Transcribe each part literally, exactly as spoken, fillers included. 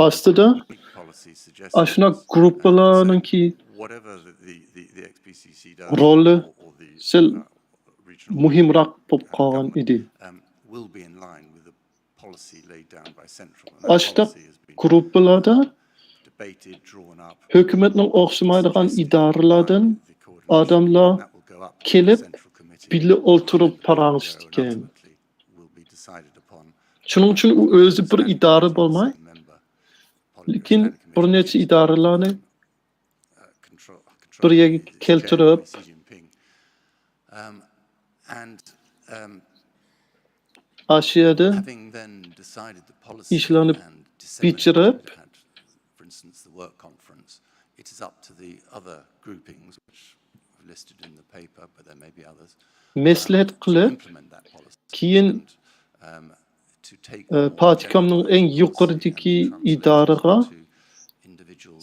ئاستىدا ئاشۇنداق گۇرۇپپىلارنىڭكى رولى سەل مۇھىمراق بولۇپ قالغان ئىدى. ئاشۇنداق گۇرۇپپىلاردا ھۆكۈمەتنىڭ ئوخشىمايدىغان ئىدارىلەردىن ئادەملەر كېلىپ، بىللە ئولتۇرۇپ پاراڭلىشىدىكەن. شۇنىڭ ئۈچۈن ئۇ ئۆزى بىر ئىدارە بولماي، لېكىن بىر نەچچە ئىدارىلەرنى بىر يەرگە كەلتۈرۈپ، ئاشۇ يەردە ئىشلارنى بېجىرىپ، مەسلىھەت قىلىپ، كېيىن، ئە، پارتكومنىڭ ئەڭ يۇقىرىدىكى ئىدارىغا،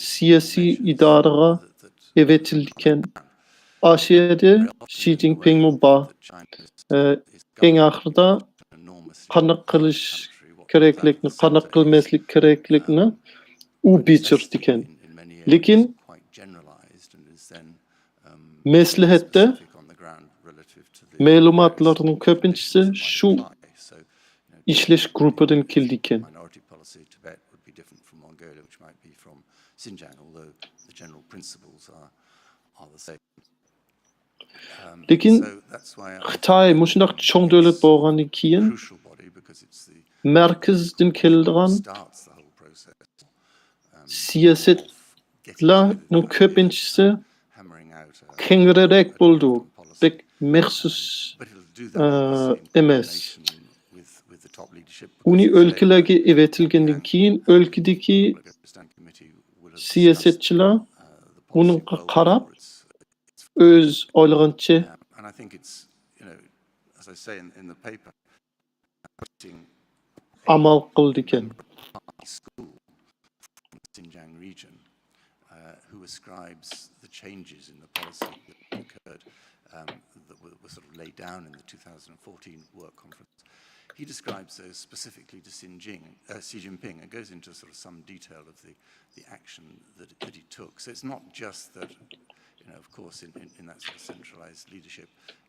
سىياسىي ئىدارىغا ئەۋەتىلىدىكەن. ئاشۇ يەردە شى جىنپىڭمۇ بار. ئە، ئەڭ ئاخىرىدا قانداق قىلىش كېرەكلىكنى، قانداق قىلماسلىق كېرەكلىكنى ئۇ بېجىرىدىكەن. لېكىن مەسلىھەتتە مەلۇماتلارنىڭ كۆپىنچىسى شۇ ئىشلەش گۇرۇپپىدىن كېلىدىكەن. لېكىن خىتاي مۇشۇنداق چوڭ دۆلەت بولغاندىن كېيىن، مەركەزدىن كېلىدىغان سىياسەتلەرنىڭ كۆپىنچىسى كەڭرىرەك بولىدۇ، بەك مەخسۇس، ئە، ئەمەس. ئۇنى ئۆلكىلەرگە ئەۋەتىلگەندىن كېيىن، ئۆلكىدىكى سىياسەتچىلەر ئۇنىڭغا قاراپ، ئۆز ئويلىغىنىچە ئامال قىلىدىكەن. Xinjiang region, uh, who ascribes the changes in the policy that occurred, um, that were, were sort of laid down in the two thousand fourteen work conference. He describes those specifically to Xi Jinping, uh, Xi Jinping, and goes into sort of some detail of the, the action that, that he took. So it's not just that, you know, of course, in, in, in that sort of centralized leadership,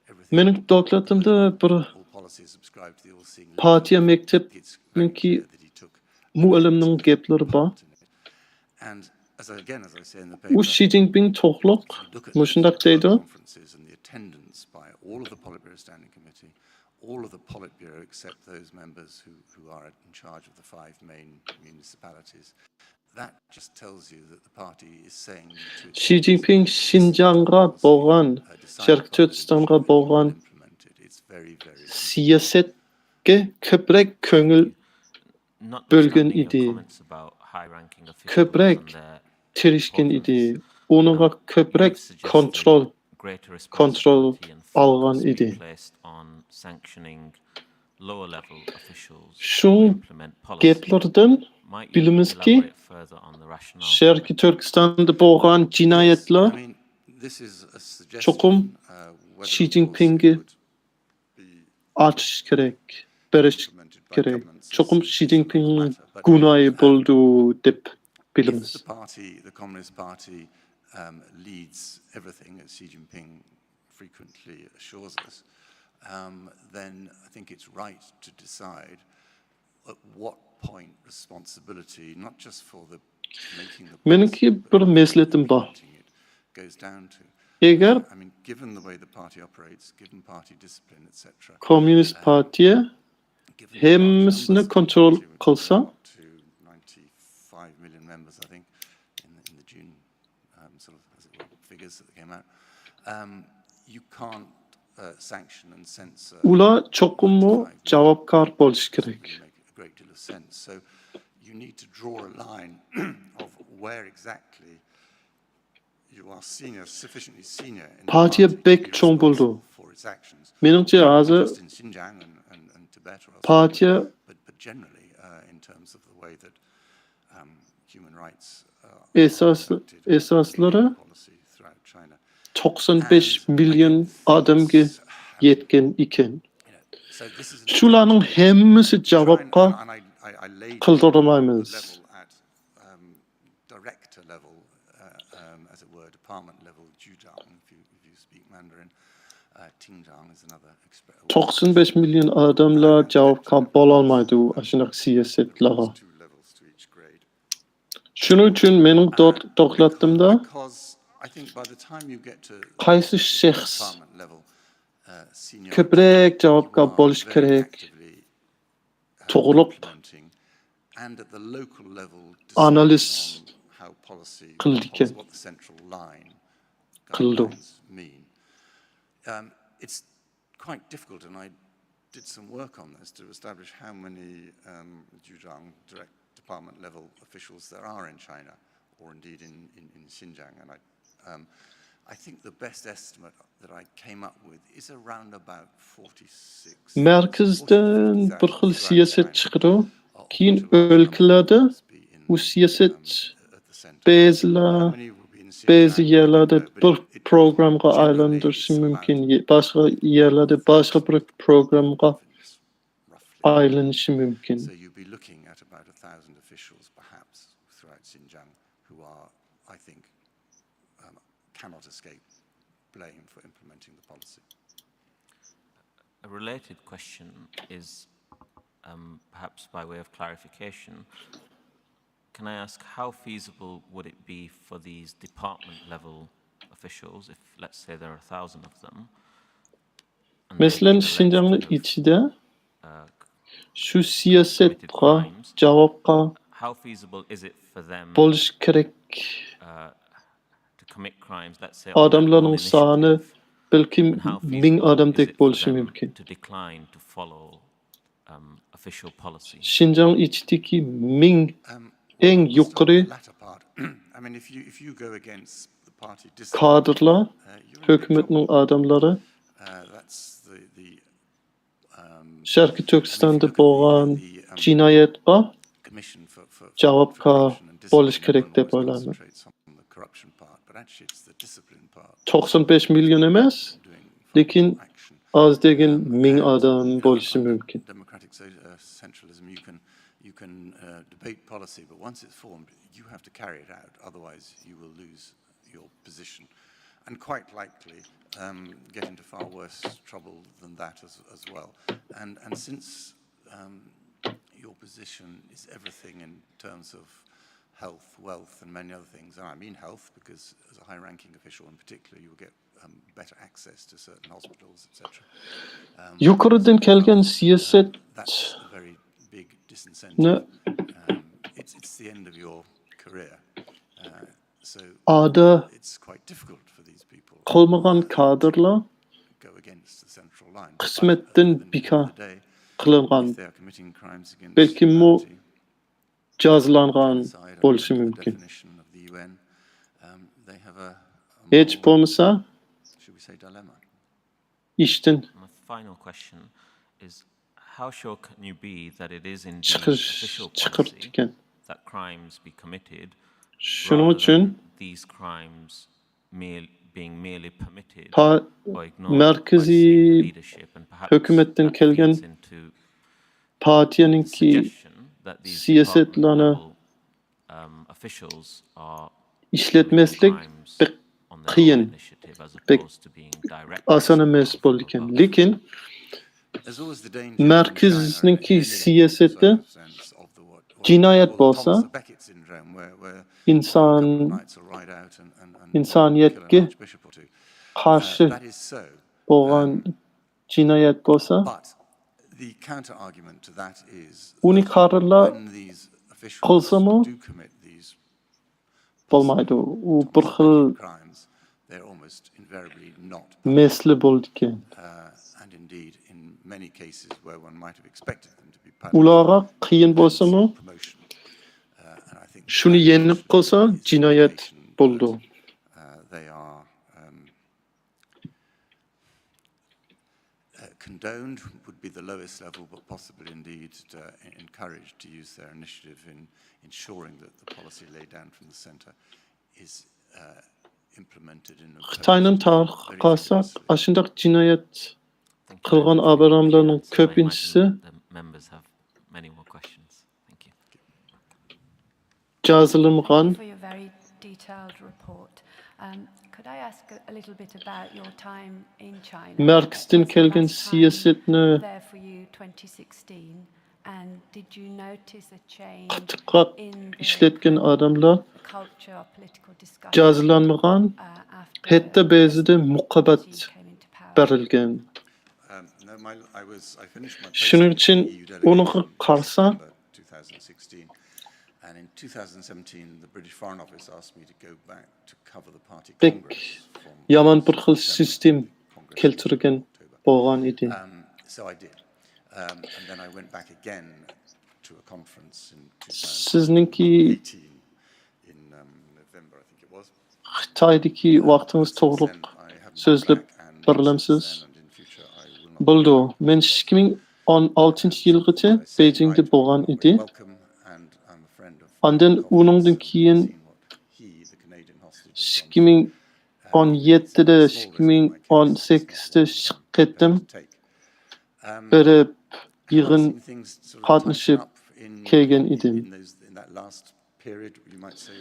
everything. مېنىڭ دوكلاتىمدا بىر پارتىيە مەكتەپنىڭكى مۇئەللىمنىڭ گەپلىرى بار. ئۇ شى جىنپىڭ توغرۇلۇق مۇشۇنداق دەيدۇ. All of the Politburo, except those members who, who are in charge of the five main municipalities, that just tells you that the party is saying to its شى جىنپىڭ شىنجاڭغا بولغان، شەرقىي تۈركىستانغا بولغان سىياسەتكە كۆپرەك كۆڭۈل بۆلگەن ئىدى. كۆپرەك تىرىشكەن ئىدى. ئۇنىڭغا كۆپرەك كونترول، كونترول ئالغان ئىدى. شۇ گەپلەردىن بىلىمىزكى، شەرقىي تۈركىستاندا بولغان جىنايەتلەر چوقۇم شى جىنپىڭگە ئاچىش كېرەك، بېرىش كېرەك. چوقۇم شى جىنپىڭنىڭ گۇناھى بولىدۇ دەپ بىلىمىز. If the party, the Communist Party, um, leads everything, as Xi Jinping frequently assures us, um, then I think it's right to decide at what point responsibility, not just for the making the مېنىڭكى بىر مەسلىھىتىم بار. Goes down to. ئەگەر كوممۇنىست پارتىيە ھەممىسىنى كونترول قىلسا، ئۇلار چوقۇممۇ جاۋابكار بولۇشى كېرەك. پارتىيە بەك چوڭ بولىدۇ. مېنىڭچە، ھازىر پارتىيە ئاساس، ئاساسلىرى توقسان بەش مىليون ئادەمگە يەتكەن ئىكەن. شۇلارنىڭ ھەممىسى جاۋابقا قىلدۇرمايمىز. توقسان بەش مىليون ئادەملەر جاۋابكار بولالمايدۇ ئاشۇنداق سىياسەتلەرگە. شۇنىڭ ئۈچۈن مېنىڭ دو-، دوكلاتىمدا قايسى شەخس كۆپرەك جاۋابكار بولۇشى كېرەك توغرۇلۇق ئانالىز قىلىدىكەن، قىلىدۇ. Quite difficult, and I did some work on this to establish how many um, Zhejiang direct department level officials there are in China, or indeed in, in, in Xinjiang. And I, um, I think the best estimate that I came up with is around about forty-six. مەركەزدىن بىر خىل سىياسەت چىقىدۇ، كېيىن ئۆلكىلەردە بۇ سىياسەت بەزىلەر بەزى يەرلەردە بىر پروگراممىغا ئايلاندۇرۇشى مۇمكىن، باشقا يەرلەردە باشقا بىر پروگراممىغا ئايلىنىشى مۇمكىن. So you'd be looking at about a thousand officials, perhaps, throughout Xinjiang, who are, I think, um, cannot escape blame for implementing the policy. A related question is, um, perhaps by way of clarification, can I ask how feasible would it be for these department level officials, if, let's say, there are a thousand of them, and they مەسىلەن، been شىنجاڭنىڭ alleged to have, ئىچىدە uh, شۇ سىياسەتقا جاۋابكار how feasible is it for them, بولۇشى كېرەك uh, to commit crimes, let's say, on their own ئادەملەرنىڭ سانى initiative? بەلكىم And how مىڭ feasible ئادەمدەك is it for بولۇشى them مۇمكىن. To decline to follow, um, official policy? شىنجاڭ ئىچىدىكى مىڭ Um, ئەڭ well, I'll start يۇقىرى with the latter part. I mean, if you, if you go against the party discipline, كادىرلار، uh, you're in big ھۆكۈمەتنىڭ trouble. ئادەملىرى Uh, that's the, the, um, شەرقىي تۈركىستاندا بولغان جىنايەتقا commission for, for, for جاۋابكار corruption and بولۇش discipline, كېرەك one دەپ always ئويلايمەن. concentrates on the corruption part, but actually it's the discipline part توقسان بەش مىليون ئەمەس، doing لېكىن action. ئاز دېگەن Um, مىڭ and, ئادەم you know, بولۇشى under مۇمكىن. Democratic so, uh, centralism, you can, you can, uh, debate policy, but once it's formed, you have to carry it out. Otherwise, you will lose your position, and quite likely, um, get into far worse trouble than that as, as well. And, and since, um, your position is everything in terms of health, wealth, and many other things, and I mean health because as a high-ranking official in particular, you will get, um, better access to certain hospitals, et cetera. Um, يۇقىرىدىن كەلگەن سىياسەت that's a very big disincentive. Um, it's, it's the end of your career. Uh, so ئادا it's quite difficult for these people قىلمىغان كادىرلار to go against the central line. But at قىسمەتتىن the end of بىكار the day, قىلىنغان، if they are committing crimes against بەلكىممۇ humanity, جازىلانغان outside of بولۇشى the مۇمكىن. Definition of the U N, um, they have a, a ھېچ moral, بولمىسا should we say, dilemma. ئىشتىن My final question is, how sure can you be that it is indeed چىقىش official چىقىرىدۇ policy ئىكەن. That crimes be committed شۇنىڭ rather ئۈچۈن than these crimes merely, being merely permitted پا- or ignored by مەركىزىي senior leadership, and perhaps ھۆكۈمەتتىن that كەلگەن feeds into the پارتىيەنىڭكى suggestion that these سىياسەتلەرنى department level, um, officials are ئىشلەتمەسلىك crimes بەك on their قىيىن، own initiative as بەك opposed to being direct ئاسان ئەمەس بولىدىكەن. لېكىن مەركىزنىڭكى سىياسىتى جىنايەت بولسا، ئىنسان، ئىنسانىيەتكە قارشى بولغان جىنايەت بولسا، ئۇنى كادىرلار قىلسىمۇ بولمايدۇ. ئۇ بىر خىل مەسىلە بولىدىكەن. ئۇلارغا قىيىن بولسىمۇ، شۇنى يېنىپ قالسا جىنايەت بولىدۇ. Uh, condoned would be the lowest level, but possibly indeed uh, encouraged to use their initiative in ensuring that the policy laid down from the centre is uh, implemented in a خىتاينىڭ تارىخىغا قارىساق، ئاشۇنداق جىنايەت قىلغان ئابراملارنىڭ كۆپىنچىسى Members have many more questions. يازىلمىغان for your very detailed report. Um, could I ask a, a little bit about your time in China? ماركستىن What was the كەلگەن last time سىياسەتنى there for you twenty sixteen? And did you notice a change قاتتىقراق in the, ئىشلەتكەن ئادەملەر the culture of political discussion جازىلانمىغان، uh, after ھەتتا بەزىدە مۇكاپات Xi came into power? بېرىلگەن. Um, no, my, I was, I finished my شۇنىڭ posting ئۈچۈن at the E U delegation ئۇنىڭغا in قارىسا، September two thousand sixteen, and in two thousand seventeen, the British Foreign Office asked me to go back to cover the party بەك Congress from يامان بىر خىل September سىستېم Congress كەلتۈرگەن October. بولغان ئىدى. Um, so I did. Um, and then I went back again to a conference in سىزنىڭكى two thousand eighteen in um, November, I think it was. خىتايدىكى ۋاقتىڭىز Since توغرۇلۇق then, I haven't been سۆزلەپ back, and بېرەلەمسىز؟ since then and in future, I will not بولىدۇ. be. مەن ئىككى مىڭ ئون ئالتىنچى يىلغىچە I say بېيجىڭدە right, بولغان ئىدى. Welcome, and I'm a friend of ئاندىن Cox, ئۇنىڭدىن and كېيىن seen what he, the Canadian hostage, has done ئىككى مىڭ for, uh, ئون يەتتىدە، it's a small ئىككى مىڭ ئون سەككىزدە ئىككى قېتىم take. Um, بېرىپ يىغىن seen things sort of قاتنىشىپ tighten up in, كەلگەن in, ئىدىم. In, those, in that last period, you might say,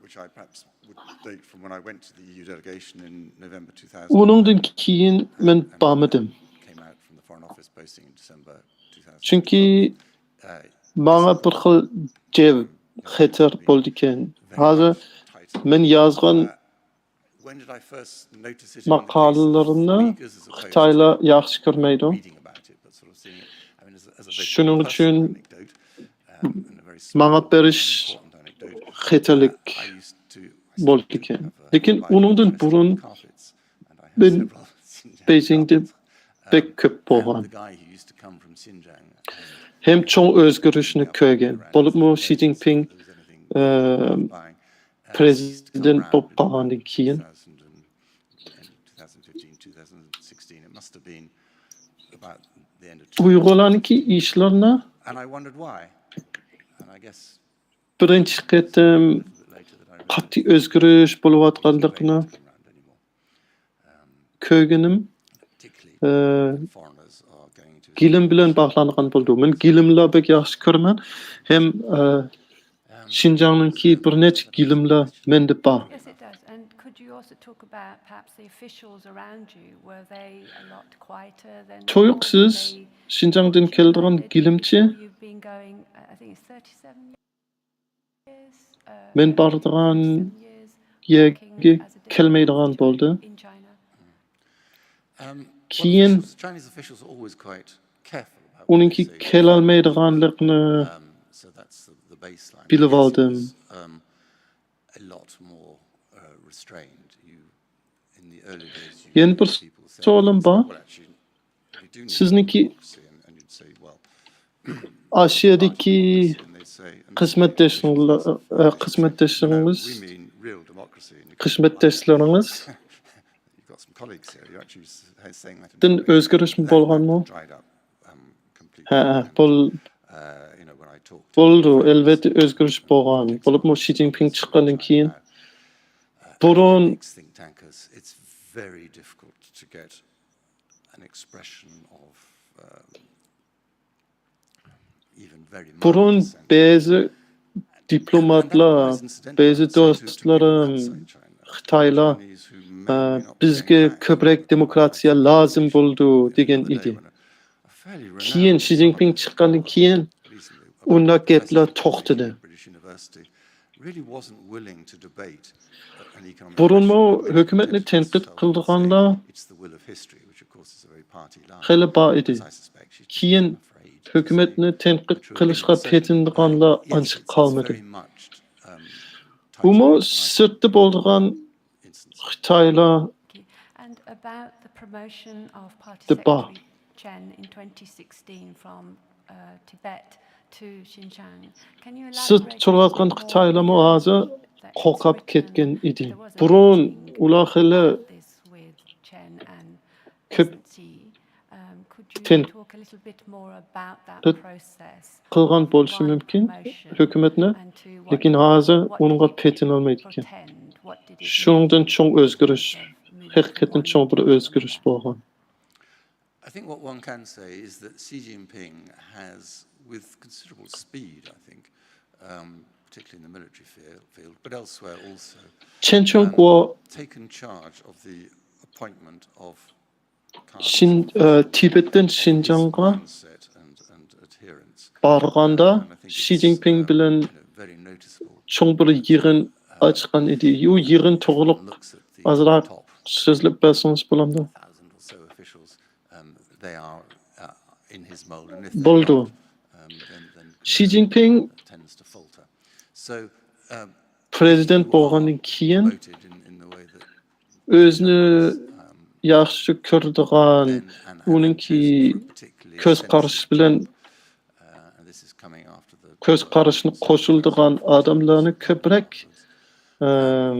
which I perhaps would date from when I went to the E U delegation in November two thousand. ئۇنىڭدىن كېيىن مەن بارمىدىم. Came out from the Foreign Office posting in December two thousand. چۈنكى Uh, ماڭا بىر خىل جەۋ خەتەر بولىدىكەن. ھازىر مەن يازغان When did I first notice it in the case of ماقالىلىرىمنى Uyghurs as opposed خىتايلار to ياخشى كۆرمەيدۇ. Reading about it, but sort of seeing it? I mean, as, as a very شۇنىڭ ئۈچۈن personal anecdote, um, and a very small ماڭا بېرىش important anecdote. خەتەرلىك I used to بولىدىكەن. لېكىن ئۇنىڭدىن بۇرۇن مەن بېيجىڭدە بەك كۆپ بولغان. ھەم چوڭ ئۆزگىرىشنى كۆرگەن. بولۇپمۇ شى جىنپىڭ، ئە، پرېزىدېنت بولۇپ قالغاندىن كېيىن ئۇيغۇرلارنىڭكى ئىشلىرىنى بىرىنچى قېتىم قاتتىق ئۆزگىرىش بولۇۋاتقانلىقىنى كۆرگىنىم، ئە، گىلىم بىلەن باغلانغان بولدى. مەن گىلىملار بەك ياخشى كۆرىمەن. ھەم، ئە، شىنجاڭنىڭكى بىر نەچچە گىلىملار مەندە بار. Yes, it does. And could you also talk about perhaps the officials around you? Were they a lot quieter than تۇيۇقسىز شىنجاڭدىن كېلىدىغان گىلىمچى You've been going, uh, I think it's thirty-seven years. Uh, مەن بارىدىغان seven years يەرگە working as a كەلمەيدىغان بولدى. in China. Um, كېيىن Chinese officials are always quite careful about what ئۇنىڭكى they say. كېلەلمەيدىغانلىقىنى Um, so that's the, the baseline. بىلىپ Yes, ئالدىم. It was, um, a lot more uh, restrained. You, in the early days, you يەنە بىر heard people say, سوئالىم بار. Well, actually, we do need سىزنىڭكى democracy, and, and you'd say, well, ئاسىيادىكى democracy, and they'd say, and خىزمەتداشلىرىڭلار، ئە، خىزمەتداشلىرىڭىز، we mean real democracy. And you go, خىزمەتداشلىرىڭىز You've got some colleagues here. You're actually s- saying that in دىن Norway. ئۆزگىرىشمۇ بولغانمۇ؟ Dried up um, completely. ھە، And, بول، uh, you know, when I talked بولىدۇ، ئەلۋەتتە ئۆزگىرىش بولغان. بولۇپمۇ شى جىنپىڭ چىققاندىن كېيىن بۇرۇن think tankers, it's very difficult to get an expression of um, even very بۇرۇن mild dissent. بەزى دىپلوماتلار، بەزى دوستلىرىم خىتايلار، ئە، بىزگە كۆپرەك دېموكراتىيە لازىم بولىدۇ دېگەن ئىدى. كېيىن شى جىنپىڭ چىققاندىن كېيىن ئۇنداق گەپلەر توختىدى. بۇرۇنمۇ ھۆكۈمەتنى تەنقىد قىلىدىغانلار خېلى بار ئىدى. كېيىن ھۆكۈمەتنى تەنقىد قىلىشقا پېتىنىدىغانلار ئانچە قالمىدى. بۇمۇ سىرتتا بولىدىغان خىتايلار And about the promotion of دە بار. Participatory Chen in twenty sixteen from uh, Tibet to Xinjiang. Can you سىرتتا elaborate a تۇرۇۋاتقان little bit more خىتايلارمۇ about ھازىر that? It's قورقۇپ written كەتكەن that ئىدى. there was a بۇرۇن meeting ئۇلار خېلى about this with Chen and كۆپ President Xi. Um, could you تەن- talk a little bit more about that But process? قىلغان بولۇشى Why مۇمكىن promotion ھۆكۈمەتنى، and to what, لېكىن ھازىر what ئۇنىڭغا did it پېتىنالمايدىكەن. Portend? What did it شۇنىڭدىن چوڭ ئۆزگىرىش، ھەقىقەتەن چوڭ بىر ئۆزگىرىش بولغان. I think what one can say is that Xi Jinping has, with considerable speed, I think, um, particularly in the military field, field, but elsewhere also, چېن چۈەنگو um, taken charge of the appointment of شىن، ئە، تىبەتتىن شىنجاڭغا بارغاندا شى جىنپىڭ بىلەن چوڭ بىر يىغىن ئاچقان ئىدى. ئۇ يىغىن توغرۇلۇق ئازراق سۆزلەپ بەرسىڭىز بولامدۇ؟ بولىدۇ. شى جىنپىڭ پرېزىدېنت بولغاندىن كېيىن ئۆزىنى ياخشى كۆرىدىغان، ئۇنىڭكى كۆز قارىشى بىلەن كۆز قارىشىنى قوشۇلىدىغان ئادەملەرنى كۆپرەك، ئەم،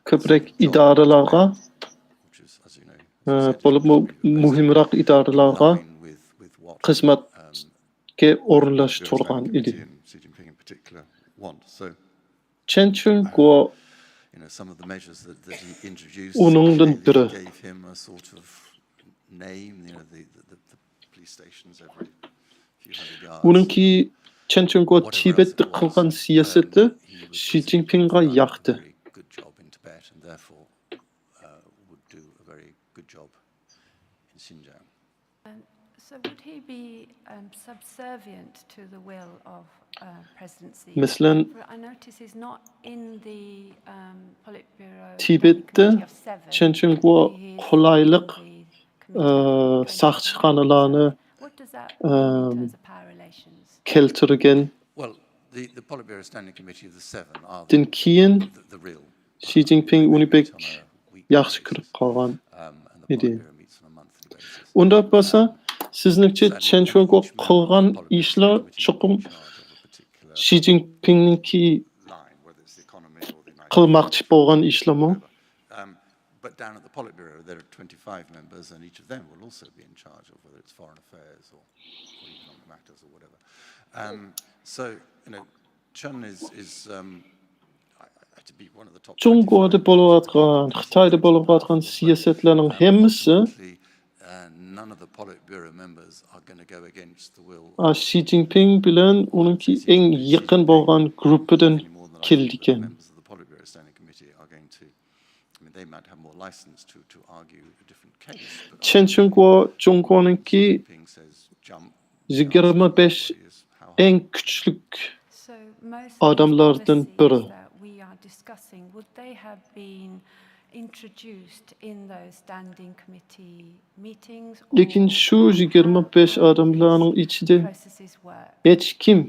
كۆپرەك ئىدارىلارغا، ئە، بولۇپمۇ مۇھىمراق ئىدارىلارغا خىزمەتكە ئورۇنلاشتۇرغان ئىدى. چېن چۈەنگو ئۇنىڭدىن بىرى. ئۇنىڭكى چېن چۈەنگو تىبەتتە قىلغان سىياسىتى شى جىنپىڭغا ياقتى. So would he be, um, subservient to the will of, uh, presidency? مەسىلەن، For I notice he's not in the, um, Politburo تىبەتتە Standing Committee of Seven. چېن چۈەنگو He is قولايلىق، in the ئە، Committee of ساقچىخانىلارنى، Twenty-seven. What does that mean in ئەم، terms of power relations? كەلتۈرگەن. Well, the, the Politburo Standing Committee of the Seven are دىن كېيىن the, the real شى جىنپىڭ ئۇنى بەك ياخشى كۆرۈپ قالغان ئىدى. ئۇنداق بولسا، سىزنىڭچە چېن چۈەنگو قىلغان ئىشلار چوقۇم شى جىنپىڭنىڭكى قىلماقچى بولغان ئىشلارمۇ؟ But down at the Politburo, there are twenty-five members, and each of them will also be in charge of whether it's foreign affairs or, or economic matters or whatever. Um, so, you know, Chen is, is, um, I, I, to be one of the top جۇڭگودا بولۇۋاتقان، خىتايدا بولۇۋاتقان سىياسەتلەرنىڭ ھەممىسى شى جىنپىڭ بىلەن ئۇنىڭكى ئەڭ يېقىن بولغان گۇرۇپپىدىن كېلىدىكەن. چېن چۈەنگو جۇڭگونىڭكى يىگىرمە بەش ئەڭ كۈچلۈك ئادەملەردىن بىرى. لېكىن شۇ يىگىرمە بەش ئادەملەرنىڭ ئىچىدە ھېچكىم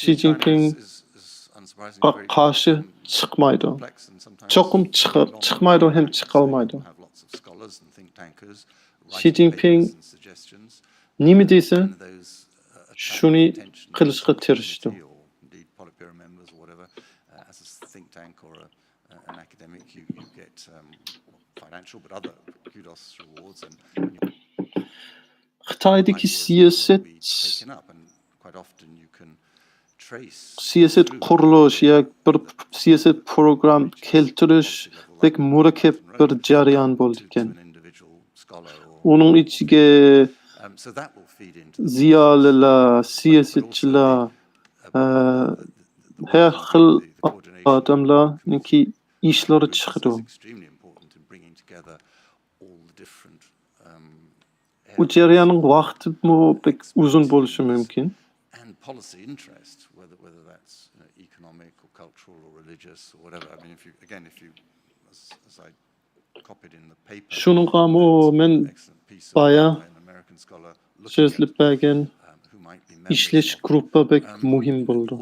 شى جىنپىڭغا قارشى چىقمايدۇ. چوقۇم چىقىپ، چىقمايدۇ ھەم چىقالمايدۇ. شى جىنپىڭ نېمە دېسە، شۇنى قىلىشقا تىرىشىدۇ. خىتايدىكى سىياسەت، سىياسەت قۇرۇلۇش ياكى بىر سىياسەت پروگرام كەلتۈرۈش بەك مۇرەككەپ بىر جەريان بولىدىكەن. ئۇنىڭ ئىچىگە زىيالىيلار، سىياسەتچىلەر، ئە، ھەر خىل ئادەملەرنىڭكى ئىشلىرى چىقىدۇ. بۇ جەرياننىڭ ۋاقتىمۇ بەك ئۇزۇن بولۇشى مۇمكىن. شۇنىڭغىمۇ مەن بايا سۆزلەپ بەرگەن ئىشلەش گۇرۇپپا بەك مۇھىم بولىدۇ.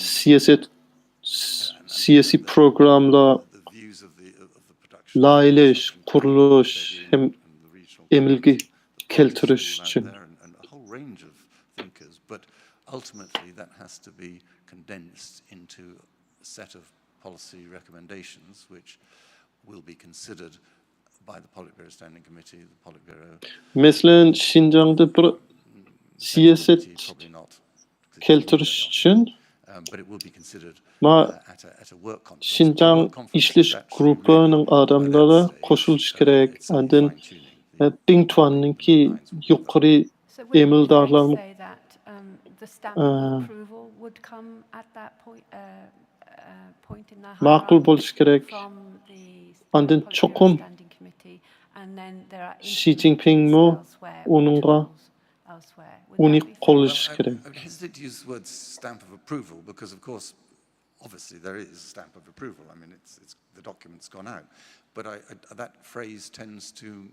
سىياسەت، سىياسىي پروگراممىلار، لايىھەلەش، قۇرۇلۇش ھەم ئەمەلگە كەلتۈرۈش ئۈچۈن. Ultimately, that has to be condensed into a set of policy recommendations which will be considered by the Politburo Standing Committee, the Politburo. مەسىلەن، شىنجاڭدا بىر سىياسەت كەلتۈرۈش ئۈچۈن ما شىنجاڭ ئىشلىشىش گۇرۇپپىنىڭ ئادەملىرى قوشۇلۇشى كېرەك. ئاندىن بىڭتۈەننىڭكى يۇقىرى ئەمەلدارلارمۇ ماقۇل بولۇشى كېرەك. ئاندىن چوقۇم شى جىنپىڭمۇ ئۇنىڭغا ئۇنى قوللىشى كېرەك. Obviously, there is a stamp of approval. I mean, it's, it's the document's gone out, but I, I, that phrase tends to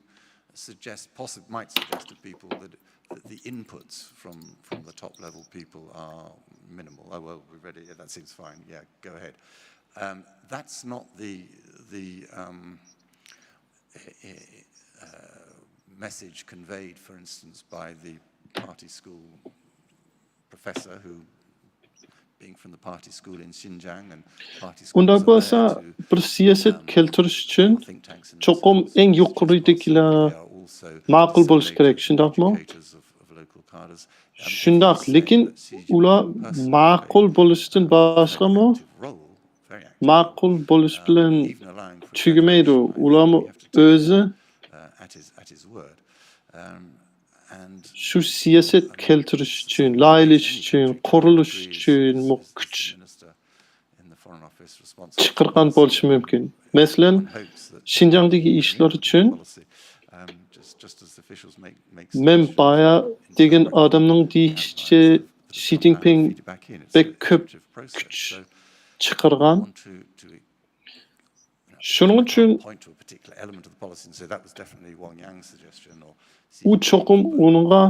suggest, possi- might suggest to people that, that the inputs from from the top level people are minimal. Oh well, we're ready. Yeah, that seems fine. Yeah, go ahead. Um, that's not the the um, eh, eh, uh, message conveyed, for instance, by the party school professor who, being from the party school in Xinjiang and party schools ئۇنداق are بولسا there to بىر سىياسەت كەلتۈرۈش ئۈچۈن چوقۇم ئەڭ يۇقىرىدىكىلەر ماقۇل بولۇشى كېرەك، شۇنداقمۇ؟ شۇنداق، لېكىن ئۇلار ماقۇل بولۇشتىن باشقىمۇ؟ ماقۇل بولۇش بىلەن تۈگىمەيدۇ. ئۇلارمۇ ئۆزى شۇ سىياسەت كەلتۈرۈش ئۈچۈن، لايىھەلەش ئۈچۈن، قۇرۇلۇش ئۈچۈنمۇ كۈچ چىقارغان بولۇشى مۇمكىن. مەسىلەن، شىنجاڭدىكى ئىشلار ئۈچۈن مەن بايا دېگەن ئادەمنىڭ دېيىشىچە، شى جىنپىڭ بەك كۆپ كۈچ چىقارغان. شۇنىڭ ئۈچۈن ئۇ چوقۇم ئۇنىڭغا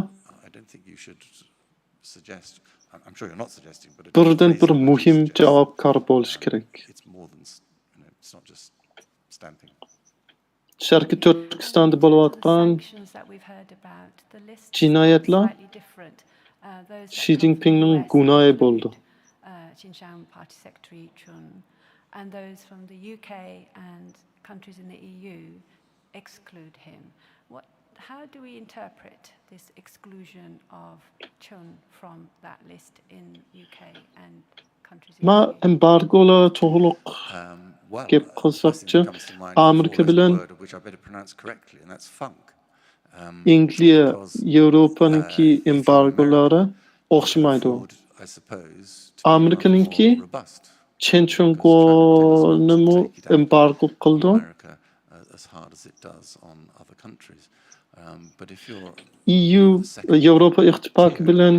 بىردىن بىر مۇھىم جاۋابكار بولۇشى كېرەك. شەرقىي تۈركىستاندا بولۇۋاتقان جىنايەتلەر شى جىنپىڭنىڭ گۇناھى بولدى. And those from the U K and countries in the E U exclude him. What, how do we interpret this exclusion of Chun from that list in U K and countries in ما the E U? ئېمبارگولار توغرۇلۇق گەپ قىلساقچۇ، ئامېرىكا بىلەن ئەنگلىيە ياۋروپانىڭكى ئېمبارگولىرى ئوخشىمايدۇ. ئامېرىكىنىڭكى چېن چۈەنگونىمۇ ئېمبارگو قىلدى. ئىيۇ، ياۋروپا ئىتتىپاقى بىلەن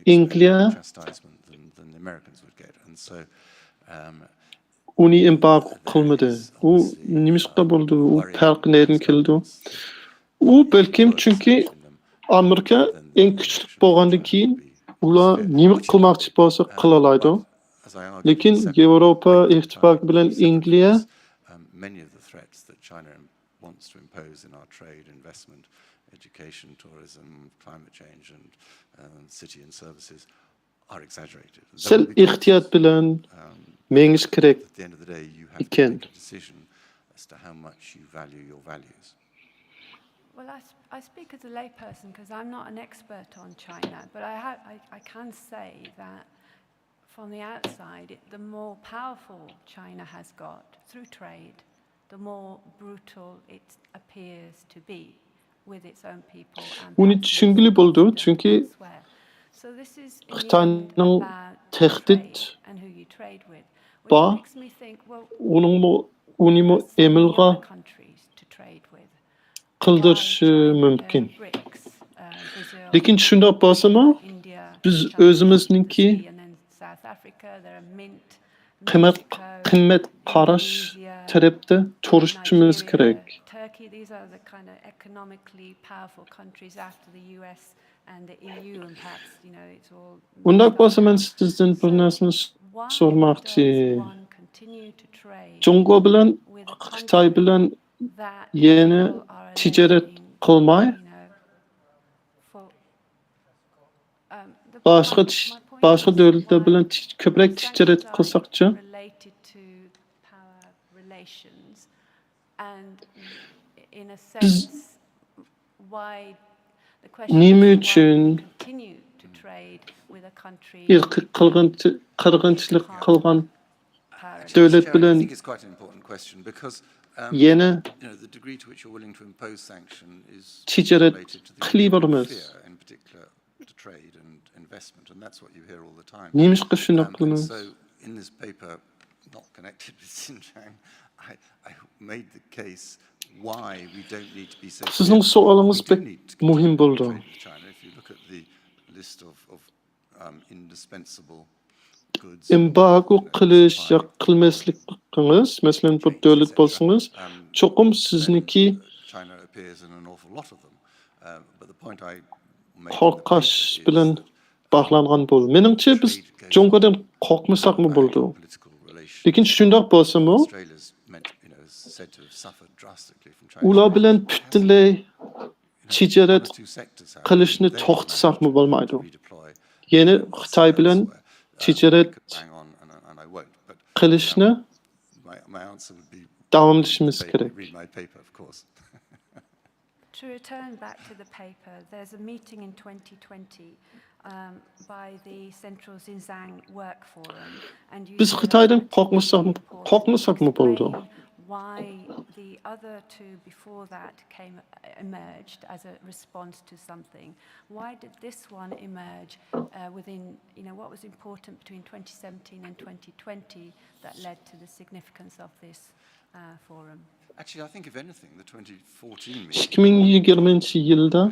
ئەنگلىيە ئۇنى ئېمبارگو قىلمىدى. ئۇ نېمىشقا بولدى؟ ئۇ پەرق نەدىن كېلىدۇ؟ ئۇ بەلكىم چۈنكى ئامېرىكا ئەڭ كۈچلۈك بولغاندىن كېيىن ئۇلار نېمە قىلماقچى بولسا قىلالايدۇ. لېكىن ياۋروپا ئىتتىپاقى بىلەن ئەنگلىيە Many of the threats that China wants to impose in our trade, investment, education, tourism, climate change, and um, city and services are exaggerated. سەل ئېھتىيات بىلەن مېڭىش كېرەك. At the end of the day, you have to make a decision as to how much you value your values. Well, I, sp- I speak as a layperson because I'm not an expert on China, but I, ha- I, I can say that from the outside, it, the more powerful China has got through trade, the more brutal it appears to be with its own people and ئۇنى چۈشەنگىلى بولىدۇ، چۈنكى خىتاينىڭ تەھدىت بار، ئۇنىڭمۇ، ئۇنىمۇ ئەمەلگە قىلدۇرۇشى مۇمكىن. لېكىن شۇنداق بولسىمۇ، بىز ئۆزىمىزنىڭكى قىممەت، قىممەت قاراش تەرەپتە تۇرۇشىمىز كېرەك. ئۇنداق بولسا، مەن سىزدىن بىر نەرسىنى سورىماقچى. جۇڭگو بىلەن خىتاي بىلەن يەنە تىجارەت قىلماي، باشقا تىش-، باشقا دۆلەتلەر بىلەن تىج-، كۆپرەك تىجارەت قىلساقچۇ؟ بىز نېمە ئۈچۈن ئىرقىي قىرغىنچىلىق قىلغان دۆلەت بىلەن يەنە تىجارەت قىلىۋېرىمىز. نېمىشقا شۇنداق قىلىمىز؟ سىزنىڭ سوئالىڭىز بەك مۇھىم بولدى. ئېمبارگو قىلىش يا قىلماسلىقىڭىز، مەسىلەن، بىر دۆلەت بولسىڭىز، چوقۇم سىزنىڭكى قورقۇش بىلەن باغلانغان بولىدۇ. مېنىڭچە، بىز جۇڭگودىن قورقمىساقمۇ بولىدۇ. لېكىن شۇنداق بولسىمۇ، ئۇلار بىلەن پۈتۈنلەي تىجارەت قىلىشنى توختىساقمۇ بولمايدۇ. يەنە خىتاي بىلەن تىجارەت قىلىشنى داۋاملىشىمىز كېرەك. To return back to the paper, there's a meeting in twenty twenty, um, by the Central Xinjiang Work Forum, and you بىز خىتايدىن قورقمىساق، قورقمىساقمۇ بولىدۇ. Why the other two before that came, emerged as a response to something? Why did this one emerge, uh, within, you know, what was important between twenty seventeen and twenty twenty that led to the significance of this, uh, forum? ئىككى مىڭ يىگىرمىنچى يىلدا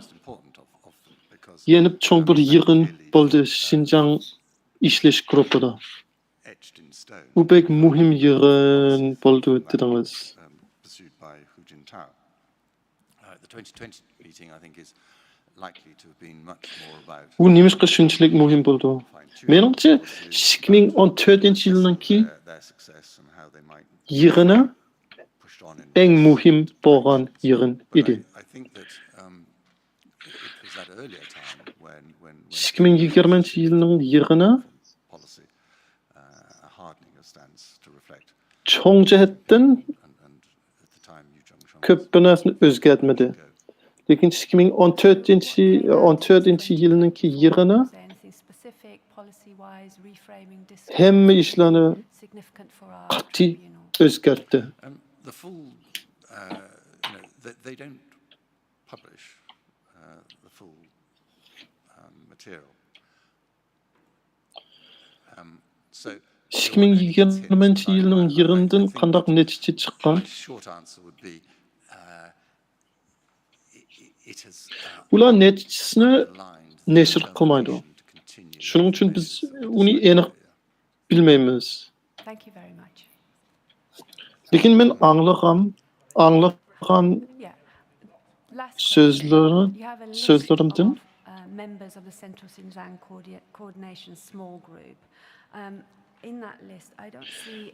يەنە چوڭ بىر يىغىن بولدى شىنجاڭ ئىشلەش گۇرۇپپىدا. بۇ بەك مۇھىم يىغىن بولدى دېدىڭىز. بۇ نېمىشقا شۇنچىلىك مۇھىم بولدى؟ مېنىڭچە، ئىككى مىڭ ئون تۆتىنچى يىلنىڭكى يىغىنى ئەڭ مۇھىم بولغان يىغىن ئىدى. ئىككى مىڭ يىگىرمىنچى يىلنىڭ يىغىنى چوڭ جەھەتتىن كۆپ بىر نەرسىنى ئۆزگەرتمىدى. لېكىن ئىككى مىڭ ئون تۆتىنچى، ئون تۆتىنچى يىلنىڭكى يىغىنى ھەممە ئىشلارنى قەتئىي ئۆزگەرتتى. ئىككى مىڭ يىگىرمىنچى يىلنىڭ يىغىنىدىن قانداق نەتىجە چىققان؟ ئۇلار نەتىجىسىنى نەشر قىلمايدۇ. شۇنىڭ ئۈچۈن بىز ئۇنى ئېنىق بىلمەيمىز. لېكىن مەن ئاڭلىغان، ئاڭلىغان سۆزلىرى، سۆزلىرىمدىن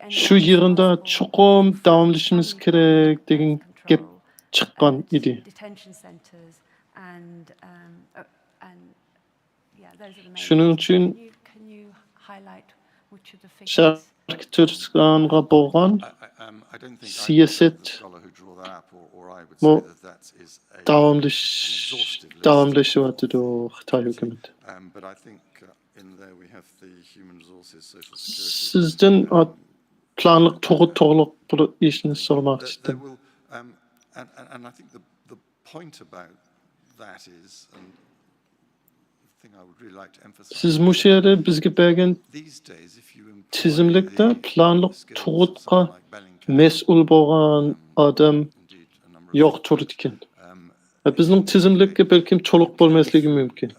شۇ يىغىندا چوقۇم داۋاملىشىمىز كېرەك دېگەن گەپ چىققان ئىدى. شۇنىڭ ئۈچۈن شەرقىي تۈركىستانغا بولغان سىياسەتمۇ داۋاملىش-، داۋاملىشىۋاتىدۇ خىتاي ھۆكۈمىتى. سىزدىن پىلانلىق تۇغۇت توغرۇلۇق بىر ئىشنى سورىماقچى ئىدىم. سىز مۇشۇ يەردە بىزگە بەرگەن تىزىملىكتە پىلانلىق تۇغۇتقا مەسئۇل بولغان ئادەم يوق تۇرىدىكەن. بىزنىڭ تىزىملىككە بەلكىم تولۇق بولماسلىقى مۇمكىن.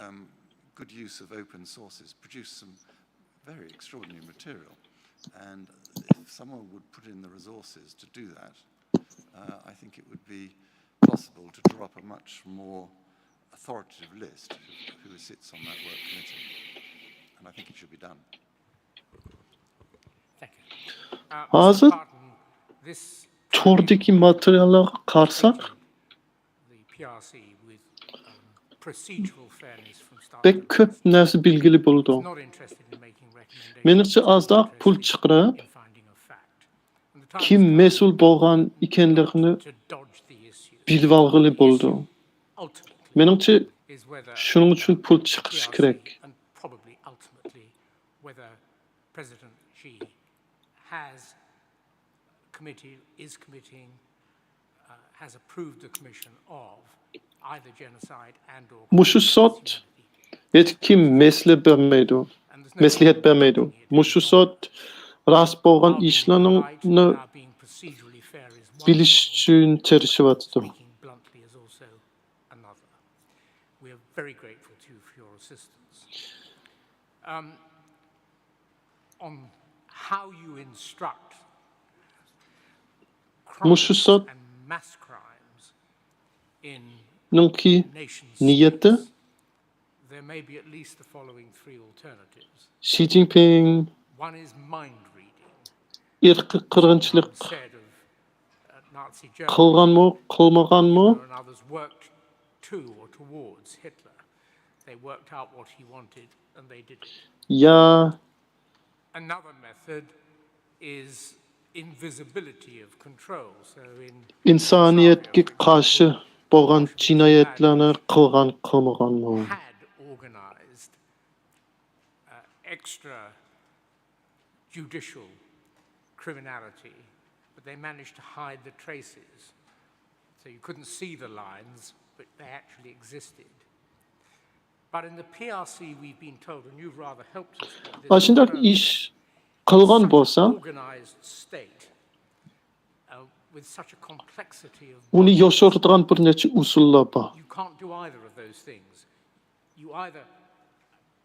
ھازىر توردىكى ماتېرىياللارغا قارىساق، بەك كۆپ نەرسە بىلگىلى بولىدۇ. مېنىڭچە ئازراق پۇل چىقىرىپ، كىم مەسئۇل بولغان ئىكەنلىكىنى بىلىۋالغىلى بولىدۇ. مېنىڭچە شۇنىڭ ئۈچۈن پۇل چىقىرىش كېرەك. President Xi has committed, is committing, uh, has approved the commission of either genocide and or مۇشۇ سوت ھېچكىم مەسلىھەت بەرمەيدۇ. مەسلىھەت بەرمەيدۇ. مۇشۇ سوت راست بولغان ئىشلارنى بىلىش ئۈچۈن تىرىشىۋاتىدۇ. Speaking bluntly is also another. We are very grateful to you for your assistance. Um, on how you instruct مۇشۇ سوت and mass crimes in نىڭكى nation نىيىتى there may be at least the following three alternatives. شى جىنپىڭ One is mind reading. ئىرقىي قىرغىنچىلىق Said of uh, Nazi Germany قىلغانمۇ، قىلمىغانمۇ؟ And others worked to or towards Hitler. They worked out what he wanted and they did it. يا Another method is invisibility of control. So in ئىنسانىيەتكە قارشى بولغان جىنايەتلەرنى قىلغان، قىلمىغانمۇ؟ Had organized uh, extra judicial criminality, but they managed to hide the traces. So you couldn't see the lines, but they actually existed. But in the P R C, we've been told, and you've rather helped us with this, ئاشۇنداق ئىش قىلغان بولسا، organized state uh, with such a complexity of ئۇنى يوشۇرىدىغان بىر نەچچە ئۇسۇللار بار. You can't do either of those things. You either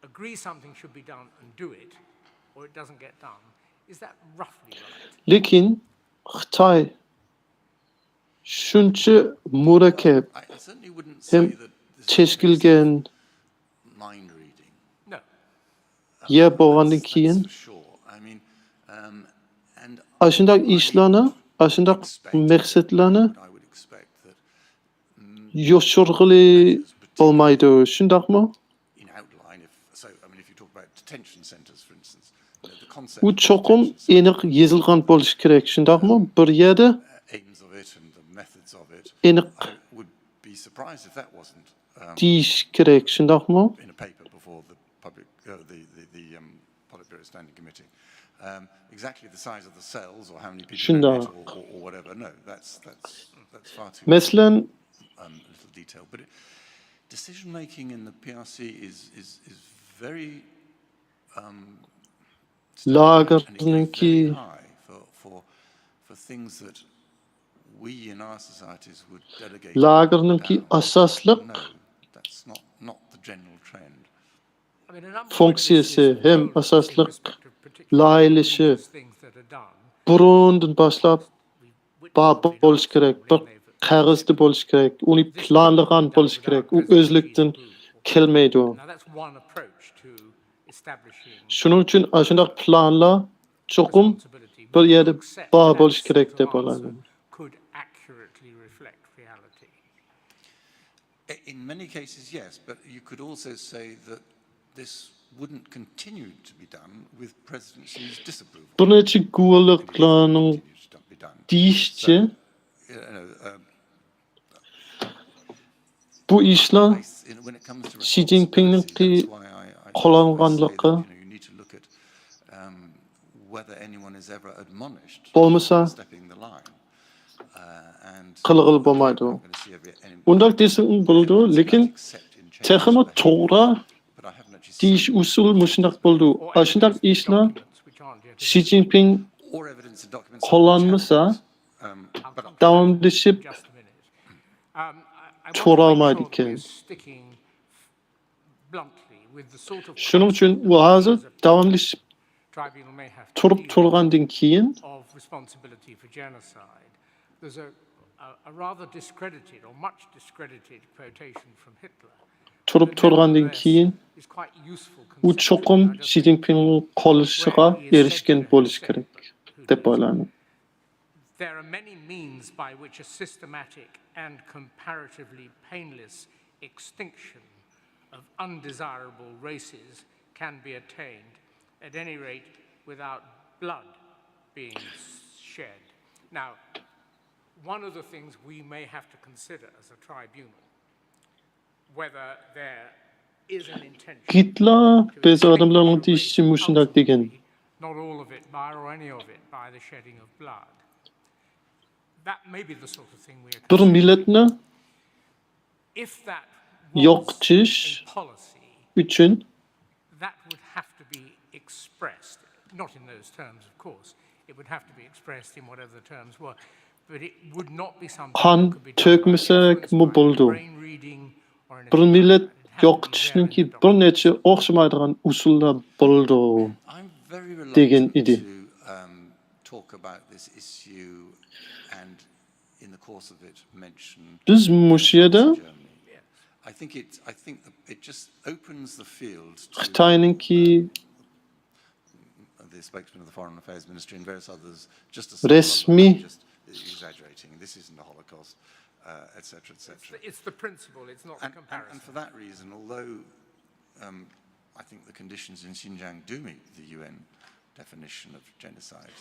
agree something should be done and do it, or it doesn't get done. Is that roughly right? لېكىن خىتاي شۇنچە مۇرەككەپ I, I certainly wouldn't ھەم say that this is چەشكىلگەن No. يەر بولغاندىن كېيىن sure. I mean, um, and ئاشۇنداق ئىشلارنى، ئاشۇنداق مەقسەتلەرنى I would expect that يوشۇرغىلى بولمايدۇ، شۇنداقمۇ؟ In outline, if so, I mean, if you talk about detention centres, for instance, you know, the concept ئۇ of چوقۇم detention centres, ئېنىق يېزىلغان بولۇشى كېرەك، شۇنداقمۇ؟ بىر يەردە aims of it and the methods of it, ئېنىق I would be surprised if that wasn't um, دېيىش كېرەك، شۇنداقمۇ؟ in a paper before the public, uh, the, the, the um, Politburo Standing Committee. Um, exactly the size of the cells or how many people in it شۇنداق. Or, or, or whatever. No, that's that's that's far too مەسىلەن، um, little detail. But it, decision making in the P R C is is is very um, and it is لاگېرنىڭكى very high for for for things that we in our societies would delegate لاگېرنىڭكى down. ئاساسلىق No, that's not not the general trend. فۇنكسىيىسى ھەم ئاساسلىق لايىھىلىشى بۇرۇندىن باشلاپ بار بولۇشى كېرەك، بىر قەغەزدە بولۇشى كېرەك، ئۇنى پىلانلىغان بولۇشى كېرەك، ئۇ ئۆزلۈكتىن كەلمەيدۇ. شۇنىڭ ئۈچۈن ئاشۇنداق پىلانلار چوقۇم بىر يەردە بار بولۇشى كېرەك دەپ ئويلايمەن. In many cases, yes, but you could also say that this wouldn't continue to be done with presidencies' disapproval. بىر نەچچە گۇۋاھلىقلارنىڭ دېيىشىچە، بۇ ئىشلار شى جىنپىڭنىڭكى قوللانغانلىقى بولمىسا، قىلغىلى بولمايدۇ. ئۇنداق دېسەڭ بولىدۇ، لېكىن تېخىمۇ توغرا دېيىش ئۇسۇل مۇشۇنداق بولىدۇ. ئاشۇنداق ئىشلار شى جىنپىڭ قوللانمىسا، داۋاملىشىپ تۇرالمايدىكەن. شۇنىڭ ئۈچۈن ئۇ ھازىر داۋاملىشىپ تۇرۇپ تۇرغاندىن كېيىن، تۇرۇپ تۇرغاندىن كېيىن ئۇ چوقۇم شى جىنپىڭنىڭ قوللىشىغا ئېرىشكەن بولۇشى كېرەك دەپ ئويلايمەن. There are many means by which a systematic and comparatively painless extinction of undesirable races can be attained, at any rate without blood being shed. Now, one of the things we may have to consider as a tribunal, whether there is an intention گىتلېر بەزى ئادەملەرنىڭ دېيىشىچە مۇشۇنداق دېگەن. not all of it by, or any of it by, the shedding of blood. That may be the sort of thing we are بىر مىللەتنى If that was يوقىتىش a policy, ئۈچۈن that would have to be expressed, not in those terms, of course. It would have to be expressed in whatever the terms were, but it would not be something قان that could be done by تۆكمىسەكمۇ influence by بولىدۇ. brain reading or anything بىر like مىللەت that. It had to be there يوقىتىشنىڭكى in the بىر نەچچە ئوخشىمايدىغان ئۇسۇللار بولىدۇ I'm very reluctant دېگەن ئىدى. To um, talk about this issue and in the course of it mention بىز مۇشۇ يەردە Germany. I think it. I think that it just opens the field to خىتاينىڭكى the spokesman of the Foreign Affairs Ministry and various others. Just to say, رەسمىي just exaggerating. This isn't a Holocaust, uh, et cetera, et cetera. It's the principle, it's not the And, and, and comparison. For that reason, although um, I think the conditions in Xinjiang do meet the U N definition of genocide,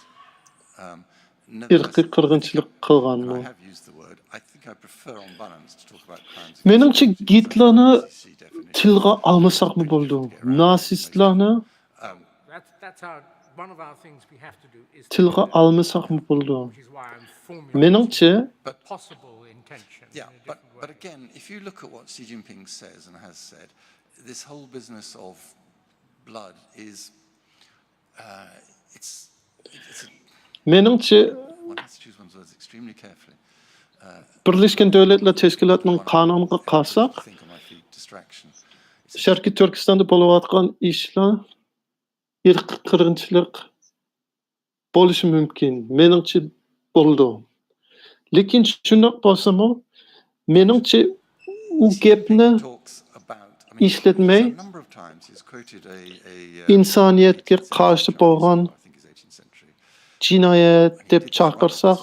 um, ئىرقىي قىرغىنچىلىق قىلغانمۇ؟ I have used the word. I think I prefer on balance to talk about crimes. مېنىڭچە گىتلېرنى تىلغا ئالمىساقمۇ بولىدۇ. ناتسىستلارنى That's, that's our, one of our things we have to do is تىلغا ئالمىساقمۇ بولىدۇ. which is why I'm formulating مېنىڭچە possible intention Yeah, in a but, different but way. Again, if you look at what Xi Jinping says and has said, this whole business of blood is, uh, it's, it's a, مېنىڭچە one has to choose one's words extremely carefully. بىرلەشكەن دۆلەتلەر تەشكىلاتىنىڭ قانۇنىغا قارىساق، Think on my feet, distraction. شەرقىي تۈركىستاندا بولۇۋاتقان ئىشلار ئىرقىي قىرغىنچىلىق بولۇشى مۇمكىن. مېنىڭچە بولىدۇ. لېكىن شۇنداق بولسىمۇ، مېنىڭچە ئۇ گەپنى Talks about, I mean, ئىشلەتمەي، a number of times he's quoted a, a, uh, ئىنسانىيەتكە قارشى بولغان I think it's eighteenth century. جىنايەت دەپ چاقىرساق،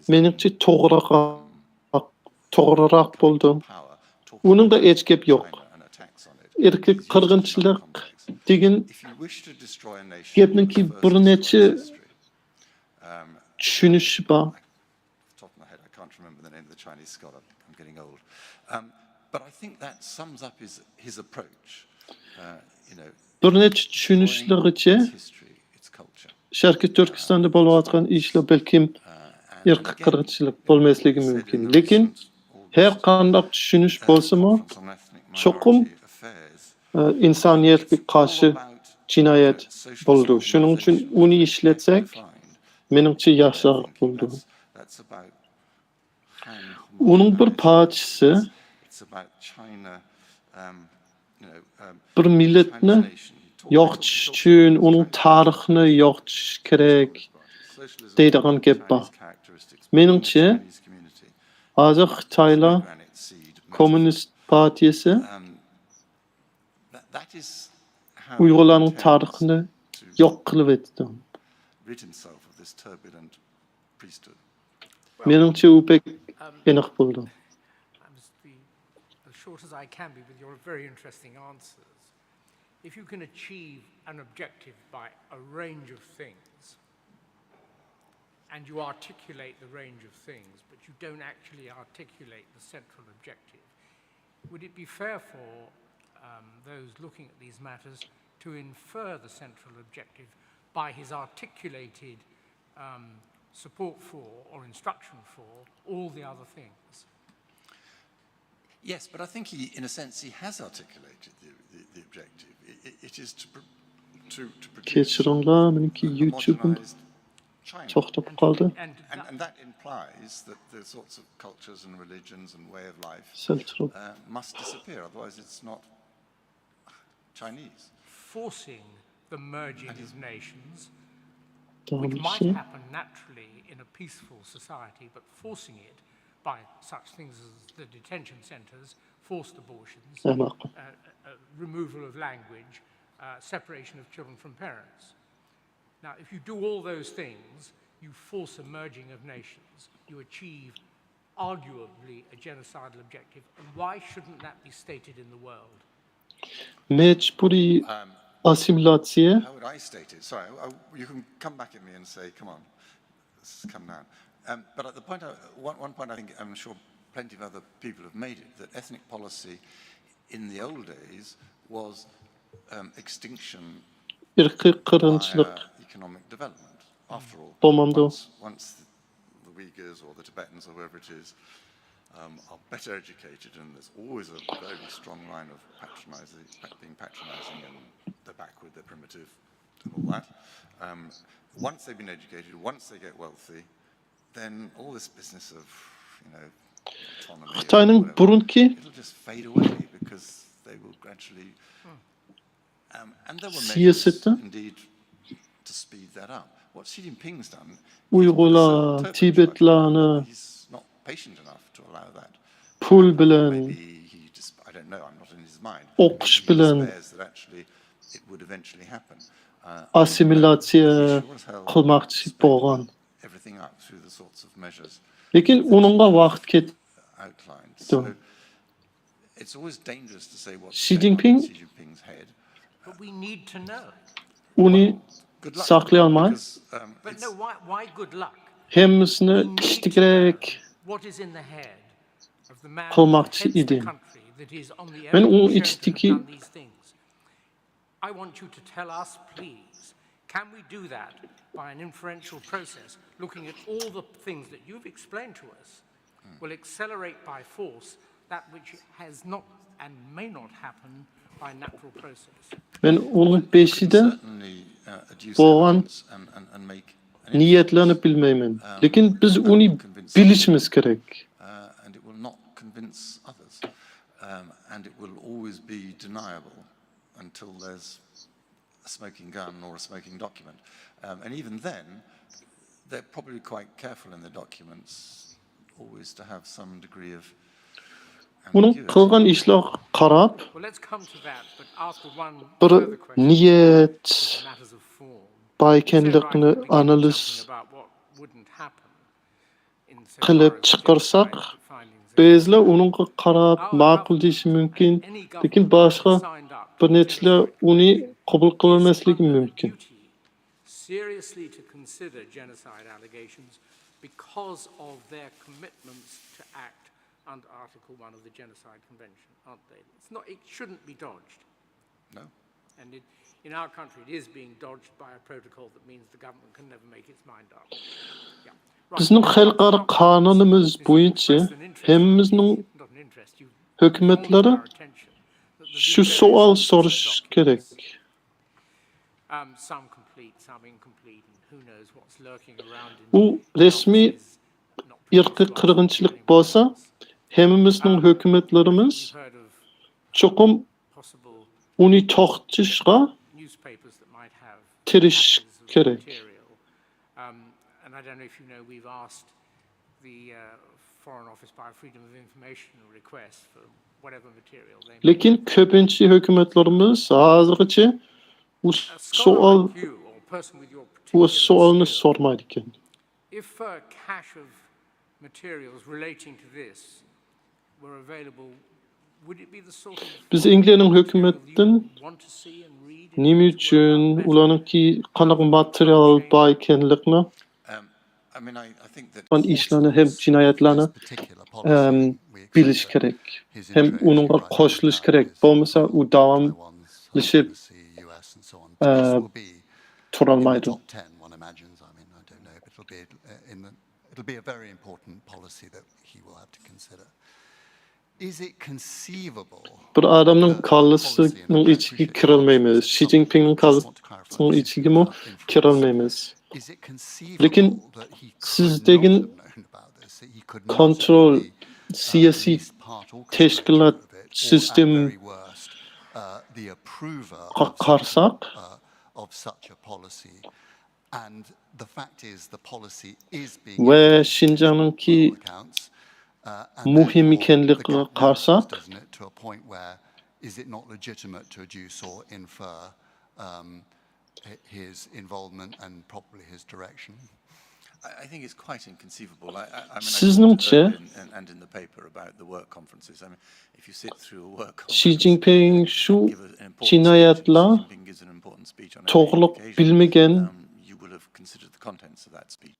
مېنىڭچە توغرىراق، توغرىراق بولىدۇ. Power, talking ئۇنىڭدا ھېچ گەپ يوق. and attacks on it. ئىرقىي قىرغىنچىلىق دېگەن If you wish to destroy a nation, گەپنىڭكى first بىر نەچچە destroy its history. چۈشىنىشى بار. Off the top of my head, I can't remember the name of the Chinese scholar. I'm getting old. Um, but I think that sums up his, his approach. Uh, you know, بىر نەچچە چۈشىنىشلىرىچە its history, its culture. شەرقىي تۈركىستاندا بولۇۋاتقان ئىشلار بەلكىم ئىرقىي قىرغىنچىلىق بولماسلىقى مۇمكىن. لېكىن ھەر قانداق چۈشىنىش بولسىمۇ، چوقۇم ئىنسانىيەتكە قارشى جىنايەت بولىدۇ. شۇنىڭ ئۈچۈن ئۇنى ئىشلەتسەك، مېنىڭچە ياخشىراق بولىدۇ. ئۇنىڭ بىر پارچىسى بىر مىللەتنى يوقىتىش ئۈچۈن ئۇنىڭ تارىخىنى يوقىتىش كېرەك دەيدىغان گەپ بار. مېنىڭچە، ھازىر خىتايلار كوممۇنىست پارتىيىسى ئۇيغۇرلارنىڭ تارىخىنى يوق قىلىۋېتىدۇ. مېنىڭچە ئۇ بەك ئېنىق بولىدۇ. I must be as short as I can be with your very interesting answers. If you can achieve an objective by a range of things, and you articulate the range of things, but you don't actually articulate the central objective, would it be fair for um, those looking at these matters to infer the central objective by his articulated um, support for or instruction for all the other things? Yes, but I think he, in a sense, he has articulated the, the, the objective. It, it, it is to, pr- to, to produce كەچۈرۈڭلار، مېنىڭكى a يۇتيۇبىم modernized China. توختاپ قالدى. And And, that, and that implies that the sorts of cultures and religions and way of life سەل تۇرۇپ. uh, must disappear, otherwise it's not Chinese. forcing the merging of nations, which might داۋاملىشى. happen naturally in a peaceful society, but forcing it by such things as the detention centres, forced abortions, ھە، ماقۇل. uh, uh, removal of language, uh, separation of children from parents. Now, if you do all those things, you force a merging of nations, you achieve arguably a genocidal objective, and why shouldn't that be stated in the world? مەجبۇرىي ئاسسىمىلياتسىيە. How would I state it? Sorry, I, you can come back at me and say, come on, let's come down. Um, but at the point, I, one, one point I think I'm sure plenty of other people have made it, that ethnic policy in the old days was um, extinction ئىرقىي قىرغىنچىلىق via economic development. After all, بولمامدۇ؟ once, once the Uyghurs or the Tibetans or whoever it is um, are better educated, and there's always a very strong line of patronizing, being patronizing, and they're backward, they're primitive, and all that. Um, once they've been educated, once they get wealthy, then all this business of, you know, autonomy or خىتاينىڭ whatever, بۇرۇنقى it'll just fade away because they will gradually. Um, and there were سىياسىتى measures, indeed, to speed that up. What Xi Jinping's done, he's put a ئۇيغۇرلار، certain turbocharge on. تىبەتلەرنى He's not patient enough to allow that. پۇل بىلەن Maybe he just, I don't know, I'm not in his mind. ئوقۇش Maybe he بىلەن despairs that actually it would eventually happen. Uh, ئاسسىمىلياتسىيە he sure as hell قىلماقچى spent بولغان. Everything up through the sorts of measures. لېكىن ئۇنىڭغا ۋاقىت كەتتى. Outlined. Sure. So it's always dangerous to say what's Xi going on in Jinping Xi Jinping's head. But we need to know. ئۇنى Good luck. ساقلىيالماي Because, um, But it's- no, why, why good luck? ھەممىسىنى We need to ئىشلىتىگەك. know what is in the head of the man قىلماقچى who heads the ئىدىم. Country that is on the مەن only ئۇنىڭ showed ئىچىدىكى have done these things. I want you to tell us, please, can we do that by an inferential process, looking at all the things that you've explained to us, will accelerate by force that which has not and may not happen by natural process? مەن ئۇنىڭ بېشىدا Certainly, uh, adduce بولغان evidence and, and, and make an نىيەتلەرنى بىلمەيمەن. لېكىن بىز ئۇنى بىلىشىمىز كېرەك. Uh, and it will not convince others. Um, and it will always be deniable until there's a smoking gun or a smoking document. Um, and even then, they're probably quite careful in the documents always to have some degree of ئۇنىڭ ambiguity. قىلغان ئىشلارغا قاراپ Well, let's come to that, but after one بىر further question, نىيەت، matters of form. بايكەنلىكنى ئانالىز About what wouldn't happen in so قىلىپ far as چىقارساق، legitimate findings. بەزىلەر ئۇنىڭغا قاراپ ماقۇل دېيىشى مۇمكىن، لېكىن باشقا بىر نەچچىلەر ئۇنى قوبۇل قىلالماسلىقى مۇمكىن. Seriously to consider genocide allegations because of their commitments to act under Article one of the Genocide Convention, aren't they? It's not, it shouldn't be dodged. No. And it, in our country, it is being dodged by a protocol that means the government can never make its mind up. Yeah. Right. بىزنىڭ خەلقئارا قانۇنىمىز بويىچە ھەممىمىزنىڭ Not an interest. You ھۆكۈمەتلىرى our attention that the شۇ various سوئال sorts of سورىشى documents, كېرەك. Um, some complete, some incomplete, and who knows what's lurking around in ئۇ رەسمىي not ئىرقىي precisely قىرغىنچىلىق بولسا، ھەممىمىزنىڭ ھۆكۈمەتلىرىمىز We've heard of چوقۇم possible ئۇنى توختىتىشقا newspapers that might have تىرىشىش packages of كېرەك. Material. Um, and I don't know if you know, we've asked the uh, Foreign Office by a Freedom of Information request for whatever material they may لېكىن كۆپىنچە ھۆكۈمەتلىرىمىز ھازىرغىچە ئۇ A scholar سوئال like you or a person with your ئۇ particular سوئالنى skill, سورىمايدىكەن. If a cache of materials relating to this were available, would it be the sort of بىز ئەنگلىيەنىڭ material ھۆكۈمەتتىن you want to see and read in نېمە order to ئۈچۈن، work out better? ئۇلارنىڭكى قانداق ماتېرىيال بار ئىكەنلىكىنى، Um, I mean, I, I think that ئىشلارنى ھەم جىنايەتلەرنى ئەم، بىلىش كېرەك ھەم ئۇنىڭغا قوشۇلۇش كېرەك. بولمىسا ئۇ داۋاملىشىپ ئە، تۇرالمايدۇ. Top ten, one imagines. I mean, I don't know, but it'll be uh, in the, it'll be a very important policy that he will have to consider. Is it conceivable? بىر ئادەمنىڭ كاللىسىنىڭ ئىچىگە كىرەلمەيمىز. شى جىنپىڭنىڭ كاللىسىنىڭ ئىچىگىمۇ كىرەلمەيمىز. Is it لېكىن conceivable that he سىز could دېگەن not have known about this, that he could not كونترول have been, uh, سىياسىي least part or تەشكىلات contributor of it, or at سىستېم very worst, uh, the approver ق- of such, قارىساق، uh, of such a policy. And the fact is, the policy is being ۋە implemented شىنجاڭنىڭكى by all accounts, uh, and مۇھىم therefore ئىكەنلىكىگە the gap قارىساق، narrows, doesn't it, to a point where is it not legitimate to adduce or infer um, hi- his involvement and probably his direction? I, I think it's quite inconceivable. I, I, I mean, I سىزنىڭچە talked earlier in, in, and in the paper about the work conferences. I mean, if you sit through a work شى conference, جىنپىڭ شۇ give a, an important speech, جىنايەتلەر Xi Jinping gives an important speech on توغرىلىق education, بىلمىگەن um, you will have considered the contents of that speech.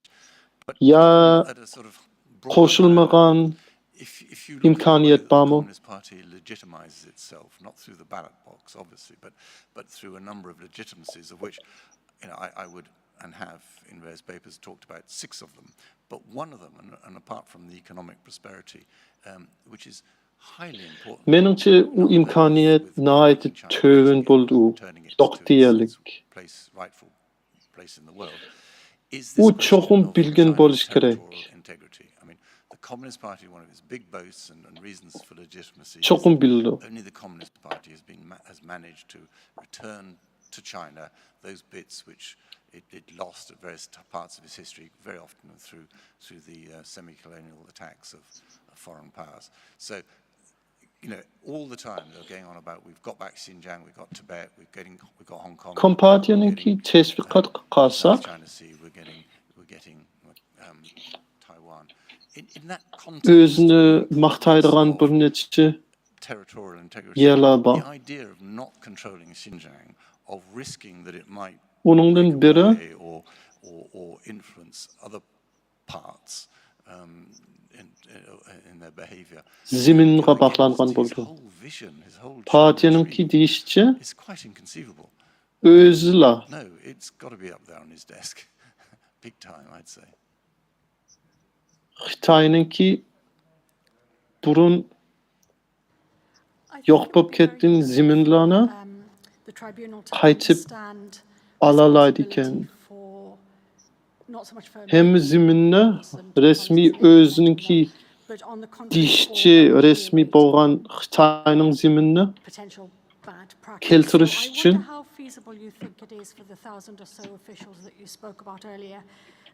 يا At a sort of broader قوشۇلمىغان If, if you look at the way ئىمكانىيەت that the بارمۇ؟ Communist Party legitimizes itself, not through the ballot box, obviously, but, but through a number of legitimacies, of which you know, I, I would and have in various papers talked about six of them, but one of them, and, and apart from the economic prosperity, um, which is highly important. مېنىڭچە، ئۇ ئىمكانىيەت ناھايىتى تۆۋەن بولدى، ئۇ يوق دېيەرلىك. Place, rightful place in the world. ئۇ چوقۇم بىلگەن بولۇش كېرەك. The Communist Party, one of its big boasts and, and reasons for legitimacy, is that only the Communist Party has been ma- has managed to return to China those bits which it, it lost at various t- parts of its history, very often through through the uh, semi-colonial attacks of, of foreign powers. So, you know, all the time they're going on about, "We've got back Xinjiang, we've got Tibet, we're getting, we've got Hong Kong, we're getting South China Sea, we're getting, we're getting um, Taiwan." In, in that context, ئۆزىنى ماختايدىغان بىر نەچچە territorial integrity, يەرلەر بار. The idea of not controlling Xinjiang, of risking that it might ئۇنىڭدىن بىرى or, or, or influence other parts um, in, in, in their behavior. زېمىنغا باغلانغان بولىدۇ. پاتىيەنىڭكى دېيىشىچە، ئۆزىلا. No, it's got to be up there on his desk. Big time, I'd say. خىتاينىڭكى بۇرۇن يوق بولۇپ كەتكەن زېمىنلارنى قايتىپ ئالالايدىكەن. ھەممە زېمىننى رەسمىي ئۆزىنىڭكى دېيىشىچە رەسمىي بولغان خىتاينىڭ زېمىنىنى كەلتۈرۈش ئۈچۈن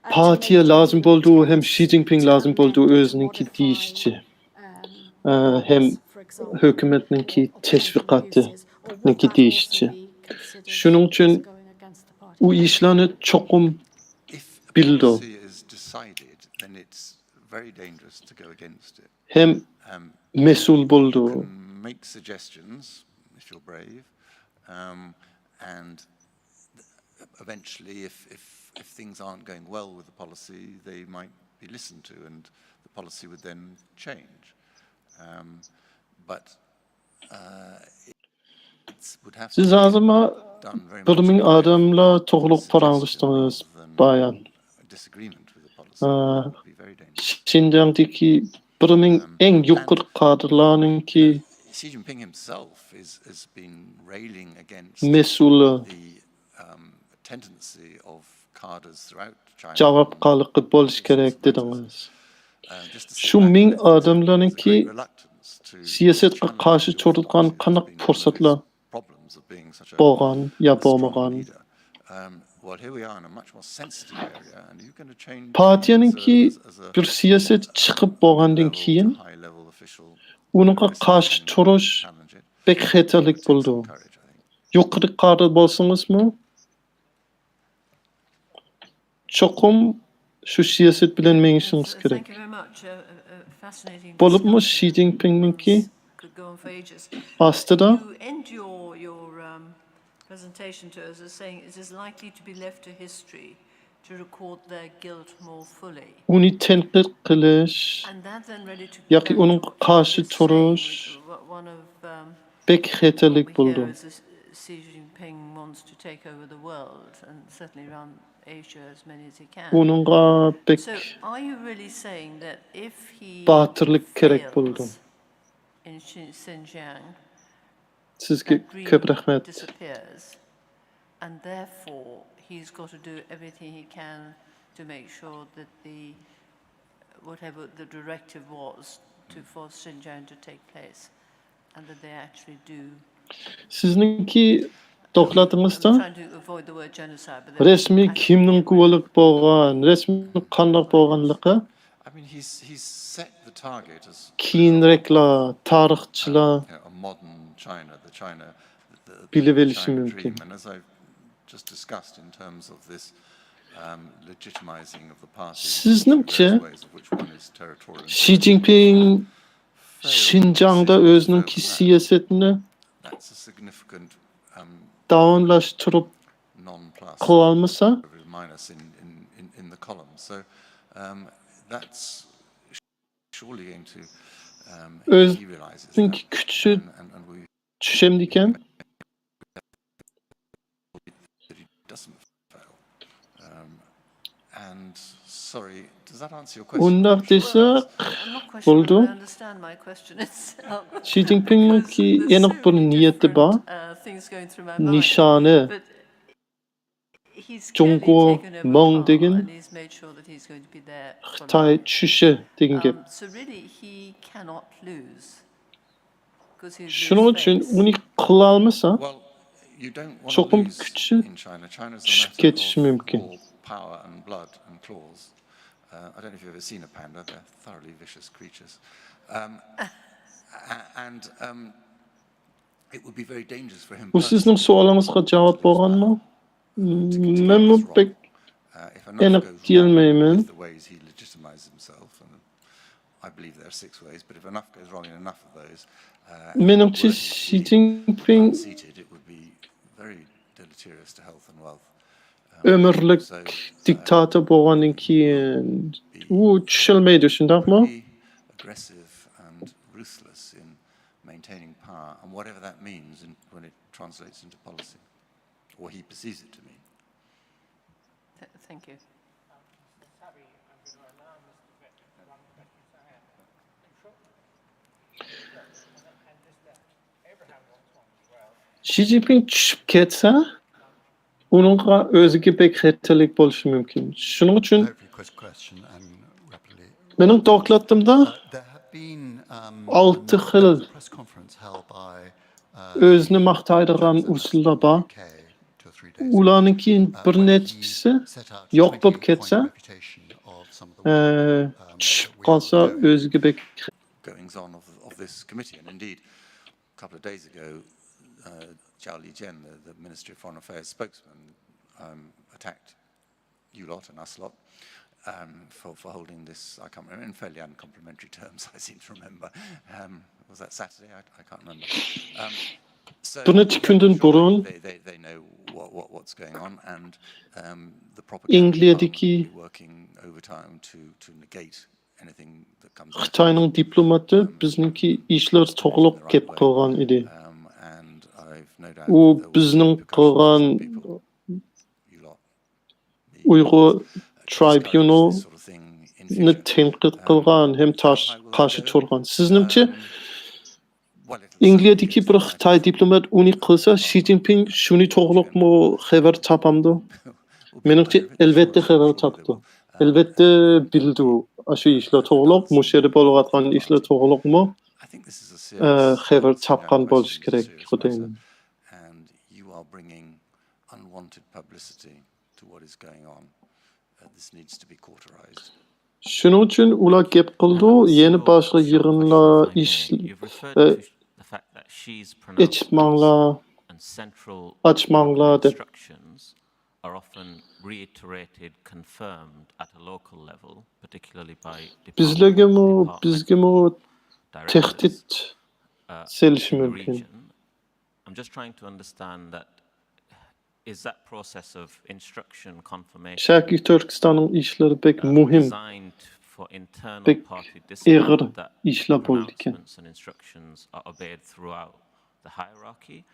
پارتىيە لازىم بولىدۇ ھەم شى جىنپىڭ لازىم بولىدۇ ئۆزىنىڭكى دېيىشىچە، ئە، ھەم ھۆكۈمەتنىڭكى تەشۋىقاتىنىڭكى دېيىشىچە. شۇنىڭ ئۈچۈن ئۇ ئىشلارنى چوقۇم بىلىدۇ. Very dangerous to go against it. ھەم مەسئۇل بولىدۇ. You can make suggestions if you're brave, um, and eventually, if, if, if things aren't going well with the policy, they might be listened to, and the policy would then change. Um, but uh, it would have to سىز be ھازىرمۇ done very بىر much مىڭ in a way of ئادەملەر توغرۇلۇق پاراڭلاشتىڭىز، بايان. ئە، شىنجاڭدىكى بىر مىڭ ئەڭ يۇقىرى كادىرلارنىڭكى مەسئۇلى، جاۋابكارلىقى بولۇشى كېرەك دېدىڭىز. شۇ مىڭ ئادەملەرنىڭكى سىياسەتكە قارشى تۇرىدىغان قانداق پۇرسەتلەر بولغان يا بولمىغان. پارتىيەنىڭكى بىر سىياسەت چىقىپ بولغاندىن كېيىن، ئۇنىڭغا قارشى تۇرۇش بەك خەتەرلىك بولىدۇ. يۇقىرى كادىر بولسىڭىزمۇ، چوقۇم شۇ سىياسەت بىلەن مېڭىشىڭىز كېرەك. بولۇپمۇ شى جىنپىڭنىڭكى ئاستىدا ئۇنى تەنقىد قىلىش ياكى ئۇنىڭغا قارشى تۇرۇش بەك خەتەرلىك بولىدۇ. ئۇنىڭغا بەك باتۇرلۇق كېرەك بولىدۇ. سىزگە كۆپ رەھمەت. And therefore, he's got to do everything he can to make sure that the, whatever the directive was to, for Xinjiang to take place, and that they actually do. سىزنىڭكى دوكلاتىڭىزدا رەسمىي كىمنىڭ گۇۋاھلىقى بولغان، رەسمىي قانداق بولغانلىقى كېيىنرەكلا تارىخچىلار بىلىۋېلىشى مۇمكىن. سىزنىڭچە، شى جىنپىڭ شىنجاڭدا ئۆزىنىڭكى سىياسىتىنى داۋاملاشتۇرۇپ قىلالمىسا، ئۆزىنىڭكى كۈچى چۈشەمدىكەن؟ ئۇنداق دېسەك بولىدۇ. شى جىنپىڭنىڭكى ئېنىق بىر نىيىتى بار. نىشانى جۇڭگو مىڭ دېگەن، خىتاي چۈشى دېگەن گەپ. شۇنىڭ ئۈچۈن ئۇنى قىلالمىسا، چوقۇم كۈچى چۈشۈپ كېتىشى مۇمكىن. بۇ سىزنىڭ سوئالىڭىزغا جاۋاب بولغانمۇ؟ مەنمۇ بەك ئېنىق دېيەلمەيمەن. مېنىڭچە، شى جىنپىڭ ئۆمۈرلۈك دىكتاتور بولغاندىن كېيىن ئۇ چۈشەلمەيدۇ، شۇنداقمۇ؟ شى جىنپىڭ چۈشۈپ كەتسە، ئۇنىڭغا ئۆزىگە بەك خەتەرلىك بولۇشى مۇمكىن. شۇنىڭ ئۈچۈن مېنىڭ دوكلاتىمدا ئالتە خىل ئۆزىنى ماختايدىغان ئۇسۇللار بار. ئۇلارنىڭكى بىر نەچچىسى يوق بولۇپ كەتسە، ئە، چۈشۈپ قالسا ئۆزىگە بەك goings on of, of this committee. And indeed, a couple of days ago, uh, Zhao Lijian, the, the Ministry of Foreign Affairs spokesman, um, attacked you lot and us lot um, for, for holding this, I can't remember, in fairly uncomplimentary terms, I seem to remember. Um, was that Saturday? I, I can't remember. Um, so بىر نەچچە كۈندىن بۇرۇن they, they, they know what, what, what's going on, and um, the propaganda ئەنگلىيەدىكى department will be working overtime to, to negate anything that comes out of خىتاينىڭ دىپلوماتى بىزنىڭكى ئىشلار توغرۇلۇق گەپ قىلغان ئىدى. ئۇ بىزنىڭ قىلغان ئۇيغۇر ترايبۇنالنى تەنقىد قىلغان ھەم تاش-، قارشى تۇرغان. سىزنىڭچە، ئەنگلىيەدىكى بىر خىتاي دىپلومات ئۇنى قىلسا، شى جىنپىڭ شۇنى توغرۇلۇقمۇ خەۋەر تاپامدۇ؟ مېنىڭچە، ئەلۋەتتە خەۋەر تاپىدۇ. ئەلۋەتتە بىلىدۇ ئاشۇ ئىشلار توغرۇلۇق، مۇشۇ يەردە بولۇۋاتقان ئىشلار توغرۇلۇقمۇ، ئە، خەۋەر تاپقان بولۇشى كېرەك، خۇدايىم. And you are bringing unwanted publicity to what is going on. Uh, this needs to be cauterized. شۇنىڭ ئۈچۈن ئۇلار گەپ قىلىدۇ، يەنە باشقا يىغىنلار، ئىش، ئە، ئېچىپ ماڭلا، ئاچ ماڭلا دەپ. Are often reiterated, confirmed at a local level, particularly by department, بىزلەرگىمۇ، بىزگىمۇ تەھدىت سېلىشى مۇمكىن. I'm just trying to understand that is that process of instruction, confirmation, شەرقىي تۈركىستاننىڭ ئىشلىرى بەك مۇھىم، designed for internal بەك party ئېغىر discipline, that ئىشلار بولىدىكەن. Pronouncements and instructions are obeyed throughout the hierarchy,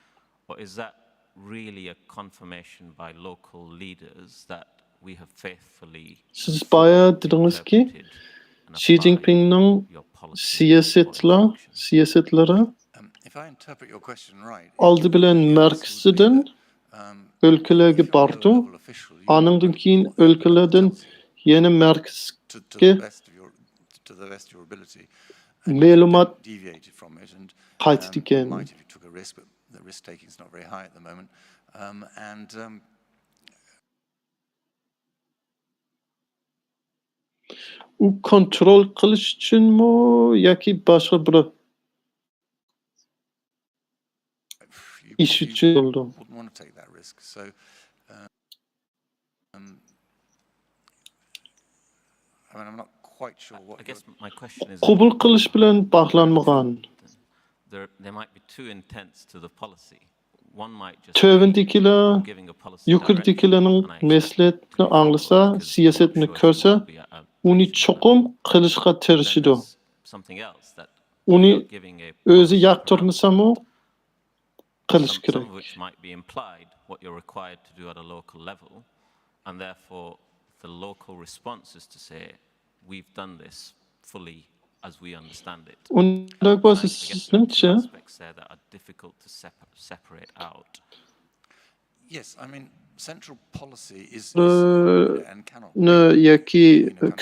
or is that really a confirmation by local leaders that we have faithfully سىز بايا دېدىڭىزكى، شى جىنپىڭنىڭ سىياسەتلەر، سىياسەتلىرى ئالدى بىلەن مەركىزىدىن ئۆلكىلەرگە بارىدۇ، ئانىڭدىن كېيىن ئۆلكىلەردىن يەنە مەركىزگە مەلۇمات قايتىدىكەن. ئۇ كونترول قىلىش ئۈچۈنمۇ ياكى باشقا بىر ئىش ئۈچۈن بولىدۇ؟ قوبۇل قىلىش بىلەن باغلانمىغان. تۆۋەندىكىلەر، يۇقىرىدىكىلەرنىڭ مەسلىھەتنى ئاڭلىسا، سىياسەتنى كۆرسە، ئۇنى چوقۇم قىلىشقا تىرىشىدۇ. ئۇنى ئۆزى ياقتۇرمىسىمۇ قىلىش كېرەك. The local response is to say, "We've done this fully as we understand it." ئۇنداق I, بولسا I guess there are two سىزنىڭچە aspects there that are difficult to separ- separate out. Yes, I mean, central policy is, is ئە، and cannot نى ياكى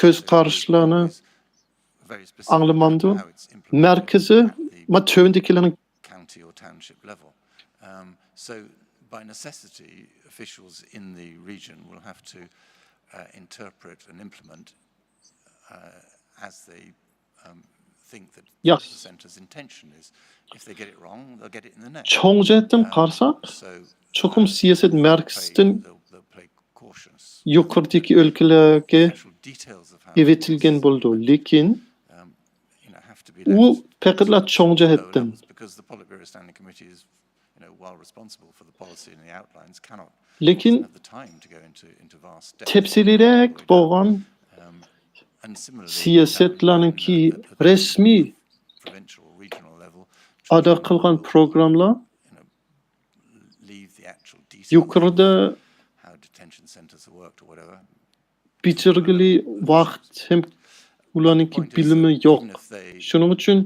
كۆز قاراشلارنى ئاڭلىمامدۇ؟ مەركىزى ما تۆۋەندىكىلەرنىڭ county or township level. Um, so, by necessity, officials in the region will have to uh, interpret and implement uh, as they um, think that the ياخشى. Centre's intention is. If they get it wrong, they'll get it in the next. چوڭ جەھەتتىن قارىساق، So, چوقۇم سىياسەت play, مەركىزىدىن they'll, they'll play cautious. يۇقىرىدىكى ئۆلكىلەرگە Special details of how ئېۋېتىلگەن بولىدۇ. لېكىن um, you know, have to be ئۇ left پەقەتلا چوڭ lower جەھەتتىن. Levels because the Politburo Standing Committee is, you know, while responsible for the policy and the outlines, cannot لېكىن have the time to go into, into vast depth. تەپسىلىيرەك بولغان Um, and similarly, سىياسەتلەرنىڭكى having, uh, at the رەسمىي provincial or regional level, ئادا trying قىلغان to, پروگراممىلار you know, leave the actual details يۇقىرىدا of how detention centres are worked or whatever. بېجىرگىلى ۋاقىت ھەم ئۇلارنىڭكى بىلىمى يوق. شۇنىڭ ئۈچۈن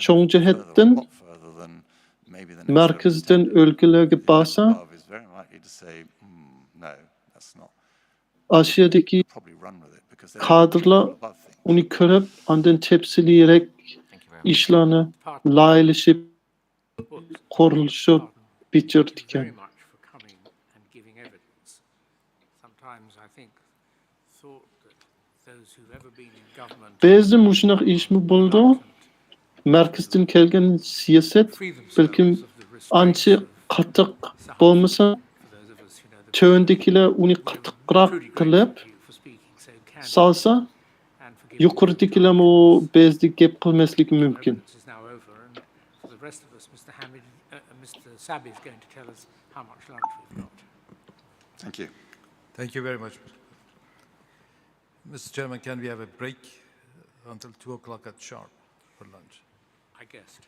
چوڭ جەھەتتىن مەركەزدىن ئۆلكىلەرگە بارسا، ئاشۇ يەردىكى كادىرلار ئۇنى كۆرۈپ، ئاندىن تەپسىلىيرەك ئىشلارنى لايىھەلىشىپ، قۇرۇلۇشۇپ بېجىرىدىكەن. Very much for coming and giving evidence. Sometimes I think thought that those who've ever been in government بەزىدە مۇشۇنداق ئىشمۇ بولىدۇ. مەركەزدىن كەلگەن سىياسەت بەلكىم ئانچە قاتتىق بولمىسا، تۆۋەندىكىلەر ئۇنى قاتتىقراق قىلىپ، سالسا، يۇقىرىدىكىلەرمۇ بەزىدە گەپ قىلماسلىقى مۇمكىن. Is now over, and for the rest of us, Mister Hamid, uh, Mister Sabi is going to tell us how much lunch we've got. Thank you. Thank you very much. Mister Chairman, can we have a break until two o'clock at sharp for lunch? I guessed.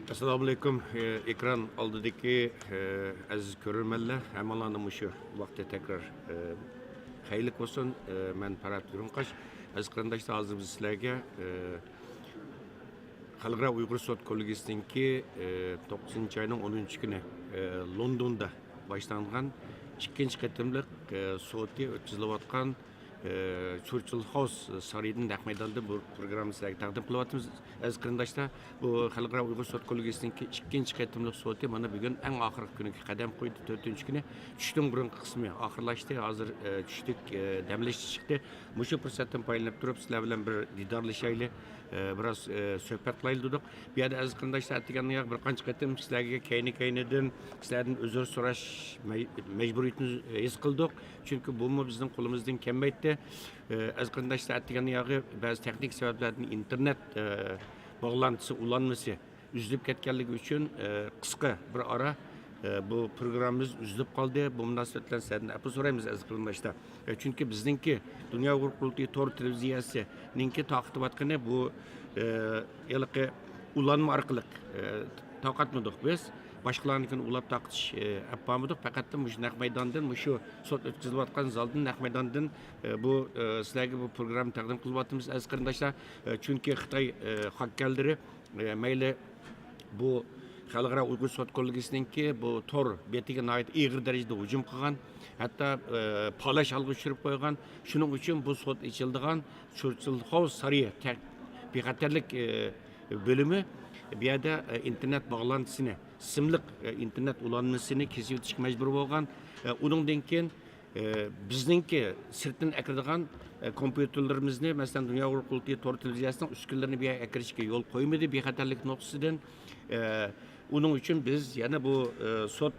ئەسسالامۇئەلەيكۇم. ئېكران ئالدىدىكى ئەزىز كۆرۈرمەنلەر، ھەممىڭلارنى مۇشۇ ۋاقىتتا تەكرار خەيرلىك بولسۇن. مەن پەرھات ئۆرۈڭقاش. ئەزىز قېرىنداشلار، ھازىر بىز سىلەرگە خەلقئارا ئۇيغۇر سوت كوللېگىيىسىنىڭكى توققۇزىنچى ئاينىڭ ئونىنچى كۈنى لوندوندا باشلانغان ئىككىنچى قېتىملىق سوتى ئۆتكۈزۈلۈۋاتقان چۇرچىل خاۋس سارىيىدىن نەق مەيداندىن بۇ پروگراممىنى سىلەرگە تەقدىم قىلىۋاتىمىز. ئەزىز قېرىنداشلار، بۇ خەلقئارا ئۇيغۇر سوت كوللېگىيىسىنىڭكى ئىككىنچى قېتىملىق سوتى مانا بۈگۈن ئەڭ ئاخىرقى كۈنىگە قەدەم قويدى. تۆتىنچى كۈنى چۈشتىن بۇرۇنقى قىسمى ئاخىرلاشتى. ھازىر چۈشلۈك دەم ئېلىش چىقتى. مۇشۇ پۇرسەتتىن پايدىلىنىپ تۇرۇپ سىلەر بىلەن بىر دىدارلىشايلى، بىراز سۆھبەت قىلايلى دېدۇق. بۇ يەردە ئەزىز قېرىنداشلار، ئەتىگەننىڭ بىر قانچە قېتىم سىلەرگە كەينى-كەينىدىن سىلەردىن ئۆزۈر سوراش مەي-، مەجبۇرىيىتىنى ھېس قىلدۇق. چۈنكى بۇمۇ بىزنىڭ قولىمىزدىن كەلمەيتتى. ئەزىز قېرىنداشلار، ئەتىگەننىڭ بەزى تېخنىك سەۋەبلەردىن ئىنتېرنېت باغلانتىسى، ئۇلانمىسى ئۈزۈلۈپ كەتكەنلىكى ئۈچۈن، قىسقا بىر ئارا بۇ پروگراممىمىز ئۈزۈلۈپ قالدى. بۇ مۇناسىۋەت بىلەن سىلەردىن ئەپۇ سورايمىز، ئەزىز قېرىنداشلار. ئە، چۈنكى بىزنىڭكى دۇنيا ئۇيغۇر قۇرۇلتىيى تور تېلېۋىزىيەسىنىڭكى تارقىتىۋاتقىنى بۇ، ئە، ھېلىقى ئۇلانما ئارقىلىق، ئە، تارقاتمىدۇق بىز. باشقىلارنىڭكىنى ئۇلاپ تارقىتىش، ئە، ئەپ بارمىدۇق. پەقەتلا مۇشۇ نەق مەيداندىن، مۇشۇ سوت ئۆتكۈزۈلۈۋاتقان زالدىن، نەق مەيداندىن، ئە، بۇ، ئە، سىلەرگە بۇ پروگراممىنى تەقدىم قىلىۋاتىمىز، ئەزىز قېرىنداشلار. ئە، چۈنكى خىتاي، ئە، خاككەرلىرى ئە، مەيلى بۇ خەلقئارا ئۇيغۇر سوت كوللېگىيىسىنىڭكى بۇ تور بېتىگە ناھايىتى ئېغىر دەرىجىدە ھۇجۇم قىلغان، ھەتتا، ئە، پالاش ھالغا چۈشۈرۈپ قويغان. شۇنىڭ ئۈچۈن بۇ سوت ئېچىلىدىغان چۇرچىل خاۋس سارىيى تەك-، بىخەتەرلىك، ئە، بۆلۈمى بۇ يەردە، ئە، ئىنتېرنېت باغلانتىسىنى، سىملىق، ئە، ئىنتېرنېت ئۇلانمىسىنى كېسىۋېتىشكە مەجبۇر بولغان. ئە، ئۇنىڭدىن كېيىن ئە، بىزنىڭكى سىرتتىن ئەكىرىدىغان، ئە، كومپيۇتېرلىرىمىزنى، مەسىلەن، دۇنيا ئۇيغۇر قۇرۇلتىيى تور تېلېۋىزىيەسىنىڭ ئۈسكۈنىلىرىنى بۇ يەرگە ئەكىرىشكە يول قويمىدى بىخەتەرلىك نۇقتىسىدىن. ئە، ئۇنىڭ ئۈچۈن بىز يەنە بۇ، ئە، سوت،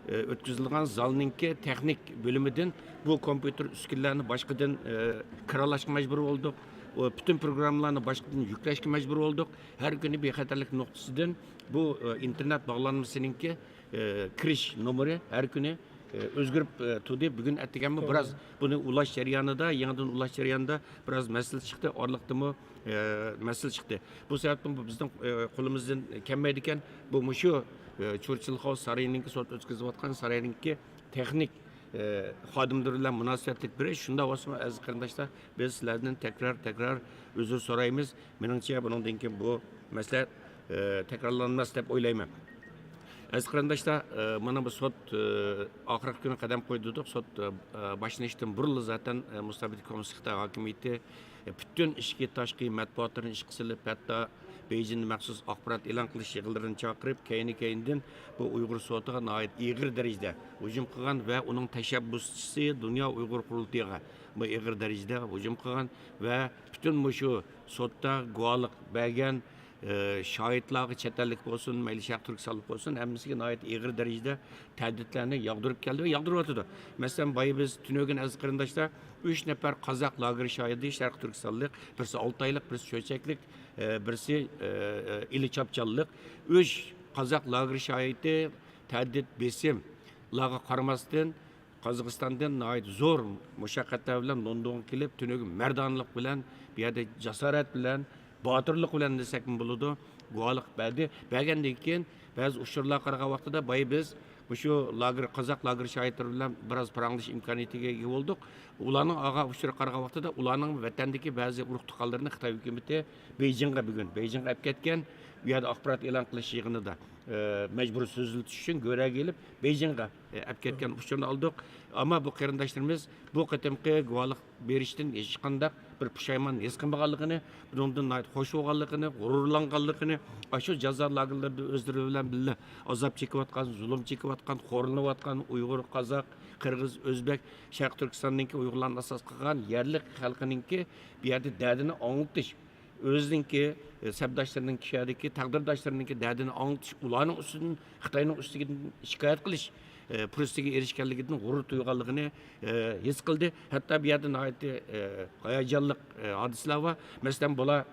ئە، ئۆتكۈزۈلىدىغان زالنىڭكى تېخنىك بۆلۈمىدىن بۇ كومپيۇتېر ئۈسكۈنىلەرنى باشقىدىن، ئە، كىرالاشقا مەجبۇر بولدۇق. ئۇ پۈتۈن پروگراممىلارنى باشقىدىن يۈكلەشكە مەجبۇر بولدۇق. ھەر كۈنى بىخەتەرلىك نۇقتىسىدىن بۇ، ئى، ئىنتېرنېت باغلانمىسىنىڭكى، ئى، كىرىش نومۇرى ھەر كۈنى، ئى، ئۆزگىرىپ، ئى، تۇردى. بۈگۈن ئەتىگەنمۇ بىراز بۇنى ئۇلاش جەريانىدا، يېڭىدىن ئۇلاش جەريانىدا بىراز مەسىلە چىقتى. ئارىلىقتىمۇ، ئى، مەسىلە چىقتى. بۇ سەۋەبتىن بۇ بىزنىڭ، ئى، قولىمىزدىن كەلمەيدىكەن. بۇ مۇشۇ، ئى، چۇرچىل خاۋس سارىيىنىڭكى سوت ئۆتكۈزۈۋاتقان سارىينىڭكى تېخنىك ئى، خادىملىرى بىلەن مۇناسىۋەتلىك بىر ئىش. شۇنداق بولسىمۇ، ئەزىز قېرىنداشلار، بىز سىلەردىن تەكرار، تەكرار ئۆزۈر سورايمىز. مېنىڭچە، بۇنىڭدىن كېيىن بۇ مەسىلە، ئى، تەكرارلانماس دەپ ئويلايمەن. ئەزىز قېرىنداشلار، ئى، مانا بۇ سوت، ئى، ئاخىرقى كۈنى قەدەم قويدى دېدۇق. سوت، ئى، باشلىنىشتىن بۇرۇنلا زاتەن، ئى، مۇستەبىت كوممۇنىست خىتاي ھاكىمىيىتى پۈتۈن ئىچكى، تاشقى مەتبۇئاتلىرىنى ئىشقا سېلىپ، ھەتتا بېيجىڭدا مەخسۇس ئاخبارات ئېلان قىلىش يىغىنلىرىنى چاقىرىپ، كەينى-كەينىدىن بۇ ئۇيغۇر سوتىغا ناھايىتى ئېغىر دەرىجىدە ھۇجۇم قىلغان ۋە ئۇنىڭ تەشەببۇسچىسى دۇنيا ئۇيغۇر قۇرۇلتىيىغا بۇ ئېغىر دەرىجىدە ھۇجۇم قىلغان ۋە پۈتۈن مۇشۇ سوتتا گۇۋاھلىق بەرگەن، ئى، شاھىتلارغا، چەت ئەللىك بولسۇن، مەيلى شەرقىي تۈركىستانلىق بولسۇن، ھەممىسىگە ناھايىتى ئېغىر دەرىجىدە تەھدىتلەرنى ياغدۇرۇپ كەلدى ۋە ياغدۇرۇۋاتىدۇ. مەسىلەن، بايا بىز تۈنۈگۈن، ئەزىز قېرىنداشلار، ئۈچ نەپەر قازاق لاگېر شاھىدى، شەرقىي تۈركىستانلىق، بىرسى ئالتايلىق، بىرسى چۆچەكلىك، ئى، بىرسى، ئى، ئىلى چاپچاللىق. ئۈچ قازاق لاگېر شاھىدى تەھدىت، بېسىملارغا قارىماستىن، قازاقىستاندىن ناھايىتى زور مۇشەققەتلەر بىلەن لوندونغا كېلىپ، تۈنۈگۈن مەردانىلىق بىلەن، بۇ يەردە جاسارەت بىلەن، باتۇرلۇق بىلەن دېسەكمۇ بولىدۇ، گۇۋاھلىق بەردى. بەرگەندىن كېيىن، بەزى ئۇچۇرلارغا قارىغان ۋاقتىدا، بايا بىز مۇشۇ لاگېر، قازاق لاگېر شاھىتلىرى بىلەن بىراز پاراڭلىشىش ئىمكانىيىتىگە ئىگە بولدۇق. ئۇلارنىڭ ئالغان ئۇچۇرىغا قارىغان ۋاقتىدا، ئۇلارنىڭ ۋەتەندىكى بەزى ئۇرۇق-تۇغقانلىرىنى خىتاي ھۆكۈمىتى بېيجىڭغا، بۈگۈن بېيجىڭغا ئەپ كەتكەن. ئۇ يەردە ئاخبارات ئېلان قىلىش يىغىنىدا، ئى، مەجبۇرىي سۆزلىتىش ئۈچۈن گۆرەگە ئېلىپ، بېيجىڭغا، ئى، ئەپ كەتكەن ئۇچۇرنى ئالدۇق. ئەمما بۇ قېرىنداشلىرىمىز بۇ قېتىمقى گۇۋاھلىق بېرىشتىن ھېچقانداق بىر پۇشايمان ھېس قىلمىغانلىقىنى، بۇنىڭدىن ناھايىتى خۇش بولغانلىقىنى، غۇرۇرلانغانلىقىنى، ئاشۇ جازا لاگېرلىرىدا ئۆزلىرى بىلەن بىللە ئازاب چېكىۋاتقان، زۇلۇم چېكىۋاتقان، خورلىنىۋاتقان ئۇيغۇر، قازاق، قىرغىز، ئۆزبەك، شەرقىي تۈركىستاندىكى ئۇيغۇرلارنى ئاساس قىلغان يەرلىك خەلقىنىڭكى بۇ يەردە دەردىنى ئاڭلىتىش، ئۆزىنىڭكى، ئە، سەپداشلىرىنىڭ، كىشىلەردىكى تەقدىرداشلىرىنىڭكى دەردىنى ئاڭلىتىش، ئۇلارنىڭ ئۈستىدىن، خىتاينىڭ ئۈستىگە شىكايەت قىلىش، ئە، پۇرسىتىگە ئېرىشكەنلىكىدىن غۇرۇر تۇيغانلىقىنى، ئە، ھېس قىلدى. ھەتتا بۇ يەردە ناھايىتى، ئە، ھاياجانلىق، ئە، ھادىسىلەر بار. مەسىلەن، بۇلار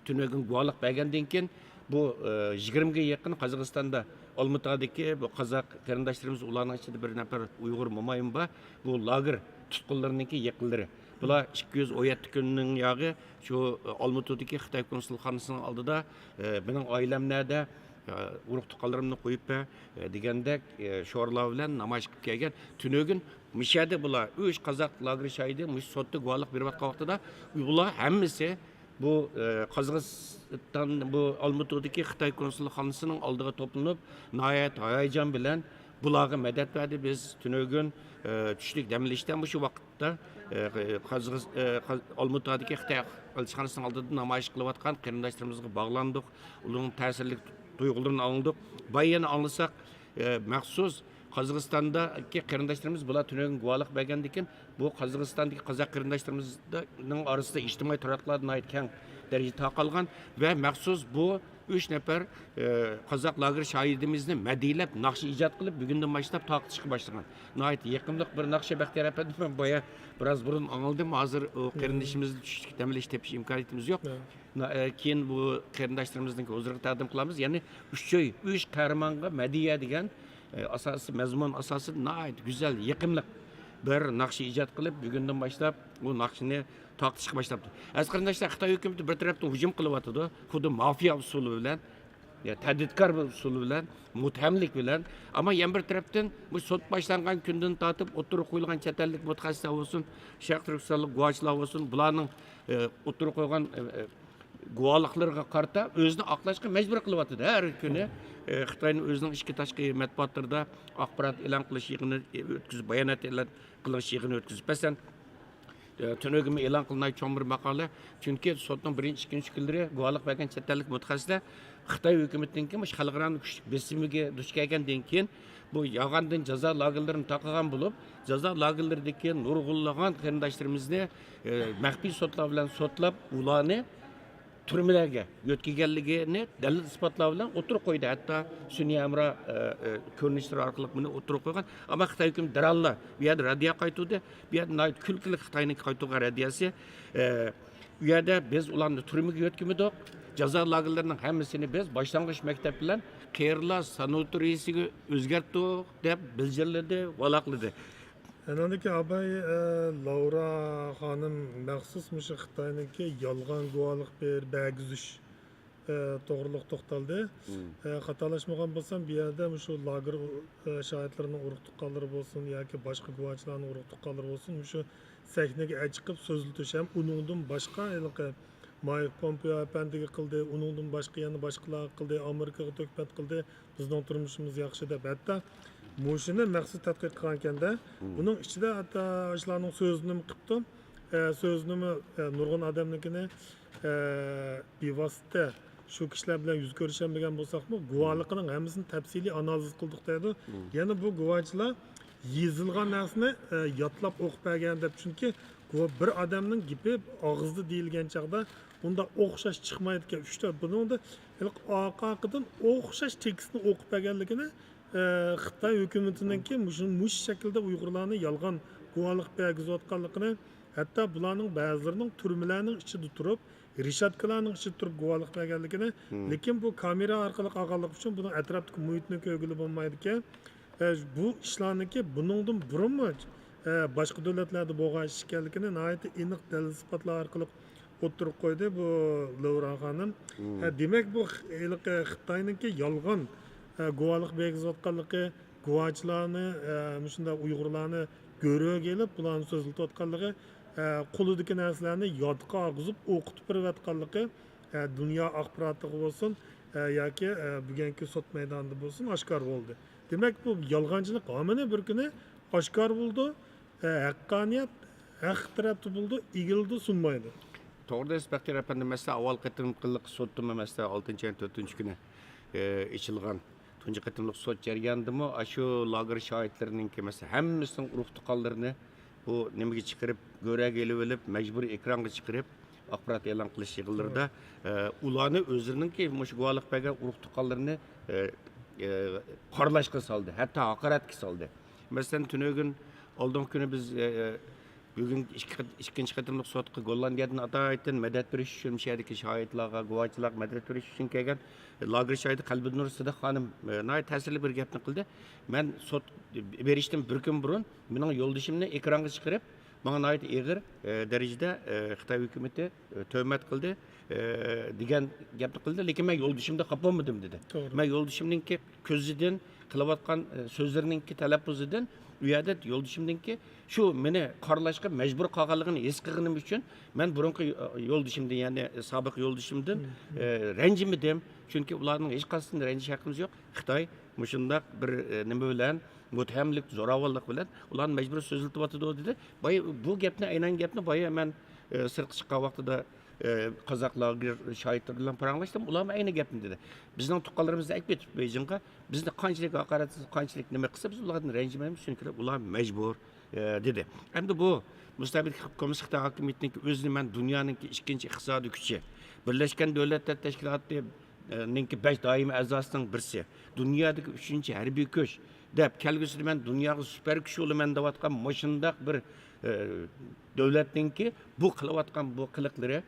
تۈنۈگۈن گۇۋاھلىق بەرگەندىن كېيىن، بۇ، ئە، يىگىرمىگە يېقىن قازاقىستاندا، ئالمۇتادىكى بۇ قازاق قېرىنداشلىرىمىز، ئۇلارنىڭ ئىچىدە بىر نەپەر ئۇيغۇر مومايىم بار. بۇ لاگېر تۇتقۇنلىرىنىڭكى يېقىنلىرى. بۇلار ئىككى يۈز ئون يەتتە كۈننىڭ ياغى شۇ، ئە، ئالمۇتىدىكى خىتاي كونسۇلخانىسىنىڭ ئالدىدا، ئە، مېنىڭ ئائىلەم نەدە، ئە، ئۇرۇق-تۇغقانلىرىمنى قويۇپ بەر، ئە، دېگەندەك، ئە، شورلار بىلەن نامايىش قىلىپ كەلگەن. تۈنۈگۈن مۇشۇ يەردە بۇلار ئۈچ قازاق لاگېر شاھىدى مۇشۇ سوتتا گۇۋاھلىق بېرىۋاتقان ۋاقتىدا، بۇلار ھەممىسى بۇ، ئە، قازاقىستان، بۇ ئالمۇتىدىكى خىتاي كونسۇلخانىسىنىڭ ئالدىغا توپلىنىپ، ناھايەتتە ھاياجان بىلەن بۇلارغا مەدەت بەردى. بىز تۈنۈگۈن، ئە، چۈشلۈك دەم ئېلىشتا مۇشۇ ۋاقىتتا، ئە، قازاقىس-، ئە، قاز-، ئالمۇتادىكى خىتاي ئەلچىخانىسىنىڭ ئالدىدا نامايىش قىلىۋاتقان قېرىنداشلىرىمىزغا باغلاندۇق. ئۇلارنىڭ تەسىرلىك تۇيغۇلىرىنى ئاڭلىدۇق. بايا يەنە ئاڭلىساق، ئە، مەخسۇس قازاقىستاندىكى قېرىنداشلىرىمىز بۇلار تۈنۈگۈن گۇۋاھلىق بەرگەندىن كېيىن، بۇ قازاقىستاندىكى قازاق قېرىنداشلىرىمىزنىڭ ئارىسىدا ئىجتىمائىي تاراتقۇلاردا ناھايىتى كەڭ دەرىجىدە تارقالغان ۋە مەخسۇس بۇ ئۈچ نەپەر، ئە، قازاق لاگېر شاھىدىمىزنى مەدھىيەلەپ، ناخشا ئىجاد قىلىپ، بۈگۈندىن باشلاپ تارقىتىشقا باشلىغان. ناھايىتى يېقىملىق بىر ناخشا، بەختىيار ئەپەندى. مەن بايا بىراز بۇرۇن ئاڭلىدىم، ھازىر ئۇ قېرىندىشىمىزنى چۈشلۈك دەم ئېلىش تېپىش ئىمكانىيىتىمىز يوق. نا-، ئە، كېيىن بۇ قېرىنداشلىرىمىزنىڭ ھۇزۇرىغا تەقدىم قىلارمىز. يەنى ئۈچ ئۆي، ئۈچ قەھرىمانغا مەدھىيە دېگەن، ئە، ئاساسىي مەزمۇن ئاساسىدا ناھايىتى گۈزەل، يېقىملىق بىر ناخشا ئىجاد قىلىپ، بۈگۈندىن باشلاپ بۇ ناخشىنى تارقىتىشقا باشلاپتۇ. ئەزىز قېرىنداشلار، خىتاي ھۆكۈمىتى بىر تەرەپتىن ھۇجۇم قىلىۋاتىدۇ، خۇددى مافىيا ئۇسۇلى بىلەن، يا، تەھدىتكار بىر ئۇسۇل بىلەن، مۇتتەھەملىك بىلەن. ئەمما يەنە بىر تەرەپتىن، بۇ سوت باشلانغان كۈندىن تارتىپ ئوتتۇرىغا قويۇلغان چەت ئەللىك مۇتەخەسسىسلەر بولسۇن، شەرقىي تۈركىستانلىق گۇۋاچىلار بولسۇن، بۇلارنىڭ، ئە، ئوتتۇرىغا قويغان، ئە، ئە، گۇۋاھلىقلىرىغا قارىتا ئۆزىنى ئاقلاشقا مەجبۇر قىلىۋاتىدۇ ھەر كۈنى. ئە، خىتاينىڭ ئۆزىنىڭ ئىچكى، تاشقى مەتبۇئاتلىرىدا ئاخبارات ئېلان قىلىش يىغىنى، ئە، ئۆتكۈزۈپ، بايانات ئېلان قىلىش يىغىنى ئۆتكۈزۈپ، مەسىلەن، ئە، تۈنۈگۈنمۇ ئېلان قىلىنغان چوڭ بىر ماقالە. چۈنكى سوتنىڭ بىرىنچى، ئىككىنچى كۈنلىرى گۇۋاھلىق بەرگەن چەت ئەللىك مۇتەخەسسىسلەر خىتاي ھۆكۈمىتىنىڭكى مۇشۇ خەلقئارانىڭ كۈچلۈك بېسىمىگە دۇچ كەلگەندىن كېيىن، بۇ يالغاندىن جازا لاگېرلىرىنى تارقىغان بولۇپ، جازا لاگېرلىرىدىكى نۇرغۇنلىغان قېرىنداشلىرىمىزنى، ئە، مەخپىي سوتلار بىلەن سوتلاپ، ئۇلارنى تۈرمىلەرگە يۆتكىگەنلىكىنى دەلىل-ئىسپاتلار بىلەن ئوتتۇرىغا قويدى. ھەتتا سۈنئىي ھەمراھ، ئە، ئە، كۆرۈنۈشلىرى ئارقىلىق بۇنى ئوتتۇرىغا قويغان. ئەمما خىتاي ھۆكۈمىتى دەرھاللا بۇ يەردە رەددىيە قايتۇردى. بۇ يەردە ناھايىتى كۈلكىلىك خىتاينىڭ قايتۇرغان رەددىيەسى. ئە، ئۇ يەردە بىز ئۇلارنى تۈرمىگە يۆتكىمىدۇق. جازا لاگېرلىرىنىڭ ھەممىسىنى بىز باشلانغۇچ مەكتەپ بىلەن قېرىلار ساناتورىيىسىگە ئۆزگەرتتۇق، دەپ بىلجىرلىدى، ۋالاقلىدى. ئانىڭدىن كېيىن ئاباي، ئە، لائۇرا خانىم مەخسۇس مۇشۇ خىتاينىڭكى يالغان گۇۋاھلىق بېر-، بەرگۈزۈش، ئە، توغرىلىق توختالدى. مم. ئە، خاتالاشمىغان بولسام، بۇ يەردە مۇشۇ لاگېر، ئە، شاھىتلىرىنىڭ ئۇرۇق تۇغقانلىرى بولسۇن ياكى باشقا گۇۋاچىلارنىڭ ئۇرۇق تۇغقانلىرى بولسۇن، مۇشۇ سەھنىگە ئەچىقىپ سۆزلىتىش ھەم ئۇنىڭدىن باشقا ھېلىقى مايك پومپېئو ئەپەندىگە قىلدى، ئۇنىڭدىن باشقا يەنە باشقىلارغا قىلدى، ئامېرىكىغا تۆھپەت قىلدى، بىزنىڭ تۇرمۇشىمىز ياخشى دەپ. ھەتتا مۇشۇنى مەخسۇس تەتقىق قىلغانىكەن-دە، مم. بۇنىڭ ئىچىدە ھەتتا شۇلارنىڭ سۆزىنىمۇ قىپتۇ. ئە، سۆزىنىمۇ، ئە، نۇرغۇن ئادەمنىڭكىنى، ئە، بىۋاسىتە شۇ كىشىلەر بىلەن يۈز كۆرۈشەلمىگەن بولساقمۇ، گۇۋاھلىقىنىڭ ھەممىسىنى تەپسىلىي ئانالىز قىلدۇق دەيدۇ. مم. يەنە بۇ گۇۋاچىلار يېزىلغان نەرسىنى، ئە، يادلاپ ئوقۇپ بەرگەن دەپ، چۈنكى گۇۋا-، بىر ئادەمنىڭ گېپى ئاغزىدا دېيىلگەن چاغدا ئۇنداق ئوخشاش چىقمايدىكەن. ئۈچ تەرەپ بۇنىڭدا ھېلىقى ئارقا-ئارقىدىن ئوخشاش تېكىستنى ئوقۇپ بەرگەنلىكىنى، ئە، خىتاي ھۆكۈمىتىنىڭكى مۇشۇ، مۇشۇ شەكىلدە ئۇيغۇرلارنى يالغان گۇۋاھلىق بەرگۈزۈۋاتقانلىقىنى، ھەتتا بۇلارنىڭ بەزىلىرىنىڭ تۈرمىلەرنىڭ ئىچىدە تۇرۇپ، رېشاتكىلارنىڭ ئىچىدە تۇرۇپ گۇۋاھلىق بەرگەنلىكىنى، مم. لېكىن بۇ كامېرا ئارقىلىق ئالغانلىقى ئۈچۈن بۇنىڭ ئەتراپتىكى مۇھىتنى كۆرگىلى بولمايدىكەن. ئە، بۇ ئىشلارنىڭكى بۇنىڭدىن بۇرۇنمۇ، ئە، باشقا دۆلەتلەردە بولغان ئىش ئىكەنلىكىنى ناھايىتى ئېنىق دەلىل-ئىسپاتلار ئارقىلىق ئوتتۇرىغا قويدى بۇ لورا خانىم. مم. ئە، دېمەك، بۇ خ-، ھېلىقى خىتاينىڭكى يالغان، ئە، گۇۋاھلىق بەرگۈزۈۋاتقانلىقى، گۇۋاچىلارنى، ئە، مۇشۇنداق ئۇيغۇرلارنى گۆرۈگە ئېلىپ، بۇلارنى سۆزلىتىۋاتقانلىقى، ئە، قولىدىكى نەرسىلەرنى يادقا ئالغۇزۇپ ئوقۇتۇپ بېرىۋاتقانلىقى، ئە، دۇنيا ئاخباراتىغا بولسۇن، ئە، ياكى، ئە، بۈگۈنكى سوت مەيدانىدا بولسۇن، ئاشكارا بولدى. دېمەك، بۇ يالغانچىلىق ھامىنى بىر كۈنى ئاشكارا بولىدۇ، ئە، ھەققانىيەت ھەق تەرەپتە بولىدۇ، ئېگىلىدۇ، سۇنمايدۇ. توغرا دەيسىز، بەختىيار ئەپەندى، مەسىلەن، ئاۋۋال قېتىملىق سوتتىمۇ، مەسىلەن، ئالتىنچى ئاينىڭ تۆتىنچى كۈنى، ئە، ئېچىلغان. تۇنجى قېتىملىق سوت جەريانىدىمۇ ئاشۇ لاگېر شاھىتلىرىنىڭكى، مەسىلەن، ھەممىسىنىڭ ئۇرۇق-تۇغقانلىرىنى بۇ نېمىگە چىقىرىپ، گۆرۈگە ئېلىۋېلىپ، مەجبۇرىي ئېكرانغا چىقىرىپ، ئاخبارات ئېلان قىلىش يىغىنلىرىدا، توغرا. ئە، ئۇلارنى ئۆزلىرىنىڭكى مۇشۇ گۇۋاھلىق بەرگەن ئۇرۇق-تۇغقانلىرىنى، ئە، ئە، قارىلاشقا سالدى، ھەتتا ھاقارەتكە سالدى. مەسىلەن، تۈنۈگۈن ئالدىنقى كۈنى بىز، ئە، ئە، بۈگۈن ئىككى قېت-، ئىككىنچى قېتىملىق سوتقا گوللاندىيەدىن ئاتايىتىن مەدەت بېرىش ئۈچۈن، مۇشۇ يەردىكى شاھىتلارغا، گۇۋاچىلارغا مەدەت بېرىش ئۈچۈن كەلگەن لاگېر شاھىتى قەلبىنۇر سىدىق خانىم، ئە، ناھايىتى تەسىرلىك بىر گەپنى قىلدى. مەن سوت بېرىشتىن بىر كۈن بۇرۇن مېنىڭ يولدىشىمنى ئېكرانغا چىقىرىپ، ماڭا ناھايىتى ئېغىر، ئە، دەرىجىدە، ئە، خىتاي ھۆكۈمىتى، ئە، تۆھمەت قىلدى، ئە، دېگەن گەپنى قىلدى. لېكىن مەن يولدىشىمدىن خاپا بولمىدىم، دېدى. توغرا. مەن يولدىشىمنىڭكى كۆزىدىن، قىلىۋاتقان، ئە، سۆزلىرىنىڭكى تەلەپپۇزىدىن، ئۇ يەردە يولدىشىمنىڭكى شۇ مېنى قارىلاشقا مەجبۇر قالغانلىقىنى ھېس قىلغىنىم ئۈچۈن، مەن بۇرۇنقى، ئە، يولدىشىمدىن، يەنى سابىق يولدىشىمدىن، مم. ئە، رەنجىمىدىم. چۈنكى ئۇلارنىڭ ھېچقايسىدىن رەنجىش ھەققىمىز يوق. خىتاي مۇشۇنداق بىر، ئە، نېمە بىلەن، مۇتتەھەملىك، زوراۋانلىق بىلەن ئۇلارنى مەجبۇرىي سۆزلىتىۋاتىدۇ، دېدى. بايا بۇ گەپنى، ئەينەن گەپنى بايا مەن، ئە، سىرتقا چىققان ۋاقتىدا، ئە، قازاق لاگېر شاھىتلىرى بىلەن پاراڭلاشتىم. ئۇلارمۇ ئەينى گەپنى دېدى. بىزنىڭ تۇغقانلىرىمىزنى ئەكېتىپ بېيجىڭغا، بىزنى قانچىلىك ھاقارەتلىسە، قانچىلىك نېمە قىلسا، بىز ئۇلاردىن رەنجىمەيمىز، چۈنكى ئۇلار مەجبۇر، ئە، دېدى. ئەمدى بۇ مۇستەبىت كوممۇنىست خىتاي ھاكىمىيىتىنىڭكى ئۆزىنى مەن دۇنيانىڭكى ئىككىنچى ئىقتىسادىي كۈچى، بىرلەشكەن دۆلەتلەر تەشكىلاتى نىڭكى بەش دائىمىي ئەزاسىنىڭ بىرسى، دۇنيادىكى ئۈچىنچى ھەربىي كۈچ دەپ، كەلگۈسىدە مەن دۇنياغا سۇپەر كۈچ بولىمەن دەۋاتقان مۇشۇنداق بىر، ئە، دۆلەتنىڭكى بۇ قىلىۋاتقان بۇ قىلىقلىرى،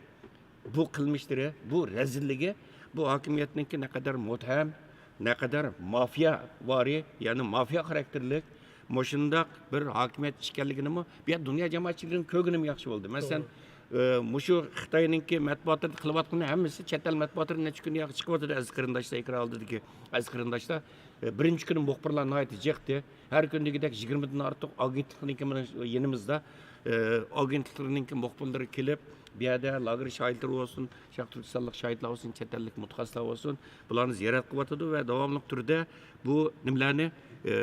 بۇ قىلمىشلىرى، بۇ رەزىللىكى، بۇ ھاكىمىيەتنىڭكى نەقەدەر مۇتتەھەم، نەقەدەر مافىياۋارى، يەنى مافىيا خاراكتېرلىك، مۇشۇنداق بىر ھاكىمىيەت ئىكەنلىكىنىمۇ بۇ يەر دۇنيا جامائەتچىلىكىنىڭ كۆرگىنىمۇ ياخشى بولدى. مەسىلەن، توغرا. ئى، مۇشۇ خىتاينىڭكى مەتبۇئاتلىرىدا قىلىۋاتقىنى ھەممىسى چەت ئەل مەتبۇئاتلىرىدا نەچچە كۈندىن ياقى چىقىۋاتىدۇ، ئەزىز قېرىنداشلار، ئېكران ئالدىدىكى ئەزىز قېرىنداشلار. ئى، بىرىنچى كۈنى مۇخبىرلار ناھايىتى جىقتى. ھەر كۈندىكىدەك يىگىرمىدىن ئارتۇق ئاگېنتلىقنىڭكى مانا يېنىمىزدا، ئى، ئاگېنتلىقلىرىنىڭكى مۇخبىرلىرى كېلىپ، بۇ يەردە لاگېر شاھىتلىرى بولسۇن، شەرقىي تۈركىستانلىق شاھىتلار بولسۇن، چەت ئەللىك مۇتەخەسسىسلەر بولسۇن، بۇلارنى زىيارەت قىلىۋاتىدۇ ۋە داۋاملىق تۈردە بۇ نېمىلەرنى، ئى،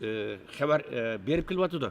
ئى، خەۋەر، ئى، بېرىپ كېلىۋاتىدۇ.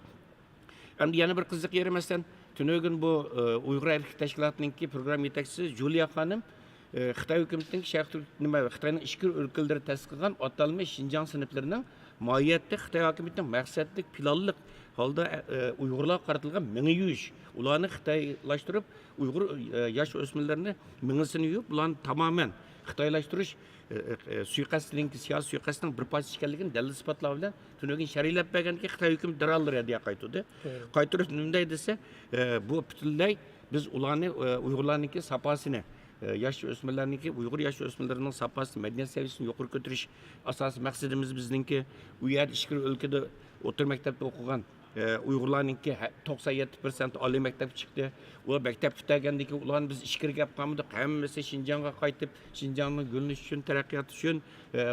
ئەمدى يەنە بىر قىزىق يېرى، مەسىلەن، تۈنۈگۈن بۇ، ئى، ئۇيغۇر ھەرىكىتى تەشكىلاتىنىڭكى پروگرامما يېتەكچىسى جۇلىيا خانىم، ئى، خىتاي ھۆكۈمىتىنىڭ شەرقىي تۈرك-، نېمە، خىتاينىڭ ئىچكىرى ئۆلكىلىرىدا تەسىس قىلغان ئاتالمىش شىنجاڭ سىنىپلىرىنىڭ ماھىيەتتە خىتاي ھاكىمىيىتىنىڭ مەقسەتلىك، پىلانلىق ھالدا، ئى، ئۇيغۇرلارغا قارىتىلغان مېڭە يۇيۇش، ئۇلارنى خىتايلاشتۇرۇپ، ئۇيغۇر، ئى، ياش ئۆسمۈرلىرىنى مېڭىسىنى يۇيۇپ، ئۇلارنى تامامەن خىتايلاشتۇرۇش، ئى، ئى، ئى، سۇيىقەستىنىڭ، سىياسىي سۇيىقەستنىڭ بىر پارچىسى ئىكەنلىكىنى دەلىل-ئىسپاتلار بىلەن تۈنۈگۈن شەرھلەپ بەرگەندىكىن خىتاي ھۆكۈمىتى دەرھال رەددىيە قايتۇردى. توغرا. قايتۇرۇپ نېمە دەيدۇ دېسە، ئى، بۇ پۈتۈنلەي بىز ئۇلارنى، ئۇيغۇرلارنىڭكى ساپاسىنى، ياش ئۆسمۈرلەرنىڭكى، ئۇيغۇر ياش ئۆسمۈرلىرىنىڭ ساپاسى، مەدەنىيەت سەۋىيەسىنى يۇقىرى كۆتۈرۈش ئاساسىي مەقسىتىمىز بىزنىڭكى. ئۇ يەردە ئىچكىرى ئۆلكىدە ئوتتۇرا مەكتەپتە ئوقۇغان ئۇيغۇرلارنىڭكى توقسان يەتتە پىرسەنت ئالىي مەكتەپكە چىقتى. ئۇلار مەكتەپ پۈتتۈرگەندىن كېيىن ئۇلارنى بىز ئىچكىرىگە ئەپ قالمىدۇق. ھەممىسى شىنجاڭغا قايتىپ، شىنجاڭنىڭ گۈللىنىشى ئۈچۈن، تەرەققىياتى ئۈچۈن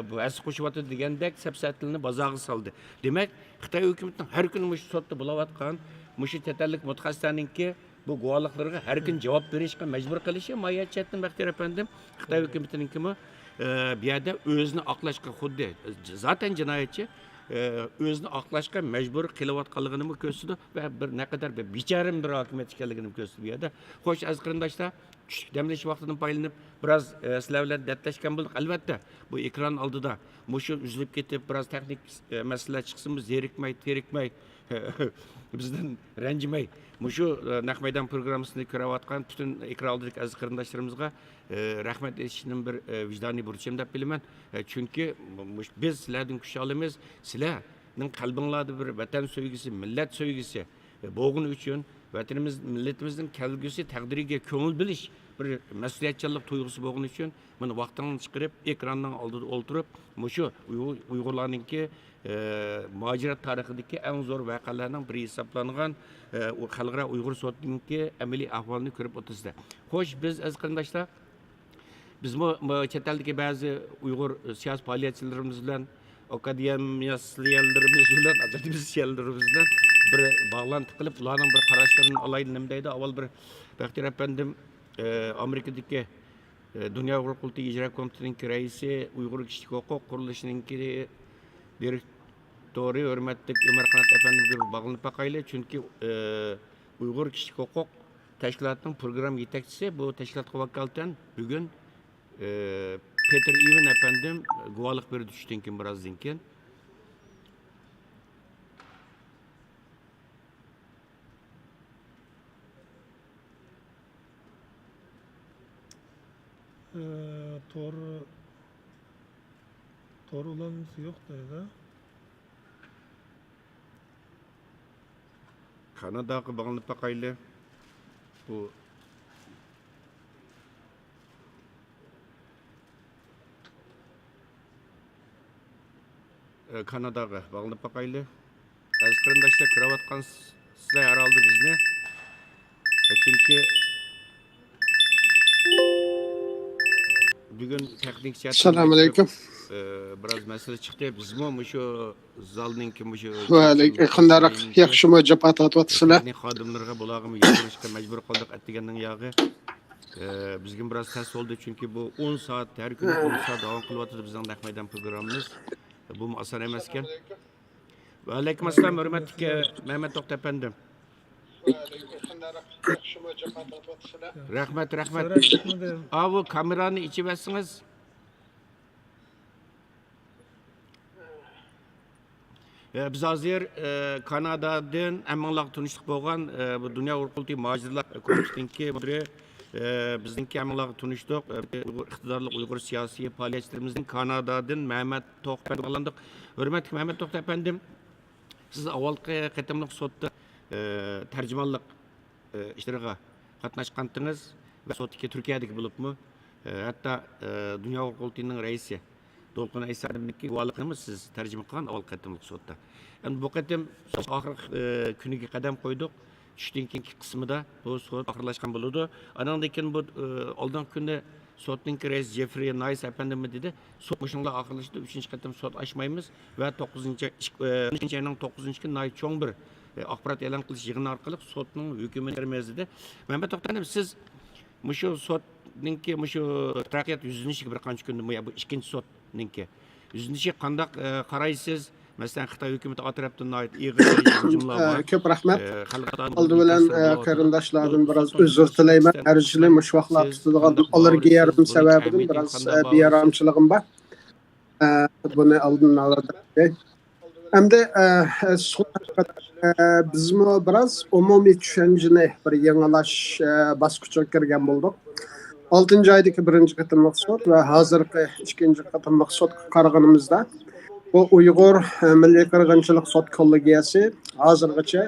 بۇ ھەسسە قوشۇۋاتىدۇ دېگەندەك سەپسەتىلىرىنى بازارغا سالدى. دېمەك، خىتاي ھۆكۈمىتىنىڭ ھەر كۈنى مۇشۇ سوتتا بولاۋاتقان مۇشۇ چەت ئەللىك مۇتەخەسسىسلەرنىڭكى بۇ گۇۋاھلىقلىرىغا ھەر كۈنى جاۋاب بېرىشقا مەجبۇر قىلىشى ماھىيەت جەھەتتىن، بەختىيار ئەپەندىم، خىتاي ھۆكۈمىتىنىڭكىمۇ، ئە، بۇ يەردە ئۆزىنى ئاقلاشقا خۇددى زاتەن جىنايەتچى، ئە، ئۆزىنى ئاقلاشقا مەجبۇر قىلىۋاتقانلىقىنىمۇ كۆرسىتىدۇ ۋە بىر نەقەدەر بىر بىچارە بىر ھاكىمىيەت ئىكەنلىكىنىمۇ كۆرسىتىدۇ بۇ يەردە. خوش، ئەزىز قېرىنداشلار، چۈشلۈك دەم ئېلىش ۋاقتىدىن پايدىلىنىپ، بىراز، ئە، سىلەر بىلەن دەردلەشكەن بولدۇق. ئەلۋەتتە، بۇ ئېكران ئالدىدا مۇشۇ ئۈزۈلۈپ كېتىپ، بىراز تېخنىك، ئە، مەسىلىلەر چىقسىمۇ، زېرىكمەي، تېرىكمەي، بىزدىن رەنجىمەي، مۇشۇ، ئە، نەق مەيدان پروگراممىسىنى كۆرۈۋاتقان پۈتۈن ئېكران ئالدىدىكى ئەزىز قېرىنداشلىرىمىزغا، ئە، رەھمەت ئېيتىشنىڭ بىر، ئە، ۋىجدانىي بۇرچۇم دەپ بىلىمەن. ئە، چۈنكى مۇش-، بىز سىلەردىن كۈچ ئالىمىز، سىلەرنىڭ قەلبىڭلاردا بىر ۋەتەن سۆيگۈسى، مىللەت سۆيگۈسى، ئە، بولغىنى ئۈچۈن، ۋەتىنىمىز، مىللىتىمىزنىڭ كەلگۈسى تەقدىرىگە كۆڭۈل بۆلۈش، بىر مەسئۇلىيەتچانلىق تۇيغۇسى بولغىنى ئۈچۈن، مانا، ۋاقتىڭلارنى چىقىرىپ، ئېكراننىڭ ئالدىدا ئولتۇرۇپ، مۇشۇ ئۇيغۇر، ئۇيغۇرلارنىڭكى، ئە، مۇھاجىرەت تارىخىدىكى ئەڭ زور ۋەقەلەرنىڭ بىرى ھېسابلانغان، ئە، ئۇ خەلقئارا ئۇيغۇر سوتىنىڭكى ئەمەلىي ئەھۋالىنى كۆرۈپ ئولتۇرىسىلەر. خوش، بىز ئەزىز قېرىنداشلار، بىزمۇ، بۇ چەت ئەلدىكى بەزى ئۇيغۇر سىياسىي پائالىيەتچىلىرىمىز بىلەن، ئاكادېمىيەچىلىرىمىز بىلەن، ئاكادېمىيەچىلىرىمىز بىلەن بىر باغلانتى قىلىپ، ئۇلارنىڭ بىر قاراشلىرىنى ئالايلى، نېمە دەيدۇ؟ ئاۋۋال بىر بەختىيار ئەپەندىم، ئە، ئامېرىكىدىكى، ئە، دۇنيا ئۇيغۇر قۇرۇلتىيى ئىجرا كومىتېتىنىڭكى رەئىسى، ئۇيغۇر كىشىلىك ھوقۇق قۇرۇلۇشىنىڭكى دىرېكتورى ھۆرمەتلىك ئۆمەرقانات ئەپەندىمگە بىر باغلىنىپ باقايلى. چۈنكى، ئە، ئۇيغۇر كىشىلىك ھوقۇق تەشكىلاتىنىڭ پروگرامما يېتەكچىسى، بۇ تەشكىلاتقا ۋاكالىتەن بۈگۈن، ئى، پېتېر ئىۋېن ئەپەندىم گۇۋاھلىق بېرىدۇ چۈشتىن كېيىن، بىرازدىن كېيىن. ئى، تور، تور ئۇلانمىسى يوق دەيدۇ. كاناداغا باغلىنىپ باقايلى. بۇ، ئە، كاناداغا باغلىنىپ باقايلى. ئەزىز قېرىنداشلار، كۆرۈۋاتقانسىلەر ھەر ھالدا بىزنى. ئە، چۈنكى بۈگۈن تېخنىك جەھەتتىن ئەسسالامۇ ئەلەيكۇم. ئە، بىراز مەسىلە چىقتى. بىزمۇ مۇشۇ زالنىڭكى مۇشۇ ۋەئەلەيكۇم، قانداق ياخشىمۇ جاپا تارتىۋاتىسىلەر؟ تېخنىك خادىملىرىغا بۇلارغىمۇ يۈگۈرۈشكە مەجبۇر قالدۇق ئەتىگەننىڭ ياغى. ئە، بىزگىمۇ بىراز تەس بولدى، چۈنكى بۇ ئون سائەت، ھەر كۈنى ئون سائەت داۋام قىلىۋاتىدۇ بىزنىڭ نەق مەيدان پروگراممىمىز. بۇمۇ ئاسان ئەمەسكەن. ۋەئەلەيكۇم ئەسسالام، ھۆرمەتلىك، ئە، مەمەت توختى ئەپەندىم. رەھمەت، رەھمەت. ئاۋۇ كامېرانى ئېچىۋەتسىڭىز. ئە، بىز ھازىر، ئە، كانادادىن ھەممىڭلارغا تونۇشلۇق بولغان، ئە، بۇ دۇنيا ئۇيغۇر قۇرۇلتىيى مۇھاجىرلار كومىتېتىنىڭكى مۇدىرى، ئە، بىزنىڭكى ھەممىڭلارغا تونۇشلۇق، ئە، ئۇيغۇر، ئىقتىدارلىق ئۇيغۇر سىياسىي پائالىيەتچىلىرىمىزدىن كانادادىن مەمەت توختى ئەپەندىنى باغلاندۇق. ھۆرمەتلىك مەمەت توختى ئەپەندىم، سىز ئاۋۋالقى قېتىملىق سوتتا، ئە، تەرجىمانلىق ئى، ئىشلىرىغا قاتناشقانتىڭىز ۋە سوتتىكى تۈركىيەدىكى بولۇپمۇ، ئى، ھەتتا، ئى، دۇنيا ئۇيغۇر قۇرۇلتىيىنىڭ رەئىسى دولقۇن ئەيسا ئادەمنىڭكى گۇۋاھلىقىنىمۇ سىز تەرجىمە قىلغان ئاۋۋالقى قېتىملىق سوتتا. ئەمدى بۇ قېتىم سوت ئاخىرقى، ئى، كۈنىگە قەدەم قويدۇق. چۈشتىن كېيىنكى قىسمىدا بۇ سوت ئاخىرلاشقان بولىدۇ. ئانىڭدىن كېيىن بۇ، ئى، ئالدىنقى كۈنى سوتنىڭكى رەئىسى جېفرى نايس ئەپەندىمۇ دېدى، سوت مۇشۇنىڭ بىلەن ئاخىرلىشىدۇ، ئۈچىنچى قېتىم سوت ئاچمايمىز ۋە توققۇزىنچى، ئىك-، ئى، ئون ئىككىنچى ئاينىڭ توققۇزىنچى كۈنى ناھايىتى چوڭ بىر، ئى، ئاخبارات ئېلان قىلىش يىغىنى ئارقىلىق سوتنىڭ ھۆكمىنى بېرىمىز دېدى. مەمەت توختى ئەپەندىم، سىز مۇشۇ سوتنىڭكى مۇشۇ تەرەققىيات يۈزلىنىشىگە بىر قانچە كۈندىن بۇيان، بۇ ئىككىنچى سوتنىڭكى يۈزلىنىشىگە قانداق، ئى، قارايسىز؟ مەسىلەن، خىتاي ھۆكۈمىتى ئا تەرەپتىن ناھايىتى ئېغىر ھۇجۇملار بار. ئە، كۆپ رەھمەت. ئە، خەلقئارا ئالدى بىلەن، ئە، قېرىنداشلاردىن بىراز ئۆزۈر تىلەيمەن. ھەر يىلى مۇشۇ ۋاقىتلار تۇتىدىغان ئاللېرگىيەم سەۋەبىدىن بىراز، ئە، بىئارامچىلىقىم بار. ئە، بۇنى ئالدىن ئالا. ئەمدى، ئە، سوت ھەققىدە، ئە، بىزمۇ بىراز ئومۇمىي چۈشەنچىنى بىر يېڭىلاش، ئە، باسقۇچىغا كىرگەن بولدۇق. ئالتىنچى ئايدىكى بىرىنچى قېتىملىق سوت ۋە ھازىرقى ئىككىنچى قېتىملىق سوتقا قارىغىنىمىزدا، بۇ ئۇيغۇر، ئە، مىللىي قىرغىنچىلىق سوت كوللېگىيەسى ھازىرغىچە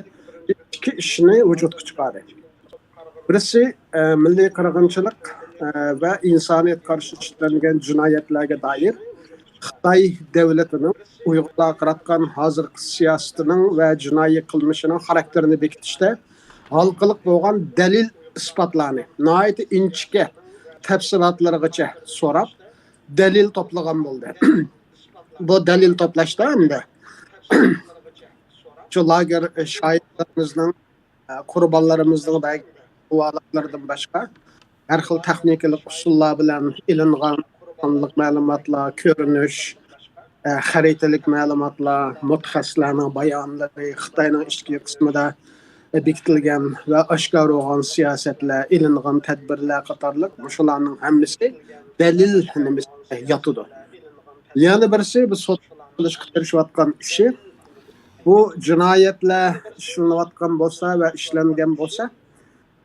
ئىككى ئىشنى ۋۇجۇدقا چىقاردى. بىرسى، ئە، مىللىي قىرغىنچىلىق، ئە، ۋە ئىنسانىيەتكە قارشى ئىشلەنگەن جىنايەتلەرگە دائىر خىتاي دۆلىتىنىڭ ئۇيغۇرلارغا قاراتقان ھازىرقى سىياسىتىنىڭ ۋە جىنايى قىلمىشىنىڭ خاراكتېرىنى بېكىتىشتە ھالقىلىق بولغان دەلىل ئىسپاتلارنى ناھايىتى ئىنچىكە تەپسىلاتلىرىغىچە سوراپ، دەلىل توپلىغان بولدى. بۇ دەلىل توپلاشتا ئەمدى شۇ لاگېر شاھىتلىرىمىزنىڭ، قۇربانلىرىمىزنىڭ بەرگەن گۇۋاھلىقلىرىدىن باشقا، ھەر خىل تېخنىكىلىق ئۇسۇللار بىلەن ئېلىنغان سانلىق مەلۇماتلار، كۆرۈنۈش، ئە، خەرىتىلىك مەلۇماتلار، مۇتەخەسسىسلەرنىڭ بايانلىرى، خىتاينىڭ ئىچكى قىسمىدا بېكىتىلگەن ۋە ئاشكارا بولغان سىياسەتلەر، ئېلىنغان تەدبىرلەر قاتارلىق مۇشۇلارنىڭ ھەممىسى دەلىل نېمىسىگە ياتىدۇ. يەنە بىرسى، بۇ سوت قىلىشقا تىرىشىۋاتقان ئىشى، بۇ جىنايەتلەر ئىشلىنىۋاتقان بولسا ۋە ئىشلەنگەن بولسا،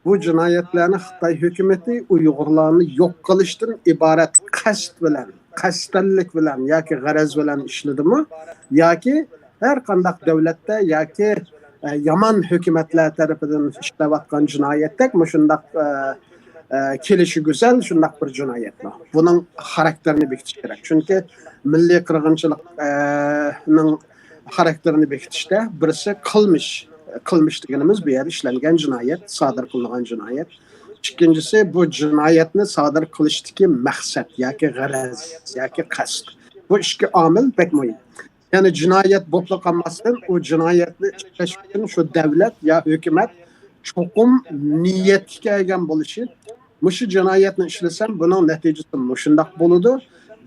بۇ جىنايەتلەرنى خىتاي ھۆكۈمىتى ئۇيغۇرلارنى يوق قىلىشتىن ئىبارەت قەست بىلەن، قەستەنلىك بىلەن ياكى غەرەز بىلەن ئىشلىدىمۇ، ياكى ھەر قانداق دۆلەتتە ياكى، ئە، يامان ھۆكۈمەتلەر تەرىپىدىن ئىشلەۋاتقان جىنايەتتەك مۇشۇنداق، ئە، ئە، كېلىشى گۈزەل شۇنداق بىر جىنايەتمۇ؟ بۇنىڭ خاراكتېرىنى بېكىتىش كېرەك. چۈنكى مىللىي قىرغىنچىلىق، ئە، نىڭ خاراكتېرىنى بېكىتىشتە بىرسى قىلمىش. قىلمىش دېگىنىمىز بۇ يەردە ئىشلەنگەن جىنايەت، سادىر قىلىنغان جىنايەت. ئىككىنچىسى، بۇ جىنايەتنى سادىر قىلىشتىكى مەقسەت ياكى غەرەز ياكى قەست. بۇ ئىككى ئامىل بەك مۇھىم. يەنى جىنايەت بولۇپلا قالماستىن، ئۇ جىنايەتنى ئىشلەش ئۈچۈن شۇ دەۋلەت يا ھۆكۈمەت چوقۇم نىيەتكە كەلگەن بولۇشى، مۇشۇ جىنايەتنى ئىشلىسەم، بۇنىڭ نەتىجىسى مۇشۇنداق بولىدۇ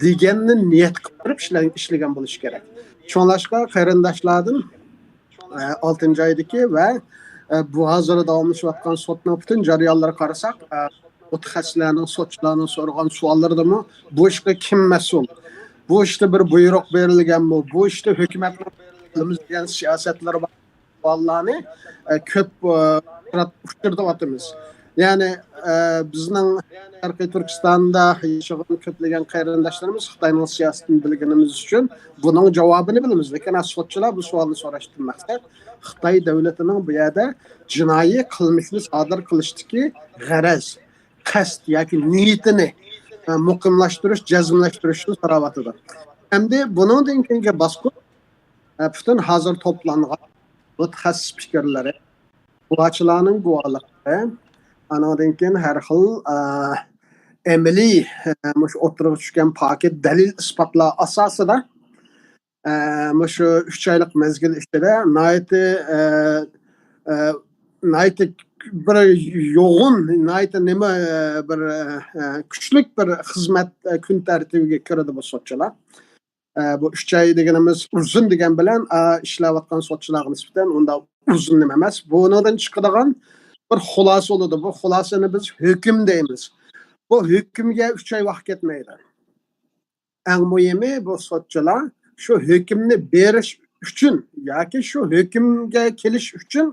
دېگەننى نىيەت قىلىپ تۇرۇپ ئىشلە-، ئىشلىگەن بولۇشى كېرەك. شۇڭلاشقا قېرىنداشلاردىن، ئە، ئالتىنچى ئايدىكى ۋە، ئە، بۇ ھازىر داۋاملىشىۋاتقان سوتنىڭ پۈتۈن جەريانلىرىغا قارىساق، ئە، مۇتەخەسسىسلەرنىڭ، سوتچىلارنىڭ سورىغان سوئاللىرىدىمۇ بۇ ئىشقا كىم مەسئۇل؟ بۇ ئىشتا بىر بۇيرۇق بېرىلگەنمۇ؟ بۇ ئىشتا ھۆكۈمەتنىڭ قىلىمىز دېگەن سىياسەتلىرى بار سوئاللارنى، ئە، كۆپ، ئە، ئۇچرىتىۋاتىمىز. يەنى، ئە، بىزنىڭ شەرقىي تۈركىستاندا ياشىغان كۆپلىگەن قېرىنداشلىرىمىز خىتاينىڭ سىياسىتىنى بىلگىنىمىز ئۈچۈن بۇنىڭ جاۋابىنى بىلىمىز. لېكىن، ھە، سوتچىلار بۇ سوئالنى سوراشتىن مەقسەت خىتاي دۆلىتىنىڭ بۇ يەردە جىنايى قىلمىشنى سادىر قىلىشتىكى غەرەز، قەست ياكى نىيىتىنى، ئە، مۇقىملاشتۇرۇش، جەزملەشتۈرۈشنى سوراۋاتىدۇ. ئەمدى بۇنىڭدىن كېيىنكى باسقۇچ، ئە، پۈتۈن ھازىر توپلانغان مۇتەخەسسىس پىكىرلىرى، گۇۋاچىلارنىڭ گۇۋاھلىقى، ئانىڭدىن كېيىن ھەر خىل، ئە، ئەمەلىي، ئە، مۇشۇ ئوتتۇرىغا چۈشكەن پاكىت دەلىل ئىسپاتلار ئاساسىدا، ئە، مۇشۇ ئۈچ ئايلىق مەزگىل ئىچىدە ناھايىتى، ئە، ئە، ناھايىتى بىر يوغۇن، ناھايىتى نېمە، ئە، بىر، ئە، كۈچلۈك بىر خىزمەت، ئە، كۈن تەرتىپىگە كىرىدۇ بۇ سوتچىلار. ئە، بۇ ئۈچ ئاي دېگىنىمىز ئۇزۇن دېگەن بىلەن، ئە، ئىشلەۋاتقان سوتچىلارغا نىسبەتەن ئۇنداق ئۇزۇن نېمە ئەمەس. بۇنىڭدىن چىقىدىغان بىر خۇلاسە بولىدۇ. بۇ خۇلاسىنى بىز ھۆكۈم دەيمىز. بۇ ھۆكۈمگە ئۈچ ئاي ۋاقىت كەتمەيدۇ. ئەڭ مۇھىمى، بۇ سوتچىلار شۇ ھۆكۈمنى بېرىش ئۈچۈن ياكى شۇ ھۆكۈمگە كېلىش ئۈچۈن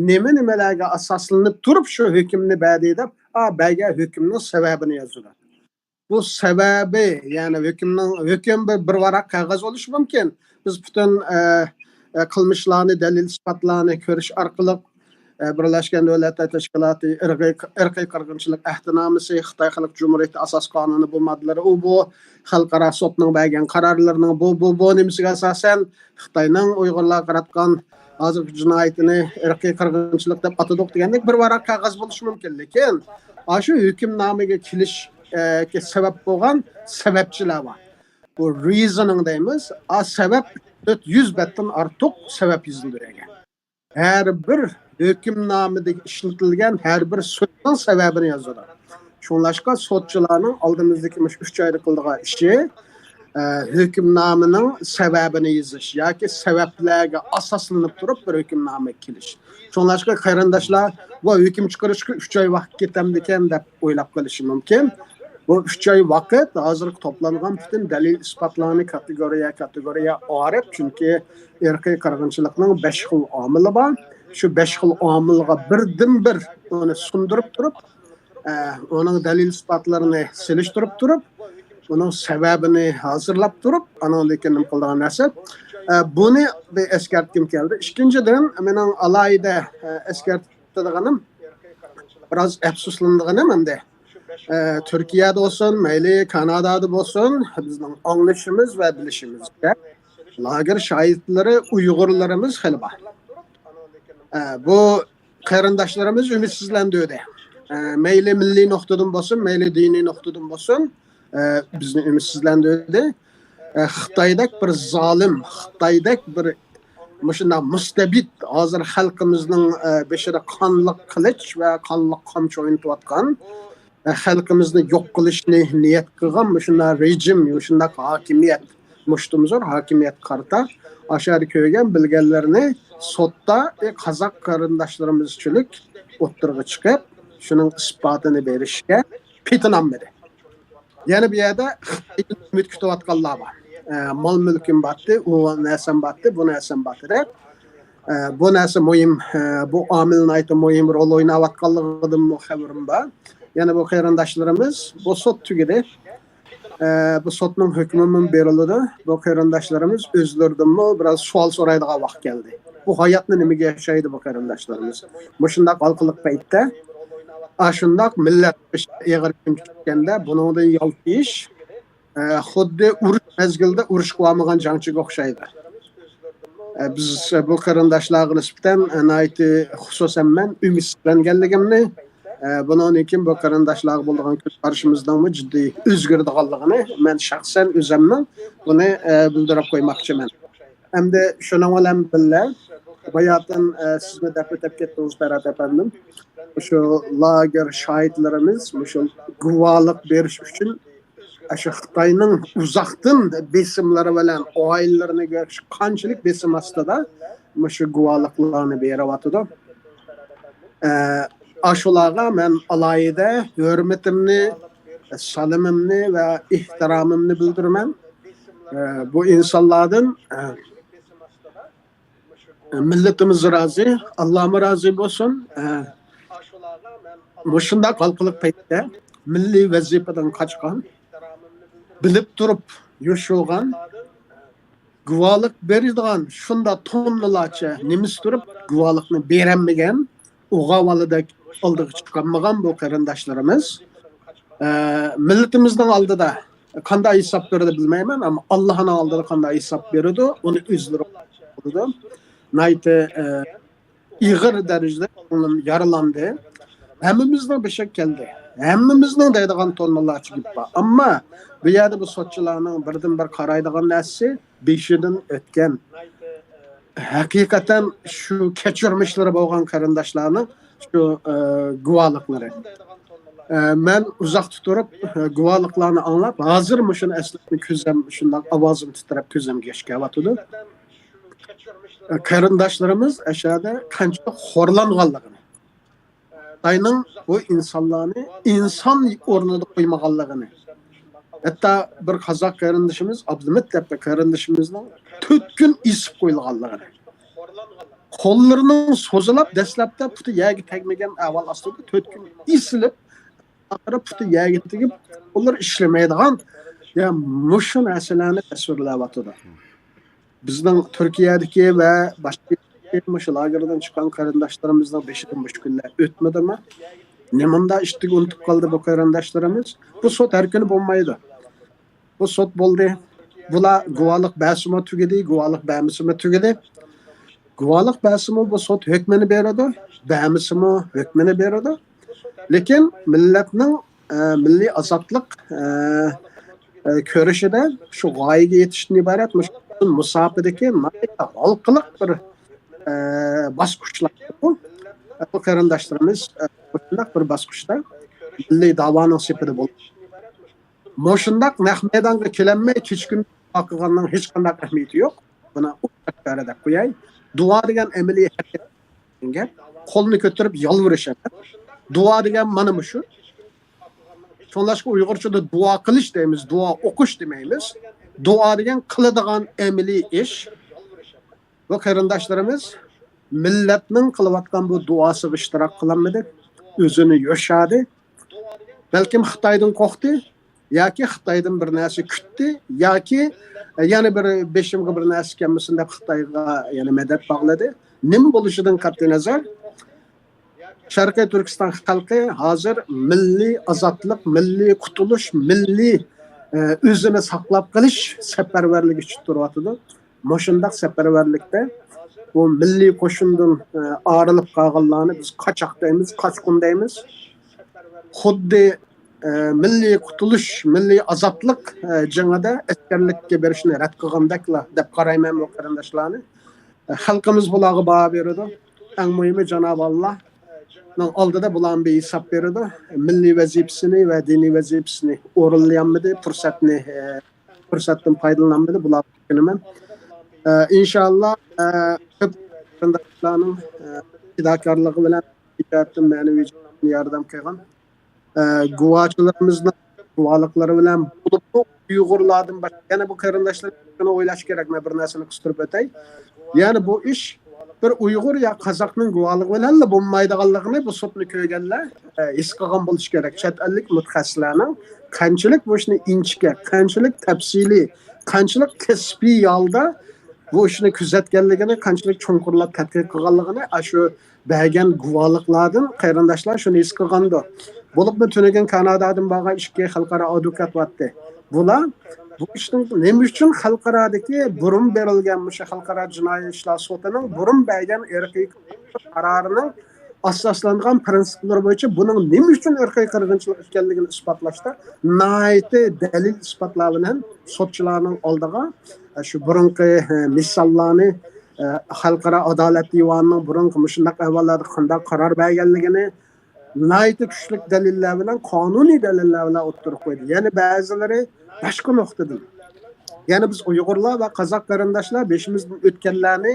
نېمە-نېمىلەرگە ئاساسلىنىپ تۇرۇپ شۇ ھۆكۈمنى بەردى دەپ، ئا، بەرگەن ھۆكۈمنىڭ سەۋەبىنى يازىدۇ. بۇ سەۋەبى، يەنى ھۆكۈمنىڭ، ھۆكۈم بىر، بىر ۋاراق قەغەز بولۇشى مۇمكىن. بىز پۈتۈن، ئە، ئە، قىلمىشلارنى، دەلىل-ئىسپاتلارنى كۆرۈش ئارقىلىق، ئە، بىرلەشكەن دۆلەتلەر تەشكىلاتى ئىرقىي، ئىرقىي قىرغىنچىلىق ئەھدىنامىسى، خىتاي خەلق جۇمھۇرىيىتى ئاساس قانۇنى، بۇ ماددىلىرى، ئۇ بۇ خەلقئارا سوتنىڭ بەرگەن قارارلىرىنىڭ بۇ، بۇ، بۇ نېمىسىگە ئاساسەن خىتاينىڭ ئۇيغۇرلارغا قاراتقان ھازىرقى جىنايىتىنى ئىرقىي قىرغىنچىلىق دەپ ئاتىدۇق دېگەندەك بىر ۋاراق قەغەز بولۇشى مۇمكىن. لېكىن ئاشۇ ھۆكۈمنامىگە كېلىش، ئە، سەۋەب بولغان سەۋەبچىلەر بار. بۇ رىزىنىڭ دەيمىز. ئا، سەۋەب تۆت يۈز بەتتىن ئارتۇق سەۋەب يېزىلدى بۇ يەرگە. ھەر بىر ھۆكۈمنامىدىكى ئىشلىتىلگەن ھەر بىر سۆزنىڭ سەۋەبىنى يازىدۇ. شۇڭلاشقا سوتچىلارنىڭ ئالدىمىزدىكى مۇشۇ ئۈچ ئايدا قىلىدىغان ئىشى، ئە، ھۆكۈمنامىنىڭ سەۋەبىنى يېزىش ياكى سەۋەبلەرگە ئاساسلىنىپ تۇرۇپ بىر ھۆكۈمنامىگە كېلىش. شۇڭلاشقا قېرىنداشلار، بۇ ھۆكۈم چىقىرىشقا ئۈچ ئاي ۋاقىت كېتەمدىكەن دەپ ئويلاپ قېلىشى مۇمكىن. بۇ ئۈچ ئاي ۋاقىت ھازىرقى توپلانغان پۈتۈن دەلىل-ئىسپاتلارنى كاتېگورىيە، كاتېگورىيە ئايرىپ، چۈنكى ئىرقىي قىرغىنچىلىقنىڭ بەش خىل ئامىلى بار. شۇ بەش خىل ئامىلغا بىردىنبىر ئۇنى سۇندۇرۇپ تۇرۇپ، ئە، ئۇنىڭ دەلىل-ئىسپاتلىرىنى سېلىشتۇرۇپ تۇرۇپ، ئۇنىڭ سەۋەبىنى ھازىرلاپ تۇرۇپ، ئانىڭدىن كېيىن نېمە قىلىدىغان نەرسە. ئە، بۇنى بىر ئەسكەرتكۈم كەلدى. ئىككىنچىدىن، مېنىڭ ئالاھىدە، ئە، ئەسكەرتىدىغىنىم، بىراز ئەپسۇسلىنىدىغىنىم ئەمدى، ئە، تۈركىيەدە بولسۇن، مەيلى كانادادا بولسۇن، بىزنىڭ ئاڭلىشىمىز ۋە بىلىشىمىزچە، لاگېر شاھىتلىرى ئۇيغۇرلىرىمىز خېلى بار. ئە، بۇ قېرىنداشلىرىمىز ئۈمىدسىزلەندۈردى. ئە، مەيلى مىللىي نۇقتىدىن بولسۇن، مەيلى دىنىي نۇقتىدىن بولسۇن، ئە، بىزنى ئۈمىدسىزلەندۈردى. ئە، خىتايدەك بىر زالىم، خىتايدەك بىر مۇشۇنداق مۇستەبىت، ھازىر خەلقىمىزنىڭ، ئە، بېشىدا قانلىق قىلىچ ۋە قانلىق قامچا ئوينىتىۋاتقان، ئە، خەلقىمىزنى يوق قىلىشنى نىيەت قىلغان مۇشۇنداق رېجىم، مۇشۇنداق ھاكىمىيەت، مۇشتۇمزور ھاكىمىيەتكە قارىتا ئاشۇ يەردە كۆرگەن، بىلگەنلىرىنى سوتتا، ئى، قازاق قېرىنداشلىرىمىزچىلىك ئوتتۇرىغا چىقىپ، شۇنىڭ ئىسپاتىنى بېرىشكە پېتىنالمىدى. يەنە بۇ يەردە ئۈمىد كۈتۈۋاتقانلار بار. ئە، مال مۈلكۈم باتتى، ئۇ نەرسەم باتتى، بۇ نەرسەم باتتى دەپ. ئە، بۇ نەرسە مۇھىم، ئە، بۇ ئامىل ناھايىتى مۇھىم رول ئويناۋاتقانلىقىدىنمۇ خەۋىرىم بار. يەنە بۇ قېرىنداشلىرىمىز، بۇ سوت تۈگىدى. ئە، بۇ سوتنىڭ ھۆكمىمۇ بېرىلىدۇ. بۇ قېرىنداشلىرىمىز ئۆزلىرىدىنمۇ بىراز سوئال سورايدىغان ۋاقىت كەلدى. بۇ ھاياتنى نېمىگە ياشايدۇ بۇ قېرىنداشلىرىمىز؟ مۇشۇنداق ھالقىلىق پەيتتە، ئاشۇنداق مىللەت ئېغىر كۈن كەتكەندە بۇنىڭدىن يالتىيىش، ئە، خۇددى ئۇرۇش مەزگىلىدە ئۇرۇش قىلالمىغان جەڭچىگە ئوخشايدۇ. ئە، بىز، ئە، بۇ قېرىنداشلارغا نىسبەتەن، ئە، ناھايىتى، خۇسۇسەن مەن ئۈمىدسىزلەنگەنلىكىمنى، ئە، بۇنىڭدىن كېيىن بۇ قېرىنداشلارغا بولىدىغان كۆز قارىشىمىزنىڭمۇ جىددىي ئۆزگىرىدىغانلىقىنى مەن شەخسەن ئۆزەمنىڭ بۇنى، ئە، بىلدۈرۈپ قويماقچىمەن. ئەمدى شۇنىڭ بىلەن بىللە، باياتىن، ئە، سىزمۇ دەپ ئۆتۈپ كەتتىڭىز، پەرھات ئەپەندىم. مۇشۇ لاگېر شاھىتلىرىمىز مۇشۇ گۇۋاھلىق بېرىش ئۈچۈن ئاشۇ خىتاينىڭ ئۇزاقتىن بېسىملىرى بىلەن ئائىلىلىرىنى كۆرۈش قانچىلىك بېسىم ئاستىدا مۇشۇ گۇۋاھلىقلارنى بېرىۋاتىدۇ. ئە، ئاشۇلارغا مەن ئالاھىدە ھۆرمىتىمنى، سالىمىمنى ۋە ئېھتىرامىمنى بىلدۈرىمەن. ئە، بۇ ئىنسانلاردىن، ئە، مىللىتىمىز رازى، ئاللامۇ رازى بولسۇن. ئە، مۇشۇنداق ھالقىلىق پەيتتە مىللىي ۋەزىپىدىن قاچقان، بىلىپ تۇرۇپ يوشۇرغان، گۇۋاھلىق بېرىدىغان شۇنداق توننىلارچە نېمىس تۇرۇپ گۇۋاھلىقنى بېرەلمىگەن، ئوغا بالىدەك ئالدىغا چىقالمىغان بۇ قېرىنداشلىرىمىز، ئە، مىللىتىمىزنىڭ ئالدىدا قانداق ھېساب بېرىدۇ بىلمەيمەن، ئەمما ئاللاھنىڭ ئالدىدا قانداق ھېساب بېرىدۇ، ئۇنى ئۆزلىرى بىلىدۇ. ناھايىتى، ئە، ئېغىر دەرىجىدە كۆڭلۈم يارىلاندى. ھەممىمىزنىڭ بېشىغا كەلدى. ھەممىمىزنىڭ دەيدىغان توننىلارچە گېپى بار. ئەمما بۇ يەردە بۇ سوتچىلارنىڭ بىردىنبىر قارايدىغان نەرسىسى بېشىدىن ئۆتكەن، ھەقىقەتەن شۇ كەچۈرمىشلىرى بولغان قېرىنداشلارنىڭ شۇ، ئە، گۇۋاھلىقلىرى. ئە، مەن ئۇزاقتا تۇرۇپ، ئە، گۇۋاھلىقلارنى ئاڭلاپ، ھازىر مۇشۇنى ئەسلەپمۇ كۆزۈم شۇنداق ئاۋازىم تىترەپ كۆزۈم ياش كېلىۋاتىدۇ. ئە، قېرىنداشلىرىمىز ئەشەدە قانچىلىك خورلانغانلىقىنى، خىتاينىڭ بۇ ئىنسانلارنى ئىنسان ئورنىدا قويمىغانلىقىنى، ھەتتا بىر قازاق قېرىندىشىمىز، ئابلىمىت دەپ بىر قېرىندىشىمىزنىڭ تۆت كۈن ئېسىپ قويۇلغانلىقىنى، قوللىرىنىڭ سوزۇلاپ، دەسلەپتە پۇتى يەرگە تەگمىگەن ئەھۋال ئاستىدا تۆت كۈن ئېسىلىپ، ئاخىرى پۇتى يەرگە تېگىپ، قوللىرى ئىشلىمەيدىغان، يا، مۇشۇ نەرسىلەرنى تەسۋىرلەۋاتىدۇ. بىزنىڭ تۈركىيەدىكى ۋە باشقا مۇشۇ لاگېردىن چىققان قېرىنداشلىرىمىزنىڭ بېشىدىن مۇشۇ كۈنلەر ئۆتمىدىمۇ؟ نېمانداق ئىتتىك ئۇنتۇپ قالدى بۇ قېرىنداشلىرىمىز؟ بۇ سوت ھەر كۈنى بولمايدۇ. بۇ سوت بولدى. بۇلار گۇۋاھلىق بەرسىمۇ تۈگىدى، گۇۋاھلىق بەرمىسىمۇ تۈگىدى. گۇۋاھلىق بەرسىمۇ بۇ سوت ھۆكمىنى بېرىدۇ، بەرمىسىمۇ ھۆكمىنى بېرىدۇ. لېكىن مىللەتنىڭ، ئە، مىللىي ئازادلىق، ئە، ئە، كۈرىشىدە شۇ غايىگە يېتىشتىن ئىبارەت مۇشۇ مۇساپىدىكى ناھايىتى ھالقىلىق بىر، ئە، باسقۇچلار. بۇ، بۇ قېرىنداشلىرىمىز، ئە، مۇشۇنداق بىر باسقۇچتا مىللىي داۋانىڭ سېپىدە بولۇپ، مۇشۇنداق نەق مەيدانغا كېلەلمەي كېچە-كۈن دۇئا قىلغاننىڭ ھېچقانداق ئەھمىيىتى يوق. بۇنى ئۇ چەككە دەپ قوياي. دۇئا دېگەن ئەمەلىي ھەرىكەت، قولنى كۆتۈرۈپ يالۋۇرۇش ئەمەس. دۇئا دېگەن مانا مۇشۇ. شۇڭلاشقا ئۇيغۇرچىدا دۇئا قىلىش دەيمىز، دۇئا ئوقۇش دېمەيمىز. دۇئا دېگەن قىلىدىغان ئەمەلىي ئىش. بۇ قېرىنداشلىرىمىز مىللەتنىڭ قىلىۋاتقان بۇ دۇئاسىغا ئىشتىراك قىلالمىدى، ئۆزىنى يوشادى. بەلكىم خىتايدىن قورقتى ياكى خىتايدىن بىر نەرسە كۈتتى ياكى يەنە بىر بېشىمغا بىر نەرسە كەلمىسۇن دەپ خىتايغا يەنە مەدەت باغلىدى. نېمە بولۇشىدىن قەتئىينەزەر، شەرقىي تۈركىستان خەلقى ھازىر مىللىي ئازادلىق، مىللىي قۇتۇلۇش، مىللىي، ئە، ئۆزىنى ساقلاپ قېلىش سەپەرۋەرلىكى ئۈچۈن تۇرۇۋاتىدۇ. مۇشۇنداق سەپەرۋەرلىكتە بۇ مىللىي قوشۇندىن، ئە، ئايرىلىپ قالغانلارنى بىز قاچاق دەيمىز، قاچقۇن دەيمىز. خۇددى، ئە، مىللىي قۇتۇلۇش، مىللىي ئازادلىق، ئە، جېڭىدە ئەسكەرلىككە بېرىشنى رەت قىلغاندەكلا دەپ قارايمەن بۇ قېرىنداشلارنى. ئە، خەلقىمىز بۇلارغا باھا بېرىدۇ. ئەڭ مۇھىمى جانابى ئاللانىڭ ئالدىدا بۇلارنى بىر ھېساب بېرىدۇ. مىللىي ۋەزىپىسىنى ۋە دىنىي ۋەزىپىسىنى ئورۇنلىيالمىدى، پۇرسەتنى، ئە، پۇرسەتتىن پايدىلىنالمىدى. بۇلارنى چۈشىنىمەن. ئە، ئىنشاللا، ئە، كۆپ قېرىنداشلارنىڭ، ئە، پىداكارلىقى بىلەن جەھەتتىن مەنىۋى ياردەم قىلغان، ئە، گۇۋاچىلىرىمىزنىڭ گۇۋاھلىقلىرى بىلەن بولۇپمۇ ئۇيغۇرلاردىن باشقا يەنە بۇ قېرىنداشلار شۇنى ئويلاش كېرەك، مەن بىر نەرسىنى قىستۇرۇپ ئۆتەي. يەنى بۇ ئىش بىر ئۇيغۇر يا قازاقنىڭ گۇۋاھلىقى بىلەنلا بولمايدىغانلىقىنى بۇ سوتنى كۆرگەنلەر، ئە، ھېس قىلغان بولۇشى كېرەك. چەت ئەللىك مۇتەخەسسىسلەرنىڭ قانچىلىك بۇ ئىشنى ئىنچىكە، قانچىلىك تەپسىلىي، قانچىلىك كەسپىي ھالدا بۇ ئىشنى كۆزەتكەنلىكىنى، قانچىلىك چوڭقۇرلاپ تەتقىق قىلغانلىقىنى ئاشۇ بەرگەن گۇۋاھلىقلاردىن قېرىنداشلار شۇنى ھېس قىلغاندۇ. بولۇپمۇ تۈنۈگۈن كانادادىن بارغان ئىككى خەلقئارا ئادۋوكات بارتتى. بۇلار بۇ ئىشنىڭ نېمە ئۈچۈن خەلقئارادىكى بۇرۇن بېرىلگەن مۇشۇ خەلقئارا جىنايى ئىشلار سوتىنىڭ بۇرۇن بەرگەن ئىرقىي قارارىنىڭ ئاساسلانغان پىرىنسىپلىرى بويىچە بۇنىڭ نېمە ئۈچۈن ئىرقىي قىرغىنچىلىق ئىكەنلىكىنى ئىسپاتلاشتا ناھايىتى دەلىل ئىسپاتلار بىلەن سوتچىلارنىڭ ئالدىغا شۇ بۇرۇنقى، ئە، مىساللارنى، ئە، خەلقئارا ئادالەت دىۋانىنىڭ بۇرۇنقى مۇشۇنداق ئەھۋاللاردا قانداق قارار بەرگەنلىكىنى ناھايىتى كۈچلۈك دەلىللەر بىلەن، قانۇنىي دەلىللەر بىلەن ئوتتۇرىغا قويدى. يەنە بەزىلىرى باشقا نۇقتىدىن. يەنە بىز ئۇيغۇرلار ۋە قازاق قېرىنداشلار بېشىمىزدىن ئۆتكەنلەرنى،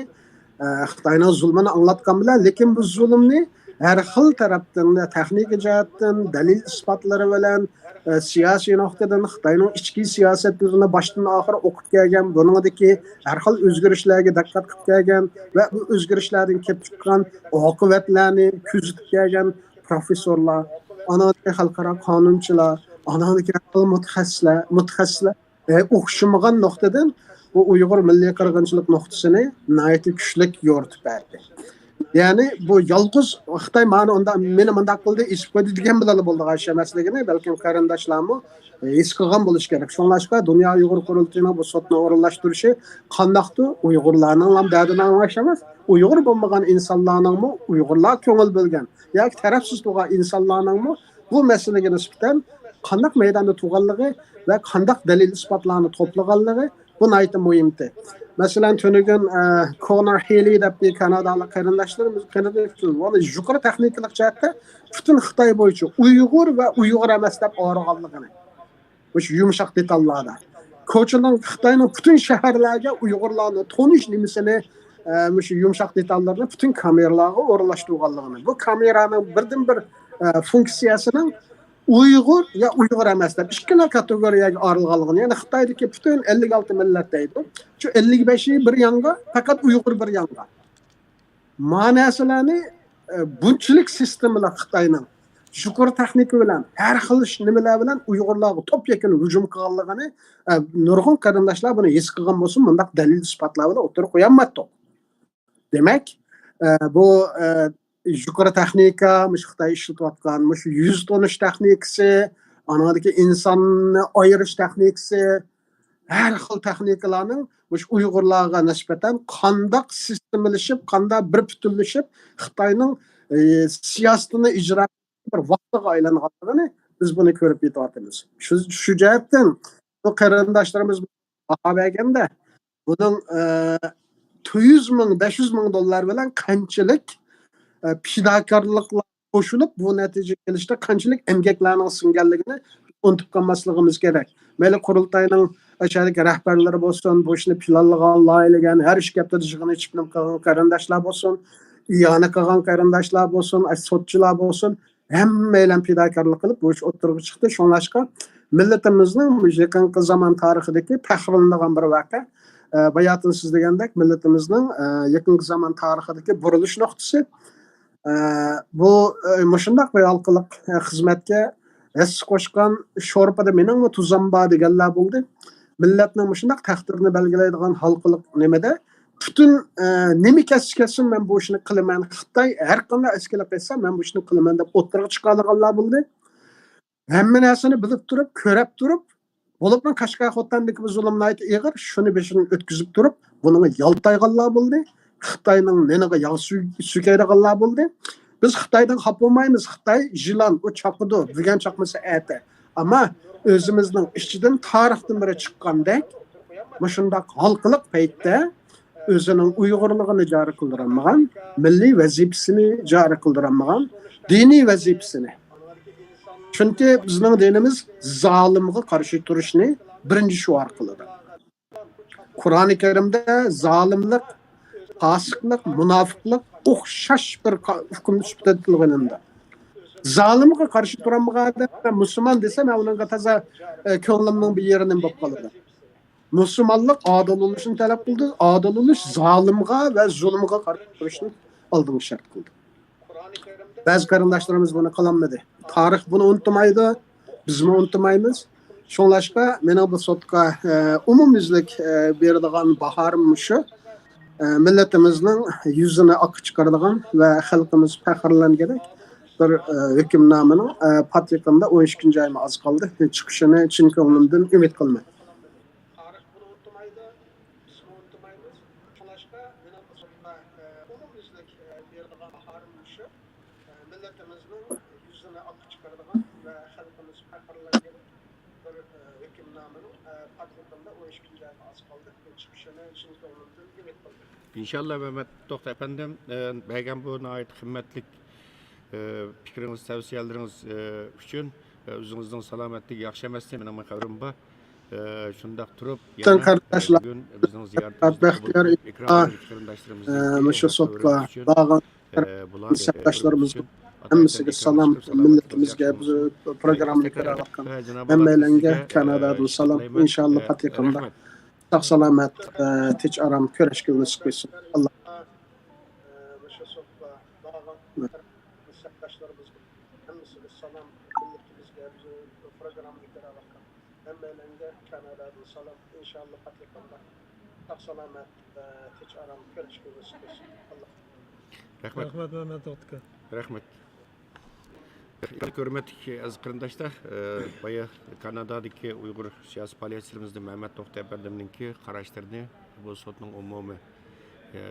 ئە، خىتاينىڭ زۇلمىنى ئاڭلاتقان بىلەن، لېكىن بۇ زۇلۇمنى ھەر خىل تەرەپتىن، تېخنىكا جەھەتتىن، دەلىل ئىسپاتلىرى بىلەن، ئە، سىياسىي نۇقتىدىن خىتاينىڭ ئىچكى سىياسەتلىرىنى باشتىن ئاخىر ئوقۇپ كەلگەن، بۇنىڭدىكى ھەر خىل ئۆزگىرىشلەرگە دىققەت قىلىپ كەلگەن ۋە بۇ ئۆزگىرىشلەردىن كېلىپ چىققان ئاقىۋەتلەرنى كۆزىتىپ كەلگەن پروفېسسورلار، ئانىڭدىكى خەلقئارا قانۇنچىلار، ئانىڭدىكى ھەر خىل مۇتەخەسسىسلەر، مۇتەخەسسىسلەر، ئە، ئوخشىمىغان نۇقتىدىن بۇ ئۇيغۇر مىللىي قىرغىنچىلىق نۇقتىسىنى ناھايىتى كۈچلۈك يورۇتۇپ بەردى. يەنى بۇ يالغۇز خىتاي مانا ئۇنداق، مېنى مۇنداق قىلدى، ئېسىپ قويدى دېگەن بىلەنلا بولىدىغان ئىش ئەمەسلىكىنى بەلكىم قېرىنداشلارمۇ ھېس قىلغان بولۇشى كېرەك. شۇڭلاشقا دۇنيا ئۇيغۇر قۇرۇلتىيىنىڭ بۇ سوتنى ئورۇنلاشتۇرۇشى قانداقتۇر ئۇيغۇرلارنىڭ دەردىنى ئاڭلاش ئەمەس، ئۇيغۇر بولمىغان ئىنسانلارنىڭمۇ، ئۇيغۇرلار كۆڭۈل بۆلگەن ياكى تەرەپسىز تۇرغان ئىنسانلارنىڭمۇ بۇ مەسىلىگە نىسبەتەن قانداق مەيداندا تۇرغانلىقى ۋە قانداق دەلىل ئىسپاتلارنى توپلىغانلىقى، بۇ ناھايىتى مۇھىمتى. مەسىلەن، تۈنۈگۈن، ئە، كونور ھېيلى دەپ بىر كانادالىق قېرىنداشلىرىمىز، قېرىنداشلىرىمىز، يەنى يۇقىرى تېخنىكىلىق جەھەتتە پۈتۈن خىتاي بويىچە ئۇيغۇر ۋە ئۇيغۇر ئەمەس دەپ ئايرىغانلىقىنى، مۇشۇ يۇمشاق دېتاللاردا. كوچىنىڭ خىتاينىڭ پۈتۈن شەھەرلەرگە ئۇيغۇرلارنى تونۇش نېمىسىنى، ئە، مۇشۇ يۇمشاق دېتاللىرىنى پۈتۈن كامېرىلارغا ئورۇنلاشتۇرغانلىقىنى. بۇ كامېرانىڭ بىردىنبىر، ئە، فۇنكسىيەسىنىڭ ئۇيغۇر يا ئۇيغۇر ئەمەس دەپ ئىككىلا كاتېگورىيەگە ئايرىلغانلىقىنى، يەنى خىتايدىكى پۈتۈن ئەللىك ئالتە مىللەت دەيدۇ. شۇ ئەللىك بەشى بىر يانغا، پەقەت ئۇيغۇر بىر يانغا. ما نەرسىلەرنى، ئە، بۇنچىلىك سىستېمىلىق خىتاينىڭ يۇقىرى تېخنىكا بىلەن، ھەر خىل نېمىلەر بىلەن ئۇيغۇرلارغا توپ يەكۈن ھۇجۇم قىلغانلىقىنى، ئە، نۇرغۇن قېرىنداشلار بۇنى ھېس قىلغان بولسۇن، مۇنداق دەلىل ئىسپاتلار بىلەن ئوتتۇرىغا قويالمايتتۇق. دېمەك، ئە، بۇ، ئە، يۇقىرى تېخنىكا، مۇشۇ خىتاي ئىشلىتىۋاتقان، مۇشۇ يۈز تونۇش تېخنىكىسى، ئانىڭدىكى ئىنساننى ئايرىش تېخنىكىسى، ھەر خىل تېخنىكىلارنىڭ مۇشۇ ئۇيغۇرلارغا نىسبەتەن قانداق سىستېمىلىشىپ، قانداق بىر پۈتۈنلىشىپ، خىتاينىڭ، ئى، سىياسىتىنى ئىجرا بىر ۋاقتىغا ئايلانغانلىقىنى بىز بۇنى كۆرۈپ يېتىۋاتىمىز. شۇ، شۇ جەھەتتىن بۇ قېرىنداشلىرىمىز باھا بەرگەندە، بۇنىڭ، ئە، تۆت يۈز مىڭ، بەش يۈز مىڭ دوللار بىلەن قانچىلىك، ئە، پىداكارلىقلار قوشۇلۇپ، بۇ نەتىجىگە كېلىشتە قانچىلىك ئەمگەكلەرنىڭ سىڭگەنلىكىنى ئۇنتۇپ قالماسلىقىمىز كېرەك. مەيلى قۇرۇلتاينىڭ ئىچەرىدىكى رەھبەرلىرى بولسۇن، بۇ ئىشنى پىلانلىغان، لايىھەلىگەن، ھەر ئىككى ھەپتىدە يىغىن ئېچىپ نېمە قىلغان قېرىنداشلار بولسۇن، ئىئانە قىلغان قېرىنداشلار بولسۇن، سوتچىلار بولسۇن، ھەممەيلەن پىداكارلىق قىلىپ، بۇ ئىش ئوتتۇرىغا چىقتى. شۇڭلاشقا مىللىتىمىزنىڭ يېقىنقى زامان تارىخىدىكى پەخىرلىنىدىغان بىر ۋەقە. ئە، باياتىن سىز دېگەندەك، مىللىتىمىزنىڭ، ئە، يېقىنقى زامان تارىخىدىكى بۇرۇلۇش نۇقتىسى. ئە، بۇ، ئە، مۇشۇنداق بىر ھالقىلىق، ئە، خىزمەتكە ھەسسە قوشقان شورپىدا مېنىڭمۇ تۇزام بار دېگەنلەر بولدى. مىللەتنىڭ مۇشۇنداق تەقدىرىنى بەلگىلەيدىغان ھالقىلىق نېمىدە پۈتۈن، ئە، نېمە كەتسە كەتسۇن، مەن بۇ ئىشنى قىلىمەن. خىتاي ھەر قانداق ئەسكىلىك قىلسا، مەن بۇ ئىشنى قىلىمەن دەپ ئوتتۇرىغا چىقارغانلار بولدى. ھەممە نەرسىنى بىلىپ تۇرۇپ، كۆرۈپ تۇرۇپ، بولۇپمۇ قەشقەر خوتەندىكى بۇ زۇلۇم ناھايىتى ئېغىر، شۇنى بېشىدىن ئۆتكۈزۈپ تۇرۇپ، بۇنىڭغا يالتايغانلار بولدى. خىتاينىڭ نېنىغا ياغ سۈ-، سۈركەيدىغانلار بولدى. بىز خىتايدىن خاپا بولمايمىز. خىتاي يىلان، ئۇ چاقىدۇ، بۈگۈن چاقمىسا ئەتە. ئەمما ئۆزىمىزنىڭ ئىچىدىن تارىختىن بېرى چىققاندەك، مۇشۇنداق ھالقىلىق پەيتتە ئۆزىنىڭ ئۇيغۇرلۇقىنى جارى قىلدۇرالمىغان، مىللىي ۋەزىپىسىنى جارى قىلدۇرالمىغان، دىنىي ۋەزىپىسىنى. چۈنكى بىزنىڭ دىنىمىز زالىمغا قارشى تۇرۇشنى بىرىنچى شوئار قىلىدۇ. قۇرئانى كەرىمدە زالىملىق، پاسىقلىق، مۇناپىقلىق ئوخشاش بىر ھۆكۈم سۈپىتىدە تىلغا ئېلىنىدۇ. زالىمغا قارشى تۇرالمىغان ئادەم مۇسۇلمان دېسە، مەن ئۇنىڭغا تازا، ئە، كۆڭلۈمنىڭ بىر يېرى نېمە بولۇپ قالىدۇ. مۇسۇلمانلىق ئادىل بولۇشنى تەلەپ قىلىدۇ. ئادىل بولۇش زالىمغا ۋە زۇلۇمغا قارشى تۇرۇشنى ئالدىنقى شەرت قىلدى. بەزى قېرىنداشلىرىمىز بۇنى قىلالمىدى. تارىخ بۇنى ئۇنتۇمايدۇ، بىزمۇ ئۇنتۇمايمىز. شۇڭلاشقا مېنىڭ بۇ سوتقا، ئە، ئومۇميۈزلۈك، ئە، بېرىدىغان باھام مۇشۇ. ئە، مىللىتىمىزنىڭ يۈزىنى ئاققا چىقىرىدىغان ۋە خەلقىمىز پەخىرلەنگۈدەك بىر، ئە، ھۆكۈمنامىنىڭ، ئە، پات يېقىندا، ئون ئىككىنچى ئايمۇ ئاز قالدى، چىقىشىنى چىن كۆڭلۈمدىن ئۈمىد قىلىمەن. شۇڭلاشقا مېنىڭ بۇ سوتقا، ئە، ئومۇميۈزلۈك، ئە، بېرىدىغان باھام مۇشۇ. ئە، مىللىتىمىزنىڭ يۈزىنى ئاققا چىقىرىدىغان ۋە خەلقىمىز پەخىرلەنگەن بىر، ئە، ھۆكۈمنامىنىڭ، ئە، پات يېقىندا، ئون ئىككىنچى ئايغا ئاز قالدى، چىقىشىنى چىن كۆڭلۈمدىن ئۈمىد قىلىمەن. ئىنشاللا، مەمەت توختى ئەپەندىم، ئە، بەرگەن بۇ ناھايىتى قىممەتلىك، ئە، پىكرىڭىز، تەۋسىيەلىرىڭىز، ئە، ئۈچۈن، ئە، ئۆزىڭىزنىڭ سالامەتلىكى ياخشى ئەمەستى، مېنىڭمۇ خەۋىرىم بار. ئە، شۇنداق تۇرۇپ، يەنە، قېرىنداشلار، ئە، بۈگۈن بىزنىڭ زىيارىتىمىزنى قوبۇل بەختىيار، قىلىپ، ئىكرامدىكى قېرىنداشلىرىمىزنىڭكى، ئە، مۇشۇ سوتقا بارغان، ئە، بۇلار، ئە، سەپداشلىرىمىزغا ھەممىسىگە سالام، مىللىتىمىزگە، بۇ پروگراممىنى كۆرۈۋاتقان ھەممەيلەنگە كانادادىن سالام. ئىنشاللا، پات يېقىندا ساق سالامەت، ئە، تىنچ ئارام كۆرۈشكىلى نېسىپ قىلسۇن. ئاللا. ھەممەيلەنگە كانادادىن سالام، ئىنشاللا پات يېقىندا ساق سالامەت، ئە، تىنچ ئارام كۆرۈشكىلى نېسىپ قىلسۇن. ئاللا. رەھمەت. رەھمەت، مەمەت ئاكا. رەھمەت. ھۆرمەتلىك ئەزىز قېرىنداشلار، ئە، بايا كانادادىكى ئۇيغۇر سىياسىي پائالىيەتچىلىرىمىزدىن مەمەت توختى ئەپەندىمنىڭكى قاراشلىرىنى، بۇ سوتنىڭ ئومۇمىي، ئە،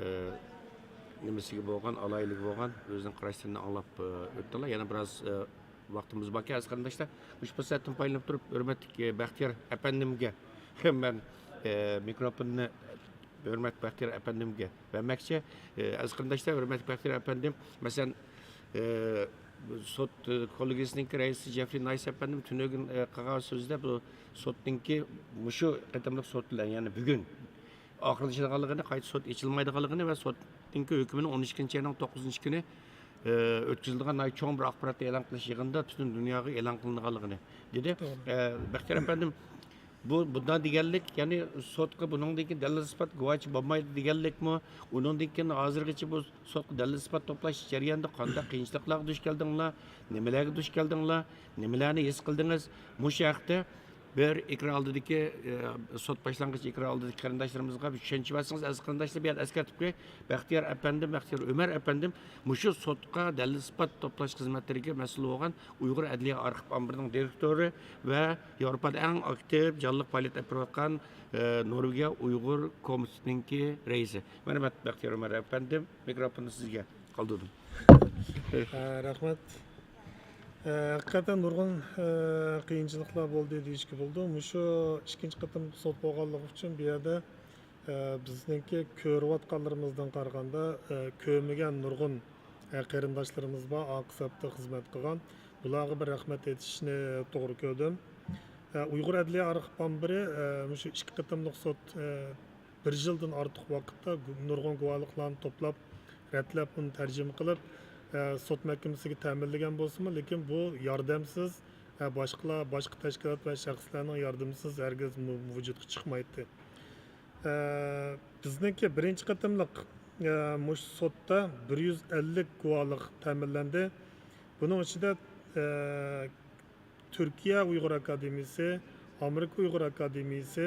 نېمىسىگە بولغان، ئالاھىدىلىكىگە بولغان ئۆزىنىڭ قاراشلىرىنى ئاڭلاپ، ئە، ئۆتتىڭلار. يەنە بىراز، ئە، ۋاقتىمىز باركەن، ئەزىز قېرىنداشلار. مۇشۇ پۇرسەتتىن پايدىلىنىپ تۇرۇپ، ھۆرمەتلىك، ئە، بەختىيار ئەپەندىمگە مەن، ئە، مىكروفوننى ھۆرمەتلىك بەختىيار ئەپەندىمگە بەرمەكچى. ئە، ئەزىز قېرىنداشلار، ھۆرمەتلىك بەختىيار ئەپەندىم، مەسىلەن، ئە، سوت، ئە، كوللېگىيىسىنىڭكى رەئىسى جېفرى نايس ئەپەندىم تۈنۈگۈن، ئە، قىلغان سۆزىدە بۇ سوتنىڭكى مۇشۇ قېتىملىق سوت بىلەن، يەنى بۈگۈن ئاخىرلىشىدىغانلىقىنى، قايتا سوت ئېچىلمايدىغانلىقىنى ۋە سوتنىڭكى ھۆكمىنىڭ ئون ئىككىنچى ئاينىڭ توققۇزىنچى كۈنى، ئە، ئۆتكۈزۈلىدىغان ناھايىتى چوڭ بىر ئاخبارات ئېلان قىلىش يىغىنىدا پۈتۈن دۇنياغا ئېلان قىلىنىدىغانلىقىنى دېدى. توغرا. ئە، بەختىيار ئەپەندىم، بۇ، بۇنداق دېگەنلىك، يەنى سوتقا بۇنىڭدىن كېيىن دەلىل-ئىسپات، گۇۋاچى بولمايدۇ دېگەنلىكمۇ؟ ئۇنىڭدىن كېيىن ھازىرغىچە بۇ سوتقا دەلىل-ئىسپات توپلاش جەريانىدا قانداق قىيىنچىلىقلارغا دۇچ كەلدىڭلار؟ نېمىلەرگە دۇچ كەلدىڭلار؟ نېمىلەرنى ھېس قىلدىڭىز؟ مۇشۇ ھەقتە بىر ئېكران ئالدىدىكى، ئە، سوت باشلانغۇچ ئېكران ئالدىدىكى قېرىنداشلىرىمىزغا بىر چۈشەنچە بەرسىڭىز، ئەزىز قېرىنداشلار، بۇ يەردە ئەسكەرتىپ قوياي. بەختىيار ئەپەندىم، بەختىيار ئۆمەر ئەپەندىم مۇشۇ سوتقا دەلىل-ئىسپات توپلاش خىزمەتلىرىگە مەسئۇل بولغان ئۇيغۇر ئەدلىيە ئارخىپ ئامبىرىنىڭ دىرېكتورى ۋە ياۋروپادا ئەڭ ئاكتىپ، جانلىق پائالىيەت ئېلىپ بېرىۋاتقان، ئە، نورۋېگىيە ئۇيغۇر كومىتېتىنىڭكى رەئىسى. مەرھەمەت، بەختىيار ئۆمەر ئەپەندىم، مىكروفوننى سىزگە قالدۇردۇم. ھە، رەھمەت. ھە، ھەقىقەتەن نۇرغۇن، ھە، قىيىنچىلىقلار بولدى دېيىشكە بولىدۇ. مۇشۇ ئىككىنچى قېتىم سوت بولغانلىقى ئۈچۈن بۇ يەردە، ھە، بىزنىڭكى كۆرۈۋاتقانلىرىمىزدىن قارىغاندا، ھە، كۆرمىگەن نۇرغۇن، ھە، قېرىنداشلىرىمىز بار، ئارقا سەپتە خىزمەت قىلغان. بۇلارغا بىر رەھمەت ئېيتىشنى توغرا كۆردۈم. ھە، ئۇيغۇر ئەدلىيە ئارخىپ ئامبىرى، ھە، مۇشۇ ئىككى قېتىملىق سوت، ھە، بىر يىلدىن ئارتۇق ۋاقىتتا گۇ-، نۇرغۇن گۇۋاھلىقلارنى توپلاپ، رەتلەپ، ئۇنى تەرجىمە قىلىپ، ئە، سوت مەھكىمىسىگە تەمىنلىگەن بولسىمۇ، لېكىن بۇ ياردەمسىز، ئە، باشقىلار، باشقا تەشكىلات ۋە شەخسلەرنىڭ ياردىمىسىز ھەرگىز مۇ-، ۋۇجۇدقا چىقمايتتى. ئە، بىزنىڭكى بىرىنچى قېتىملىق، ئە، مۇشۇ سوتتا بىر يۈز ئەللىك گۇۋاھلىق تەمىنلەندى. بۇنىڭ ئىچىدە، ئە، تۈركىيە ئۇيغۇر ئاكادېمىيىسى، ئامېرىكا ئۇيغۇر ئاكادېمىيىسى،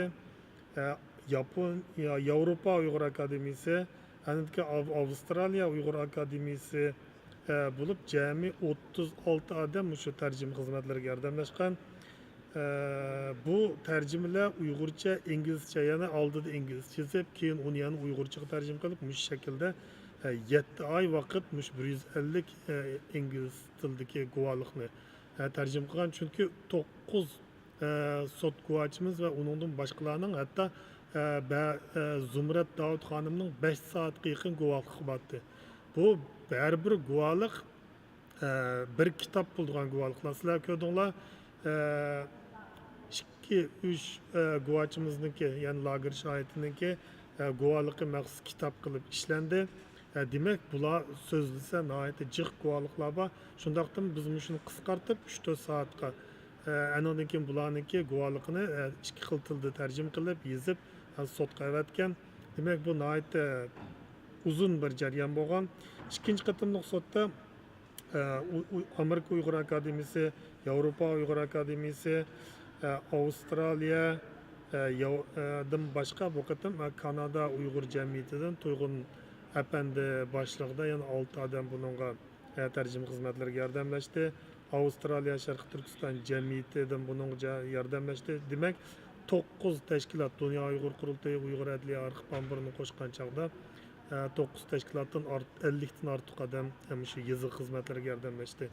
ئە، ياپون، يا-، ياۋروپا ئۇيغۇر ئاكادېمىيىسى، ئاندىن كېيىن ئاۋ-، ئاۋسترالىيە ئۇيغۇر ئاكادېمىيىسى، ئە، بولۇپ جەمئىي ئوتتۇز ئالتە ئادەم مۇشۇ تەرجىمە خىزمەتلىرىگە ياردەملەشكەن. ئە، بۇ تەرجىمىلەر ئۇيغۇرچە، ئىنگلىزچە، يەنى ئالدىدا ئىنگلىزچە يېزىپ، كېيىن ئۇنى يەنە ئۇيغۇرچىغا تەرجىمە قىلىپ، مۇشۇ شەكىلدە، ئە، يەتتە ئاي ۋاقىت مۇشۇ بىر يۈز ئەللىك، ئە، ئىنگلىز تىلىدىكى گۇۋاھلىقنى، ئە، تەرجىمە قىلغان. چۈنكى توققۇز ئە، سوت گۇۋاچىمىز ۋە ئۇنىڭدىن باشقىلارنىڭ ھەتتا، ئە، بە-، ئە، زۇمرەت داۋۇت خانىمنىڭ بەش سائەتكە يېقىن گۇۋاھلىقى بارتى. بۇ ھەر بىر گۇۋاھلىق، ئە، بىر كىتاب بولىدىغان گۇۋاھلىقلار. سىلەر كۆردۈڭلار، ئە، ئىككى، ئۈچ، ئە، گۇۋاچىمىزنىڭكى، يەنى لاگېر شاھىتىنىڭكى، ئە، گۇۋاھلىقى مەخسۇس كىتاب قىلىپ ئىشلەندى. ئە، دېمەك، بۇلار سۆزلىسە ناھايىتى جىق گۇۋاھلىقلار بار. شۇنداقتىمۇ بىز مۇشۇنى قىسقارتىپ، ئۈچ تۆت سائەتقا، ئە، ئانىڭدىن كېيىن بۇلارنىڭكى گۇۋاھلىقىنى، ئە، ئىككى خىل تىلدا تەرجىمە قىلىپ، يېزىپ، ئە، سوتقا ئەۋەتكەن. دېمەك، بۇ ناھايىتى ئۇزۇن بىر جەريان بولغان. ئىككىنچى قېتىملىق سوتتا، ئە، ئۇ-، ئۇ-، ئامېرىكا ئۇيغۇر ئاكادېمىيىسى، ياۋروپا ئۇيغۇر ئاكادېمىيىسى، ئە، ئاۋسترالىيە، ئە، ياۋ-، ئە، دىن باشقا بۇ قېتىم، ئە، كانادا ئۇيغۇر جەمئىيىتىدىن تۇيغۇن ئەپەندى باشلىقىدا يەنە ئالتە ئادەم بۇنىڭغا، ئە، تەرجىمە خىزمەتلىرىگە ياردەملەشتى. ئاۋسترالىيە شەرقىي تۈركىستان جەمئىيىتىدىن بۇنىڭغا جا-، ياردەملەشتى. دېمەك، توققۇز تەشكىلات، دۇنيا ئۇيغۇر قۇرۇلتىيى، ئۇيغۇر ئەدلىيە ئارخىپ ئامبىرىنى قوشقان چاغدا، ئە، توققۇز تەشكىلاتتىن ئارت-، ئەللىكتىن ئارتۇق ئادەم، ئە، مۇشۇ يېزا خىزمەتلىرىگە ياردەملەشتى.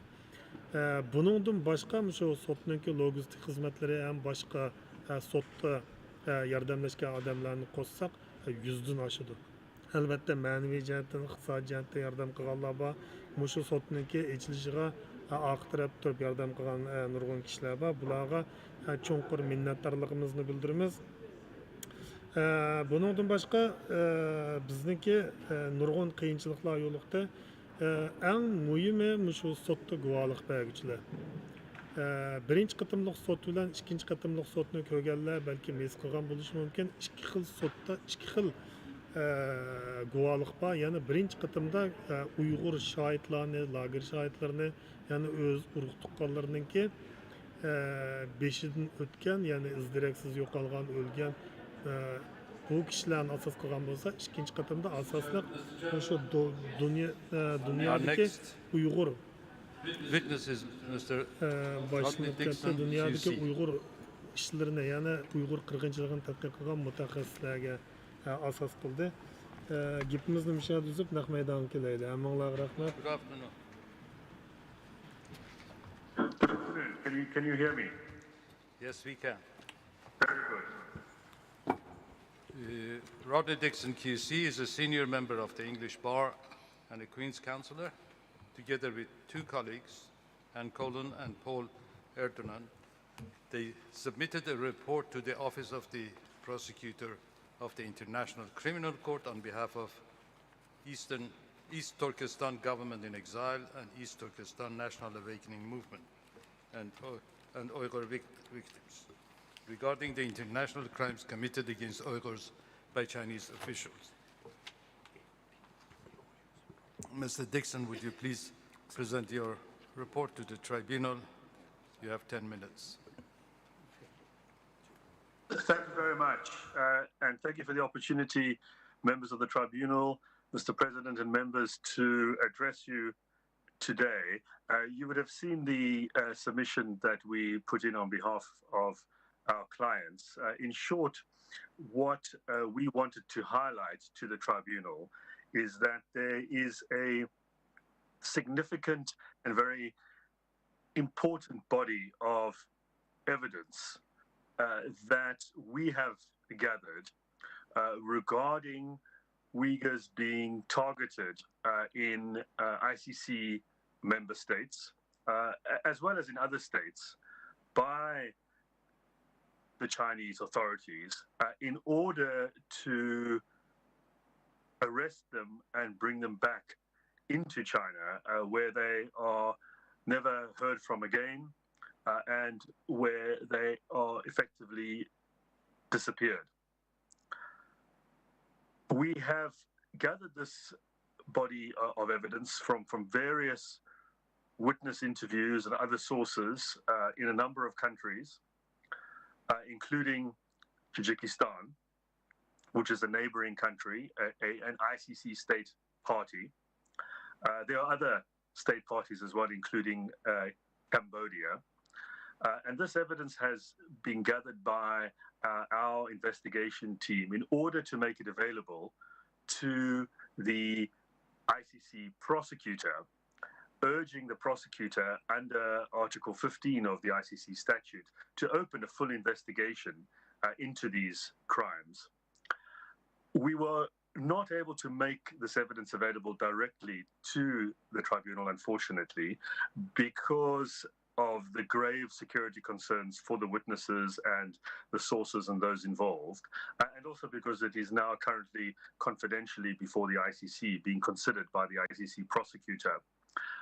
ئە، بۇنىڭدىن باشقا مۇشۇ سوتنىڭكى لوگىستىك خىزمەتلىرى ھەم باشقا، ئە، سوتتا، ئە، ياردەملەشكەن ئادەملەرنى قوشساق، ئە، يۈزدىن ئاشىدۇ. ئەلۋەتتە، مەنىۋى جەھەتتىن، ئىقتىسادىي جەھەتتىن ياردەم قىلغانلار بار. مۇشۇ سوتنىڭكى ئېچىلىشىغا، ئە، ئارقا تەرەپتە تۇرۇپ ياردەم قىلغان، ئە، نۇرغۇن كىشىلەر بار. بۇلارغا، ئە، چوڭقۇر مىننەتدارلىقىمىزنى بىلدۈرىمىز. ئە، بۇنىڭدىن باشقا، ئە، بىزنىڭكى، ئە، نۇرغۇن قىيىنچىلىقلار يولۇقتى. ئە، ئەڭ مۇھىمى مۇشۇ سوتتا گۇۋاھلىق بەرگۈچىلەر. ئە، بىرىنچى قېتىملىق سوت بىلەن ئىككىنچى قېتىملىق سوتنى كۆرگەنلەر بەلكىم ھېس قىلغان بولۇشى مۇمكىن. ئىككى خىل سوتتا ئىككى خىل، ئە، گۇۋاھلىق بار. يەنى بىرىنچى قېتىمدا، ئە، ئۇيغۇر شاھىتلارنى، لاگېر شاھىتلىرىنى، يەنى ئۆز ئۇرۇق تۇغقانلىرىنىڭكى، ئە، بېشىدىن ئۆتكەن، يەنى ئىز دېرەكسىز يوقالغان، ئۆلگەن، ئە، بۇ كىشىلەرنى ئاساس قىلغان بولسا، ئىككىنچى قېتىمدا ئاساسلىق مۇشۇ دۇ-، دۇنيا، ئە، دۇنيادىكى ئۇيغۇر، ئە، باشلىنىپ كەتتى. دۇنيادىكى ئۇيغۇر ئىشلىرىنى، يەنى ئۇيغۇر قىرغىنچىلىقىنى تەتقىق قىلغان مۇتەخەسسىسلەرگە، ئە، ئاساس قىلدى. ئە، گېپىمىزنى مۇشۇ يەردە ئۈزۈپ، نەق مەيدانغا كېلەيلى. ھەممىڭلارغا رەھمەت. Good afternoon. Can you, can you hear me? Yes, we can. Very good. Uh, Rodney Dixon Q C is a senior member of the English Bar and a Queen's Counsellor. Together with two colleagues, Anne Colin and Paul Erdonan, they submitted a report to the Office of the Prosecutor of the International Criminal Court on behalf of Eastern, East Turkestan Government in Exile and East Turkestan National Awakening Movement and, and Uyghur vic-, victims regarding the international crimes committed against Uyghurs by Chinese officials. Mister Dixon, would you please present your report to the tribunal? You have ten minutes. Thank you very much, uh, and thank you for the opportunity, members of the tribunal, Mister President, and members, to address you today. Uh, you would have seen the, uh, submission that we put in on behalf of our clients. Uh, in short, what, uh, we wanted to highlight to the tribunal is that there is a significant and very important body of evidence, uh, that we have gathered, uh, regarding Uyghurs being targeted, uh, in, uh, I C C member states, uh, a-, as well as in other states, by the Chinese authorities, uh, in order to arrest them and bring them back into China, uh, where they are never heard from again, uh, and where they are effectively disappeared. We have gathered this body, uh, of evidence from, from various witness interviews and other sources, uh, in a number of countries, uh, including Tajikistan. which is a neighboring country, a, a, an I C C state party. Uh, there are other state parties as well, including uh, Cambodia. Uh, and this evidence has been gathered by uh, our investigation team in order to make it available to the I C C prosecutor, urging the prosecutor under Article fifteen of the I C C statute to open a full investigation uh, into these crimes. We were not able to make this evidence available directly to the tribunal, unfortunately, because of the grave security concerns for the witnesses and the sources and those involved, uh, and also because it is now currently confidentially before the I C C, being considered by the I C C prosecutor.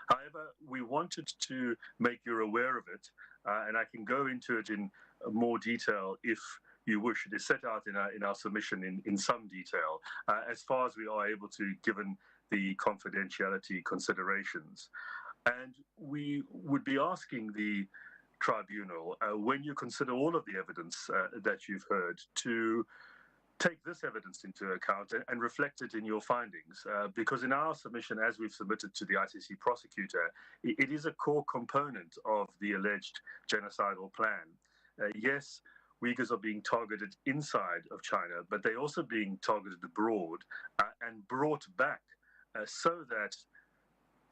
However, we wanted to make you aware of it, uh, and I can go into it in more detail if you wish. It is set out in our, in our submission in, in some detail, uh, as far as we are able to, given the confidentiality considerations. And we would be asking the tribunal, uh, when you consider all of the evidence uh, that you've heard, to take this evidence into account and, and reflect it in your findings. Uh, because in our submission, as we've submitted to the I C C prosecutor, it, it is a core component of the alleged genocidal plan. Uh, yes, Uyghurs are being targeted inside of China, but they're also being targeted abroad uh, and brought back uh, so that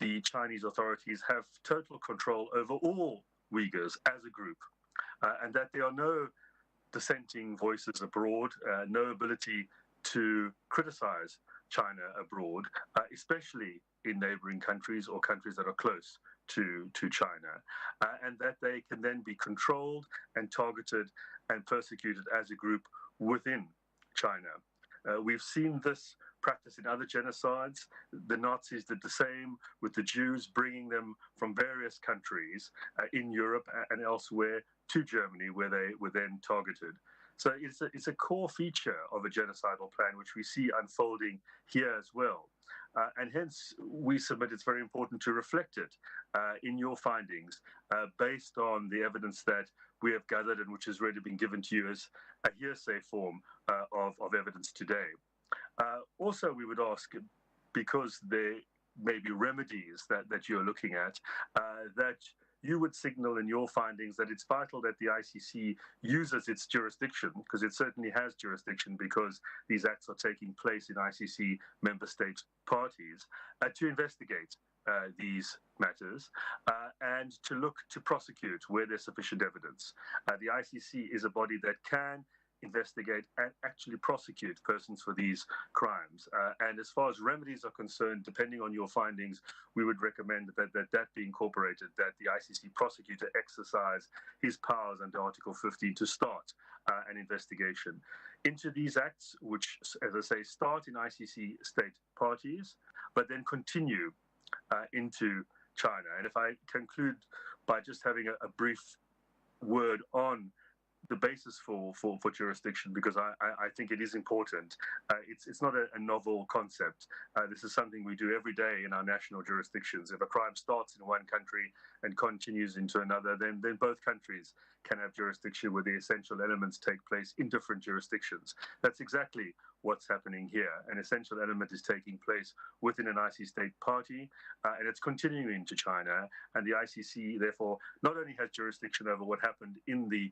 the Chinese authorities have total control over all Uyghurs as a group, uh, and that there are no dissenting voices abroad, uh, no ability to criticize China abroad, uh, especially in neighboring countries or countries that are close to, to China, uh, and that they can then be controlled and targeted and persecuted as a group within China. Uh, we've seen this practice in other genocides. The Nazis did the same with the Jews, bringing them from various countries uh, in Europe and elsewhere to Germany, where they were then targeted. So it's a, it's a core feature of a genocidal plan, which we see unfolding here as well. Uh, and hence, we submit it's very important to reflect it uh, in your findings uh, based on the evidence that we have gathered and which has already been given to you as a hearsay form uh, of, of evidence today. Uh, also, we would ask, because there may be remedies that, that you're looking at, uh, that you would signal in your findings that it's vital that the I C C uses its jurisdiction, because it certainly has jurisdiction because these acts are taking place in I C C member state parties, uh, to investigate uh, these matters uh, and to look to prosecute where there's sufficient evidence. Uh, the I C C is a body that can investigate and actually prosecute persons for these crimes. Uh, and as far as remedies are concerned, depending on your findings, we would recommend that, that that be incorporated, that the I C C prosecutor exercise his powers under Article fifteen to start uh, an investigation into these acts, which, as I say, start in I C C state parties, but then continue uh, into China. And if I conclude by just having a, a brief word on the basis for, for, for jurisdiction, because I, I, I think it is important. Uh, it's, it's not a, a novel concept. Uh, this is something we do every day in our national jurisdictions. If a crime starts in one country and continues into another, then, then both countries can have jurisdiction where the essential elements take place in different jurisdictions. That's exactly what's happening here. An essential element is taking place within an I C C state party, uh, and it's continuing to China. And the I C C, therefore, not only has jurisdiction over what happened in the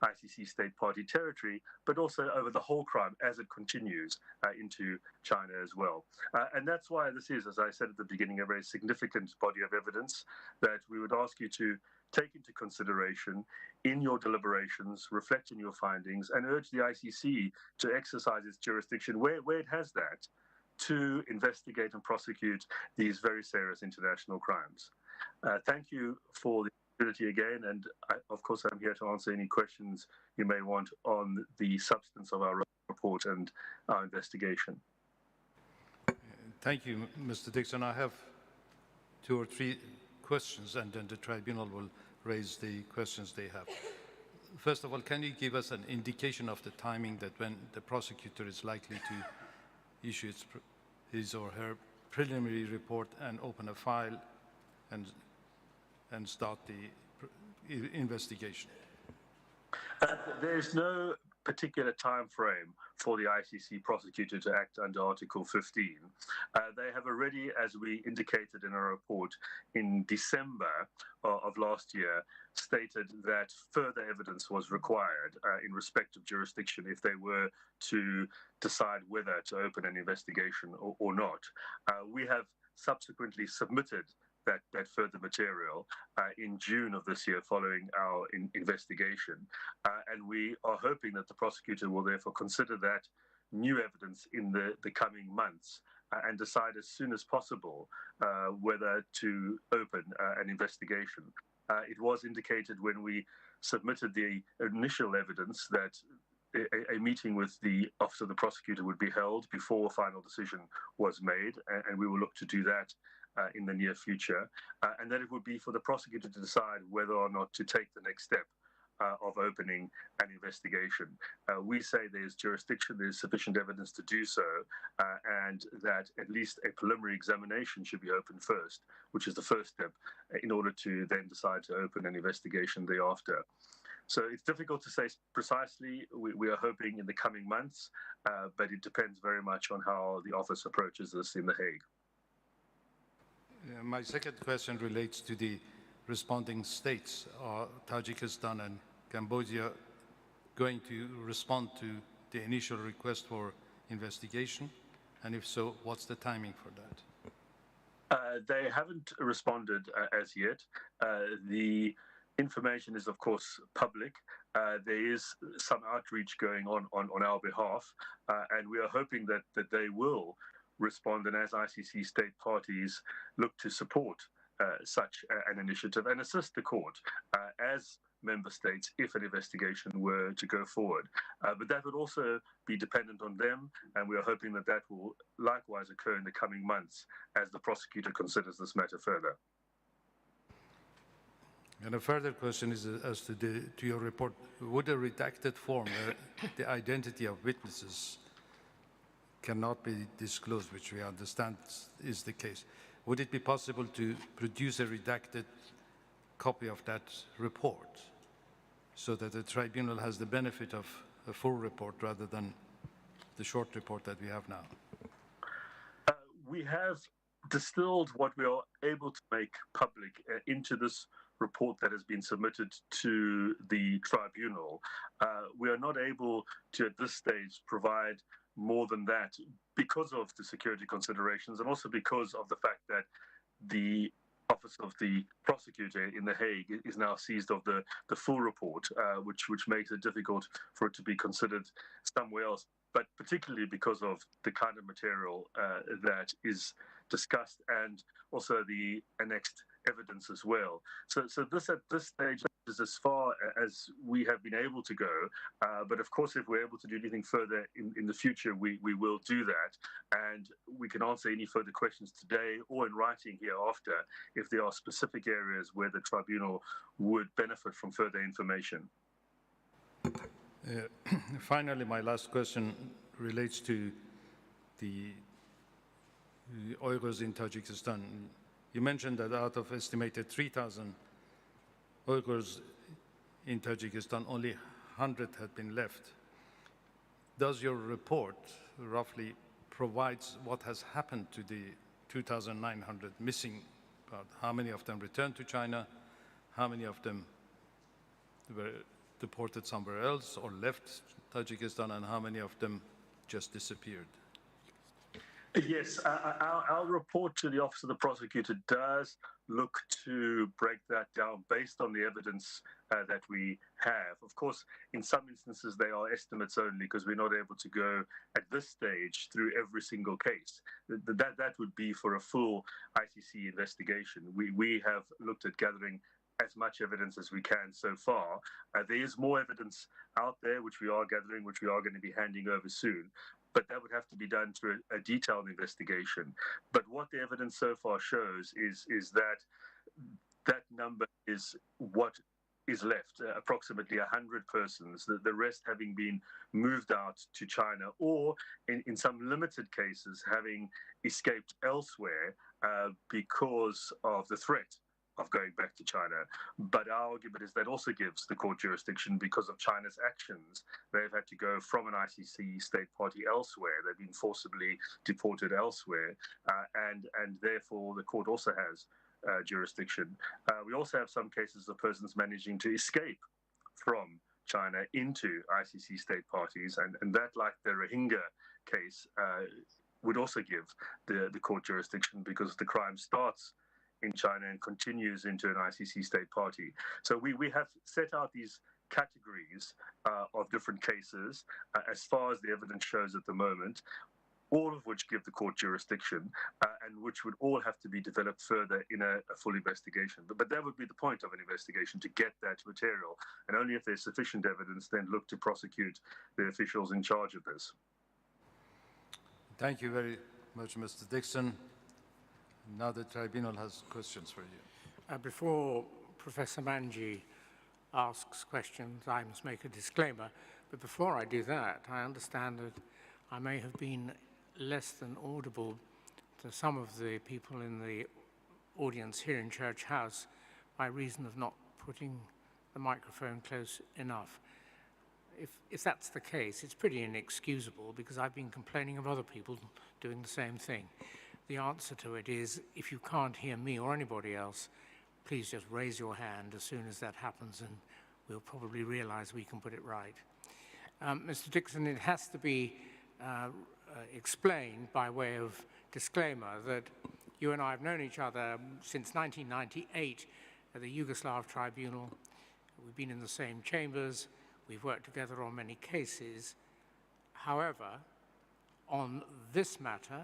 I C C state party territory, but also over the whole crime as it continues uh, into China as well. Uh, and that's why this is, as I said at the beginning, a very significant body of evidence that we would ask you to take into consideration in your deliberations, reflect on your findings, and urge the I C C to exercise its jurisdiction where, where it has that to investigate and prosecute these very serious international crimes. Uh, thank you for the opportunity again, and I, of course, I'm here to answer any questions you may want on the substance of our report and our investigation. Thank you, Mister Dixon. I have two or three questions, and then the tribunal will raise the questions they have. First of all, can you give us an indication of the timing that when the prosecutor is likely to issue its, his or her preliminary report and open a file and, and start the investigation? Uh, there is no particular time frame for the I C C prosecutor to act under Article fifteen. Uh, they have already, as we indicated in our report in December uh, of last year, stated that further evidence was required uh, in respect of jurisdiction if they were to decide whether to open an investigation or, or not. Uh, we have subsequently submitted that, that further material uh, in June of this year following our in- investigation. Uh, and we are hoping that the prosecutor will therefore consider that new evidence in the, the coming months uh, and decide as soon as possible uh, whether to open uh, an investigation. Uh, it was indicated when we submitted the initial evidence that a, a meeting with the Office of the Prosecutor would be held before a final decision was made, and, and we will look to do that uh, in the near future. Uh, and then it would be for the prosecutor to decide whether or not to take the next step uh, of opening an investigation. Uh, we say there's jurisdiction, there's sufficient evidence to do so, uh, and that at least a preliminary examination should be opened first, which is the first step, uh, in order to then decide to open an investigation thereafter. So it's difficult to say precisely. We, we are hoping in the coming months, uh, but it depends very much on how the office approaches this in The Hague. Uh, my second question relates to the responding states. Are Tajikistan and Cambodia going to respond to the initial request for investigation? And if so, what's the timing for that? Uh, they haven't responded uh, as yet. Uh, the information is, of course, public. Uh, there is some outreach going on on, on our behalf, uh, and we are hoping that, that they will respond and, as I C C state parties, look to support uh, such uh, an initiative and assist the court uh, as member states if an investigation were to go forward. Uh, but that would also be dependent on them, and we are hoping that that will likewise occur in the coming months as the prosecutor considers this matter further. And a further question is uh, as to, the, to your report. Would a redacted form, uh, the identity of witnesses cannot be disclosed, which we understand is the case, would it be possible to produce a redacted copy of that report so that the tribunal has the benefit of a full report rather than the short report that we have now? Uh, we have distilled what we are able to make public uh, into this report that has been submitted to the tribunal. Uh, we are not able to, at this stage, provide more than that because of the security considerations and also because of the fact that the Office of the Prosecutor in The Hague is now seized of the, the full report, uh, which, which makes it difficult for it to be considered somewhere else, but particularly because of the kind of material uh, that is discussed and also the annexed evidence as well. So, so this at this stage is as far as we have been able to go. Uh, but of course, if we're able to do anything further in, in the future, we, we will do that. And we can answer any further questions today or in writing hereafter if there are specific areas where the tribunal would benefit from further information. Uh, finally, my last question relates to the, the Uyghurs in Tajikistan. You mentioned that out of estimated three thousand Uyghurs in Tajikistan, only one hundred had been left. Does your report roughly provides what has happened to the two thousand nine hundred missing? About how many of them returned to China? How many of them were deported somewhere else or left Tajikistan, and how many of them just disappeared? Yes, uh, uh, our, our report to the Office of the Prosecutor does look to break that down based on the evidence uh, that we have. Of course, in some instances, they are estimates only because we're not able to go at this stage through every single case. Th- That, that would be for a full I C C investigation. We, we have looked at gathering as much evidence as we can so far. Uh, there is more evidence out there which we are gathering, which we are going to be handing over soon. But that would have to be done through a, a detailed investigation. But what the evidence so far shows is, is that that number is what is left, uh, approximately one hundred persons, the, the rest having been moved out to China or, in, in some limited cases, having escaped elsewhere uh, because of the threat of going back to China. But our argument is that also gives the court jurisdiction because of China's actions. They've had to go from an I C C state party elsewhere. They've been forcibly deported elsewhere, uh, and and therefore the court also has uh, jurisdiction. Uh, we also have some cases of persons managing to escape from China into I C C state parties, and, and that, like the Rohingya case, uh, would also give the, the court jurisdiction because the crime starts in China and continues into an I C C state party. So we, we have set out these categories uh, of different cases uh, as far as the evidence shows at the moment, all of which give the court jurisdiction uh, and which would all have to be developed further in a, a full investigation. But, but that would be the point of an investigation, to get that material. And only if there's sufficient evidence, then look to prosecute the officials in charge of this. Thank you very much, Mister Dixon. Now the tribunal has questions for you. Uh, before Professor Manji asks questions, I must make a disclaimer. But before I do that, I understand that I may have been less than audible to some of the people in the audience here in Church House by reason of not putting the microphone close enough. If, if that's the case, it's pretty inexcusable because I've been complaining of other people doing the same thing. The answer to it is, if you can't hear me or anybody else, please just raise your hand as soon as that happens and we'll probably realize we can put it right. Um, Mister Dixon, it has to be uh, uh, explained by way of disclaimer that you and I have known each other since nineteen ninety-eight at the Yugoslav Tribunal. We've been in the same chambers, we've worked together on many cases. However, on this matter,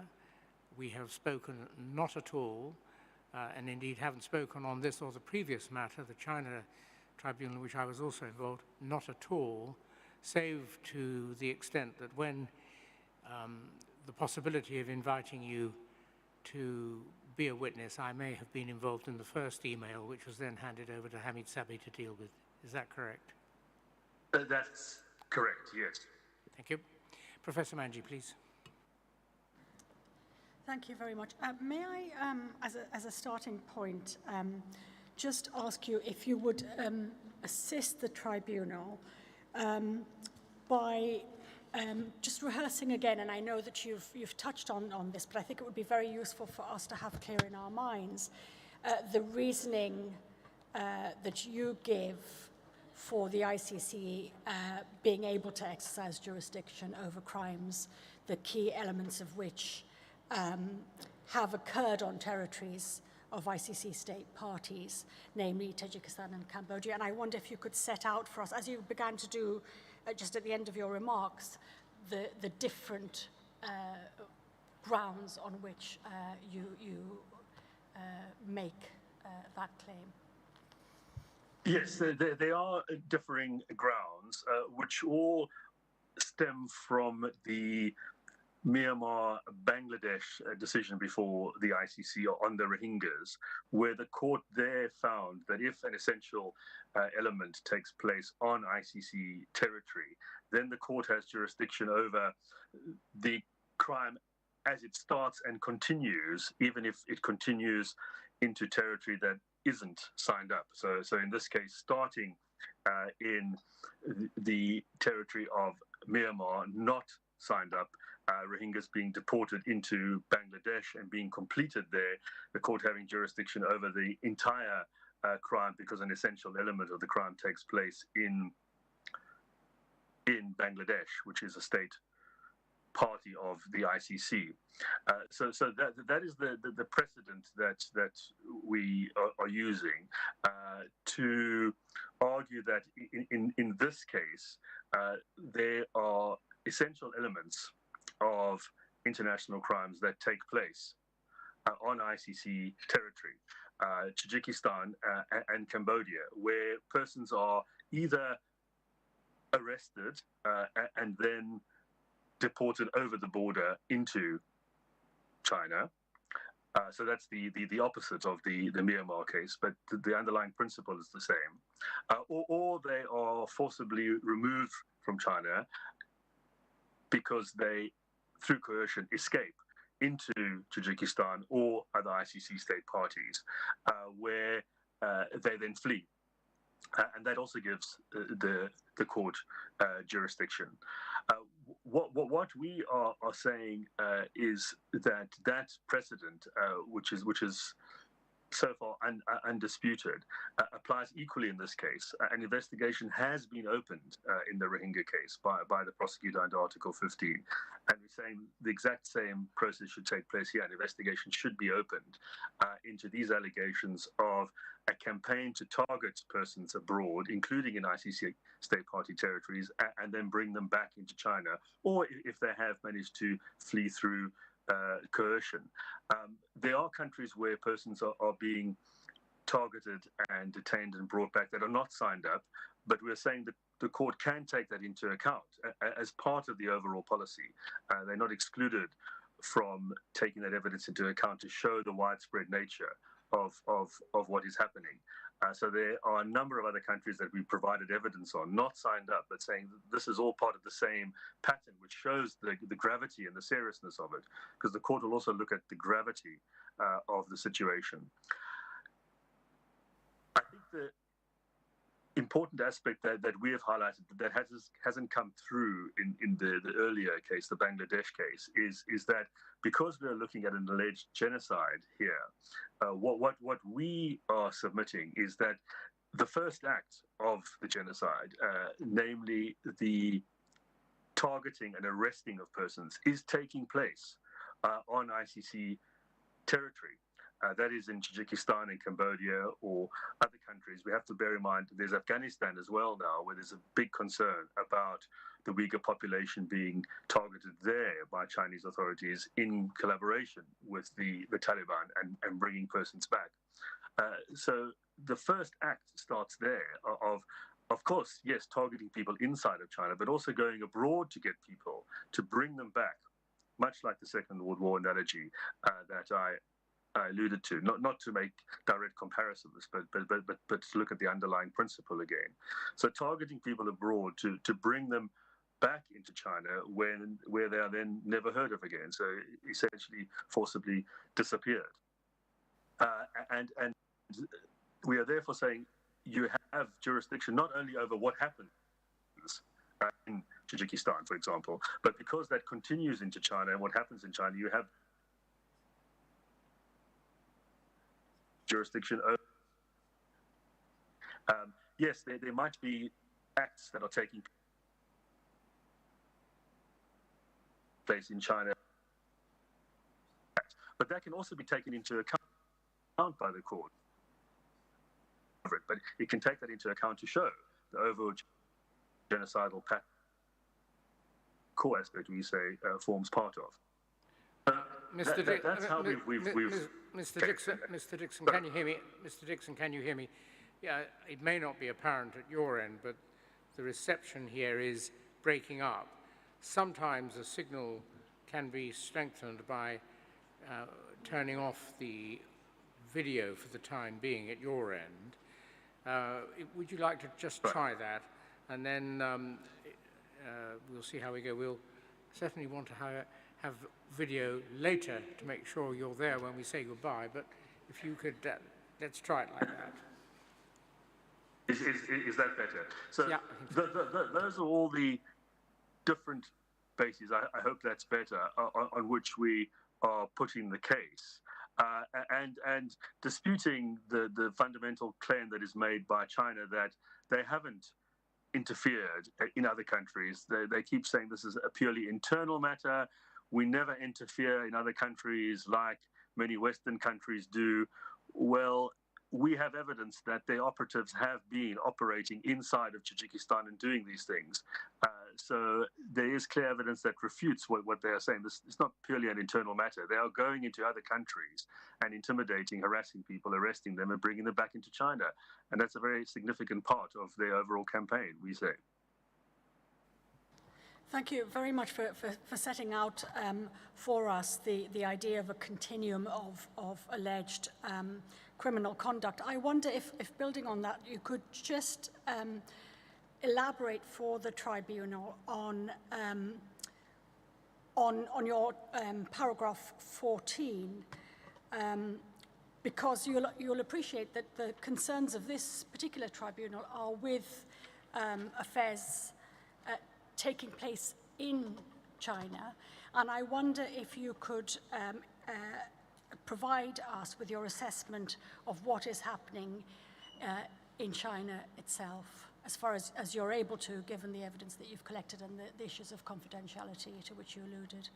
we have spoken not at all, uh, and indeed haven't spoken on this or the previous matter, the China Tribunal, in which I was also involved, not at all, save to the extent that when um, the possibility of inviting you to be a witness, I may have been involved in the first email, which was then handed over to Hamid Sabi to deal with. Is that correct? Uh, that's correct, yes. Thank you. Professor Manji, please. Thank you very much. Uh, may I, um, as, a, as a starting point, um, just ask you if you would um, assist the tribunal um, by um, just rehearsing again, and I know that you've, you've touched on, on this, but I think it would be very useful for us to have clear in our minds uh, the reasoning uh, that you give for the I C C uh, being able to exercise jurisdiction over crimes, the key elements of which um, have occurred on territories of I C C state parties, namely Tajikistan and Cambodia. And I wonder if you could set out for us, as you began to do uh, just at the end of your remarks, the, the different uh, grounds on which uh, you, you uh, make uh, that claim. Yes, there, there are differing grounds, uh, which all stem from the Myanmar Bangladesh uh, decision before the I C C on the Rohingyas, where the court there found that if an essential uh, element takes place on I C C territory, then the court has jurisdiction over the crime as it starts and continues, even if it continues into territory that isn't signed up. So, so in this case, starting uh, in the territory of Myanmar, not signed up, uh, Rohingyas being deported into Bangladesh and being completed there, the court having jurisdiction over the entire uh, crime because an essential element of the crime takes place in in Bangladesh, which is a state party of the I C C. Uh, so, so that that is the, the, the precedent that that we are, are using uh, to argue that in, in, in this case uh, there are essential elements of international crimes that take place uh, on I C C territory. Uh, Tajikistan uh, and Cambodia, where persons are either arrested uh, and then deported over the border into China. Uh, so that's the, the, the opposite of the, the Myanmar case, but the, the underlying principle is the same. Uh, or, or they are forcibly removed from China because they, through coercion, escape into Tajikistan or other I C C state parties, uh, where uh, they then flee. Uh, and that also gives uh, the, the court uh, jurisdiction. Uh, what, what, what we are, are saying uh, is that that precedent, uh, which is which is so far un, uh, undisputed, uh, applies equally in this case. Uh, an investigation has been opened uh, in the Rohingya case by, by the prosecutor under Article fifteen, and we're saying the exact same process should take place here. An investigation should be opened uh, into these allegations of a campaign to target persons abroad, including in I C C state party territories, and then bring them back into China, or if they have managed to flee through uh, coercion. Um, there are countries where persons are, are being targeted and detained and brought back that are not signed up, but we're saying that the court can take that into account uh, as part of the overall policy. Uh, they're not excluded from taking that evidence into account to show the widespread nature of, of, of what is happening. Uh, so there are a number of other countries that we provided evidence on, not signed up, but saying this is all part of the same pattern, which shows the, the gravity and the seriousness of it, because the court will also look at the gravity uh, of the situation. I think the important aspect that, that we have highlighted that has, hasn't come through in, in the, the earlier case, the Bangladesh case, is, is that because we're looking at an alleged genocide here, uh, what, what, what we are submitting is that the first act of the genocide, uh, namely the targeting and arresting of persons, is taking place uh, on I C C territory. Uh, that is in Tajikistan and Cambodia or other countries. We have to bear in mind there's Afghanistan as well now, where there's a big concern about the Uyghur population being targeted there by Chinese authorities in collaboration with the, the Taliban and, and bringing persons back. Uh, so the first act starts there of, of course, yes, targeting people inside of China, but also going abroad to get people, to bring them back, much like the Second World War analogy uh, that I I alluded to, not, not to make direct comparisons, but, but, but, but, but to look at the underlying principle again. So targeting people abroad to, to bring them back into China when, where they are then never heard of again. So essentially forcibly disappeared. Uh, and, and we are therefore saying you have jurisdiction not only over what happens uh, in Tajikistan, for example, but because that continues into China and what happens in China, you have jurisdiction over. Um, yes, there, there might be acts that are taking place in China, but that can also be taken into account by the court. But it can take that into account to show the overall genocidal pattern, core aspect we say uh, forms part of. Mister That, that, that's how we've, we've, we've Mister Dixon, Mister Dixon, can you hear me? Mister Dixon, can you hear me? Yeah, it may not be apparent at your end, but the reception here is breaking up. Sometimes the signal can be strengthened by uh, turning off the video for the time being at your end. Uh, would you like to just try that, and then um, uh, we'll see how we go. We'll certainly want to have, have video later to make sure you're there when we say goodbye. But if you could, uh, let's try it like that. Is, is, is that better? So yeah, the, the, the, those are all the different bases. I, I hope that's better uh, on, on which we are putting the case uh, and and disputing the, the fundamental claim that is made by China that they haven't interfered in other countries. They, they keep saying this is a purely internal matter. We never interfere in other countries like many Western countries do. Well, we have evidence that the operatives have been operating inside of Tajikistan and doing these things. Uh, so there is clear evidence that refutes what, what they are saying. This, it's not purely an internal matter. They are going into other countries and intimidating, harassing people, arresting them, and bringing them back into China. And that's a very significant part of their overall campaign, we say. Thank you very much for, for, for setting out um, for us the, the idea of a continuum of, of alleged um, criminal conduct. I wonder if, if, building on that, you could just um, elaborate for the tribunal on, um, on, on your um, paragraph fourteen. Um, Because you'll, you'll appreciate that the concerns of this particular tribunal are with um, affairs uh, taking place in China. And I wonder if you could um, uh, provide us with your assessment of what is happening uh, in China itself, as far as, as you're able to, given the evidence that you've collected and the, the issues of confidentiality to which you alluded.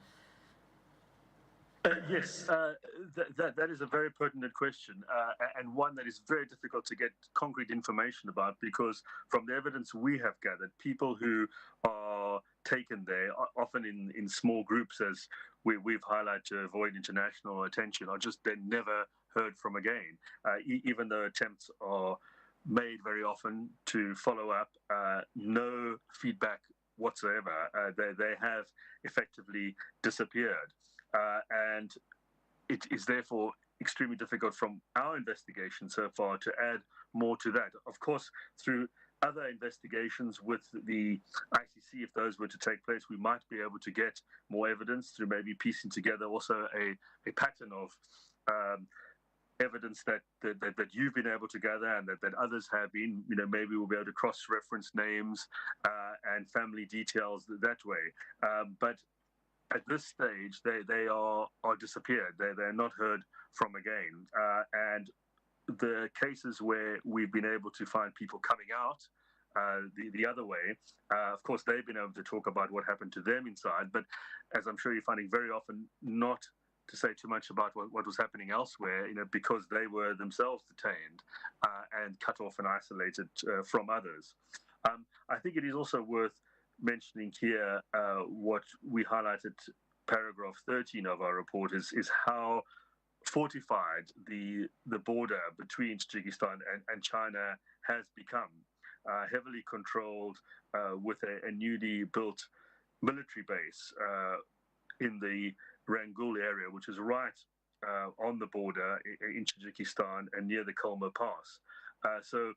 Uh, yes, uh, that, that, that is a very pertinent question, uh, and one that is very difficult to get concrete information about, because from the evidence we have gathered, people who are taken there, often in, in small groups, as we, we've highlighted to avoid international attention, are just then never heard from again, uh, e- even though attempts are made very often to follow up, uh, no feedback whatsoever. Uh, they, they have effectively disappeared. Uh, and it is therefore extremely difficult from our investigation so far to add more to that. Of course, through other investigations with the I C C, if those were to take place, we might be able to get more evidence through maybe piecing together also a, a pattern of um, evidence that, that, that, that you've been able to gather and that, that others have been. You know, maybe we'll be able to cross-reference names uh, and family details that way. Um, but at this stage, they, they are, are disappeared. They, they're not heard from again. Uh, and the cases where we've been able to find people coming out uh, the, the other way, uh, of course, they've been able to talk about what happened to them inside. But as I'm sure you're finding very often, not to say too much about what, what was happening elsewhere, you know, because they were themselves detained uh, and cut off and isolated uh, from others. Um, I think it is also worth mentioning here uh, what we highlighted, paragraph thirteen of our report, is, is how fortified the, the border between Tajikistan and, and China has become, uh, heavily controlled uh, with a, a newly built military base uh, in the Rangul area, which is right uh, on the border in Tajikistan and near the Kolyma Pass. Uh, so,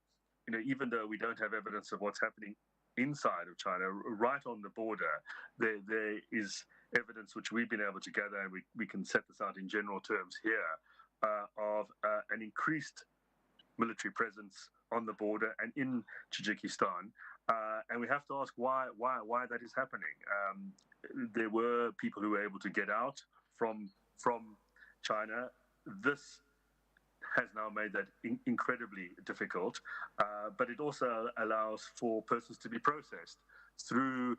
you know, even though we don't have evidence of what's happening inside of China, right on the border, there, there is evidence which we've been able to gather, and we, we can set this out in general terms here, uh, of uh, an increased military presence on the border and in Tajikistan. Uh, and we have to ask why, why, why that is happening. Um, there were people who were able to get out from from China. This has now made that in- incredibly difficult, uh, but it also allows for persons to be processed through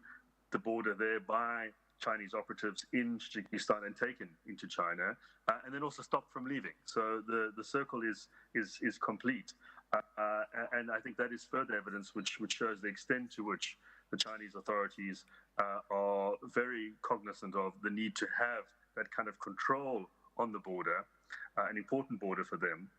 the border there by Chinese operatives in Tajikistan and taken into China, uh, and then also stopped from leaving. So the, the circle is, is, is complete. Uh, uh, and I think that is further evidence which, which shows the extent to which the Chinese authorities uh, are very cognizant of the need to have that kind of control on the border, uh, an important border for them,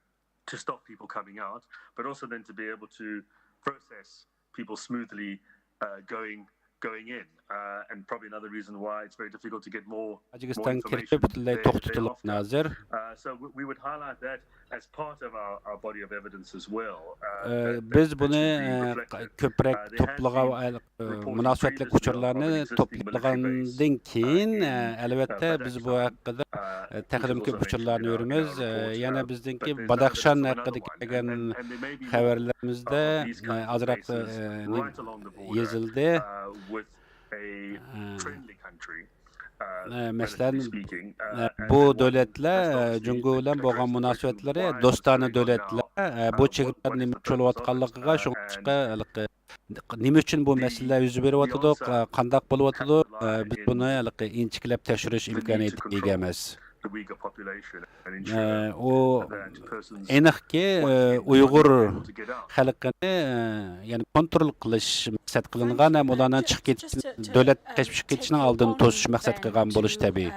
to stop people coming out, but also then to be able to process people smoothly uh, going going in. Uh, and probably another reason why it's very difficult to get more, more تاجىكىستانغا كىرىشى information. پۈتۈنلەي They, they توختىتىلغان often, ھازىر. uh, so we, we would highlight that as part of our, our body of evidence as well. Uh, ئە، that- that- بىز that بۇنى should be ئە، reflected. كۆپرەك Uh, there has توپلىغان been ئە، reported مۇناسىۋەتلىك previously of ئۇچۇرلارنى an existing military توپلىغاندىن base, كېيىن uh, ئە، in, ئەلۋەتتە uh, بىز Badaksan, بۇ ھەققىدە uh, ئە، which is تەقدىمكى also mentioned ئۇچۇرلارنى in our, in our بېرىمىز. ئە، report, يەنە uh, بىزنىڭكى but there's باداخشان evidence of ھەققىدىكى another one. كەلگەن And, and there may be more خەۋەرلىرىمىزدە of these ئە، kinds of ئازراق cases ئە، right along the border, يېزىلدى. uh, with a ئە، friendly country. Uh, ئە، مەسىلەن، relatively speaking, uh, ئە، and بۇ what دۆلەتلەر has ئە، largely جۇڭگو بىلەن بولغان addressed the question مۇناسىۋەتلىرى why دوستانە what's going on دۆلەتلەر. now, ئە، بۇ uh, what, چېگرا what is نېمە the ئۈچۈن purpose of بولۇۋاتقانلىقىغا، it, uh, شۇڭلاشقا and ھېلىقى نېمە ئۈچۈن بۇ مەسىلىلەر يۈز بېرىۋاتىدۇ، قانداق بولۇۋاتىدۇ، ئە، بۇنى ھېلىقى ئىنچىكىلەپ تەكشۈرۈش ئىمكانىيىتىگە ئىگە ئەمەس. ئە، ئۇ ئېنىقكى، ئە، ئۇيغۇر خەلقىنى، ئە، يەنى كونترول قىلىش مەقسەت قىلىنغان ھەم ئۇلارنىڭ چىقىپ كېتىشىنى، دۆلەتكە قېچىپ كېتىشىنىڭ ئالدىنى توسۇش مەقسەت قىلغان بولۇشى تەبىئىي.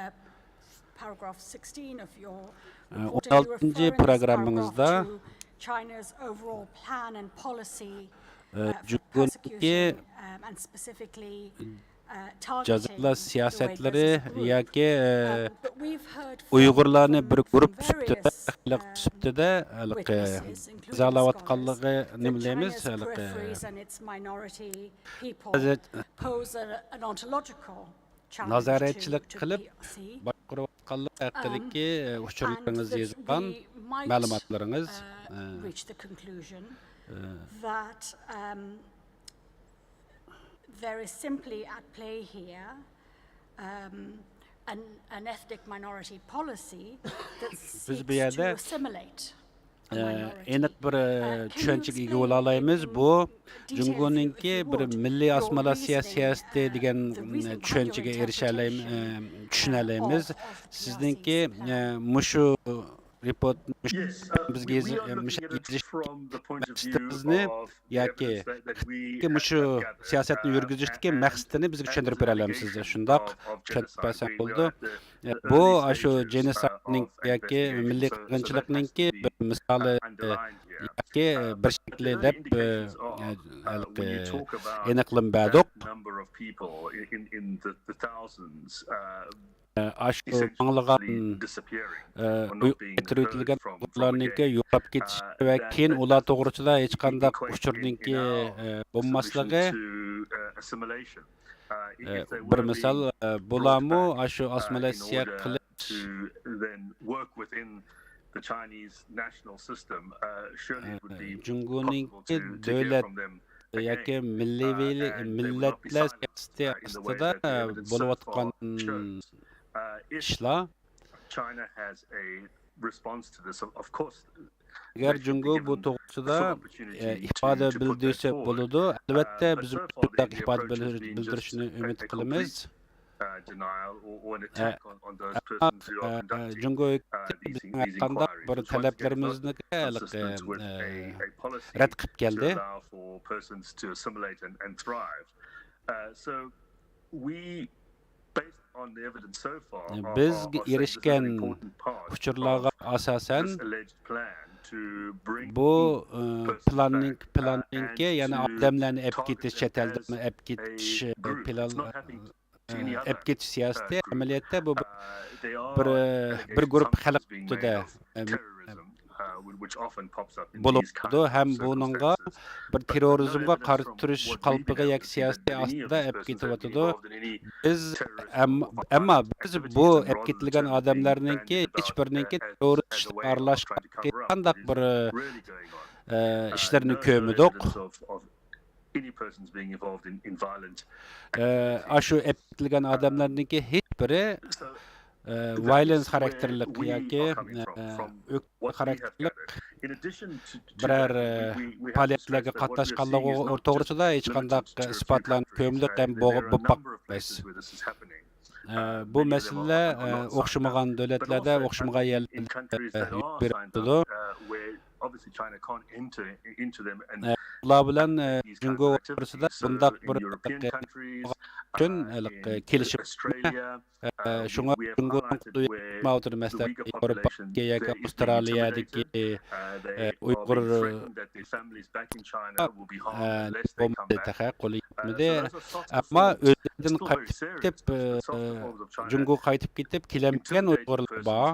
ئە، ئون ئالتىنچى پروگراممىڭىزدا، ئە، جۇڭگونىڭكى جازالاش سىياسەتلىرى ياكى، ئە، ئۇيغۇرلارنى بىر گۇرۇپ سۈپىتىدە، خەلق سۈپىتىدە ھېلىقى جازالاۋاتقانلىقى نېمىلەيمىز، ھېلىقى نازارەتچىلىك قىلىپ، قۇرۇۋاتقانلار ھەققىدىكى ئۇچۇرلىرىڭىز يېزىلغان مەلۇماتلىرىڭىز. Reach the conclusion that um, there is simply at play here um, an, an ethnic minority policy that seeks to assimilate a minority. ئېنىق بىر چۈشەنچىگە ئىگە بولالايمىز. بۇ جۇڭگونىڭكى بىر مىللىي ئاسسىمىلياتسىيە سىياسىتى دېگەن چۈشەنچىگە ئېرىشەلەيمىز، چۈشىنەلەيمىز. سىزنىڭكى مۇشۇ رېپورت بىزگە يېزىشىڭىزنى ياكى مۇشۇ سىياسەتنى يۈرگۈزۈشتىكى مەقسىتىنى بىزگە چۈشەندۈرۈپ بېرەلەمسىز؟ شۇنداق چۈشەندۈرۈپ بەرسەڭ بولىدۇ. بۇ ئاشۇ جېنوسايدنىڭ ياكى مىللىي قىرغىنچىلىقنىڭكى بىر مىسالى ياكى بىر شەكلى دەپ ئېنىقلىما بەردۇق. ئاشۇ مىڭلىغان ئۇيغۇر، قايتۇرۇۋېتىلگەن ئۇيغۇرلارنىڭكى يوقاپ كېتىشى ۋە كېيىن ئۇلار توغرىسىدا ھېچقانداق ئۇچۇرنىڭكى بولماسلىقى بىر مىسال. بۇلارمۇ ئاشۇ ئاسسىمىلياتسىيە قىلىش جۇڭگونىڭكى دۆلەت ياكى مىللىي مىللەتلەر سىياسىتى ئاستىدا بولۇۋاتقان ئىشلار. ئەگەر جۇڭگو بۇ توغرىسىدا ئىپادە بىلدۈرسە بولىدۇ. ئەلۋەتتە، بىز مۇشۇنداق ئىپادە بىلدۈرۈشىنى ئۈمىد قىلىمىز. جۇڭگو ھۆكۈمىتى بىزنىڭ ھەرقانداق بىر تەلەپلىرىمىزنى رەت قىلىپ كەلدى. بىز ئېرىشكەن ئۇچۇرلارغا ئاساسەن، بۇ پىلاننىڭ پىلاننىڭكى يەنى ئادەملەرنى ئەپ كېتىش، چەت ئەلدىن ئەپ كېتىش پىلان، ئەپ كېتىش سىياسىتى ئەمەلىيەتتە بۇ بىر بىر گۇرۇپپا خەلق ئۈستىدە بولۇپ تۇرىدۇ ھەم بۇنىڭغا بىر تېررورىزمغا قارشى تۇرۇش قالپىقى ياكى سىياسىتى ئاستىدا ئەپ كېتىۋاتىدۇ. بىز ئەم-، ئەمما بىز بۇ ئەپ كېتىلگەن ئادەملەرنىڭكى ھېچ بىرىنىڭكى تېررورىست ئىشلارغا ئارىلاشقان ھېچقانداق بىر ئىشلىرىنى كۆرمىدۇق. ئاشۇ ئەپ كېتىلگەن ئادەملەرنىڭكى ھېچ بىرى ۋايلېنس خاراكتېرلىك ياكى ئۆكتە خاراكتېرلىك بىرەر پائالىيەتلەرگە قاتناشقانلىقى توغرىسىدا ھېچقانداق ئىسپاتلارنى كۆرمىدۇق ھەم بولۇپ باقمايمىز. بۇ مەسىلىلەر ئوخشىمىغان دۆلەتلەردە، ئوخشىمىغان يەرلەردە يۈز بېرىپ تۇرىدۇ. ئۇلار بىلەن جۇڭگو ئوتتۇرىسىدا بۇنداق بىر ئۈچۈن كېلىشىم. شۇڭا جۇڭگونىڭ قولىدا مەسىلەن ياۋروپادىكى ياكى ئاۋسترالىيەدىكى ئۇيغۇر بولمىدى تېخى، قولى يەتمىدى. ئەمما ئۆزلىرىدىن قايتىپ كېتىپ، جۇڭگو قايتىپ كېتىپ كېلەلمىگەن ئۇيغۇرلار بار.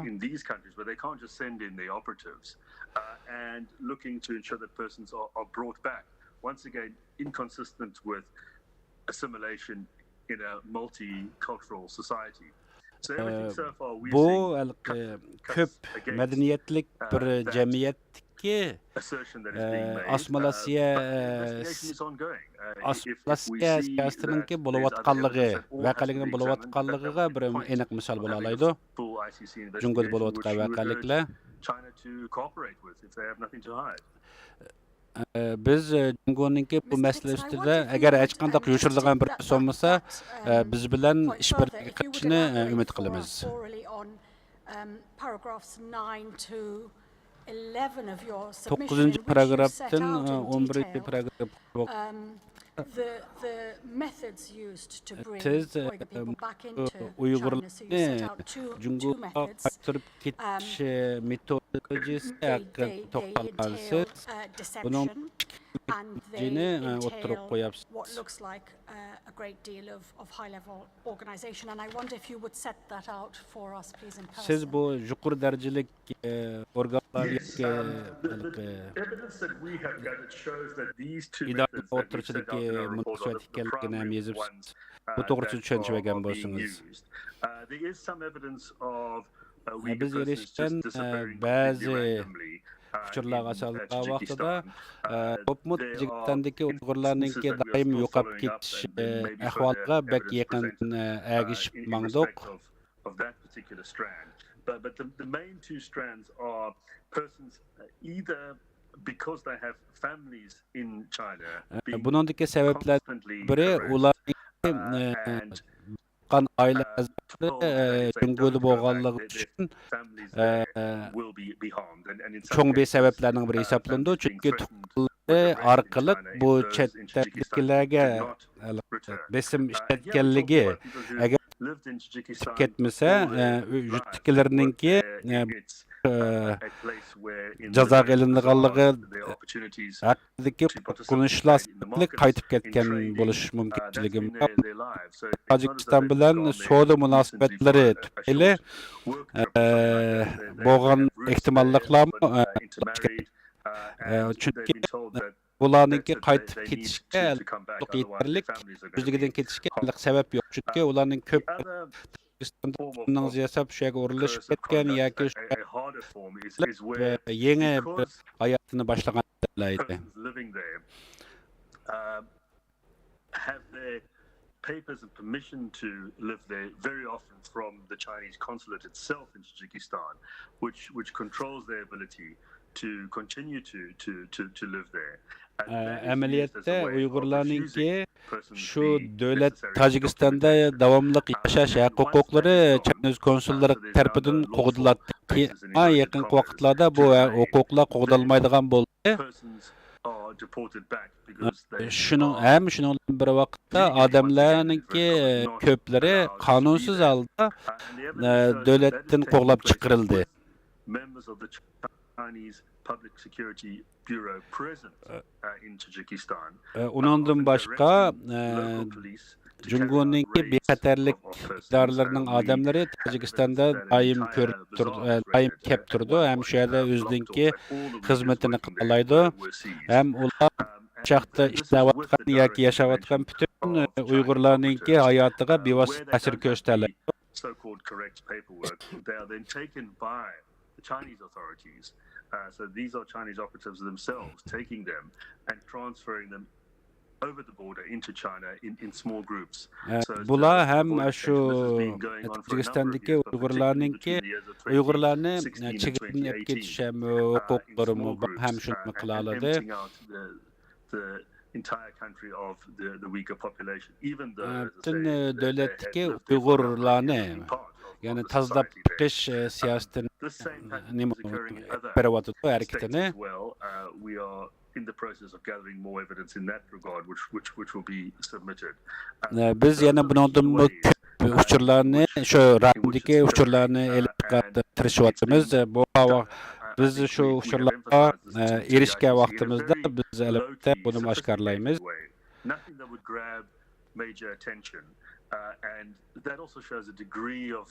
بۇ ھېلىقى كۆپ مەدەنىيەتلىك بىر جەمئىيەتتىكى ئاسسىمىلياتسىيە، ئاسسىمىلياتسىيە سىياسىتىنىڭكى بولۇۋاتقانلىقى، ۋەقەلىكنىڭ بولۇۋاتقانلىقىغا بىر ئېنىق مىسال بولالايدۇ. جۇڭگودا بولۇۋاتقان ۋەقەلىكلەر. بىز جۇڭگونىڭكى بۇ مەسىلە ئۈستىدە ئەگەر ھېچقانداق يوشۇرۇنىدىغان بىر نەرسە بولمىسا، بىز بىلەن ئىشبىرلىككە قىلىشىنى ئۈمىد قىلىمىز. توققۇزىنچى پاراگرافتىن ئون بىرىنچى پاراگراف. سىز ئۇيغۇرلارنى جۇڭگوغا قايتۇرۇپ كېتىش مېتودولوگىيىسى ھەققىدە توختالغانسىز. بۇنىڭ مېتودولوگىيىنى ئوتتۇرىغا قوياپسىز. سىز بۇ يۇقىرى دەرىجىلىك ئورگانلار ياكى ئىدارىلەر ئوتتۇرىسىدىكى مۇناسىۋەت ئىكەنلىكىنى ھەم يېزىپسىز. بۇ توغرىسىدا چۈشەنچە بەرگەن بولسىڭىز. Uh, there is some evidence of, uh, Uyghur بىز persons ئېرىشكەن، just ئە، disappearing بەزى completely randomly, uh, ئۇچۇرلارغا in, uh, ئاساسەن ۋاقتىدا، Tajikistan. ئە، Uh, بولۇپمۇ there are تاجىكىستاندىكى instances ئۇيغۇرلارنىڭكى that we are دائىم still يوقاپ following up كېتىش، and then ئە، maybe further ئەھۋالىغا بەك evidence يېقىن، presented, ئە، uh, ئەگىشىپ in ماڭدۇق. Respect of, of that particular strand. But, but the, the main two strands are persons, uh, either because they have families in China, ئە، being بۇنىڭدىكى سەۋەبلەر constantly بىرى، ھاراسسېد، ئۇلارنىڭ، ئە، ئە، ئائىلە ئەزالىرى، ئە، جۇڭگودا بولغانلىقى ئۈچۈن، ئە، چوڭ بىر سەۋەبلەرنىڭ بىرى ھېسابلىنىدۇ. چۈنكى تۇغقانلىرى ئارقىلىق بۇ چەت ئەلدىكىلەرگە، ئە، بېسىم ئىشلەتكەنلىكى، ئەگەر كەتمىسە، ئە، يۇرتتىكىلەرنىڭكى، ئە، ئە، جازاغا ئېلىنىدىغانلىقى ھەققىدىكى قورقۇنچلار سەۋەبلىك قايتىپ كەتكەن بولۇش مۇمكىنچىلىكى بار. تاجىكىستان بىلەن سودا مۇناسىۋەتلىرى تۈپەيلى، ئە، بولغان ئېھتىماللىقلارمۇ، ئە، ئە، چۈنكى بۇلارنىڭكى قايتىپ كېتىشكە يېتەرلىك، ئۆزلۈكىدىن كېتىشكە ھېلىقى سەۋەب يوق. چۈنكى ئۇلارنىڭ كۆپ تۈركىستاندا ياساپ، شۇ يەرگە ئورۇنلىشىپ كەتكەن ياكى شۇ يەردە يېڭى بىر ھاياتىنى باشلىغان ئىدى. Have their papers of permission to live there very often from the Chinese consulate itself in Tajikistan, which, which controls their ability to continue to, to, to, to live there. And that is used as a way of refusing ئۇيغۇرلارنىڭكى شۇ دۆلەت تاجىكىستاندا داۋاملىق ياشاش ھەق ھوقۇقلىرى چاينىز كونسۇللىرى تەرىپىدىن قوغدىلاتتى. كېيىن، يېقىنقى ۋاقىتلاردا بۇ ھوقۇقلار قوغدالمايدىغان بولدى. شۇنىڭ ھەم شۇنىڭ بىلەن بىر ۋاقىتتا ئادەملەرنىڭكى كۆپلىرى قانۇنسىز ھالدا، ئە، دۆلەتتىن قوغلاپ چىقىرىلدى. ئۇنىڭدىن باشقا، ئە، جۇڭگونىڭكى بىخەتەرلىك ئىدارىلىرىنىڭ ئادەملىرى تاجىكىستاندا دائىم كۆرۈپ تۇرىدۇ، ئە، دائىم كەپ تۇرىدۇ ھەم شۇ يەردە ئۆزىنىڭكى خىزمىتىنى قىلالايدۇ. ھەم ئۇلار چاقتا ئىشلەۋاتقان ياكى ياشاۋاتقان پۈتۈن، ئە، ئۇيغۇرلارنىڭكى ھاياتىغا بىۋاسىتە تەسىر كۆرسىتەلەيدۇ. So-called correct paperwork, they are then taken by the Chinese authorities. Uh, so these are Chinese operatives themselves taking them and transferring them over the border into China in, in small groups. ئە، بۇلار ھەم شۇ تاجىكىستاندىكى ئۇيغۇرلارنىڭكى، ئۇيغۇرلارنى، ئە، چېگرىدىن ئېلىپ كېتىش ھەم ھوقۇقلىرىمۇ بار، ھەم شۇنى قىلالىدى. ئە، پۈتۈن، ئە، دۆلەتتىكى ئۇيغۇرلارنى، يەنى تازىلاپ چىقىش، ئە، سىياسىتىنى، ئە، نېمە، بېرىۋاتىدۇ، ھەرىكىتىنى. In the process of gathering more evidence in that regard, which, which, which will be submitted. ئە، بىز يەنە بۇنىڭدىنمۇ كۆپ ئۇچۇرلارنى، شۇ رايوندىكى ئۇچۇرلارنى ئېلىپ چىقارغا تىرىشىۋاتىمىز. بۇ ھاۋا، بىز شۇ ئۇچۇرلارغا، ئە، ئېرىشكەن ۋاقتىمىزدا بىز، ئەلۋەتتە، بۇنىمۇ ئاشكارىلايمىز. Nothing that would grab major attention. Uh, and that also shows a degree of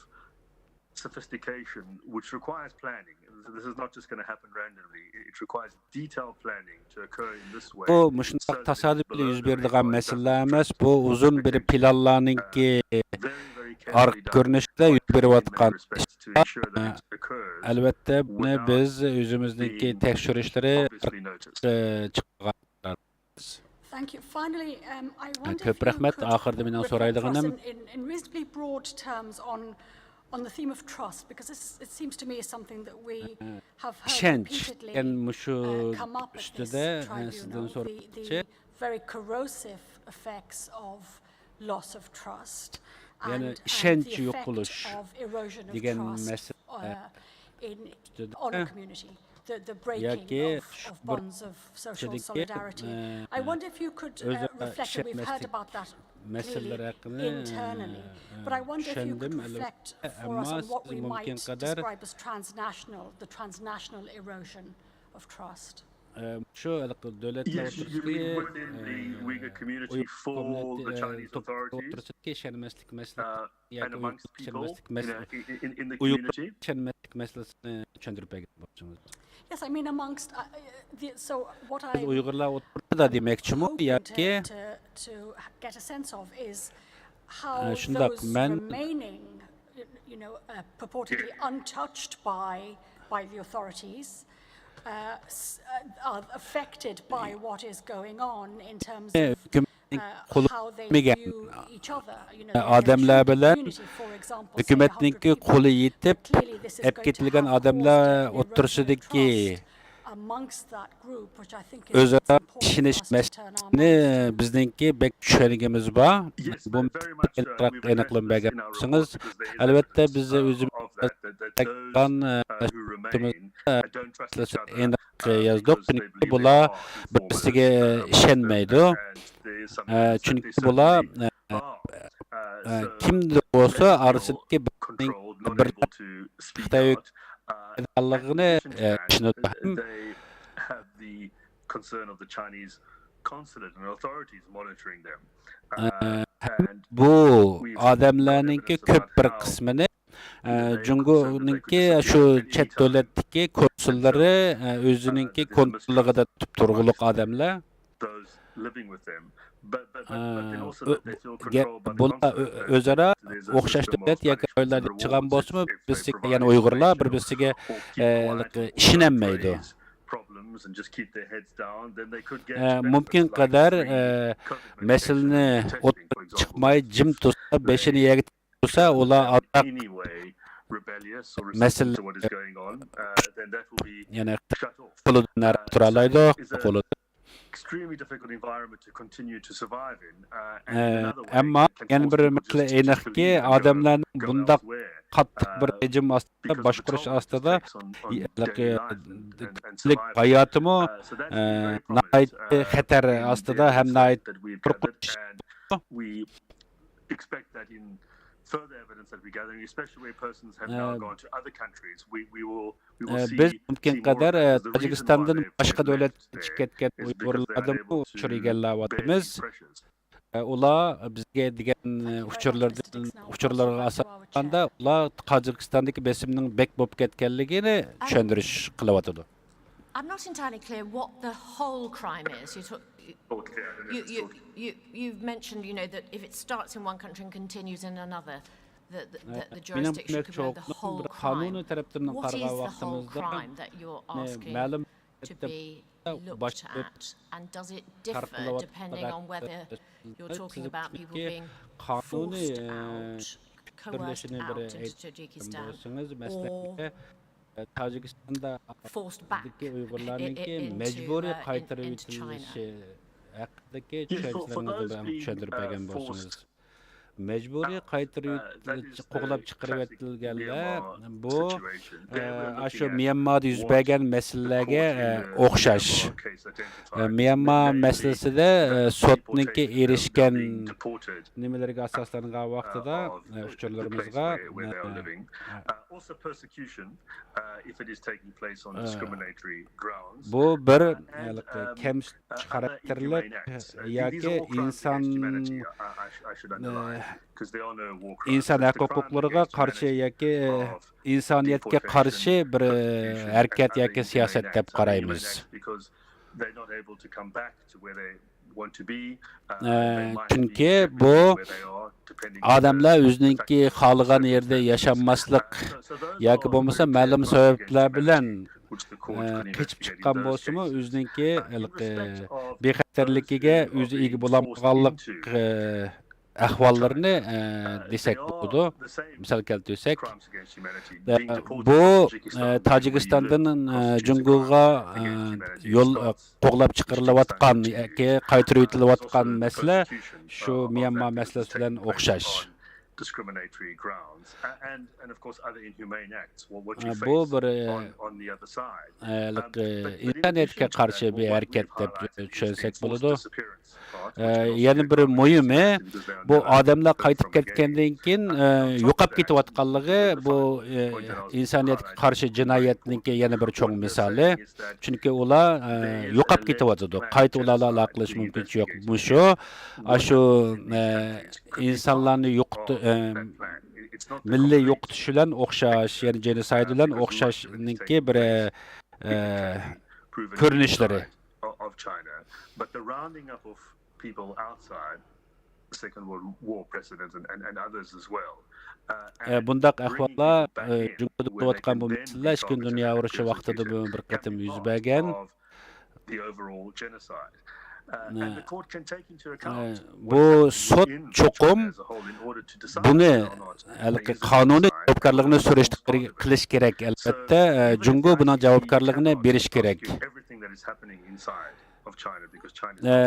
sophistication which requires planning. This is not just gonna happen randomly. It requires detailed planning to occur in this way. بۇ مۇشۇنداق تاسادىپىيلا يۈز بېرىدىغان مەسىلىلەر ئەمەس. بۇ ئۇزۇن بىر پىلانلارنىڭكى ئارقا كۆرۈنۈشىدە يۈز بېرىۋاتقان ئىشلار. ئەلۋەتتە، بۇنى بىز ئۆزىمىزنىڭكى تەكشۈرۈشلىرى ئارقىلىق، ئە، چىقارغان. Thank you. Finally, um, I wonder كۆپ if you رەھمەت. Could ئاخىرىدا مېنىڭ reflect for us سورايدىغىنىم، in, in, in reasonably broad terms on, on the theme of trust, because this, it seems to me, is something that we have heard repeatedly, uh, come up at this tribunal, the, the very corrosive effects of loss of trust and, and the effect of erosion of trust, uh, in, on a community. The, the breaking of, of bonds of social solidarity. I wonder if you could, uh, reflect, and we've heard about that clearly internally, but I wonder if you could reflect for us on what we might describe as transnational, the transnational erosion of trust. شۇ ھېلىقى دۆلەتلەر ئوتتۇرىسىدىكى، ئۇيغۇر قومىنى، ئوتتۇرىسىدىكى ئىشەنمەسلىك مەسىلىسى، ياكى ئۇيغۇر ئىشەنمەسلىك مەسىلىسى، ئۇيغۇر ئىشەنمەسلىك مەسىلىسىنى چۈشەندۈرۈپ بەرگەن بولسىڭىز. Yes, I mean, amongst, uh, the, so what I بىز ئۇيغۇرلار ئوتتۇرىدا دېمەكچىمۇ ياكى؟ To, to, to get a sense of is how those remaining you know, uh, purportedly untouched by, by the authorities, uh, s- uh, are affected by what is going on in terms of, uh, how they view each other. You know, they have a adamlar true bilen community, for example, say, a hundred people. But clearly this is going to have caused an erosion across, amongst that group, which I think is important for us to turn our minds to. ئۆزئارا ئىشىنىش مەسىلىسىنى بىزنىڭكى بەك چۈشەنگىمىز بار. بۇ مەسىلىگە ئېنىقلىما بەرگەن بولسىڭىز، ئەلۋەتتە بىز ئۆزىمىز ئېنىق يازدۇق، چۈنكى بۇلار بىر-بىرسىگە ئىشەنمەيدۇ. چۈنكى بۇلار، كىمدە بولسا ئارىسىدىكى بىر خىتاي ھۆكۈمىتىنىڭ ئىشىنىدۇ ھەم concern of the Chinese consulate and authorities monitoring them. ھەم بۇ ئادەملەرنىڭكى كۆپ بىر قىسمىنى، جۇڭگونىڭكى شۇ چەت دۆلەتتىكى كونسۇللىرى، ئۆزىنىڭكى كونتروللۇقىدا تۇتۇپ تۇرغۇلۇق ئادەملەر. بۇلار ئۆزئارا ئوخشاش دۆلەت ياكى رايونلاردا ياشىغان بولسىمۇ، بىر-بىرسىگە، يەنى ئۇيغۇرلار بىر-بىرسىگە ئىشىنەلمەيدۇ. مۇمكىن قەدەر مەسىلىنى ئوتتۇرىغا چىقماي جىم تۇرسا، بېشىنى يەرگە تىقىپ تۇرسا، ئۇلار ئازراق مەسىلە، يەنى قولىدىن نەرە تۇرالايدۇ، قولىدىن. ئەمما يەنە بىر مەسىلە ئېنىقكى، ئادەملەرنىڭ بۇنداق قاتتىق بىر رېجىم ئاستىدا، باشقۇرۇش ئاستىدا، كىشىلىك ھاياتىمۇ ناھايىتى خەتەر ئاستىدا ھەم ناھايىتى قورقۇنچ. بىز مۇمكىن قەدەر تاجىكىستاندىن باشقا دۆلەتكە چىقىپ كەتكەن ئۇيغۇرلاردىنمۇ ئۇچۇر ئىگىلەۋاتىمىز. ئۇلار بىزگە دېگەن ئۇچۇرلىرىدىن، ئۇچۇرلارغا ئاساسلانغاندا، ئۇلار تاجىكىستاندىكى بېسىمنىڭ بەك بولۇپ كەتكەنلىكىنى چۈشەندۈرۈش قىلىۋاتىدۇ. I'm not entirely clear what the whole crime is. You talk, you, you, you, you, you've mentioned, you know, that if it starts in one country and continues in another, the, the, the, the jurisdiction could be the whole crime. What is the whole crime that you're asking to be looked at, and does it differ depending on whether you're talking about people being forced out, coerced out into Tajikistan, or تاجىكىستاندا forced back ئۇيغۇرلارنىڭكى مەجبۇرىي قايتۇرۇۋېتىلىشى ھەققىدىكى چۈشەنچىلىرىڭىزنى بىر چۈشەندۈرۈپ بەرگەن بولسىڭىز. مەجبۇرىي قايتۇرۇۋېتىلىش، قوغلاپ چىقىرىۋېتىلگەنلەر، بۇ ئاشۇ ميانمادا يۈز بەرگەن مەسىلىلەرگە ئوخشاش. ميانما مەسىلىسىدە سوتنىڭكى ئېرىشكەن نېمىلىرىگە ئاساسلانغان ۋاقتىدا، ئۇچۇرلىرىمىزغا، بۇ بىر كەمسىتىش خاراكتېرلىك ياكى ئىنسان، ئىنسان ھەق ھوقۇقلىرىغا قارشى ياكى ئىنسانىيەتكە قارشى بىر ھەرىكەت ياكى سىياسەت دەپ قارايمىز. چۈنكى بۇ ئادەملەر ئۆزىنىڭكى خالىغان يەردە ياشانماسلىق ياكى بولمىسا مەلۇم سەۋەبلەر بىلەن قېچىپ چىققان بولسىمۇ، ئۆزىنىڭكى بىخەتەرلىكىگە ئۆزى ئىگە بولالمىغانلىق ئەھۋاللىرىنى دېسەك بولىدۇ. مىسال كەلتۈرسەك، بۇ تاجىكىستاندىن جۇڭگوغا يول قوغلاپ چىقىرىلىۋاتقان ياكى قايتۇرۇۋېتىلىۋاتقان مەسىلە شۇ ميانما مەسىلىسى بىلەن ئوخشاش. بۇ بىر ئىنسانىيەتكە قارشى بىر ھەرىكەت دەپ چۈشەنسەك بولىدۇ. يەنە بىر مۇھىمى، بۇ ئادەملەر قايتىپ كەتكەندىن كېيىن يوقاپ كېتىۋاتقانلىقى، بۇ ئىنسانىيەتكە قارشى جىنايەتنىڭكى يەنە بىر چوڭ مىسالى. چۈنكى ئۇلار يوقاپ كېتىۋاتىدۇ. قايتا ئۇلار بىلەن ئالاقىلىشىش مۇمكىنچىلىكى يوق. مۇشۇ، ئاشۇ ئىنسانلارنى يوقىتىش، مىللىي يوقىتىش بىلەن ئوخشاش، يەنى جېنوسايد بىلەن ئوخشاشنىڭكى بىر كۆرۈنۈشلىرى. ئە، بۇنداق ئەھۋاللار، ئە، جۇڭگودا بولۇۋاتقان بۇ مەسىلىلەر ئىككىنچى دۇنيا ئۇرۇشى ۋاقتىدىمۇ بىر قېتىم يۈز بەرگەن. ئە، ئە، بۇ سوت چوقۇم بۇنى ھېلىقى قانۇنىي جاۋابكارلىقىنى سۈرۈشتە قىلىش كېرەك، ئەلۋەتتە. ئە، جۇڭگو بۇنىڭ جاۋابكارلىقىنى بېرىشى كېرەك. ئە،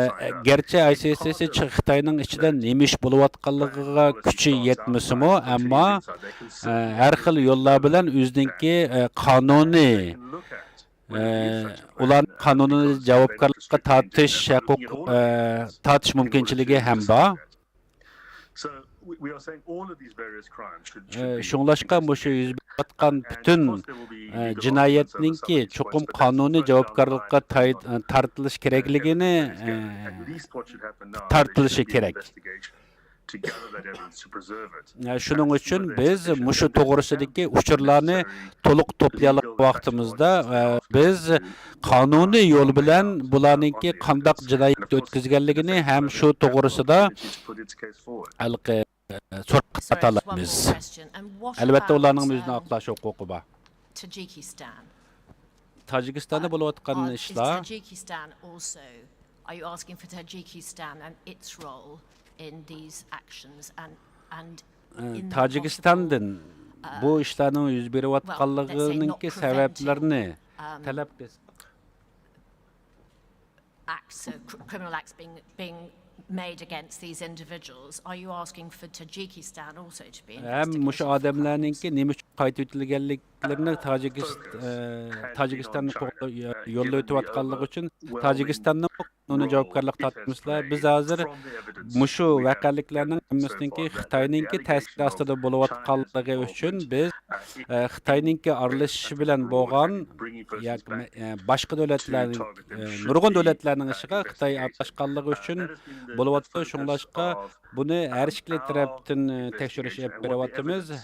گەرچە ئاي سىي ئېس ئېس خىتاينىڭ ئىچىدە نېمە ئىش بولۇۋاتقانلىقىغا كۈچى يەتمىسىمۇ، ئەمما، ئە، ھەر خىل يوللار بىلەن ئۆزىنىڭكى، ئە، قانۇنىي، ئە، ئۇلارنى قانۇنىي جاۋابكارلىققا تارتىش ھەقۇق-، ئە، تارتىش مۇمكىنچىلىكى ھەم بار. ئە، شۇڭلاشقا مۇشۇ يۈز بېرىۋاتقان پۈتۈن، ئە، جىنايەتنىڭكى چوقۇم قانۇنىي جاۋابكارلىققا تاي-، ئە، تارتىلىشى كېرەكلىكىنى، ئە، تارتىلىشى كېرەك. ئە، شۇنىڭ ئۈچۈن بىز مۇشۇ توغرىسىدىكى ئۇچۇرلارنى تولۇق توپلىيالىغان ۋاقتىمىزدا، ئە، بىز قانۇنىي يول بىلەن بۇلارنىڭكى قانداق جىنايەت ئۆتكۈزگەنلىكىنى ھەم شۇ توغرىسىدا ھېلىقى سوراق قاتارلىمىز. ئەلۋەتتە، ئۇلارنىڭ ئۆزىنىڭ ئاقلاش ھوقۇقى بار. تاجىكىستاندا بولۇۋاتقان ئىشلار. Are you asking for Tajikistan and its role in these actions and, and in the تاجىكىستاندىن بۇ ئىشلارنىڭ يۈز بېرىۋاتقانلىقىنىڭكى سەۋەبلىرىنى تەلەپ قىلسا. Acts, uh, cr-, criminal acts being, being made against these individuals, are you asking for Tajikistan also to be investigated for crimes? ھەم مۇشۇ ئادەملەرنىڭكى نېمە ئۈچۈن قايتا ئۆتۈلگەنلىكلىرىنى تاجىكىس-، ئە، تاجىكىستاننى يوللاۋېتىۋاتقانلىقى ئۈچۈن تاجىكىستاننىڭ قانۇنىي جاۋابكارلىق تارتىمىزلار. بىز ھازىر مۇشۇ ۋەقەلىكلەرنىڭ ھەممىسىنىڭكى خىتاينىڭكى تەسىر ئاستىدا بولۇۋاتقانلىقى ئۈچۈن بىز، ئە، خىتاينىڭكى ئارىلىشىشى بىلەن بولغان ياكى، ئە، باشقا دۆلەتلەرنىڭ، ئە، نۇرغۇن دۆلەتلەرنىڭ ئىشىغا خىتاي ئارىلاشقانلىقى ئۈچۈن بولۇۋاتىدۇ. شۇڭلاشقا بۇنى ھەر ئىككىلا تەرەپتىن، ئە، تەكشۈرۈش ئېلىپ بېرىۋاتىمىز. ئە،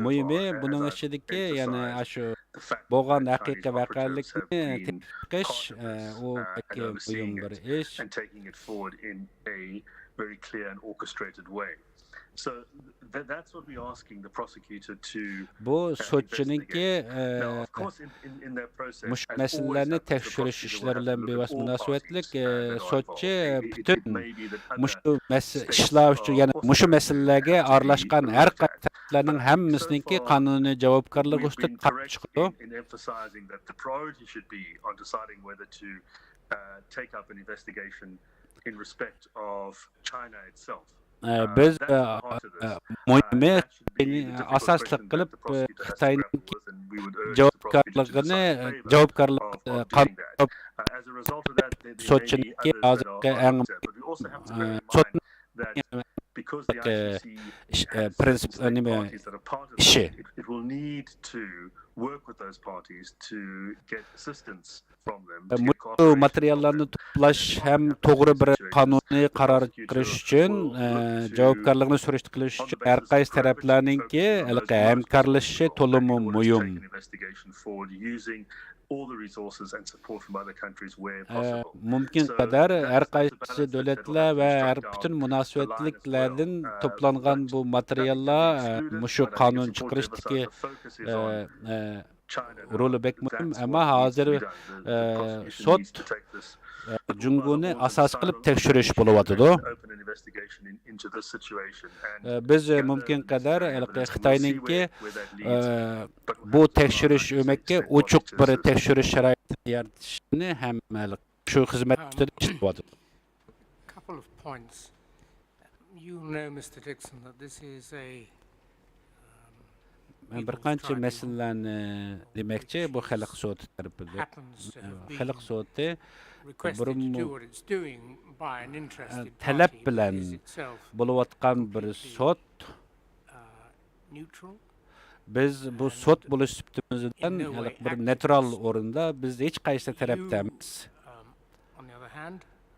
مۇھىمى بۇنىڭ ئىچىدىكى يەنە ئاشۇ بولغان ھەقىقىي ۋەقەلىكنى تېپىپ چىقىش، ئە، ئۇ بەك مۇھىم بىر ئىش. بۇ سوتچىنىڭكى، ئە، مۇشۇ مەسىلىلەرنى تەكشۈرۈش ئىشلىرى بىلەن بىۋاسىتە مۇناسىۋەتلىك، ئە، سوتچى پۈتۈن مۇشۇ مەس-، ئىشلار ئۈچۈن، يەنى مۇشۇ مەسىلىلەرگە ئارىلاشقان ھەر قايسى تەرەپلەرنىڭ ھەممىسىنىڭكى قانۇنىي جاۋابكارلىقى ئۈستىدە قاراپ چىقىدۇ. ئە، بىز، ئە، ئە، مۇھىمى ئاساسلىق قىلىپ، ئە، خىتاينىڭ جاۋابكارلىقىنى، جاۋابكارلىق، ئە، قانۇن سوتچىنىڭكى ھازىرقى ئەڭ، ئە، سوتنىڭ، ئە، ئىش، ئە، پرىنسىپ، ئە، نېمە، ئىشى. مۇشۇ ماتېرىياللارنى توپلاش ھەم توغرا بىر قانۇنىي قارار چىقىرىش ئۈچۈن، ئە، جاۋابكارلىقنى سۈرۈشتە قىلىش ئۈچۈن ھەر قايسى تەرەپلەرنىڭكى ھېلىقى ھەمكارلىشىشى تولىمۇ مۇھىم. ئە، مۇمكىن قەدەر ھەر قايسى دۆلەتلەر ۋە ھەر پۈتۈن مۇناسىۋەتلىكلەردىن توپلانغان بۇ ماتېرىياللار، ئە، مۇشۇ قانۇن چىقىرىشتىكى، ئە، ئە، رولى بەك مۇھىم، ئەمما ھازىر، ئە، سوت، ئە، جۇڭگونى ئاساس قىلىپ تەكشۈرۈش بولۇۋاتىدۇ. ئە، بىز، ئە، مۇمكىن قەدەر ھېلىقى خىتاينىڭكى، ئە، بۇ تەكشۈرۈش ئۆمەككە ئوچۇق بىر تەكشۈرۈش شارائىتىنى يارىتىشنى ھەم ھېلىقى شۇ خىزمەت ئۈستىدە ئىشلەۋاتىدۇ. Couple of points. You know, Mister Dixon, that this is a, um, مەن بىر قانچە مەسىلىلەرنى دېمەكچى، بۇ خەلق سوتى تەرىپىدىن. خەلق سوتى بۇرۇنمۇ، ئە، تەلەپ بىلەن بولۇۋاتقان بىر سوت. بىز بۇ سوت بولۇش سۈپىتىمىز بىلەن ھېلىقى بىر نېيترال ئورۇندا بىز ھېچقايسى تەرەپتە ئەمەس.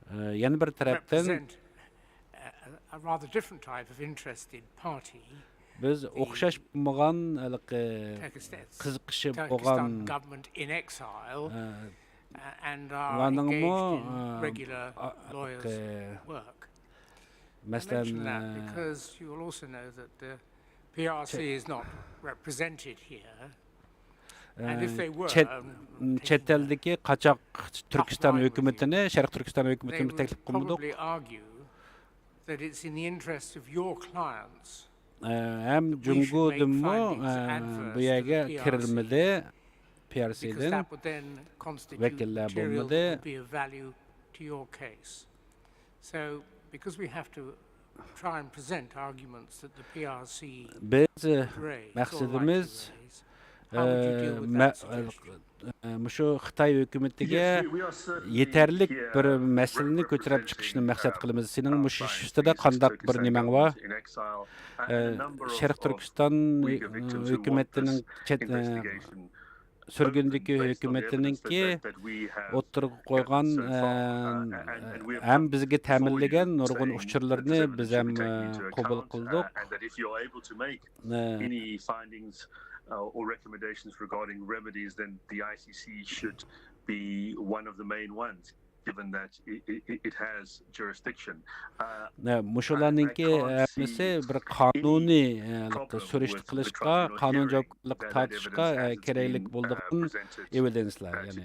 ئە، يەنە بىر تەرەپتىن، بىز ئوخشاش بولمىغان ھېلىقى قىزىقىشى بولغان، ئە، ئۇلارنىڭمۇ، ئە، ھېلىقى، مەسىلەن، mention that ئە، because you will also know that the P R C is not represented here. And if they were, چەت، um, چەت ئەلدىكى قاچاق تۈركىستان ھۆكۈمىتىنى، شەرقىي تۈركىستان ھۆكۈمىتىنى تەكلىپ قىلمىدۇق. Probably argue that it's in the interest of your clients ئە، ھەم جۇڭگودىنمۇ، ئە، بۇ يەرگە كىرمىدى، P R C دىن ۋەكىللەر بولمىدى. So, because we have to try and present arguments that the P R C بىز، ئە، مەقسىتىمىز، ئە، مە-، ئە، مۇشۇ خىتاي ھۆكۈمىتىگە يېتەرلىك بىر مەسىلىنى كۆتۈرۈپ چىقىشنى مەقسەت قىلىمىز. سېنىڭ مۇشۇ ئۈستىدە قانداق بىر نېمەڭ بار؟ ئە، شەرقىي تۈركىستان ھۆكۈمىتىنىڭ چەت، ئە، سۈرگۈندىكى ھۆكۈمىتىنىڭكى ئوتتۇرىغا قويغان، ئە، ھەم بىزگە تەمىنلىگەن نۇرغۇن ئۇچۇرلىرىنى بىز ھەم، ئە، قوبۇل قىلدۇق. ئە، any findings uh, or recommendations regarding remedies, then the I C C should be one of the main ones, given that it, it, it has jurisdiction. Uh, نە، مۇشۇلارنىڭكى ھەممىسى بىر قانۇنىي، ئە، سۈرۈشتە قىلىشقا، قانۇن جاۋابكارلىققا تارتىشقا، ئە، كېرەكلىك بولىدىغان ئېۋىدېنسلار، يەنى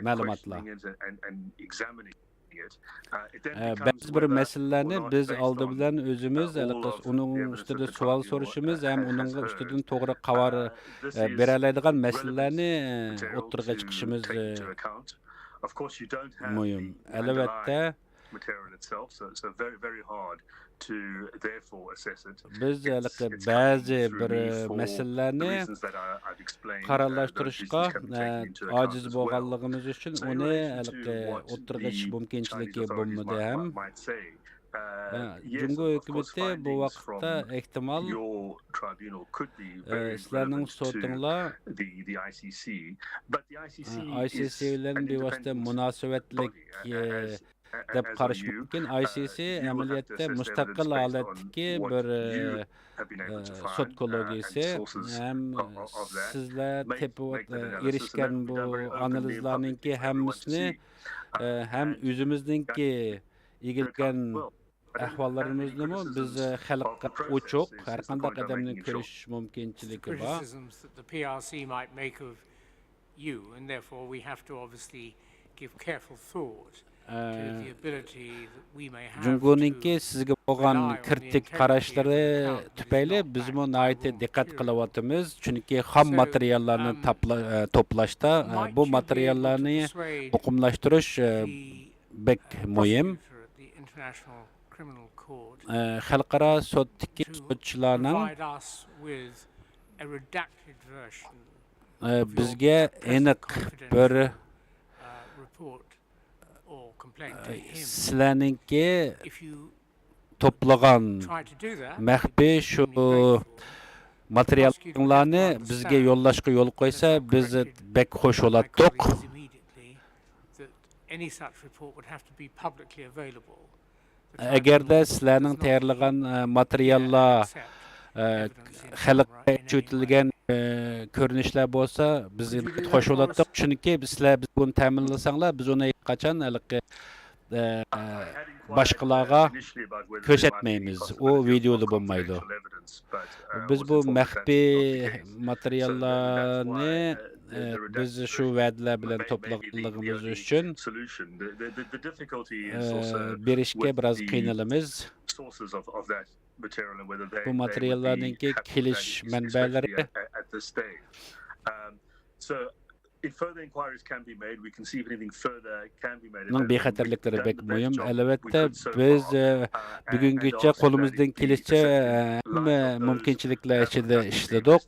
مەلۇماتلار. ئە، بەزى بىر مەسىلىلەرنى بىز ئالدى بىلەن ئۆزىمىز، ھېلىقى ئۇنىڭ ئۈستىدە سوئال سورىشىمىز ھەم ئۇنىڭ ئۈستىدىن توغرا قارار، ئە، بېرەلەيدىغان مەسىلىلەرنى، ئە، ئوتتۇرىغا چىقىشىمىز، ئە، مۇھىم. ئەلۋەتتە، بىز ھېلىقى بەزى بىر مەسىلىلەرنى قارارلاشتۇرۇشقا، ئە، ئاجىز بولغانلىقىمىز ئۈچۈن ئۇنى ھېلىقى ئوتتۇرىغا چىقىش مۇمكىنچىلىكى بولمىدى ھەم. ئە، جۇڭگو ھۆكۈمىتى بۇ ۋاقىتتا ئېھتىمال، ئە، سىلەرنىڭ سوتۇڭلار، ئە، I C C بىۋاسىتە مۇناسىۋەتلىك، ئە، دەپ قارىشى مۇمكىن. I C C ئەمەلىيەتتە مۇستەقىل ھالەتتىكى بىر، ئە، سوت كوللېگىيىسى ھەم سىزلەر تېپىۋات-، ئېرىشكەن بۇ ئانالىزلارنىڭكى ھەممىسىنى، ئە، ھەم ئۆزىمىزنىڭكى ئىگىلىگەن ئەھۋاللىرىمىزنىمۇ بىز، ئە، خەلققە ئوچۇق، ھەرقانداق ئادەمنىڭ كۆرۈش مۇمكىنچىلىكى بار. Criticisms that the P R C might make of you, and therefore we have to obviously give careful thought to the ability that we may have جۇڭگونىڭكى سىزگە بولغان كرىتىك قاراشلىرى تۈپەيلى بىزمۇ ناھايىتى دىققەت قىلىۋاتىمىز، چۈنكى خام ماتېرىياللارنى تاپلا-، ئە، توپلاشتا، ئە، بۇ ماتېرىياللارنى ئۇقۇملاشتۇرۇش، ئە، بەك مۇھىم. ئە، خەلقئارا سوتتىكى سوتچىلارنىڭ، ئە، بىزگە ئېنىق بىر، ئە، سىلەرنىڭكى توپلىغان مەخپىي شۇ ماتېرىيالىڭلارنى بىزگە يوللاشقا يول قويسا، بىز بەك خوش بولاتتۇق. ئەگەردە سىلەرنىڭ تەييارلىغان، ئە، ماتېرىياللار، ئە، خەلققە ئېچىۋېتىلگەن، ئە، كۆرۈنۈشلەر بولسا، بىز ئىنتايىن خوش بولاتتۇق. چۈنكى سىلەر بىز بۇنى تەمىنلىسەڭلار، بىز ئۇنى ھېچقاچان ھېلىقى، ئە، باشقىلارغا كۆرسەتمەيمىز. ئۇ ۋىدېئودا بولمايدۇ. بىز بۇ مەخپىي ماتېرىياللارنى، ئە، بىز شۇ ۋەدىلەر بىلەن توپلىغانلىقىمىز ئۈچۈن، ئە، بېرىشكە بىراز قىينىلىمىز. بۇ ماتېرىياللارنىڭكى كېلىش مەنبەلىرى، نىڭ بىخەتەرلىكلىرى بەك مۇھىم. ئەلۋەتتە، بىز، ئە، بۈگۈنگىچە قولىمىزدىن كېلىشىچە، ئە، ھەممە مۇمكىنچىلىكلەر ئىچىدە ئىشلىدۇق.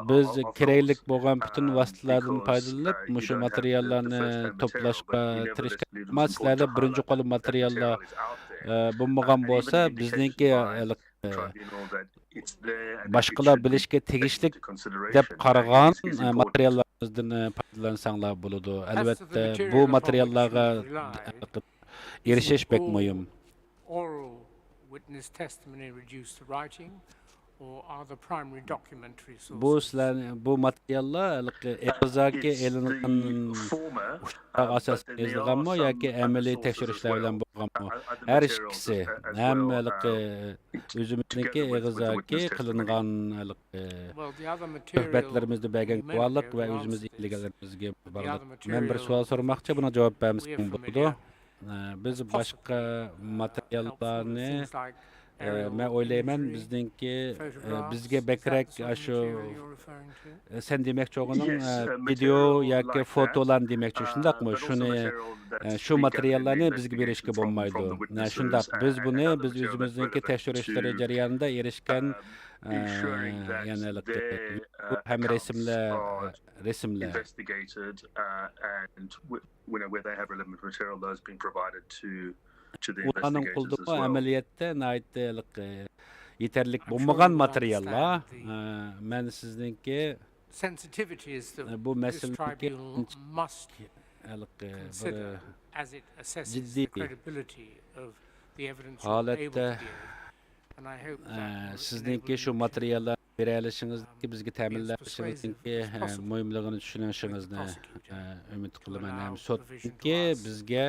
بىز كېرەكلىك بولغان پۈتۈن ۋاسىتىلەردىن پايدىلىنىپ، مۇشۇ ماتېرىياللارنى توپلاشقا تىرىشقان. ئەمما سىلەردە بىرىنچى قول ماتېرىياللار، ئە، بولمىغان بولسا، بىزنىڭكى، ئە، باشقىلار بىلىشكە تېگىشلىك دەپ قارىغان، ئە، ماتېرىياللىرىمىزدىن، ئە، پايدىلانساڭلار بولىدۇ. ئەلۋەتتە، بۇ ماتېرىياللارغا ئېرىشىش بەك مۇھىم. Oral witness testimony reduced to writing, بۇ سىلەر، بۇ ماتېرىياللار ھېلىقى ئېغىزدىكى ئېلىنغان ئۇچۇرلارغا ئاساسەن يېزىلغانمۇ ياكى ئەمەلىي تەكشۈرۈشلەر بىلەن بولغانمۇ؟ ھەر ئىككىسى، ھەم ھېلىقى ئۆزىمىزنىڭكى ئېغىزدىكى قىلىنغان ھېلىقى سۆھبەتلىرىمىزدە بەرگەن گۇۋاھلىق ۋە ئۆزىمىز ئىگىلىگەنلىرىمىزگە بارلىق. مەن بىر سوئال سورىماقچى، بۇنىڭغا جاۋاب بەرمىسەڭ بولىدۇ. ئە، بىز باشقا ماتېرىياللارنى، ئە، مەن ئويلايمەن، بىزنىڭكى، ئە، بىزگە بەكرەك ئاشۇ، ئە، سەن دېمەكچى بولغىنىڭ، ئە، ۋىدېئو ياكى فوتولارنى دېمەكچى، شۇنداقمۇ؟ شۇنى، ئە، شۇ ماتېرىياللارنى بىزگە بېرىشكە بولمايدۇ. ئە، شۇنداق، بىز بۇنى، بىز ئۆزىمىزنىڭكى تەكشۈرۈشلىرى جەريانىدا ئېرىشكەن، ئە، يەنە ھېلىقى ھەم رەسىملەر، رەسىملەر. Investigated, uh, and w-, you know, where they have relevant material, those being provided to, to the ئۇلارنىڭ investigators قولىدىمۇ ئەمەلىيەتتە ناھايىتى ھېلىقى يېتەرلىك بولمىغان ماتېرىياللار. ئە، مەن سىزنىڭكى، ئە، بۇ مەسىلىنىڭكى ھېلىقى بىر جىددىي، ھالەتتە، ئە، سىزنىڭكى شۇ ماتېرىياللارنى بېرەلىشىڭىزنىڭكى، بىزگە تەمىنلەشىڭىزنىڭكى، ئە، مۇھىملىقىنى چۈشىنىشىڭىزنى، ئە، ئۈمىد قىلىمەن. ھەم سوتنىڭكى بىزگە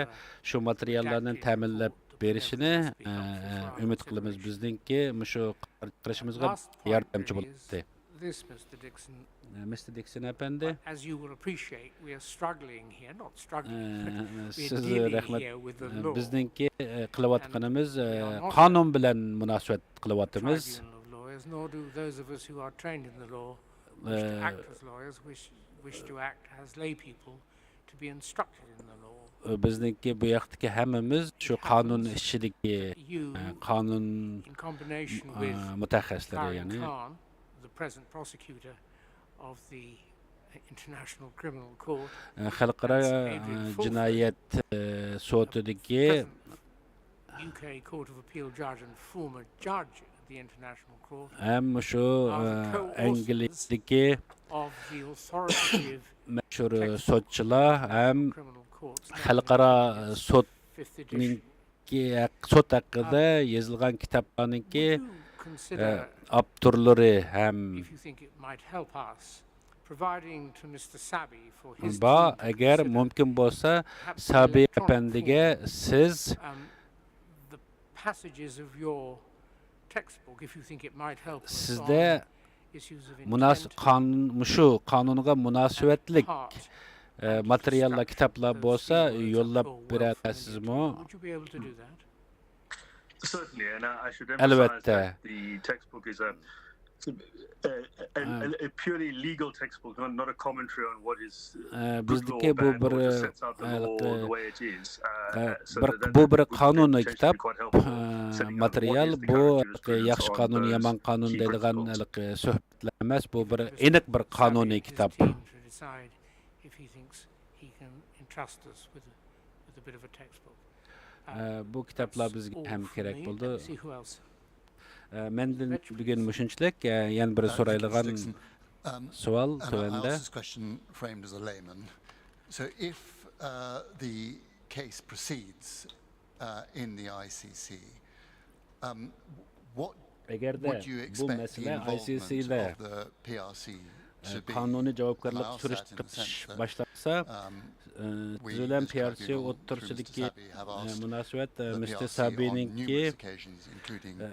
شۇ ماتېرىياللارنى تەمىنلەپ بېرىشىنى، ئە، ئە، ئۈمىد قىلىمىز. بىزنىڭكى مۇشۇ قارار چىقىرىشىمىزغا ياردەمچى بولاتتى. ئە، مىستېر دىكسون ئەپەندى، ئە، سىز رەھمەت، ئە، بىزنىڭكى، ئە، قىلىۋاتقىنىمىز، ئە، قانۇن بىلەن مۇناسىۋەت قىلىۋاتىمىز. ئە، بىزنىڭكى بۇ ياقتىكى ھەممىمىز شۇ قانۇن ئىچىدىكى، ئە، قانۇن، ئە، مۇتەخەسسىسلىرى، يەنى. ئە، خەلقئارا، ئە، جىنايەت، ئە، سوتىدىكى ھەم مۇشۇ، ئە، ئەنگلىيەدىكى مەشھۇر سوتچىلار ھەم خەلقئارا سوتنىڭكى ھەق-، سوت ھەققىدە يېزىلغان كىتابلارنىڭكى، ئە، ئاپتورلىرى ھەم بار. ئەگەر مۇمكىن بولسا، سابى ئەپەندىگە سىز، سىزدە مۇناس-، قانۇن، مۇشۇ قانۇنغا مۇناسىۋەتلىك، ئە، ماتېرىياللار، كىتابلار بولسا يوللاپ بېرەلەيسىزمۇ؟ ئەلۋەتتە. ئە، بىزدىكى بۇ بىر، ئە، بىر، ئە، بۇ بىر قانۇنىي كىتاب، ئە، ماتېرىيال. بۇ ياخشى قانۇن، يامان قانۇن دەيدىغان ھېلىقى سۆھبەتلەر ئەمەس. بۇ بىر ئېنىق بىر قانۇنىي كىتاب. ئە، بۇ كىتابلار بىزگە ھەم كېرەك بولىدۇ. ئە، مەندىن بۈگۈن مۇشۇنچىلىك. ئە، يەنە بىر سورايدىغان سوئال تۆۋەندە. So if, uh, the case proceeds, uh, in the I C C, um, what ئەگەردە بۇ مەسىلە I C C دە، ئە، قانۇنىي جاۋابكارلىققا سۈرۈشتە قېتىش باشلانسا، ئە، سىز بىلەن P R C ئوتتۇرىسىدىكى، ئە، مۇناسىۋەت، ئە، مىستېر سابىنىڭكى، ئە،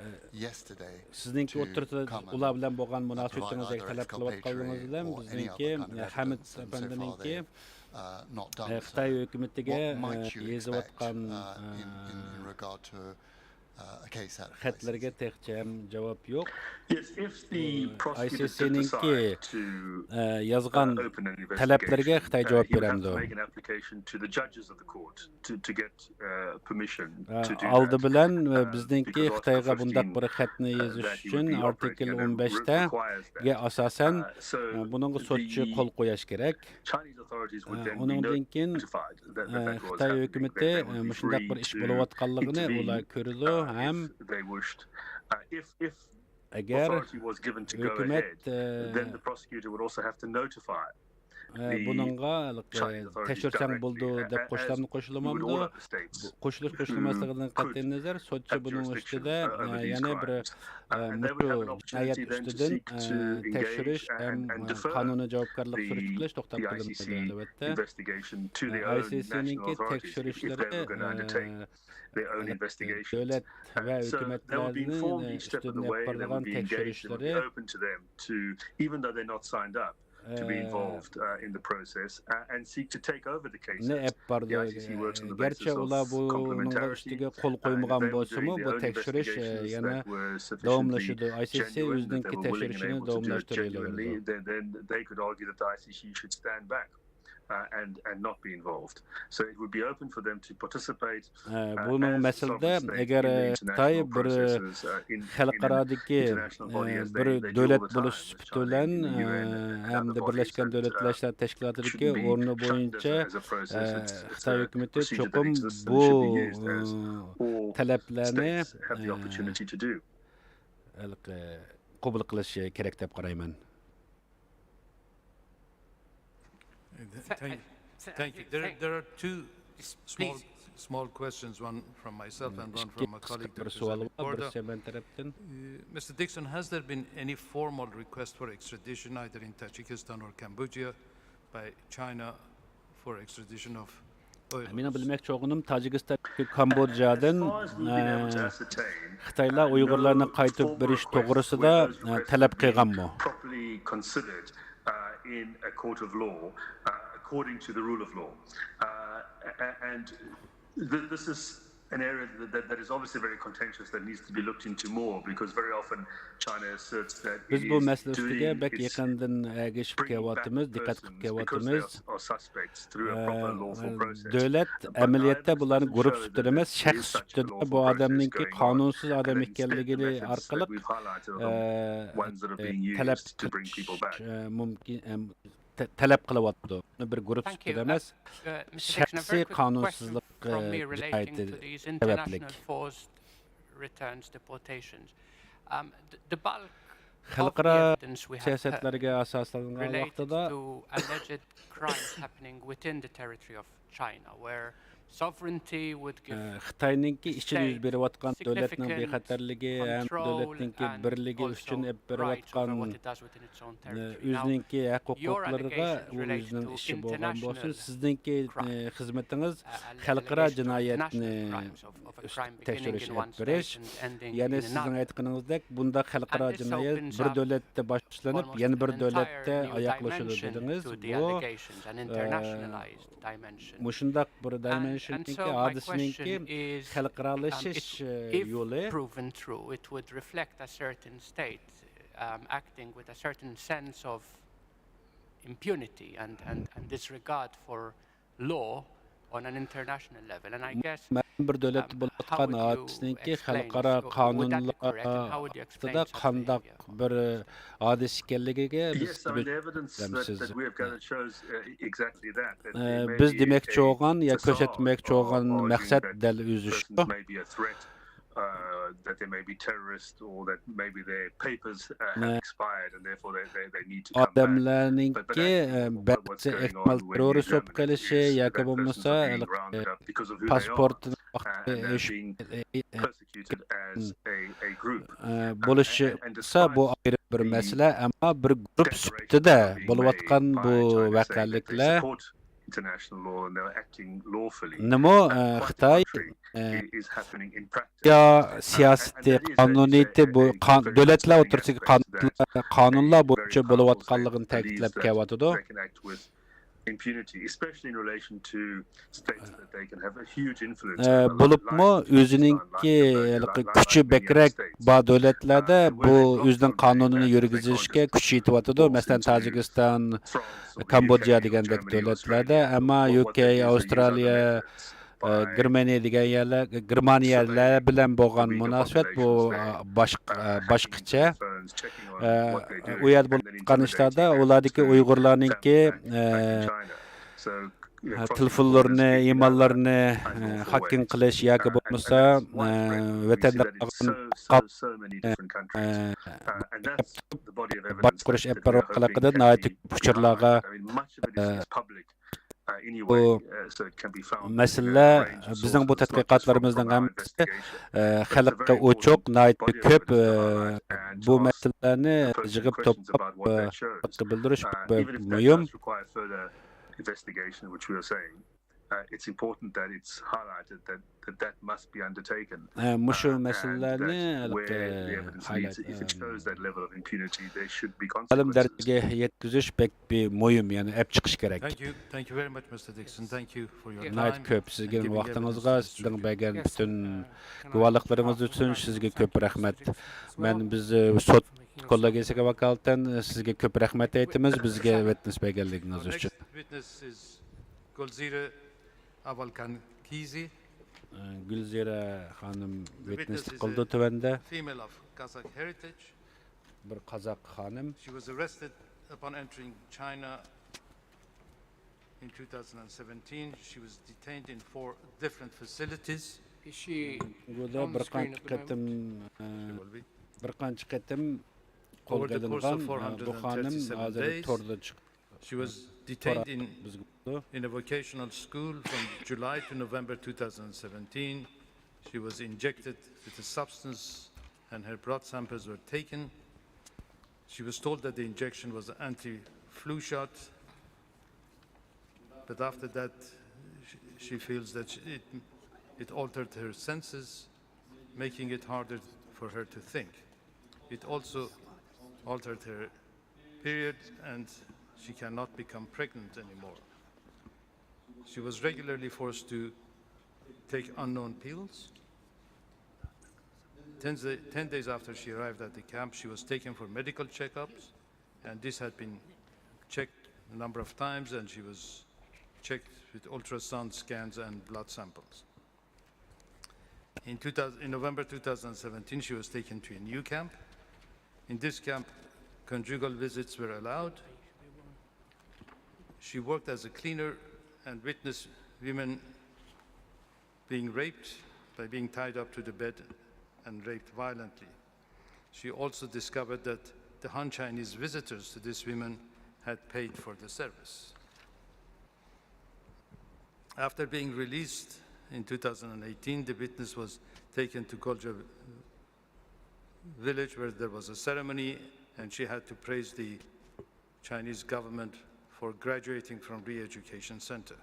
سىزنىڭكى ئوتتۇرىسىدا ئۇلار بىلەن بولغان مۇناسىۋىتىڭىزدەك تەلەپ قىلىۋاتقانلىقىڭىز بىلەن بىزنىڭكى، ئە، خەمىت ئەپەندىنىڭكى، ئە، خىتاي ھۆكۈمىتىگە، ئە، يېزىۋاتقان، ئە، خەتلىرىگە تېخىچە ھەم جاۋاب يوق. ئاي سىي سىنىڭكى، ئە، يازغان تەلەپلىرىگە خىتاي جاۋاب بېرەمدۇ؟ ئە، ئالدى بىلەن، ئە، بىزنىڭكى خىتايغا بۇنداق بىر خەتنى يېزىش ئۈچۈن ئارتىكىل ئون بەشتە ئاساسەن، ئە، بۇنىڭغا سوتچى قول قويۇش كېرەك. ئۇنىڭدىن كېيىن، خىتاي ھۆكۈمىتى مۇشۇنداق بىر ئىش بولۇۋاتقانلىقىنى ئۇلار كۆرىدۇ ھەم ئەگەر ھۆكۈمەت، ئە، بۇنىڭغا ھېلىقى تەكشۈرسەڭ بولىدۇ دەپ قوشۇلامدۇ، قوشۇلمامدۇ؟ بۇ قوشۇلۇش قوشۇلماسلىقىدىن قەتئىينەزەر، سوتچى بۇنىڭ ئۈستىدە، ئە، يەنە بىر، ئە، مۇشۇ جىنايەت ئۈستىدىن، ئە، تەكشۈرۈش ھەم، ئە، قانۇنىي جاۋابكارلىق سۈرۈشتە قىلىش توختاپ قېلىنمايدۇ، ئەلۋەتتە. ئاي سىي سىنىڭكى تەكشۈرۈشلىرى، ئە، دۆلەت ۋە ھۆكۈمەتلەرنى ئۈستىدىن ئېلىپ بارىدىغان تەكشۈرۈشلىرى، ئە، نى ئېلىپ بارىدۇ. گەرچە ئۇلار بۇنىڭغا ئۈستىگە قول قويمىغان بولسىمۇ، بۇ تەكشۈرۈش، ئە، يەنە داۋاملىشىدۇ. ئاي سىي سى ئۆزىنىڭكى تەكشۈرۈشىنى داۋاملاشتۇرۇۋېرىدۇ. ئە، بۇنىڭ مەسىلىدە، ئەگەر خىتاي بىر خەلقئارادىكى، ئە، بىر دۆلەت بولۇش سۈپىتى بىلەن، ئە، ھەمدە بىرلەشكەن دۆلەتلەر ئىشلار تەشكىلاتىدىكى ئورنى بويىچە، ئە، خىتاي ھۆكۈمىتى چوقۇم بۇ، ئە، تەلەپلەرنى، ئە، ھېلىقى قوبۇل قىلىشى كېرەك دەپ قارايمەن. Thank, thank you. There, there are two small, small questions, one from myself and one from my colleague, Doctor Zalmay Borda. Uh, Mister Dixon, has there been any formal request for extradition, either in Tajikistan or Cambodia, by China for extradition of Uyghurs? مېنىڭ بىلمەكچى بولغىنىم، تاجىكىستان، كامبودژادىن، ئە، خىتايلار ئۇيغۇرلارنى قايتۇرۇپ بېرىش توغرىسىدا، ئە، تەلەپ قىلغانمۇ؟ Properly considered uh, in a court of law uh, according to the rule of law. Uh, a- and th- this is an area that, that, that is obviously very contentious that needs to be looked into more because very often China asserts that بىز it بۇ is مەسىلە ئۈستىگە doing بەك its يېقىندىن ئەگىشىپ bringing back كېلىۋاتىمىز، دىققەت persons قىلىپ because they are, كېلىۋاتىمىز. are suspects through a proper lawful process. دۆلەت ئەمەلىيەتتە بۇلارنى گۇرۇپ سۈپىتىدە ئەمەس، شەخس سۈپىتىدە بۇ ئادەمنىڭكى قانۇنسىز ئادەم ئىكەنلىكىنى ئارقىلىق، ئە، تەلەپ قىلىش، ئە، مۇمكىن، ئە، تە- تەلەپ قىلىۋاتىدۇ. بۇنى بىر گۇرۇپ سۈپىتىدە ئەمەس، شەخسىي قانۇنسىزلىق، ئە، جىنايىتى سەۋەبلىك. Returns, deportations. Um, the, the bulk خەلقئارا سىياسەتلەرگە ئاساسلانغان ۋاقتىدا crimes happening within the territory of China, where sovereignty would give خىتاينىڭكى ئىچىدە يۈز بېرىۋاتقان دۆلەتنىڭ بىخەتەرلىكى ھەم دۆلەتنىڭكى بىرلىكى ئۈچۈن ئېلىپ بېرىۋاتقان ئۆزىنىڭكى ھەق ھوقۇقلىرىغا ئۇ ئۆزىنىڭ ئىشى بولغان بولسۇن، سىزنىڭكى خىزمىتىڭىز خەلقئارا جىنايەتنى تەكشۈرۈش ئېلىپ بېرىش، يەنى سىزنىڭ ئېيتقىنىڭىزدەك بۇنداق خەلقئارا جىنايەت بىر دۆلەتتە باشلىنىپ يەنە بىر دۆلەتتە ئاياغلىشىدۇ دېدىڭىز. بۇ مۇشۇنداق بىر دايمېنشننىڭكى ھادىسىنىڭكى خەلقئارالىشىش يولى. Proven true, it would reflect a certain state um, acting with a certain sense of impunity and, and, and disregard for law on an international level. And I guess مەلۇم بىر دۆلەتتە بولۇۋاتقان ھادىسىنىڭكى خەلقئارا قانۇنلار ئاستىدا قانداق بىر ھادىسە ئىكەنلىكىگە بىز بىز دېمەكچى بولغان يا كۆرسەتمەكچى بولغان مەقسەت دەل ئۆزى شۇ. Uh, that they may be terrorists or that maybe their papers uh, have expired and therefore they, they, they need to come back. ئادەملەرنىڭكى بەزى ئېھتىمال تېررورىست بولۇپ قېلىشى ياكى بولمىسا پاسپورتىنىڭ ۋاقتى ئېشىپ persecuted as a, a group. بولۇشى بولسا بۇ ئايرى بىر مەسىلە، ئەمما بىر گۇرۇپ سۈپىتىدە بولۇۋاتقان بۇ ۋەقەلىكلەر international law and they were acting lawfully. نىمۇ خىتاي Is happening in practice. دۇنيا سىياسىتى قانۇنىيىتى بۇ قان- دۆلەتلەر ئوتتۇرىسىدىكى قانۇنلار قانۇنلار بويىچە بولۇۋاتقانلىقىنى تەكىتلەپ كېلىۋاتىدۇ. They can act with impunity, especially in relation to states that they can have a huge influence ئە، over, like, بولۇپمۇ like, ئۆزىنىڭكى like, ھېلىقى like, كۈچى like many بەكرەك states. بار دۆلەتلەردە Uh, بۇ where they ئۆزىنىڭ constantly قانۇنىنى have يۈرگۈزۈشكە control كۈچ يېتىۋاتىدۇ. مەسىلەن، into تاجىكىستان، France or the كامبودژا U K or دېگەندەك Germany or دۆلەتلەردە، Australia. ئەمما What, يۇ what كەي، they use, they use other ئاۋسترالىيە، methods ئە، by گېرمانىيە دېگەن يەرلەر، گېرمانىيەلەر بىلەن بولغان مۇناسىۋەت بۇ، ئە، باشقا، ئە، باشقىچە. ئە، ئۇ يەردە بولۇپ قالغان ئىشلاردا ئۇلاردىكى ئۇيغۇرلارنىڭكى، ئە، تېلېفونلىرىنى، ئىمېيللارنى ھاكىڭ قىلىش ياكى بولمىسا ۋەتەندە قالغان باشقۇرۇش ئەپ بېرىش ئارقىلىق ناھايىتى كۆپ ئۇچۇرلارغا بۇ مەسىلىلەر بىزنىڭ بۇ تەتقىقاتلىرىمىزنىڭ ھەممىسى خەلققە ئوچۇق، ناھايىتى كۆپ بۇ مەسىلىلەرنى يىغىپ توپلاپ خەلققە بىلدۈرۈش بەك مۇھىم. Investigation, which we are saying, uh, it's important that it's highlighted that, that that must be undertaken. مۇشۇ مەسىلىلەرنى مەلۇم دەرىجىگە يەتكۈزۈش بەك بىر مۇھىم، يەنى ئەپ چىقىش كېرەك. Thank you. Thank you very much, Mister Dixon. Thank you for your time. ناھايىتى كۆپ سىزگە ۋاقتىڭىزغا، سىزنىڭ بەرگەن پۈتۈن گۇۋاھلىقلىرىڭىز ئۈچۈن سىزگە كۆپ رەھمەت. مەن بىز سوت كوللېگىيىسىگە ۋاكالىتەن سىزگە كۆپ رەھمەت ئېيتىمىز، بىزگە ۋىتنېس بەرگەنلىكىڭىز ئۈچۈن. Next witness is Gulzira Avalkankizi. گۈلزىرە خانىم ۋىتنېسلىك قىلىدۇ تۆۋەندە. Female of Kazakh heritage. بىر قازاق خانىم. She was arrested upon entering China in two thousand and seventeen. She was detained in four different facilities. جۇڭگودا بىر قانچە قېتىم، بىر قانچە قېتىم قولغا ئېلىنغان بۇ خانىم ھازىر توردا چىقىپ She was detained in, in a vocational school from July to November two thousand seventeen. She was injected with a substance and her blood samples were taken. She was told that the injection was an anti-flu shot, but after that, she, she feels that she, it, it altered her senses, making it harder for her to think. It also altered her period, and she cannot become pregnant anymore. She was regularly forced to take unknown pills. Ten, ten days after she arrived at the camp, she was taken for medical checkups, and this had been checked a number of times, and she was checked with ultrasound scans and blood samples. In, two thousand, in November two thousand seventeen, she was taken to a new camp. In this camp, conjugal visits were allowed. She worked as a cleaner and witnessed women being raped by being tied up to the bed and raped violently. She also discovered that the Han Chinese visitors to these women had paid for the service. After being released in two thousand eighteen, the witness was taken to Golja village, where there was a ceremony, and she had to praise the Chinese government for graduating from Re-Education Center.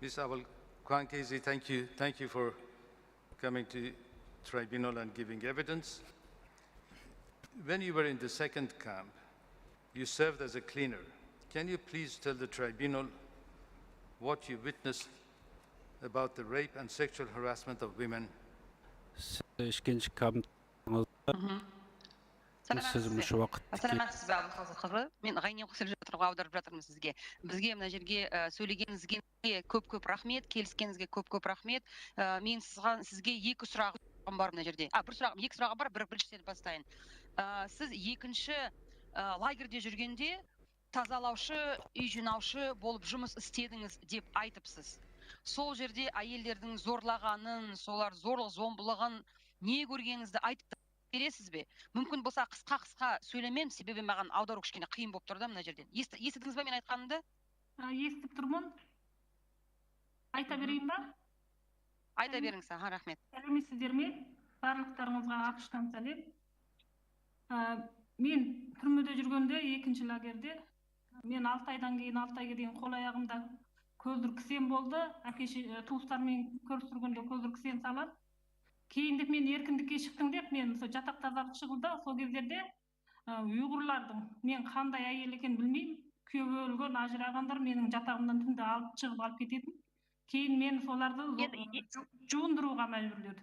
Miss Abel Kwankezi, thank you. Thank you for coming to tribunal and giving evidence. When you were in the second camp, you served as a cleaner. Can you please tell the tribunal what you witnessed about the rape and sexual harassment of women? Siz ikkinchi kampda سىز مۇشۇ ۋاقىتتىكى سالامەتسىزبۇ، ئابلىقازا قىزى؟ مەن غەينىڭ قوشۇلۇپ تۇرۇپ ئاۋدۇرۇپ تۇرىمەن سىزگە. بىزگە مۇنۇ يەرگە، ئە، سۆلىگىنىڭىزگە كۆپ كۆپ رەھمەت، كېلىشكىنىڭىزگە كۆپ كۆپ رەھمەت. ئە، مېنىڭ سىزغا، سىزگە ئىككى سوراغىم بار مۇنۇ يەردە. ئا، بىر سوراغىم، ئىككى سوراغىم بار، بىر، بىرىنچىسىنى باستايىن. ئە، سىز ئىككىنچى، ئە، لاگېردا يۈرگەندە تازالاۋچى، ئۆي جىناۋچى بولۇپ جۇمۇس ئىستىدىڭىز دەپ ئېيتىپسىز. سول يەردە ئاياللارنىڭ زورلىغانىنى، سولار زورلۇق زومبىلىغان نېمە كۆرگىنىڭىزنى ئېيتىپ بېرەسىزبى؟ مۇمكىن بولسا قىسقا قىسقا سۆزلىمەي، سەۋەبى ماڭا ئاۋدارغا كىشىنى قىيىن بولۇپ تۇرىدۇ مۇنۇ يەردىن. ئېسىتتىڭىزمۇ مەن ئېيتقاننى؟ ئا، ئېسىتىپ تۇرمەن. ئېيتىپ بېرەيمۇ؟ ئېيتىپ بېرىڭ سەن. ھە، رەھمەت. سەلامەتسىزلەرمۇ؟ بارلىقلىرىڭىزغا ئاخشام سەلام. ئا، مەن تۈرمىدە يۈرگەندە، ئىككىنچى لاگېردا، مەن ئالتە ئايدىن كېيىن، ئالتە ئايغا دېگەن قول ئاياغىمدا كۆزلىرى كىسەن بولدى. ئاكىشى، ئە، توسلار مېنى كۆرۈشتۈرگەندە كۆزلىرى كىسەن سالىدۇ. كېيىن دەپ مېنى ئەركىنلىككە چىقتىڭ دەپ، مەن شۇ چاتاق تازالاپ چىقىلدى. شۇ گېزلەردە، ئە، ئۇيغۇرلاردىن مەن قانداق ئايال ئىكەننى بىلمەي، كۈيەۋى ئۆلگەن، ئاجرىغاندىن مېنىڭ چاتاغىمدىن تۈندە ئالىپ چىغىپ ئالىپ كېتىدۇ. كېيىن مەن شۇلاردىن يەنە جۇ-، جۇۋۇندۇرۇۋالغان مەجبۇرلىدى.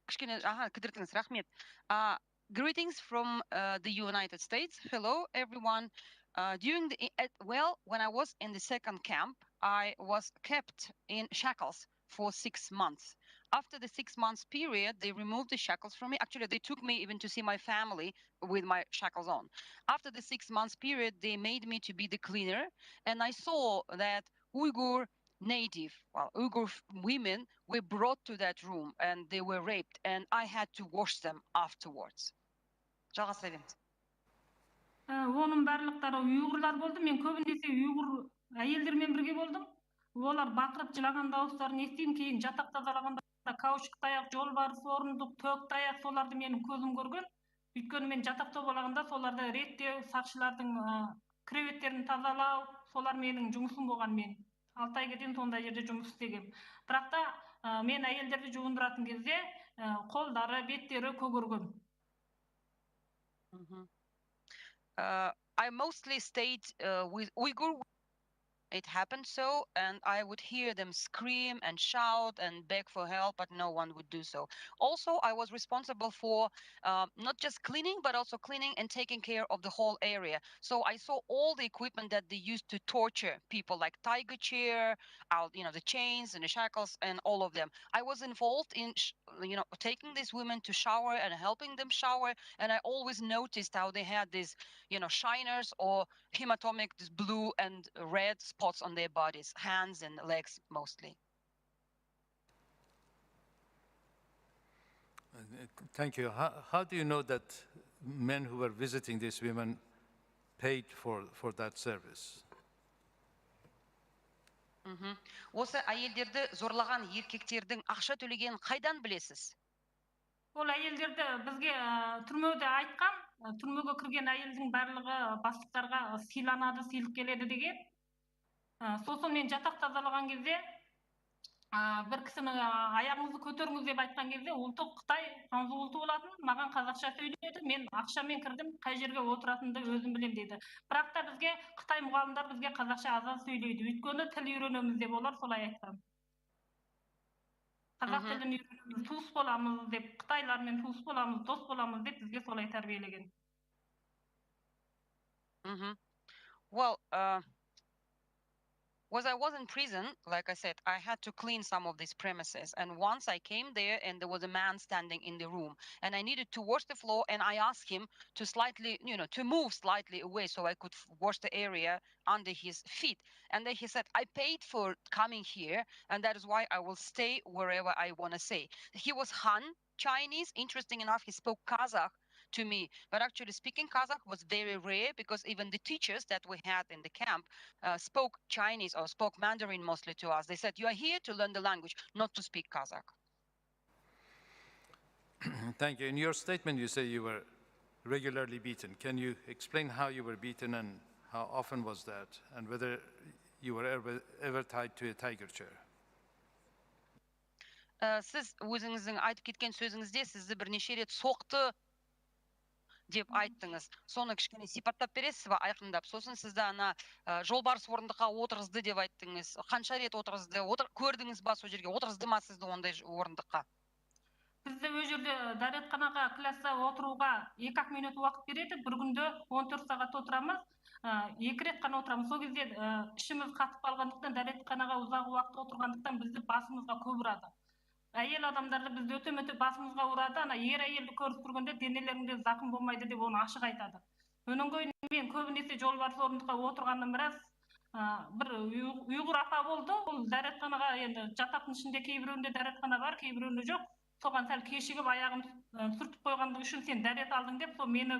كىچىككىنە، ئاھا، كىدىرتىڭىز، رەھمەت. Uh, greetings from, uh, the United States. Hello, everyone. Uh, during the, at, well, when I was in the second camp, I was kept in shackles for six months. After the six months period, they removed the shackles from me. Actually, they took me even to see my family with my shackles on. After the six months period, they made me to be the cleaner, and I saw that Uyghur native, well, Uyghur f- women were brought to that room and they were raped, and I had to wash them afterwards. жалғастыра беріңіз. Ә, оның барлықтары ұйғырлар болды. Мен көбінесе ұйғыр әйелдермен бірге болдым. Олар бақырып жылаған дауыстарын естимін. Кейін жатақ тазалағанда каучук таяқ, жолбарыс орындық, төк таяқ, соларды менің көзім көрген. Өйткені мен жатақта болғанда соларды реттеу, сақшылардың ә, креветтерін тазалау, солар менің жұмысым болған. Мен алты айға дейін сондай жерде жұмыс істегем. Бірақ та ә, мен әйелдерді жуындыратын кезде ә, қолдары, беттері көгерген. Mhm. Uh, I mostly stayed uh, with Uyghur. It happened so, and I would hear them scream and shout and beg for help, but no one would do so. Also, I was responsible for uh, not just cleaning, but also cleaning and taking care of the whole area. So I saw all the equipment that they used to torture people, like tiger chair, out, you know, the chains and the shackles and all of them. I was involved in sh- you know, taking these women to shower and helping them shower. And I always noticed how they had these, you know, shiners or hematomic, these blue and red spots on their bodies, hands and legs mostly. Uh, Thank you. How, how do you know that men who were visiting these women paid for, for that service? Мгм. Осы әйелдерді зорлаған еркектердің ақша төлегенін қайдан білесіз? Ол әйелдерді бізге ә, түрмеде айтқан, ә, түрмеге кірген әйелдің барлығы бастықтарға сыйланады, сыйлық келеді деген. Ә, сосын мен жатақ тазалаған кезде ә, бір кісінің ә, аяғыңызды көтеріңіз деп айтқан кезде, ұлты қытай, ханзу ұлты болатын, маған қазақша сөйледі. Мен ақшамен кірдім, қай жерге отыратынымды өзім білемін, деді. Бірақ та бізге қытай мұғалімдер бізге қазақша аз-аз сөйлейді. Өйткені тіл үйренеміз деп олар солай айтқан. Қазақ Мгм. тілін үйренеміз, туыс боламыз деп, қытайлармен туыс боламыз, дос боламыз деп бізге солай тәрбиелеген. Mm-hmm. Well, uh, was I was in prison, like I said, I had to clean some of these premises. And once I came there, and there was a man standing in the room, and I needed to wash the floor, and I asked him to slightly, you know, to move slightly away so I could f- wash the area under his feet. And then he said, "I paid for coming here, and that is why I will stay wherever I want to stay." He was Han Chinese. Interesting enough, he spoke Kazakh to me. But actually, speaking Kazakh was very rare because even the teachers that we had in the camp uh, spoke Chinese or spoke Mandarin mostly to us. They said, "You are here to learn the language, not to speak Kazakh." Thank you. In your statement, you say you were regularly beaten. Can you explain how you were beaten and how often was that, and whether you were ever, ever tied to a tiger chair? Ә, сіз өзіңіздің айтып кеткен сөзіңізде сізді бірнеше рет соқты деп айттыңыз. Соны кішкене сипаттап бересіз ба, айқындап? Сосын сізді ана ә, жолбарыс орындыққа отырғызды деп айттыңыз. Қанша рет отырғызды? Отыр, көрдіңіз ба сол жерге? Отырғызды ма сізді ондай ж- орындыққа? Бізді ол жерде дәретханаға, класста отыруға екі ақ минут уақыт береді. Бір күнде он төрт сағат отырамыз. Ә, екі рет қана отырамыз. Сол кезде ә, ішіміз қатып қалғандықтан, дәретханаға ұзақ уақыт отырғандықтан бізді басымызға көп ұрады. Әйел адамдарды бізді өте мөте басымызға ұрады. Ана ер әйелді көріп тұрғанда денелеріңде зақым болмайды деп оны ашық айтады. Онан кейін мен көбінесе жолбарыс орындыққа отырғаным рас. Ә, бір ұйғ- ұйғыр апа болды. Ол дәретханаға, енді жатақтың ішінде кейбіреуінде дәретхана бар, кейбіреуінде жоқ. Соған сәл кешігіп аяғым ә, сүртіп қойғандығы үшін сен дәрет алдың деп, сол мені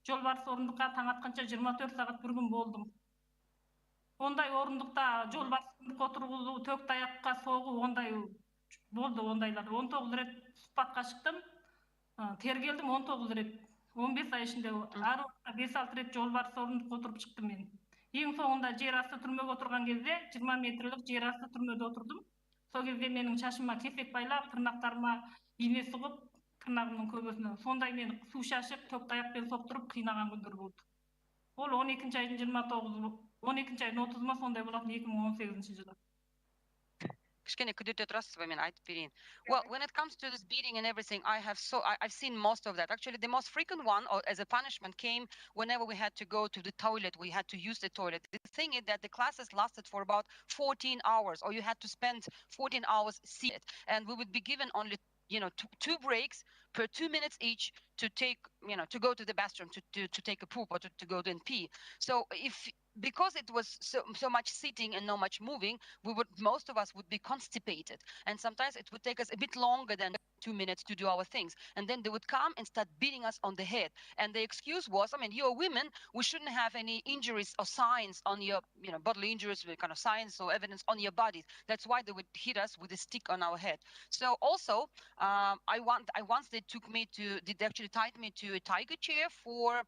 жолбарыс орындыққа таң атқанша жиырма төрт сағат бір күн болдым. Ондай орындықта жолбарыс орындыққа отырғызу, төк таяққа соғу, ондай болды, ондайлар. Он тоғыз рет сұхбатқа шықтым. Ә, тергелдім он тоғыз рет. Он бес ай ішінде әр уақытта бес-алты рет жолбарыс орындыққа отырып шықтым мен. Ең соңында жер асты түрмеге отырған кезде жиырма метрлік жер асты түрмеде отырдым. Сол кезде менің шашыма кесек байлап, тырнақтарыма ине сұғып, тырнағымның көбесіне сондай мені су шашып, төк таяқпен соқтырып қинаған күндер болды. Ол он екінші айдың жиырма тоғызы, он екінші айдың отызы ма, сондай болатын, екі мың он сегізінші жылы. Кішкене күдірте тұрасыз ба, мен айтып берейін. Well, when it comes to this beating and everything, I have so I, I've seen most of that. Actually, the most frequent one, or as a punishment, came whenever we had to go to the toilet. We had to use the toilet. The thing is that the classes lasted for about fourteen hours, or you had to spend fourteen hours seated, and we would be given only, you know, two, two breaks per two minutes each to take, you know, to go to the bathroom to, to, to take a poop or to, to go and pee. So if because it was so, so much sitting and not much moving, we would, most of us would be constipated. And sometimes it would take us a bit longer than two minutes to do our things. And then they would come and start beating us on the head. And the excuse was, I mean, you're women, we shouldn't have any injuries or signs on your, you know, bodily injuries, with kind of signs or evidence on your bodies. That's why they would hit us with a stick on our head. So also, um, I want, I once they took me to, they actually tied me to a tiger chair for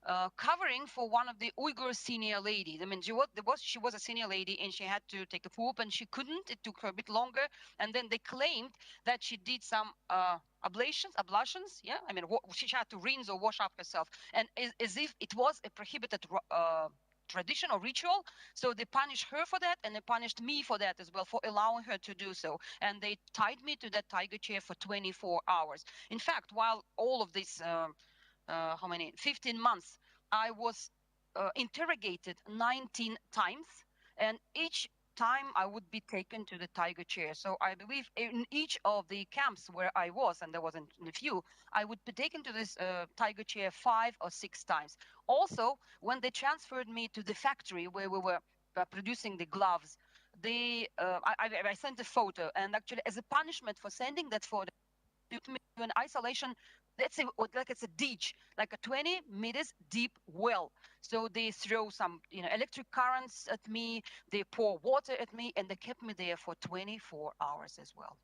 uh, covering for one of the Uyghur senior ladies. I mean, she was, there was she was a senior lady and she had to take a poop and she couldn't. It took her a bit longer, and then they claimed that she did some uh, ablutions, ablutions. Yeah, I mean, wa- she had to rinse or wash up herself, and as, as if it was a prohibited ro- uh, tradition or ritual. So they punished her for that, and they punished me for that as well, for allowing her to do so. And they tied me to that tiger chair for twenty-four hours. In fact, while all of this, um, uh, how many, fifteen months, I was uh, interrogated nineteen times, and each time I would be taken to the tiger chair. So I believe in each of the camps where I was, and there wasn't a few, I would be taken to this uh, tiger chair five or six times. Also, when they transferred me to the factory where we were uh, producing the gloves, they uh, I, I I sent a photo, and actually, as a punishment for sending that photo, put me in isolation. Let's say, what- like, it's a ditch, like a twenty meters deep well. So they throw some, you know, electric currents at me. They pour water at me, and they kept me there for twenty-four hours as well.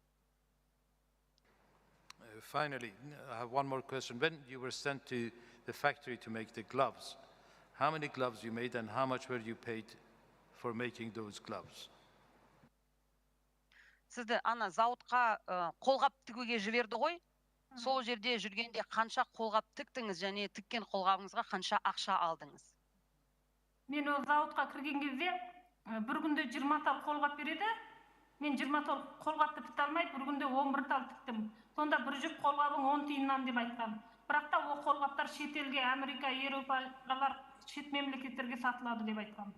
Uh, finally, I have one more question. When you were sent to the factory to make the gloves, how many gloves you made and how much were you paid for making those gloves? Сізді ана зауытқа ы, қолғап тігуге жіберді ғой. Сол жерде жүргенде қанша қолғап тіктіңіз және тіккен қолғабыңызға қанша ақша алдыңыз? Мен ол зауытқа кірген кезде ә, бір күнде жиырма тал қолғап береді. Мен жиырма тал қолғапты біте алмай, бір күнде он бір тал тіктім. Сонда бір жүк қолғабың он тиыннан деп айтқан. Бірақ та ол қолғаптар шетелге, Америка, Европалар, шет мемлекеттерге сатылады деп айтқан.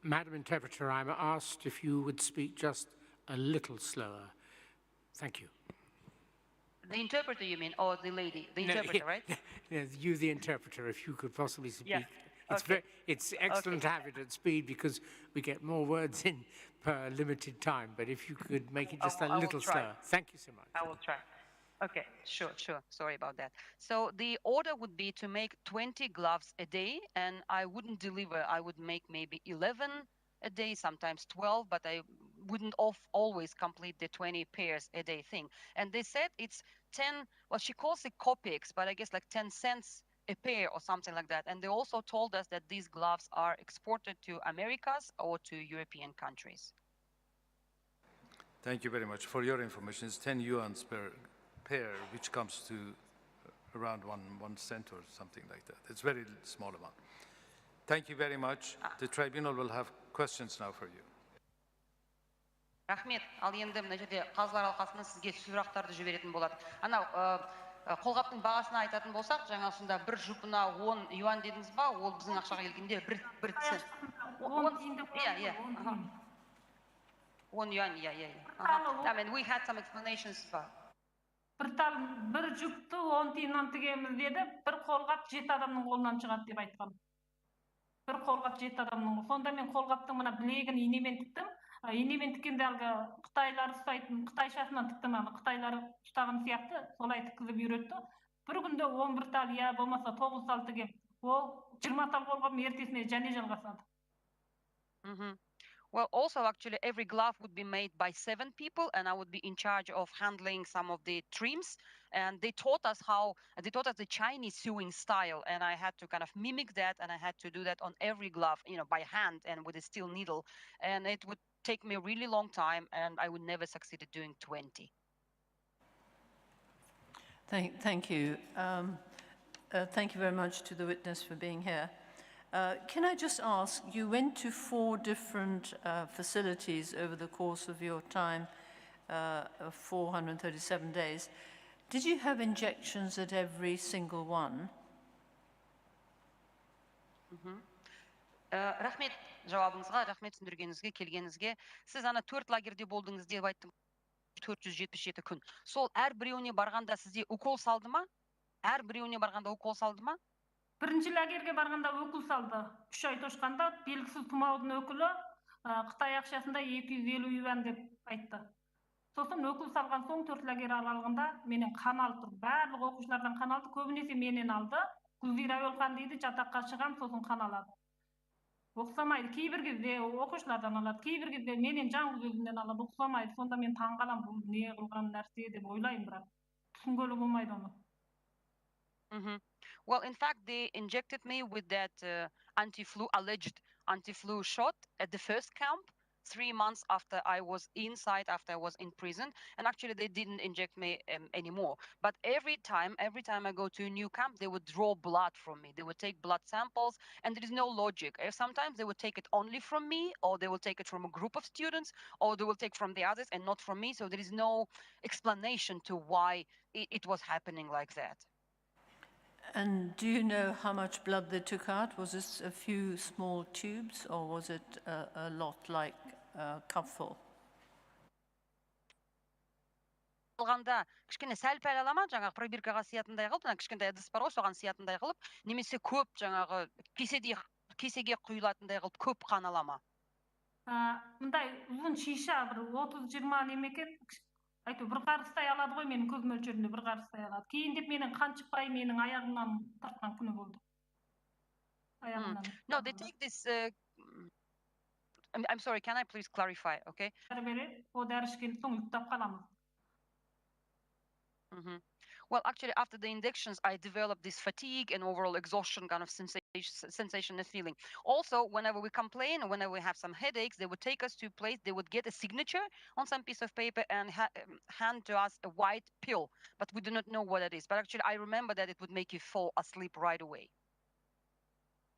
Madam Interpreter, I'm asked if you would speak just a little slower. Thank you. The interpreter, you mean, or the lady? The interpreter, right? Yes, you, the interpreter, if you could possibly speak. Yeah. It's, Okay. very, it's excellent to have it at speed because we get more words in per limited time. But if you could make it just I a will- I will little try. slower. Thank you so much. I will try. Okay, sure, sure. Sorry about that. So the order would be to make twenty gloves a day, and I wouldn't deliver. I would make maybe eleven a day, sometimes twelve, but I wouldn't of, always complete the twenty pairs a day thing. And they said it's ten, well, she calls it kopecks, but I guess like ten cents a pair or something like that. And they also told us that these gloves are exported to Americas or to European countries. Thank you very much. For your information, it's ten yuans per pair, which comes to around one, one cent or something like that. It's very small amount. Thank you very much. The tribunal will have questions now for you. Рахмет. Ал енді мына жерде қазылар алқасынан сізге сұрақтарды жіберетін болады. Анау ы, ы, қолғаптың бағасына айтатын болсақ, жаңа сонда бір жұпына он юан дедіңіз ба? Ол біздің ақшаға келгенде бір бір цент. Он тиын деп Иә, иә. Он Аха. тиын. Он юан, иә, иә, иә. Аха. Мысалы, ол- I mean, we had some explanations бар. Бір тал, бір жүкті он тиыннан тігеміз деді, бір қолғап жеті адамның қолынан шығады деп айтқан. Бір қолғап жеті адамның. Сонда мен қолғаптың мына білегін инемен тіктім. А, инемен тіккенде әлгі қытайлар ұстайтын, қытайшасынан тіктім аны. Қытайлар ұстаған сияқты, солай тіккізіп үйретті. Бір күнде он бір тал, я болмаса тоғыз тал тігем. Ол жиырма тал қолғап ертесіне және жалғасады. Mhm. Well, also, actually, every glove would be made by seven people, and I would be in charge of handling some of the trims. And they taught us how, they taught us the Chinese sewing style, and I had to kind of mimic that, and I had to do that on every glove, you know, by hand and with a steel needle. And it would take me a really long time, and I would never succeed at doing twenty. Thank, thank you. Um, uh, thank you very much to the witness for being here. Uh, can I just ask, you went to four different uh, facilities over the course of your time, uh, of four hundred thirty-seven days. Did you have injections at every single one? Ә, рахмет жауабыңызға, рахмет түсіндіргеніңізге, келгеніңізге. Сіз ана төрт лагерьде болдыңыз деп айттым. Төрт жүз жетпіс жеті күн. Сол әр біреуіне барғанда сізде укол салды ма? Әр біреуіне барғанда укол салды ма? Birinchi lagerga barganda ukol saldı. Uch oy to'shqanda belgisiz tumavdin ukoli Xitoy aqchasida ikki yuz ellik yuan deb aytdi. So'ng ukol salgan so'ng to'rt lager aralığında meni qan alıp turdu. Barlıq o'quvchilardan qan aldı, ko'binisi mennen aldı. Gulzira O'lqan deydi, chatoqqa chiqam, so'ng qan aladı. O'xshamaydi. Key bir gezde o'quvchilardan aladı, key bir gezde mennen jalg'iz o'zinden aladı. O'xshamaydi. Sonda men tañ qalam, bu ne qılğan nárse dep oylayman, biraq túsingelim bolmaydı onı. Mm-hmm. Well, in fact, they injected me with that uh, anti-flu, alleged anti-flu shot at the first camp, three months after I was inside, after I was in prison. And actually, they didn't inject me um, anymore. But every time, every time I go to a new camp, they would draw blood from me. They would take blood samples, and there is no logic. Uh, Sometimes they would take it only from me, or they will take it from a group of students, or they will take from the others and not from me. So there is no explanation to why it, it was happening like that. And do you know how much blood they took out? Was this a few small tubes or was it a, a lot like a cupful? Алғанда кішкене сәл-пәл ала ма, жаңағы пробиркаға сиятындай қылып, мына кішкентай ыдыс бар ғой, соған сиятындай қылып, немесе көп жаңағы кеседей кесеге құйылатындай қылып көп қан ала ма? Ә, мындай ұзын шиша, бір отыз жиырма неме екен, әйтеуір, бір қарыстай алады ғой, менің көз мөлшерімде бір қарыстай алады. Кейін деп менің қан шықпай, менің аяғымнан тартқан күні болды. Аяғымнан. No, they take this. Uh, mm, I'm, I'm sorry, can I please clarify, okay? Дәрі береді, ол дәрі ішкен соң ұйықтап қаламыз. Mm-hmm. Well, actually, after the injections, I developed this fatigue and overall exhaustion kind of sensation, sensation and feeling. Also, whenever we complain, whenever we have some headaches, they would take us to a place, they would get a signature on some piece of paper and ha- um, hand to us a white pill. But we do not know what it is. But actually, I remember that it would make you fall asleep right away.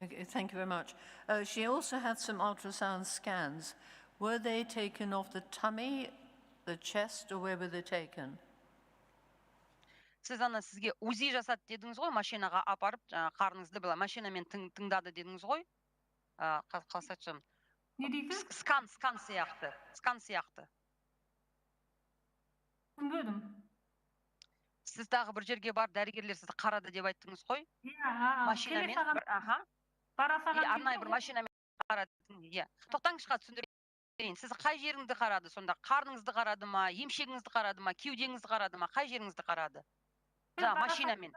Okay, thank you very much. Uh, she also had some ultrasound scans. Were they taken of the tummy, the chest, or where were they taken? Сіз ана сізге УЗИ жасады дедіңіз ғой, машинаға апарып жаңағы қарныңызды былай машинамен тың, тыңдады дедіңіз ғой. Ә, қа- қалсайшы. Не дейсіз? С- Скан, скан сияқты. Скан сияқты. Түсінбедім. Сіз тағы бір жерге барып дәрігерлер сізді қарады деп айттыңыз ғой. Иә, а, келе Машинамен саған бір, аха. Бара И саған арнайы кезде бір машинамен қарады. Иә. Тоқтаңызшы, түсіндірейін. Сіз қай жеріңді қарады сонда? Қарныңызды қарады ма, емшегіңізді қарады ма, кеудеңізді қарады ма, қай жеріңізді қарады? Biz Да, barasaxanda- машинамен.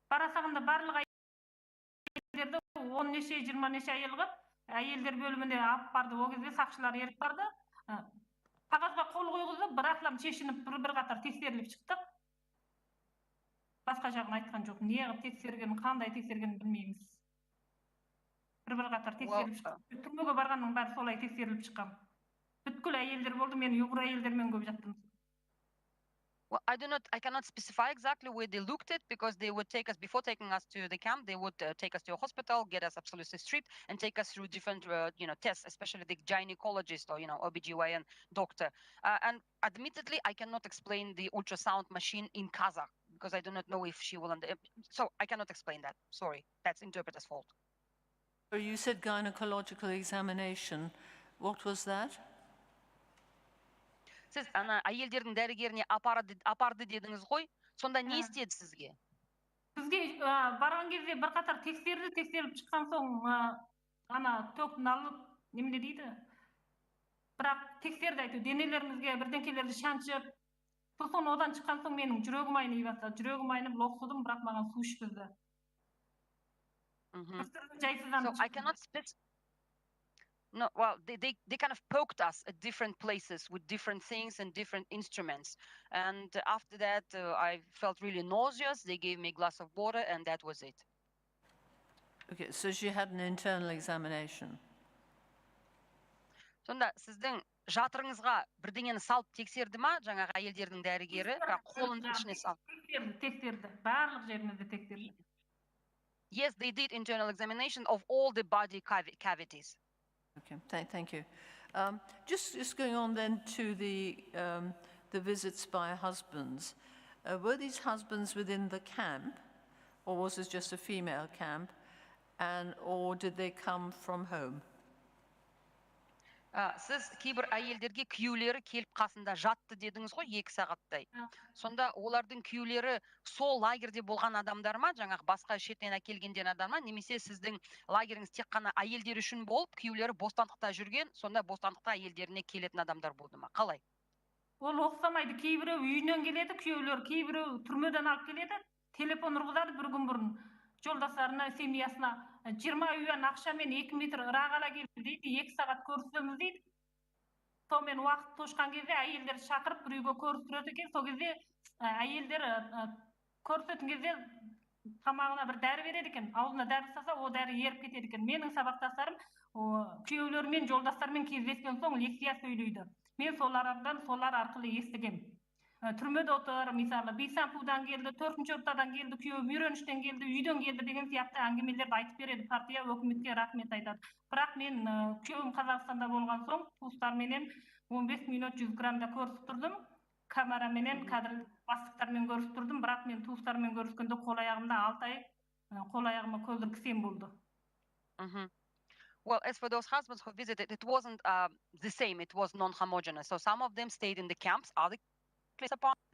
Barasaxanda barlıq әйелдерді он неше, жиырма неше әйел қылып, әйелдер бөліміне алып барды. Ол кезде сақшылар еріп барды. Ы, қағазға қол қойғызып, бір aqlam шешініп, бір, бір қатар тексеріліп шықтық. Басқа жағын айтқан жоқпын. Не қылып тексергенін, қандай тексергенін білмейміз. Бір, бір қатар тексеріліп шықтық. Түрмеге барғанның бәрі солай тексеріліп шыққан. Бүткіл әйелдер болды, мен ұйғыр әйелдермен көп жаттым. Well, I do not, I cannot specify exactly where they looked at because they would take us, before taking us to the camp, they would uh, take us to a hospital, get us absolutely stripped, and take us through different, uh, you know, tests, especially the gynecologist or, you know, O B G Y N doctor. Uh, and admittedly, I cannot explain the ultrasound machine in Kazakh because I do not know if she will. Under- so I cannot explain that. Sorry, that's interpreter's fault. So you said gynecological examination. What was that? Сіз ана әйелдердің дәрігеріне апарды, апарды дедіңіз ғой. Сонда не Ә. Істеді сізге? Бізге ә, барған кезде бір қатар тексерді, тексеріліп шыққан соң ә, ана ток налып немене дейді, бірақ тексерді әйтеуір, денелерімізге бірдеңкелерді шаншып, сосын одан шыққан соң менің жүрегім айный бастады. Жүрегім айнып лоқсыдым, бірақ маған су ішкізді. Mhm. Бір түрі жайсызданып So I cannot spec- No, well, they, they, they kind of poked us at different places with different things and different instruments. And after that, uh, I felt really nauseous. They gave me a glass of water, and that was it. Okay, so she had an internal examination. Сонда сіздің жатырыңызға бірдеңені салып тексерді ма жаңағы әйелдердің дәрігері? Бірақ қолын ішіне салып. Тексерді, тексерді. Барлық жерімізді тексерді. Yes, they did internal examination of all the body cavi- cavities. Okay, thank, thank you. Um, just, just going on then to the, um, the visits by husbands. Uh, were these husbands within the camp, or was this just a female camp? And, or did they come from home? Ә, сіз кейбір әйелдерге күйеулері келіп қасында жатты дедіңіз ғой, екі сағаттай. Сонда олардың күйеулері сол лагерьде болған адамдар ма, жаңағы басқа шетінен әкелгенден адам ма, немесе сіздің лагеріңіз тек қана әйелдер үшін болып, күйеулері бостандықта жүрген, сонда бостандықта әйелдеріне келетін адамдар болды ма? Қалай? Ол ұқсамайды. Кейбіреу үйінен келеді, күйеулері, кейбіреу түрмеден алып келеді, телефон ұрғызады бір күн бұрын жолдастарына, семьясына, жиырма юан ақша мен екі метр ырақ ала келді дейді, екі сағат көрісеміз дейді. Сонымен уақыт тосқан кезде әйелдер шақырып, бір үйге көрістіреді екен. Сол кезде ә, әйелдер ә, көрісетін кезде тамағына бір дәрі береді екен, аузына дәрі салса, ол дәрі еріп кетеді екен. Менің сабақтастарым күйеулерімен, жолдастарымен кездескен соң лекция сөйлейді. Мен солардан, солар арқылы естігем. Түрмеде отыр, мысалы, Бейсанпудан келді, төртінші ортадан келді, күйеуім үйреніштен келді, үйден келді деген сияқты әңгімелерді айтып береді. Партия, өкіметке рахмет айтады. Бірақ мен күйеуім Қазақстанда болған соң туыстарменен он бес минут жүз граммда көрісіп тұрдым. Камера менен кадр бастықтармен көрісіп тұрдым, бірақ мен туыстармен көріскенде қол аяғымда алты ай қол аяғыма көзір кісем болды. Mm-hmm. Well, as for those husbands who visited, it wasn't uh, the same. It was non-homogeneous. So some of them stayed in the camps. Other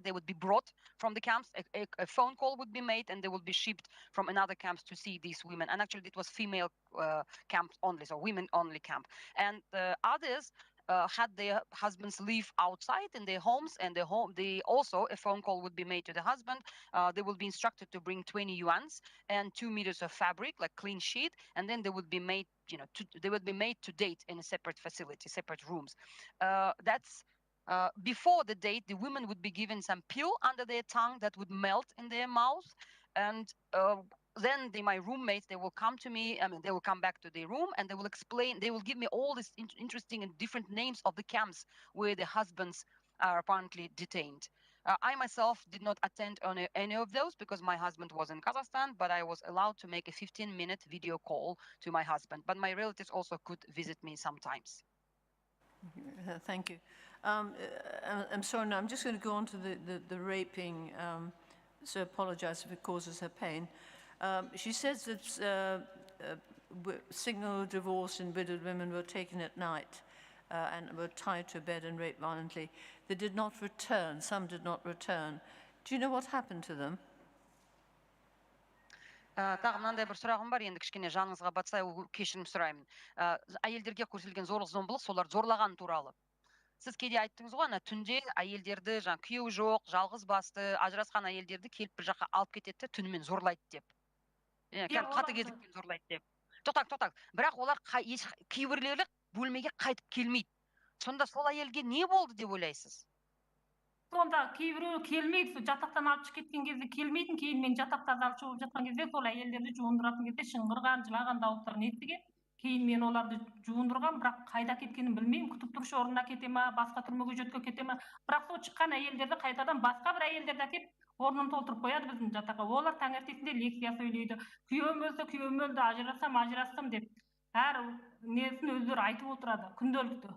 they would be brought from the camps. A, a, a, phone call would be made, and they would be shipped from another camps to see these women. And actually, it was female uh, camp only, so women-only camp. And uh, others uh, had their husbands live outside in their homes, and their home they also a phone call would be made to the husband. Uh, they will be instructed to bring twenty yuans and two meters of fabric, like clean sheet, and then they would be made you know to, they would be made to date in a separate facility, separate rooms. Uh, that's uh, before the date, the women would be given some pill under their tongue that would melt in their mouth, and uh, then the, my roommates, they will come to me, I mean, they will come back to the room and they will explain, they will give me all these in- interesting and different names of the camps where the husbands are apparently detained. Uh, I myself did not attend on a- any of those because my husband was in Kazakhstan, but I was allowed to make a fifteen minute video call to my husband. But my relatives also could visit me sometimes. Uh, Thank you. Um, uh, I'm I'm sorry, no, I'm just going to go on to the, the, the raping. Um, so apologize if it causes her pain. Um, she says that uh, uh, w- single, divorced, and widowed women were taken at night uh, and were tied to a bed and raped violently. They did not return. Some did not return. Do you know what happened to them? Ә, тағы мынандай бір сұрағым бар, енді кішкене жаныңызға батса, ол кешірім сұраймын. Ә, әйелдерге көрсетілген зорлық зомбылық, солар зорлаған туралы. Сіз кейде айттыңыз ғой, ана түнде әйелдерді жаңа күйеуі жоқ, жалғыз басты, ажырасқан әйелдерді келіп бір жаққа алып кетеді де түнімен зорлайды деп. Иә, кәдімгі қатты кезікпен зорлайды деп. Тоқтаңыз, тоқтаңыз. Бірақ олар қай- еш- кейбіреулері бөлмеге қайтып келмейді. Сонда сол әйелге не болды деп ойлайсыз? Сонда кейбіреу келмейді, сол жатақтан алып шығып кеткен кезде келмейтін, кейін мен жатақта азар болып жатқан кезде сол әйелдерді жуындыратын кезде шыңғырған, жылаған дауыстарын естіген. Кейін мен оларды жуындырған, бірақ қайда кеткенін білмеймін, күтіп тұршы орнына кете ма, басқа түрмеге жетке кете ма. Бірақ сол шыққан әйелдерді қайтадан басқа бір әйелдерді әкеліп орнын толтырып қояды біздің жатаққа. Олар таңертесінде лекция сөйлейді, күйеуім өлсе, күйеуім өлді, ажырассам, ажырастым деп әр несін өздері айтып отырады күнделікті.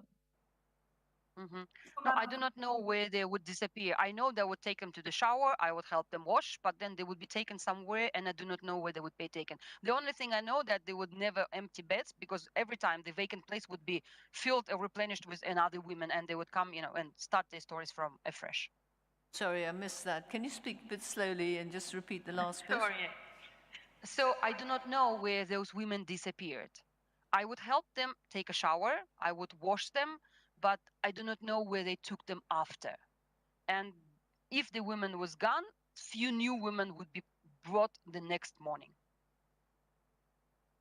Mm-hmm. No, I do not know where they would disappear. I know they would take them to the shower, I would help them wash, but then they would be taken somewhere, and I do not know where they would be taken. The only thing I know that they would never empty beds because every time the vacant place would be filled or replenished with another women, and they would come, you know, and start their stories from afresh. Sorry, I missed that. Can you speak a bit slowly and just repeat the last bit? Sorry. So I do not know where those women disappeared. I would help them take a shower, I would wash them, but I do not know where they took them after. And if the woman was gone, few new women would be brought the next morning.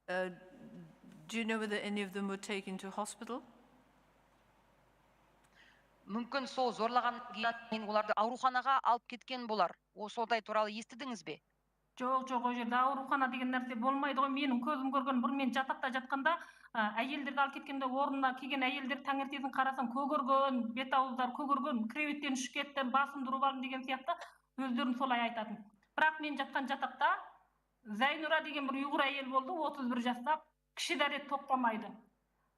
Uh, do you know whether any of them were taken to hospital? мүмкін сол зорлағаннан кейін оларды ауруханаға алып кеткен болар. Ол сондай туралы естідіңіз бе? Жоқ, жоқ, ол жерде аурухана деген нәрсе болмайды ғой. Менің көзім көрген, бұрын мен жатақта жатқанда ә, әйелдерді алып кеткенде орнына келген әйелдер таңертең қарасаң көгерген, бет ауыздары көгерген, креветьтен ұшып кеттім, басымды ұрып алдым деген сияқты өздерін солай айтатын. Бірақ мен жатқан жатақта زەينۇرا دېگەن بىر ئۇيغۇر ئەيەل بولدى، ئوتتۇز بىر ياشلىق. كىشى دەرد توختىمايدۇ.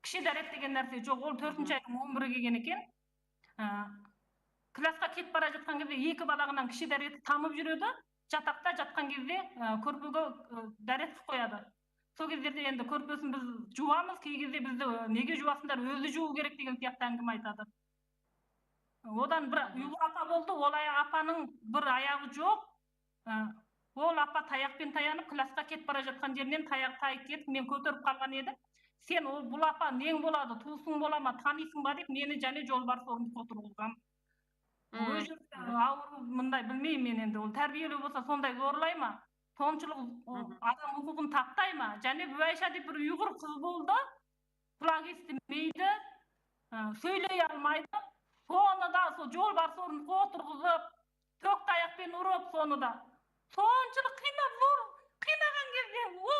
كىشى دەرد دېگەن نەرسە يوق. ئۇ تۆتىنچى ئاينىڭ ئون بىرىگە كىرگەن ئىكەن. ئە، كلاسقا كېتىپ بارا جاتقان گېزى ئىككى بالاغىنىڭ كىشى دەرىتى تامىپ يۈرىدۇ. چاتاقتا جاتقان گېزى، ئە، كۆرپىگە، ئە، دەرەت قىلىپ قويىدۇ. سو گېزلەردە ئەمدى كۆرپىسىنى بىز جۇۋامىز، كېيىن گېزى بىزدە، ئە، نېگە جۇۋاسىڭلار، ئۆزى جۇۋۇ كېرەك دېگەن سىياقتا ئەڭگىمە ئېيتىدۇ. ئۇدان بىر ئۇيغۇر ئاپا بولدى، ئۇ ئاپانىڭ بىر ئاياغى جوق. ئە، ئۇ ئاپا تاياق بىلەن تايانىپ، كلاسقا كېتىپ بارا جاتقان يېرىدىن تاياق تايىپ كېتىپ، مېنى كۆتۈرۈپ قالغان ئىدى. سەن ئۇ، بۇ ئاپا نەڭ بولىدۇ، تۇغىسىڭ بولامۇ، تانىسىڭ بار دەپ، مېنى جەنە جولبارس ئورنىغا ئولتۇرغۇزغان. ئۆزى ئاۋۇر مۇنداي بىلمەيمەن ئەمدى، ئۇ تەربىيەلىك بولسا سونداي زورلايما؟ سونچىلىق ئادەم ھوقۇقىنى تاپتايما؟ جەنە بۇ ئايشا دەپ بىر ئۇيغۇر قىز بولدى. قۇلاقى ئېشىتمەيدۇ، ئە، سۆيلىيەلمەيدۇ. سونىدا سو جولبارس ئورنىغا ئولتۇرغۇزۇپ، تۆك تاياق بىلەن ئۇرۇپ سونىدا. سونچىلىق قىيناپ زور، قىينىغان گېزى ئۇ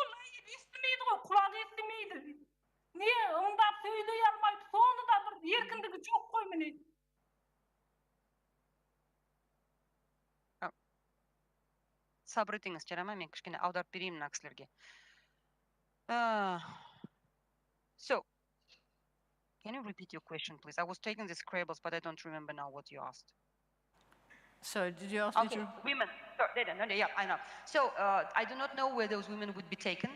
ئېشىتمەيدىغۇ، قۇلاقى ئېشىتمەيدۇ. نېيە ئۇنداق سۆيلىيەلمەيدۇ؟ سونىدا بىر يەركىندىكى جوق قوي مېنى. سابىر ئۆتىڭىز، جارايمۇ؟ مەن كىچىككىنە ئاغدۇرۇپ بېرەي مۇنۇ كىشىلەرگە. Uh, so, can you repeat your question, please? I was taking the Scrabbles, but I don't remember now what you asked. Sorry, did you ask me Okay, to? Women. Sorry, no, no, no, yeah, I know. So, uh, I do not know where those women would be taken,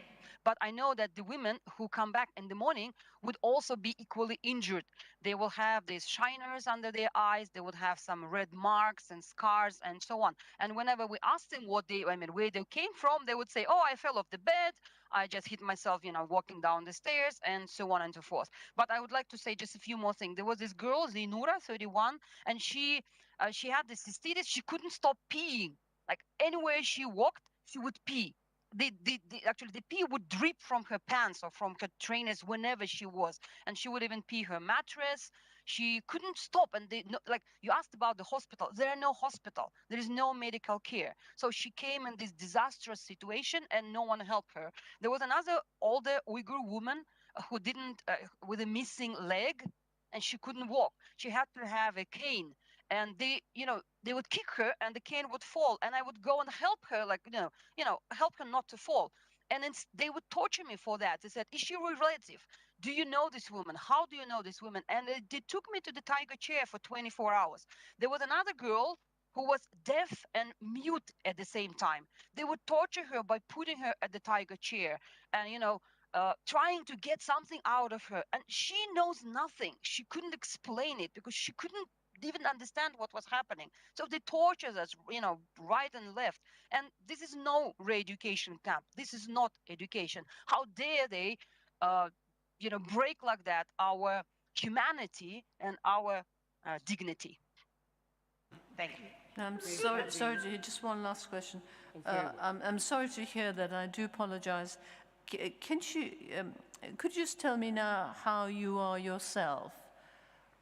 but I know that the women who come back in the morning would also be equally injured. They will have these shiners under their eyes, they would have some red marks and scars and so on. And whenever we ask them what they, I mean, where they came from, they would say, "Oh, I fell off the bed, I just hit myself, you know, walking down the stairs," and so on and so forth. But I would like to say just a few more things. There was this girl, Zinura, thirty-one, and she uh, she had this cystitis. She couldn't stop peeing. Like, anywhere she walked, she would pee. The, the, the actually the pee would drip from her pants or from her trainers whenever she was, and she would even pee her mattress. She couldn't stop, and they, no, like, you asked about the hospital. There are no hospital. There is no medical care. So she came in this disastrous situation, and no one helped her. There was another older Uyghur woman who didn't uh, with a missing leg, and she couldn't walk. She had to have a cane. And they, you know, they would kick her and the cane would fall. And I would go and help her, like, you know, you know, help her not to fall. And then they would torture me for that. They said, "Is she your relative? Do you know this woman? How do you know this woman?" And they, they took me to the tiger chair for twenty-four hours. There was another girl who was deaf and mute at the same time. They would torture her by putting her at the tiger chair and, you know, uh, trying to get something out of her. And she knows nothing. She couldn't explain it because she couldn't even understand what was happening. So they tortured us, you know, right and left. And this is no re-education camp. This is not education. How dare they, uh, you know, break like that our humanity and our uh, dignity. Thank you. I'm sorry, sorry to hear, just one last question. Uh, I'm, I'm sorry to hear that. I do apologize. C- Can you, um, could you just tell me now how you are yourself?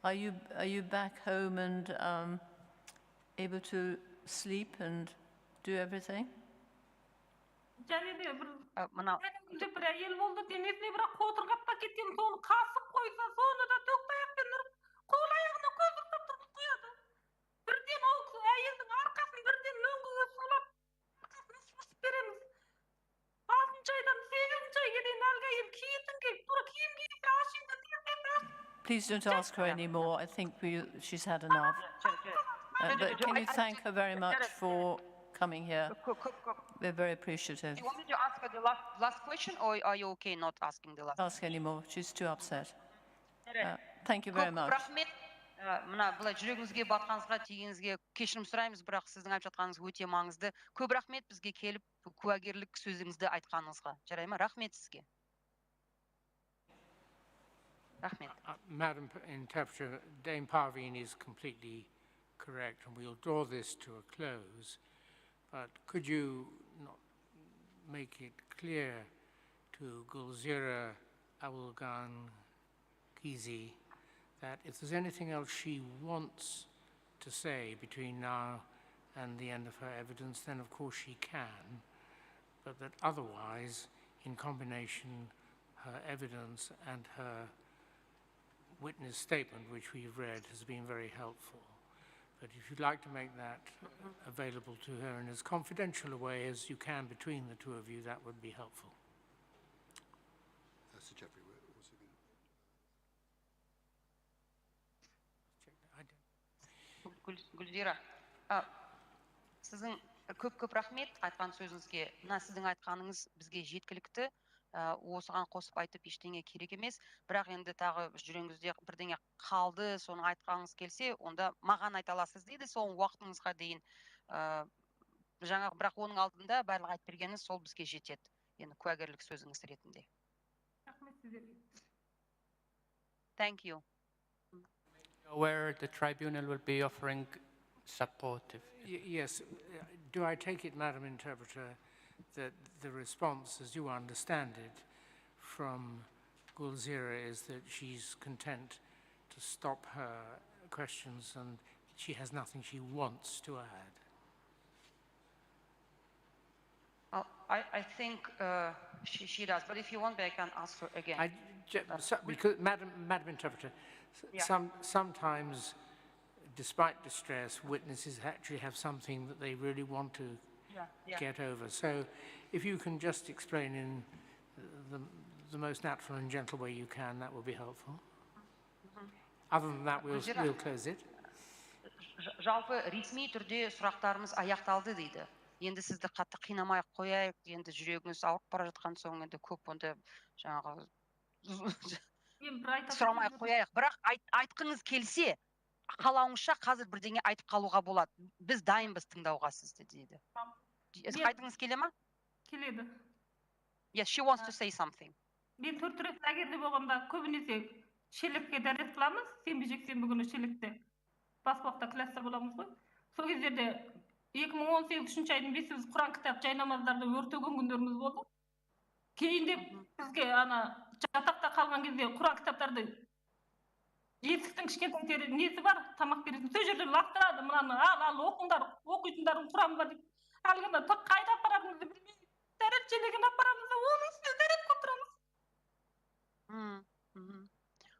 Are you, are you back home and um, able to sleep and do everything? جەنىدە بىر ئە، مانا جەنىدە بىر يىل بولدى، دېنىسنى بىراق قوتۇرغاپلا كەتكەن، سونى قاسىپ قويسا، سونىدا تۆك تاياق بىلەن ئۇرۇپ، قول ئاياغىنى كۆزۈرتۈپ تۇرۇپ قويىدۇ. بىردىن ئۇ ئەيەلنىڭ ئارقىسىنى بىردىن لۆڭگىگە سولاپ، ئارقىسىنى سوسۇپ بېرىمىز. ئالتىنچى ئايدىن سەككىزىنچى ئايغا دېگەن ھالغا ئەيەل كىيىم كىيىپ تۇرۇپ، كىيىم كىيسە ئاشۇندىن تېخى Please don't ask her anymore. I think we, she's had enough. Uh, but can you thank her very much for coming here? كۆپ كۆپ كۆپ. We're very appreciative. You want me to ask her the last, last question, or are you okay not asking the last? Ask anymore. She's too upset. Uh, thank you very كۆپ much. رەھمەت. ئە، مانا بۇلار يۈرىكىڭىزگە باتقانسىغا، تېگىڭىزگە كەچۈرۈم سورايمىز، بىراق سىزنىڭ ئېيتىۋاتقانىڭىز ئۆتە ماڭىزدى. كۆپ رەھمەت بىزگە كېلىپ بۇ كۇۋاگەرلىك سۆزىمىزنى ئېيتقانىڭىزغا. جارايمۇ؟ رەھمەت سىزگە. رەھمەت. Uh, Madam P- Interpreter, Dame Parveen is completely correct, and we'll draw this to a close. But could you not make it clear to Gulzira Awulgan Kizi that if there's anything else she wants to say between now and the end of her evidence, then of course she can, but that otherwise, in combination, her evidence and her witness statement, which we've read, has been very helpful. But if you'd like to make that available to her in as confidential a way as you can between the two of you, that would be helpful. That's the Jeffrey. What was he gonna- Check that. I don't- Гүл- Гүлзира, а, сіздің көп-көп рахмет айтқан сөзіңізге. Мына сіздің айтқаныңыз бізге жеткілікті. Ә, осыған қосып айтып ештеңе керек емес. Бірақ енді тағы жүрегіңізде бірдеңе қалды, соны айтқыңыз келсе, онда маған айта аласыз, дейді, сол уақытыңызға дейін. Ә, жаңағы, бірақ оның алдында барлық айтып бергеніңіз сол бізге жетеді. Енді куәгерлік сөзіңіз ретінде. Рахмет сіздерге. Thank you. Aware the tribunal will be offering supportive. Y- Yes, uh, do I take it, Madam Interpreter, that the response, as you understand it, from Gulzira is that she's content to stop her questions and she has nothing she wants to add? Uh, I, I think uh, she, she does, but if you want me, I can ask her again. I, ju- Uh, so- we- because, Madam, Madam Interpreter, s- Yeah. some, sometimes, despite distress, witnesses actually have something that they really want to Yeah, yeah. get over. So if you can just explain in the, the most natural and gentle way you can, that would be helpful. Other than that, we'll, Gulzira. We'll close it. Ж- жалпы ресми түрде сұрақтарымыз аяқталды, дейді. Енді сізді қатты қинамай ақ қояйық, енді жүрегіңіз ауырып бара жатқан соң, енді көп онда жаңағы Мен бір айтатын сұрамай ақ сөзім- қояйық, бірақ айт, айтқыңыз келсе, қалауыңызша қазір бірдеңе айтып қалуға болады. Біз дайынбыз тыңдауға сізді, дейді. Сіз Мен- айтқыңыз келе ма? Келеді. Yes, she wants to say something. Мен төрт рет лагерьде болғанда көбінесе шелекке дәріс қыламыз, сенбі жексенбі күні шелекте. Бас уақытта класста боламыз ғой. Сол кездерде екі мың он сегіз үшінші айдың бесінде біз Құран кітап, жай намаздарды өртеген күндеріміз болды. Кейінде бізге ана жатақта қалған кезде Құран кітаптарды, есіктің кішкентай тере- несі бар, тамақ беретін, сол жерден лақтырады, мынаны ал, ал, оқыңдар, оқитындардың құрамы бар деп. Әлгі ана қайда апаратынымызды білмей, дәрет шелегін апарамыз да, оның үстіне дәрет қойып тұрамыз. Mm-hmm.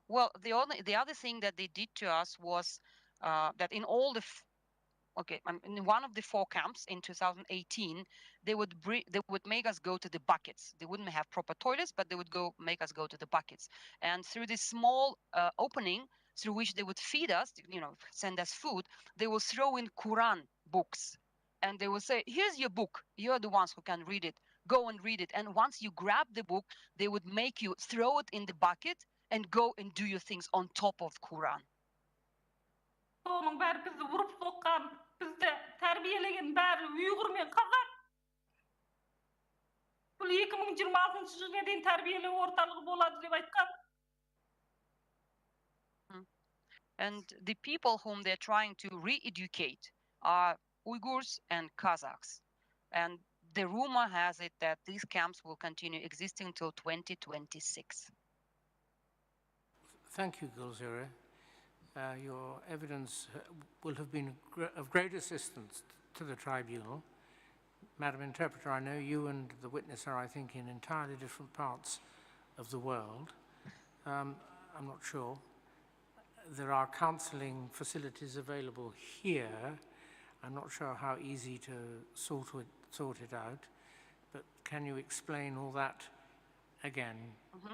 Well, the only the other thing that they did to us was uh, that in all the f- okay, um, in one of the four camps in two thousand eighteen, they would bring they would make us go to the buckets. They wouldn't have proper toilets, but they would go make us go to the buckets. And through this small uh, opening through which they would feed us, you know, send us food, they will throw in Quran books. And they will say, "Here's your book. You're the ones who can read it. Go and read it." And once you grab the book, they would make you throw it in the bucket and go and do your things on top of Quran. Соның бәрі бізді ұрып соққан, бізді тәрбиелеген бәрі ұйғыр мен қазақ. Бұл екі мың жиырмасыншы жылға дейін тәрбиелеу орталығы болады деп айтқан. And the people whom they're trying to re-educate are Uyghurs and Kazakhs. And the rumor has it that these camps will continue existing till twenty twenty-six. Thank you, Gulzira. Uh, your evidence uh, will have been gr- of great assistance to the tribunal. Madam Interpreter, I know you and the witness are, I think, in entirely different parts of the world. Um, I'm not sure. There are counselling facilities available here. I'm not sure how easy to sort it, sort it out, but can you explain all that again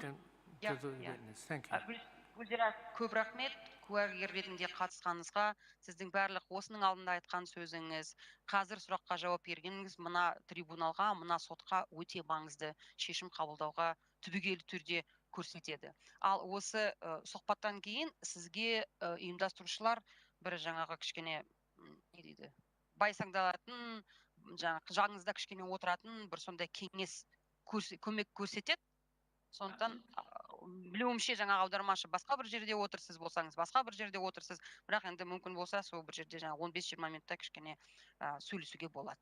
to, to Yeah, the yeah. Witness? Thank you. Ә, Гүл- Гүлзира, көп рахмет куәгер ретінде қатысқаныңызға. Сіздің барлық осының алдында айтқан сөзіңіз, қазір сұраққа жауап бергеніңіз мына трибуналға, мына сотқа өте маңызды шешім қабылдауға түбегейлі түрде көрсетеді. Ал осы ы, сұхбаттан кейін сізге ы, ұйымдастырушылар бір жаңағы кішкене м, не дейді, байсаңдалатын, жаңағы жаныңызда кішкене отыратын бір сондай кеңес көрсе- көмек көрсетеді. Сондықтан а, білуімше жаңағы аудармашы басқа бір жерде отыр, сіз болсаңыз басқа бір жерде отырсыз, бірақ енді мүмкін болса сол бір жерде жаңағы он бес жиырма минутта кішкене а, сөйлесуге болады.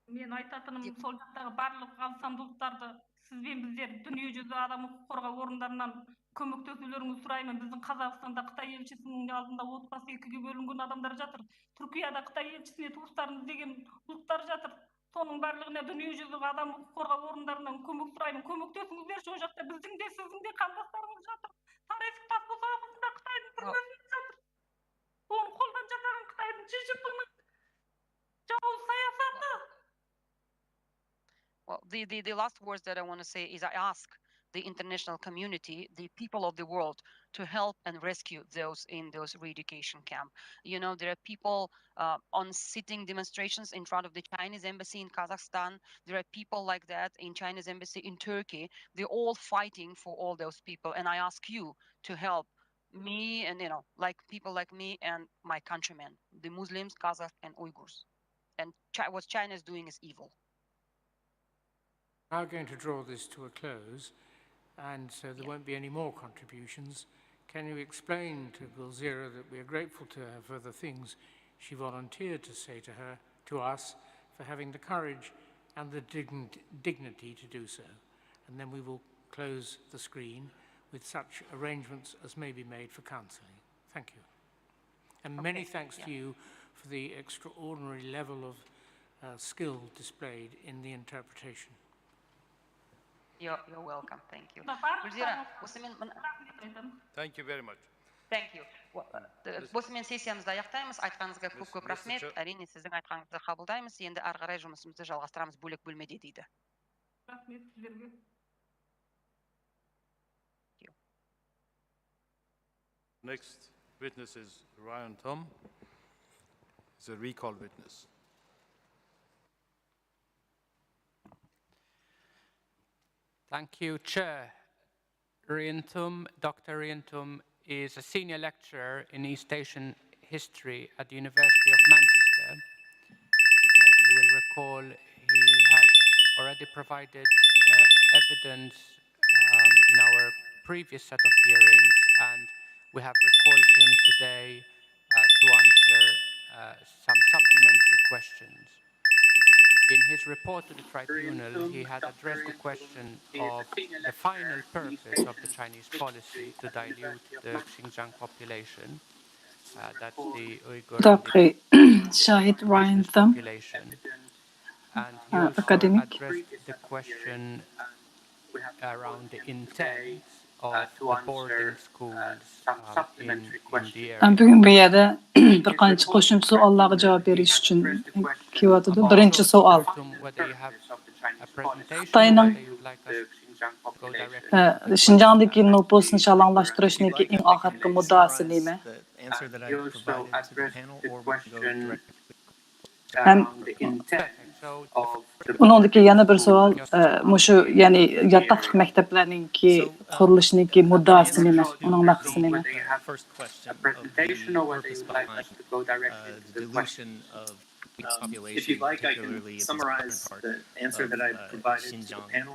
Мен айтатыным, сол жақтағы барлық алсандылықтарды сіз бен біздер дүние жүзі адам құқық қорғау орындарынан көмектесулеріңізді сұраймын. Біздің Қазақстанда Қытай елшісінің алдында отбасы екіге бөлінген адамдар жатыр. Түркияда Қытай елшісіне туыстарын іздеген ұлттар жатыр. Соның барлығына дүние жүзі адам құқық қорғау орындарынан көмек сұраймын. Көмектесіңіздерші, ол жақта біздің де, сіздің де қандастарыңыз жатыр. Тарайсық тас босағасында Қытайдың түрмесінде жатыр. Оны қолдан жасаған Қытайдың the, the, the last words that I want to say is I ask the international community, the people of the world, to help and rescue those in those re-education camp. You know, there are people uh, on sitting demonstrations in front of the Chinese embassy in Kazakhstan. There are people like that in Chinese embassy in Turkey. They're all fighting for all those people. And I ask you to help me and, you know, like, people like me and my countrymen, the Muslims, Kazakhs, and Uyghurs. And Chi- what China is doing is evil. Now going to draw this to a close, and so there won't be any more contributions. Can you explain to Gulzira that we are grateful to her for the things she volunteered to say to her, to us, for having the courage and the dign- dignity to do so? And then we will close the screen with such arrangements as may be made for counselling. Thank you. And many thanks to you for the extraordinary level of uh, skill displayed in the interpretation. You're, you're welcome. Thank you. Гүлзира, осымен мына- Thank you very much. Thank you. О, э, Осымен сессиямызды аяқтаймыз. Айтқаныңызға көп көп рахмет. Әрине, сіздің айтқаныңызды қабылдаймыз. Енді ары қарай жұмысымызды жалғастырамыз бөлек бөлмеде, дейді. Рахмет сіздерге. Next witness is Ryan Tom. He's a recall witness. Thank you, Chair. Riantum, Doctor Riantum is a senior lecturer in East Asian history at the University of Manchester. Uh, you will recall he has already provided uh, evidence um, in our previous set of hearings, and we have recalled him today uh, to answer uh, some supplementary questions. In his report to the tribunal, he had addressed the question of the final purpose of the Chinese policy to dilute the Xinjiang population. Uh, that's the Uyghur and Doctor the Shahid Ryan Thum. population. And he Uh, also academic. addressed the question around the intent of the boarding schools um, in, in the area. بۈگۈن بۇ يەردە بىر قانچە قوشۇمچە سوئاللارغا جاۋاب بېرىش ئۈچۈن كېلىۋاتىدۇ. بىرىنچى سوئال. Whether you have a presentation, خىتاينىڭ whether you'd like us to go directly ئە، شىنجاڭدىكى نوپۇسنى شالاڭلاشتۇرۇشنىڭكى ئىڭ ئاخىرقى مۇددىئاسى نېمە؟ The answer that I provided to the panel, or we can go directly. ھەم ئۇنىڭدىكى يەنە بىر سوئال، ئە، مۇشۇ، يەنى ياتاقلىق مەكتەپلەرنىڭكى قۇرۇلۇشىنىڭكى مۇددىئاسى نېمە؟ ئۇنىڭ مەقسىتى نېمە؟ First question of the purpose behind uh, the dilution of the population, particularly the southern part of uh, Xinjiang. Um,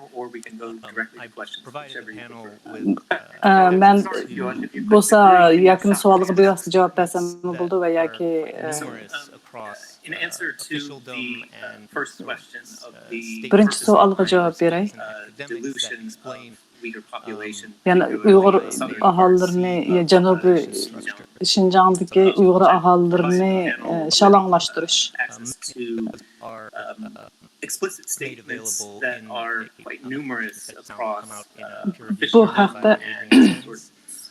I provided the panel with uh, ئە، مەن two بولسا ياكى سوئالغا بىۋاسىتە جاۋاب بەرسەم بولىدۇ ۋە ياكى ئە، numerous across uh, officialdom and uh, state بىرىنچى سوئالغا جاۋاب بېرەي. academics that explain يەنى ئۇيغۇر ئاھالىلىرىنى، يا جەنۇبىي شىنجاڭدىكى ئۇيغۇر ئاھالىلىرىنى ئە، شالاڭلاشتۇرۇش. are uh, made available in a, a town come out in a بۇ ھەقتە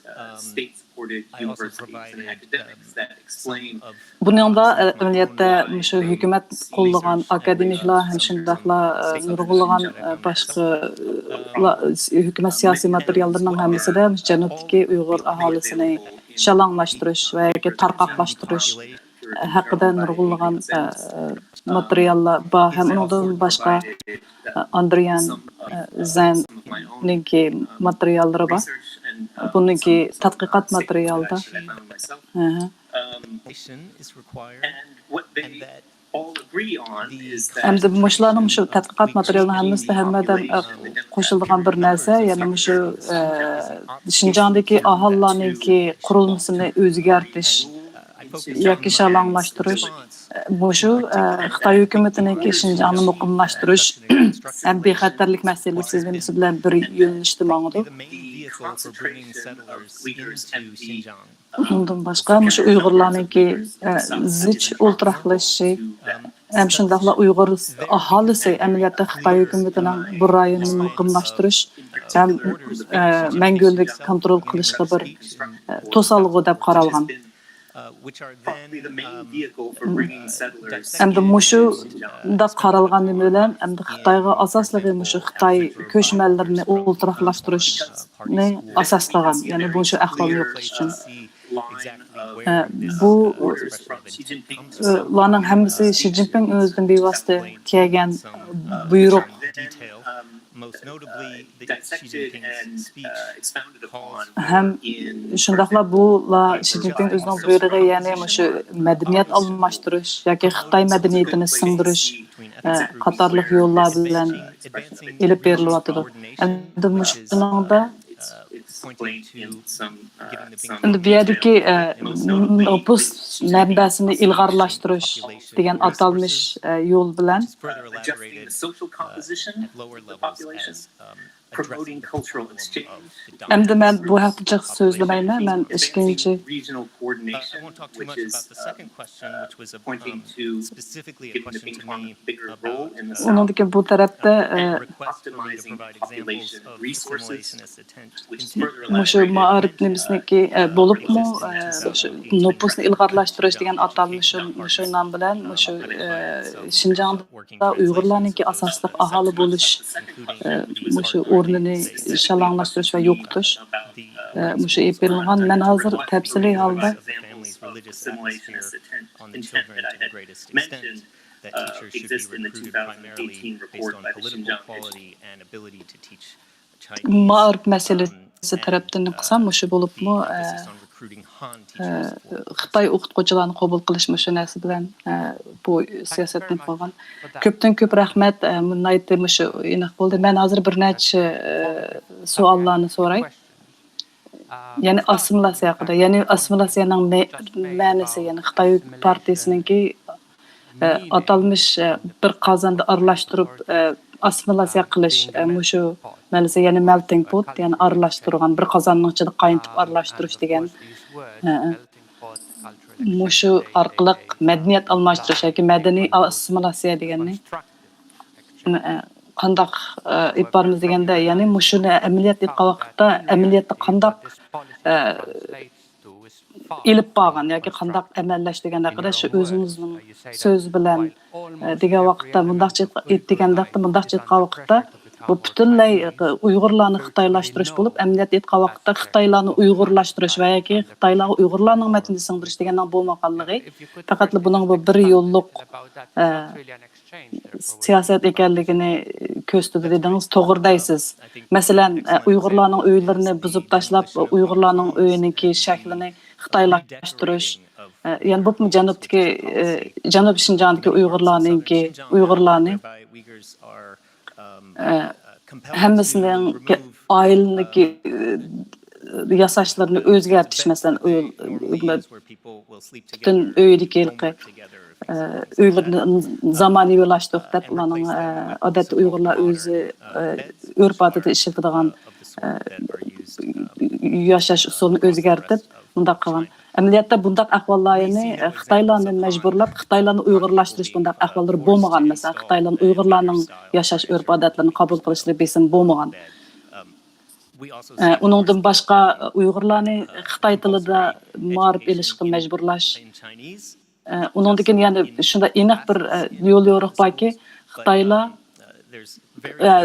um, I also provided um, some of بۇنىڭدا ئە، ئەمەلىيەتتە مۇشۇ ھۆكۈمەت قوللىغان ئاكادېمىكلار ھەم شۇنداقلا ئە، نۇرغۇنلىغان ئە، باشقا ئە، لا- ھۆكۈمەت سىياسىي ماتېرىياللىرىنىڭ ھەممىسىدە مۇشۇ جەنۇبتىكى ئۇيغۇر ئاھالىسىنى شالاڭلاشتۇرۇش ۋە ياكى تارقاقلاشتۇرۇش ھەققىدە نۇرغۇنلىغان ئە، ماتېرىياللار بار ھەم ئۇنىڭدىن باشقا ئە، ئاندرىيان ئە، زەننىڭكى ماتېرىياللىرى بار. بۇنىڭكى تەتقىقات ماتېرىيالىدا. ھە. Information is required and that ئەمدى مۇشۇلارنىڭ مۇشۇ تەتقىقات ماتېرىيالىنىڭ ھەممىسىدە ھەممە ئادەم ئە، قوشۇلىدىغان بىر نەرسە، يەنى مۇشۇ ئە، شىنجاڭدىكى ئاھالىلارنىڭكى قۇرۇلمىسىنى ئۆزگەرتىش ياكى شالاڭلاشتۇرۇش، ئە، مۇشۇ ئە، خىتاي ھۆكۈمىتىنىڭكى شىنجاڭنى مۇقىملاشتۇرۇش ھەم بىخەتەرلىك مەسىلىسى نېمىسى بىلەن بىر يۆنىلىشتە ماڭىدۇ. the main vehicle for bringing settlers into Xinjiang. ئۇنىڭدىن باشقا مۇشۇ ئۇيغۇرلارنىڭكى ئە، زىچ ئولتۇراقلىشىشى ھەم شۇنداقلا ئۇيغۇر ئاھالىسى ئەمەلىيەتتە خىتاي ھۆكۈمىتىنىڭ بۇ رايوننى مۇقىملاشتۇرۇش ھەم ئە، مەڭگۈلۈك كونترول قىلىشقا بىر ئە، توسالغۇ دەپ قارالغان. ئەمدى مۇشۇنداق قارالغان نېمە بىلەن ئەمدى خىتايغا ئاساسلىقى مۇشۇ خىتاي كۆچمەنلىرىنى ئولتۇراقلاشتۇرۇشنى ئاساس قىلغان، يەنى مۇشۇ ئەھۋالنى يوقىتىش ئۈچۈن. بۇ ئۇلارنىڭ ھەممىسى شى جىنپىڭ ئۆزىدىن بىۋاسىتە كەلگەن بۇيرۇق ھەم شۇنداقلا بۇلار شى جىنپىڭ ئۆزىنىڭ بۇيرۇقى، يەنى مۇشۇ مەدەنىيەت ئالماشتۇرۇش ياكى خىتاي مەدەنىيىتىنى سىڭدۈرۈش قاتارلىق يوللار بىلەن ئېلىپ بېرىلىۋاتىدۇ. ئەمدى مۇشۇنىڭدا ئەمدى بۇ يەردىكى نوپۇس مەنبەسىنى ئىلغارلاشتۇرۇش دېگەن ئاتالمىش يول بىلەن ئەمدى مەن بۇ ھەقتە جىق سۆزلىمەيمەن. مەن ئىككىنچى ئۇنىڭدىكى بۇ تەرەپتە مۇشۇ مائارىپ نېمىسىنىڭكى بولۇپمۇ مۇشۇ نوپۇسنى ئىلغارلاشتۇرۇش دېگەن ئاتالمىش شۇ نام بىلەن مۇشۇ شىنجاڭدا ئۇيغۇرلارنىڭكى ئاساسلىق ئاھالە بولۇش مۇشۇ ئورنىنى شالاڭلاشتۇرۇش ۋە يوقىتىش مۇشۇ ئېلىپ بېرىلغان. مەن ھازىر تەپسىلىي ھالدا مائارىپ مەسىلىسى تەرەپتىن قىلسام، مۇشۇ بولۇپمۇ خىتاي ئوقۇتقۇچىلارنى قوبۇل قىلىش مۇشۇ نەرسە بىلەن بۇ سىياسەتنى قىلغان. كۆپتىن كۆپ رەھمەت. ناھايىتى مۇشۇ ئېنىق بولدى. مەن ھازىر بىر نەچچە سوئاللارنى سوراي. يەنى ئاسسىمىلياتسىيە ھەققىدە، يەنى ئاسسىمىلياتسىيەنىڭ مەنىسى، يەنى خىتاي پارتىيىسىنىڭكى ئاتالمىش بىر قازاندا ئارىلاشتۇرۇپ ئاسسىمىلياتسىيە قىلىش، مۇشۇ مەسىلىسى، يەنى مەلتىڭ پوت، يەنى ئارىلاشتۇرغان، بىر قازاننىڭ ئىچىدە قاينىتىپ ئارىلاشتۇرۇش دېگەن. مۇشۇ ئارقىلىق مەدەنىيەت ئالماشتۇرۇش ياكى مەدەنىي ئاسسىمىلياتسىيە دېگەننى قانداق ئېلىپ بارىمىز دېگەندە، يەنى مۇشۇنى ئەمەلىيەتتە ئېيتقان ۋاقىتتا، ئەمەلىيەتتە قانداق ئېلىپ بارغان ياكى قانداق ئەمەللەشتۈرگەن ھەققىدە شۇ ئۆزىڭىزنىڭ سۆزى بىلەن دېگەن ۋاقىتتا، مۇنداقچە ئېيتقان ۋاقىتتا، بۇ پۈتۈنلەي ئۇيغۇرلارنى خىتايلاشتۇرۇش بولۇپ، ئەمەلىيەتتە ئېيتقان ۋاقىتتا خىتايلارنى ئۇيغۇرلاشتۇرۇش ۋە ياكى خىتايلارغا ئۇيغۇرلارنىڭ مەدەنىيىتىنى سىڭدۈرۈش دېگەننىڭ بولمىغانلىقى، پەقەتلا بۇنىڭ بۇ بىر يوللۇق سىياسەت ئىكەنلىكىنى كۆرسىتىدۇ دېدىڭىز، توغرا دەيسىز. مەسىلەن، ئۇيغۇرلارنىڭ ئۆيلىرىنى بۇزۇپ تاشلاپ، ئۇيغۇرلارنىڭ ئۆيىنىڭكى شەكلىنى خىتايلاشتۇرۇش، يەنى بولۇپمۇ جەنۇبتىكى، جەنۇب شىنجاڭدىكى ئۇيغۇرلارنىڭكى، ئۇيغۇرلارنى ھەممىسىنىڭ ئائىلىنىڭكى ياساشلىرىنى ئۆزگەرتىش، مەسىلەن، پۈتۈن ئۆيدىكى ھېلىقى ئۆيلىرىنى زامانىۋىلاشتۇرۇپ دەپ، ئۇلارنىڭ ئادەتتە ئۇيغۇرلار ئۆزى ئۆرپ ئادىتى ئىشلىتىدىغان ياشاش ئۇسۇلىنى ئۆزگەرتىپ مۇنداق قىلغان. ئەمەلىيەتتە بۇنداق ئەھۋاللار، يەنى خىتايلارنى مەجبۇرلاپ خىتايلارنى ئۇيغۇرلاشتۇرۇش بۇنداق ئەھۋاللىرى بولمىغان. مەسىلەن، خىتايلارنى ئۇيغۇرلارنىڭ ياشاش ئۆرپ ئادەتلىرىنى قوبۇل قىلىشلىرى بېسىم بولمىغان. ئۇنىڭدىن باشقا ئۇيغۇرلارنى خىتاي تىلىدا مائارىپ ئېلىشقا مەجبۇرلاش. ئۇنىڭدىن كېيىن يەنە شۇنداق ئېنىق بىر يول يورۇق باركى، خىتايلار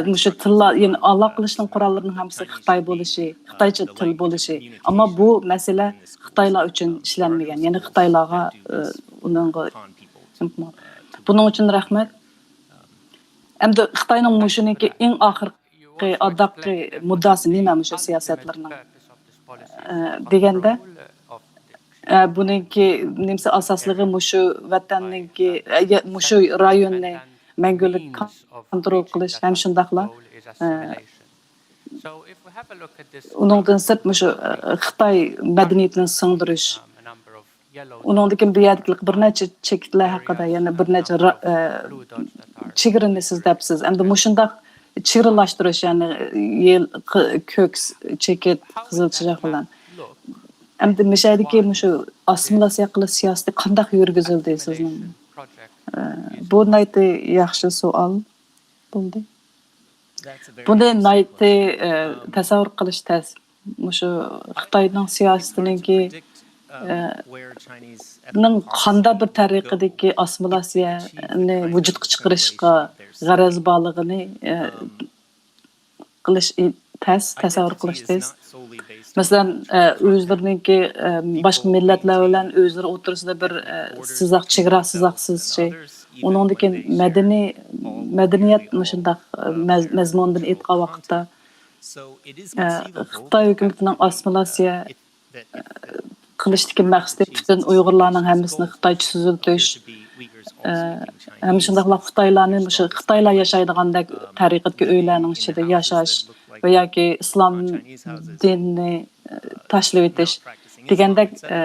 مۇشۇ تىللار، يەنى ئالاقىلىشىش قوراللىرىنىڭ ھەممىسى خىتاي بولۇشى، خىتايچە تىل بولۇشى. ئەمما بۇ مەسىلە خىتايلار ئۈچۈن ئىشلەنمىگەن، يەنى خىتايلارغا ئۇنىڭغا. بۇنىڭ ئۈچۈن رەھمەت. ئەمدى خىتاينىڭ مۇشۇنىڭكى ئەڭ ئاخىرقى، ئاداققى مۇددىئاسى نېمە مۇشۇ سىياسەتلىرىنىڭ دېگەندە، بۇنىڭكى نېمىسى ئاساسلىقى مۇشۇ ۋەتەننىڭكى، مۇشۇ رايوننى مەڭگۈلۈك كونترول قىلىش ھەم شۇنداقلا ئۇنىڭدىن سىرت مۇشۇ خىتاي مەدەنىيىتىنى سىڭدۈرۈش. ئۇنىڭدىن كېيىن بۇ يەردىكى بىر نەچچە چېكىتلەر ھەققىدە، يەنە بىر نەچچە را-، ئە، چېگرىنى سىز دەپسىز. ئەمدى مۇشۇنداق چېگرىلاشتۇرۇش، يەنى يېل-، ق-، كۆك س-، چېكىت، قىزىل چىراغ بىلەن. ئەمدى مىشەدىكى مۇشۇ ئاسسىمىلياتسىيە قىلىش سىياسىتى قانداق يۈرگۈزۈلدى سىزنىڭ؟ ئە، بۇ ناھايىتى ياخشى سوئال بولدى. بۇنى ناھايىتى، ئە، تەسەۋۋۇر قىلىش تەس. مۇشۇ خىتاينىڭ سىياسىتىنىڭكى، نىڭ قانداق بىر تەرىقىدىكى ئاسسىمىلياتسىيەنى ۋۇجۇدقا چىقىرىشقا غەرەز بارلىقىنى قىلىش تەس، تەسەۋۋۇر قىلىش تەس. مەسىلەن، ئۆزلىرىنىڭكى باشقا مىللەتلەر بىلەن ئۆزلىرى ئوتتۇرىسىدا بىر سىزىق، چېگرا سىزىقسىز شەي. ئۇنىڭدىن كېيىن مەدەنىي، مەدەنىيەت مۇشۇنداق مەزمۇندىن ئېيتقان ۋاقىتتا، خىتاي ھۆكۈمىتىنىڭ ئاسسىمىلياتسىيە قىلىشتىكى مەقسىتى پۈتۈن ئۇيغۇرلارنىڭ ھەممىسىنى خىتايچە سۈزۈلتۈش، ئە، ھەم شۇنداقلا خىتايلارنى مۇشۇ خىتايلار ياشايدىغاندەك تەرىقەتكە ئۆيلەرنىڭ ئىچىدە ياشاش ۋە ياكى ئىسلام دىنىنى، ئە، تاشلىۋېتىش دېگەندەك، ئە،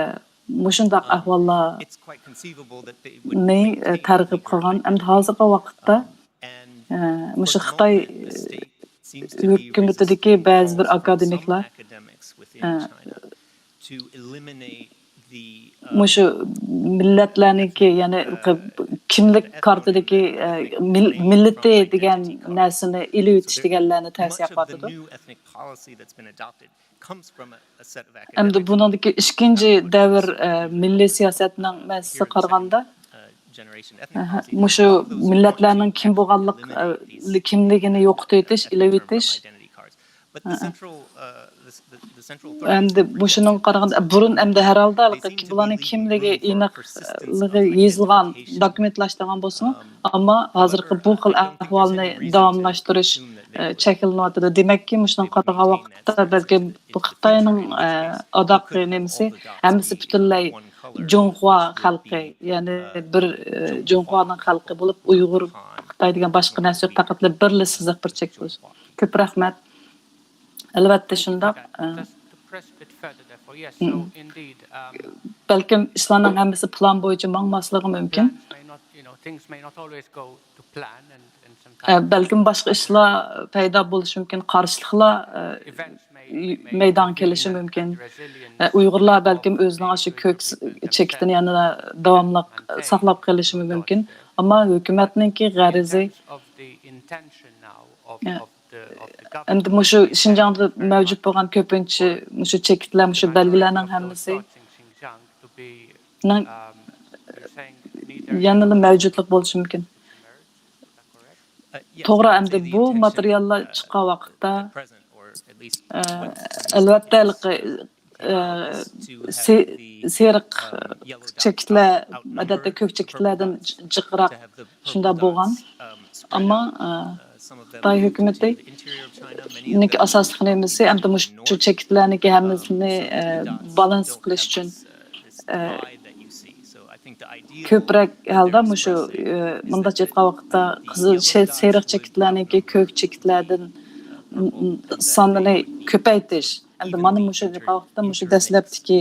مۇشۇنداق ئەھۋاللارنى، ئە، تەرغىب قىلغان. ئەمدى ھازىرقى ۋاقىتتا، ئە، مۇشۇ خىتاي ھۆكۈمىتىدىكى بەزى بىر ئاكادېمىكلار، ئە، مۇشۇ مىللەتلەرنىڭكى، يەنى كىملىك كارتىدىكى، ئە، مىل-، مىللىتى دېگەن نەرسىنى ئېلىۋېتىش دېگەنلەرنى تەۋسىيە قىلىۋاتىدۇ. ئەمدى بۇنىڭدىكى ئىككىنچى دەۋر، ئە، مىللىي سىياسەتنىڭ مەسىلىسىگە قارىغاندا، ئەھە، مۇشۇ مىللەتلەرنىڭ كىم بولغانلىق، ئە، كىملىكىنى يوقىتىۋېتىش، ئېلىۋېتىش. ئەمدى مۇشۇنىڭغا قارىغاندا، بۇرۇن ئەمدى ھەر ھالدا ھېلىقى بۇلارنىڭ كىملىكى ئېنىقلىقى يېزىلغان، دوكۇمېنتلاشتۇرغان بولسىمۇ، ئەمما ھازىرقى بۇ خىل ئەھۋالنى داۋاملاشتۇرۇش، ئە، چەكلىنىۋاتىدۇ. دېمەككى، مۇشۇنىڭغا قارىغان ۋاقىتتا بەلكىم بۇ خىتاينىڭ، ئە، ئاداققى نېمىسى، ھەممىسى پۈتۈنلەي جۇڭخۇا خەلقى، يەنى بىر، ئە، جۇڭخۇانىڭ خەلقى بولۇپ، ئۇيغۇر، خىتاي دېگەن باشقا نەرسە يوق، پەقەتلا بىرلا سىزىق، بىر چەك بولسۇن. كۆپ رەھمەت. ئەلۋەتتە شۇنداق. ئە، بەلكىم ئىشلارنىڭ ھەممىسى پىلان بويىچە ماڭماسلىقى مۇمكىن. ئە، بەلكىم باشقا ئىشلار پەيدا بولۇشى مۇمكىن، قارشىلىقلار، ئە، مەيدانغا كېلىشى مۇمكىن. ئە، ئۇيغۇرلار بەلكىم ئۆزىنىڭ ئاشۇ كۆك س-، چېكىتىنى يەنىلا داۋاملىق ساقلاپ قېلىشى مۇمكىن. ئەمما ھۆكۈمەتنىڭكى غەرىزى، ئە، ئەمدى مۇشۇ شىنجاڭدا مەۋجۇت بولغان كۆپىنچە مۇشۇ چېكىتلەر، مۇشۇ بەلگىلەرنىڭ ھەممىسى نىڭ يەنىلا مەۋجۇتلۇق بولۇشى مۇمكىن. توغرا، ئەمدى بۇ ماتېرىياللار چىققان ۋاقىتتا، ئە، ئەلۋەتتە، ھېلىقى، ئە، سېرىق چېكىتلەر، ئادەتتە كۆك چېكىتلەردىن جىقراق شۇنداق بولغان. ئەمما، ئە، خىتاي ھۆكۈمىتىنىڭكى ئاساسلىق نېمىسى، ئەمدى مۇشۇ چېكىتلەرنىڭكى ھەممىسىنى، ئە، بالانس قىلىش ئۈچۈن، ئە، كۆپرەك ھالدا مۇشۇ، ئە، مۇنداقچە ئېيتقان ۋاقىتتا قىزىل، سېرىق چېكىتلەرنىڭكى كۆك چېكىتلەردىن سانىنى كۆپەيتىش. ئەمدى مانا مۇشۇ ئېيتقان ۋاقىتتا مۇشۇ دەسلەپتىكى،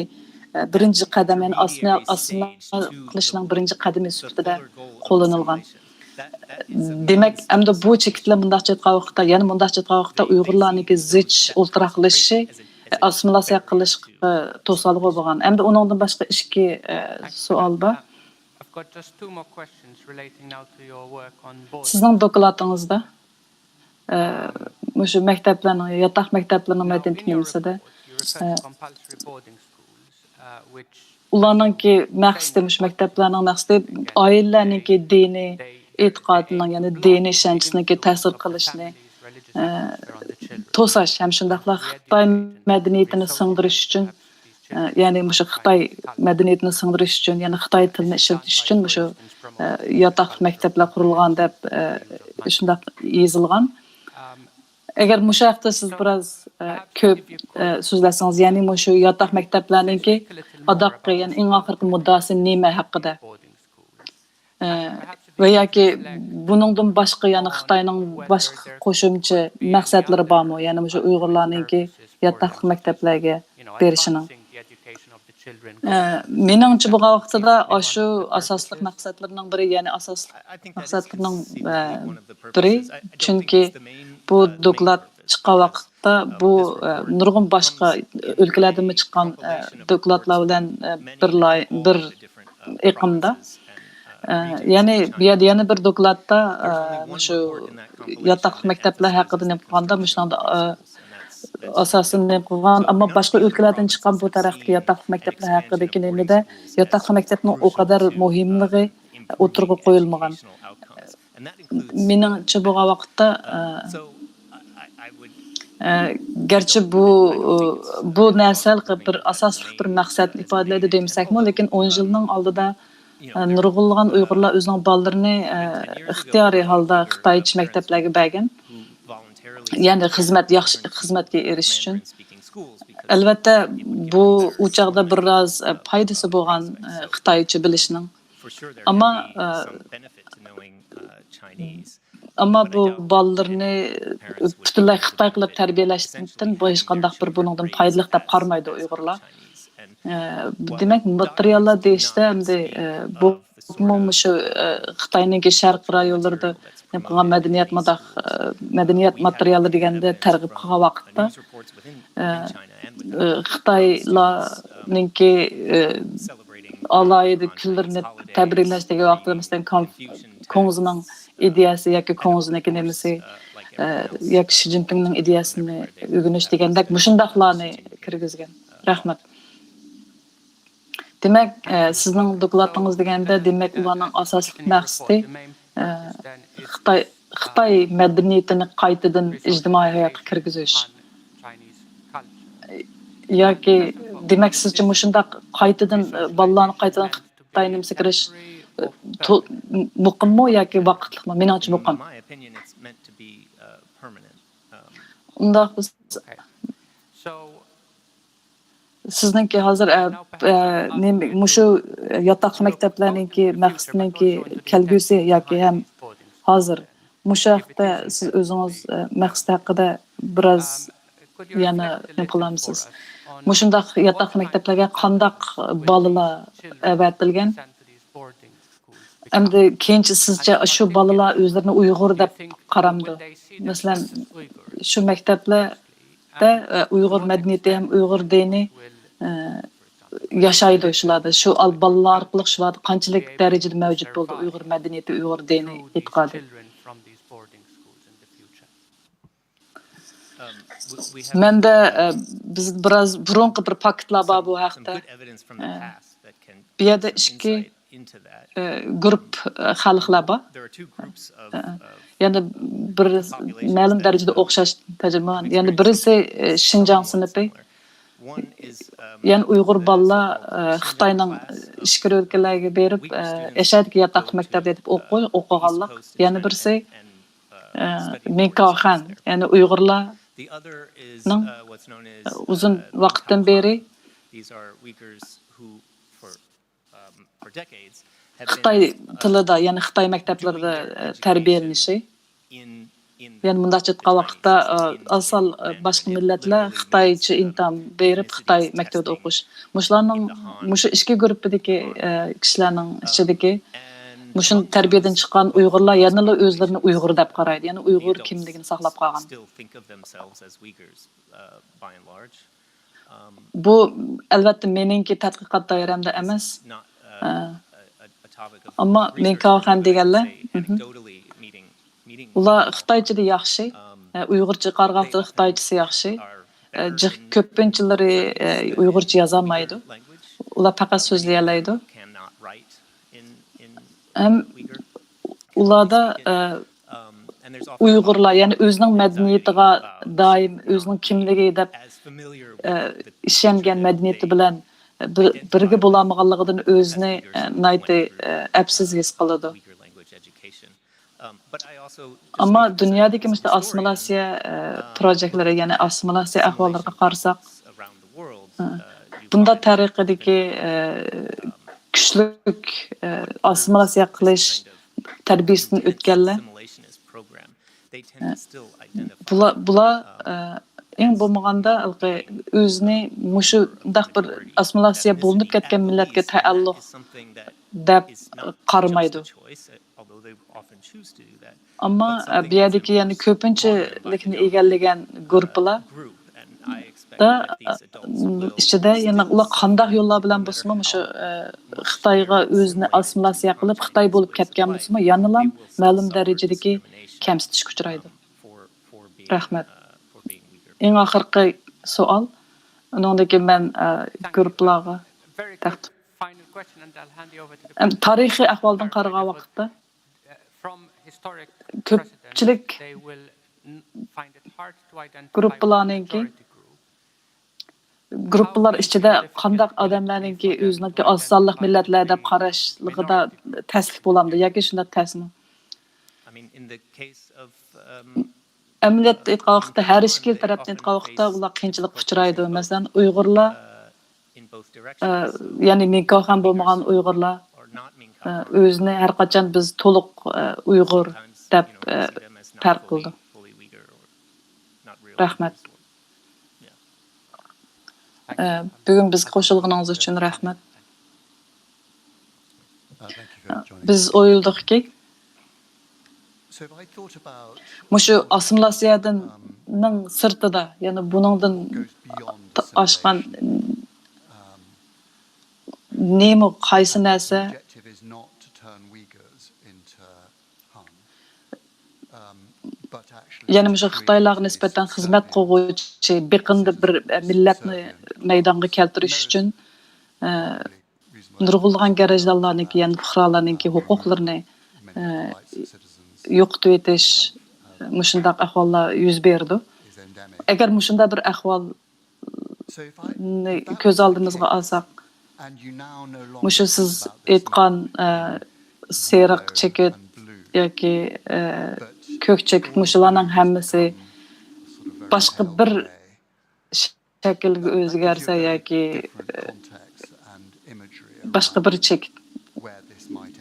ئە، بىرىنچى قەدەم، يەنى ئاسسىمىلياتسىيە قىلىشنىڭ بىرىنچى قەدىمى سۈپىتىدە قوللىنىلغان. دېمەك، ئەمدى بۇ چېكىتلەر مۇنداقچە ئېيتقان ۋاقىتتا، يەنە مۇنداقچە ئېيتقان ۋاقىتتا ئۇيغۇرلارنىڭكى زىچ ئولتۇراقلىشىشى ئاسسىمىلياتسىيە قىلىشقا توسالغۇ بولغان. ئەمدى ئۇنىڭدىن باشقا ئىككى، ئە، سوئال بار. سىزنىڭ دوكلاتىڭىزدا، ئە، مۇشۇ مەكتەپلەرنىڭ، ياتاق مەكتەپلىرىنىڭ مەدەنىيىتى نېمىسىدە، ئە، ئۇلارنىڭكى مەقسىتى، مۇشۇ مەكتەپلەرنىڭ مەقسىتى ئائىلىلەرنىڭكى دىنىي ئېتىقادىنىڭ، يەنى دىنىي ئىشەنچىسىنىڭكى تەسىر قىلىشىنى، ئە، توساش ھەم شۇنداقلا خىتاي مەدەنىيىتىنى سىڭدۈرۈش ئۈچۈن، ئە، يەنى مۇشۇ خىتاي مەدەنىيىتىنى سىڭدۈرۈش ئۈچۈن، يەنى خىتاي تىلىنى ئىشلىتىش ئۈچۈن مۇشۇ، ئە، ياتاق مەكتەپلەر قۇرۇلغان دەپ، ئە، شۇنداق يېزىلغان. ئەگەر مۇشۇ ھەقتە سىز بىراز، ئە، كۆپ، ئە، سۆزلەسىڭىز، يەنى مۇشۇ ياتاق مەكتەپلەرنىڭكى ئاداققى، يەنى ئەڭ ئاخىرقى مۇددىئاسى نېمە ھەققىدە؟ ئە، ۋە ياكى بۇنىڭدىن باشقا، يەنى خىتاينىڭ باشقا قوشۇمچە مەقسەتلىرى بارمۇ؟ يەنى مۇشۇ ئۇيغۇرلارنىڭكى ياتاقلىق مەكتەپلەرگە بېرىشىنىڭ. ئە، مېنىڭچە بولغان ۋاقتىدا ئاشۇ ئاساسلىق مەقسەتلىرىنىڭ بىرى، يەنى ئاساسلىق مەقسەتلىرىنىڭ، ئە، بىرى، چۈنكى بۇ دوكلات چىققان ۋاقىتتا بۇ، ئە، نۇرغۇن باشقا ئۆلكىلەردىنمۇ چىققان، ئە، دوكلاتلار بىلەن، ئە، بىر لاي-، بىر ئېقىمدا. ئە، يەنى بۇ يەردە يەنە بىر دوكلاتتا، ئە، مۇشۇ ياتاقلىق مەكتەپلەر ھەققىدە نېمە قىلغاندا، مۇشۇنىڭدا، ئە، ئاساسىنى نېمە قىلغان، ئەمما باشقا ئۆلكىلەردىن چىققان بۇ تەرەپتىكى ياتاقلىق مەكتەپلەر ھەققىدىكى نېمىدە ياتاقلىق مەكتەپنىڭ ئۇ قەدەر مۇھىملىقى ئوتتۇرىغا قويۇلمىغان. مېنىڭچە بولغان ۋاقىتتا، ئە، ئە، گەرچە بۇ، بۇ نەرسە بىر ئاساسلىق بىر مەقسەتنى ئىپادىلەيدۇ دېمىسەكمۇ، لېكىن ئون يىلنىڭ ئالدىدا، ئە، نۇرغۇنلىغان ئۇيغۇرلار ئۆزىنىڭ بالىلىرىنى، ئە، ئىختىيارىي ھالدا خىتايچە مەكتەپلەرگە بەرگەن. يەنى خىزمەت ياخشى، خىزمەتكە ئېرىشىش ئۈچۈن. ئەلۋەتتە، بۇ ئۇ چاغدا بىر ئاز، ئە، پايدىسى بولغان، ئە، خىتايچە بىلىشنىڭ. ئەمما، ئە، ئەمما بۇ بالىلىرىنى پۈتۈنلەي خىتاي قىلىپ تەربىيەلەشتىن بۇ ھېچقانداق بىر بۇنىڭدىن پايدىلىق دەپ قارىمايدۇ ئۇيغۇرلار. ئە، دېمەك، ماتېرىياللار دېيىشتە ئەمدى، ئە، بۇ مۇشۇ، ئە، خىتاينىڭكى شەرقىي رايونلىرىدا نېمە قىلغان مەدەنىيەت ماداق، ئە، مەدەنىيەت ماتېرىيالى دېگەندە تەرغىب قىلغان ۋاقىتتا، ئە، ئە، خىتايلارنىڭكى، ئە، ئالاھىدە كۈنلىرىنى تەبرىكلەش دېگەن ۋاقىتتا، مەسىلەن، كونف-، كۇڭزىنىڭ ئىدىيەسى ياكى كۇڭزىنىڭكى نېمىسى، ئە، ياكى شى جىنپىڭنىڭ ئىدىيەسىنى ئۆگىنىش دېگەندەك مۇشۇنداقلارنى كىرگۈزگەن. رەھمەت. دېمەك، ئە، سىزنىڭ دوكلاتىڭىز دېگەندە، دېمەك، ئۇلارنىڭ ئاساسلىق مەقسىتى، ئە، خىتاي، خىتاي مەدەنىيىتىنى قايتىدىن ئىجتىمائىي ھاياتقا كىرگۈزۈش. ياكى، دېمەك، سىزچە مۇشۇنداق قايتىدىن، ئە، بالىلارنى قايتىدىن خىتاي نېمىسىگە كىرىش، ئە، تو-، مۇقىممۇ ياكى ۋاقىتلىقمۇ؟ مېنىڭچە مۇقىم. ئۇنداق بولسا، سىزنىڭكى ھازىر، ئە، ئە، نېمە، مۇشۇ ياتاقلىق مەكتەپلەرنىڭكى مەقسىتىنىڭكى كەلگۈسى ياكى ھەم ھازىر مۇشۇ ھەقتە سىز ئۆزىڭىز، ئە، مەقسىتى ھەققىدە بىراز يەنە نېمە قىلامسىز؟ مۇشۇنداق ياتاقلىق مەكتەپلەرگە قانداق بالىلار ئەۋەتىلگەن؟ ئەمدى كېيىنچە سىزچە شۇ بالىلار ئۆزلىرىنى ئۇيغۇر دەپ قارامدۇ؟ مەسىلەن، شۇ مەكتەپلەردە، ئە، ئۇيغۇر مەدەنىيىتى ھەم ئۇيغۇر دىنى، ئە، ياشايدۇ شۇلاردا. شۇ ئال-، بالىلار ئارقىلىق شۇلاردا قانچىلىك دەرىجىدە مەۋجۇت بولدى ئۇيغۇر مەدەنىيىتى، ئۇيغۇر دىنى ئېتىقادى؟ مەندە، ئە، بىز بىراز بۇرۇنقى بىر پاكىتلار بار بۇ ھەقتە. ئە، بۇ يەردە ئىككى، ئە، گۇرۇپ، ئە، خەلقلەر بار. ئە، يەنە بىر مەلۇم دەرىجىدە ئوخشاش تەرجىمىھال. يەنە بىرسى، ئە، شىنجاڭ سىنىپى. يەنە ئۇيغۇر بالىلار، ئە، خىتاينىڭ ئىچكىرى ئۆلكىلەرگە بېرىپ، ئە، ئەشەدىكى ياتاقلىق مەكتەپتە يېتىپ ئوقۇ-، ئوقۇغانلىق. يەنە بىرسى، ئە، مىنكاۋخەن، يەنى ئۇيغۇرلارنىڭ ئۇزۇن ۋاقىتتىن بېرى خىتاي تىلىدا، يەنى خىتاي مەكتەپلىرىدە، ئە، تەربىيەلىنىشى. يەنى مۇنداقچە ئېيتقان ۋاقىتتا، ئە، ئاسان، ئە، باشقا مىللەتلەر خىتايچە ئىمتىھان بېرىپ، خىتاي مەكتىۋىدە ئوقۇش. مۇشۇلارنىڭ، مۇشۇ ئىككى گۇرۇپپىدىكى، ئە، كىشىلەرنىڭ ئىچىدىكى مۇشۇ تەربىيەدىن چىققان ئۇيغۇرلار يەنىلا ئۆزلىرىنى ئۇيغۇر دەپ قارايدۇ. يەنى ئۇيغۇر كىملىكىنى ساقلاپ قالغان. بۇ، ئەلۋەتتە، مېنىڭكى تەتقىقات دائىرەمدە ئەمەس. ئە، ئەمما مىنكاۋخەن دېگەنلەر، مھم. ئۇلار خىتايچىدا ياخشى، ئە، ئۇيغۇرچىغا قارىغاندا خىتايچىسى ياخشى. ئە، جىق، كۆپىنچىلىرى، ئە، ئۇيغۇرچە يازالمايدۇ. ئۇلار پەقەت سۆزلىيەلەيدۇ. ھەم ئۇلاردا، ئە، ئۇيغۇرلار، يەنى ئۆزىنىڭ مەدەنىيىتىغا دائىم، ئۆزىنىڭ كىملىكى دەپ، ئە، ئىشەنگەن مەدەنىيىتى بىلەن بىر، بىرگە بولالمىغانلىقىدىن ئۆزىنى، ئە، ناھايىتى، ئە، ئەپسىز ھېس قىلىدۇ. ئەمما دۇنيادىكى مۇشۇنداق ئاسسىمىلياتسىيە، ئە، پروجېكتلىرى، يەنى ئاسسىمىلياتسىيە ئەھۋاللىرىغا قارىساق، ئە، بۇنداق تەرىقىدىكى، ئە، كۈچلۈك، ئە، ئاسسىمىلياتسىيە قىلىش تەربىيىسىدىن ئۆتكەنلەر، ئە، بۇلار، بۇلار، ئە، ئەڭ بولمىغاندا ھېلىقى ئۆزىنى مۇشۇنداق بىر ئاسسىمىلياتسىيە بولۇنۇپ كەتكەن مىللەتكە تەئەللۇق دەپ قارىمايدۇ. ئەمما، ئە، بۇ يەردىكى يەنە كۆپىنچىلىكنى ئىگىلىگەن گۇرۇپپىلاردا، ئە، ئىچىدە يەنە ئۇلار قانداق يوللار بىلەن بولسىمۇ مۇشۇ، ئە، خىتايغا ئۆزىنى ئاسسىمىلياتسىيە قىلىپ، خىتاي بولۇپ كەتكەن بولسىمۇ، يەنىلا مەلۇم دەرىجىدىكى كەمسىتىشكە ئۇچرايدۇ. رەھمەت. ئەڭ ئاخىرقى سوئال. ئۇنىڭدىن كېيىن مەن، ئە، گۇرۇپپىلارغا تەقدىم. ئەم، تارىخىي ئەھۋالدىن قارىغان ۋاقىتتا كۆپچىلىك گۇرۇپپىلارنىڭكى، گۇرۇپپىلار ئىچىدە قانداق ئادەملەرنىڭكى ئۆزىنىڭكى ئاز سانلىق مىللەتلەر دەپ قاراشلىقىدا تەسلىك بولامدۇ ياكى شۇنداق تەسمۇ؟ ئەمەلىيەتتە ئېيتقان ۋاقىتتا، ھەر ئىككى تەرەپتىن ئېيتقان ۋاقىتتا، ئۇلار قىيىنچىلىققا ئۇچرايدۇ. مەسىلەن، ئۇيغۇرلار، ئە، يەنى مىنكاۋ خەن بولمىغان ئۇيغۇرلار، ئە، ئۆزىنى ھەر قاچان بىز تولۇق، ئە، ئۇيغۇر دەپ، ئە، پەرق قىلىدۇ. رەھمەت. ئە، بۈگۈن بىزگە قوشۇلغىنىڭىز ئۈچۈن رەھمەت. بىز ئويلىدۇقكى، مۇشۇ ئاسسىمىلياتسىيەدىن، نىڭ سىرتىدا، يەنى بۇنىڭدىن ئاشقان نېمە، قايسى نەرسە؟ يەنى مۇشۇ خىتايلارغا نىسبەتەن خىزمەت قىلغۇچى، بېقىندى بىر مىللەتنى مەيدانغا كەلتۈرۈش ئۈچۈن، ئە، نۇرغۇنلىغان گەرەجدارلارنىڭكى، يەنى پۇقرالارنىڭكى ھوقۇقلىرىنى، ئە، يوقىتىۋېتىش، مۇشۇنداق ئەھۋاللار يۈز بېرىدۇ. ئەگەر مۇشۇنداق بىر ئەھۋالنى كۆز ئالدىمىزغا ئالساق، مۇشۇ سىز ئېيتقان، ئە، سېرىق چېكىت ياكى، ئە، كۆك چېكىت، مۇشۇلارنىڭ ھەممىسى باشقا بىر شەكىلگە ئۆزگەرسە ياكى، ئە، باشقا بىر چېكىت.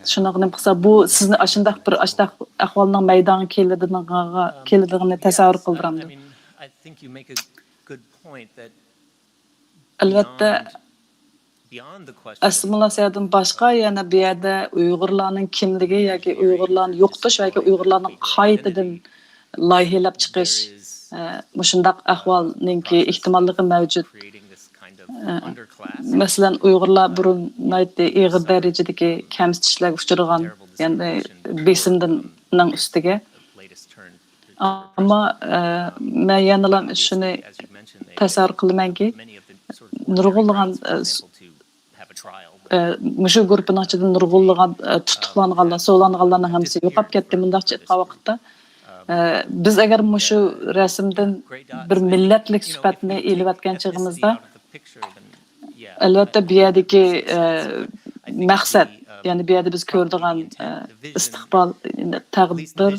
شۇنىڭغا نېمە قىلسا، بۇ سىزنى ئاشۇنداق بىر، ئاشۇنداق ئەھۋالنىڭ مەيدانغا كېلىدىغىنىغا، كېلىدىغىنىنى تەسەۋۋۇر قىلدۇرامدۇ؟ ئەلۋەتتە، ئاسسىمىلياتسىيەدىن باشقا يەنە بۇ يەردە ئۇيغۇرلارنىڭ كىملىكى ياكى ئۇيغۇرلارنى يوقىتىش ياكى ئۇيغۇرلارنى قايتىدىن لايىھەلەپ چىقىش، ئە، مۇشۇنداق ئەھۋالنىڭكى ئېھتىماللىقى مەۋجۇت. ئە، مەسىلەن، ئۇيغۇرلار بۇرۇن ناھايىتى ئېغىر دەرىجىدىكى كەمسىتىشلەرگە ئۇچرىغان، يەنى بېسىمدىن ئۈستىگە. ئەمما، ئە، مەن يەنىلا شۇنى تەسەۋۋۇر قىلىمەنكى، نۇرغۇنلىغان، ئە، س-، ئە، مۇشۇ گۇرۇپپىنىڭ ئىچىدە نۇرغۇنلىغان، ئە، تۇتۇقلانغانلار، سوقۇلغانلارنىڭ ھەممىسى يوقاپ كەتتى، مۇنداقچە ئېيتقان ۋاقىتتا. ئە، بىز ئەگەر مۇشۇ رەسىمدىن بىر مىللەتلىك سۈپەتنى ئېلىۋەتكەن چېغىمىزدا، ئەلۋەتتە، بۇ يەردىكى، ئە، مەقسەت، يەنى بۇ يەردە بىز كۆرىدىغان، ئە، ئىستىقبال، تەقدىر،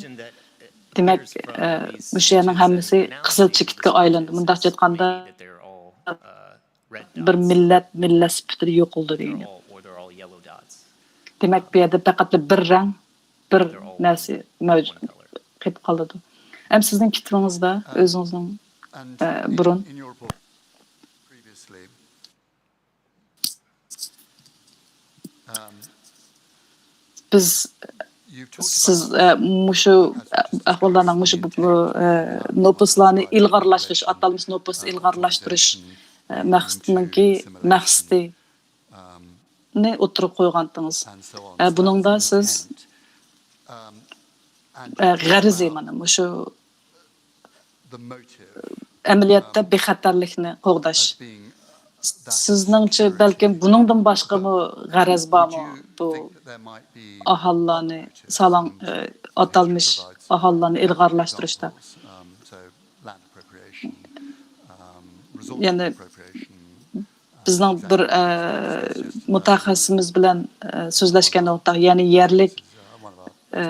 دېمەك، ئە، مۇشۇ يەرنىڭ ھەممىسى قىزىل چېكىتكە ئايلاندى. مۇنداقچە ئېيتقاندا، بىر مىللەت، مىللەت سۈپىتىدە يوقىلىدۇ دېگەن گەپ. دېمەك، بۇ يەردە پەقەتلا بىر رەڭ، بىر نەرسە مەۋجۇت قېلىپ قالىدۇ. ئەمما سىزنىڭ كىتابىڭىزدا ئۆزىڭىزنىڭ، ئە، بۇرۇن بىز، سىز، ئە، مۇشۇ ئەھۋاللارنىڭ، مۇشۇ بۇ، بۇ، ئە، نوپۇسلارنى ئىلغارلاشتۇرۇش، ئاتالمىش نوپۇس ئىلغارلاشتۇرۇش، ئە، مەقسىتىنىڭكى مەقسىتىنى ئوتتۇرىغا قويغانتىڭىز. ئە، بۇنىڭدا سىز، ئە، غەرىزى، مانا مۇشۇ ئەمەلىيەتتە بىخەتەرلىكنى قوغداش. سىزنىڭچە، بەلكىم بۇنىڭدىن باشقىمۇ غەرەز بارمۇ بۇ ئاھالىلەرنى سالاڭ، ئاتالمىش ئاھالىلەرنى ئىلغارلاشتۇرۇشتا؟ يەنى بىزنىڭ بىر، ئە، مۇتەخەسسىسىمىز بىلەن، ئە، سۆزلەشكەن ۋاقىتتا، يەنى يەرلىك، ئە،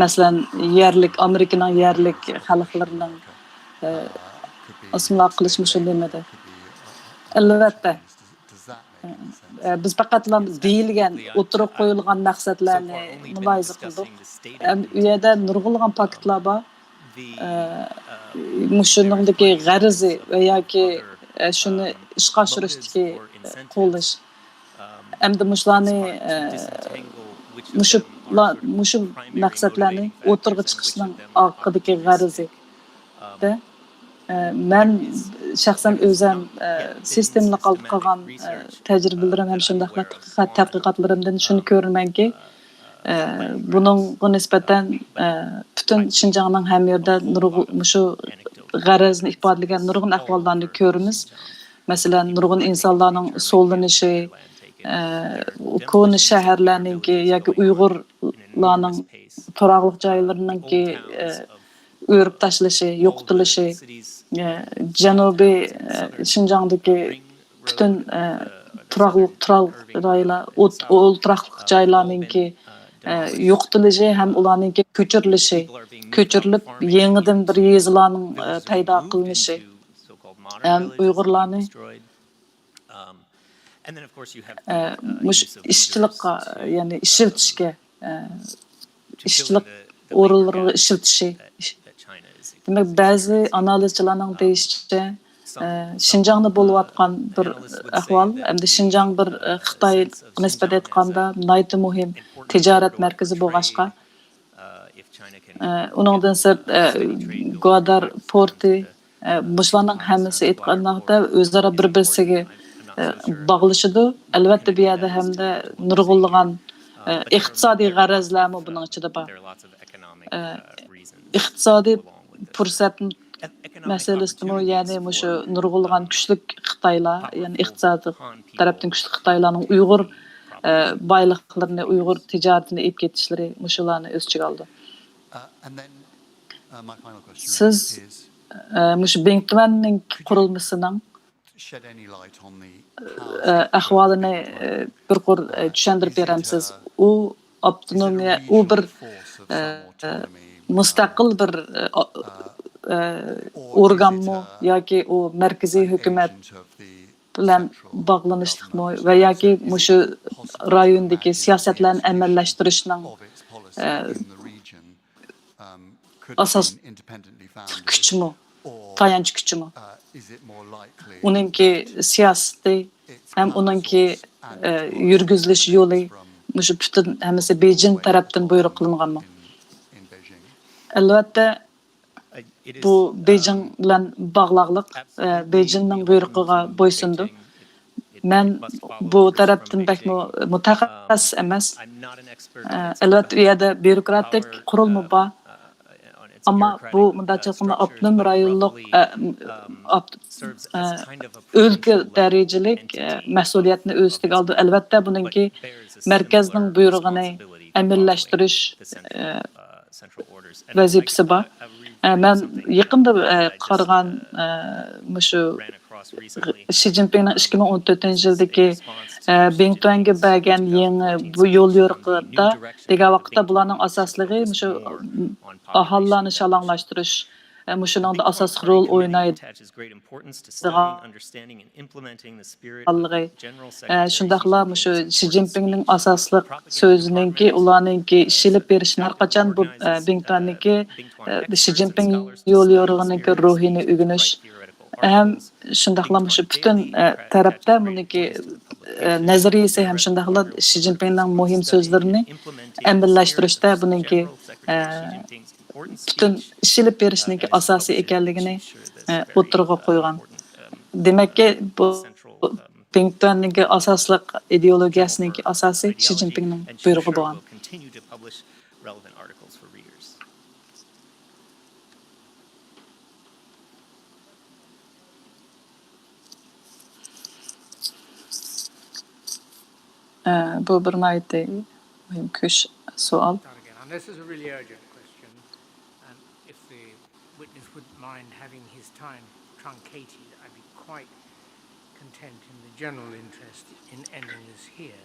مەسىلەن، يەرلىك، ئامېرىكىنىڭ يەرلىك خەلقلىرىنىڭ، ئە، ئاسسىمىلياتسىيە قىلىش مۇشۇ نېمىدە؟ ئەلۋەتتە. ئە، بىز پەقەتلا دېيىلگەن، ئوتتۇرىغا قويۇلغان مەقسەتلەرنى مۇلاھىزە قىلدۇق. ئەم، ئۇ يەردە نۇرغۇنلىغان پاكىتلار بار. ئە، مۇشۇنىڭدىكى غەرىزى ۋە ياكى، ئە، شۇنى ئىشقا ئاشۇرۇشتىكى، ئە، قولىشى. ئەمدى مۇشۇلارنى، ئە، مۇشۇ، مۇشۇ مەقسەتلەرنى ئوتتۇرىغا چىقىشنىڭ ئارقىدىكى غەرىزى. دە، ئە، مەن شەخسەن ئۆزەم، ئە، سىستېمىلىق ئالىپ قالغان، ئە، تەجرىبىلىرىم ھەم شۇنداقلا تەتقىقات، تەتقىقاتلىرىمدىن شۇنى كۆرىمەنكى، ئە، بۇنىڭغا نىسبەتەن، ئە، پۈتۈن شىنجاڭنىڭ ھەممە يېرىدە نۇرغۇ-، مۇشۇ غەرەزنى ئىپادىلىگەن نۇرغۇن ئەھۋاللارنى كۆرىمىز. مەسىلەن، نۇرغۇن ئىنسانلارنىڭ سولىنىشى، ئە، كونا شەھەرلەرنىڭكى ياكى ئۇيغۇرلارنىڭ تۇراقلىق جايلىرىنىڭكى، ئە، ئۆرۈپ تاشلىشى، يوقىتىلىشى، ئە، جەنۇبىي، ئە، شىنجاڭدىكى پۈتۈن، ئە، تۇراقلىق، تۇراق رايونلار، ئولتۇراقلىق جايلارنىڭكى، ئە، يوقىتىلىشى ھەم ئۇلارنىڭكى كۆچۈرۈلۈشى، كۆچۈرۈلۈپ يېڭىدىن بىر يېزىلارنىڭ، ئە، پەيدا قىلىنىشى ھەم ئۇيغۇرلارنى، ئە، مۇشۇ ئىشچىلىققا، يەنى ئىشلىتىشكە، ئە، ئىشچىلىق ئورۇنلىرىغا ئىشلىتىشى. دېمەك، بەزى ئانالىزچىلارنىڭ دېيىشىچە، ئە، شىنجاڭدا بولۇۋاتقان بىر ئەھۋال، ئەمدى شىنجاڭ بىر، ئە، خىتايغا نىسبەت ئېيتقاندا ناھايىتى مۇھىم تىجارەت مەركىزى بولغاچقا، ئە، ئۇنىڭدىن سىرت، ئە، گۇادار پورتى، ئە، مۇشۇلارنىڭ ھەممىسى ئېيتقاندا ئۆزئارا بىر-بىرسىگە، ئە، باغلىشىدۇ. ئەلۋەتتە، بۇ يەردە ھەمدە نۇرغۇنلىغان، ئە، ئىقتىسادىي غەرەزلەرمۇ بۇنىڭ ئىچىدە بار. ئە، ئىقتىسادىي پۇرسەت مەسىلىسىدىمۇ، يەنى مۇشۇ نۇرغۇنلىغان كۈچلۈك خىتايلار، يەنى ئىقتىسادىي تەرەپتىن كۈچلۈك خىتايلارنىڭ ئۇيغۇر، ئە، بايلىقلىرىنى، ئۇيغۇر تىجارىتىنى ئېلىپ كېتىشلىرى مۇشۇلارنى ئۆز ئىچىگە ئالىدۇ. سىز، ئە، مۇشۇ بىڭتۈەننىڭ قۇرۇلمىسىنىڭ، ئە، ئەھۋالىنى، ئە، بىر قۇر، ئە، چۈشەندۈرۈپ بېرەمسىز؟ ئۇ ئاپتونومىيە، ئۇ بىر، ئە، مۇستەقىل بىر، ئە، ئورگانمۇ ياكى ئۇ مەركىزىي ھۆكۈمەت بىلەن باغلىنىشلىقمۇ ۋە ياكى مۇشۇ رايوندىكى سىياسەتلەرنى ئەمەلىيلەشتۈرۈشنىڭ، ئە، ئاساسلىق كۈچىمۇ، تايانچ كۈچىمۇ؟ ئۇنىڭكى سىياسىتى ھەم ئۇنىڭكى، ئە، يۈرگۈزۈلۈش يولى مۇشۇ پۈتۈن ھەممىسى بېيجىڭ تەرەپتىن بۇيرۇق قىلىنغانمۇ؟ ئەلۋەتتە، بۇ بېيجىڭ بىلەن باغلاقلىق، ئە، بېيجىڭنىڭ بۇيرۇقىغا بويسۇنىدۇ. مەن بۇ تەرەپتىن بەكمۇ مۇتەخەسسىس ئەمەس. ئە، ئەلۋەتتە، ئۇ يەردە بيۇروكراتىك قۇرۇلما بار. ئەمما بۇ مۇنداقچە ئېيتقاندا ئاپتونوم رايونلۇق، ئە، ئاپت-، ئە، ئۆلكە دەرىجىلىك، ئە، مەسئۇلىيەتنى ئۆز ئۈستىگە ئالىدۇ. ئەلۋەتتە، بۇنىڭكى مەركەزنىڭ بۇيرۇقىنى ئەمەلىيلەشتۈرۈش، ئە، ۋەزىپىسى بار. ئە، مەن يېقىندا، ئە، قارىغان، ئە، مۇشۇ شى جىنپىڭنىڭ ئىككى مىڭ ئون تۆتىنچى يىلدىكى، ئە، بىڭتۈەنگە بەرگەن يېڭى بۇ يول يورۇقىدا دېگەن ۋاقىتتا بۇلارنىڭ ئاساسلىقى مۇشۇ ئاھالىلەرنى شالاڭلاشتۇرۇش، ئە، مۇشۇنىڭدا ئاساسلىق رول ئوينايدىغانلىقى، ئە، شۇنداقلا مۇشۇ شى جىنپىڭنىڭ ئاساسلىق سۆزىنىڭكى، ئۇلارنىڭكى ئىش ئېلىپ بېرىشىنى ھەر قاچان بۇ، ئە، بىڭتۈەننىڭكى، ئە، شى جىنپىڭ يول يورۇقىنىڭكى روھىنى ئۆگىنىش ھەم شۇنداقلا مۇشۇ پۈتۈن، ئە، تەرەپتە بۇنىڭكى، ئە، نەزەرىيىسى ھەم شۇنداقلا شى جىنپىڭنىڭ مۇھىم سۆزلىرىنى ئەمەلىيلەشتۈرۈشتە بۇنىڭكى، ئە، پۈتۈن ئىش ئېلىپ بېرىشنىڭكى ئاساسى ئىكەنلىكىنى، ئە، ئوتتۇرىغا قويغان. دېمەككى، بۇ بىڭتۈەننىڭكى ئاساسلىق ئىدېئولوگىيەسىنىڭكى ئاساسى شى جىنپىڭنىڭ بۇيرۇقى بولغان. ئە، بۇ بىر ناھايىتى مۇھىم كۈش سوئال. Again, and this is a really urgent question, and if the witness wouldn't mind having his time truncated, I'd be quite content in the general interest in ending this here.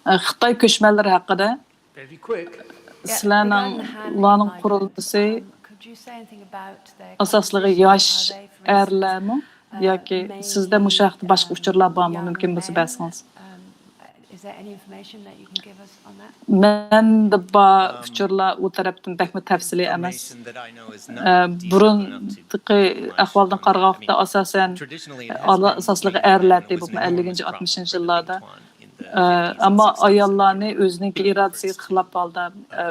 ئە، خىتاي كۆچمەنلىرى ھەققىدە Very quick. سىلەرنىڭ، ئۇلارنىڭ قۇرۇلمىسى ئاساسلىقى ياش ئەرلەرمۇ؟ ياكى سىزدە مۇشۇ ھەقتە باشقا ئۇچۇرلار بارمۇ؟ مۇمكىن بولسا بەرسىڭىز. مەندە بار ئۇچۇرلار ئۇ تەرەپتىن بەكمۇ تەپسىلىي ئەمەس. ئە، بۇرۇنقى ئەھۋالدىن قارىغان ۋاقىتتا ئاساسەن ئاساسلىقى ئەرلەردە، بولۇپمۇ ئەللىكىنچى، ئاتمىشىنچى يىللاردا. ئە، ئەمما ئاياللارنى ئۆزىنىڭكى ئىرادىسىگە خىلاپ ھالدا، ئە،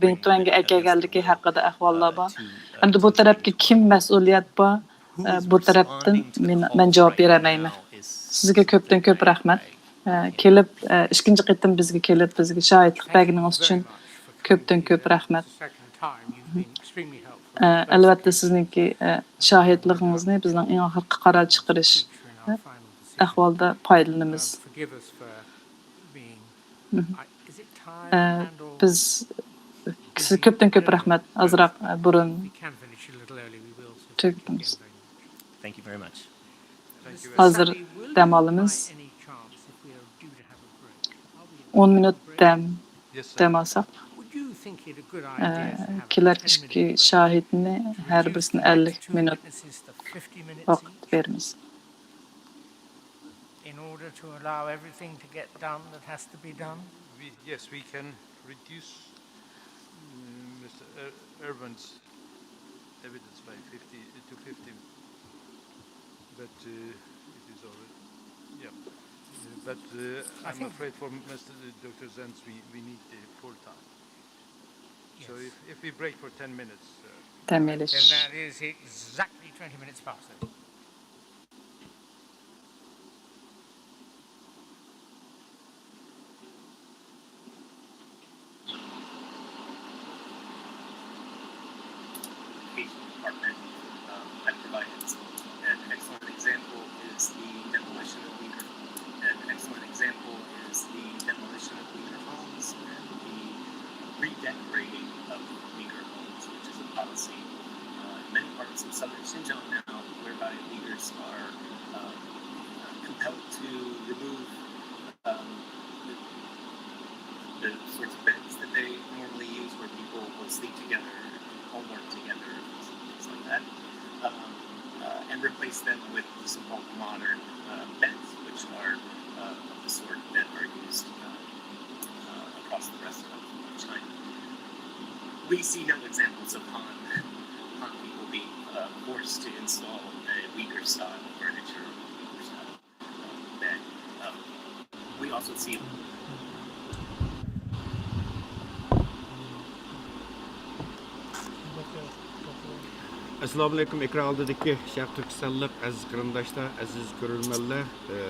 بىڭتۈەنگە ئەكەلگەنلىكى ھەققىدە ئەھۋاللار بار. ئەمدى بۇ تەرەپكە كىم مەسئۇلىيەت بار؟ ئە، بۇ تەرەپتىن مېن، مەن جاۋاب بېرەلمەيمەن. سىزگە كۆپتىن كۆپ رەھمەت. ئە، كېلىپ، ئە، ئىككىنچى قېتىم بىزگە كېلىپ، بىزگە شاھىتلىق بەرگىنىڭىز ئۈچۈن كۆپتىن كۆپ رەھمەت. ئەلۋەتتە، سىزنىڭكى شاھىتلىقىڭىزنى بىزنىڭ ئەڭ ئاخىرقى قارار چىقىرىش ئەھۋالدا پايدىلىنىمىز. بىز سىزگە كۆپتىن كۆپ رەھمەت. ئازراق بۇرۇن تۈگىتىمىز. ھازىر دەم ئالىمىز. ئون مىنۇت دەم دەم ئالساق، كېلەر ئىككى شاھىتنى ھەر بىرسىنى ئەللىك مىنۇت ۋاقىت بېرىمىز. In order to allow everything to get done that has to be done? We, yes, we can reduce, mm, Mister Er- Erwin's evidence by fifty to fifty, but uh, it is already, yeah. Uh, but uh, I'm afraid for Mister Doctor Zenz, we, we need the full time. So if, if we break for ten minutes. Uh, دەم ئېلىش. Then that is exactly twenty minutes past. Education department, um, I provided an excellent example is the demolition of Uyghur. An excellent example is the demolition of Uyghur homes and the redecorating of Uyghur homes, which is a policy uh, in many parts of southern Xinjiang now, whereby Uyghurs are uh, compelled to remove um, the, the sorts of beds that they normally use, where people will sleep together, homework together, things like that, um, uh, and replace them with the so-called modern uh, beds, which are uh, of the sort that are used uh, uh, across the rest of China. We see no examples of Han, Han people being uh, forced to install a Uyghur style furniture or Uyghur style bed. Um, we also see ئەسسالامۇئەلەيكۇم، ئېكران ئالدىدىكى شەرقىي تۈركىستانلىق ئەزىز قېرىنداشلار، ئەزىز كۆرۈرمەنلەر، ئە،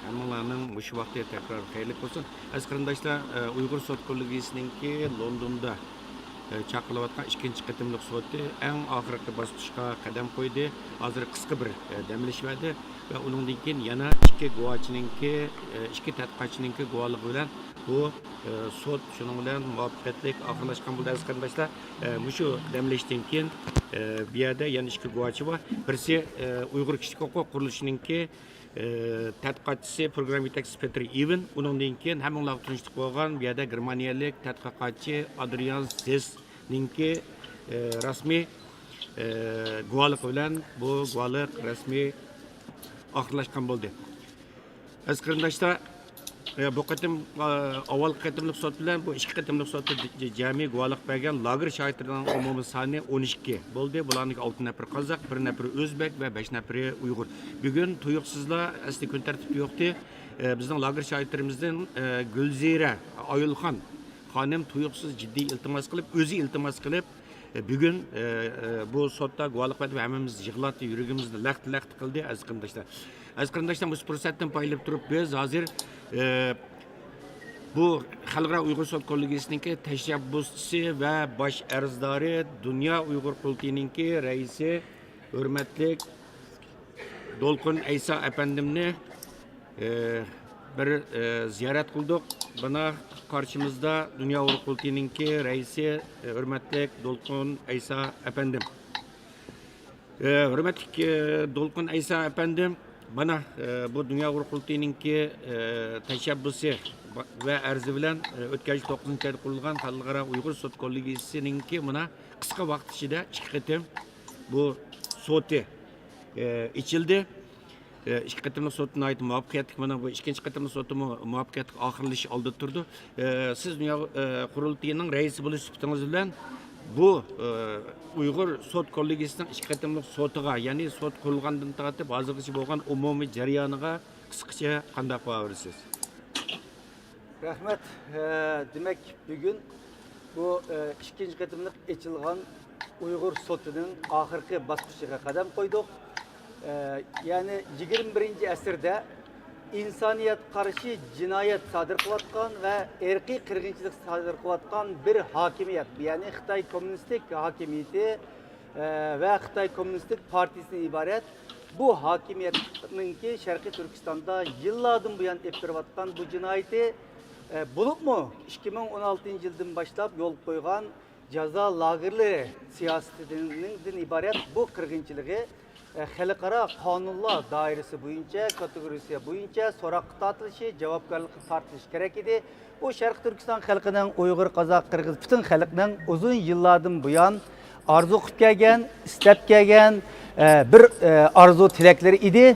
ھەممىڭلارنىڭ مۇشۇ ۋاقتى تەكرار خەيرلىك بولسۇن. ئەزىز قېرىنداشلار، ئە، ئۇيغۇر سوت كوللېگىيىسىنىڭكى لوندوندا، ئە، چاقىرىلىۋاتقان ئىككىنچى قېتىملىق سوتى ئەڭ ئاخىرقى باسقۇچقا قەدەم قويدى. ھازىر قىسقا بىر، ئە، دەم ئېلىش بەردى ۋە ئۇنىڭدىن كېيىن يەنە ئىككى گۇۋاچىنىڭكى، ئە، ئىككى تەتقىقاتچىنىڭكى گۇۋاھلىقى بىلەن بۇ ئە، سوت شۇنىڭ بىلەن مۇۋەپپەقىيەتلىك ئاخىرلاشقان بولدى، ئەزىز قېرىنداشلار. ئە، مۇشۇ دەم ئېلىشتىن كېيىن، ئە، بۇ يەردە يەنە ئىككى گۇۋاچى بار. بىرسى، ئە، ئۇيغۇر كىشىلىك ھوقۇق قۇرۇلۇشىنىڭكى، ئە، تەتقىقاتچىسى، پروگرامما يېتەكچىسى پېتېر ئىۋېن. ئۇنىڭدىن كېيىن ھەممىڭلارغا تونۇشلۇق بولغان بۇ يەردە گېرمانىيەلىك تەتقىقاتچى ئادرىيان سېسنىڭكى، ئە، رەسمىي، ئە، گۇۋاھلىقى بىلەن بۇ گۇۋاھلىق رەسمىي ئاخىرلاشقان بولدى. ئەزىز قېرىنداشلار، ئە، بۇ قېتىم، ئە، ئاۋۋالقى قېتىملىق سوت بىلەن بۇ ئىككى قېتىملىق سوتتا ج-، جەمئىي گۇۋاھلىق بەرگەن لاگېر شاھىتلىرىنىڭ ئومۇمىي سانى ئون ئىككى بولدى. بۇلارنىڭ ئالتە نەپىرى قازاق، بىر نەپىرى ئۆزبەك ۋە بەش نەپىرى ئۇيغۇر. بۈگۈن تۇيۇقسىزلا، ئەسلى كۈن تەرتىپتە يوقتى. ئە، بىزنىڭ لاگېر شاھىتلىرىمىزدىن، ئە، گۈلزىرە ئايۇلخان خانىم تۇيۇقسىز جىددىي ئىلتىماس قىلىپ، ئۆزى ئىلتىماس قىلىپ، بۈگۈن، ئە، ئە، بۇ سوتتا گۇۋاھلىق بەردى ۋە ھەممىمىز يىغلاتتى، يۈرىكىمىزنى لەختە-لەختە قىلدى، ئەزىز قېرىنداشلار. ئەزىز قېرىنداشلار، مۇشۇ پۇرسەتتىن پايدىلىنىپ تۇرۇپ، بىز ھازىر، ئە، بۇ خەلقئارا ئۇيغۇر سوت كوللېگىيىسىنىڭكى تەشەببۇسچىسى ۋە باش ئەرزدارى، دۇنيا ئۇيغۇر قۇرۇلتىيىنىڭكى رەئىسى، ھۆرمەتلىك دولقۇن ئەيسا ئەپەندىمنى ئى، بىر، ئى، زىيارەت قىلدۇق. مانا قارشىمىزدا دۇنيا ئۇيغۇر قۇرۇلتىيىنىڭكى رەئىسى، ئى، ھۆرمەتلىك دولقۇن ئەيسا ئەپەندىم. ئى، ھۆرمەتلىك، ئى، دولقۇن ئەيسا ئەپەندىم، مانا، ئى، بۇ دۇنيا ئۇيغۇر قۇرۇلتىيىنىڭكى، ئى، تەشەببۇسى ۋە ئەرزى بىلەن، ئى، ئۆتكەن يىل توققۇزىنچى ئايدا قۇرۇلغان خەلقئارا ئۇيغۇر سوت كوللېگىيىسىنىڭكى مانا قىسقا ۋاقىت ئىچىدە ئىككى قېتىم بۇ سوتى، ئى، ئېچىلدى. ئىككى قېتىملىق سوت ناھايىتى مۇۋەپپەقىيەتلىك، مانا بۇ ئىككىنچى قېتىملىق سوتىمۇ مۇۋەپپەقىيەتلىك ئاخىرلىشىش ئالدىدا تۇرىدۇ. سىز دۇنيا قۇرۇلتىيىنىڭ رەئىسى بولۇش سۈپىتىڭىز بىلەن بۇ ئۇيغۇر سوت كوللېگىيىسىنىڭ ئىككى قېتىملىق سوتىغا، يەنى سوت قۇرۇلغاندىن تارتىپ ھازىرغىچە بولغان ئومۇمىي جەريانىغا قىسقىچە قانداق باھا بېرىسىز؟ رەھمەت. ھە، دېمەك، بۈگۈن بۇ، ئە، ئىككىنچى قېتىملىق ئېچىلغان ئۇيغۇر سوتىنىڭ ئاخىرقى باسقۇچىغا قەدەم قويدۇق. ئە، يەنى يىگىرمە بىرىنچى ئەسىردە ئىنسانىيەتكە قارشى جىنايەت سادىر قىلىۋاتقان ۋە ئىرقىي قىرغىنچىلىق سادىر قىلىۋاتقان بىر ھاكىمىيەت، يەنى خىتاي كوممۇنىستىك ھاكىمىيىتى، ئە، ۋە خىتاي كوممۇنىستىك پارتىيىسىدىن ئىبارەت بۇ ھاكىمىيەتنىڭكى شەرقىي تۈركىستاندا يىللاردىن بۇيان ئېلىپ بېرىۋاتقان بۇ جىنايىتى، ئە، بولۇپمۇ ئىككى مىڭ ئون ئالتىنچى يىلدىن باشلاپ يولغا قويغان جازا لاگېرلىرى سىياسىتىدىن ئىبارەت بۇ قىرغىنچىلىقى، ئە، خەلقئارا قانۇنلار دائىرىسى بويىچە، كاتېگورىيەسى بويىچە سوراققا تارتىلىشى، جاۋابكارلىققا تارتىلىشى كېرەك ئىدى. بۇ شەرقىي تۈركىستان خەلقىنىڭ، ئۇيغۇر، قازاق، قىرغىز، پۈتۈن خەلقنىڭ ئۇزۇن يىللاردىن بۇيان ئارزۇ قىلىپ كەلگەن، ئىستەپ كەلگەن، ئە، بىر، ئە، ئارزۇ تىلەكلىرى ئىدى.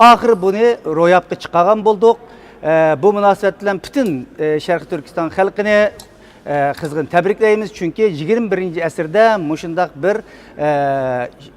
ئاخىرى بۇنى روياپقا چىقارغان بولدۇق. ئە، بۇ مۇناسىۋەت بىلەن پۈتۈن، ئە، شەرقىي تۈركىستان خەلقىنى، ئە، قىزغىن تەبرىكلەيمىز، چۈنكى يىگىرمە بىرىنچى ئەسىردە مۇشۇنداق بىر، ئە،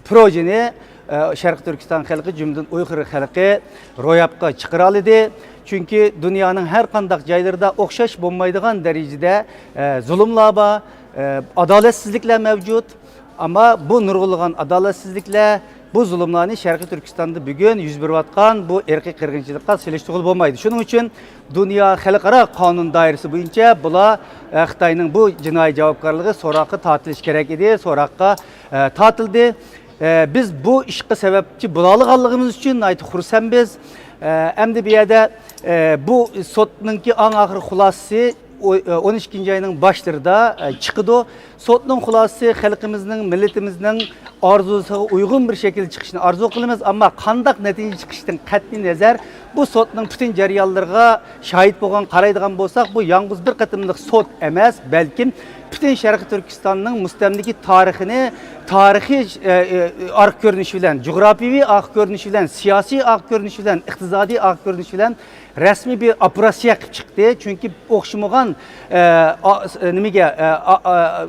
پروژىنى، ئە، شەرقىي تۈركىستان خەلقى، جۈملىدىن ئۇيغۇر خەلقى روياپقا چىقىرالىدى. چۈنكى دۇنيانىڭ ھەر قانداق جايلىرىدا ئوخشاش بولمايدىغان دەرىجىدە، ئە، زۇلۇملار بار، ئە، ئادالەتسىزلىكلەر مەۋجۇت. ئەمما بۇ نۇرغۇنلىغان ئادالەتسىزلىكلەر، بۇ زۇلۇملارنى شەرقىي تۈركىستاندا بۈگۈن يۈز بېرىۋاتقان بۇ ئىرقىي قىرغىنچىلىققا سېلىشتۇرغىلى بولمايدۇ. شۇنىڭ ئۈچۈن دۇنيا خەلقئارا قانۇن دائىرىسى بويىچە بۇلار، ئە، خىتاينىڭ بۇ جىنايى جاۋابكارلىقى سوراققا تارتىلىشى كېرەك ئىدى، سوراققا، ئە، تارتىلدى. ئە، بىز بۇ ئىشقا سەۋەبچى بولالىغانلىقىمىز ئۈچۈن ناھايىتى خۇرسەنبىز. ئە، ئەمدى بۇ يەردە، ئە، بۇ سوتنىڭكى ئەڭ ئاخىرى خۇلاسىسى ئو-، ئە، ئون ئىككىنچى ئاينىڭ باشلىرىدا، ئە، چىقىدۇ. سوتنىڭ خۇلاسىسى خەلقىمىزنىڭ، مىللىتىمىزنىڭ ئارزۇسىغا ئۇيغۇن بىر شەكىلدە چىقىشىنى ئارزۇ قىلىمىز. ئەمما قانداق نەتىجە چىقىشىدىن قەتئىينەزەر، بۇ سوتنىڭ پۈتۈن جەريانلىرىغا شاھىت بولغان، قارايدىغان بولساق، بۇ يالغۇز بىر قېتىملىق سوت ئەمەس، بەلكىم پۈتۈن شەرقىي تۈركىستاننىڭ مۇستەملىكە تارىخىنى، تارىخىي، ئە، ئە، ئارقا كۆرۈنۈشى بىلەن، جۇغراپىيەۋى ئارقا كۆرۈنۈشى بىلەن، سىياسىي ئارقا كۆرۈنۈشى بىلەن، ئىقتىسادىي ئارقا كۆرۈنۈشى بىلەن رەسمىي بىر ئوپېراتسىيە قىلىپ چىقتى. چۈنكى ئوخشىمىغان، ئە، ئا-، نېمىگە، ئە، ئا-، ئا-،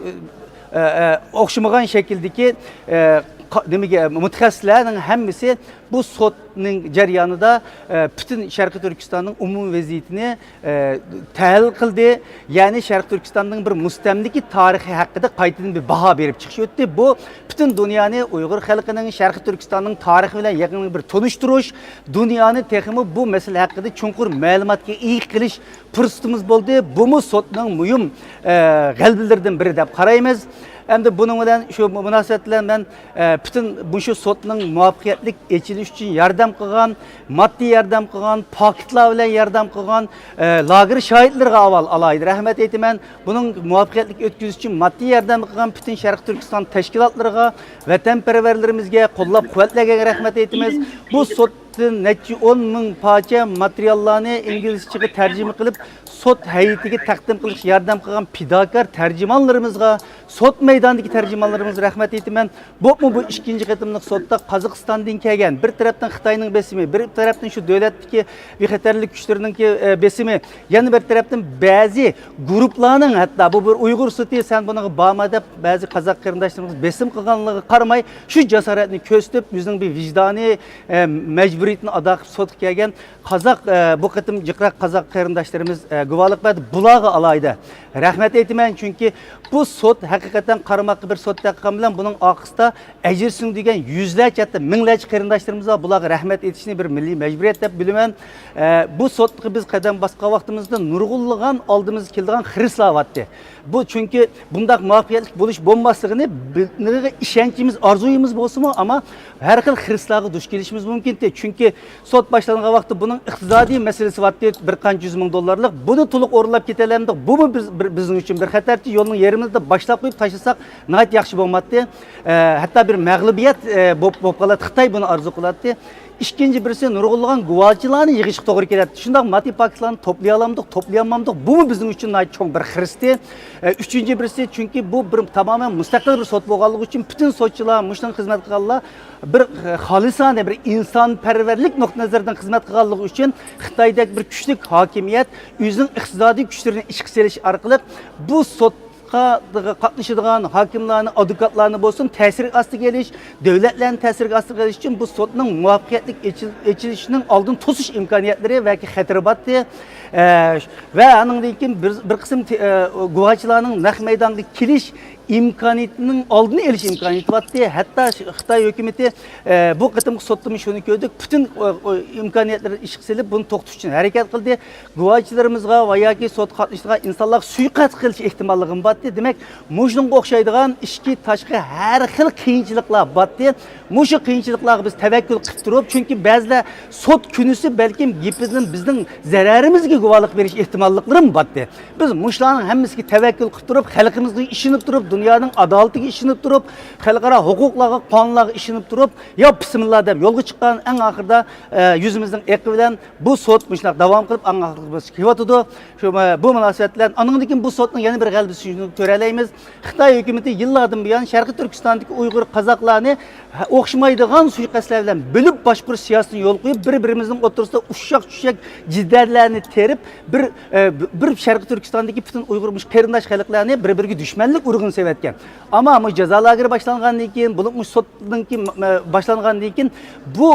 ئە، ئە، ئوخشىمىغان شەكىلدىكى، ئە، قا-، نېمىگە، مۇتەخەسسىسلەرنىڭ ھەممىسى بۇ سوتنىڭ جەريانىدا، ئە، پۈتۈن شەرقىي تۈركىستاننىڭ ئومۇمىي ۋەزىيىتىنى، ئە، تەھلىل قىلدى. يەنى شەرقىي تۈركىستاننىڭ بىر مۇستەملىكە تارىخى ھەققىدە قايتىدىن بىر باھا بېرىپ چىقىش ئۆتتى. بۇ پۈتۈن دۇنيانى ئۇيغۇر خەلقىنىڭ شەرقىي تۈركىستاننىڭ تارىخى بىلەن يېقىندىن بىر تونۇشتۇرۇش، دۇنيانى تېخىمۇ بۇ مەسىلە ھەققىدە چوڭقۇر مەلۇماتقا ئىگە قىلىش پۇرسىتىمىز بولدى. بۇمۇ سوتنىڭ مۇھىم، ئە، غەلىبىلىرىدىن بىرى دەپ قارايمىز. ئەمدى بۇنىڭ بىلەن، شۇ مۇناسىۋەت بىلەن مەن، ئە، پۈتۈن مۇشۇ سوتنىڭ مۇۋەپپەقىيەتلىك ئېچىلىشى ئۈچۈن ياردەم قىلغان، ماددىي ياردەم قىلغان، پاكىتلار بىلەن ياردەم قىلغان، ئە، لاگېر شاھىتلىرىغا ئاۋۋال ئالاھىدە رەھمەت ئېيتىمەن. بۇنىڭ مۇۋەپپەقىيەتلىك ئۆتكۈزۈش ئۈچۈن ماددىي ياردەم قىلغان پۈتۈن شەرقىي تۈركىستان تەشكىلاتلىرىغا، ۋەتەنپەرۋەرلىرىمىزگە، قوللاپ قۇۋۋەتلىگەنگە رەھمەت ئېيتىمىز. بۇ سوت نەچچە ئون مىڭ پارچە ماتېرىياللارنى ئىنگلىزچىغا تەرجىمە قىلىپ، سوت ھەيئىتىگە تەقدىم قىلىشقا ياردەم قىلغان پىداكار تەرجىمانلىرىمىزغا، سوت مەيدانىدىكى تەرجىمانلىرىمىزغا رەھمەت ئېيتىمەن. بولۇپمۇ بۇ ئىككىنچى قېتىملىق سوتتا قازاقىستاندىن كەلگەن، بىر تەرەپتىن خىتاينىڭ بېسىمى، بىر تەرەپتىن شۇ دۆلەتتىكى بىخەتەرلىك كۈچلىرىنىڭكى، ئە، بېسىمى، يەنە بىر تەرەپتىن بەزى گۇرۇپپىلارنىڭ، ھەتتا بۇ بىر ئۇيغۇر سوتى، سەن بۇنىڭغا بارما دەپ، بەزى قازاق قېرىنداشلىرىمىز بېسىم قىلغانلىقىغا قارىماي، شۇ جاسارەتنى كۆرسىتىپ، ئۆزىنىڭ بىر ۋىجدانىي، ئە، مەجبۇرىيىتىنى ئادا قىلىپ سوتقا كەلگەن قازاق، ئە، بۇ قېتىم جىقراق قازاق قېرىنداشلىرىمىز، ئە، گۇۋاھلىق بەردى. بۇلارغا ئالاھىدە رەھمەت ئېيتىمەن، چۈنكى بۇ سوت ھەقىقەتەن قارىماققا بىر سوتتەك قىلغان بىلەن بۇنىڭ ئارقىسىدا ئەجىر سىڭدۈرگەن يۈزلەرچە، ھەتتا مىڭلارچە قېرىنداشلىرىمىز بار. بۇلارغا رەھمەت ئېيتىشنى بىر مىللىي مەجبۇرىيەت دەپ بىلىمەن. ئە، بۇ سوتقا بىز قەدەم باسقان ۋاقتىمىزدا نۇرغۇنلىغان ئالدىمىزغا كېلىدىغان خىرىسلار بارتتى. بۇ چۈنكى بۇنداق مۇۋەپپەقىيەتلىك بولۇش بولماسلىقىنى بىلىدىغان ئىشەنچىمىز، ئارزۇيىمىز بولسىمۇ، ئەمما ھەر خىل خىرىسلارغا دۇچ كېلىشىمىز مۇمكىنتى. چۈنكى سوت باشلانغان ۋاقىتتا بۇنىڭ ئىقتىسادىي مەسىلىسى بارتتى، بىر قانچە يۈز مىڭ دوللارلىق. بۇنى تولۇق ئورۇنلاپ كېتەلەمدۇق. بۇمۇ بىز، بىر، بىزنىڭ ئۈچۈن بىر خەتەرتى. يولنىڭ يېرىمىدا باشلاپ قويۇپ تاشلىساق ناھايىتى ياخشى بولماتتى. ئە، ھەتتا بىر مەغلۇبىيەت، ئە، بولۇپ، بولۇپ قالاتتى. خىتاي بۇنى ئارزۇ قىلاتتى. ئىككىنچى بىرسى، نۇرغۇنلىغان گۇۋاچىلارنى يىغىشقا توغرا كېلەتتى. شۇنداق ماددىي پاكىتلارنى توپلىيالامدۇق، توپلىيالمامدۇق، بۇمۇ بىزنىڭ ئۈچۈن ناھايىتى چوڭ بىر خىرىستى. ئە، ئۈچىنچى بىرسى، چۈنكى بۇ بىر تامامەن مۇستەقىل بىر سوت بولغانلىقى ئۈچۈن، پۈتۈن سوتچىلار، مۇشۇنىڭغا خىزمەت قىلغانلار بىر، ئە، خالىسانە، بىر ئىنسانپەرۋەرلىك نۇقتىئى نەزىرىدىن خىزمەت قىلغانلىقى ئۈچۈن، خىتايدەك بىر كۈچلۈك ھاكىمىيەت ئۆزىنىڭ ئىقتىسادىي كۈچلىرىنى ئىشقا سېلىش ئارقىلىق بۇ سوت قاتنىشىدىغان ھاكىملارنى، ئادۋوكاتلارنى بولسۇن تەسىر ئاستىغا ئېلىش، دۆلەتلەرنى تەسىر ئاستىغا ئېلىش ئۈچۈن بۇ سوتنىڭ مۇۋەپپەقىيەتلىك ئېچىل-، ئېچىلىشىنىڭ ئالدىنى توسۇش ئىمكانىيەتلىرى ۋەكى خەتىرى بارتتى. ئە، ۋە ئانىڭدىن كېيىن بىر، بىر قىسىم تې-، ئە، گۇۋاچىلارنىڭ نەق مەيدانغا كېلىش ئىمكانىيىتىنىڭ ئالدىنى ئېلىش ئىمكانىيىتى بارتتى. ھەتتا ش-، خىتاي ھۆكۈمىتى، ئە، بۇ قېتىمقى سوتتىمۇ شۇنى كۆردۇق، پۈتۈن، ئۇ، ئۇ، ئىمكانىيەتلىرىنى ئىشقا سېلىپ، بۇنى توختىتىش ئۈچۈن ھەرىكەت قىلدى. گۇۋاھچىلىرىمىزغا ۋە ياكى سوتقا قاتنىشىدىغان ئىنسانلارغا سۇيىقەست قىلىش ئېھتىماللىقىمۇ بارتتى. دېمەك، مۇشۇنىڭغا ئوخشايدىغان ئىچكى، تاشقى ھەر خىل قىيىنچىلىقلار بارتتى. مۇشۇ قىيىنچىلىقلارغا بىز تەۋەككۈل قىلىپ تۇرۇپ، چۈنكى بەزىلەر سوت كۈنىسى بەلكىم گېپىمىزنىڭ بىزنىڭ زەرەرىمىزگە گۇۋاھلىق بېرىش ئېھتىماللىقلىرىمۇ بارتتى. بىز مۇشۇلارنىڭ ھەممىسىگە تەۋەككۈل قىلىپ تۇرۇپ، خەلقىمىزگە ئىشىنىپ تۇرۇپ، دۇنيانىڭ ئادالىتىگە ئىشىنىپ تۇرۇپ، خەلقئارا ھوقۇقلارغا، قانۇنلارغا ئىشىنىپ تۇرۇپ، يا بىسمىللا دەپ يولغا چىققان. ئەڭ ئاخىرىدا، ئە، يۈزىمىزنىڭ ئېقى بىلەن بۇ سوت مۇشۇنداق داۋام قىلىپ، ئەڭ ئاخىرىغىچە كېلىۋاتىدۇ. شۇ، ئە، بۇ مۇناسىۋەت بىلەن ئانىڭدىن كېيىن بۇ سوتنىڭ يەنە بىر غەلىبىسىنى كۆرەلەيمىز. خىتاي ھۆكۈمىتى يىللاردىن بۇيان شەرقىي تۈركىستاندىكى ئۇيغۇر، قازاقلارنى ھە، ئوخشىمايدىغان سۇيىقەستلەر بىلەن بۆلۈپ باشقۇرۇش سىياسىتىنى يولغا قويۇپ، بىر-بىرىمىزنىڭ ئوتتۇرىسىدا ئۇششاق-چۈششەك جېدەللەرنى تېرىپ، بىر، ئە، بىر شەرقىي تۈركىستاندىكى پۈتۈن ئۇيغۇر مۇشۇ قېرىنداش خەلقلەرنى بىر-بىرىگە دۈشمەنلىك ئۇرۇقىنى سېلىۋەتكەن. ئەمما مۇشۇ جازا لاگېرى باشلانغاندىن كېيىن، بولۇپمۇ سوتنىڭكى، مە-، باشلانغاندىن كېيىن بۇ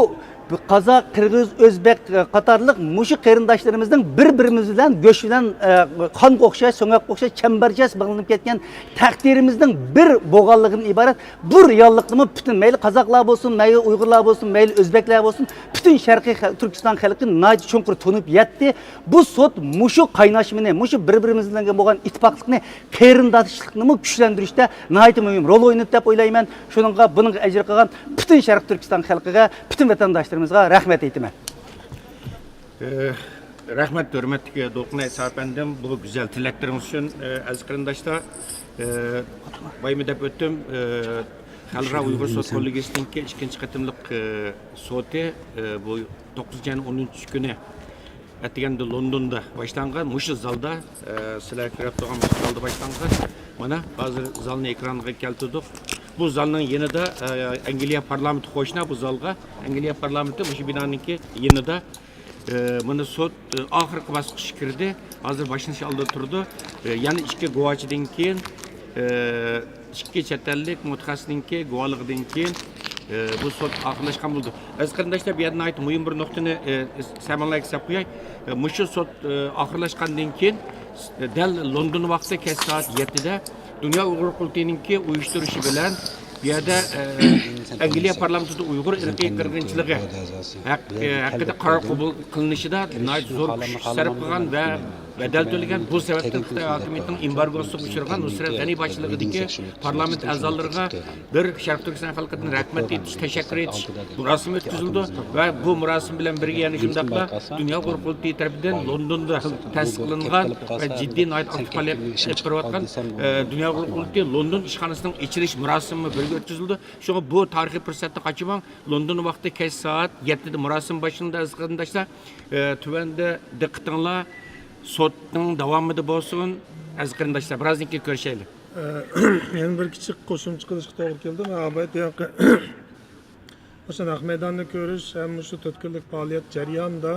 بۇ قازاق، قىرغىز، ئۆزبەك، ئە، قاتارلىق مۇشۇ قېرىنداشلىرىمىزنىڭ بىر-بىرىمىز بىلەن گۆش بىلەن، ئە، قانغا ئوخشاش، سۆڭەككە ئوخشاش چەمبەرچاس باغلىنىپ كەتكەن تەقدىرىمىزنىڭ بىر بولغانلىقىدىن ئىبارەت بۇ رېئاللىقنىمۇ پۈتۈن، مەيلى قازاقلار بولسۇن، مەيلى ئۇيغۇرلار بولسۇن، مەيلى ئۆزبەكلەر بولسۇن، پۈتۈن شەرقىي خەل-، تۈركىستان خەلقى ناھايىتى چوڭقۇر تونۇپ يەتتى. بۇ سوت مۇشۇ قايناشمىنى، مۇشۇ بىر-بىرىمىز بىلەن بولغان ئىتتىپاقلىقنى، قېرىنداشلىقنىمۇ كۈچلەندۈرۈشتە ناھايىتى مۇھىم رول ئوينىدى دەپ ئويلايمەن. شۇنىڭغا، بۇنىڭغا ئەجىر قىلغان پۈتۈن شەرقىي تۈركىستان خەلقىگە، پۈتۈن ۋەتەنداشلىرىمىزغا رەھمەت ئېيتىمەن. ئە، رەھمەت، ھۆرمەتلىك دولقۇن ئەيسا ئەپەندىم، بۇ گۈزەل تىلەكلىرىڭىز ئۈچۈن. ئە، ئەزىز قېرىنداشلار، ئە، بايىمۇ دەپ ئۆتتۈم، ئە، خەلقئارا ئۇيغۇر سوت كوللېگىيىسىنىڭكى ئىككىنچى قېتىملىق، ئە، سوتى، ئە، بۇ توققۇزىنچى ئاينىڭ ئونىنچى كۈنى ئەتىگەندە لوندوندا باشلانغان، مۇشۇ زالدا، ئە، سىلەر كۆرۈپ تۇرغان مۇشۇ زالدا باشلانغان. مانا، ھازىر زالنى ئېكرانغا كەلتۈردۇق. بۇ زالنىڭ يېنىدا، ئە، ئەنگلىيە پارلامېنتى قوشنا بۇ زالغا. ئەنگلىيە پارلامېنتى مۇشۇ بىنانىڭكى يېنىدا. ئە، مانا سوت، ئە، ئاخىرقى باسقۇچقا كىردى. ھازىر باشلىنىش ئالدىدا تۇرىدۇ. ئە، يەنە ئىككى گۇۋاچىدىن كېيىن، ئە، ئىككى چەت ئەللىك مۇتەخەسسىسنىڭكى گۇۋاھلىقىدىن كېيىن، ئە، بۇ سوت ئاخىرلاشقان بولىدۇ. ئەزىز قېرىنداشلار، بۇ يەردە ناھايىتى مۇھىم بىر نۇقتىنى، ئە، سەمەڭلارگە سەپ قوياي. ئە، مۇشۇ سوت، ئە، ئاخىرلاشقاندىن كېيىن، ئە، دەل لوندون ۋاقتى كەچ سائەت يەتتىدە دۇنيا ئۇيغۇر قۇرۇلتىيىنىڭكى ئۇيۇشتۇرۇشى بىلەن بۇ يەردە، ئە، ئەنگلىيە پارلامېنتىدا ئۇيغۇر ئىرقىي قىرغىنچىلىقى ھەق-، ئە، ھەققىدە قارار قوبۇل قىلىنىشىدا ناھايىتى زور كۈچ سەرپ قىلغان ۋە بەدەل تۆلىگەن، بۇ سەۋەبتىن خىتاي ھاكىمىيىتىنىڭ ئېمبارگوسىغا ئۇچرىغان نۇسرەت غەنى باشچىلىقىدىكى پارلامېنت ئەزالىرىغا بىر شەرقىي تۈركىستان خەلقىدىن رەھمەت ئېيتىش، تەشەككۈر ئېيتىش مۇراسىمى ئۆتكۈزۈلىدۇ ۋە بۇ مۇراسىم بىلەن بىرگە يەنە شۇنداقلا دۇنيا ئۇيغۇر قۇرۇلتىيى تەرىپىدىن لوندوندا تەسىس قىلىنغان ۋە جىددىي ناھايىتى ئاكتىپ پائالىيەت ئېلىپ بېرىۋاتقان، ئە، دۇنيا ئۇيغۇر قۇرۇلتىيى لوندون ئىشخانىسىنىڭ ئېچىلىش مۇراسىمى بىرگە ئۆتكۈزۈلىدۇ. شۇڭا بۇ تارىخىي پۇرسەتنى قاچۇرماڭ. لوندون ۋاقتى كەچ سائەت يەتتىدە مۇراسىم باشلىنىدۇ، ئەزىز قېرىنداشلار. ئە، تۆۋەندە دىققىتىڭلار سوتنىڭ داۋامىدا بولسۇن. ئەزىز قېرىنداشلار، بىرازدىن كېيىن كۆرۈشەيلى. ئە، يەنە بىر كىچىك قوشۇمچە قىلىشقا توغرا كېلىدۇ. مەن ئاۋۋال ھېلىقى مۇشۇ نەق مەيداندا كۆرۈش ھەم مۇشۇ تۆت كۈنلۈك پائالىيەت جەريانىدا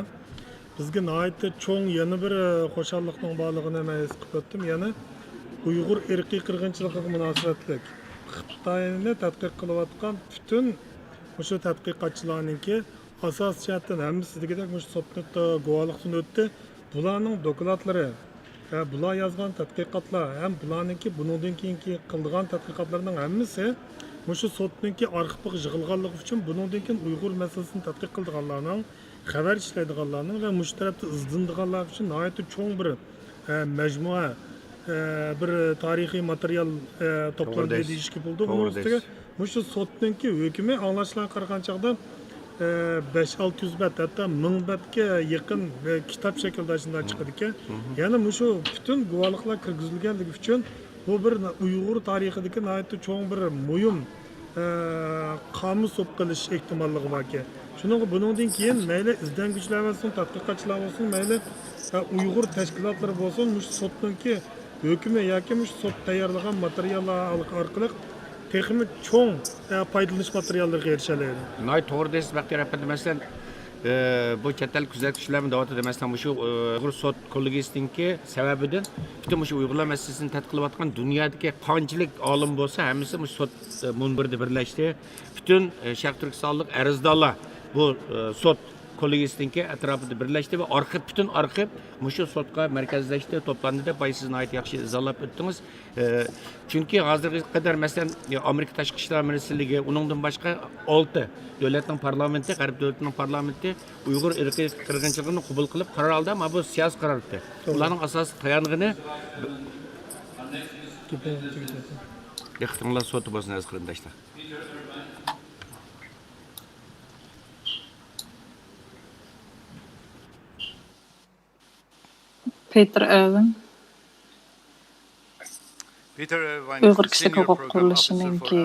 بىزگە ناھايىتى چوڭ يەنە بىر، ئە، خۇشاللىقنىڭ بارلىقىنى مەن ھېس قىلىپ ئۆتتۈم. يەنى ئۇيغۇر ئىرقىي قىرغىنچىلىقىغا مۇناسىۋەتلىك خىتاينى تەتقىق قىلىۋاتقان پۈتۈن مۇشۇ تەتقىقاتچىلارنىڭكى ئاساسىي جەھەتتىن ھەممىسى دېگۈدەك مۇشۇ سوتنى، ئە، گۇۋاھلىقتىن ئۆتتى. بۇلارنىڭ دوكلاتلىرى، ھە، بۇلار يازغان تەتقىقاتلار ھەم بۇلارنىڭكى بۇنىڭدىن كېيىنكى قىلىدىغان تەتقىقاتلىرىنىڭ ھەممىسى مۇشۇ سوتنىڭكى ئارخىپىغا يىغىلغانلىقى ئۈچۈن، بۇنىڭدىن كېيىن ئۇيغۇر مەسىلىسىنى تەتقىق قىلىدىغانلارنىڭ، خەۋەر ئىشلەيدىغانلارنىڭ ۋە مۇشۇ تەرەپتە ئىزدىنىدىغانلار ئۈچۈن ناھايىتى چوڭ بىر، ھە، مەجمۇئە، ھە، بىر تارىخىي ماتېرىيال، ھە، توپلاندى دېيىشكە بولىدۇ. بۇنىڭ ئۈستىگە مۇشۇ سوتنىڭكى ھۆكمى ئاڭلاشلارغا قارىغان چاغدا، ئە، بەش ئالتە يۈز بەت، ھەتتا مىڭ بەتكە يېقىن، ئە، كىتاب شەكلىدە شۇنداق چىقىدىكەن. يەنى مۇشۇ پۈتۈن گۇۋاھلىقلار كىرگۈزۈلگەنلىكى ئۈچۈن بۇ بىر ئۇيغۇر تارىخىدىكى ناھايىتى چوڭ بىر مۇھىم، ئە، قامۇس بولۇپ قېلىش ئېھتىماللىقى باركەن. شۇنىڭغا بۇنىڭدىن كېيىن مەيلى ئىزدەنگۈچىلەر بولسۇن، تەتقىقاتچىلار بولسۇن، مەيلى، ئە، ئۇيغۇر تەشكىلاتلىرى بولسۇن، مۇشۇ سوتنىڭكى ھۆكمى ياكى مۇشۇ سوت تەييارلىغان ماتېرىياللار ئارقىلىق تېخىمۇ چوڭ، ئە، پايدىلىنىش ماتېرىياللىرىغا ئېرىشەلەيدۇ. ناھايىتى توغرا دەيسىز، بەختىيار ئەپەندى. مەسىلەن، ئە، بۇ چەت ئەل كۆزەتكۈچىلەرمۇ دەۋاتىدۇ. مەسىلەن، مۇشۇ، ئە، ئۇيغۇر سوت كوللېگىيىسىنىڭكى سەۋەبىدىن پۈتۈن مۇشۇ ئۇيغۇرلار مەسىلىسىنى تەتقىق قىلىۋاتقان دۇنيادىكى قانچىلىك ئالىم بولسا، ھەممىسى مۇشۇ سوت، ئە، مۇنبىرىدە بىرلەشتى. پۈتۈن، ئە، شەرقىي تۈركىستانلىق ئەرزدارلار بۇ، ئە، سوت كوللېگىيىسىنىڭكى ئەتراپىدا بىرلەشتى ۋە ئارخىپ، پۈتۈن ئارخىپ مۇشۇ سوتقا مەركەزلەشتى، توپلاندى دەپ بايا سىز ناھايىتى ياخشى ئىزاھلاپ ئۆتتىڭىز. ئى، چۈنكى ھازىرغا قەدەر، مەسىلەن، ئامېرىكا تاشقى ئىشلار مىنىستىرلىكى، ئۇنىڭدىن باشقا ئالتە دۆلەتنىڭ پارلامېنتى، غەرب دۆلىتىنىڭ پارلامېنتى ئۇيغۇر ئىرقىي قىرغىنچىلىقىنى قوبۇل قىلىپ، قارار ئالدى، ئەمما بۇ سىياسىي قارار ئىدى. توغرا. ئۇلارنىڭ ئاساسلىق تايانغىنى، دىققىتىڭلار سوتتا بولسۇن، ئەزىز قېرىنداشلار. پېتېر ئېرۋىن، Peter Ervine is the ئۇيغۇر كىشىلىك ھوقۇق قۇرۇلۇشىنىڭكى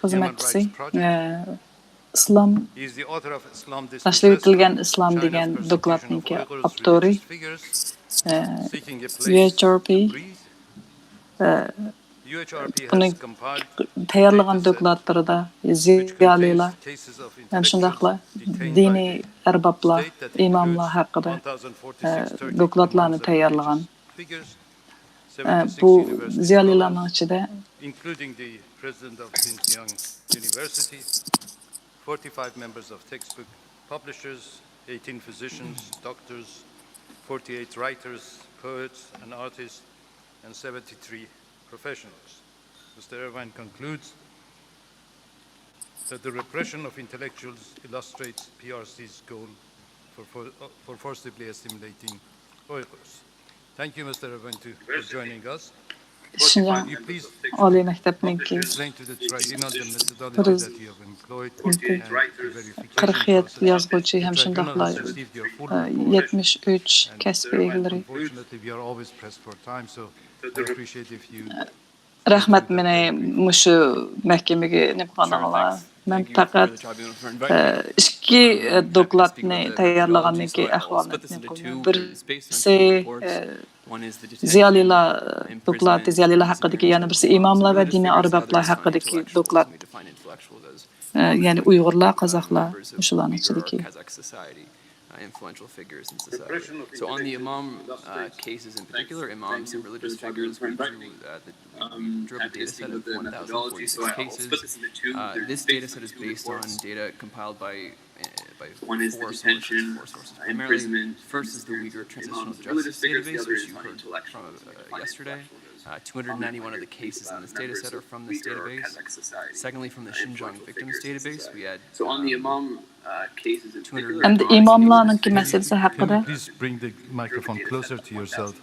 خىزمەتچىسى، ئە، ئىسلام، باشلىۋېتىلگەن ئىسلام دېگەن دوكلاتنىڭكى ئاپتورى، ئە، يۇ ئېچ ئار پى، ئە، بۇنى تەييارلىغان دوكلاتلىرىدا زىيالىيلار ھەم شۇنداقلا دىنىي ئەربابلار، ئىماملار ھەققىدە، ئە، دوكلاتلارنى تەييارلىغان. ئە، بۇ زىيالىيلارنىڭ ئىچىدە including the president of Xinjiang University, forty-five members of textbook publishers, eighteen physicians, doctors, forty-eight writers, poets, and artists, and seventy-three professionals. Mister Ervine concludes that the repression of intellectuals illustrates P R C's goal for, for, for forcibly assimilating Uyghurs. Thank you, Mister Ervine, to, for joining us. شىنجاڭ ئالىي مەكتەپنىڭكى بىر يۈز قىرىق يەتتە يازغۇچى ھەم شۇنداقلا، ئە، يەتمىش ئۈچ كەسىپ ئىگىلىرى. رەھمەت، مېنى مۇشۇ مەھكىمىگە نېمە قىلغانلىقىڭلار. مەن پەقەت، ئە، ئىككى، ئە، دوكلاتنى تەييارلىغاندىن كېيىن ئەھۋالنى نېمە قىلدىم. بىرسى، ئە، زىيالىيلار دوكلاتى، زىيالىيلار ھەققىدىكى، يەنە بىرسى ئىماملار ۋە دىنىي ئەربابلار ھەققىدىكى دوكلات. ئە، يەنى ئۇيغۇرلار، قازاقلار، مۇشۇلارنىڭ ئىچىدىكى. Uh, influential figures in society. So on the Imam uh, cases in particular, Imams and religious figures, we drew, uh, the, we drew up a data set of one thousand forty-six cases. Uh, this data set is based on data compiled by, uh, by four sources. Four sources. Primarily, first is the Uyghur Transitional Justice Database, which you heard from uh, yesterday. Uh, two hundred ninety-one of the cases in this data set are from this database. Secondly, from the Xinjiang Victims Database, we had, um, ئەمدى ئىماملارنىڭكى مەسىلىسى ھەققىدە. Can you please bring the microphone closer to yourself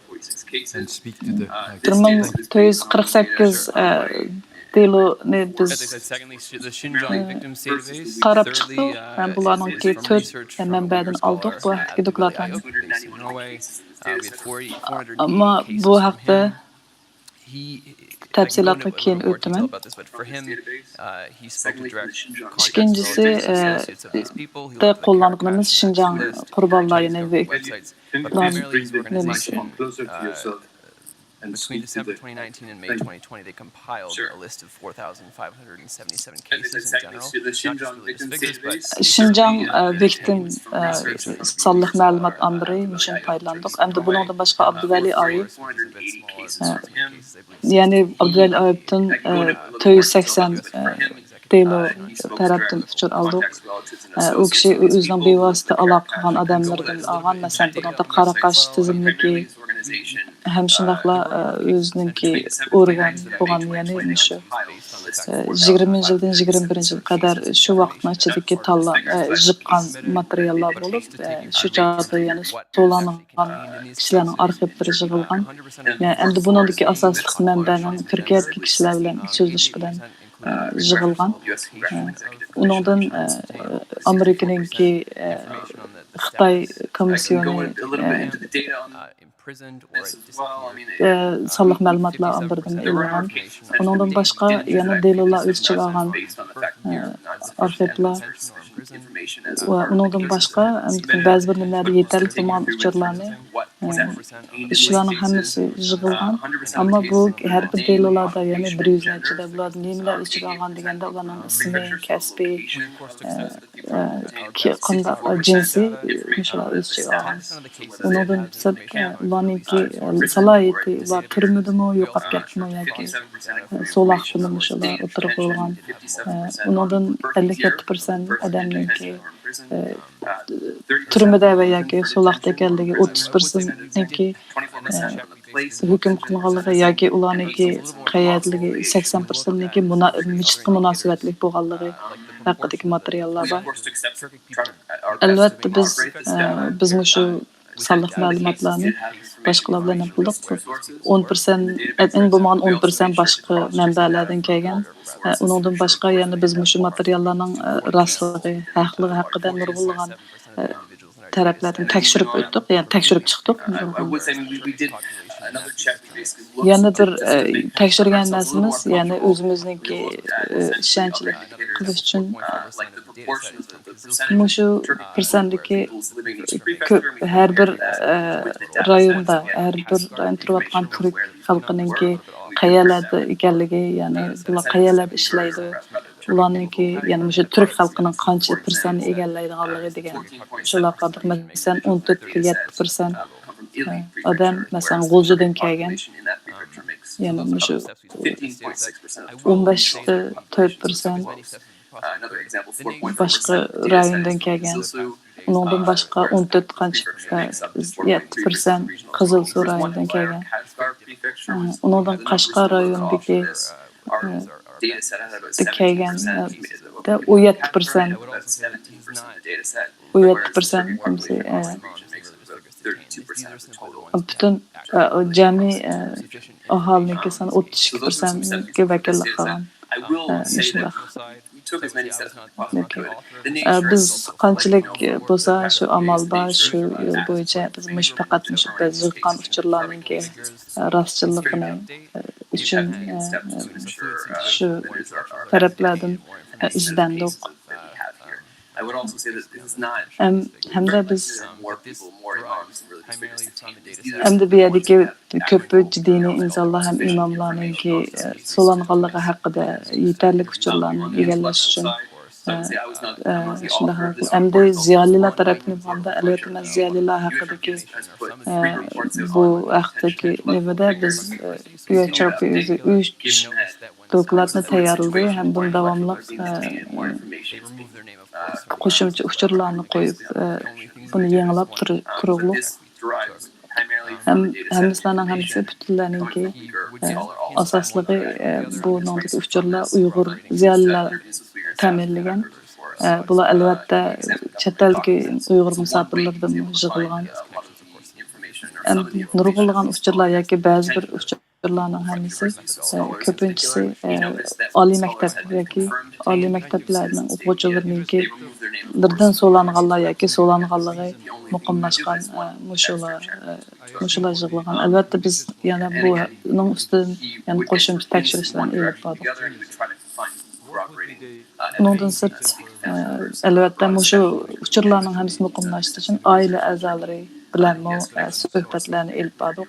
and speak to the mic? بىر مىڭ تۆت يۈز قىرىق سەككىز، ئە، دېلونى بىز، ئە، قاراپ چىقتۇق ھەم بۇلارنىڭكى تۆت مەنبەدىن ئالدۇق بۇ ھەقتىكى دوكلاتلارنى. ئەمما بۇ ھەقتە تەپسىلاتقا كېيىن ئۆتىمەن. ئىككىنچىسى، ئە، قوللانغىنىمىز شىنجاڭ قۇربانلار يەنى ۋەكىللار نېمىسى. Between December twenty nineteen and May twenty twenty, they compiled a list of four thousand five hundred seventy-seven cases in general, not just religious figures, but شىنجاڭ، ئە، ۋىكتىم، ئە، سانلىق مەلۇمات ئامبىرى مۇشۇنى پايدىلاندۇق. ئەمدى بۇنىڭدىن باشقا ئابدۇۋەلى ئايۇپ، ئە، يەنى ئابدۇۋەلى ئايۇپتىن، ئە، تۆت يۈز سەكسەن، ئە، دېلو تەرەپتىن ئۇچۇر ئالدۇق. ئە، ئۇ كىشى ئۆزىنىڭ بىۋاسىتە ئالاقە قىلغان ئادەملىرىدىن ئالغان، مەسىلەن، بۇنىڭدا قاراقاش تىزىملىكى، ھەم شۇنداقلا، ئە، ئۆزىنىڭكى ئورگان بولغان، يەنى مۇشۇ، ئە، يىگىرمىنچى يىلدىن يىگىرمە بىرىنچى يىلغا قەدەر شۇ ۋاقىتنىڭ ئىچىدىكى تاللا-، ئە، يىغقان ماتېرىياللار بولۇپ، ئە، شۇ چاغدا يەنە سولانغان كىشىلەرنىڭ ئارخىپلىرى يىغىلغان. ئە، ئەمدى بۇنىڭدىكى ئاساسلىق مەنبەنىڭ تۈركىيەدىكى كىشىلەر بىلەن سۆزلىشىش بىلەن، ئە، يىغىلغان. ئە، ئۇنىڭدىن، ئە، ئامېرىكىنىڭكى، ئە، خىتاي كومىسسىيونى، ئە، ئە، سانلىق مەلۇماتلار ئامبىرىدىن ئېلىنغان. ئۇنىڭدىن باشقا يەنە دېلولار ئۆز ئىچىگە ئالغان، ئە، ئارخىپلار ۋە ئۇنىڭدىن باشقا، ئەمدى بەزى بىر نېمىلەردە يېتەرلىك بولمىغان ئۇچۇرلارنى، شۇلارنىڭ ھەممىسى يىغىلغان. ئەمما بۇ ھەر بىر دېلولاردا، يەنى بىر يۈز نەچچىدە بۇلار نېمىلەر ئىچىگە ئالغان دېگەندە، ئۇلارنىڭ ئىسمى، كەسپى، ئە، ئە، كى-، قانداق، ئە، جىنسى، مۇشۇلار ئۆز ئىچىگە ئالغان. ئۇنىڭدىن سىرت، ئە، ئۇلارنىڭكى، ئە، سالاھىيىتى، ئۇلار تۈرمىدىمۇ، يوقاپ كەتتىمۇ ياكى، ئە، سولاقتىمۇ، مۇشۇلار ئوتتۇرىغا قويۇلغان. ئە، ئۇنىڭدىن ئەللىك يەتتە پىرسەنت ئادەمنىڭكى، ئە، تۈرمىدە ۋە ياكى سولاقتا ئىكەنلىكى، ئوتتۇز پىرسەنتنىڭكى، ئە، ھۆكۈم قىلىنغانلىقى ياكى ئۇلارنىڭكى قەيەردىلىكى، سەكسەن پىرسەنتنىڭكى مۇنا-، مىجىتقا مۇناسىۋەتلىك بولغانلىقى ھەققىدىكى ماتېرىياللار بار. ئەلۋەتتە، بىز، ئە، بىز مۇشۇ سانلىق مەلۇماتلارنى باشقىلار بىلەن ھەم قىلدۇق. ئون پىرسەنت، ئەڭ بولمىغان ئون پىرسەنت باشقا مەنبەلەردىن كەلگەن. ئە، ئۇنىڭدىن باشقا يەنە بىز مۇشۇ ماتېرىياللارنىڭ، ئە، راستلىقى، ھەقلىقى ھەققىدە نۇرغۇنلىغان، ئە، تەرەپلەردىن تەكشۈرۈپ ئۆتتۇق، يەنى تەكشۈرۈپ چىقتۇق. يەنە بىر، ئە، تەكشۈرگەن نەرسىمىز، يەنى ئۆزىمىزنىڭكى، ئە، ئىشەنچلىك قىلىش ئۈچۈن مۇشۇ پىرسەنتتىكى كۆپ، ھەر بىر، ئە، رايوندا، ھەر بىر رايون تۇرۇۋاتقان تۈرك خەلقىنىڭكى قەيەرلەردە ئىكەنلىكى، يەنى بۇلار قەيەرلەردە ئىشلەيدۇ، ئۇلارنىڭكى، يەنى مۇشۇ تۈرك خەلقىنىڭ قانچە پىرسەنتنى ئىگىلەيدىغانلىقى دېگەن شۇلارغا قاراپ، مەسىلەن، ئون تۆت يەتتە پىرسەنت، ئە، ئادەم، مەسىلەن، غۇلجىدىن كەلگەن، يەنى مۇشۇ ئون بەش تۆت پىرسەنت باشقا رايوندىن كەلگەن. ئۇنىڭدىن باشقا ئون تۆت قانچە، ئە، يەتتە پىرسەنت قىزىلسۇ رايونىدىن كەلگەن. ئە، ئۇنىڭدىن قەشقەر رايونىدىكى، ئە، كەلگەن، ئە، ئون يەتتە پىرسەنت، ئون يەتتە پىرسەنت، ئە، پۈتۈن، ئە، جەمئىي، ئە، ئاھالىنىڭكى سانى ئوتتۇز ئىككى پىرسەنتكە ۋەكىللىك قىلغان. ئە، مۇشۇنداق. ئوكەي. ئە، بىز قانچىلىك بولسا شۇ ئامال بار، شۇ يول بويىچە بىز مۇشۇ، پەقەت مۇشۇ بىز يىغقان ئۇچۇرلارنىڭكى، ئە، راستچىللىقىنى، ئە، ئۈچۈن، ئە، شۇ تەرەپلەردىن، ئە، ئىزدەندۇق. ھەم، ھەمدە بىز، ھەمدە بۇ يەردىكى كۆپىنچە دىنىي ئىنسانلار ھەم ئىماملارنىڭكى، ئە، سولانغانلىقى ھەققىدە يېتەرلىك ئۇچۇرلارنى ئىگىلەش ئۈچۈن، ئە، ئە، شۇنداق. ئەمدى زىيالىيلار تەرەپتىن بولغاندا، ئەلۋەتتە، مەن زىيالىيلار ھەققىدىكى، ئە، بۇ ھەقتىكى نېمىدە بىز، ئە، يۇ ئېچ ئار پى ئۆزى ئۈچ دوكلاتنى تەييارلىدى ھەم بۇنى داۋاملىق، ئە، قوشۇمچە ئۇچۇرلارنى قويۇپ، ئە، بۇنى يېڭىلاپ تۇر-، تۇرۇقلۇق. ھەم، ھەممىسىلەرنىڭ ھەممىسى پۈتۈنلەرنىڭكى، ئە، ئاساسلىقى، ئە، بۇنىڭدىكى ئۇچۇرلار ئۇيغۇر زىيالىيلار تەمىنلىگەن. ئە، بۇلار ئەلۋەتتە چەت ئەلدىكى ئۇيغۇر مۇساپىرلىرىدىنمۇ يىغىلغان. ئەم، نۇرغۇنلىغان ئۇچۇرلار ياكى بەزى بىر ئۇچۇرلارنىڭ ھەممىسى، ئە، كۆپىنچىسى، ئە، ئالىي مەكتەپ ياكى ئالىي مەكتەپلەرنىڭ ئوقۇغۇچىلىرىنىڭكىلىرىدىن سولانغانلار ياكى سولانغانلىقى مۇقىملاشقان، ئە، مۇشۇلار، ئە، مۇشۇلار يىغىلغان. ئەلۋەتتە، بىز يەنە بۇنىڭ ئۈستىدىن يەنە قوشۇمچە تەكشۈرۈشلەرنى ئېلىپ باردۇق. ئۇنىڭدىن سىرت، ئە، ئەلۋەتتە، مۇشۇ ئۇچۇرلارنىڭ ھەممىسى مۇقىملاشتۇرۇش ئۈچۈن ئائىلە ئەزالىرى بىلەنمۇ، ئە، سۆھبەتلەرنى ئېلىپ باردۇق.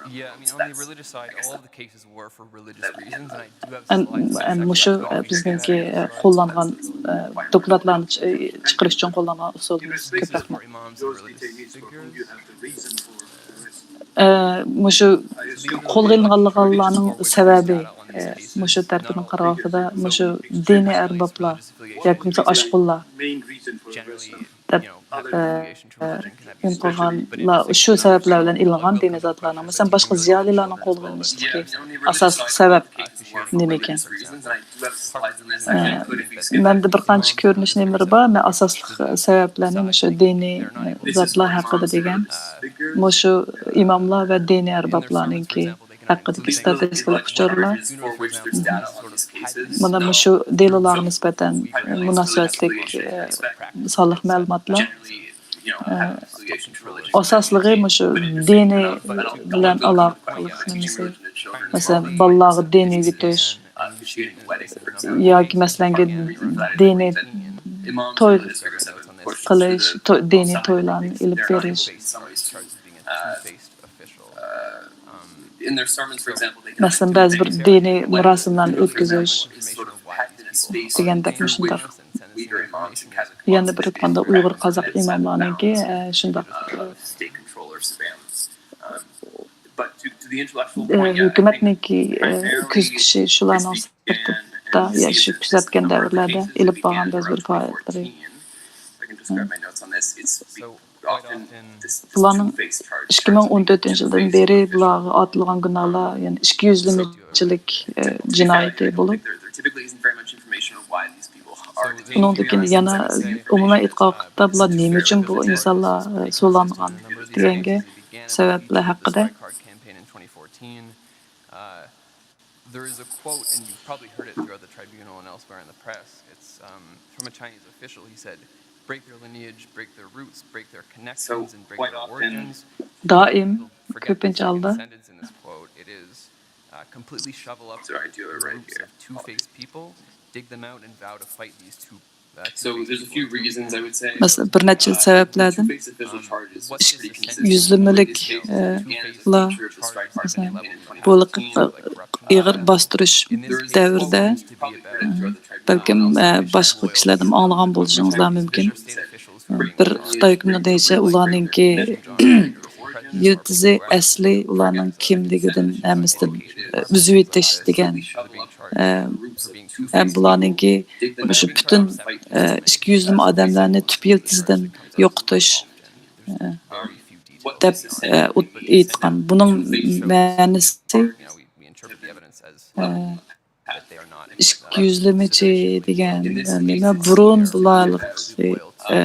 ئەم، ئەم، مۇشۇ، ئە، بىزنىڭكى، ئە، قوللانغان، ئە، دوكلاتلارنى چ-، ئە، چىقىرىش ئۈچۈن قوللانغان ئۇسۇلىمىز. كۆپ رەھمەت. ئە، مۇشۇ قولغا ئېلىنغانلىقلارنىڭ سەۋەبى، ئە، مۇشۇ تەرىپىدىن قارىغان ۋاقتىدا مۇشۇ دىنىي ئەربابلار ياكى بولمىسا ئاشقۇنلار دەپ، ئە، ئە، ئېلىپ قالغانلار شۇ سەۋەبلەر بىلەن ئېلىنغان دىنىي زاتلارنىڭ، مەسىلەن، باشقا زىيالىيلارنىڭ قولغا ئېلىنىشىدىكى ئاساسلىق سەۋەب نېمە ئىكەن؟ ئە، مەندە بىر قانچە كۆرۈنۈش نېمىلىرى بار. مەن ئاساسلىق سەۋەبلەرنى مۇشۇ دىنىي، ئە، زاتلار ھەققىدە دېگەن، مۇشۇ ئىماملار ۋە دىنىي ئەربابلارنىڭكى ھەققىدىكى ستاتىستىكىلىق ئۇچۇرلار. مانا مۇشۇ دېلولارغا نىسبەتەن مۇناسىۋەتلىك، ئە، سانلىق مەلۇماتلار. ئە، ئاساسلىقى مۇشۇ دىنىي بىلەن ئالاقىلىق نېمىسى. مەسىلەن، بالىلارغا دىن ئۆگىتىش ياكى، مەسىلەن، دىنىي توي قىلىش، تو-، دىنىي تويلارنى ئېلىپ بېرىش. مەسىلەن، بەزى بىر دىنىي مۇراسىملارنى ئۆتكۈزۈش دېگەندەك مۇشۇنداق. يەنە بىر ئېيتقاندا، ئۇيغۇر، قازاق ئىماملارنىڭكى، ئە، شۇنداق، ئە، ھۆكۈمەتنىڭكى، ئە، كۆزىتىشى شۇلارنىڭ سىرتىدا، يا شۇ كۆزەتكەن دەۋرلەردە ئېلىپ بارغان بەزى بىر پائالىيەتلىرى. بۇلارنىڭ ئىككى مىڭ ئون تۆتىنچى يىلدىن بېرى بۇلارغا ئارتىلغان گۇناھلار، يەنى ئىككى يۈزلىمىچىلىك، ئە، جىنايىتى بولۇپ، ئۇنىڭدىن كېيىن يەنە ئومۇمەن ئېيتقان ۋاقىتتا بۇلار نېمە ئۈچۈن بۇ ئىنسانلار، ئە، سولانغان دېگەنگە سەۋەبلەر ھەققىدە. There is a quote, and you've probably heard it throughout the tribunal and elsewhere in the press. It's um, from a Chinese official. He said, "Break their lineage, break their roots, break their connections, and break their origins." دائىم، كۆپىنچە ھالدا. Sentence in this quote, it is, uh, completely shovel up the roots of two-faced people, dig them out, and vow to fight these two. So there's a few reasons, I would say. مەسىلەن، بىر نەچچە سەۋەبلەردىن يۈزلىمىلىك، ئە، لا، مەسىلەن، بۇ ئېغىر باستۇرۇش دەۋرىدە، بەلكىم، ئە، باشقا كىشىلەردىن ئاڭلىغان بولۇشىڭىزلار مۇمكىن. بىر خىتاي ھۆكۈمىتى دېيىشى ئۇلارنىڭكى يىلتىزى ئەسلى ئۇلارنىڭ كىملىكىدىن، ھەممىسىدىن، ئە، ئۈزۈۋېتىش دېگەن. ئە، ئە، بۇلارنىڭكى مۇشۇ پۈتۈن، ئە، ئىككى يۈزلىمە ئادەملەرنى تۈپ يىلتىزىدىن يوقىتىش، ئە، دەپ، ئە، ئېيتقان. بۇنىڭ مەنىسى، ئە، ئىككى يۈزلىمىچى دېگەن نېمە؟ بۇرۇن بۇلار، ئە،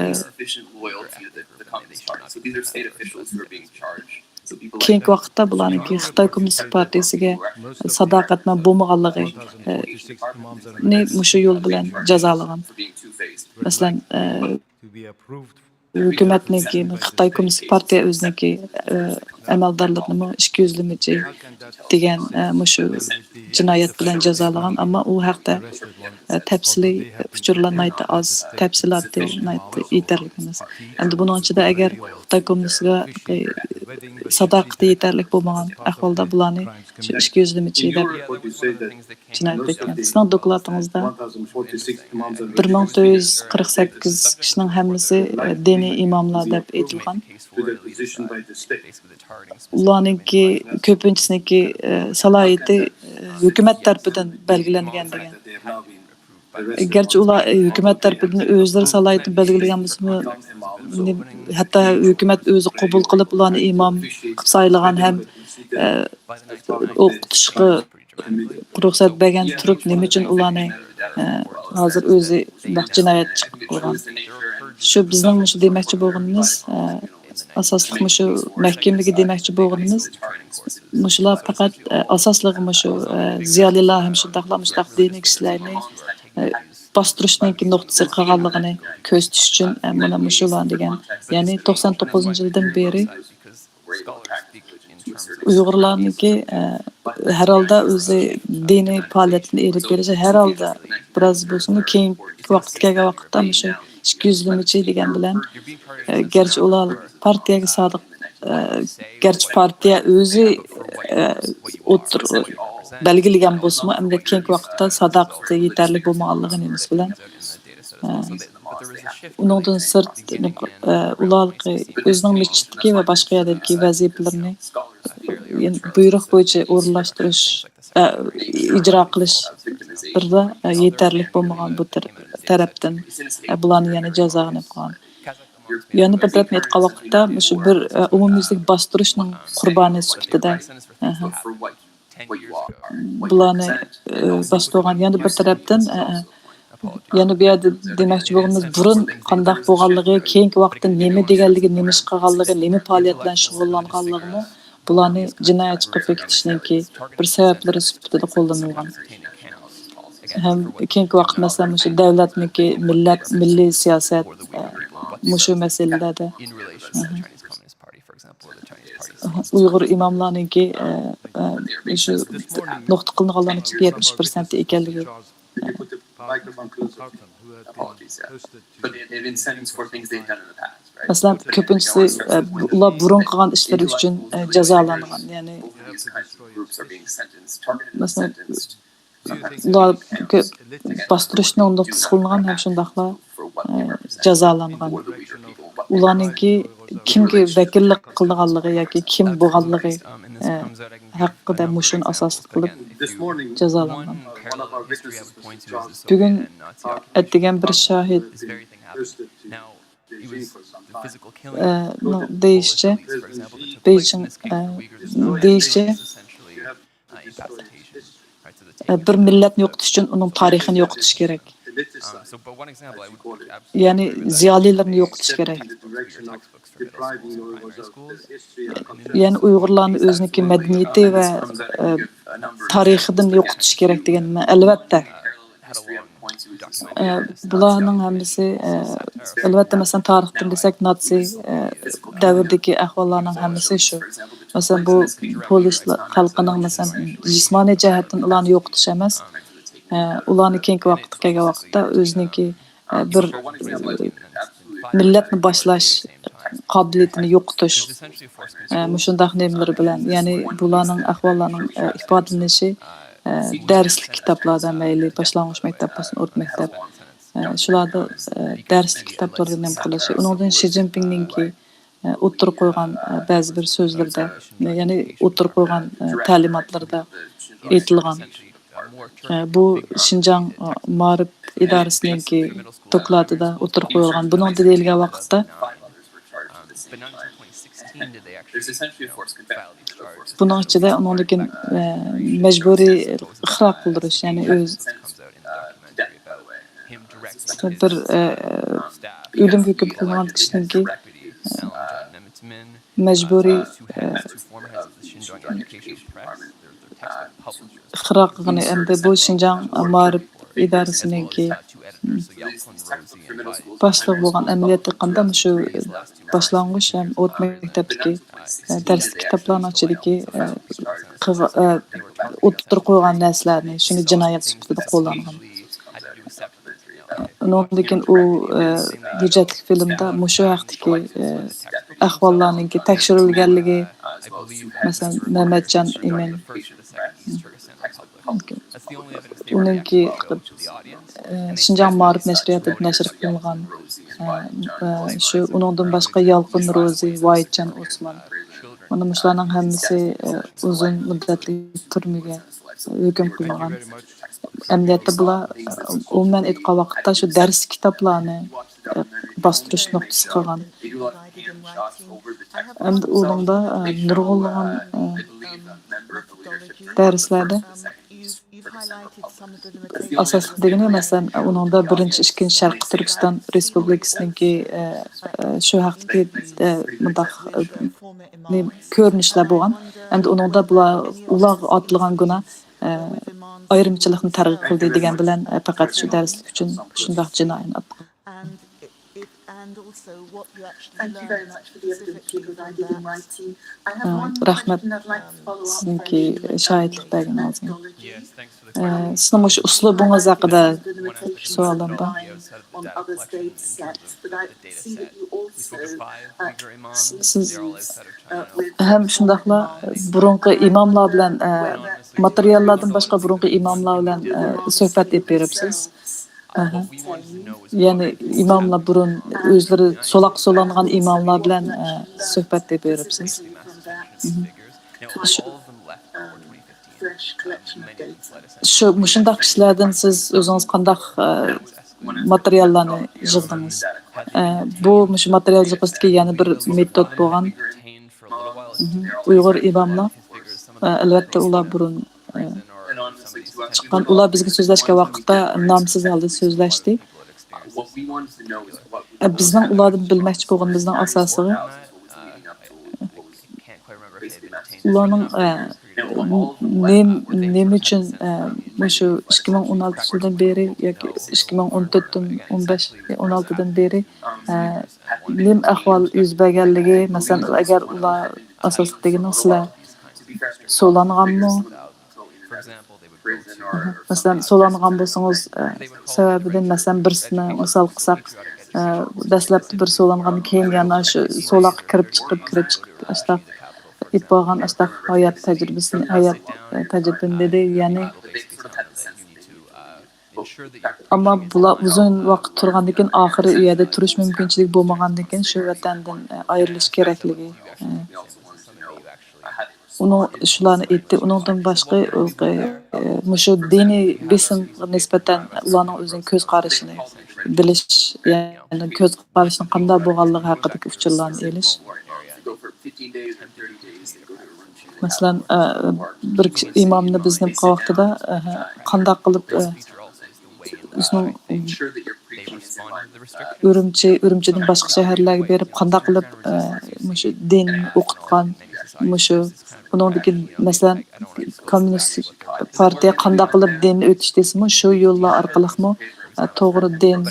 كېيىنكى ۋاقىتتا بۇلارنىڭكى خىتاي كوممۇنىستىك پارتىيىسىگە ساداقەتمەن بولمىغانلىقى، ئە، نى مۇشۇ يول بىلەن جازالىغان. مەسىلەن، ئە، ھۆكۈمەتنىڭكى، خىتاي كوممۇنىستىك پارتىيە ئۆزىنىڭكى، ئە، ئەمەلدارلىرىنىمۇ ئىككى يۈزلىمىچى دېگەن، ئە، مۇشۇ جىنايەت بىلەن جازالىغان، ئەمما ئۇ ھەقتە، ئە، تەپسىلىي ئۇچۇرلار ناھايىتى ئاز، تەپسىلاتى ناھايىتى يېتەرلىك ئەمەس. ئەمدى بۇنىڭ ئىچىدە ئەگەر خىتاي كوممۇنىستىغا، ئە، ساداقىتى يېتەرلىك بولمىغان ئەھۋالدا بۇلارنى شۇ ئىككى يۈزلىمىچى دەپ جىنايەت ئەتكەن. سىزنىڭ دوكلاتىڭىزدا بىر مىڭ تۆت يۈز قىرىق سەككىز كىشىنىڭ ھەممىسى، ئە، دىنىي ئىماملار دەپ ئېيتىلغان. ئۇلارنىڭكى كۆپىنچىسىنىڭكى، ئە، سالاھىيىتى، ئە، ھۆكۈمەت تەرىپىدىن بەلگىلەنگەن دېگەن. گەرچە ئۇلار، ئە، ھۆكۈمەت تەرىپىدىن ئۆزلىرى سالاھىيىتىنى بەلگىلىگەن بولسىمۇ، نېمە، ھەتتا ھۆكۈمەت ئۆزى قوبۇل قىلىپ ئۇلارنى ئىمام قىلىپ سايلىغان ھەم، ئە، ئوقۇتۇشقا رۇخسەت بەرگەن تۇرۇپ، نېمە ئۈچۈن ئۇلارنى، ئە، ھازىر ئۆزى بۇنداق جىنايەت چىقىپ قالغان؟ شۇ بىزنىڭ مۇشۇ دېمەكچى بولغىنىمىز، ئە، ئاساسلىق مۇشۇ مەھكىمىگە دېمەكچى بولغىنىمىز، مۇشۇلار پەقەت، ئە، ئاساسلىقى مۇشۇ، ئە، زىيالىيلار ھەم شۇنداقلا مۇشۇنداق دىنىي كىشىلەرنى، ئە، باستۇرۇشنىڭكى نۇقتىسى قىلغانلىقىنى كۆرسىتىش ئۈچۈن، ئە، مانا مۇشۇلار دېگەن. يەنى توقسان توققۇزىنچى يىلدىن بېرى ئۇيغۇرلارنىڭكى، ئە، ھەر ھالدا ئۆزى دىنىي پائالىيەتنى ئېلىپ بېرىشى ھەر ھالدا بىراز بولسىمۇ كېيىنكى ۋاقىت كەلگەن ۋاقىتتا مۇشۇ ئىككى يۈزلىمىچى دېگەن بىلەن، ئە، گەرچە ئۇلار پارتىيەگە سادىق، ئە، گەرچە پارتىيە ئۆزى، ئە، ئوتتۇر-، بەلگىلىگەن بولسىمۇ، ئەمدى كېيىنكى ۋاقىتتا ساداقىتى يېتەرلىك بولمىغانلىقى نېمىسى بىلەن، ئە، ئۇنىڭدىن سىرت، ئە، ئۇلار ئۆزىنىڭ مەسچىتتىكى ۋە باشقا يەردىكى ۋەزىپىلىرىنى، يەنى بۇيرۇق بويىچە ئورۇنلاشتۇرۇش، ئە، ئىجرا قىلىشلىرىدا، ئە، يېتەرلىك بولمىغان بۇ تەر-، تەرەپتىن، ئە، بۇلارنى يەنە جازاغا ئېلىپ قالغان. يەنە بىر تەرەپتىن ئېيتقان ۋاقىتتا، مۇشۇ بىر، ئە، ئومۇميۈزلۈك باستۇرۇشنىڭ قۇربانى سۈپىتىدە، ئەھە، بۇلارنى، ئە، باستۇرغان. يەنە بىر تەرەپتىن، ئە، ئە، يەنە بۇ يەردە دېمەكچى بولغىنىمىز، بۇرۇن قانداق بولغانلىقى، كېيىنكى ۋاقىتتا نېمە دېگەنلىكى، نېمە ئىش قىلغانلىقى، نېمە پائالىيەت بىلەن شۇغۇللانغانلىقىمۇ بۇلارنى جىنايەتچى قىلىپ بېكىتىشنىڭكى بىر سەۋەبلىرى سۈپىتىدە قوللىنىلغان. ھەم كېيىنكى ۋاقىت، مەسىلەن، مۇشۇ دۆلەتنىڭكى مىللەت، مىللىي سىياسەت، ئە، مۇشۇ مەسىلىلەردە، ئۇيغۇر ئىماملارنىڭكى، ئە، ئە، شۇ نۇقتا قىلىنغانلارنىڭ ئىچىدە يەتمىش پىرسەنتى ئىكەنلىكى، ئە، Apologies, yeah. But they, they've been sentenced for things they've done in the past, right? مەسىلەن، كۆپىنچىسى، ئە، ئۇلار بۇرۇن قىلغان ئىشلىرى ئۈچۈن، ئە، جازالانغان. يەنى، مەسىلەن، ئۇلار كۆپ باستۇرۇشنىڭ نۇقتىسى قىلىنغان ھەم شۇنداقلا، ئە، جازالانغان. ئۇلارنىڭكى كىمگە ۋەكىللىك قىلىدىغانلىقى ياكى كىم بولغانلىقى، ئە، ھەققىدە مۇشۇنى ئاساسلىق قىلىپ جازالانغان. بۈگۈن ئەتىگەن بىر شاھىت، ئە، نىڭ دېيىشىچە، بېيجىڭ، ئە، دېيىشىچە، ئە، بىر مىللەتنى يوقىتىش ئۈچۈن ئۇنىڭ تارىخىنى يوقىتىش كېرەك. يەنى زىيالىيلىرىنى يوقىتىش كېرەك. يەنى ئۇيغۇرلارنى ئۆزىنىڭكى مەدەنىيىتى ۋە، ئە، تارىخىدىن يوقىتىش كېرەك دېگەن. ئەلۋەتتە، ئە، بۇلارنىڭ ھەممىسى، ئە، ئەلۋەتتە، مەسىلەن، تارىختىن دېسەك، ناتسى، ئە، دەۋرىدىكى ئەھۋاللارنىڭ ھەممىسى شۇ. مەسىلەن، بۇ پولىش خەلقىنىڭ، مەسىلەن، جىسمانىي جەھەتتىن ئۇلارنى يوقىتىش ئەمەس، ئە، ئۇلارنى كېيىنكى ۋاقىتقا كەلگەن ۋاقىتتا ئۆزىنىڭكى، ئە، بىر، ئە، مىللەتنى باشلاش قابىلىيىتىنى يوقىتىش، ئە، مۇشۇنداق نېمىلىرى بىلەن، يەنى بۇلارنىڭ ئەھۋاللارنىڭ، ئە، ئىپادىلىنىشى، ئە، دەرسلىك كىتابلاردا مەيلى، باشلانغۇچ مەكتەپ بولسۇن، ئوتتۇرا مەكتەپ، ئە، شۇلاردا، ئە، دەرسلىك كىتابلاردا نېمە قىلىشى، ئۇنىڭدىن شى جىنپىڭنىڭكى، ئە، ئوتتۇرىغا قويغان، ئە، بەزى بىر سۆزلىرىدە، يەنى ئوتتۇرىغا قويغان، ئە، تەلىماتلىرىدا ئېيتىلغان. ئە، بۇ شىنجاڭ، ئە، مائارىپ ئىدارىسىنىڭكى دوكلاتىدا ئوتتۇرىغا قويۇلغان. بۇنىڭدا دېيىلگەن ۋاقىتتا، بۇنىڭ ئىچىدە ئۇنىڭدىن كېيىن، ئە، مەجبۇرىي ئىقرار قىلدۇرۇش، يەنى ئۆز بىر، ئە، ئۆلۈم ھۆكۈم قىلىنغان كىشىنىڭكى، ئە، مەجبۇرىي، ئە، ئىقرار قىلغىنى ئەمدى بۇ شىنجاڭ مائارىپ ئىدارىسىنىڭكى باشلىقى بولغان، ئەمەلىيەتتە قانداق مۇشۇ باشلانغۇچ ھەم ئوتتۇرا مەكتەپتىكى، ئە، دەرسلىك كىتابلارنىڭ ئىچىدىكى، ئە، قىغ-، ئە، ئوتتۇرىغا قويغان نەرسىلەرنى شۇنى جىنايەت سۈپىتىدە قوللانغان. ئۇنىڭدىن كېيىن ئۇ، ئە، ھۆججەتلىك فىلىمدا مۇشۇ ھەقتىكى، ئە، ئەھۋاللارنىڭكى تەكشۈرۈلگەنلىكى، مەسىلەن، مەمەتجان ئىمىن، ئۇنىڭكى، ئە، شىنجاڭ مائارىپ نەشرىياتىدا نەشر قىلىنغان، ئە، ئە، شۇ، ئۇنىڭدىن باشقا يالقۇن روزى، ۋاھىتجان ئوسمان. مانا مۇشۇلارنىڭ ھەممىسى، ئە، ئۇزۇن مۇددەتلىك تۈرمىگە ھۆكۈم قىلىنغان. ئەمەلىيەتتە بۇلار، ئومۇمەن ئېيتقان ۋاقىتتا، شۇ دەرس كىتابلارنى، ئە، باستۇرۇش نۇقتىسى قىلغان. ئەمدى ئۇنىڭدا، ئە، نۇرغۇنلىغان، ئە، دەرسلەردە ئاساسلىق دېگىنى، مەسىلەن، ئۇنىڭدا بىرىنچى، ئىككىنچى شەرقىي تۈركىستان رېسپۇبلىكىسىنىڭكى، ئە، ئە، شۇ ھەقتىكى، ئە، مۇنداق، ئە، كۆرۈنۈشلەر بولغان. ئەمدى ئۇنىڭدا بۇلار، ئۇلارغا ئارتىلغان گۇناھ، ئە، ئايرىمچىلىقنى تەرغىب قىلدى دېگەن بىلەن، ئە، پەقەت شۇ دەرسلىك ئۈچۈن شۇنداق جىنايىنى ئاتقان. Thank you very much for the evidence you provided in writing. I have one question I'd like to follow up سىزنىڭكى شاھىتلىق بەرگىنىڭىزگە. ئە، سىزنىڭ مۇشۇ ئۇسلۇبىڭىز ھەققىدە سوئالىم بار. سىز ھەم شۇنداقلا بۇرۇنقى ئىماملار بىلەن، ئە، ماتېرىياللاردىن باشقا بۇرۇنقى ئىماملار بىلەن، ئە، سۆھبەت ئېلىپ بېرىپسىز. ئەھە. يەنى ئىماملار بۇرۇن ئۆزلىرى سولاققا سولانغان ئىماملار بىلەن، ئە، سۆھبەت ئېلىپ بېرىپسىز. مھم. شۇ، شۇ، مۇشۇنداق كىشىلەردىن سىز ئۆزىڭىز قانداق، ئە، ماتېرىياللارنى يىغدىڭىز؟ ئە، بۇ مۇشۇ ماتېرىيال يىغىشتىكى يەنە بىر مېتود بولغان. مھم. ئۇيغۇر ئىماملار، ئە، ئەلۋەتتە، ئۇلار بۇرۇن، ئە، چىققان. ئۇلار بىزگە سۆزلەشكەن ۋاقىتتا نامسىز ھالدا سۆزلەشتى. ئە، بىزنىڭ ئۇلاردىن بىلمەكچى بولغىنىمىزنىڭ ئاساسىغا، ئۇلارنىڭ، ئە، نېم-، نېمە ئۈچۈن، ئە، مۇشۇ ئىككى مىڭ ئون ئالتىنچى يىلدىن بېرى ياكى ئىككى مىڭ ئون تۆتتىن، ئون بەش، ئون ئالتىدىن بېرى، ئە، نېمە ئەھۋال يۈز بەرگەنلىكى، مەسىلەن، ئەگەر ئۇلار ئاساسلىق دېگىنىڭ سىلەر سولانغانمۇ؟ مەسىلەن، سولانغان بولسىڭىز، ئە، سەۋەبىدىن، مەسىلەن، بىرسىنى مىسال قىلساق، ئە، دەسلەپتە بىر سولانغاندىن كېيىن يەنە شۇ سولاققا كىرىپ چىقىپ، كىرىپ چىقىپ، ئاشتاق ئېلىپ بارغان ئاشتاق ھايات تەجرىبىسىنى، ھايات، ئە، تەجرىبىنى دېدى. يەنى، ئەمما بۇلار ئۇزۇن ۋاقىت تۇرغاندىن كېيىن، ئاخىرى ئۇ يەردە تۇرۇش مۇمكىنچىلىكى بولمىغاندىن كېيىن، شۇ ۋەتەندىن، ئە، ئايرىلىش كېرەكلىكى، ئە، ئۇنىڭ شۇلارنى ئېيتتى. ئۇنىڭدىن باشقا، ئۇ، ئە، مۇشۇ دىنىي بېسىمغا نىسبەتەن ئۇلارنىڭ ئۆزىنىڭ كۆز قارىشىنى بىلىش، يەنى كۆز قارىشىنىڭ قانداق بولغانلىقى ھەققىدىكى ئۇچۇرلارنى ئېلىش. مەسىلەن، ئە، بىر كىشى ئىمامنى بىز نېمە قىلغان ۋاقتىدا، ئە، قانداق قىلىپ، ئە، ئۆزىنىڭ ئۈرۈمچى، ئۈرۈمچىدىن باشقا شەھەرلەرگە بېرىپ، قانداق قىلىپ، ئە، مۇشۇ دىن ئوقۇتقان، مۇشۇ، بۇنىڭدىكى، مەسىلەن، كوممۇنىستىك پارتىيە قانداق قىلىپ دىننى ئۆتۈش دېسىمۇ، شۇ يوللار ئارقىلىقمۇ، ئە، توغرا دىن،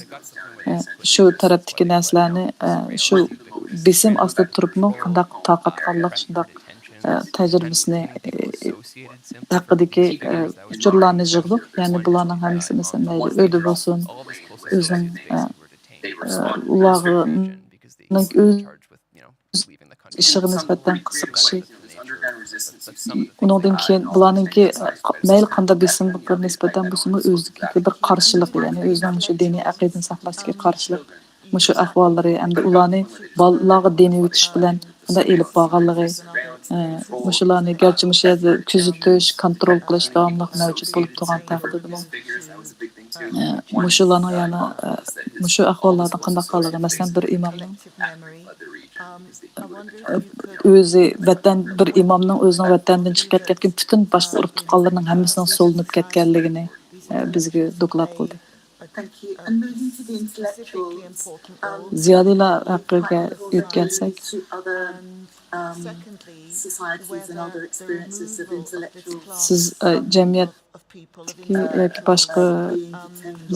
ئە، شۇ تەرەپتىكى نەرسىلەرنى، ئە، شۇ بېسىم ئاستىدا تۇرۇپمۇ قانداق تارقاتقانلىق، شۇنداق، ئە، تەجرىبىسىنى، ئە، ھەققىدىكى، ئە، ئۇچۇرلارنى يىغدۇق. يەنى بۇلارنىڭ ھەممىسى، مەسىلەن، مەيلى ئۆيدە بولسۇن، ئۆزىنىڭ، ئە، ئە، ئۇلارنىڭ ئۆز ئىشىغا نىسبەتەن قىزىقىشى. ئۇنىڭدىن كېيىن بۇلارنىڭكى، ئە، مەيلى قانداق بېسىمغا نىسبەتەن بولسىمۇ، ئۆزىدىكى بىر قارشىلىقى، يەنى ئۆزىنىڭ مۇشۇ دىنىي ئەقىدىنى ساقلاشتىكى قارشىلىق، مۇشۇ ئەھۋاللىرى ھەمدە ئۇلارنى بالىلارغا دىنىي ئۆتۈش بىلەن قانداق ئېلىپ بارغانلىقى، ئە، مۇشۇلارنى گەرچە مۇشۇ يەردە كۆزىتىش، كونترول قىلىش داۋاملىق مەۋجۇت بولۇپ تۇرغان تەقدىردىمۇ، ئە، مۇشۇلارنىڭ يەنە، ئە، مۇشۇ ئەھۋاللاردىن قانداق قالىدۇ؟ مەسىلەن، بىر ئىمامنىڭ، ئە، ئۆزى ۋەتەن، بىر ئىمامنىڭ ئۆزىنىڭ ۋەتەندىن چىقىپ كەتكەن پۈتۈن باشقا ئۇرۇق تۇغقانلىرىنىڭ ھەممىسىنىڭ سولىنىپ كەتكەنلىكىنى، ئە، بىزگە دوكلات قىلدى. زىيالىيلار ھەققىگە يۆتكەلسەك، سىز، ئە، جەمئىيەتتىكى ياكى باشقا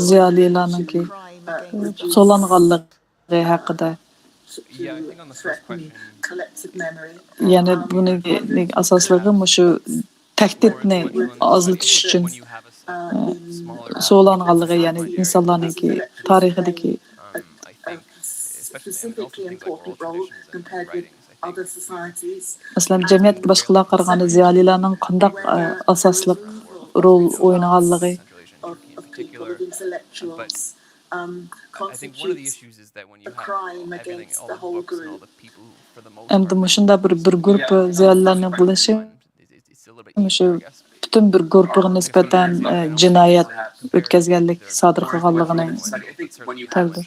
زىيالىيلارنىڭكى، ئە، سولانغانلىقى ھەققىدە. يەنى بۇنىڭ ئاساسلىقى مۇشۇ تەھدىتنى ئازلىتىش ئۈچۈن، ئە، سولانغانلىقى، يەنى ئىنسانلارنىڭكى تارىخىدىكى. مەسىلەن، جەمئىيەتتىكى باشقىلارغا قارىغاندا زىيالىيلارنىڭ قانداق، ئە، ئاساسلىق رول ئوينىغانلىقى. ئەمدى مۇشۇنداق بىر، بىر گۇرۇپپا زىيالىيلارنىڭ بولۇشى مۇشۇ پۈتۈن بىر گۇرۇپپىغا نىسبەتەن، ئە، جىنايەت ئۆتكەزگەنلىك سادىر قىلغانلىقىنىڭ تەلىدۇر.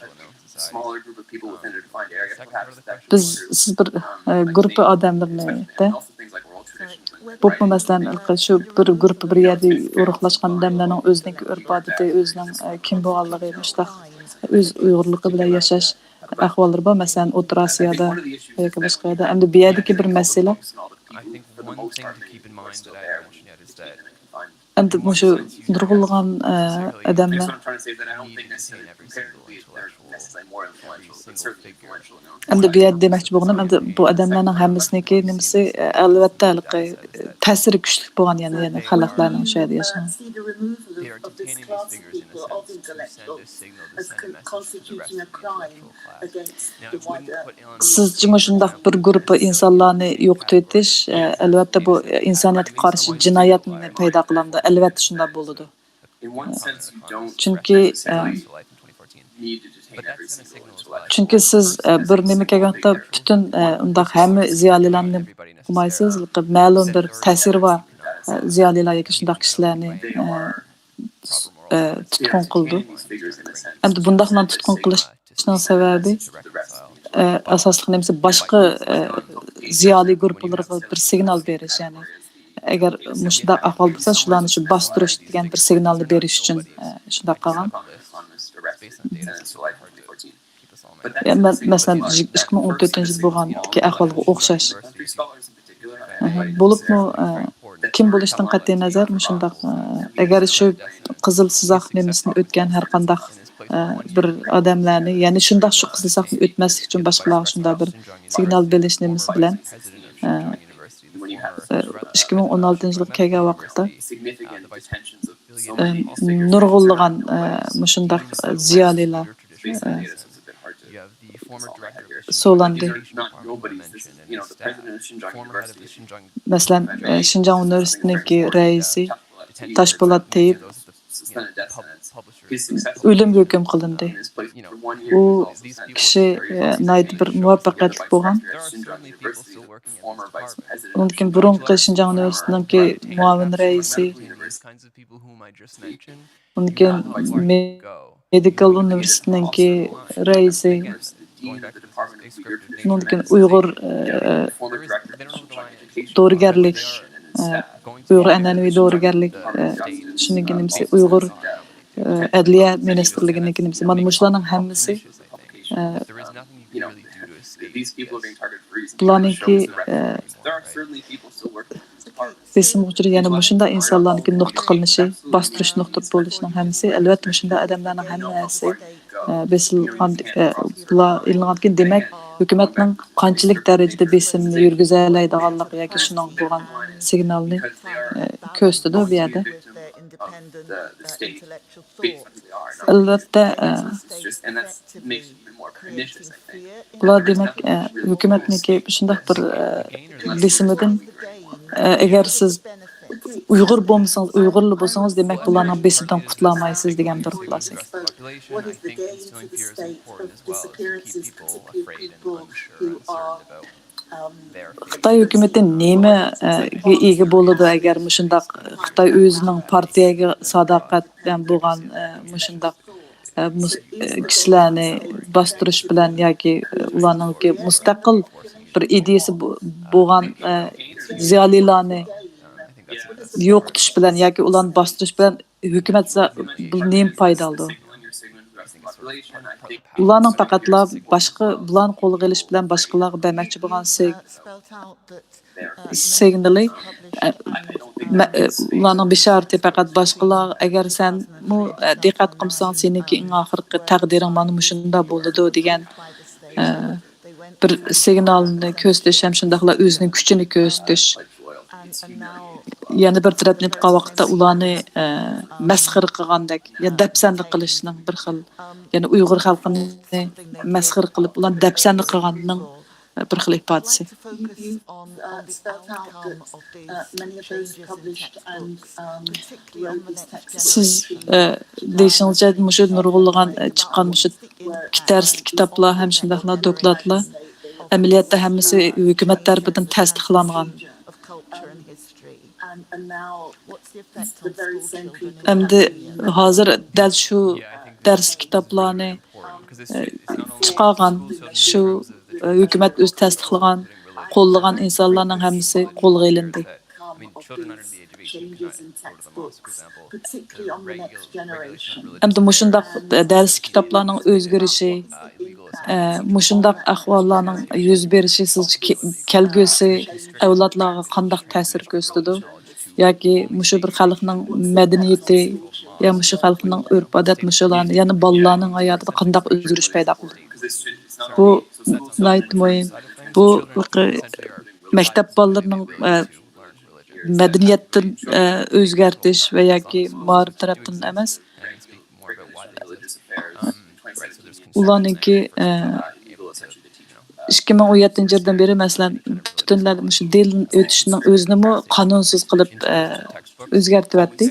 بىز، سىز بىر، ئە، گۇرۇپپا ئادەملىرىنى دە، بولۇپمۇ مەسىلەن، شۇ بىر گۇرۇپپا بىر يەردە ئورۇقلاشقان ئادەملەرنىڭ ئۆزىنىڭكى ئۆرپ-ئادىتى، ئۆزىنىڭ، ئە، كىم بولغانلىقى، مۇشۇنداق ئۆز ئۇيغۇرلۇقى بىلەن ياشاش ئەھۋاللىرى بار. مەسىلەن، ئوتتۇرا ئاسىيادا ياكى باشقا يەردە. ئەمدى بۇ يەردىكى بىر مەسىلە، ئەمدى مۇشۇ نۇرغۇنلىغان، ئە، ئادەملەر. ئەمدى بۇ يەردە دېمەكچى بولغىنىم، ئەمدى بۇ ئادەملەرنىڭ ھەممىسىنىڭكى نېمىسى، ئە، ئەلۋەتتە، ھېلىقى، ئە، تەسىرى كۈچلۈك بولغان، يەنى، يەنى خەلقلەرنىڭ شۇ يەردە ياشىغان. سىزچە مۇشۇنداق بىر گۇرۇپپا ئىنسانلارنى يوقىتىۋېتىش، ئە، ئەلۋەتتە، بۇ ئىنسانىيەتكە قارشى جىنايەتنى پەيدا قىلامدۇ؟ ئەلۋەتتە، شۇنداق بولىدۇ. چۈنكى، ئە، چۈنكى سىز، ئە، بىر نېمە كەلگەن ۋاقىتتا پۈتۈن، ئە، ئۇنداق ھەممە زىيالىيلارنى قىلمايسىز، مەلۇم بىر تەسىرى بار، ئە، زىيالىيلار ياكى شۇنداق كىشىلەرنى، ئە، ئە، تۇتقۇن قىلىدۇ. ئەمدى بۇنداقلارنى تۇتقۇن قىلىشنىڭ سەۋەبى، ئە، ئاساسلىق نېمىسى باشقا، ئە، زىيالىي گۇرۇپپىلارغا بىر سىگنال بېرىش، يەنى ئەگەر مۇشۇنداق ئەھۋال بولسا، شۇلارنى شۇ باستۇرۇش دېگەن بىر سىگنالنى بېرىش ئۈچۈن، ئە، شۇنداق قىلغان. يا، مە-، مەسىلەن، ئىككى مىڭ ئون تۆتىنچى يىل بولغاندىكى ئەھۋالغا ئوخشاش. ئەھە، بولۇپمۇ، ئە، كىم بولۇشتىن قەتئىينەزەر، مۇشۇنداق، ئە، ئەگەر شۇ قىزىل سىزاق نېمىسىنى ئۆتكەن ھەر قانداق، ئە، بىر ئادەملەرنى، يەنى شۇنداق شۇ قىزىل سىزاقنى ئۆتمەسلىك ئۈچۈن باشقىلارغا شۇنداق بىر سىگنال بېرىش نېمىسى بىلەن، ئە، ئىككى مىڭ ئون ئالتىنچى يىلغا كەلگەن ۋاقىتتا، ئە، نۇرغۇنلىغان، ئە، مۇشۇنداق زىيالىيلار، ئە، سولاندى. مەسىلەن، ئە، شىنجاڭ ئۇنىۋېرسىتېتىنىڭكى رەئىسى تاشپولات تېيىپ، ئۆلۈمگە ھۆكۈم قىلىندى. ئۇ كىشى، ئە، ناھايىتى بىر مۇۋەپپەقىيەتلىك بولغان. ئۇنىڭدىن كېيىن بۇرۇنقى شىنجاڭ ئۇنىۋېرسىتېتىنىڭكى مۇئاۋىن رەئىسى، ئۇنىڭدىن كېيىن مېدىكال ئۇنىۋېرسىتېتىنىڭكى رەئىسى، ئۇنىڭدىن كېيىن ئۇيغۇر، ئە، دورىگەرلىك، ئە، ئۇيغۇر ئەنئەنىۋى دورىگەرلىك، ئە، شۇنىڭ كېيىن نېمىسى، ئۇيغۇر، ئە، ئەدلىيە مىنىستىرلىكىنىڭكى نېمىسى. مانا مۇشۇلارنىڭ ھەممىسى، ئە، بۇلارنىڭكى، ئە، بېسىمغا ئۇچراپ يەنە مۇشۇنداق ئىنسانلارنىڭكى نۇقتا قىلىنىشى، باستۇرۇش نۇقتا بولۇشىنىڭ ھەممىسى، ئەلۋەتتە، مۇشۇنداق ئادەملەرنىڭ ھەممىسى، ئە، بېسىلغان، ئە، بۇلار ئېلىنغاندىن كېيىن، دېمەك، ھۆكۈمەتنىڭ قانچىلىك دەرىجىدە بېسىمنى يۈرگۈزەلەيدىغانلىقى ياكى شۇنىڭغا بولغان سىگنالنى، ئە، كۆرسىتىدۇ بۇ يەردە. ئەلۋەتتە، ئە، بۇلار دېمەك، ئە، ھۆكۈمەتنىڭكى شۇنداق بىر، ئە، بېسىمىدىن، ئە، ئەگەر سىز ئۇيغۇر بولمىسىڭىز، ئۇيغۇرلا بولسىڭىز، دېمەك، بۇلارنىڭ بېسىمىدىن قۇتۇلالمايسىز دېگەندۇر خۇلاسە. خىتاي ھۆكۈمىتى نېمىگە ئىگە بولىدۇ، ئەگەر مۇشۇنداق خىتاي ئۆزىنىڭ پارتىيەگە ساداقەت بىلەن بولغان، ئە، مۇشۇنداق، ئە، مۇس-، ئە، كىشىلەرنى باستۇرۇش بىلەن ياكى، ئە، ئۇلارنىڭكى مۇستەقىل بىر ئىدىيىسى بو-، بولغان، ئە، زىيالىيلارنى يوقىتىش بىلەن ياكى ئۇلارنى باستۇرۇش بىلەن ھۆكۈمەت زا-، بۇ نېمە پايدا ئالىدۇ؟ ئۇلارنىڭ پەقەتلا باشقا، بۇلارنى قولغا ئېلىش بىلەن باشقىلارغا بەرمەكچى بولغان سىگ-، سىگنىلى، ئە، مە-، ئە، ئۇلارنىڭ بېشارىتى پەقەت باشقىلار، ئەگەر سەنمۇ، ئە، دىققەت قىلمىساڭ، سېنىڭكى ئەڭ ئاخىرقى تەقدىرىڭ مانا مۇشۇنداق بولىدۇ دېگەن، ئە، بىر سىگنالنى كۆرسىتىش ھەم شۇنداقلا ئۆزىنىڭ كۈچىنى كۆرسىتىش. يەنە بىر تەرەپتىن ئېيتقان ۋاقىتتا ئۇلارنى، ئە، مەسخىرە قىلغاندەك يا دەپسەندە قىلىشنىڭ بىر خىل، يەنى ئۇيغۇر خەلقىنى مەسخىرە قىلىپ، ئۇلارنى دەپسەندە قىلغاننىڭ بىر خىل ئىپادىسى. سىز، ئە، دېيىشىڭىزچە، مۇشۇ نۇرغۇنلىغان، ئە، چىققان مۇشۇ دەرسلىك كىتابلار ھەم شۇنداقلا دوكلاتلار ئەمەلىيەتتە ھەممىسى ھۆكۈمەت تەرىپىدىن تەستىقلانغان. ئەمدى ھازىر دەل شۇ دەرس كىتابلارنى، ئە، چىقارغان، شۇ، ئە، ھۆكۈمەت ئۆزى تەستىقلىغان، قوللىغان ئىنسانلارنىڭ ھەممىسى قولغا ئېلىندى. ئەمدى مۇشۇنداق دەرس كىتابلارنىڭ ئۆزگىرىشى، ئە، مۇشۇنداق ئەھۋاللارنىڭ يۈز بېرىشى سىزچە كە-، كەلگۈسى ئەۋلادلارغا قانداق تەسىر كۆرسىتىدۇ؟ ياكى مۇشۇ بىر خەلقنىڭ مەدەنىيىتى، يا مۇشۇ خەلقنىڭ ئۆرپ-ئادەت مۇشۇلارنى، يەنى بالىلارنىڭ ھاياتىدا قانداق ئۆزگىرىش پەيدا قىلدى؟ بۇ ناھايىتى مۇھىم. بۇ مەكتەپ بالىلىرىنىڭ، ئە، مەدەنىيەتتىن، ئە، ئۆزگەرتىش ۋە ياكى مائارىپ تەرەپتىن ئەمەس. ئۇلارنىڭكى، ئە، ئىككى مىڭ ئون يەتتىنچى يىلدىن بېرى، مەسىلەن، پۈتۈنلەي مۇشۇ دىن ئۆتۈشنىڭ ئۆزىنىمۇ قانۇنسىز قىلىپ، ئە، ئۆزگەرتىۋەتتى.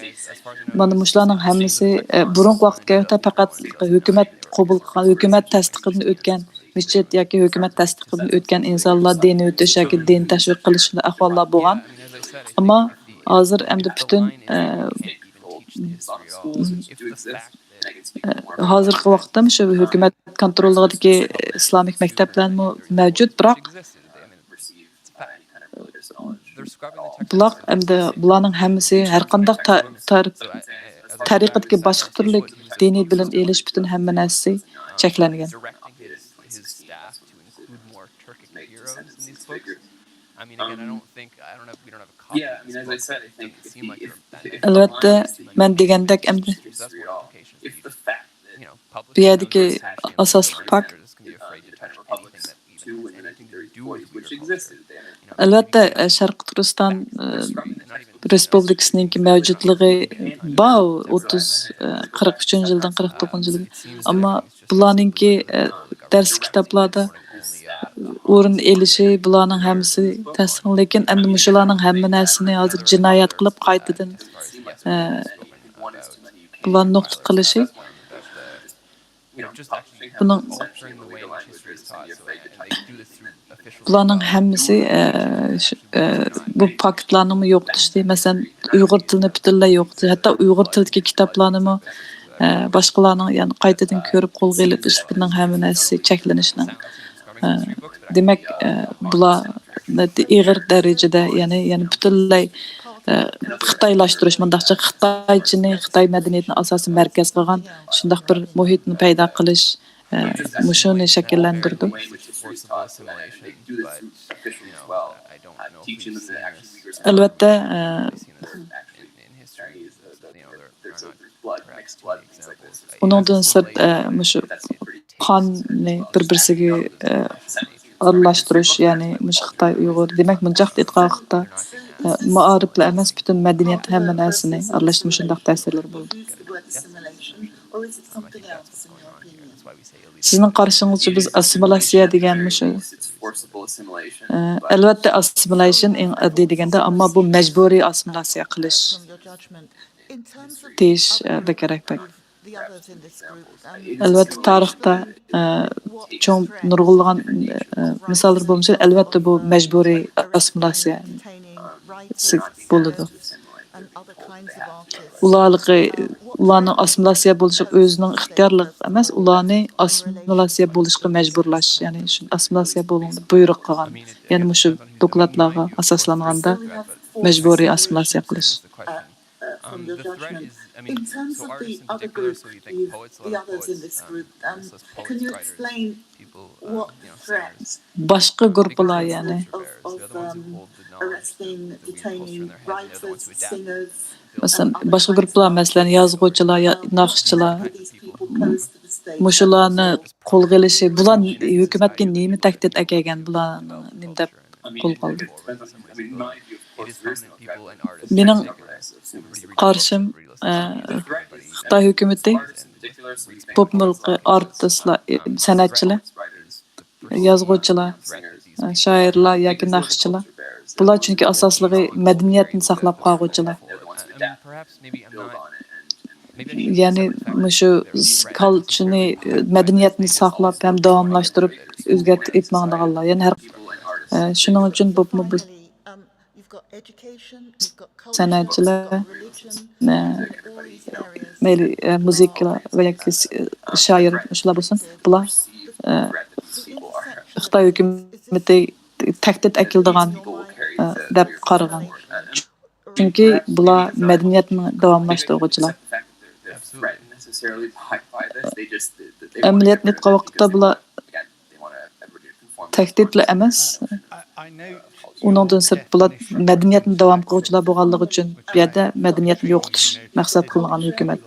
مانا مۇشۇلارنىڭ ھەممىسى، ئە، بۇرۇنقى ۋاقىتتا پەقەت ھۆكۈمەت قوبۇل قىلغان، ھۆكۈمەت تەستىقىدىن ئۆتكەن مىچىت ياكى ھۆكۈمەت تەستىقىدىن ئۆتكەن ئىنسانلار دىن ئۆتۈش ياكى دىن تەشۋىق قىلىش شۇنداق ئەھۋاللار بولغان. ئەمما ھازىر ئەمدى پۈتۈن، ئە، ئە، ھازىرقى ۋاقىتتا شۇ ھۆكۈمەت كونتروللۇقىدىكى ئىسلامىك مەكتەپلەرمۇ مەۋجۇت، بىراق بۇلار ئەمدى بۇلارنىڭ ھەممىسى ھەر قانداق تا-، تار-، تەرىقىدىكى باشقا تۈرلۈك دىنىي بىلىم ئېلىش پۈتۈن ھەممە نەرسىسى چەكلەنگەن. ئەلۋەتتە، مەن دېگەندەك ئەمدى بۇ يەردىكى ئاساسلىق پاكىت ئەلۋەتتە، ئە، شەرقىي تۈركىستان، ئە، رېسپۇبلىكىسىنىڭكى مەۋجۇتلۇقى بار، ئوتتۇز، ئە، قىرىق ئۈچىنچى يىلدىن قىرىق توققۇزىنچى يىلغا. ئەمما بۇلارنىڭكى، ئە، دەرس كىتابلاردا ئورۇن ئېلىشى، بۇلارنىڭ ھەممىسى تەستىقلىنىدۇ. لېكىن ئەمدى مۇشۇلارنىڭ ھەممە نەرسىنى ھازىر جىنايەت قىلىپ، قايتىدىن، ئە، بۇلارنى نۇقتا قىلىشى، بۇنىڭ، بۇلارنىڭ ھەممىسى، ئە، شۇ، ئە، بۇ پاكىتلارنىمۇ يوقىتىشتى. مەسىلەن، ئۇيغۇر تىلىنى پۈتۈنلەي يوقىتىش، ھەتتا ئۇيغۇر تىلىدىكى كىتابلارنىمۇ، ئە، باشقىلارنىڭ، يەنى قايتىدىن كۆرۈپ قولغا ئېلىپ ئىشلىتىشنىڭ ھەممە نەرسىسى چەكلىنىشنىڭ، ئە، دېمەك، ئە، بۇلار ئېغىر دەرىجىدە، يەنى، يەنى پۈتۈنلەي، ئە، خىتايلاشتۇرۇش، مۇنداقچە خىتايچىنى، خىتاي مەدەنىيىتىنى ئاساسىي مەركەز قىلغان شۇنداق بىر مۇھىتنى پەيدا قىلىش، ئە، مۇشۇنى شەكىللەندۈرىدۇ. ئەلۋەتتە، ئە، ئۇنىڭدىن سىرت، ئە، مۇشۇ قاننى بىر-بىرسىگە، ئە، ئارىلاشتۇرۇش، يەنى مۇشۇ خىتاي، ئۇيغۇر، دېمەك، مۇنداق ئېيتقان ۋاقىتتا، ئە، مائارىپلا ئەمەس، پۈتۈن مەدەنىيەت، ھەممە نەرسىنى ئارىلاشتۇرۇش، مۇشۇنداق تەسىرلىرى بولىدۇ. سىزنىڭ قارىشىڭىزچە بىز ئاسسىمىلياتسىيە دېگەن مۇشۇ، ئە، ئەلۋەتتە ئاسسىمىليېيشن ئەڭ ئاددىي دېگەندە، ئەمما بۇ مەجبۇرىي ئاسسىمىلياتسىيە قىلىش دېيىش، ئە، بەكرەك بەك. ئەلۋەتتە تارىختا، ئە، چوڭ نۇرغۇنلىغان، ئە، مىساللار بولمىسا، ئەلۋەتتە بۇ مەجبۇرىي ئاسسىمىلياتسىيە بولىدۇ. ئۇلارلىقى، ئۇلارنىڭ ئاسسىمىلياتسىيە بولۇشى ئۆزىنىڭ ئىختىيارلىقى ئەمەس، ئۇلارنى ئاسسىمىلياتسىيە بولۇشقا مەجبۇرلاش، يەنى شۇ ئاسسىمىلياتسىيە بولۇڭ دەپ بۇيرۇق قىلغان، يەنى مۇشۇ دوكلاتلارغا ئاساسلانغاندا مەجبۇرىي ئاسسىمىلياتسىيە قىلىش. باشقا گۇرۇپپىلار، يەنى مەسىلەن، باشقا گۇرۇپپىلار، مەسىلەن، يازغۇچىلار، يا-، ناخشىچىلار، مۇشۇلارنى قولغا ئېلىشى، بۇلار ھۆكۈمەتكە نېمە تەھدىت ئەكەلگەن، بۇلارنى نېمە دەپ قولغا ئالدى؟ مېنىڭ قارىشىم، ئە، خىتاي ھۆكۈمىتى پوپ مۇلكى، ئارتىسلار، سەنئەتچىلەر، يازغۇچىلار، شائىرلار ياكى ناخشىچىلار. بۇلار چۈنكى ئاساسلىقى مەدەنىيەتنى ساقلاپ قالغۇچىلار. يەنى مۇشۇ كالچىنى، مەدەنىيەتنى ساقلاپ ھەم داۋاملاشتۇرۇپ ئۆزگەرتىپ ئېلىپ ماڭىدىغانلار. يەنى ھەر، ئە، شۇنىڭ ئۈچۈن بولۇپمۇ بۇ سەنئەتچىلەر، ئە، مەيلى، ئە، مۇزىكا ۋە ياكى س-، شائىر شۇلار بولسۇن، بۇلار، ئە، خىتاي ھۆكۈمىتى تەھدىت ئەكېلىدىغان، ئە، دەپ قارىغان. چۈنكى بۇلار مەدەنىيەتنى داۋاملاشتۇرغۇچىلار. ئەمەلىيەتنى ئېيتقان ۋاقىتتا بۇلار تەھدىتلا ئەمەس. ئۇنىڭدىن سىرت، بۇلار مەدەنىيەتنى داۋام قىلغۇچىلار بولغانلىقى ئۈچۈن، بۇ يەردە مەدەنىيەتنى يوقىتىش مەقسەت قىلىنغان ھۆكۈمەت.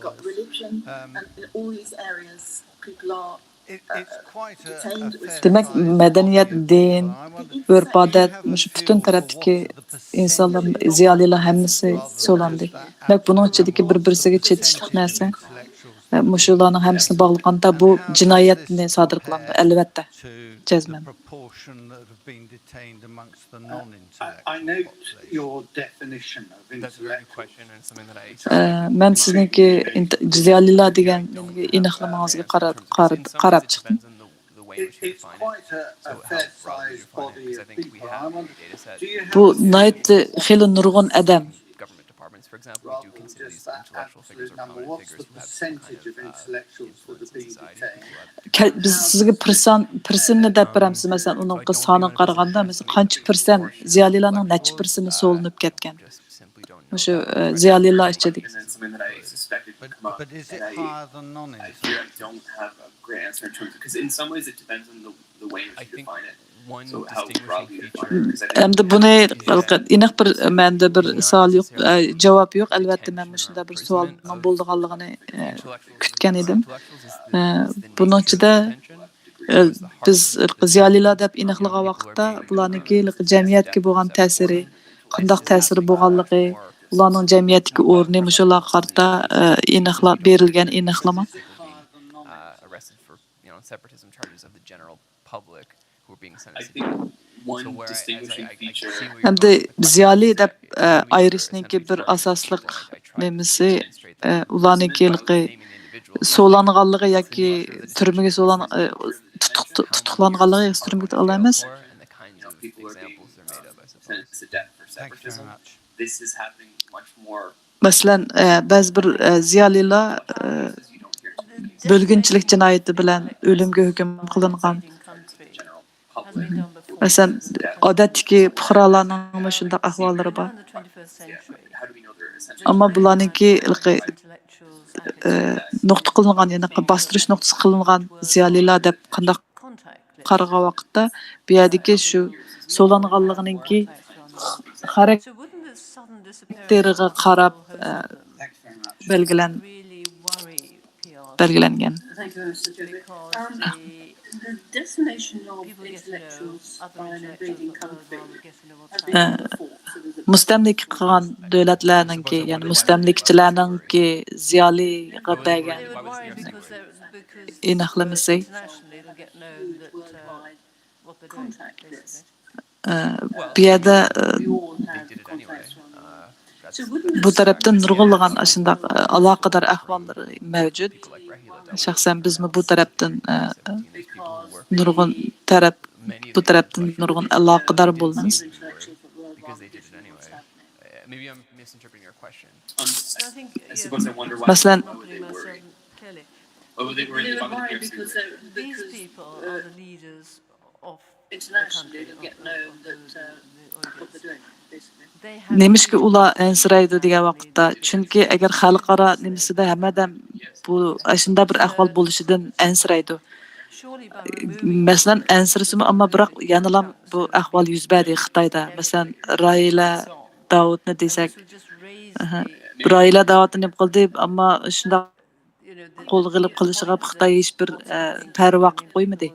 دېمەك، مەدەنىيەت، دىن، ئۆرپ-ئادەت، مۇشۇ پۈتۈن تەرەپتىكى ئىنسانلار، زىيالىيلار ھەممىسى سولاندى. دېمەك، بۇنىڭ ئىچىدىكى بىر-بىرسىگە چېتىشلىق نەرسە، مۇشۇلارنىڭ ھەممىسىنى باغلىغاندا، بۇ جىنايەتنى سادىر قىلامدۇ، ئەلۋەتتە، جەزمەن. ئە، مەن سىزنىڭكى ئىنت-، زىيالىيلار دېگەن نېمىگە ئېنىقلىمىڭىزگە قارا-، قارا-، قاراپ چىقتىم. بۇ ناھايىتى خېلى نۇرغۇن ئادەم. كە-، بىز سىزگە پىرسان-، پىرسىننى دەپ بېرەمسىز، مەسىلەن، ئۇنىڭ سانىغا قارىغاندا، مەسىلەن، قانچە پىرسەنت، زىيالىيلارنىڭ نەچچە پىرسەنتى سولىنىپ كەتكەن؟ مۇشۇ، ئە، زىيالىيلار ئىچىدىكى. ئەمدى بۇنى ئېنىق بىر مەندە بىر سوئال يوق، ئە، جاۋاب يوق. ئەلۋەتتە، مەن مۇشۇنداق بىر سوئالنىڭ بولىدىغانلىقىنى، ئە، كۈتكەن ئىدىم. ئە، بۇنىڭ ئىچىدە ئە، بىز زىيالىيلار دەپ ئېنىقلىغان ۋاقىتتا، بۇلارنىڭكى جەمئىيەتكە بولغان تەسىرى، قانداق تەسىرى بولغانلىقى، ئۇلارنىڭ جەمئىيەتتىكى ئورنى، مۇشۇلارغا قارىتا، ئە، ئېنىقلاپ بېرىلگەن ئېنىقلىما. ھەمدە زىيالىي دەپ، ئە، ئايرىشنىڭكى بىر ئاساسلىق نېمىسى، ئە، ئۇلارنىڭكى ھېلىقى سولانغانلىقى ياكى تۈرمىگە سولان-، ئە، تۇتۇق-، تۇتۇقلانغانلىقى ياكى تۈرمىگە ئالامىز. مەسىلەن، ئە، بەزى بىر، ئە، زىيالىيلار، ئە، بۆلگۈنچىلىك جىنايىتى بىلەن ئۆلۈمگە ھۆكۈم قىلىنغان. مەسىلەن، ئادەتتىكى پۇقرالارنىڭمۇ شۇنداق ئەھۋاللىرى بار. ئەمما بۇلارنىڭكى ھېلىقى، ئە، نۇقتا قىلىنغان، يەنى باستۇرۇش نۇقتىسى قىلىنغان زىيالىيلار دەپ قانداق قارىغان ۋاقىتتا، بۇ يەردىكى شۇ سولانغانلىقىنىڭكى خاراكتېرىغا قاراپ، ئە، بەلگىلەن-، بەلگىلەنگەن. ئە، مۇستەملىكە قىلغان دۆلەتلەرنىڭكى، يەنى مۇستەملىكىچىلەرنىڭكى زىيالىيغا بەرگەن ئېنىقلىمىسى. ئە، بۇ يەردە، ئە، بۇ تەرەپتىن نۇرغۇنلىغان ئاشۇنداق، ئە، ئالاقىدار ئەھۋاللىرى مەۋجۇت. شەخسەن بىزمۇ بۇ تەرەپتىن، ئە، نۇرغۇن تەرەپ، بۇ تەرەپتىن نۇرغۇن ئالاقىدار بولىمىز. مەسىلەن، نېمىشقا ئۇلار ئەنسىرەيدۇ دېگەن ۋاقىتتا، چۈنكى ئەگەر خەلقئارا نېمىسىدە ھەممە ئادەم بۇ ئاشۇنداق بىر ئەھۋال بولۇشىدىن ئەنسىرەيدۇ. مەسىلەن، ئەنسىرىسىمۇ، ئەمما بىراق يەنىلا بۇ ئەھۋال يۈز بەردى خىتايدا. مەسىلەن، راھىلە داۋۇتنى دېسەك، ئەھە، راھىلە داۋۇتنى نېمە قىلدى، ئەمما شۇنداق قولغا ئېلىپ قېلىشىغا خىتاي ھېچبىر، ئە، پەرۋا قىلىپ قويمىدى.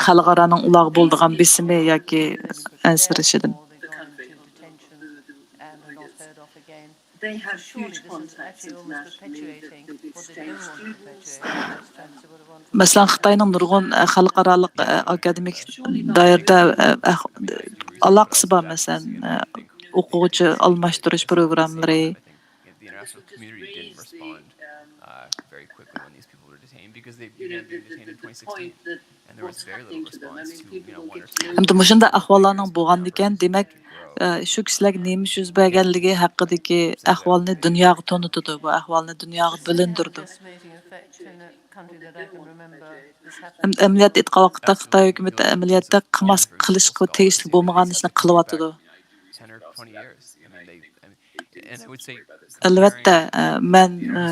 خەلقئارانىڭ ئۇلارغا بولىدىغان بېسىمى ياكى ئەنسىرىشىدىن. مەسىلەن، خىتاينىڭ نۇرغۇن، ئە، خەلقئارالىق، ئە، ئاكادېمىك دائىرىدە، ئە، ئەھ-، ئالاقىسى بار، مەسىلەن، ئە، ئوقۇغۇچى ئالماشتۇرۇش پروگراممىلىرى. ھەمدە مۇشۇنداق ئەھۋاللارنىڭ بولغاندىكىن، دېمەك، ئە، شۇ كىشىلەرگە نېمە ئىش يۈز بەرگەنلىكى ھەققىدىكى ئەھۋالنى دۇنياغا تونۇتىدۇ. بۇ ئەھۋالنى دۇنياغا بىلىندۈرىدۇ. ئەم-، ئەمەلىيەتتە ئېيتقان ۋاقىتتا، خىتاي ھۆكۈمىتى ئەمەلىيەتتە قىلماس، قىلىشقا تېگىشلىك بولمىغان ئىشنى قىلىۋاتىدۇ. ئەلۋەتتە، ئە، مەن، ئە،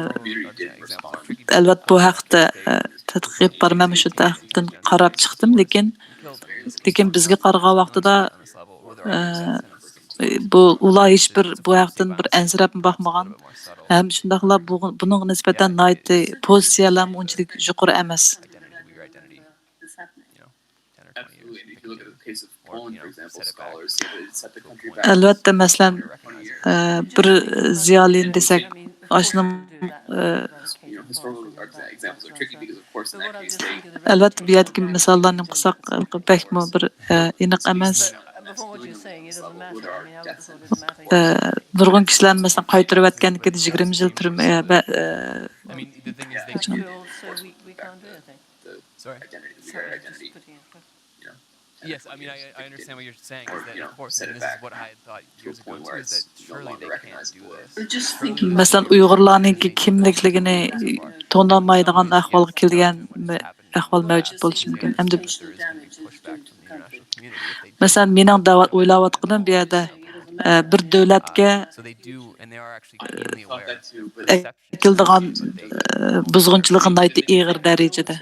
ئەلۋەتتە بۇ ھەقتە، ئە، تەتقىق ئېلىپ بارىمەن، مۇشۇ تەرەپتىن قاراپ چىقتىم، لېكىن، لېكىن بىزگە قارىغان ۋاقتىدا، ئە، بۇ، ئۇلار ھېچبىر بۇ ھەقتىن بىر ئەنسىرەپمۇ باقمىغان. ھەم شۇنداقلا بۇ، بۇنىڭغا نىسبەتەن ناھايىتى پوزىتسىيەلەرمۇ ئۇنچىلىك يۇقىرى ئەمەس. ئەلۋەتتە، مەسىلەن، ئە، بىر زىيالىينى دېسەك، ئاشۇنىڭ، ئە، ئەلۋەتتە، بۇ يەردىكى مىساللارنى قىلساق، بەكمۇ بىر، ئە، ئېنىق ئەمەس. ئە، نۇرغۇن كىشىلەرنى، مەسىلەن، قايتۇرۇۋەتكەندىكىن يىگىرمە يىل تۈرمە، ئە، بە-، ئە، قاچان؟ Yes, I mean, I, I understand what you're saying is that, of course, and this is what I had thought years ago too, is that surely they can't do this. مەسىلەن، ئۇيغۇرلارنىڭكى كىملىكلىكىنى تونۇمايدىغان ئەھۋالغا كەلگەن مە-، ئەھۋال مەۋجۇت بولۇشى مۇمكىن. ئەمدى، مەسىلەن، مېنىڭ دەۋا-، ئويلاۋاتقىنىم بۇ يەردە، ئە، بىر دۆلەتكە، ئە، ئەكېلىدىغان، ئە، بۇزغۇنچىلىقى ناھايىتى ئېغىر دەرىجىدە.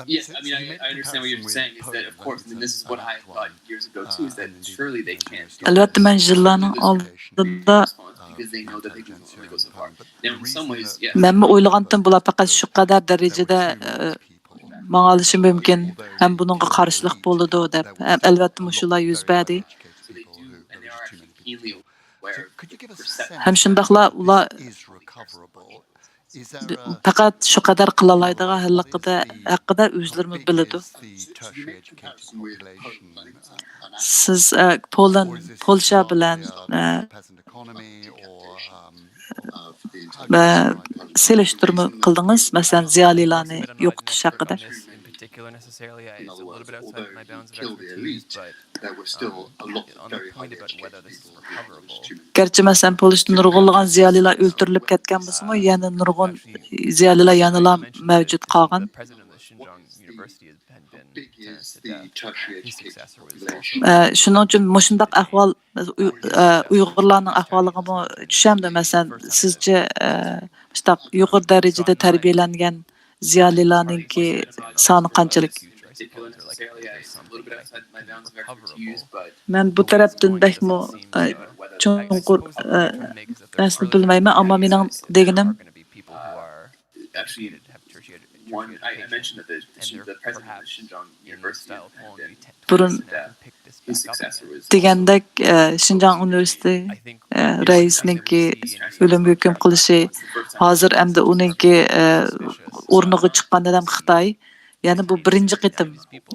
Yes, I mean, I, I understand what you're saying is that, of course, and this is what I thought years ago too, is that surely they can't do ئەلۋەتتە، this مەن يىللارنىڭ in this ئالدىدا because they know that they can only go so far. Now, in some ways, yes. مەنمۇ ئويلىغانتىىم، بۇلار پەقەت شۇ قەدەر دەرىجىدە ئە، ماڭالىشى مۇمكىن ھەم بۇنىڭغا قارشىلىق بولىدۇ دەپ. ھەم ئەلۋەتتە، مۇشۇلار يۈز بەردى. So they do, and they are actually keenly aware of the perception. ھەم شۇنداقلا ئۇلار پەقەت شۇ قەدەر قىلالايدىغان ھەققىدە، ھەققىدە ئۆزلىرىمۇ بىلىدۇ. سىز ئە، پولن، پولشا بىلەن ئە، ئە، سېلىشتۇرما قىلدىڭىز، مەسىلەن، زىيالىيلارنى يوقىتىش ھەققىدە. In particular, necessarily, it's a little bit outside my bounds of expertise, but um, on the point about whether this is recoverable, گەرچە مەسىلەن، پولشىدا نۇرغۇنلىغان زىيالىيلار ئۆلتۈرۈلۈپ كەتكەن بولسىمۇ، يەنە نۇرغۇن زىيالىيلار يەنىلا مەۋجۇت قالغان. the president of the Xinjiang University has been, been sentenced to death. His successor was also ئە، شۇنىڭ ئۈچۈن مۇشۇنداق ئەھۋال ئۇي-، ئە، ئۇيغۇرلارنىڭ ئەھۋالىغىمۇ چۈشەمدۇ؟ مەسىلەن، سىزچە ئە، مۇشۇنداق يۇقىرى دەرىجىدە تەربىيەلەنگەن زىيالىيلارنىڭكى سانى قانچىلىك؟ مەن بۇ تەرەپتىن بەكمۇ ئە، چوڭقۇر ئە، نەرسىنى بىلمەيمەن، ئەمما مېنىڭ دېگىنىم، Actually, one, I, I mentioned that the, the president of the Xinjiang University has been بۇرۇن death. His successor was دېگەندەك، ئە، شىنجاڭ ئۇنىۋېرسىتېتى ئە، رەئىسىنىڭكى ئۆلۈمگە ھۆكۈم قىلىشى ھازىر ئەمدى ئۇنىڭكى ئە، ئورنىغا چىققان ئادەم خىتاي. يەنى بۇ بىرىنچى قېتىم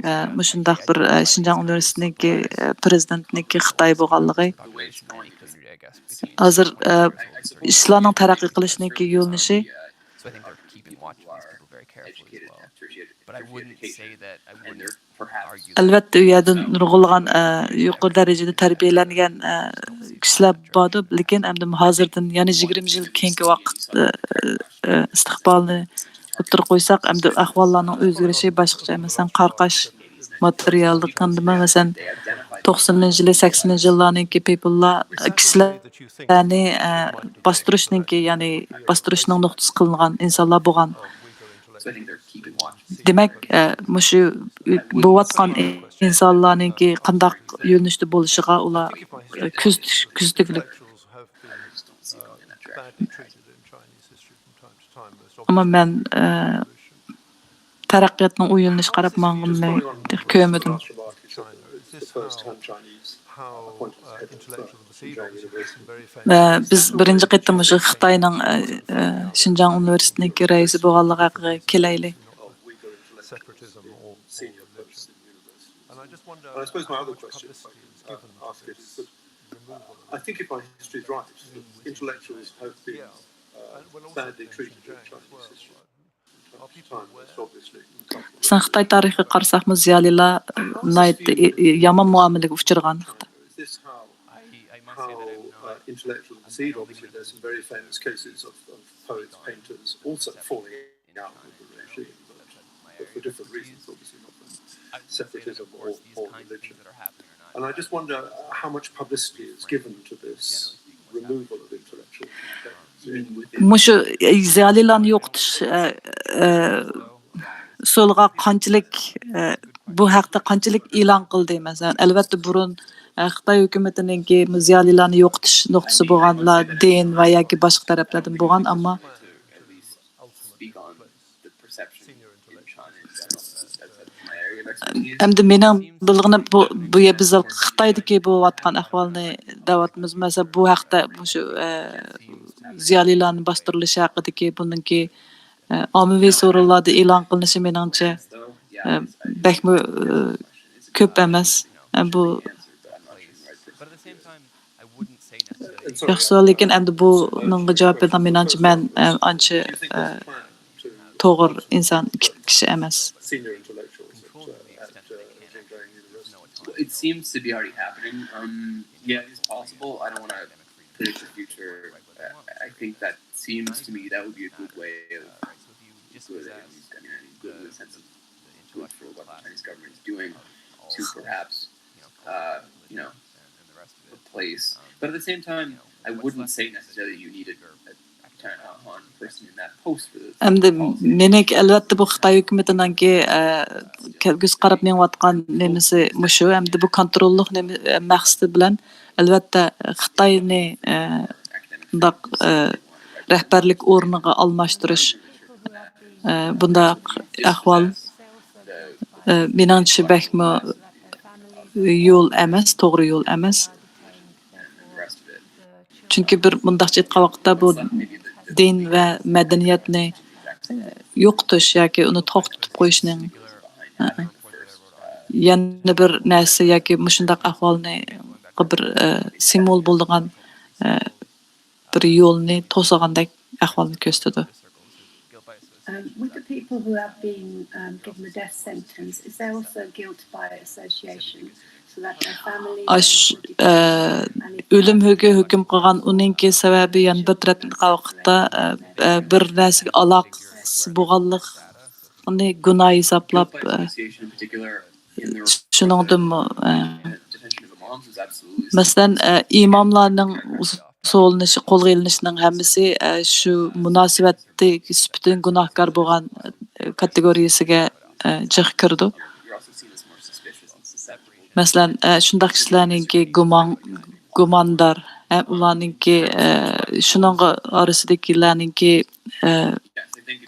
ئە، مۇشۇنداق بىر ئە، شىنجاڭ ئۇنىۋېرسىتېتىنىڭكى ئە، پرېزىدېنتىنىڭكى خىتاي بولغانلىقى. ھازىر ئە، ئىشلارنىڭ تەرەققىي قىلىشىنىڭكى يۆنىلىشى So I think they're keeping watch of these people very carefully as well. But I wouldn't say that I wouldn't argue that ئەلۋەتتە، ئۇ يەردە نۇرغۇنلىغان ئە، يۇقىرى دەرىجىدە تەربىيەلەنگەن ئە، كىشىلەر باردۇ، لېكىن ئەمدى ھازىردىن يەنە يىگىرمە يىل كېيىنكى ۋاقىت ئە، ئە، ئىستىقبالنى ئوتتۇرىغا قويساق، ئەمدى ئەھۋاللارنىڭ ئۆزگىرىشى باشقىچە. مەسىلەن، قاراقاش ماتېرىياللىقىندىمۇ، مەسىلەن، توقسىنىنچى يىلى، سەكسىنىنچى يىللارنىڭكى پېپىللار كىشىلەرنى ئە، باستۇرۇشنىڭكى، يەنى باستۇرۇشنىڭ نۇقتىسى قىلىنغان ئىنسانلار بولغان. دېمەك، ئە، مۇشۇ بولۇۋاتقان ئىنسانلارنىڭكى قانداق يۆنىلىشتە بولۇشىغا ئۇلار ئە، كۆزىتىش، كۆزىتىگۈلۈك. ئەمما مەن ئە، تەرەققىياتنىڭ ئۇ يۆنىلىشىگە قاراپ ماڭغىنىنى تېخى كۆرمىدىم. ئە، بىز بىرىنچى قېتىم مۇشۇ خىتاينىڭ ئە، ئە، شىنجاڭ ئۇنىۋېرسىتېتىنىڭكى رەئىسى بولغانلىقى ھەققىگە كېلەيلى. And I suppose my other question, uh, ask it is that I think if my history is right, intellectuals have been uh, badly treated in Chinese history. From time to time, most obviously in Kafka. مەسىلەن، خىتاي تارىخىغا قارىساقمۇ، زىيالىيلار ناھايىتى يامان مۇئامىلىگە ئۇچرىغان. Is this how, how uh, intellectuals proceed? Obviously, there's some very famous cases of, of poets, painters also falling out with the regime, but, but for different reasons, obviously, not from separatism or, or religion. And I just wonder how much publicity is given to this removal of intellectuals. مۇشۇ زىيالىيلارنى يوقىتىش ئە، ئە، ئۇسۇلىغا قانچىلىك ئە، بۇ ھەقتە قانچىلىك ئېلان قىلدى؟ مەسىلەن، ئەلۋەتتە، بۇرۇن ئە، خىتاي ھۆكۈمىتىنىڭكى زىيالىيلارنى يوقىتىش نۇقتىسى بولغانلار دىن ۋە ياكى باشقا تەرەپلەردىن بولغان، ئەمما ئەمدى مېنىڭ بىلغىنىم بۇ، بۇ يە بىز خىتايدىكى بولۇۋاتقان ئەھۋالنى دەۋاتىمىز. مەسىلەن، بۇ ھەقتە مۇشۇ ئە، زىيالىيلارنى باستۇرۇلۇشى ھەققىدىكى بۇنىڭكى ئە، ئاممىۋى سورۇنلاردا ئېلان قىلىنىشى مېنىڭچە ئە، بەكمۇ ئە، كۆپ ئەمەس. ئە، بۇ ياخشى سوئال، لېكىن ئەمدى بۇنىڭغا جاۋاب بېرىدىغان مېنىڭچە مەن ئە، ئانچە ئە، توغرا ئىنسان، كىشى ئەمەس. Senior intellectuals at, uh, at uh, Zhejiang University. It seems to be already happening. Um, yeah, it's possible. I don't want to predict the future. I, I think that seems to me that would be a good way of good, at least, I mean, good in the sense of good for what the Chinese government is doing to perhaps, uh, you know, replace. But at the same time, I wouldn't say necessarily you need a, a ئەمدى مېنىڭكى، ئەلۋەتتە، بۇ خىتاي ھۆكۈمىتىنىڭكى، ئە، كەلگۈسىگە قاراپ مېڭىۋاتقان نېمىسى مۇشۇ. ئەمدى بۇ كونتروللۇق نېمە، ئە، مەقسىتى بىلەن، ئەلۋەتتە، خىتاينى، ئە، بۇنداق، ئە، رەھبەرلىك ئورنىغا ئالماشتۇرۇش، ئە، بۇنداق ئەھۋال، ئە، مېنىڭچە بەكمۇ يول ئەمەس، توغرا يول ئەمەس. چۈنكى بىر مۇنداقچە ئېيتقان ۋاقىتتا، بۇ دىن ۋە مەدەنىيەتنى، ئە، يوقىتىش ياكى ئۇنى توختىتىپ قويۇشنىڭ، ئە، يەنە بىر نەرسە ياكى مۇشۇنداق ئەھۋالنى بىر، ئە، سىمۋول بولىدىغان، ئە، بىر يولنى توسىغاندەك ئەھۋالنى كۆرسىتىدۇ. Um, with the people who have been um, given the death sentence, is there also guilt by association? So that their families ئاش، ئە، ئۆلۈم ھۆكى ھۆكۈم قىلغان ئۇنىڭكى سەۋەبى يەنە بىر تەرەپتىن قارىغان ۋاقىتتا، ئە، ئە، بىر نەرسىگە ئالاقىسى بولغانلىقىنى گۇناھ ھېسابلاپ، ئە، شۇنىڭدىنمۇ، ئە، مەسىلەن، ئە، ئىماملارنىڭ سولىنىشى، قولغا ئېلىنىشىنىڭ ھەممىسى، ئە، شۇ مۇناسىۋەتتىكى سۈپىتىدىن گۇناھكار بولغان، ئە، كاتېگورىيەسىگە، ئە، جىق كىرىدۇ. مەسىلەن، ئە، شۇنداق كىشىلەرنىڭكى گۇمان-، گۇماندار، ئە، ئۇلارنىڭكى، ئە، شۇنىڭغا ئارىسىدىكىلەرنىڭكى، ئە،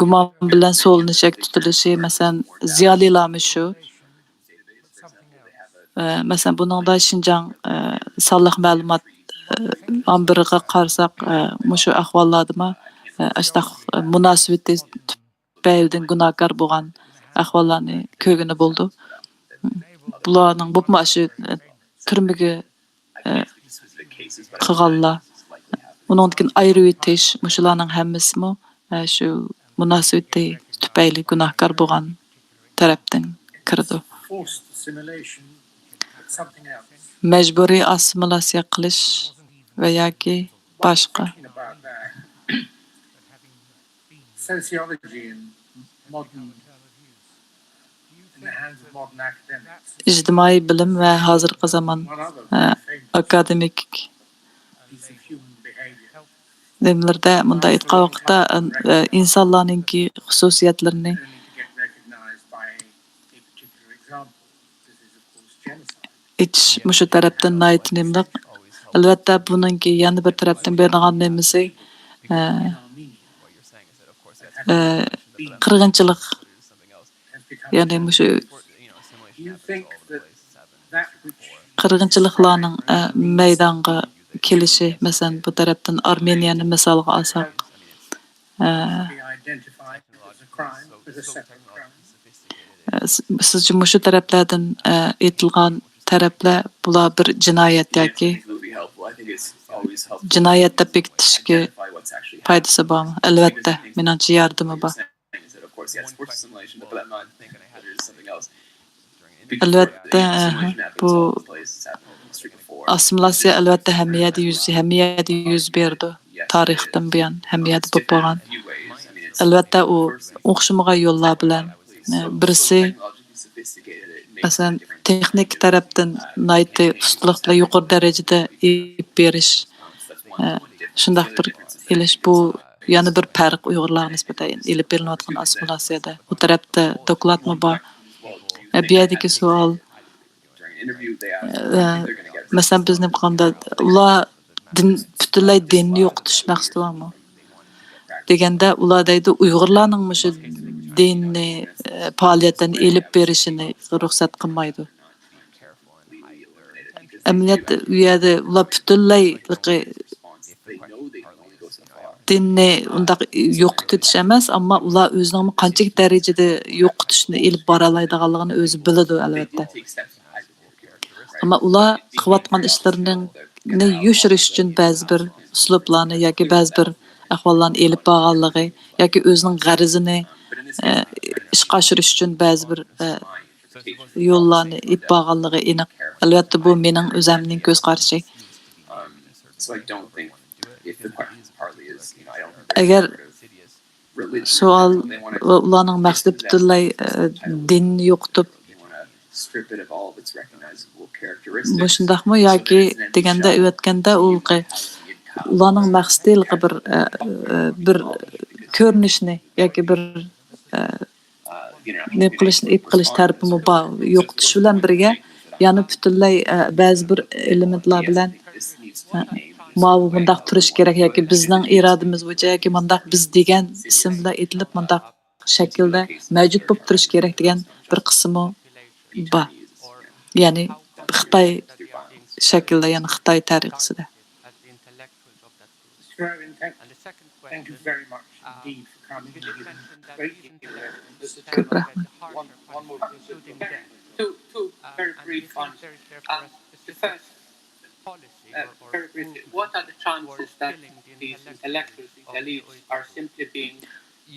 گۇمان بىلەن سولىنىش ياكى تۇتۇلۇشى، مەسىلەن، زىيالىيلارمۇ شۇ. ئە، مەسىلەن، بۇنىڭدا شىنجاڭ، ئە، سانلىق مەلۇمات، ئە، ئامبىرىغا قارىساق، ئە، مۇشۇ ئەھۋاللاردىمۇ، ئە، ئاشۇنداق، ئە، مۇناسىۋىتى تۈپەيلىدىن گۇناھكار بولغان ئەھۋاللارنى كۆرگىلى بولىدۇ. بۇلارنىڭ بولۇپمۇ ئاشۇ، ئە، تۈرمىگە، ئە، قىلغانلار، ئۇنىڭدىن كېيىن ئايرىۋېتىش، مۇشۇلارنىڭ ھەممىسىمۇ، ئە، شۇ مۇناسىۋىتى تۈپەيلى گۇناھكار بولغان تەرەپتىن كىرىدۇ. مەجبۇرىي ئاسسىمىلياتسىيە قىلىش ۋە ياكى باشقا. ئىجتىمائىي بىلىم ۋە ھازىرقى زامان، ئە، ئاكادېمىك نېمىلىرىدە مۇنداق ئېيتقان ۋاقىتتا، ئە، ئىنسانلارنىڭكى خۇسۇسىيەتلىرىنى ئېيتىش مۇشۇ تەرەپتىن ناھايىتى نېمىلىق. ئەلۋەتتە، بۇنىڭكى يەنە بىر تەرەپتىن بېرىدىغان نېمىسى، ئە، ئە، قىرغىنچىلىق. يەنى مۇشۇ قىرغىنچىلىقلارنىڭ، ئە، مەيدانغا كېلىشى، مەسىلەن، بۇ تەرەپتىن ئارمېنىيەنى مىسالغا ئالساق، ئە، ئە، س-، سىزچە مۇشۇ تەرەپلەردىن، ئە، ئېيتىلغان تەرەپلەر، بۇلار بىر جىنايەت ياكى جىنايەت دەپ بېكىتىشكە پايدىسى بارمۇ؟ ئەلۋەتتە، مېنىڭچە ياردىمى بار. ئەلۋەتتە، بۇ ئاسسىمىلياتسىيە ئەلۋەتتە ھەممە يەردە يۈز، ھەممە يەردە يۈز بېرىدۇ. تارىختىن بۇيان ھەممە يەردە بولۇپ بولغان. ئەلۋەتتە، ئۇ ئوخشىمىغان يوللار بىلەن، بىرسى، مەسىلەن، تېخنىكا تەرەپتىن ناھايىتى ئۇستىلىق بىلەن يۇقىرى دەرىجىدە ئېلىپ بېرىش، شۇنداق بىر ئېلىش، بۇ يەنە بىر پەرق ئۇيغۇرلارغا نىسبەتەن ئېلىپ بېرىلىۋاتقان ئاسسىمىلياتسىيەدە. بۇ تەرەپتە دوكلاتمۇ بار. ئە، بۇ يەردىكى سوئال، ئە، مەسىلەن، بىز نېمە قىلغاندا، ئۇلار دىن، پۈتۈنلەي دىننى يوقىتىش مەقسىتى بارمۇ؟ دېگەندە، ئۇلار دەيدۇ، ئۇيغۇرلارنىڭ مۇشۇ دىننى، ئە، پائالىيەتلەرنى ئېلىپ بېرىشىنى رۇخسەت قىلمايدۇ. ئەمەلىيەتتە ئۇ يەردە ئۇلار پۈتۈنلەي دىننى ئۇنداق يوقىتىۋېتىش ئەمەس، ئەمما ئۇلار ئۆزىنىڭ قانچىلىك دەرىجىدە يوقىتىشنى ئېلىپ بارالايدىغانلىقىنى ئۆزى بىلىدۇ، ئەلۋەتتە. ئەمما ئۇلار قىلىۋاتقان ئىشلىرىنى يوشۇرۇش ئۈچۈن بەزى بىر ئۇسلۇبلارنى ياكى بەزى بىر ئەھۋاللارنى ئېلىپ بارغانلىقى ياكى ئۆزىنىڭ غەرىزىنى، ئە، ئىشقا ئاشۇرۇش ئۈچۈن بەزى بىر، ئە، يوللارنى ئېلىپ بارغانلىقى ئېنىق. ئەلۋەتتە، بۇ مېنىڭ ئۆزەمنىڭ كۆز قارىشى. ئەگەر سوئال ۋە ئۇلارنىڭ مەقسىتى پۈتۈنلەي، ئە، دىننى يوقىتىپ، مۇشۇنداقمۇ ياكى دېگەندە ئۆتكەندە ئۇلقى ئۇلارنىڭ مەقسىتى ھېلىقى بىر، ئە، ئە، بىر كۆرۈنۈشنى ياكى بىر، ئە، نېمە قىلىشنى ئېيىپ قىلىش تەرىپىمۇ بار. يوقىتىش بىلەن بىرگە يەنە پۈتۈنلەي، ئە، بەزى بىر ئېلېمېنتلار بىلەن، ئە، ماۋۇ مۇنداق تۇرۇش كېرەك ياكى بىزنىڭ ئىرادىمىز بويىچە ياكى مۇنداق بىز دېگەن ئىسىم بىلەن ئېيتىلىپ مۇنداق شەكىلدە مەۋجۇت بولۇپ تۇرۇش كېرەك دېگەن بىر قىسمى بار. يەنى خىتاي شەكلىدە، يەنى خىتاي تەرىقىسىدە. Thank you very much indeed for coming. Great. كۆپ رەھمەت. One, one more question. Two, two very brief ones. Um, the first, uh, very briefly, what are the chances that these intellectuals, these elites, are simply being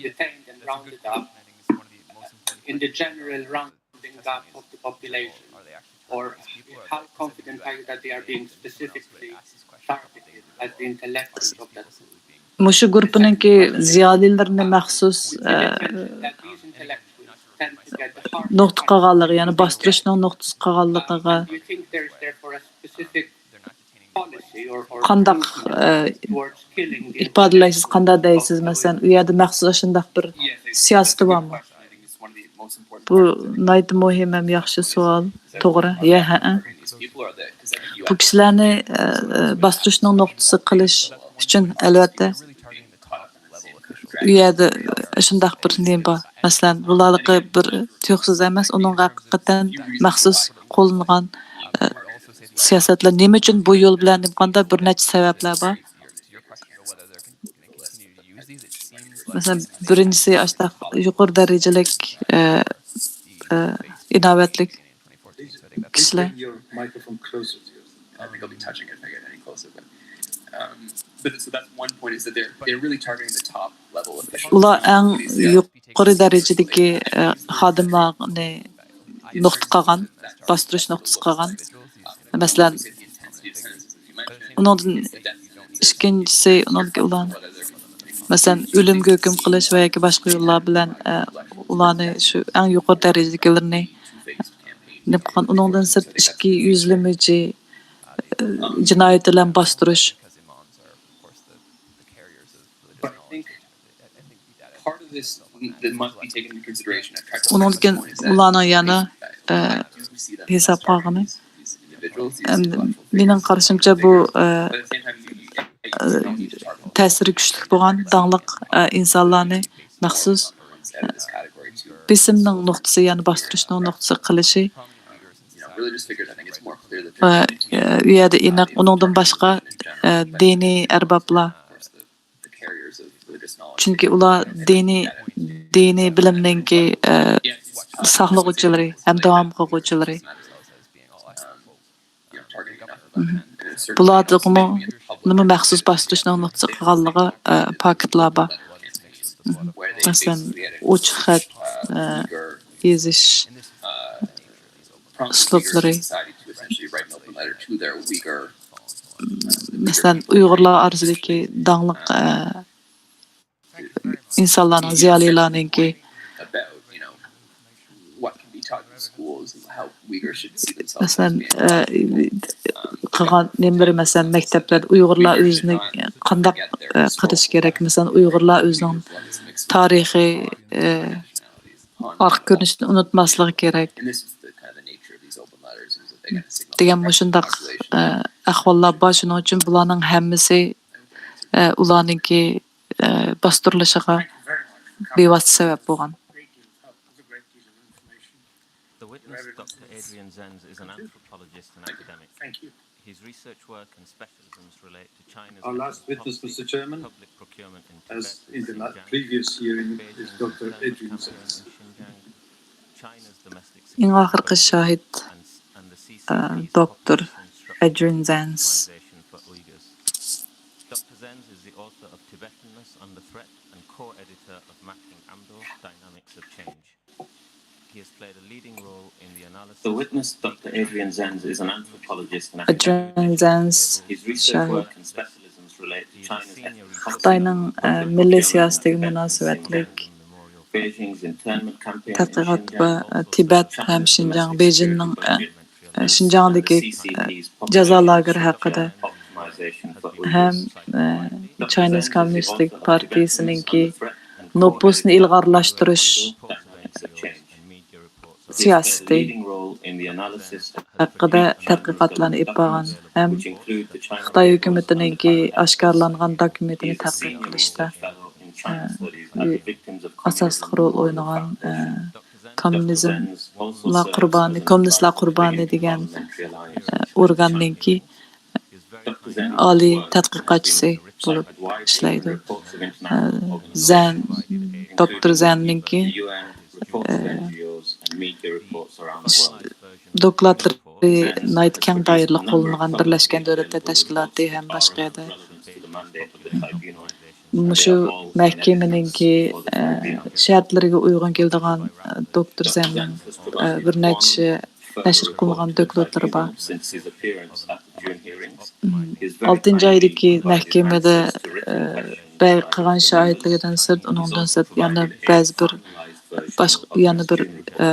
detained and rounded up in the general rounding up of the population? Or how confident are you that they are being specifically targeted as the intellectuals of that group? مۇشۇ گۇرۇپپىنىڭكى زىيالىيلىرىنى مەخسۇس، ئە، نۇقتا قىلغانلىقى، يەنى باستۇرۇشنىڭ نۇقتىسى قىلغانلىقىغا قانداق، ئە، ئىپادىلەيسىز، قانداق دەيسىز؟ مەسىلەن، ئۇ يەردە مەخسۇس شۇنداق بىر سىياسىتى بارمۇ؟ بۇ ناھايىتى مۇھىم ھەم ياخشى سوئال. توغرا. يە، ھەئە. بۇ كىشىلەرنى، ئە، ئە، باستۇرۇشنىڭ نۇقتىسى قىلىش ئۈچۈن، ئەلۋەتتە، ئۇ يەردە شۇنداق بىر نېمە بار. مەسىلەن، بۇلارلىقى بىر تۇيۇقسىز ئەمەس، ئۇنىڭغا ھەقىقەتەن مەخسۇس قوللىنىلغان، ئە، سىياسەتلەر. نېمە ئۈچۈن بۇ يول بىلەن نېمە قانداق بىر نەچچە سەۋەبلەر بار. مەسىلەن، بىرىنچىسى، ئاشۇنداق يۇقىرى دەرىجىلىك، ئە، ئە، ئىناۋەتلىك كىشىلەر. Bring your microphone closer to yours. I think I'll be touching it if I get any closer, but, um, but so that's one point, is that they're, they're really targeting the top level officials. ئۇلار ئەڭ يۇقىرى دەرىجىدىكى، ئە، خادىملارنى نۇقتا قىلغان، باستۇرۇش نۇقتىسى قىلغان. مەسىلەن، ئۇنىڭدىن ئىككىنچىسى، ئۇنىڭدىكى ئۇلار، مەسىلەن، ئۆلۈمگە ھۆكۈم قىلىش ۋە ياكى باشقا يوللار بىلەن، ئە، ئۇلارنى، شۇ ئەڭ يۇقىرى دەرىجىدىكىلىرىنى نېمە قىلغان. ئۇنىڭدىن سىرت ئىچكى يۈزلىمىچى، ئە، جىنايىتى بىلەن باستۇرۇش. But I think part of this that must be taken into consideration, I've tried to ئۇنىڭدىن كېيىن ئۇلارنىڭ يەنە، ئە، ھېسابقا ئالغىنى. ئەمدى مېنىڭ قارىشىمچە، بۇ، ئە، ئە، تەسىرى كۈچلۈك بولغان داڭلىق، ئە، ئىنسانلارنى مەخسۇس، ئە، بېسىمنىڭ نۇقتىسى، يەنى باستۇرۇشنىڭ نۇقتىسى قىلىشى. ئە، ئە، ئۇ يەردە ئېنىق، ئۇنىڭدىن باشقا، ئە، دىنىي ئەربابلار. چۈنكى ئۇلار دىنىي، دىنىي بىلىمنىڭكى، ئە، ساقلىغۇچىلىرى ھەم داۋام قىلغۇچىلىرى. بۇلاردىمۇ نېمە مەخسۇس باستۇرۇشنىڭ نۇقتىسى قىلغانلىقى، ئە، پاكىتلار بار. مەسىلەن، ئوچۇق خەت، ئە، يېزىش ئۇسلۇبلىرى. مەسىلەن، ئۇيغۇرلار ئارىسىدىكى داڭلىق، ئە، ئىنسانلارنىڭ، زىيالىيلارنىڭكى، مەسىلەن، ئە، قىلغان نېمىلىرى، مەسىلەن، مەكتەپلەردە ئۇيغۇرلار ئۆزىنى قانداق، ئە، قىلىشى كېرەك؟ مەسىلەن، ئۇيغۇرلار ئۆزىنىڭ تارىخىي، ئە، ئارقا كۆرۈنۈشىنى ئۇنتۇماسلىقى كېرەك دېگەن مۇشۇنداق، ئە، ئەھۋاللار بار. شۇنىڭ ئۈچۈن بۇلارنىڭ ھەممىسى، ئە، ئۇلارنىڭكى، ئە، باستۇرۇلۇشىغا بىۋاسىتە سەۋەب بولغان. The witness, Doctor Adrian Zenz, is an anthropologist and academic. His research work and specialisms relate to China's Our last witness, Mister Chairman, public procurement in Tibet, as in the previous hearing, is Doctor Adrian Zenz. ئىڭ ئاخىرقى شاھىت، ئە، دوكتور ئەدرىن زەنس. Doctor Zenz is the author of Tibetanness Under Threat and co-editor of Mapping Amdo: Dynamics of Change. He has played a leading role in the analysis. The witness, Doctor Adrian Zenz, is an anthropologist and academic. ئەدرىن زەنس، His research شاھىت. Work and specialisms relate to China's ethnic خىتاينىڭ، ئە، مىللىي سىياسىتىگە مۇناسىۋەتلىك تەتقىقات ۋە، ئە، تىبەت ھەم شىنجاڭ، بېيجىڭنىڭ، ئە، ئە، شىنجاڭدىكى، ئە، جازا لاگېرى ھەققىدە ھەم، ئە، چاينىز كوممۇنىستىك پارتىيىسىنىڭكى نوپۇسنى ئىلغارلاشتۇرۇش سىياسىتى ھەققىدە تەتقىقاتلارنى ئېلىپ بارغان ھەم خىتاي ھۆكۈمىتىنىڭكى ئاشكارىلانغان دوكۇمېنتىنى تەتقىق قىلىشتا، ئە، ئاساسلىق رول ئوينىغان، ئە، كوممۇنىزملار قۇربانى، كوممۇنىستلار قۇربانى دېگەن، ئە، ئورگاننىڭكى ئالىي تەتقىقاتچىسى بولۇپ ئىشلەيدۇ. ئە، زەن، دوكتور زەننىڭكى، ئە، دوكلاتلىرى ناھايىتى كەڭ دائىرىلىك قوللىنىلغان بىرلەشكەن دۆلەتلەر تەشكىلاتى ھەم باشقا يەردە مۇشۇ مەھكىمىنىڭكى، ئە، شەرتلىرىگە ئۇيغۇن كېلىدىغان، ئە، دوكتور زەننىڭ، ئە، بىر نەچچە نەشر قىلغان دوكلاتلىرى بار. ئالتىنچى ئايدىكى مەھكىمىدە، ئە، بەيان قىلغان شاھىتلىرىدىن سىرت، ئۇنىڭدىن سىرت يەنە بەزى بىر باشقا، يەنە بىر، ئە،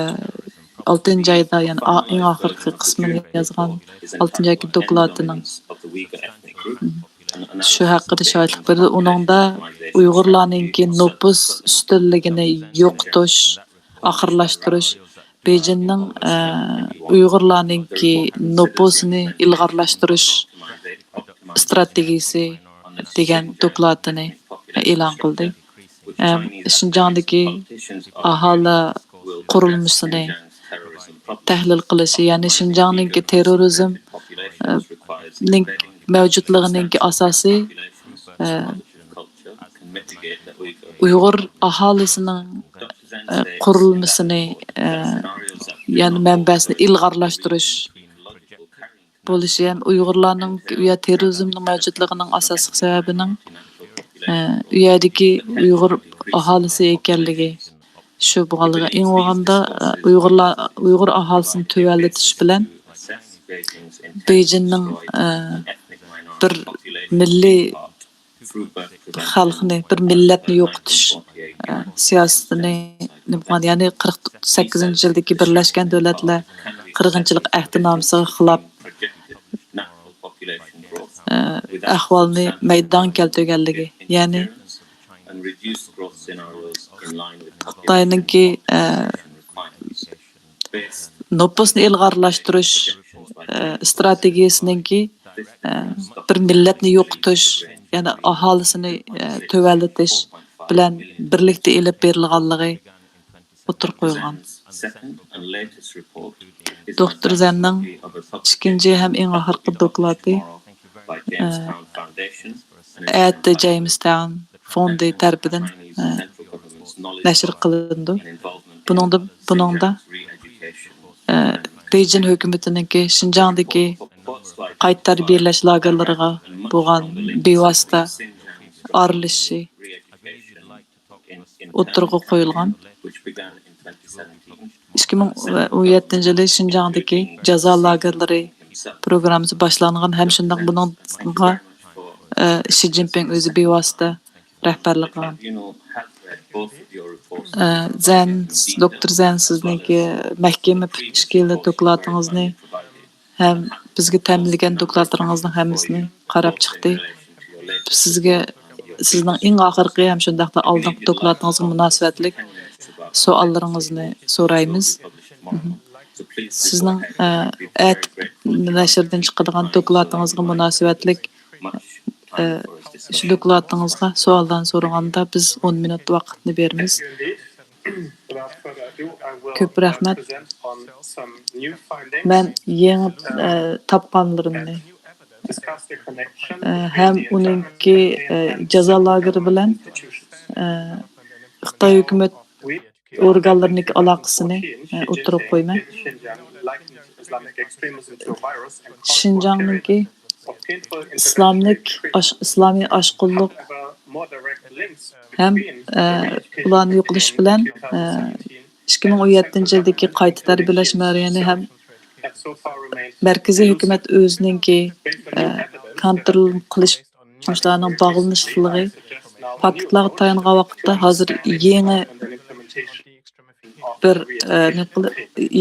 ئالتىنچى ئايدا يەنە ئا-، ئەڭ ئاخىرقى قىسمىنى يازغان ئالتىنچى ئايدىكى دوكلاتىنىڭ شۇ ھەققىدە شاھىتلىق بەردى. ئۇنىڭدا ئۇيغۇرلارنىڭكى نوپۇس ئۈستۈنلۈكىنى يوقىتىش، ئاخىرلاشتۇرۇش، بېيجىننىڭ، ئە، ئۇيغۇرلارنىڭكى نوپۇسىنى ئىلغارلاشتۇرۇش ئىستراتېگىيىسى دېگەن دوكلاتىنى ئېلان قىلدى. ئەم، شىنجاڭدىكى ئاھالە قۇرۇلمىسىنى تەھلىل قىلىشى، يەنى شىنجاڭنىڭكى تېررورىزم، ئە، نىڭ مەۋجۇتلۇقىنىڭكى ئاساسى، ئە، ئۇيغۇر ئاھالىسىنىڭ، ئە، قۇرۇلمىسىنى، ئە، يەنى مەنبەسىنى ئىلغارلاشتۇرۇش بولۇشى ھەم ئۇيغۇرلارنىڭ يا تېررورىزمنىڭ مەۋجۇتلۇقىنىڭ ئاساسلىق سەۋەبىنىڭ، ئە، ئۇ يەردىكى ئۇيغۇر ئاھالىسى ئىكەنلىكى، شۇ بولغانلىقى، ئەڭ بولغاندا، ئە، ئۇيغۇرلار، ئۇيغۇر ئاھالىسىنى تۆۋەنلىتىش بىلەن بېيجىننىڭ، ئە، بىر مىللىي خەلقنى، بىر مىللەتنى يوقىتىش، ئە، سىياسىتىنى نېمە قىلغان، يەنى قىرىق سەككىزىنچى يىلدىكى بىرلەشكەن دۆلەتلەر قىرغىنچىلىق ئەھدىنامىسىغا خىلاپ، ئە، ئەھۋالنى مەيدانغا كەلتۈرگەنلىكى، يەنى خىتاينىڭكى، ئە، نوپۇسنى ئىلغارلاشتۇرۇش، ئە، ئىستراتېگىيەسىنىڭكى، ئە، بىر مىللەتنى يوقىتىش، يەنى ئاھالىسىنى، ئە، تۆۋەنلىتىش بىلەن بىرلىكتە ئېلىپ بېرىلغانلىقى ئوتتۇرىغا قويۇلغان. دوكتور زەننىڭ ئىككىنچى ھەم ئەڭ ئاخىرقى دوكلاتى، ئە، ئەتە جېيمىستاۋن فوندى تەرىپىدىن، ئە، نەشر قىلىنىدۇ. بۇنىڭدا، بۇنىڭدا، ئە، بېيجىڭ ھۆكۈمىتىنىڭكى شىنجاڭدىكى قايتا تەربىيەلەش لاگېرلىرىغا بولغان بىۋاسىتە ئارىلىشىشى ئوتتۇرىغا قويۇلغان. ئىككى مىڭ ئون يەتتىنچى يىلى شىنجاڭدىكى جازا لاگېرلىرى پروگراممىسى باشلانغان ھەم شۇنداق بۇنىڭغا، ئە، شى جىنپىڭ ئۆزى بىۋاسىتە رەھبەرلىك قىلغان. ئە، زەن، دوكتور زەن، سىزنىڭكى مەھكىمە پۈتۈش يىلى دوكلاتىڭىزنى ھەم بىزگە تەمىنلىگەن دوكلاتلىرىڭىزنىڭ ھەممىسىنى قاراپ چىقتى. سىزگە، سىزنىڭ ئەڭ ئاخىرقى ھەم شۇنداقلا ئالدىنقى دوكلاتىڭىزغا مۇناسىۋەتلىك سوئاللىرىڭىزنى سورايمىز. سىزنىڭ، ئە، ئەتە نەشردىن چىقىدىغان دوكلاتىڭىزغا مۇناسىۋەتلىك، ئە، شۇ دوكلاتىڭىزغا سوئاللارنى سورىغاندا بىز ئون مىنۇت ۋاقىتنى بېرىمىز. كۆپ رەھمەت. مەن يېڭى، ئە، تاپقانلىرىمنى، ئە، ھەم ئۇنىڭكى، ئە، جازا لاگېرى بىلەن، ئە، خىتاي ھۆكۈمەت ئورگانلىرىنىڭكى ئالاقىسىنى، ئە، ئوتتۇرىغا قويىمەن. شىنجاڭنىڭكى ئىسلاملىك ئاش-، ئىسلامىي ئاشقۇنلۇق ھەم، ئە، ئۇلارنى يوقىلىش بىلەن، ئە، ئىككى مىڭ ئون يەتتىنچى يىلدىكى قايتا تەربىيەلەش مەرىيىنى ھەم مەركىزىي ھۆكۈمەت ئۆزىنىڭكى، ئە، كونترول قىلىش مۇشۇلارنىڭ باغلىنىشلىقلىقى، پاكىتلارغا تايانغان ۋاقىتتا ھازىر يېڭى بىر، ئە، نېمە قىل-،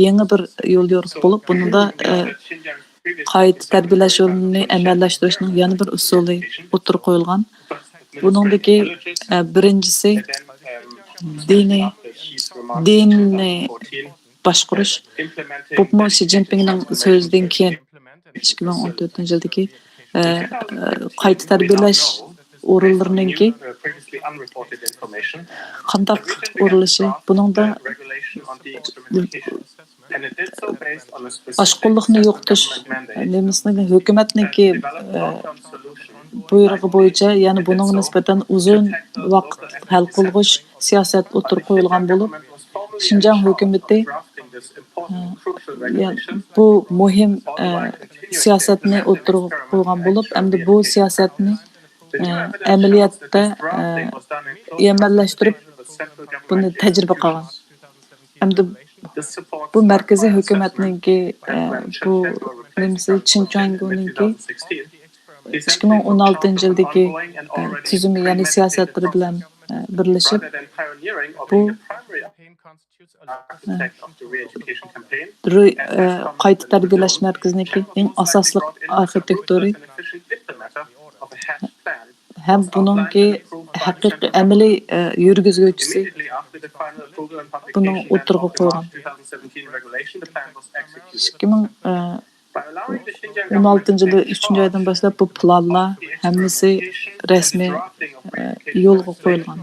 يېڭى بىر يول يورۇق بولۇپ، بۇنىڭدا، ئە، قايتا تەربىيەلەش يولىنى ئەمەلىيلەشتۈرۈشنىڭ يەنە بىر ئۇسۇلى ئوتتۇرىغا قويۇلغان. بۇنىڭدىكى، ئە، بىرىنچىسى دىنىي، دىننى باشقۇرۇش. بۇمۇ شى جىنپىڭنىڭ سۆزىدىن كېيىن ئىككى مىڭ ئون تۆتىنچى يىلدىكى، ئە، ئە، قايتا تەربىيەلەش ئورۇنلىرىنىڭكى قانداق ئورۇنلىشى، بۇنىڭدا ئاشقۇنلۇقنى يوقىتىش نېمىسىنى ھۆكۈمەتنىڭكى، ئە، بۇيرۇقى بويىچە، يەنى بۇنىڭغا نىسبەتەن ئۇزۇن ۋاقىت ھەل قىلغۇچ سىياسەت ئوتتۇرىغا قويۇلغان بولۇپ، شىنجاڭ ھۆكۈمىتى، ئە، يەنى بۇ مۇھىم، ئە، سىياسەتنى ئوتتۇرىغا قويغان بولۇپ، ئەمدى بۇ سىياسەتنى، ئە، ئەمەلىيەتتە، ئە، ئەمەلىيلەشتۈرۈپ، بۇنى تەجرىبە قىلغان. ئەمدى بۇ مەركىزىي ھۆكۈمەتنىڭكى، ئە، بۇ نېمىسى، چىن چۈەنگونىڭكى ئىككى مىڭ ئون ئالتىنچى يىلدىكى، ئە، تۈزۈمى، يەنى سىياسەتلىرى بىلەن، ئە، بىرلىشىپ، بۇ، ئە، رۇ-، ئە، قايتا تەربىيەلەش مەركىزىنىڭكى ئەڭ ئاساسلىق ئارخىتېكتورى ھەم بۇنىڭكى ھەقىقىي ئەمەلىي، ئە، يۈرگۈزگۈچىسى بۇنىڭ ئوتتۇرىغا قويغان. ئىككى مىڭ، ئە، ئون ئالتىنچى يىلى ئۈچىنچى ئايدىن باشلاپ بۇ پىلانلار ھەممىسى رەسمىي، ئە، يولغا قويۇلغان.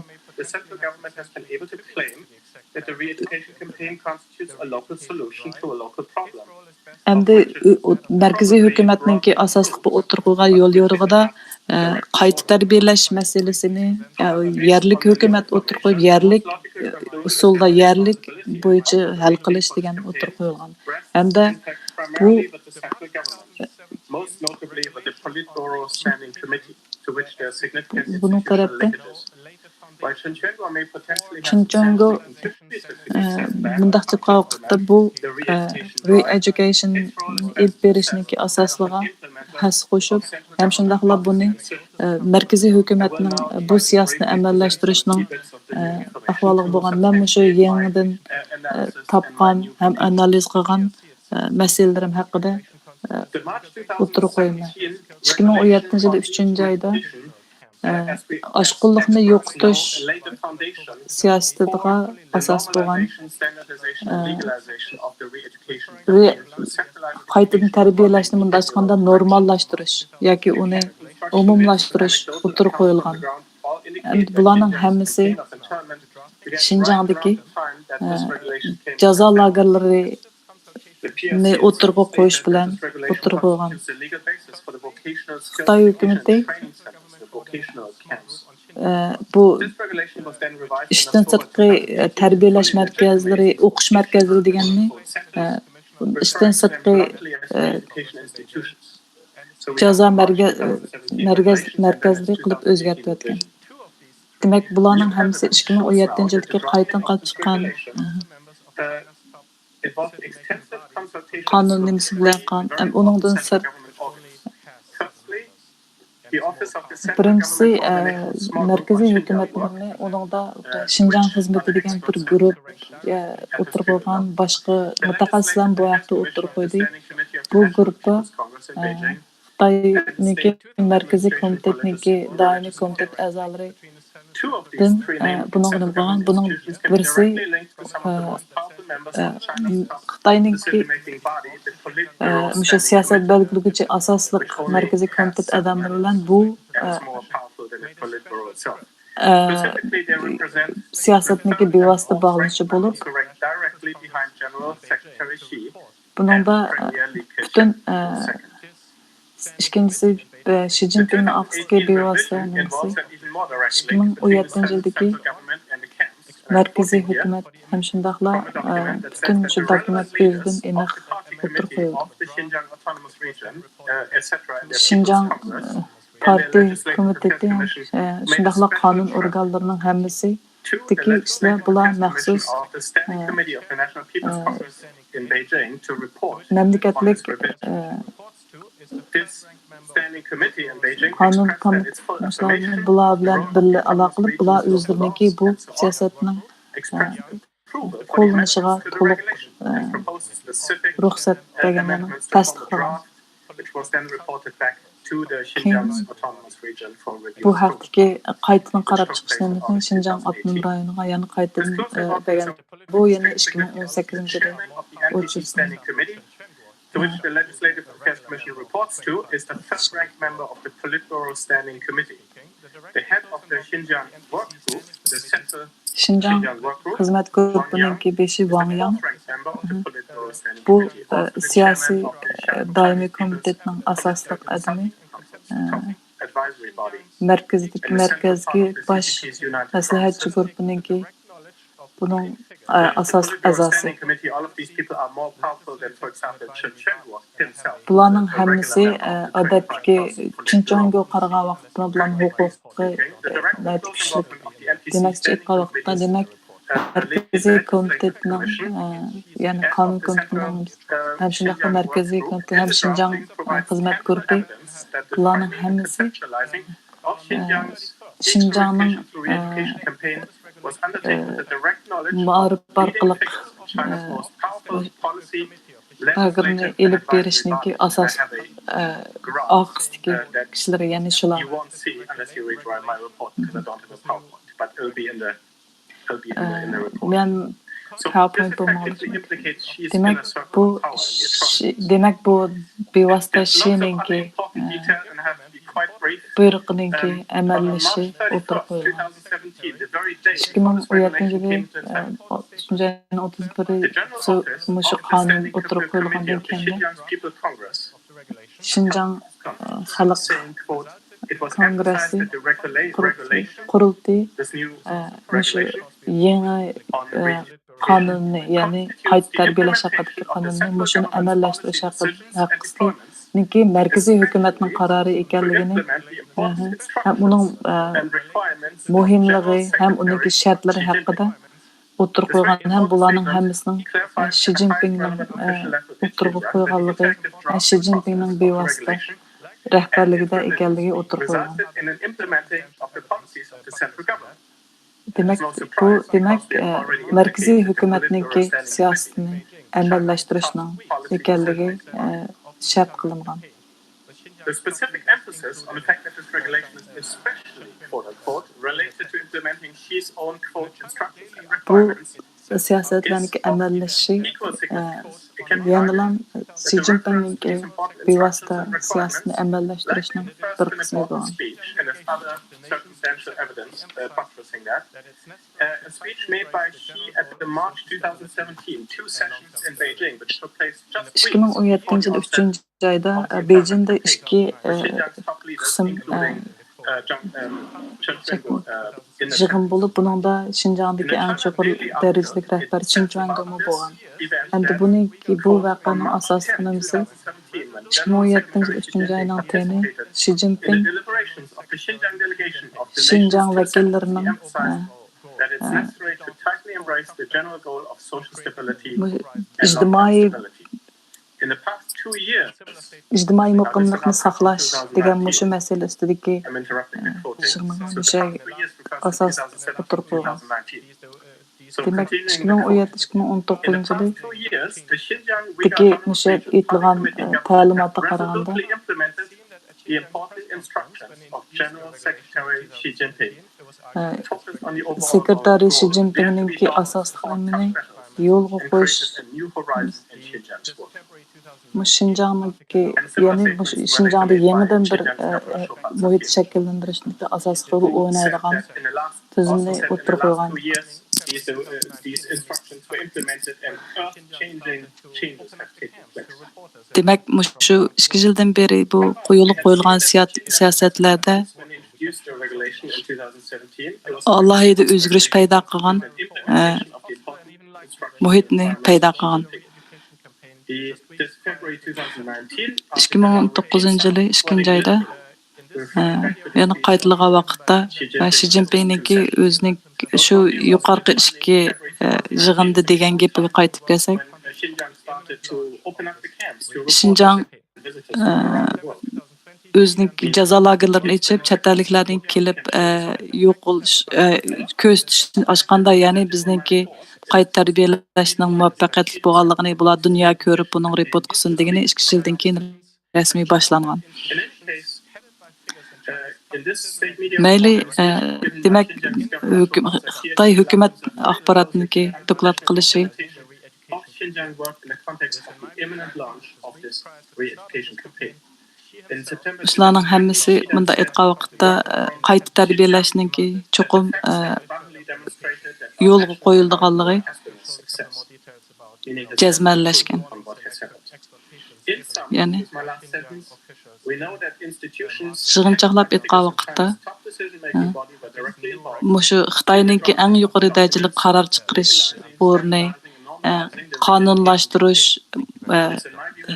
ئەمدى ئۆ-، ئۆ-، مەركىزىي ھۆكۈمەتنىڭكى ئاساسلىق بۇ ئوتتۇرىغا قويغان يول يورۇقىدا، ئە، قايتا تەربىيەلەش مەسىلىسىنى، ئە، يەرلىك ھۆكۈمەت ئوتتۇرىغا قويۇپ، يەرلىك، ئە، ئۇسۇلدا، يەرلىك بويىچە ھەل قىلىش دېگەن ئوتتۇرىغا قويۇلغان. ھەمدە بۇ، ئە، بۇنىڭ تەرەپتە چىن چۈەنگو، ئە، مۇنداق دەپ قارىغان ۋاقىتتا بۇ، ئە، رېئېدۇكېيشن ئېلىپ بېرىشنىڭكى ئاساسلىقىغا ھەسسە قوشۇپ، ھەم شۇنداقلا بۇنى، ئە، مەركىزىي ھۆكۈمەتنىڭ بۇ سىياسىتىنى ئەمەلىيلەشتۈرۈشنىڭ، ئە، ئەھۋالىغا بولغان، مەن مۇشۇ يېڭىدىن، ئە، تاپقان ھەم ئانالىز قىلغان، ئە، مەسىلىلىرىم ھەققىدە، ئە، ئوتتۇرىغا قويىمەن. ئىككى مىڭ ئون يەتتىنچى يىلى ئۈچىنچى ئايدا ئاشقۇنلۇقنى يوقىتىش سىياسىتىغا ئاساس بولغان، ئە، رې-، قايتىدىن تەربىيەلەشنى مۇنداق ئېيتقاندا نورماللاشتۇرۇش ياكى ئۇنى ئومۇملاشتۇرۇش ئوتتۇرىغا قويۇلغان. ئەمدى بۇلارنىڭ ھەممىسى شىنجاڭدىكى، ئە، جازا لاگېرلىرى نى ئوتتۇرىغا قويۇش بىلەن ئوتتۇرىغا قويغان. خىتاي ھۆكۈمىتى، ئە، بۇ ئىشتىن سىرتقى، ئە، تەربىيەلەش مەركەزلىرى، ئوقۇش مەركەزلىرى دېگەننى، ئە، ئىشتىن سىرتقى، ئە، جازا مەركە-، مەركەز-، مەركەزلىرى قىلىپ ئۆزگەرتىۋەتكەن. دېمەك، بۇلارنىڭ ھەممىسى ئىككى مىڭ ئون يەتتىنچى يىلدىكى قايتىدىن قايتىپ چىققان، ئە، قانۇن نېمىسى بىلەن قان-، ئەم، ئۇنىڭدىن سىرت، بىرىنچىسى، ئە، مەركىزىي ھۆكۈمەتنىڭ ئۇنىڭدا شىنجاڭ خىزمىتى دېگەن بىر گۇرۇپ، ئە، ئوتتۇرىغا قويغان، باشقا مۇتەخەسسىسلەرمۇ بۇ ھەقتە ئوتتۇرىغا قويدى. بۇ گۇرۇپپا، ئە، خىتاينىڭكى مەركىزىي كومىتېتنىڭكى دائىمىي كومىتېت ئەزالىرى دىن، ئە، بۇنىڭغا نېمە قىلغان؟ بۇنىڭ بىرسى، ئە، ئە، خىتاينىڭكى، ئە، مۇشۇ سىياسەت بەلگىلىگۈچى ئاساسلىق مەركىزىي كومىتېت ئادەملىرى بىلەن بۇ، ئە، ئە، سىياسەتنىڭكى بىۋاسىتە باغلىنىشى بولۇپ، بۇنىڭدا، ئە، پۈتۈن، ئە، ئىككىنچىسى، ئە، شى جىنپىڭنىڭ ئارقىسىدىكى بىۋاسىتە نېمىسى؟ ئىككى مىڭ ئون يەتتىنچى يىلدىكى مەركىزىي ھۆكۈمەت ھەم شۇنداقلا، ئە، پۈتۈن مۇشۇ دوكۇمېنت ئۆزىدىن ئېنىق ئوتتۇرىغا قويۇلدى. شىنجاڭ، ئە، پارتىي كومىتېتى، ئە، شۇنداقلا قانۇن ئورگانلىرىنىڭ ھەممىسى تېكى ئىشلار بۇلار مەخسۇس، ئە، ئە، مەملىكەتلىك، ئە، قانۇن كومىتېتى بۇلار بىلەن بىللە ئالاقىلىنىپ، بۇلار ئۆزلىرىنىڭكى بۇ سىياسەتنىڭ، ئە، قوللىنىشىغا تولۇق، ئە، رۇخسەت بەرگەن، يەنى تەستىقلىغان. which was then reported back to the Xinjiang Autonomous Region for review. بۇ ھەقتىكى قايتىدىن قاراپ چىقىش نېمىسىنى شىنجاڭ ئاپتونوم رايونىغا يەنە قايتىدىن، ئە، بەرگەن. بۇ يەنە ئىككى مىڭ ئون سەككىزىنچى يىلى ئوچۇلسۇن. To which the Legislative Affairs Commission reports to is the first rank member of the Politburo Standing Committee. The head of the Xinjiang Work Group, the Central شىنجاڭ خىزمەت گۇرۇپپىنىڭكى بېشى ۋاڭ ياڭ. بۇ، ئە، سىياسىي، ئە، دائىمىي كومىتېتنىڭ ئاساسلىق ئادىمى، ئە، مەركىزىدىكى، مەركەزدىكى باش مەسلىھەتچى گۇرۇپپىنىڭكى بۇنىڭ، ئە، ئاساسلىق ئەزاسى. بۇلارنىڭ ھەممىسى، ئە، ئادەتتىكى چىن چۈەنگوغا قارىغان ۋاقىتتا بۇلارنىڭ ھوقۇقى، ئە، ناھايىتى كۈچلۈك. دېمەكچى ئېيتقان ۋاقىتتا، دېمەك، مەركىزىي كومىتېتنىڭ، ئە، يەنى قانۇن كومىتېتىنىڭ ھەم شۇنداقلا مەركىزىي كومىتېت ھەم شىنجاڭ، ئە، خىزمەت گۇرۇپپى، بۇلارنىڭ ھەممىسى، ئە، شىنجاڭنىڭ، ئە، ئە، مائارىپ ئارقىلىق، ئە، ئاگرىنى ئېلىپ بېرىشنىڭكى ئاساسلىق، ئە، ئارقىسىدىكى كىشىلىرى، يەنى شۇلار. ئە، مەن پاۋېرپوينت بولمىغان. دېمەك، بۇ شى-، دېمەك، بۇ بىۋاسىتە شىنىڭكى، ئە، بۇيرۇقىنىڭكى ئەمەللىشى ئوتتۇرىغا قويۇلغان. ئىككى مىڭ ئون يەتتىنچى يىلى، ئە، ئۈچىنچى ئاينىڭ ئوتتۇز بىرى مۇشۇ قانۇن ئوتتۇرىغا قويۇلغاندىن كېيىن، شىنجاڭ، ئە، خەلق كونگرېسسى قۇرۇلتىيى، قۇرۇلتىيى، ئە، مۇشۇ يېڭى، ئە، قانۇننى، يەنى قايتا تەربىيەلەش ھەققىدىكى قانۇننى، مۇشۇنى ئەمەلىيلەشتۈرۈش ھەققى-، ھەققىسىنىڭكى مەركىزىي ھۆكۈمەتنىڭ قارارى ئىكەنلىكىنى، ئەھە، ھەم ئۇنىڭ، ئە، مۇھىملىقى ھەم ئۇنىڭكى شەرتلىرى ھەققىدە ئوتتۇرىغا قويغان ھەم بۇلارنىڭ ھەممىسىنىڭ، ئە، شى جىنپىڭنىڭ، ئە، ئوتتۇرىغا قويغانلىقى، ئە، شى جىنپىڭنىڭ بىۋاسىتە رەھبەرلىكىدە ئىكەنلىكى ئوتتۇرىغا قويۇلغان. دېمەك، بۇ، دېمەك، ئە، مەركىزىي ھۆكۈمەتنىڭكى سىياسىتىنى ئەمەلىيلەشتۈرۈشنىڭ ئىكەنلىكى، ئە، شەرت قىلىنغان. The specific emphasis on the fact that this regulation is especially, quote unquote, related to implementing Xi's own quote instructions and بۇ requirements سىياسەتلەرنىڭكى ئەمەللىشىشى، ئە، يەنىلا شى جىنپىڭنىڭكى بىۋاسىتە سىياسىتىنى ئەمەللەشتۈرۈشنىڭ بىر قىسمى بولغان. ئىككى مىڭ ئون يەتتىنچى يىل ئۈچىنچى ئايدا، ئە، بېيجىڭدا ئىككى، ئە، قىسىم، ئە، يىغىن بولۇپ، بۇنىڭدا شىنجاڭدىكى ئەڭ يۇقىرى دەرىجىلىك رەھبەر چېن چۈەنگومۇ بولغان. ئەمدى بۇنىڭكى، بۇ ۋەقەنىڭ ئاساسلىق نېمىسى، ئىككى مىڭ ئون يەتتىنچى يىل ئۈچىنچى ئاينىڭ تېنى شى جىنپىڭ شىنجاڭ ۋەكىللىرىنىڭ، ئە، ئە، ئىجتىمائىي ئىجتىمائىي مۇقىملىقنى ساقلاش دېگەن مۇشۇ مەسىلە ئۈستىدىكى، ئە، يىغىنغا مۇشۇ ئاساس ئوتتۇرىغا قويغان. دېمەك، ئىككى مىڭ ئون يەتتە، ئىككى مىڭ ئون توققۇزىنچى يىلدىكى مۇشۇ ئېيتىلغان، ئە، تەلىماتقا قارىغاندا، ئە، سېكرېتارى شى جىنپىڭنىڭكى ئاساسلىق نېمىنى يولغا قويۇش، مۇشۇ شىنجاڭنىڭكى، يەنى مۇشۇ شىنجاڭدا يېڭىدىن بىر، ئە، ئە، مۇھىت شەكىللەندۈرۈشتىكى ئاساسلىق رول ئوينايدىغان تۈزۈمنى ئوتتۇرىغا قويغان. دېمەك، مۇشۇ ئىككى يىلدىن بېرى بۇ يولغا قويۇلغان سىيات-، سىياسەتلەردە ئالاھىدە ئۆزگىرىش پەيدا قىلغان، ئە، مۇھىتنى پەيدا قىلغان. ئىككى مىڭ ئون توققۇزىنچى يىلى ئىككىنچى ئايدا، ئە، يەنە قايتىلىغان ۋاقىتتا، ئە، شى جىنپىڭنىڭكى ئۆزىنىڭ شۇ يۇقارقى ئىككى، ئە، يىغىندا دېگەن گېپىگە قايتىپ كەلسەك، شىنجاڭ، ئە، ئۆزىنىڭ جازا لاگېرلىرىنى ئېچىپ، چەت ئەللىكلەرنىڭ كېلىپ، ئە، يوقىلىش، ئە، كۆزىتىشنى ئاچقاندا، يەنى بىزنىڭكى قايتا تەربىيەلەشنىڭ مۇۋەپپەقىيەتلىك بولغانلىقىنى بۇلار دۇنيا كۆرۈپ، بۇنىڭ رېپورت قىلسۇن دېگىنى ئىككى يىلدىن كېيىن رەسمىي باشلانغان. مەيلى، ئە، دېمەك، ھۆكۈم-، خىتاي ھۆكۈمەت ئاخباراتنىڭكى دوكلات قىلىشى، شۇلارنىڭ ھەممىسى مۇنداق ئېيتقان ۋاقىتتا، ئە، قايتا تەربىيەلەشنىڭكى چوقۇم، ئە، يولغا قويۇلىدىغانلىقى جەزمەنلەشكەن. يەنى يىغىنچاقلاپ ئېيتقان ۋاقىتتا، ھە، مۇشۇ خىتاينىڭكى ئەڭ يۇقىرى دەرىجىلىك قارار چىقىرىش ئورنى، ئە، قانۇنلاشتۇرۇش، ئە،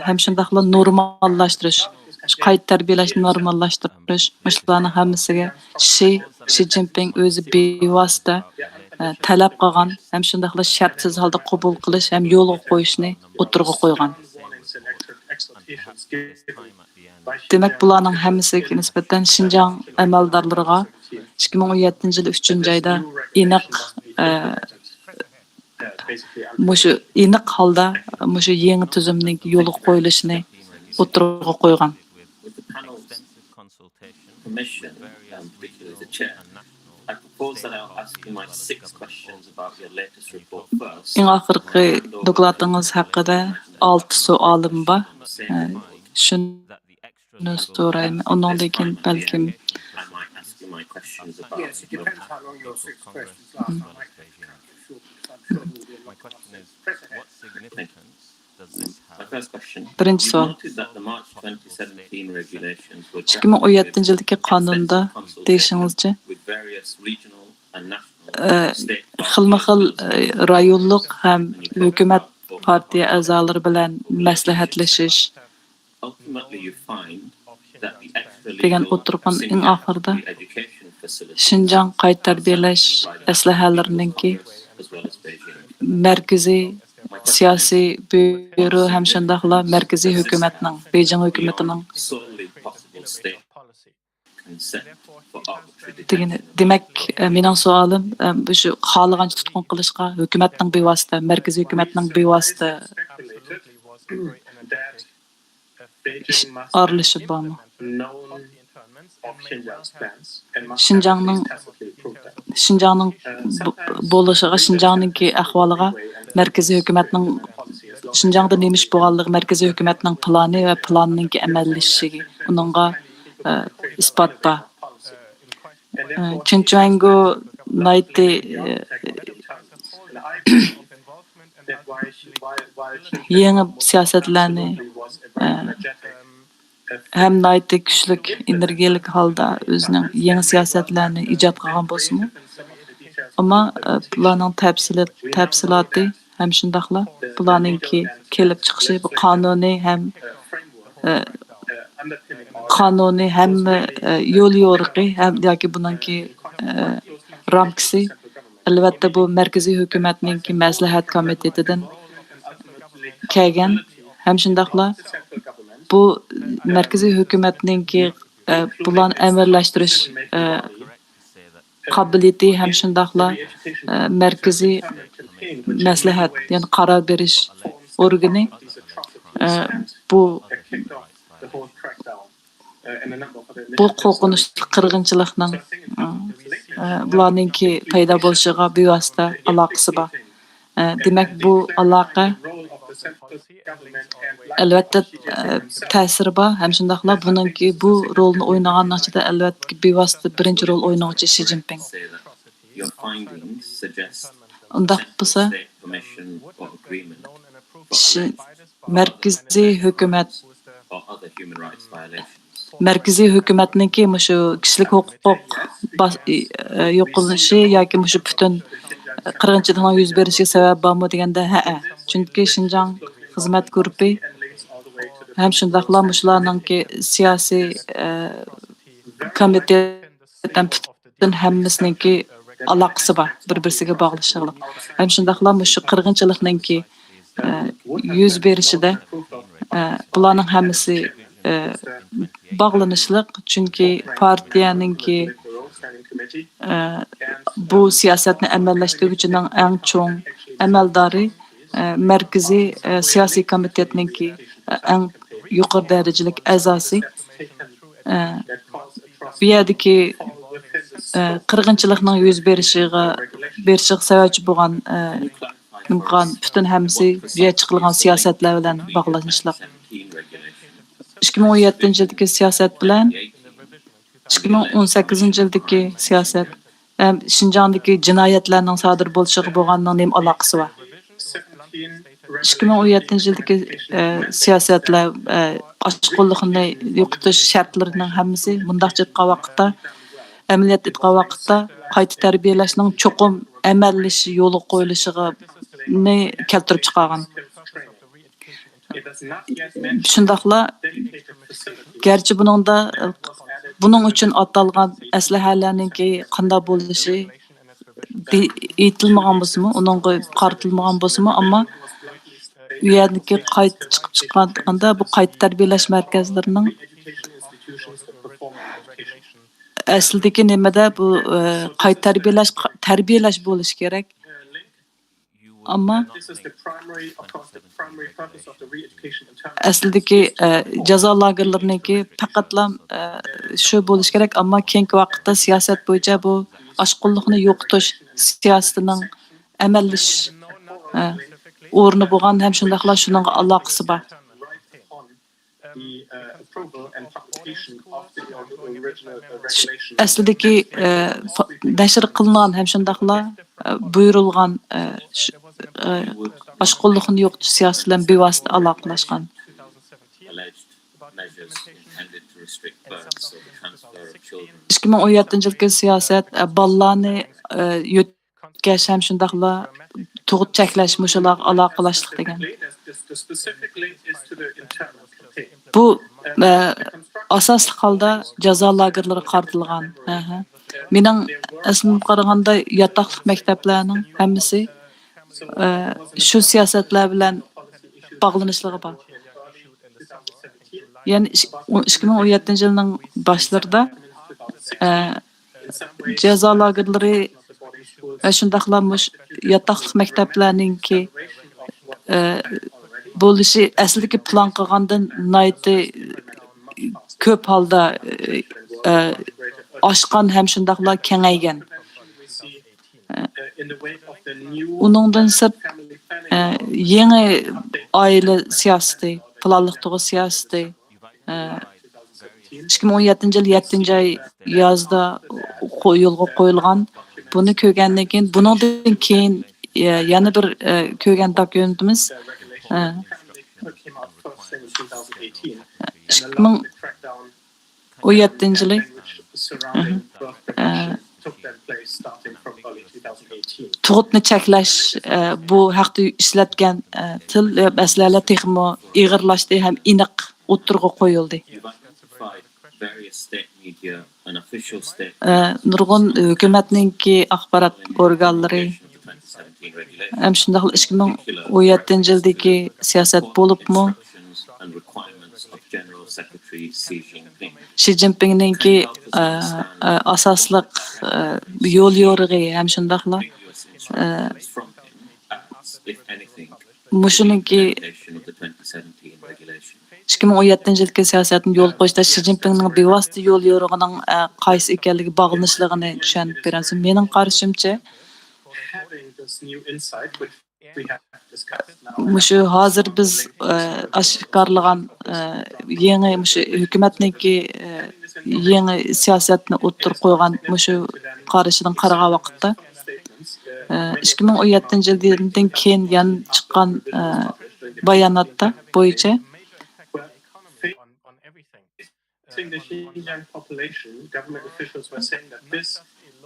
ھەم شۇنداقلا نورماللاشتۇرۇش، شۇ قايتا تەربىيەلەشنى نورماللاشتۇرۇش، مۇشۇلارنىڭ ھەممىسىگە شى، شى جىنپىڭ ئۆزى بىۋاسىتە، ئە، تەلەپ قىلغان ھەم شۇنداقلا شەرتسىز ھالدا قوبۇل قىلىش ھەم يولغا قويۇشنى ئوتتۇرىغا قويغان. دېمەك، بۇلارنىڭ ھەممىسىگە نىسبەتەن شىنجاڭ ئەمەلدارلىرىغا ئىككى مىڭ ئون يەتتىنچى يىل ئۈچىنچى ئايدا ئېنىق، ئە، مۇشۇ ئېنىق ھالدا مۇشۇ يېڭى تۈزۈمنىڭ يولغا قويۇلۇشىنى ئوتتۇرىغا قويغان. ئەڭ ئاخىرقى دوكلاتىڭىز ھەققىدە ئالتە سوئالىم بار. ئە، شۇنى سورايمەن. ئۇنىڭدىن كېيىن بەلكىم بىرىنچى سوئال. ئىككى مىڭ ئون يەتتىنچى يىلدىكى قانۇندا دېيىشىڭىزچە، ئە، خىلمۇ خىل، ئە، رايونلۇق ھەم ھۆكۈمەت پارتىيە ئەزالىرى بىلەن مەسلىھەتلىشىش دېگەن ئوتتۇرىغا ئەڭ ئاخىرىدا شىنجاڭ قايتا تەربىيەلەش ئەسلىھەلىرىنىڭكى مەركىزىي سىياسىي بيۇرو ھەم شۇنداقلا مەركىزىي ھۆكۈمەتنىڭ، بېيجىڭ ھۆكۈمىتىنىڭ دېگىنى. دېمەك، ئە، مېنىڭ سوئالىم، ئە، شۇ خالىغانچە تۇتقۇن قىلىشقا ھۆكۈمەتنىڭ بىۋاسىتە، مەركىزىي ھۆكۈمەتنىڭ بىۋاسىتە ئىش ئارىلىشىشى بارمۇ؟ شىنجاڭنىڭ، شىنجاڭنىڭ بو-، بولۇشىغا، شىنجاڭنىڭكى ئەھۋالىغا مەركىزىي ھۆكۈمەتنىڭ، شىنجاڭدا نېمە ئىش بولغانلىقى، مەركىزىي ھۆكۈمەتنىڭ پىلانى ۋە پىلاننىڭكى ئەمەلىيلىشىشىگە، ئۇنىڭغا، ئە، ئىسپات بار. ئە، چىن چۈەنگو نايتى، ئە، يېڭى سىياسەتلەرنى، ئە، ھەم ناھايىتى كۈچلۈك، ئېنېرگىيەلىك ھالدا ئۆزىنىڭ يېڭى سىياسەتلەرنى ئىجاد قىلغان بولسىمۇ، ئەمما، ئە، بۇلارنىڭ تەپسىلات-، تەپسىلاتى ھەم شۇنداقلا بۇلارنىڭكى كېلىپ چىقىشى، بۇ قانۇنىي ھەم، ئە، قانۇنىي ھەم، ئە، يول يورۇقى ھەم ياكى بۇنىڭكى، ئە، رامكىسى، ئەلۋەتتە، بۇ مەركىزىي ھۆكۈمەتنىڭكى مەسلىھەت كومىتېتىدىن كەلگەن ھەم شۇنداقلا بۇ مەركىزىي ھۆكۈمەتنىڭكى، ئە، پىلان ئەمەلىيلەشتۈرۈش، ئە، قابىلىيىتى ھەم شۇنداقلا، ئە، مەركىزىي مەسلىھەت، يەنى قارار بېرىش ئورگىنى، ئە، بۇ بۇ قورقۇنچلۇق قىرغىنچىلىقنىڭ، ئە، بۇلارنىڭكى پەيدا بولۇشىغا بىۋاسىتە ئالاقىسى بار. ئە، دېمەك، بۇ ئالاقە، ئەلۋەتتە، ئە، تەسىرى بار ھەم شۇنداقلا بۇنىڭكى، بۇ رولنى ئوينىغاننىڭ ئىچىدە، ئەلۋەتتە، بىۋاسىتە بىرىنچى رول ئوينىغۇچى شى جىنپىڭ. ئۇنداق بولسا، شى-، مەركىزىي ھۆكۈمەت، مەركىزىي ھۆكۈمەتنىڭكى مۇشۇ كىشىلىك ھوقۇق باس-، ئى-، ئى-، يوقىلىشى ياكى مۇشۇ پۈتۈن قىرغىنچىلىقنىڭ يۈز بېرىشىگە سەۋەب بارمۇ دېگەندە، ھەئە. چۈنكى شىنجاڭ خىزمەت گۇرۇپپى ھەم شۇنداقلا مۇشۇلارنىڭكى سىياسىي، ئى، كومىتېت ھەم پۈتۈن ھەممىسىنىڭكى ئالاقىسى بار، بىر-بىرسىگە باغلىشىغلىق. ھەم شۇنداقلا مۇشۇ قىرغىنچىلىقنىڭكى، ئە، يۈز بېرىشىدە، ئە، بۇلارنىڭ ھەممىسى، ئە، باغلىنىشلىق، چۈنكى پارتىيەنىڭكى، ئە، بۇ سىياسەتنى ئەمەلىيلەشتۈرگۈچىنىڭ ئەڭ چوڭ ئەمەلدارى، ئە، مەركىزىي، ئە، سىياسىي كومىتېتنىڭكى، ئە، ئەڭ يۇقىرى دەرىجىلىك ئەزاسى، ئە، بۇ يەردىكى، ئە، قىرغىنچىلىقنىڭ يۈز بېرىشىغا، بېرىشىغا سەۋەبچى بولغان، ئە، نېمە قىلغان، پۈتۈن ھەممىسى بۇ يەردە چىقىرىلغان سىياسەتلەر بىلەن باغلىنىشلىق. ئىككى مىڭ ئون يەتتىنچى يىلدىكى سىياسەت بىلەن ئىككى مىڭ ئون سەككىزىنچى يىلدىكى سىياسەت ھەم شىنجاڭدىكى جىنايەتلەرنىڭ سادىر بولۇشىغا بولغاننىڭ نېمە ئالاقىسى بار؟ ئىككى مىڭ ئون يەتتىنچى يىلدىكى، ئە، سىياسەتلەر، ئە، ئاشقۇنلۇقنى يوقىتىش شەرتلىرىنىڭ ھەممىسى مۇنداقچە ئېيتقان ۋاقىتتا، ئەمەلىيەتتە ئېيتقان ۋاقىتتا قايتا تەربىيەلەشنىڭ چوقۇم ئەمەلىيلىشىش يولغا قويۇلۇشىغا نى كەلتۈرۈپ چىقارغان. شۇنداقلا، گەرچە بۇنىڭدا، بۇنىڭ ئۈچۈن ئاتالغان ئەسلىھەلەرنىڭكى قانداق بولۇشى دې-، ئېيتىلمىغان بولسىمۇ، ئۇنىڭغا قارىتىلمىغان بولسىمۇ، ئەمما ئۇ يەردىكى قايتا چىقىپ چىققاندا بۇ قايتا تەربىيەلەش مەركەزلىرىنىڭ ئەسلىدىكى نېمىدە بۇ، ئە، قايتا تەربىيەلەش، تەربىيەلەش بولۇشى كېرەك. ئەمما ئەسلىدىكى، ئە، جازا لاگېرلىرىنىڭكى پەقەتلا، ئە، شۇ بولۇشى كېرەك، ئەمما كېيىنكى ۋاقىتتا سىياسەت بويىچە بۇ ئاشقۇنلۇقنى يوقىتىش سىياسىتىنىڭ ئەمەللىشىش، ئە، ئورنى بولغان ھەم شۇنداقلا شۇنىڭغا ئالاقىسى بار. ئەسلىدىكى، ئە، پا-، نەشر قىلىنغان ھەم شۇنداقلا، ئە، بۇيرۇلغان، ئە، ش-، ئە، ئاشقۇنلۇقنى يوقىتىش سىياسىتى بىلەن بىۋاسىتە ئالاقىلەشكەن. ئىككى مىڭ ئون يەتتىنچى يىلقى سىياسەت، ئە، بالىلارنى، ئە، يۆتكەش ھەم شۇنداقلا تۇغۇت چەكلەش مۇشۇلارغا ئالاقىلاشلىق دېگەن. بۇ، ئە، ئاساسلىق ھالدا جازا لاگېرلىرىغا قارىتىلغان. ھە، ھە. مېنىڭ ئەسلىمگە قارىغاندا ياتاقلىق مەكتەپلەرنىڭ ھەممىسى، ئە، شۇ سىياسەتلەر بىلەن باغلىنىشلىقى بار. يەنى ئىش-، ئىككى مىڭ ئون يەتتىنچى يىلنىڭ باشلىرىدا، ئە، جازا لاگېرلىرى ۋە شۇنداقلا مۇش-، ياتاقلىق مەكتەپلەرنىڭكى، ئە، بولۇشى ئەسلىدىكى پىلان قىلغاندىن ناھايىتى كۆپ ھالدا، ئە، ئاشقان ھەم شۇنداقلا كېڭەيگەن. ئۇنىڭدىن سىرت، ئە، يېڭى ئائىلە سىياسىتى، پىلانلىق تۇغۇت سىياسىتى، ئىككى مىڭ ئون يەتتىنچى يىل يەتتىنچى ئاي يازدا قو-، يولغا قويۇلغان. بۇنى كۆرگەندىن كېيىن، بۇنىڭدىن كېيىن، يە-، يەنە بىر، ئە، كۆرگەن دوكۇمېنتىمىز، ئە، ئىككى مىڭ ئون يەتتىنچى يىلى، ئە، تۇغۇتنى چەكلەش، ئە، بۇ ھەقتە ئىشلەتكەن، ئە، تىل ۋە مەسىلىلەر تېخىمۇ ئېغىرلاشتى ھەم ئېنىق ئوتتۇرىغا قويۇلدى. ئە، نۇرغۇن ھۆكۈمەتنىڭكى ئاخبارات ئورگانلىرى ھەم شۇنداقلا ئىككى مىڭ ئون يەتتىنچى يىلدىكى سىياسەت بولۇپمۇ، شى جىنپىڭنىڭكى، ئە، ئە، ئاساسلىق، ئە، يول يورۇقى ھەم شۇنداقلا، ئە، مۇشۇنىڭكى ئىككى مىڭ ئون يەتتىنچى يىلدىكى سىياسەتنى يولغا قويۇشتا شى جىنپىڭنىڭ بىۋاسىتە يول يورۇقىنىڭ، ئە، قايسى ئىكەنلىكى باغلىنىشلىقىنى چۈشەندۈرۈپ بېرەمسىز؟ مېنىڭ قارىشىمچە، مۇشۇ ھازىر بىز، ئە، ئاشكارىلىغان، ئە، يېڭى مۇشۇ ھۆكۈمەتنىڭكى، ئە، يېڭى سىياسەتنى ئوتتۇرىغا قويغان مۇشۇ قارىشىدىن قارىغان ۋاقىتتا، ئە، ئىككى مىڭ ئون يەتتىنچى يىلدىن كېيىن يەنە چىققان، ئە، باياناتتا بويىچە،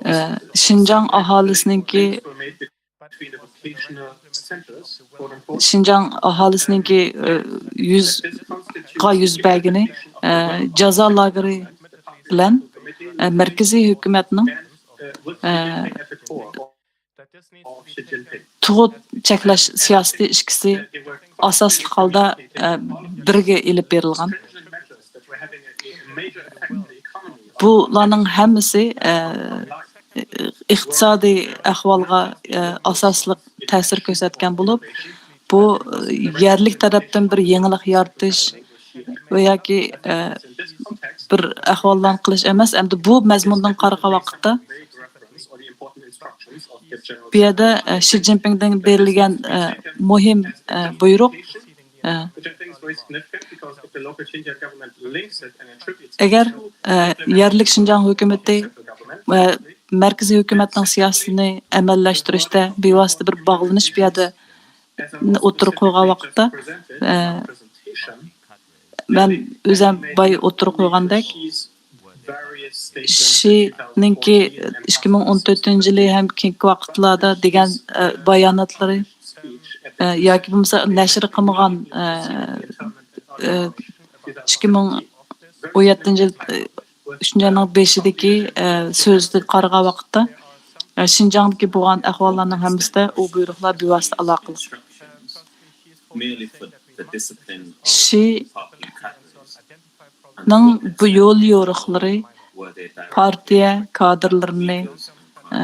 ئە، شىنجاڭ ئاھالىسىنىڭكى، شىنجاڭ ئاھالىسىنىڭكى، ئە، يۈزغا يۈز بەرگىنى، ئە، جازا لاگېرى بىلەن، ئە، مەركىزىي ھۆكۈمەتنىڭ، ئە، تۇغۇت چەكلەش سىياسىتى ئىككىسى ئاساسلىق ھالدا، ئە، بىرگە ئېلىپ بېرىلغان. بۇلارنىڭ ھەممىسى، ئە، ئىقتىسادىي ئەھۋالغا، ئە، ئاساسلىق تەسىر كۆرسەتكەن بولۇپ، بۇ، ئە، يەرلىك تەرەپتىن بىر يېڭىلىق يارىتىش، ۋە ياكى، ئە، بىر ئەھۋاللارنى قىلىش ئەمەس، ئەمدى بۇ مەزمۇندىن قارىغان ۋاقىتتا، بۇ يەردە، ئە، شى جىنپىڭدىن بېرىلگەن، ئە، مۇھىم، ئە، بۇيرۇق، ئە، ئەگەر، ئە، يەرلىك شىنجاڭ ھۆكۈمىتى ۋە مەركىزىي ھۆكۈمەتنىڭ سىياسىتىنى ئەمەلىيلەشتۈرۈشتە بىۋاسىتە بىر باغلىنىش بۇ يەردە ئوتتۇرىغا قويغان ۋاقىتتا، ئە، مەن ئۆزۈم بايا ئوتتۇرىغا قويغاندەك، شىنىڭكى ئىككى مىڭ ئون تۆتىنچى يىلى ھەم كېيىنكى ۋاقىتلاردا دېگەن، ئە، باياناتلىرى، ئە، ياكى بولمىسا نەشر قىلمىغان، ئە، ئە، ئىككى مىڭ ئون يەتتىنچى يىل، ئە، ئۈچىنچى ئاينىڭ بېشىدىكى، ئە، سۆزىگە قارىغان ۋاقىتتا، ئە، شىنجاڭدىكى بولغان ئەھۋاللارنىڭ ھەممىسىدە ئۇ بۇيرۇقلار بىۋاسىتە ئالاقىلىق. شىنىڭ بۇ يول يورۇقلىرى پارتىيە كادىرلىرىنى، ئە،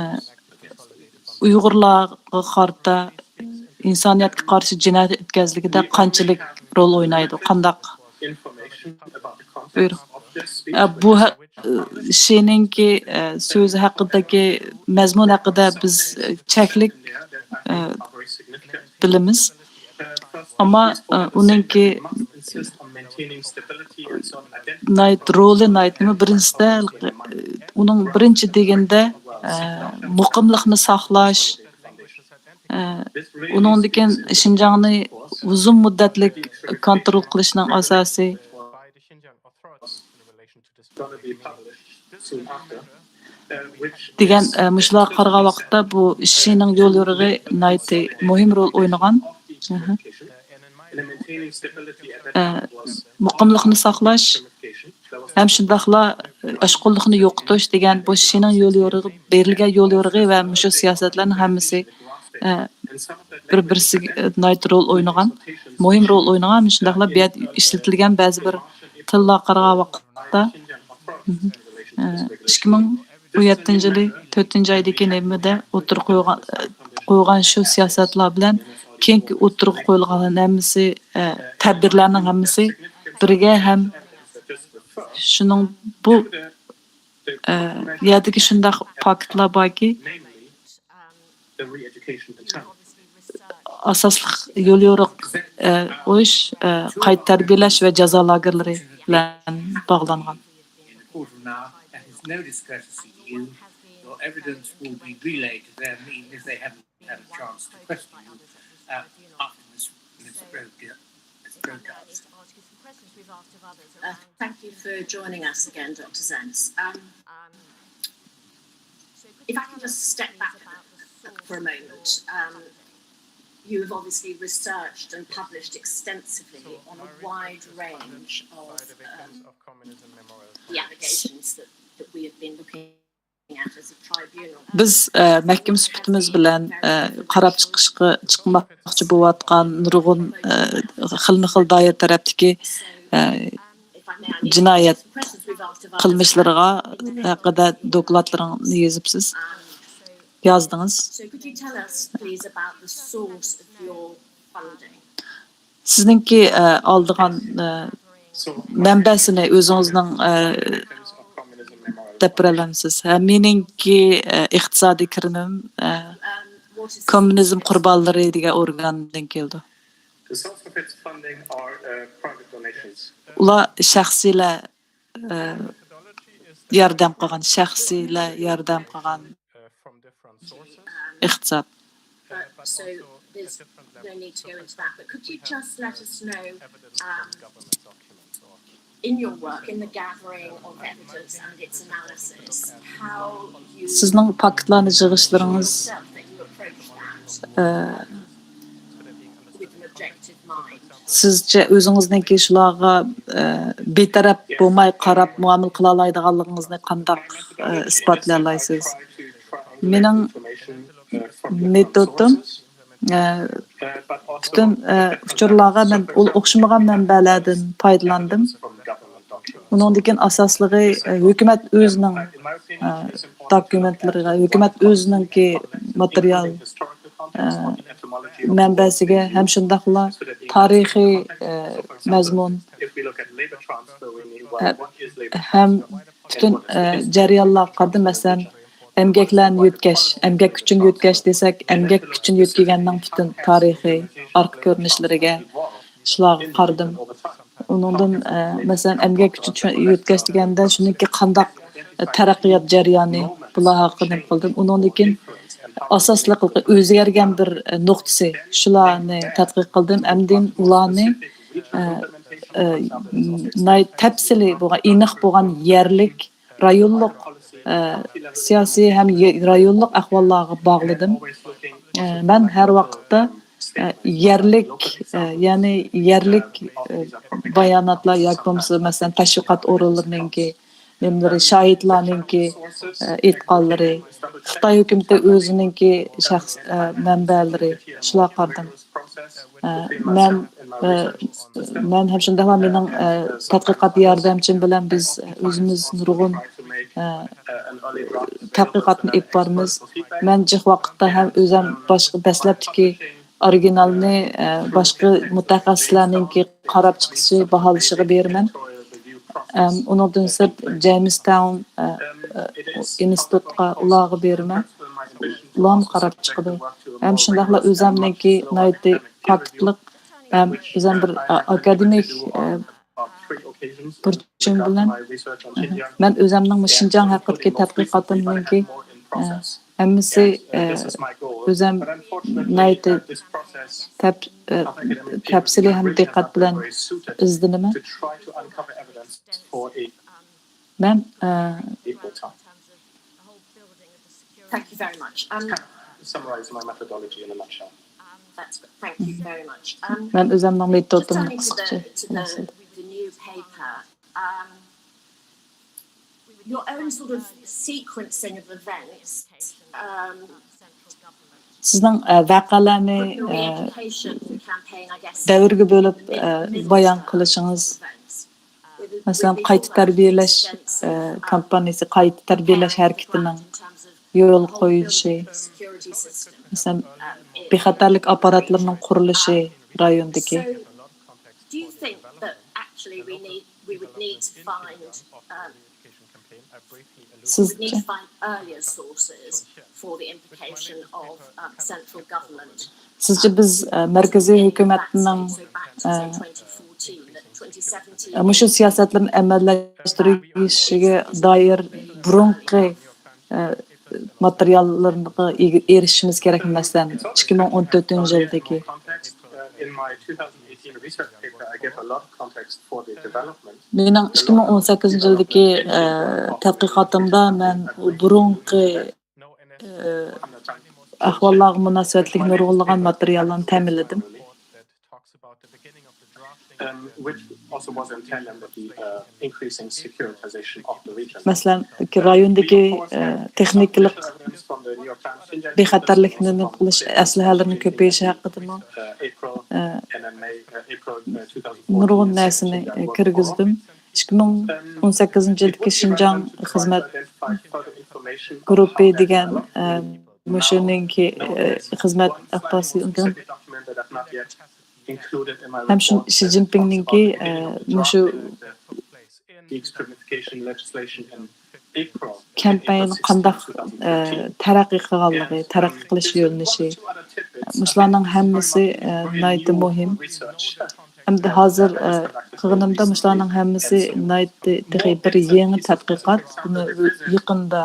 ئۇيغۇرلارغا قارىتا ئىنسانىيەتكە قارشى جىنايەت ئۆتكەزلىكىدە قانچىلىك رول ئوينايدۇ؟ قانداق؟ بۇيرۇڭ. ئە، بۇ ھە-، شىنىڭكى، ئە، سۆزى ھەققىدىكى مەزمۇن ھەققىدە بىز، ئە، چەكلىك، ئە، بىلىمىز. ئەمما، ئە، ئۇنىڭكى نايت رولى نايتمۇ بىرىنچىسىدە، ئۇنىڭ بىرىنچى دېگەندە، ئە، مۇقىملىقنى ساقلاش، ئە، ئۇنىڭدىن كېيىن شىنجاڭنى ئۇزۇن مۇددەتلىك كونترول قىلىشنىڭ ئاساسى دېگەن، ئە، مۇشۇلارغا قارىغان ۋاقىتتا بۇ شىنىڭ يول يورۇقى نايتى مۇھىم رول ئوينىغان. ئەھە. ئە، مۇقىملىقنى ساقلاش ھەم شۇنداقلا ئاشقۇنلۇقنى يوقىتىش دېگەن بۇ شىنىڭ يول يورۇقى، بېرىلگەن يول يورۇقى ۋە مۇشۇ سىياسەتلەرنىڭ ھەممىسى، ئە، بىر-بىرسىگە، ئە، ناھايىتى رول ئوينىغان، مۇھىم رول ئوينىغان، شۇنداقلا بۇ يەردە ئىشلىتىلگەن بەزى بىر تىللارغا قارىغان ۋاقىتتا، ئە، ئىككى مىڭ ئون يەتتىنچى يىلى تۆتىنچى ئايدىكى نېمىدە ئوتتۇرىغا قويغان، قويغان شۇ سىياسەتلەر بىلەن كېيىنكى ئوتتۇرىغا قويۇلغان ھەممىسى، ئە، تەدبىرلەرنىڭ ھەممىسى بىرگە ھەم شۇنىڭ بۇ، ئە، يەردىكى شۇنداق پاكىتلار باركى، ئاساسلىق يوليورۇق، ئە، ئۇرۇش، ئە، قايتا تەربىيەلەش ۋە جازا لاگېرلىرى بىلەن باغلانغان. Your evidence will be relayed to them, even if they haven't had a chance to question you, uh, after this, this broadca-, this broadcast. Uh, thank you for joining us again, Doctor Zenz. Um, if I can just step back for a moment, um, you have obviously researched and published extensively on a wide range of, um, the allegations that, that we have been looking at as a tribunal. بىز، ئە، مەھكىمە سۈپىتىمىز بىلەن، ئە، قاراپ چىقىشقا، چىقماقچى بولۇۋاتقان نۇرغۇن، ئە، خىلمۇ خىل دائىرە تەرەپتىكى، ئە، جىنايەت قىلمىشلىرىغا ھەققىدە دوكلاتلىرىڭنى يېزىپسىز، يازدىڭىز. So could you tell us, please, about the source of your funding? سىزنىڭكى، ئە، ئالىدىغان، ئە، مەنبەسىنى ئۆزىڭىزنىڭ، ئە، دەپ بېرەلەمسىز؟ ھە، مېنىڭكى، ئە، ئىقتىسادىي كىرىمىم، ئە، كوممۇنىزم قۇربانلىرى دېگەن ئورگاندىن كېلىدۇ. ئۇلار شەخسىيلەر، ئە، ياردەم قىلغان، شەخسىيلەر ياردەم قىلغان ئىقتىساد. But so there's no need to go into that, but could you just let us know, um, in your work, in the gathering of evidence and its analysis, how you سىزنىڭ پاكىتلارنى يىغىشلىرىڭىز، yourself, that you approach that ئە، with an objective mind? سىزچە ئۆزىڭىزنىڭكى شۇلارغا، ئە، بىتەرەپ بولماي قاراپ مۇئامىلە قىلالايدىغانلىقىڭىزنى قانداق، ئە، ئىسپاتلايالايسىز؟ مېنىڭ مېتودۇم، ئە، پۈتۈن، ئە، ئۇچۇرلارغا مەن ئۇل-، ئوخشىمىغان مەنبەلەردىن پايدىلاندىم. ئۇنىڭدىن كېيىن ئاساسلىقى، ئە، ھۆكۈمەت ئۆزىنىڭ، ئە، دوكۇمېنتلىرىغا، ھۆكۈمەت ئۆزىنىڭكى ماتېرىيال، ئە، مەنبەسىگە ھەم شۇنداقلا تارىخىي، ئە، مەزمۇن، ھەم پۈتۈن، ئە، جەريانلارغا قارىدىم، مەسىلەن، ئەمگەكلەرنى يۆتكەش، ئەمگەك كۈچىنى يۆتكەش دېسەك، ئەمگەك كۈچىنى يۆتكىگەننىڭ پۈتۈن تارىخى، ئارقا كۆرۈنۈشلىرىگە، شۇلارغا قارىدىم. ئۇنىڭدىن، ئە، مەسىلەن، ئەمگەك كۈچى چۈ-، يۆتكەش دېگەندە، شۇنىڭكى قانداق، ئە، تەرەققىيات جەريانى، بۇلار ھەققىدە قىلدىم. ئۇنىڭدىن كېيىن ئاساسلىق ئۆزگەرگەن بىر، ئە، نۇقتىسى، شۇلارنى تەتقىق قىلدىم. ئەمدى ئۇلارنى، ئە، ئە، ناھايىتى تەپسىلىي بولغان، ئېنىق بولغان يەرلىك، رايونلۇق، ئە، سىياسىي ھەم يە-، رايونلۇق ئەھۋاللارغا باغلىدىم. ئە، مەن ھەر ۋاقىتتا، ئە، يەرلىك، ئە، يەنى يەرلىك، ئە، باياناتلار ياكى بولمىسا، مەسىلەن، تەشۋىقات ئورۇنلىرىنىڭكى نېمىلىرى، شاھىتلارنىڭكى، ئە، ئېيتقانلىرى، خىتاي ھۆكۈمىتى ئۆزىنىڭكى شەخس-، ئە، مەنبەلىرى، شۇلارغا قارىدىم. ئە، مەن، ئە، مەن ھەم شۇنداقلا مېنىڭ، ئە، تەتقىقات ياردەمچىم بىلەن بىز ئۆزىمىز نۇرغۇن، ئە، تەتقىقاتنى ئېلىپ بارىمىز. مەن جىق ۋاقىتتا ھەم ئۆزەم باشقا دەسلەپتىكى ئورىگىنالنى، ئە، باشقا مۇتەخەسسىسلەرنىڭكى قاراپ چىقىشى، باھالىشىغا بېرىمەن. ئەم، ئۇنىڭدىن سىرت جېيمىستاون، ئە، ئە، ئىنستىتۇتقا، ئۇلارغا بېرىمەن. ئۇلارمۇ قاراپ چىقىدۇ. ھەم شۇنداقلا ئۆزەمنىڭكى ناھايىتى پاكىتلىق ھەم ئۆزەم بىر، ئە، ئاكادېمىك، ئە، بۇرچۇم بىلەن، ئە، مەن ئۆزەمنىڭ شىنجاڭ ھەققىدىكى تەتقىقاتىمنىڭكى، ئە، ھەممىسى، ئە، ئۆزەم ناھايىتى تەپ-، ئە، تەپسىلىي ھەم دىققەت بىلەن ئىزدىنىمەن. مەن، ئە، Thank you very much. Um, Summarize my methodology in a nutshell. that's, thank you very much. Um, مەن ئۆزەمنىڭ just مېتودۇمنى turning to قىسقىچە the, to the, مەسىلەن. the new paper, um, your own sort of sequencing of events. Um, سىزنىڭ، ئە، ۋەقەلەرنى، your ئە، education campaign, I guess. دەۋرگە بۆلۈپ، mid- ئە، mid-term بايان قىلىشىڭىز، events. With- مەسىلەن، with the قايتا format تەربىيەلەش، extensive, ئە، um, كامپانىيىسى، قايتا تەربىيەلەش preparing ھەرىكىتىنىڭ in terms of يولغا whole قويۇلۇشى، building security system. مەسىلەن، Um, in- بىخەتەرلىك ئاپپاراتلىرىنىڭ قۇرۇلۇشى رايوندىكى. So, do you think that actually we need we would need to find um, we would need سىزچە؟ to find earlier sources for the implication of um, central government? سىزچە بىز، ئە، مەركىزىي ھۆكۈمەتنىڭ، So back to ئە، say twenty fourteen, twenty seventeen. مۇشۇ سىياسەتلەرنى ئەمەلىيلەشتۈرۈشىگە دائىر بۇرۇنقى، ئە، ماتېرىياللارغا ئېرىشىشىمىز كېرەك. مەسىلەن، ئىككى مىڭ ئون تۆتىنچى يىلدىكى. In my two thousand eighteen research paper, I give a lot of context for the development. مېنىڭ ئىككى مىڭ ئون سەككىزىنچى يىلدىكى، ئە، تەتقىقاتىمدا مەن بۇ بۇرۇنقى، ئە، ئەھۋاللارغا مۇناسىۋەتلىك نۇرغۇنلىغان ماتېرىياللارنى تەمىنلىدىم. Um, which also was in tandem with the uh, increasing securitization of the region. مەسىلەن، رايوندىكى، ئە، تېخنىكىلىق Evidence from the New York Times Xinjiang بىخەتەرلىكنى نېمە قىلىش ئەسلىھەلىرىنى كۆپىيىشى ھەققىدىمۇ، uh, April ئە، and then May, uh, April uh, نۇرغۇن two thousand eighteen نەرسىنى، Xinjiang ئە، World كىرگۈزدۈم. ئىككى مىڭ ئون سەككىزىنچى يىلدىكى شىنجاڭ خىزمەت گۇرۇپپى دېگەن، ئە، مۇشۇنىڭكى، ئە، خىزمەت ئەھۋاسى. ھەم شۇ شى جىنپىڭنىڭكى، ئە، مۇشۇ كامپاينى قانداق، ئە، تەرەققىي قىلغانلىقى، تەرەققىي قىلىش يۆنىلىشى، مۇشۇلارنىڭ ھەممىسى، ئە، ناھايىتى مۇھىم. ئەمدى ھازىر، ئە، قىلغىنىمدا مۇشۇلارنىڭ ھەممىسى ناھايىتى تېخى بىر يېڭى تەتقىقات. بۇنى يېقىندا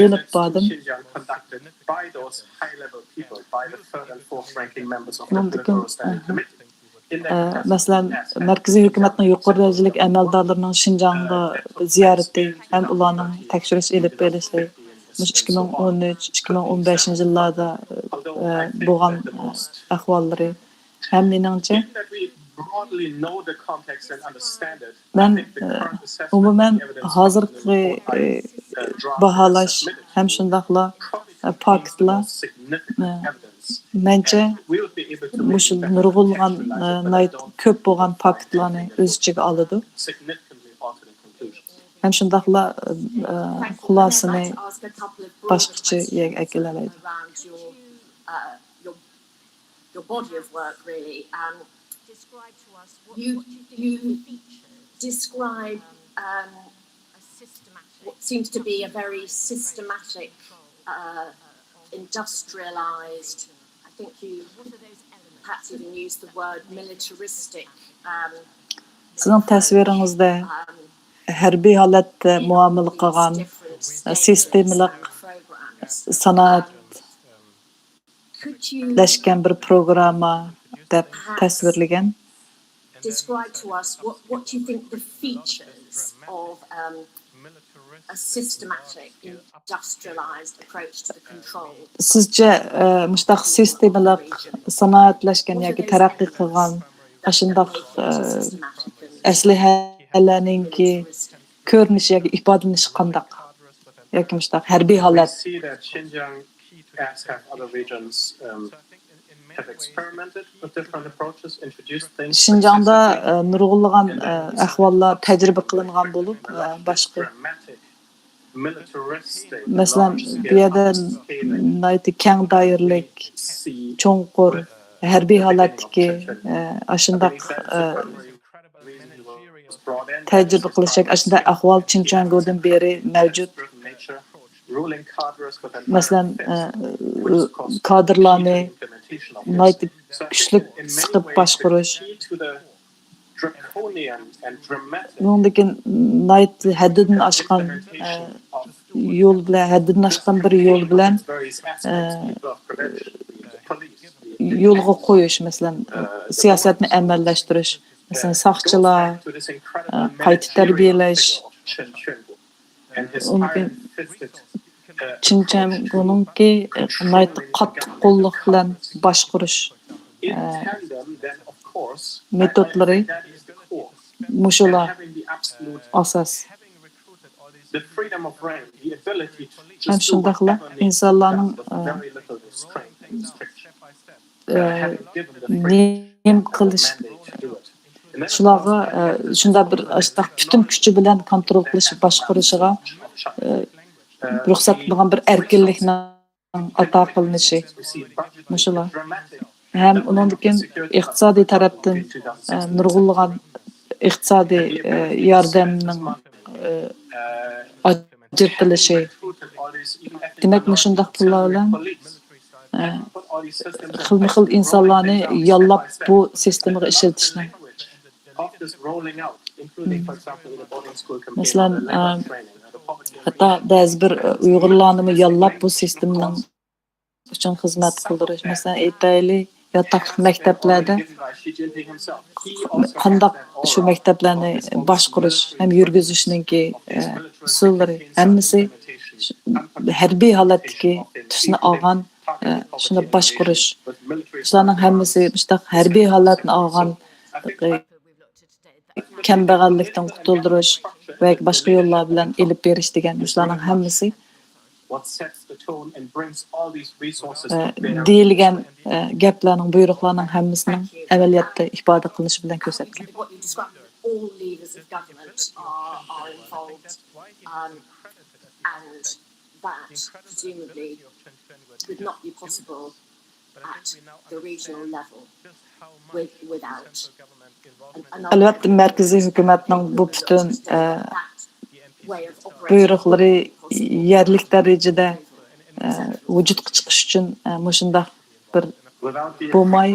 ئېلىپ باردىم. Xinjiang conducted by those high-level people, by the third and fourth ranking members of the ئۇنىڭدىن كېيىن، Political Standing Committee. In ئە، that مەسىلەن، مەركىزىي ھۆكۈمەتنىڭ يۇقىرى دەرىجىلىك ئەمەلدارلىرىنىڭ شىنجاڭغا زىيارىتى ھەم ئۇلارنىڭ تەكشۈرۈش ئېلىپ بېرىشى مۇشۇ ئىككى مىڭ ئون ئۈچ، ئىككى مىڭ ئون بەشىنچى يىللاردا، ئە، بولغان، ئە، ئەھۋاللىرى ھەم مېنىڭچە، Given that we broadly know the context and understand it, مەن، I think the ئە، current assessment ئومۇمەن evidence ھازىرقى، report ئە، I, uh, draft باھالاش and submitted ھەم شۇنداقلا، probably ئە، contains the پاكىتلار، most significant ئە، evidence. مەنچە، And we would be able to مۇشۇ make the نۇرغۇنلىغان، connection, ئە، but I ناھايىتى don't كۆپ بولغان think پاكىتلارنى that ئۆز ئىچىگە ئالىدۇ. Significantly alter the conclusion. ھەم شۇنداقلا، ئە، خۇلاسىنى باشقىچە يەرگە ئەكېلەلەيدۇ. Around your, uh, your, your body of work, really. Um, you, you describe um, what seems to be a very systematic, uh, industrialized, I think you perhaps even used the word militaristic, um, سىزنىڭ تەسۋىرىڭىزدە ھەربىي ھالەتتە مۇئامىلە قىلغان سىستېمىلىق سانائەتلەشكەن بىر پروگرامما دەپ تەسۋىرلىگەن. Describe to us what, what do you think the features of, um, a systematic industrialized approach to the control. سىزچە مۇشۇنداق سىستېمىلىق سانائەتلەشكەن ياكى تەرەققىي قىلغان ئاشۇنداق ئەسلىھەلەرنىڭكى كۆرۈنۈشى ياكى ئىپادىلىنىشى قانداق؟ ياكى مۇشۇنداق ھەربىي ھالەت. شىنجاڭدا نۇرغۇنلىغان ئەھۋاللار تەجرىبە قىلىنغان بولۇپ، باشقا مەسىلەن، بۇ يەردە ناھايىتى كەڭ دائىرىلىك، چوڭقۇر، ھەربىي ھالەتتىكى ئاشۇنداق تەجرىبە قىلىش ياكى ئاشۇنداق ئەھۋال چىن چۈەنگودىن بېرى مەۋجۇت. مەسىلەن، كادىرلارنى ناھايىتى كۈچلۈك سىقىپ باشقۇرۇش. ئۇنىڭدىن ناھايىتى ھەددىدىن ئاشقان يول بىلەن، ھەددىدىن ئاشقان بىر يول بىلەن يولغا قويۇش، مەسىلەن، سىياسەتنى ئەمەلىيلەشتۈرۈش، مەسىلەن، ساقچىلار، قايتا تەربىيەلەش. چىن چۈەنگونىڭكى ناھايىتى قاتتىق قوللۇق بىلەن باشقۇرۇش مېتودلىرى مۇشۇلار ئاساس. ھەم شۇنداقلا ئىنسانلارنىڭ نېمە قىلىش، شۇلارغا شۇنداق بىر ئاشۇنداق پۈتۈن كۈچى بىلەن كونترول قىلىش، باشقۇرۇشىغا رۇخسەت قىلغان بىر ئەركىنلىكنىڭ ئاتا قىلىنىشى مۇشۇلار. ھەم ئۇنىڭدىن كېيىن ئىقتىسادىي تەرەپتىن نۇرغۇنلىغان ئىقتىسادىي ياردەمنىڭ ئاجرىتىلىشى. دېمەك، مۇشۇنداق پۇللار بىلەن خىلمۇ خىل ئىنسانلارنى ياللاپ بۇ سىستېمىغا ئىشلىتىشنىڭ. مەسىلەن، ھەتتا بەزى بىر ئۇيغۇرلارنىمۇ ياللاپ بۇ سىستېمىنىڭ ئۈچۈن خىزمەت قىلدۇرۇش. مەسىلەن، ئېيتايلى، ياتاقلىق مەكتەپلەردە قانداق شۇ مەكتەپلەرنى باشقۇرۇش ھەم يۈرگۈزۈشنىڭكى ئۇسۇللىرى ھەممىسى ھەربىي ھالەتتىكى تۈسنى ئالغان شۇنداق باشقۇرۇش. شۇلارنىڭ ھەممىسى مۇشۇنداق ھەربىي ھالەتنى ئالغان كەمبەغەللىكتىن قۇتۇلدۇرۇش ۋە باشقا يوللار بىلەن ئېلىپ بېرىش دېگەن مۇشۇلارنىڭ ھەممىسى دېيىلگەن گەپلەرنىڭ، بۇيرۇقلارنىڭ ھەممىسىنىڭ ئەمەلىيەتتە ئىپادە قىلىنىشى بىلەن كۆرسەتكەن. All levers of government are, are involved, um, and that presumably would not be possible at the regional level with, without an, another ئەلۋەتتە، مەركىزىي ھۆكۈمەتنىڭ بۇ پۈتۈن بۇيرۇقلىرى يەرلىك دەرىجىدە ۋۇجۇدقا چىقىش ئۈچۈن مۇشۇنداق بىر بولماي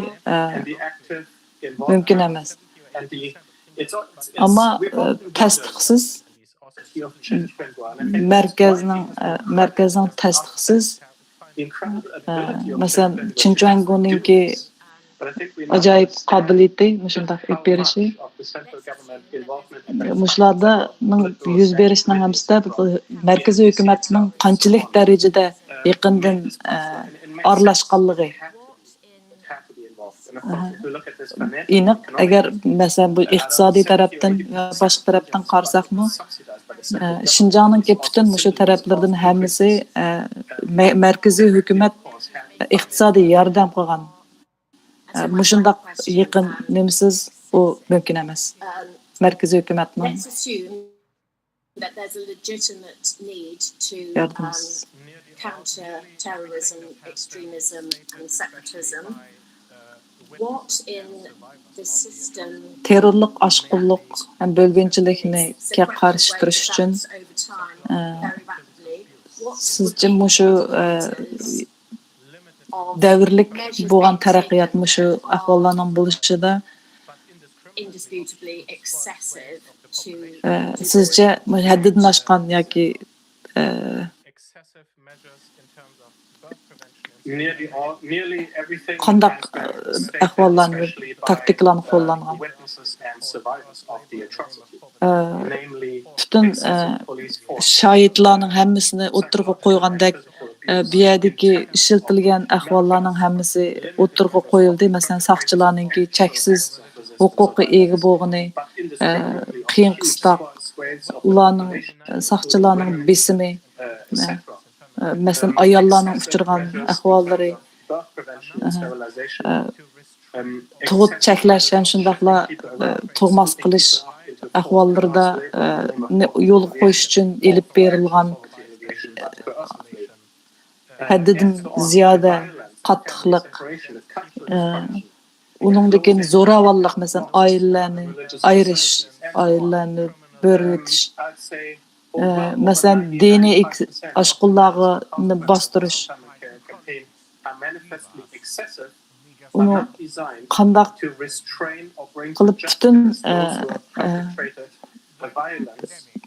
مۇمكىن ئەمەس. ئەمما تەستىقسىز مەركەزنىڭ مەركەزنىڭ تەستىقسىز مەسىلەن، چىن چۈەنگونىڭكى ئاجايىپ قابىلىيىتى مۇشۇنداق ئېلىپ بېرىشى، مۇشۇلارنىڭ يۈز بېرىشىنىڭ ھەممىسىدە مەركىزىي ھۆكۈمەتنىڭ قانچىلىك دەرىجىدە يېقىندىن ئارىلاشقانلىقى. ئېنىق، ئەگەر مەسىلەن بۇ ئىقتىسادىي تەرەپتىن ۋە باشقا تەرەپتىن قارىساقمۇ، شىنجاڭنىڭكى پۈتۈن مۇشۇ تەرەپلىرىدىن ھەممىسى مەركىزىي ھۆكۈمەت ئىقتىسادىي ياردەم قىلغان. مۇشۇنداق يېقىن نېمىسىز ئۇ مۇمكىن ئەمەس. مەركىزىي ھۆكۈمەتنىڭ Let's assume that there's a legitimate need to, um, ياردىمىسىز. Counter terrorism, extremism, and separatism. What in the system تېررورلۇق، ئاشقۇنلۇق ھەم بۆلگۈنچىلىككە قارشى تۇرۇش ئۈچۈن، ئە، سىزچە مۇشۇ، ئە، دەۋرلىك بولغان تەرەققىيات مۇشۇ ئەھۋاللارنىڭ بولۇشىدا، ئە، سىزچە ھەددىدىن ئاشقان ياكى، ئە، قانداق، ئە، ئەھۋاللارنى، تاكتىكىلارنى قوللانغان؟ ئە، پۈتۈن، ئە، شاھىتلارنىڭ ھەممىسىنى ئوتتۇرىغا قويغاندەك، ئە، بۇ يەردىكى ئىشلىتىلگەن ئەھۋاللارنىڭ ھەممىسى ئوتتۇرىغا قويۇلدى. مەسىلەن، ساقچىلارنىڭكى چەكسىز ھوقۇققا ئىگە بولغىنى، ئە، قىيىن قىستاق، ئۇلارنىڭ، ساقچىلارنىڭ بېسىمى، ئە، ئە، مەسىلەن، ئاياللارنىڭ ئۇچرىغان ئەھۋاللىرى، ئە، ئە، تۇغۇت چەكلەش ھەم شۇنداقلا، ئە، تۇغماس قىلىش ئەھۋاللىرىدا، ئە، نى يولغا قويۇش ئۈچۈن ئېلىپ بېرىلغان، ئە، ھەددىدىن زىيادە قاتتىقلىق، ئە، ئۇنىڭدىن كېيىن زوراۋانلىق، مەسىلەن، ئائىلىلەرنى ئايرىش، ئائىلىلەرنى بۆرۈۋېتىش، ئە، مەسىلەن، دىنىي ئېك-، ئاشقۇنلارنى باستۇرۇش. ئۇنى قانداق قىلىپ پۈتۈن، ئە، ئە،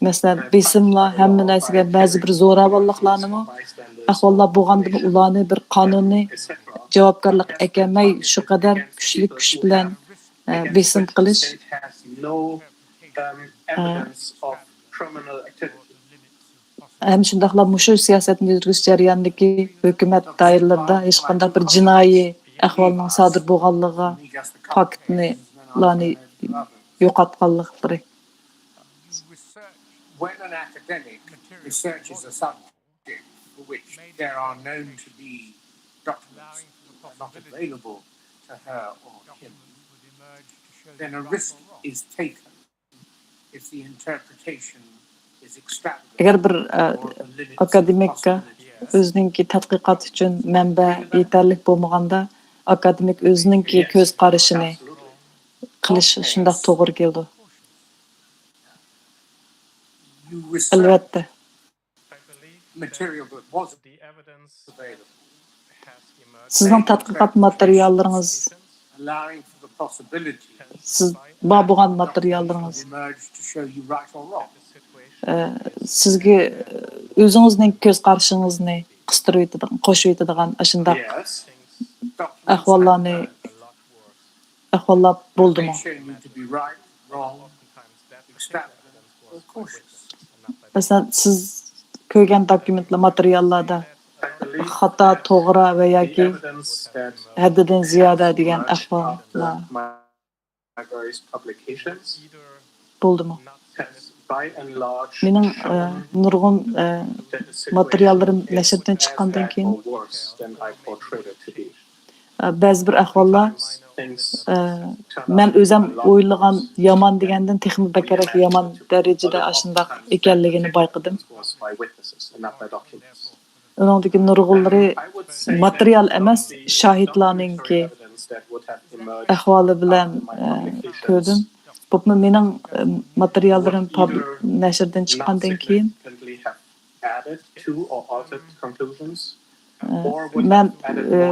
مەسىلەن، بېسىملار، ھەممە نەرسىگە بەزى بىر زوراۋانلىقلارنىمۇ ئەھۋاللار بولغاندىمۇ ئۇلارنى بىر قانۇنىي جاۋابكارلىققا ئەكەلمەي، شۇ قەدەر كۈچلۈك كۈچ بىلەن، ئە، بېسىم قىلىش، ئە، ھەم شۇنداقلا مۇشۇ سىياسەتنى يۈرگۈزۈش جەريانىدىكى ھۆكۈمەت دائىرىلىرىدە ھېچقانداق بىر جىنايى ئەھۋالنىڭ سادىر بولغانلىقىغا، پاكىتنى، لارنى يوقاتقانلىقلىرى. When an academic researches a subject for which there are known to be documents that are not available to her or him, then a risk is taken if the interpretation is extravagant ئەگەر بىر، ئە، or the limits of ئاكادېمىككا possibility. ئۆزىنىڭكى تەتقىقات ئۈچۈن مەنبە يېتەرلىك بولمىغاندا، ئاكادېمىك ئۆزىنىڭكى كۆز قارىشىنى قىلىش شۇنداق توغرا كېلىدۇ. You research ئەلۋەتتە. material that was available. سىزنىڭ تەتقىقات ماتېرىياللىرىڭىز، allowing for the possibility سىز بار بولغان ماتېرىياللىرىڭىز، emerge to show you right or wrong. ئە، سىزگە ئۆزىڭىزنىڭ كۆز قارىشىڭىزنى قىستۇرۇۋېتىدىغان، قوشۇۋېتىدىغان ئاشۇنداق ئەھۋاللارنى ئەھۋاللار بولدىمۇ؟ مەسىلەن، سىز كۆرگەن دوكۇمېنتلار، ماتېرىياللاردا خاتا، توغرا ۋە ياكى ھەددىدىن زىيادە دېگەن ئەھۋاللار بولدىمۇ؟ مېنىڭ، ئە، نۇرغۇن، ئە، ماتېرىياللىرىم نەشردىن چىققاندىن كېيىن، ئە، بەزى بىر ئەھۋاللار، ئە، مەن ئۆزۈم ئويلىغان يامان دېگەندىن تېخىمۇ بەكرەك يامان دەرىجىدە ئاشۇنداق ئىكەنلىكىنى بايقىدىم. ئۇنىڭدىكى نۇرغۇنلىرى ماتېرىيال ئەمەس، شاھىتلارنىڭكى ئەھۋالى بىلەن، ئە، كۆردۈم. بولۇپمۇ مېنىڭ، ئە، ماتېرىياللىرىم پابل-، نەشردىن چىققاندىن كېيىن، ئە، مەن، ئە،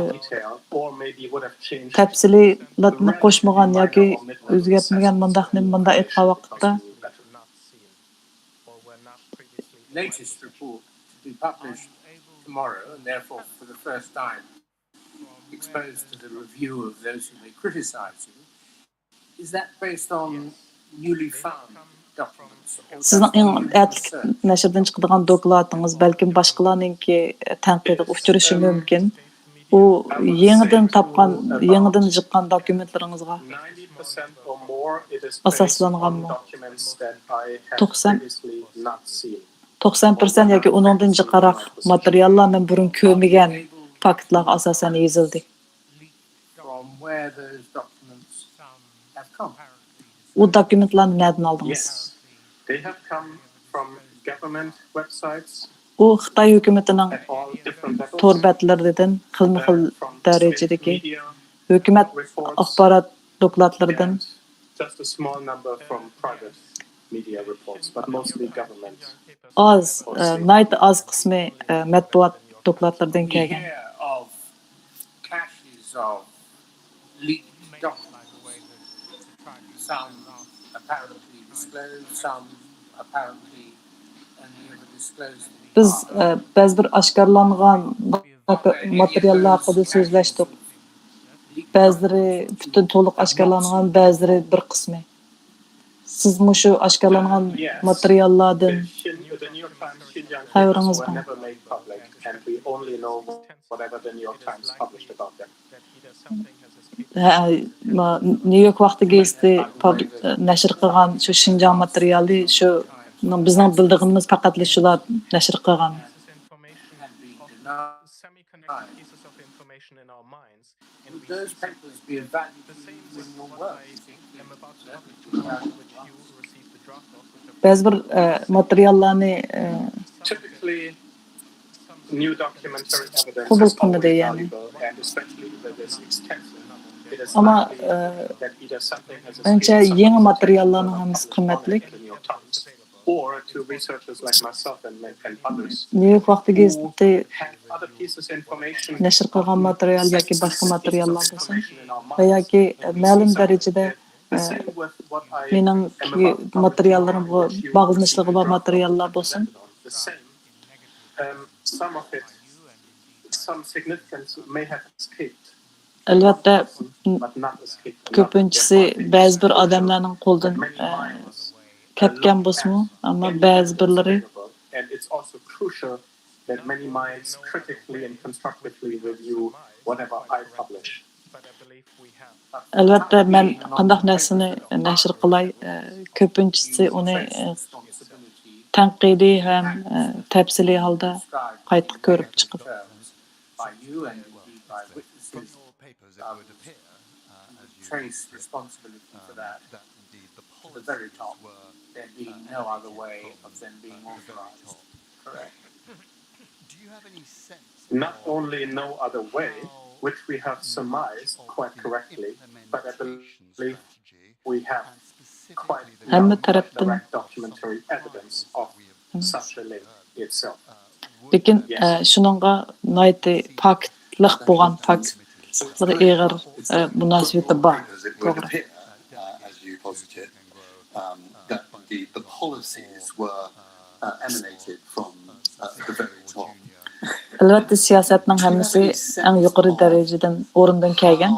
تەپسىلىيلاتنى قوشمىغان ياكى ئۆزگەرتمىگەن مۇنداقنى مۇنداق ئېيتقان ۋاقىتتا، latest report to be published tomorrow, and therefore for the first time exposed to the review of those who may criticize you, is that based on newly found documents or سىزنىڭ ئەڭ ئەتىلىك نەشردىن چىقىدىغان دوكلاتىڭىز بەلكىم باشقىلارنىڭكى تەنقىدىگە ئۇچرىشى مۇمكىن. ئۇ يېڭىدىن تاپقان، يېڭىدىن جىققان دوكۇمېنتلىرىڭىزغا ئاساسلانغانمۇ؟ توقسان، توقسان پىرسەنت ياكى ئۇنىڭدىن جىقراق ماتېرىياللار مەن بۇرۇن كۆرمىگەن پاكىتلارغا ئاساسەن يېزىلدى. ئۇ دوكۇمېنتلارنى نەدىن ئالدىڭىز؟ ئۇ خىتاي ھۆكۈمىتىنىڭ تور بەتلىرىدىن خىلمۇ خىل دەرىجىدىكى ھۆكۈمەت ئاخبارات دوكلاتلىرىدىن ئاز، ناھايىتى ئاز قىسمى مەتبۇئات دوكلاتلىرىدىن كەلگەن. بىز بەزى بىر ئاشكارىلانغان ماتېرىياللار ھەققىدە سۆزلەشتۇق. بەزىلىرى پۈتۈن تولۇق ئاشكارىلانغان، بەزىلىرى بىر قىسمى. سىز مۇشۇ ئاشكارىلانغان ماتېرىياللاردىن خەۋىرىڭىز بار؟ نيۇ يورك ۋاقتى گېزىتى نەشر قىلغان شۇ شىنجاڭ ماتېرىيالى، شۇ بىزنىڭ بىلىدىغىنىمىز پەقەتلا شۇلار نەشر قىلغان. بەزى بىر ماتېرىياللارنى قوبۇل قىلمىدى، يەنى. ئەمما ئەنچە يېڭى ماتېرىياللارنىڭ ھەممىسى قىممەتلىك. نيۇ يورك ۋاقتى گېزىتى نەشر قىلغان ماتېرىيال ياكى باشقا ماتېرىياللار بولسۇن ۋە ياكى مەلۇم دەرىجىدە مېنىڭ ماتېرىياللىرىمغا باغلىنىشلىقى بار ماتېرىياللار بولسۇن. ئەلۋەتتە، كۆپىنچىسى بەزى بىر ئادەملەرنىڭ قولىدىن كەتكەن بولسىمۇ، ئەمما بەزى بىرلىرى ئەلۋەتتە، مەن قانداق نەرسىنى نەشر قىلاي، كۆپىنچىسى ئۇنى تەنقىدىي ھەم تەپسىلىي ھالدا قايتا كۆرۈپ چىقىدۇ. Not only no other way, which we have surmised quite correctly, but I believe we have quite ھەممە تەرەپتىن direct documentary evidence of such a link itself. لېكىن شۇنىڭغا ناھايىتى پاكىتلىق بولغان، پاكىتلىقلىرى ئېغىر مۇناسىۋىتى بار. توغرا. As you posited, um, that indeed the policies were uh, emanated from uh, the very top. ئەلۋەتتە، سىياسەتنىڭ ھەممىسى ئەڭ يۇقىرى دەرىجىدىن، ئورۇندىن كەلگەن.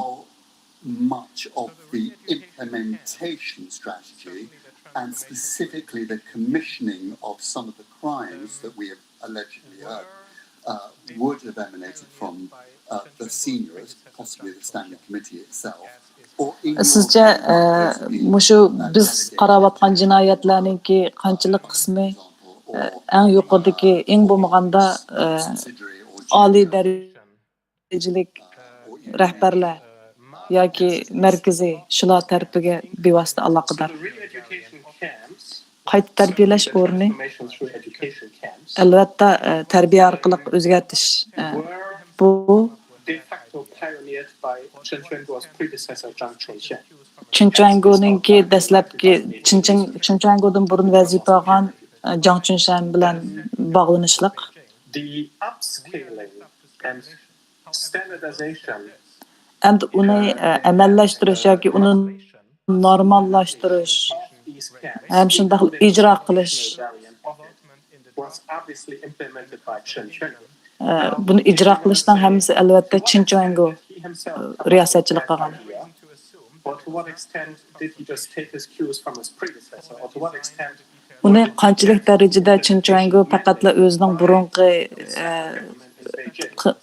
Much of the implementation strategy and specifically the commissioning of some of the crimes that we have allegedly heard uh, would have emanated from uh, the seniors, possibly the Standing Committee itself. سىزچە مۇشۇ بىز قاراۋاتقان جىنايەتلەرنىڭكى قانچىلىك قىسمى ئەڭ يۇقىرىدىكى، ئەڭ بولمىغاندا ئالىي دەرىجىلىك رەھبەرلەر ياكى مەركىزىي شۇلار تەرىپىگە بىۋاسىتە ئالاقىدار؟ قايتا تەربىيەلەش ئورنى، ئەلۋەتتە، تەربىيە ئارقىلىق ئۆزگەرتىش. بۇ چىن چۈەنگونىڭكى دەسلەپكى، چىن چۈەنگودىن بۇرۇن ۋەزىپە ئالغان جاڭ چۈنشەن بىلەن باغلىنىشلىق. ئەمدى ئۇنى ئەمەلىيلەشتۈرۈش ياكى ئۇنى نورماللاشتۇرۇش ھەم شۇنداقلا ئىجرا قىلىش، بۇنى ئىجرا قىلىشنىڭ ھەممىسى ئەلۋەتتە چىن چۈەنگو رىياسەتچىلىك قىلغان. ئۇنى قانچىلىك دەرىجىدە چىن چۈەنگو پەقەتلا ئۆزىنىڭ بۇرۇنقى،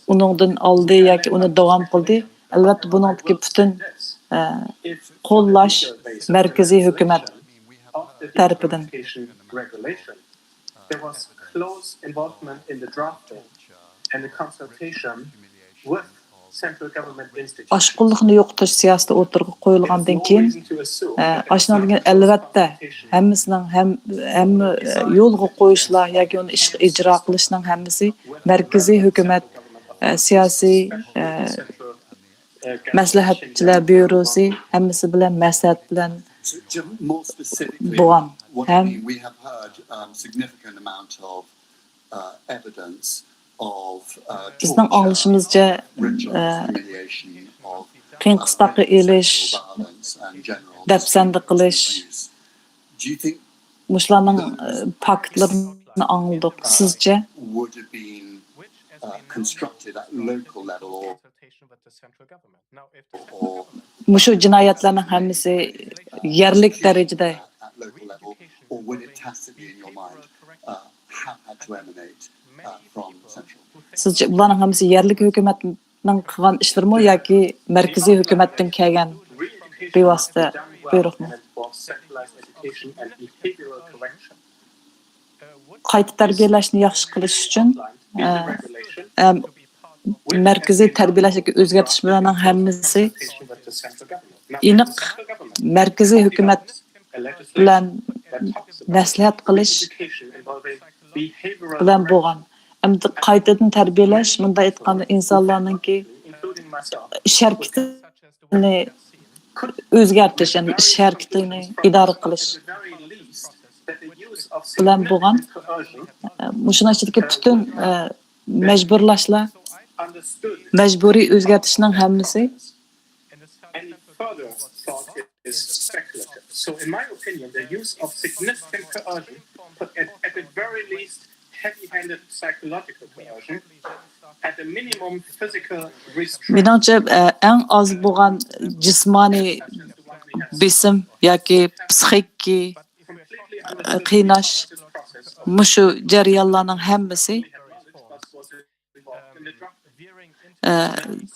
ئۇنىڭدىن ئالدى ياكى ئۇنى داۋام قىلدى؟ ئەلۋەتتە، بۇنىڭدىكى پۈتۈن قوللاش مەركىزىي ھۆكۈمەت تەرىپىدىن. ئاشقۇنلۇقنى يوقىتىش سىياسىتى ئوتتۇرىغا قويۇلغاندىن كېيىن، ئاشۇنىڭدىن كېيىن ئەلۋەتتە ھەممىسىنىڭ ھەم، ھەممە يولغا قويۇشلار ياكى ئۇنى ئىشقا ئىجرا قىلىشنىڭ ھەممىسى مەركىزىي ھۆكۈمەت سىياسىي مەسلىھەتچىلەر بيۇروسى ھەممىسى بىلەن مەسلىھەت بىلەن بولغان ھەم بىزنىڭ ئاڭلىشىمىزچە، قىيىن قىستاققا ئېلىش، دەپسەندە قىلىش، مۇشۇلارنىڭ پاكىتلىرىنى ئاڭلىدۇق. سىزچە؟ مۇشۇ جىنايەتلەرنىڭ ھەممىسى يەرلىك دەرىجىدە سىزچە بۇلارنىڭ ھەممىسى يەرلىك ھۆكۈمەتنىڭ قىلغان ئىشلىرىمۇ ياكى مەركىزىي ھۆكۈمەتتىن كەلگەن بىۋاسىتە بۇيرۇقمۇ؟ قايتا تەربىيەلەشنى ياخشى قىلىش ئۈچۈن، ئە، ئە، مەركىزىي تەربىيەلەش ياكى ئۆزگەرتىشلەرنىڭ ھەممىسى ئېنىق مەركىزىي ھۆكۈمەت بىلەن مەسلىھەت قىلىش بىلەن بولغان. ئەمدى قايتىدىن تەربىيەلەش، مۇنداق ئېيتقاندا، ئىنسانلارنىڭكى ئىش ھەرىكىتىنى ئۆزگەرتىش، يەنى ئىش ھەرىكىتىنى ئىدارە قىلىش بىلەن بولغان. مۇشۇنىڭ ئىچىدىكى پۈتۈن، ئە، مەجبۇرلاشلار، مەجبۇرىي ئۆزگەرتىشنىڭ ھەممىسى. Any further thought is speculative. So, in my opinion, the use of significant coercion put at, at the very least heavy-handed psychological coercion, at the minimum physical restraint. مېنىڭچە، ئە، ئەڭ ئاز بولغان جىسمانىي بېسىم ياكى پسىخىكىي، ئە، قىيناش، مۇشۇ جەريانلارنىڭ ھەممىسى ئە،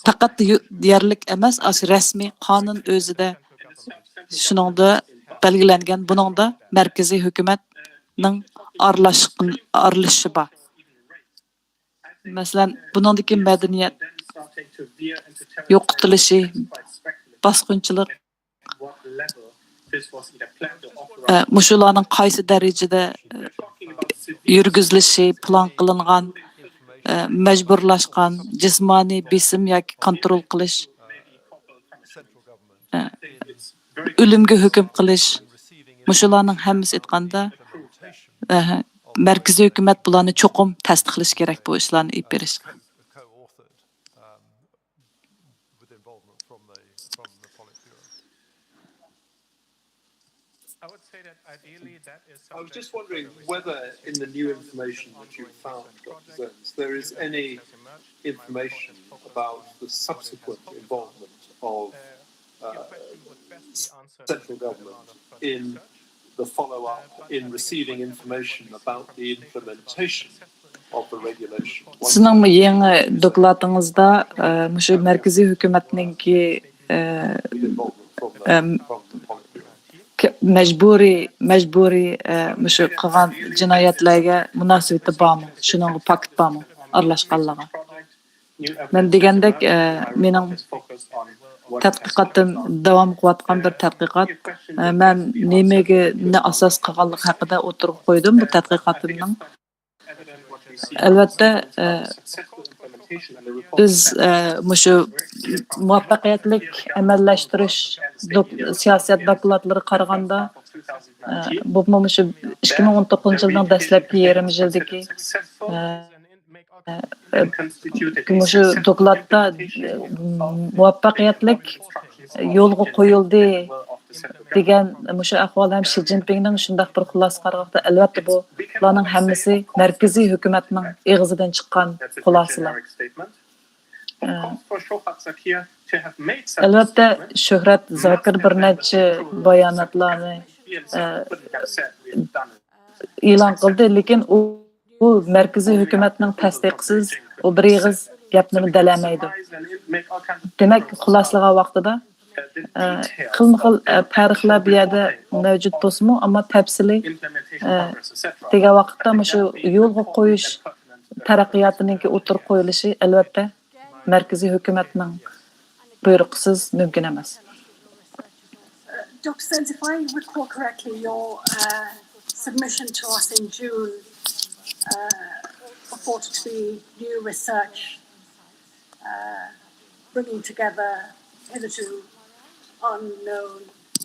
پەقەت يۇ-، يەرلىك ئەمەس، ئاشۇ رەسمىي قانۇن ئۆزىدە شۇنىڭدا بەلگىلەنگەن، بۇنىڭدا مەركىزىي ھۆكۈمەتنىڭ ئارىلاشقىن-، ئارىلىشىشى بار. مەسىلەن، بۇنىڭدىكى مەدەنىيەت يوقىتىلىشى، باسقۇنچىلىق، ئە، مۇشۇلارنىڭ قايسى دەرىجىدە، ئە، يۈرگۈزۈلۈشى پىلان قىلىنغان، ئە، مەجبۇرلاشقان، جىسمانىي بېسىم ياكى كونترول قىلىش، ئە، ئۆلۈمگە ھۆكۈم قىلىش، مۇشۇلارنىڭ ھەممىسى ئېيتقاندا، ئە، مەركىزىي ھۆكۈمەت بۇلارنى چوقۇم تەستىقلىشى كېرەك، بۇ ئىشلارنى ئېلىپ بېرىشقا. I was just wondering whether in the new information that you found, Doctor Zenz, there is any information about the subsequent involvement of uh, central government in the follow-up, in receiving information about the implementation of the regulation. سىزنىڭ يېڭى دوكلاتىڭىزدا، ئە، مۇشۇ مەركىزىي ھۆكۈمەتنىڭكى، ئە، ئەم، ك-، مەجبۇرىي، مەجبۇرىي، ئە، مۇشۇ قىلغان جىنايەتلەرگە مۇناسىۋىتى بارمۇ؟ شۇنىڭغا پاكىت بارمۇ؟ ئارىلاشقانلىقىغا. مەن دېگەندەك، ئە، مېنىڭ تەتقىقاتىم داۋام قىلىۋاتقان بىر تەتقىقات. ئە، مەن نېمىگە، نە ئاساس قىلغانلىقى ھەققىدە ئوتتۇرىغا قويدۇم بۇ تەتقىقاتىمنىڭ. ئەلۋەتتە، ئە، بىز، ئە، مۇشۇ مۇۋەپپەقىيەتلىك ئەمەلىيلەشتۈرۈش دوك-، سىياسەت دوكلاتلىرىغا قارىغاندا، ئە، بۇمۇ مۇشۇ ئىككى مىڭ ئون توققۇزىنچى يىلنىڭ دەسلەپكى يېرىم يىلدىكى، ئە، مۇشۇ دوكلاتتا مۇۋەپپەقىيەتلىك يولغا قويۇلدى دېگەن مۇشۇ ئەھۋال ھەم شى جىنپىڭنىڭ شۇنداق بىر خۇلاسە قارىغاندا، ئەلۋەتتە بۇلارنىڭ ھەممىسى مەركىزىي ھۆكۈمەتنىڭ ئېغىزىدىن چىققان خۇلاسىلار. ئەلۋەتتە، شۆھرەت زاكىر بىر نەچچە باياناتلارنى ئېلان قىلدى، لېكىن ئۇ، ئۇ مەركىزىي ھۆكۈمەتنىڭ تەستىقىسىز ئۇ بىر ئېغىز گەپنىمۇ دېيەلمەيدۇ. دېمەك، خۇلاسىلىغان ۋاقتىدا، ئە، خىلمۇ خىل، ئە، تارىخلار بۇ يەردە مەۋجۇت بولسىمۇ، ئەمما تەپسىلىي، ئە، دېگەن ۋاقىتتا مۇشۇ يولغا قويۇش تەرەققىياتىنىڭكى ئوتتۇرىغا قويۇلۇشى، ئەلۋەتتە، مەركىزىي ھۆكۈمەتنىڭ بۇيرۇقىسىز مۇمكىن ئەمەس. Doctor Zenz, if I recall correctly, your uh, submission to us in June uh, purported to be new research uh, bringing together hitherto unknown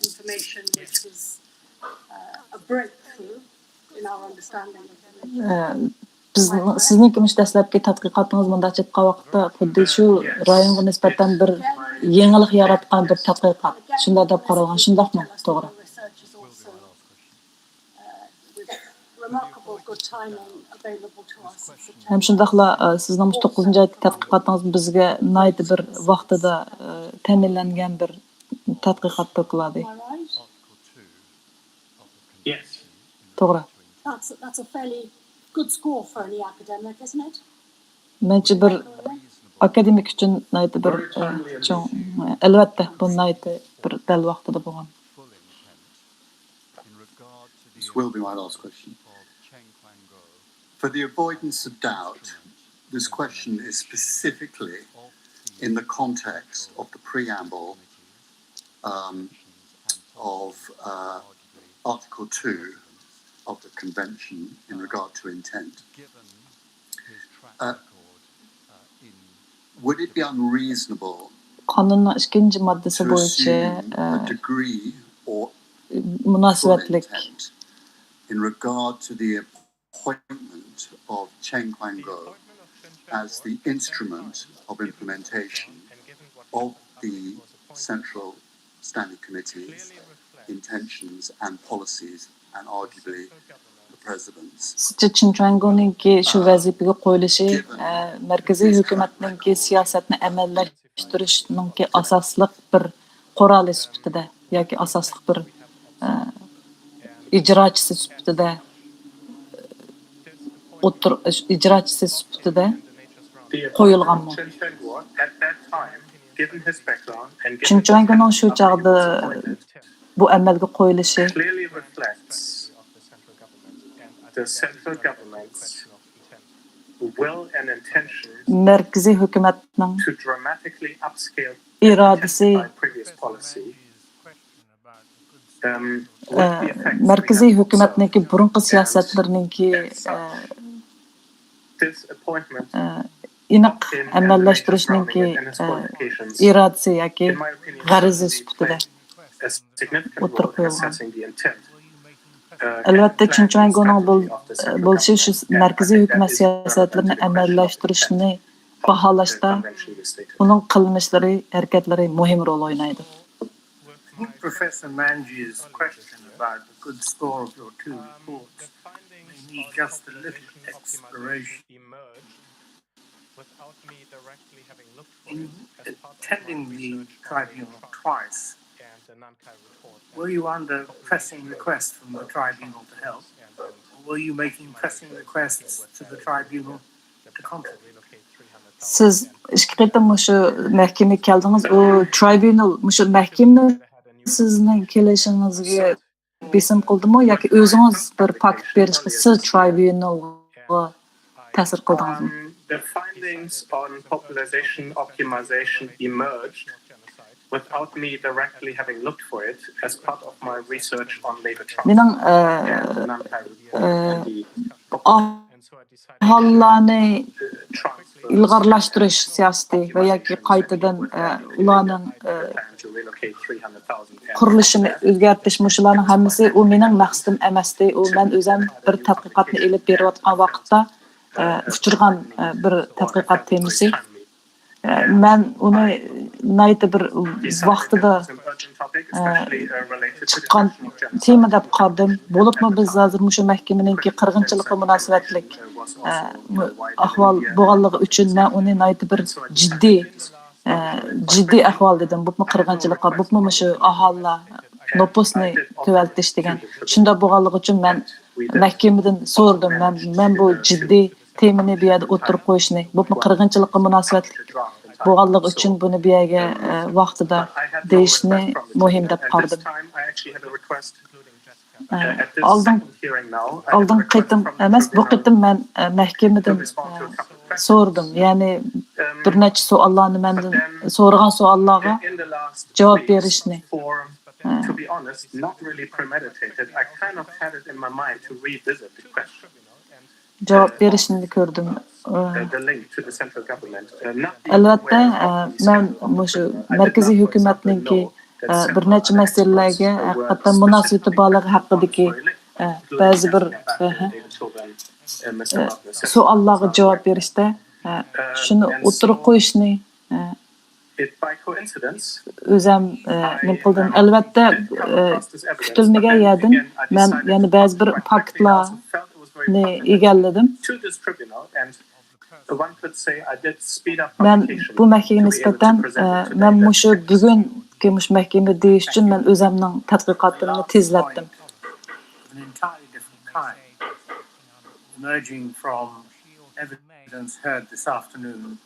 information, which was uh, a breakthrough in our understanding of the region. بىز سىزنىڭكى مۇشۇ دەسلەپكى تەتقىقاتىڭىز مۇنداق ئېيتقان ۋاقىتتا خۇددى شۇ رايونغا نىسبەتەن بىر يېڭىلىق ياراتقان بىر تەتقىقات شۇنداق دەپ قارالغان، شۇنداقمۇ؟ توغرا. Research is also uh, with remarkable good timing available to us. ھەم شۇنداقلا سىزنىڭ مۇشۇ توققۇزىنچى ئايدىكى تەتقىقاتىڭىز بىزگە ناھايىتى بىر ۋاقتىدا تەمىنلەنگەن بىر تەتقىقات دوكلاتى. Am I right? Yes. توغرا. That's, that's a fairly good score for any academic, isn't it? مەنچە بىر ئاكادېمىك ئۈچۈن ناھايىتى بىر چوڭ، ئەلۋەتتە، بۇ ناھايىتى بىر دەل ۋاقتىدا بولغان. This will be my last question. For the avoidance of doubt, this question is specifically in the context of the preamble um, of uh, Article two of the Convention in regard to intent. Uh, would it be unreasonable قانۇننىڭ ئىككىنچى ماددىسى to بويىچە assume a degree or full مۇناسىۋەتلىك intent in regard to the appointment of Chen Quanguo as the instrument of implementation of the Central Standing Committee's intentions and policies and arguably the President's. سىزچە چېن چۈەنگونىڭكى شۇ ۋەزىپىگە قويۇلۇشى ئە، مەركىزىي ھۆكۈمەتنىڭكى سىياسەتنى ئەمەلىيلەشتۈرۈشنىڭكى ئاساسلىق بىر قورالى سۈپىتىدە ياكى ئاساسلىق بىر ئە، ئىجراچىسى سۈپىتىدە ئوتتۇر ئىجراچىسى سۈپىتىدە قويۇلغانمۇ؟ چېن چۈەنگونىڭ شۇ چاغدا بۇ ئەمەلگە قويۇلۇشى clearly reflects the central government's will and intention مەركىزىي ھۆكۈمەتنىڭ to dramatically upscale ئىرادىسى by previous policy. Um, ئە، مەركىزىي ھۆكۈمەتنىڭكى بۇرۇنقى سىياسەتلىرىنىڭكى ئە، this appointment ئە، ئېنىق ئەمەللەشتۈرۈشنىڭكى ئە، ئىرادىسى ياكى غەرىزى سۈپىتىدە a significant ئوتتۇرىغا role in قويۇلغان. Assessing the intent. ئەلۋەتتە، چېن چۈەنگونىڭ بول- بولۇشى شۇ مەركىزىي ھۆكۈمەت سىياسەتلىرىنى ئەمەللەشتۈرۈشنى باھالاشتا ئۇنىڭ قىلمىشلىرى، ھەرىكەتلىرى مۇھىم رول ئوينايدۇ. I think Professor Manji's question about the good score of your two reports may need just a little exploration. Without me directly having looked for In it as part of my attending the research on tribunal Trump twice, and the Nankai report. were you under pressing request from the tribunal to help, or were you making pressing requests to the tribunal to contribute? سىز ئىككى قېتىم مۇشۇ مەھكىمىگە كەلدىڭىز. ئۇ ترايبۇنال، مۇشۇ مەھكىمىنىڭ سىزنىڭ كېلىشىڭىزگە بېسىم قىلدىمۇ ياكى ئۆزىڭىز بىر پاكىت بېرىشقا سىز ترايبۇنالغا تەسىر قىلدىڭىزمۇ؟ Um, the findings on population optimization emerged without me directly having looked for it as part of my research on Labour Trump مېنىڭ ئە، and the Nankai report and the ئاھالىلارنى transfer ئىلغارلاشتۇرۇش سىياسىتى ۋە ياكى قايتىدىن ئە، ئۇلارنىڭ ئە، plan to relocate three hundred thousand قۇرۇلۇشىنى ئۆزگەرتىش، مۇشۇلارنىڭ ھەممىسى ئۇ مېنىڭ مەقسىتىم ئەمەستى. ئۇ مەن ئۆزۈم بىر تەتقىقاتنى ئېلىپ بېرىۋاتقان ۋاقىتتا ئە، ئۇچرىغان ئە، بىر تەتقىقات تېمىسى. ئە، مەن ئۇنى ناھايىتى بىر ۋاقتىدا ئە، چىققان تېما دەپ قارىدىم. بولۇپمۇ بىز ھازىر مۇشۇ مەھكىمىنىڭكى قىرغىنچىلىققا مۇناسىۋەتلىك ئە، ئەھۋال بولغانلىقى ئۈچۈن مەن ئۇنى ناھايىتى بىر جىددىي ئە، جىددىي ئەھۋال دېدىم. بولۇپمۇ قىرغىنچىلىققا، بولۇپمۇ مۇشۇ ئاھالىلەر نوپۇسنى تۆۋەنلىتىش دېگەن. شۇنداق بولغانلىقى ئۈچۈن مەن مەھكىمىدىن سورىدىم. مەن، مەن بۇ جىددىي تېمىنى بۇ يەردە ئوتتۇرىغا قويۇشنى، بولۇپمۇ قىرغىنچىلىققا مۇناسىۋەتلىك بولغانلىقى ئۈچۈن بۇنى بۇ يەرگە ئە، ۋاقتىدا دېيىشنى مۇھىم دەپ قارىدىم. ئە، ئالدىن، ئالدىنقى قېتىم ئەمەس، بۇ قېتىم مەن ئە، مەھكىمىدىن ئە، سورىدىم. يەنى بىر نەچچە سوئاللارنى مەندىن سورىغان سوئاللارغا جاۋاب بېرىشنى. To be honest, not really premeditated. I kind of had it in my mind to revisit the question. جاۋاب بېرىشنى كۆردۈم. ئەلۋەتتە، مەن مۇشۇ مەركىزىي ھۆكۈمەتنىڭكى بىر نەچچە مەسىلىلەرگە ھەقىقەتەن مۇناسىۋىتى بارلىقى ھەققىدىكى بەزى بىر سوئاللارغا جاۋاب بېرىشتە شۇنى ئوتتۇرىغا قويۇشنى ئۆزەم نېمە قىلدىم. ئەلۋەتتە، كۈتۈلمىگەن يەردىن مەن يەنە بەزى بىر پاكىتلارنى ئىگىلىدىم. مەن بۇ مەھكىمىگە نىسبەتەن مەن مۇشۇ بۈگۈنكى مۇشۇ مەھكىمە دېيىش ئۈچۈن مەن ئۆزەمنىڭ تەتقىقاتىمنى تېزلەتتىم. Emerging from evidence heard this afternoon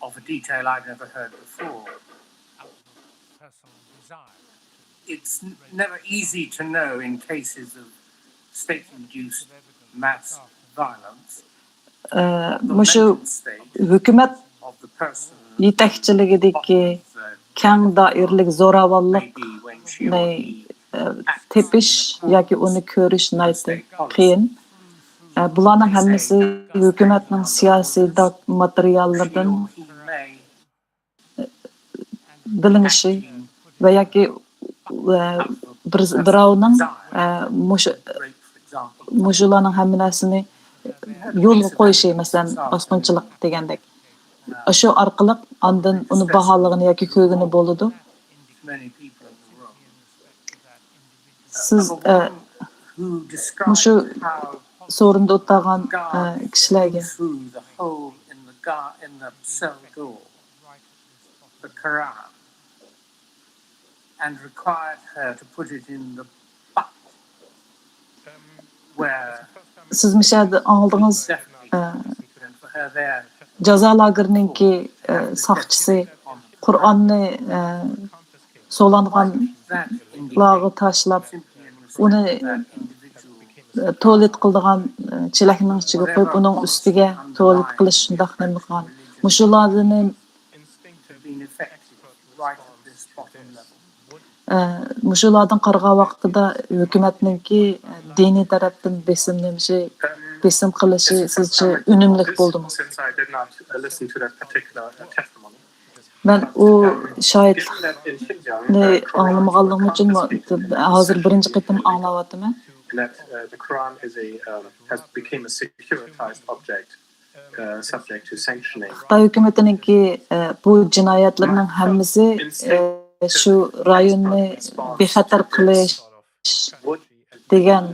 of a detail I've never heard before. It's never easy to know in cases of state-induced mass violence. مۇشۇ ھۆكۈمەت يېتەكچىلىكىدىكى كەڭ دائىرىلىك زوراۋانلىقنى تېپىش ياكى ئۇنى كۆرۈش ناھايىتى قىيىن. بۇلارنىڭ ھەممىسى ھۆكۈمەتنىڭ سىياسىي ماتېرىياللىرىدىن بىلىنىشى ۋە ياكى بىر بىراۋنىڭ مۇشۇ مۇشۇلارنىڭ ھەممە نەرسىنى يولغا قويۇشى، مەسىلەن، باسقۇنچىلىق دېگەندەك، شۇ ئارقىلىق ئاندىن ئۇنى باھالىغىنى ياكى كۆرگىنى بولىدۇ. سىز مۇشۇ سورۇندا ئولتۇرغان كىشىلەرگە and required her to put it in the bucket where سىز مۇشۇ يەردە ئاڭلىدىڭىز، ئە، جازا لاگېرىنىڭكى، ئە، ساقچىسى قۇرئاننى، ئە، سولانغانلارغا تاشلاپ، ئۇنى تۇالېت قىلىدىغان چېلەكنىڭ ئىچىگە قويۇپ، ئۇنىڭ ئۈستىگە تۇالېت قىلىش شۇنداق نېمە قىلغان. مۇشۇلاردىن مۇشۇلاردىن قارىغان ۋاقتىدا ھۆكۈمەتنىڭكى دىنىي تەرەپتىن بېسىم نېمىشى، بېسىم قىلىشى سىزچە ئۈنۈملۈك بولدىمۇ؟ مەن ئۇ شاھىتلىقنى ئاڭلىمىغانلىقىم ئۈچۈن ھازىر بىرىنچى قېتىم ئاڭلاۋاتىمەن. خىتاي ھۆكۈمىتىنىڭكى بۇ جىنايەتلىرىنىڭ ھەممىسى شۇ رايوننى بىخەتەر قىلىش دېگەن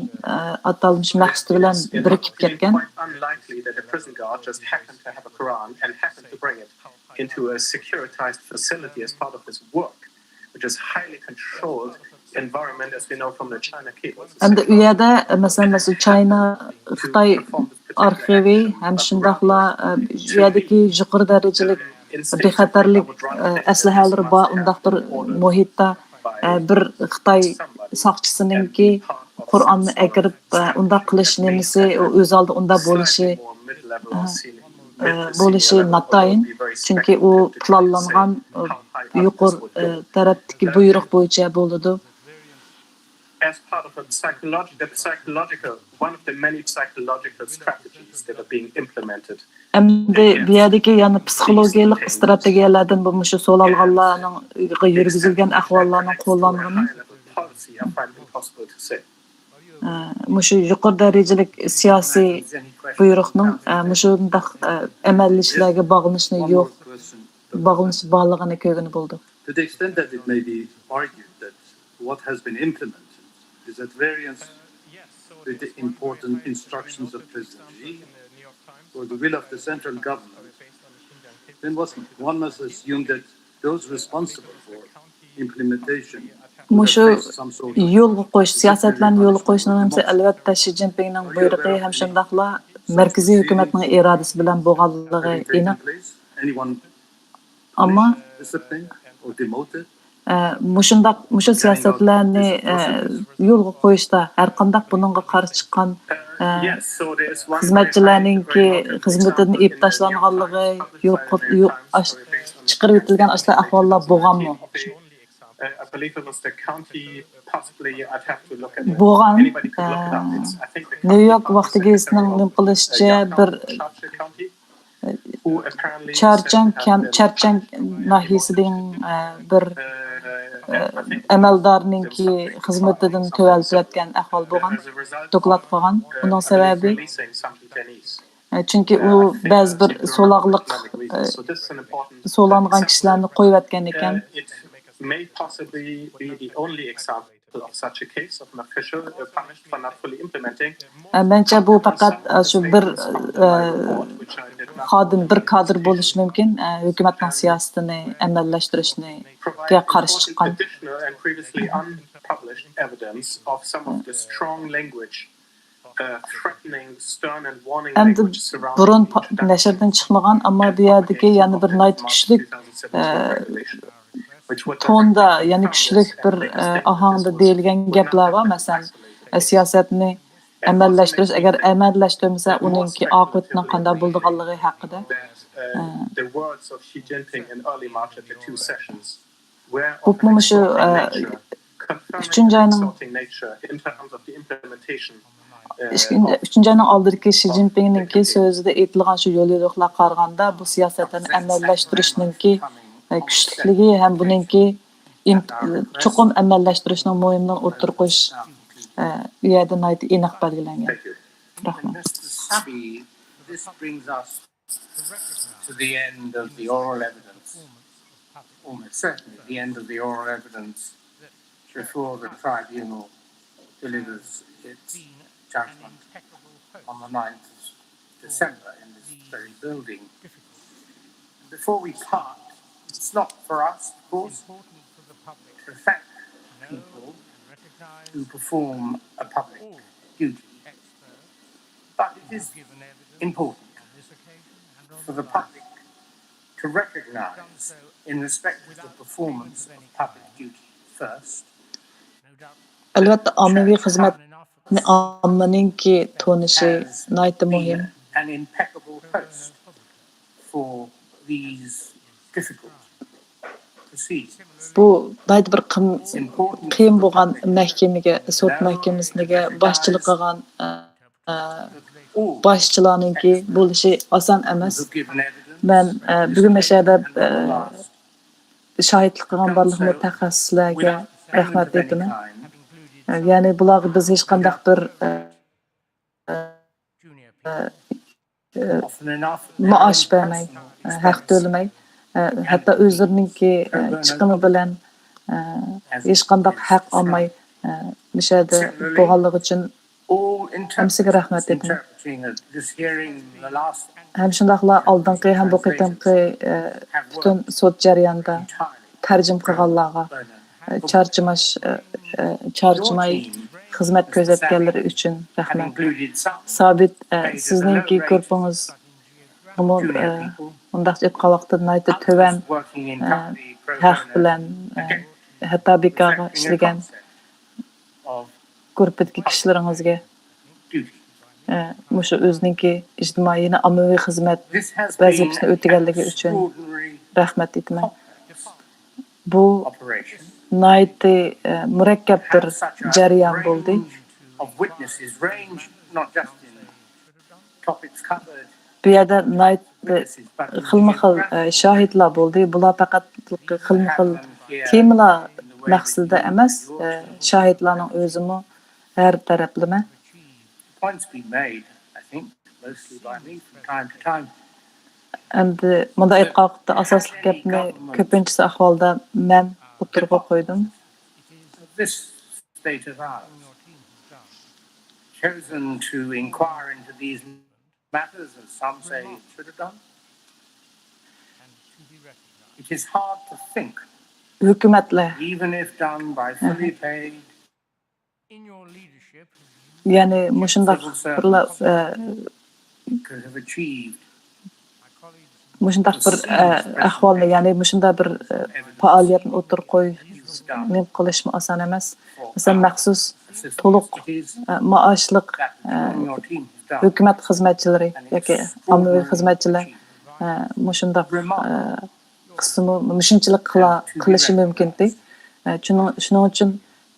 ئاتالمىش مەقسىتى بىلەن بىرىكىپ كەتكەن. ئەمدى ئۇ يەردە، مەسىلەن، مەسىلەن، چاينا، خىتاي ئارخىۋى ھەم شۇنداقلا ئۇ يەردىكى يۇقىرى دەرىجىلىك بىخەتەرلىك ئەسلىھەلىرى بار ئۇنداق بىر مۇھىتتا بىر خىتاي ساقچىسىنىڭكى قۇرئاننى ئەكىرىپ ئۇنداق قىلىش نېمىسى، ئۆز ئالدىغا ئۇنداق بولۇشى، بولۇشى ناتايىن، چۈنكى ئۇ پىلانلانغان يۇقىرى تەرەپتىكى بۇيرۇق بويىچە بولىدۇ. ئەمدى بۇ يەردىكى يەنە پسىخولوگىيەلىك ئىستراتېگىيەلەردىن بۇ مۇشۇ سولانغانلارنىڭ يۈرگۈزۈلگەن ئەھۋاللارنىڭ قوللانغىنى، مۇشۇ يۇقىرى دەرىجىلىك سىياسىي بۇيرۇقنىڭ مۇشۇنداق ئەمەلىيلىشىشلەرگە باغلىنىشىنى يوق، باغلىنىشى بارلىقىنى كۆرگىلى بولىدۇ. What has been implemented is at variance with the important instructions of President Xi or the will of the central government, then one must assume that those responsible for implementation مۇشۇ يولغا قويۇش، سىياسەتلەرنى يولغا قويۇشنىڭ ھەممىسى، ئەلۋەتتە، شى جىنپىڭنىڭ بۇيرۇقى ھەم شۇنداقلا مەركىزىي ھۆكۈمەتنىڭ ئىرادىسى بىلەن بولغانلىقى ئېنىق. ئەمما مۇشۇنداق، مۇشۇ سىياسەتلەرنى يولغا قويۇشتا ھەرقانداق بۇنىڭغا قارشى چىققان خىزمەتچىلەرنىڭكى خىزمىتىدىن ئېلىپ تاشلانغانلىقى، چىقىرىۋېتىلگەن ئاشۇنداق ئەھۋاللار بولغانمۇ؟ بولغان. نيۇ يورك ۋاقتى گېزىتىنىڭ نېمە قىلىشىچە، بىر چارچاڭ كەم-، چارچاڭ ناھىيەسىدىن، ئە، بىر، ئە، ئەمەلدارنىڭكى خىزمىتىدىن تۆۋەنلىتىۋەتكەن ئەھۋال بولغان، دوكلات قىلغان. ئۇنىڭ سەۋەبى، ئە، چۈنكى ئۇ بەزى بىر سولاقلىق، ئە، سولانغان كىشىلەرنى قويۇۋەتكەن ئىكەن. Of such a case of an official, uh, punished for not fully implementing. ئە، مەنچە بۇ پەقەت، ئە، شۇ بىر، ئە، خادىم، بىر كادىر بولۇشى مۇمكىن، ئە، ھۆكۈمەتنىڭ سىياسىتىنى ئەمەلىيلەشتۈرۈشىگە قارشى چىققان. Additional and previously unpublished evidence of some of the strong language, uh, threatening, stern and warning ئەمدى language surrounding بۇرۇن پا-، نەشردىن چىقمىغان، ئەمما بۇ يەردىكى يەنە بىر ناھايىتى كۈچلۈك، ئە، توندا، يەنە كۈچلۈك بىر، ئە، ئاھاڭدا دېيىلگەن گەپلەر بار. مەسىلەن، ئە، سىياسەتنى ئەمەلىيلەشتۈرۈش، ئەگەر ئەمەلىيلەشتۈرمىسە، ئۇنىڭكى ئاقىۋىتىنىڭ قانداق بولىدىغانلىقى ھەققىدە. ئە، The words of Xi Jinping in early March at the two sessions were of بولۇپمۇ مۇشۇ، ئە، ئۈچىنچى ئاينىڭ، ئىككىنچى، ئۈچىنچى ئاينىڭ ئالدىدىكى شى جىنپىڭنىڭكى سۆزىدە ئېيتىلغان شۇ يوليورۇقلارغا قارىغاندا، بۇ سىياسەتلەرنى ئەمەلىيلەشتۈرۈشنىڭكى، ئە، كۈچلۈكلۈكى ھەم بۇنىڭكى ئىم-، چوقۇم ئەمەلىيلەشتۈرۈشنىڭ مۇھىملىقىنى ئوتتۇرىغا قويۇش، ئە، بۇ يەردە ناھايىتى ئېنىق بەلگىلەنگەن. رەھمەت. This brings us to the end of the oral evidence, almost certainly the end of the oral evidence before the tribunal delivers its judgment on the ninth of December in this very building. Before we part, it's not for us, of course, to thank people who perform a public duty, but it is important for the public to recognize, in respect of the performance of public duty first, ئەلۋەتتە، ئاممىۋى خىزمەتنى ئاممىنىڭكى تونۇشى ناھايىتى مۇھىم. An impeccable post for these difficult proceedings. بۇ ناھايىتى بىر قىم-، قىيىن بولغان مەھكىمىگە، سوت مەھكىمىسىگە باشچىلىق قىلغان، ئە، ئە، باشچىلارنىڭكى بولۇشى ئاسان ئەمەس. مەن، ئە، بۈگۈن مەشەدە، ئە، شاھىتلىق قىلغان بارلىق مۇتەخەسسىسلەرگە رەھمەت ئېيتىمەن. ئە، يەنى بۇلارغا بىز ھېچقانداق بىر، ئە، ئە، ئە، مائاش بەرمەي، ئە، ھەق تۆلىمەي، ئە، ھەتتا ئۆزلىرىنىڭكى، ئە، چىقىمى بىلەن، ئە، ھېچقانداق ھەق ئالماي، ئە، مۇشۇ يەردە بولغانلىقى ئۈچۈن ھەممىسىگە رەھمەت دېدىم. ھەم شۇنداقلا ئالدىنقى ھەم بۇ قېتىمقى، ئە، پۈتۈن سوت جەريانىدا تەرجىمە قىلغانلارغا، ئە، چارچىماش، ئە، ئە، چارچىماي خىزمەت كۆرسەتكەنلىرى ئۈچۈن رەھمەت. سابىت، ئە، سىزنىڭكى گۇرۇپپىڭىزغىمۇ، ئە، مۇنداق ئېيتقان ۋاقىتتا ناھايىتى تۆۋەن، ئە، ھەق بىلەن، ئە، ھەتتا بىكارغا ئىشلىگەن گۇرۇپپىدىكى كىشىلىرىڭىزگە، ئە، مۇشۇ ئۆزىنىڭكى ئىجتىمائىي، يەنە ئاممىۋى خىزمەت ۋەزىپىسىنى ئۆتىگەنلىكى ئۈچۈن رەھمەت ئېيتىمەن. بۇ ناھايىتى، ئە، مۇرەككەپ بىر جەريان بولدى. بۇ يەردە ناھايىتى خىلمۇ خىل، ئە، شاھىتلار بولدى. بۇلار پەقەت خىلمۇ خىل تېمىلار مەقسىتىدە ئەمەس، ئە، شاھىتلارنىڭ ئۆزىمۇ ھەر تەرەپلىمە. ئەمدى مۇنداق ئېيتقان ۋاقىتتا ئاساسلىق گەپنى كۆپىنچىسى ئەھۋالدا مەن ئوتتۇرىغا قويدۇم. This state of ours, chosen to inquire into these matters, as some say it should have done. It is hard to think, ھۆكۈمەتلەر، even if done by fully paid, يەنى مۇشۇنداق بىرلا، ئە، could have achieved مۇشۇنداق بىر، ئە، ئەھۋالنى، يەنى مۇشۇنداق بىر، ئە، پائالىيەتنى ئوتتۇرىغا قويۇش، نېمە قىلىشمۇ ئاسان ئەمەس. مەسىلەن، مەخسۇس تولۇق، ئە، مائاشلىق، ئە، ھۆكۈمەت خىزمەتچىلىرى ياكى ئاممىۋى خىزمەتچىلەر، ئە، مۇشۇنداق، ئە، قىلسىمۇ، مۇشۇنچىلىك قىلا-، قىلىشى مۇمكىنتى. ئە، شۇنىڭ، شۇنىڭ ئۈچۈن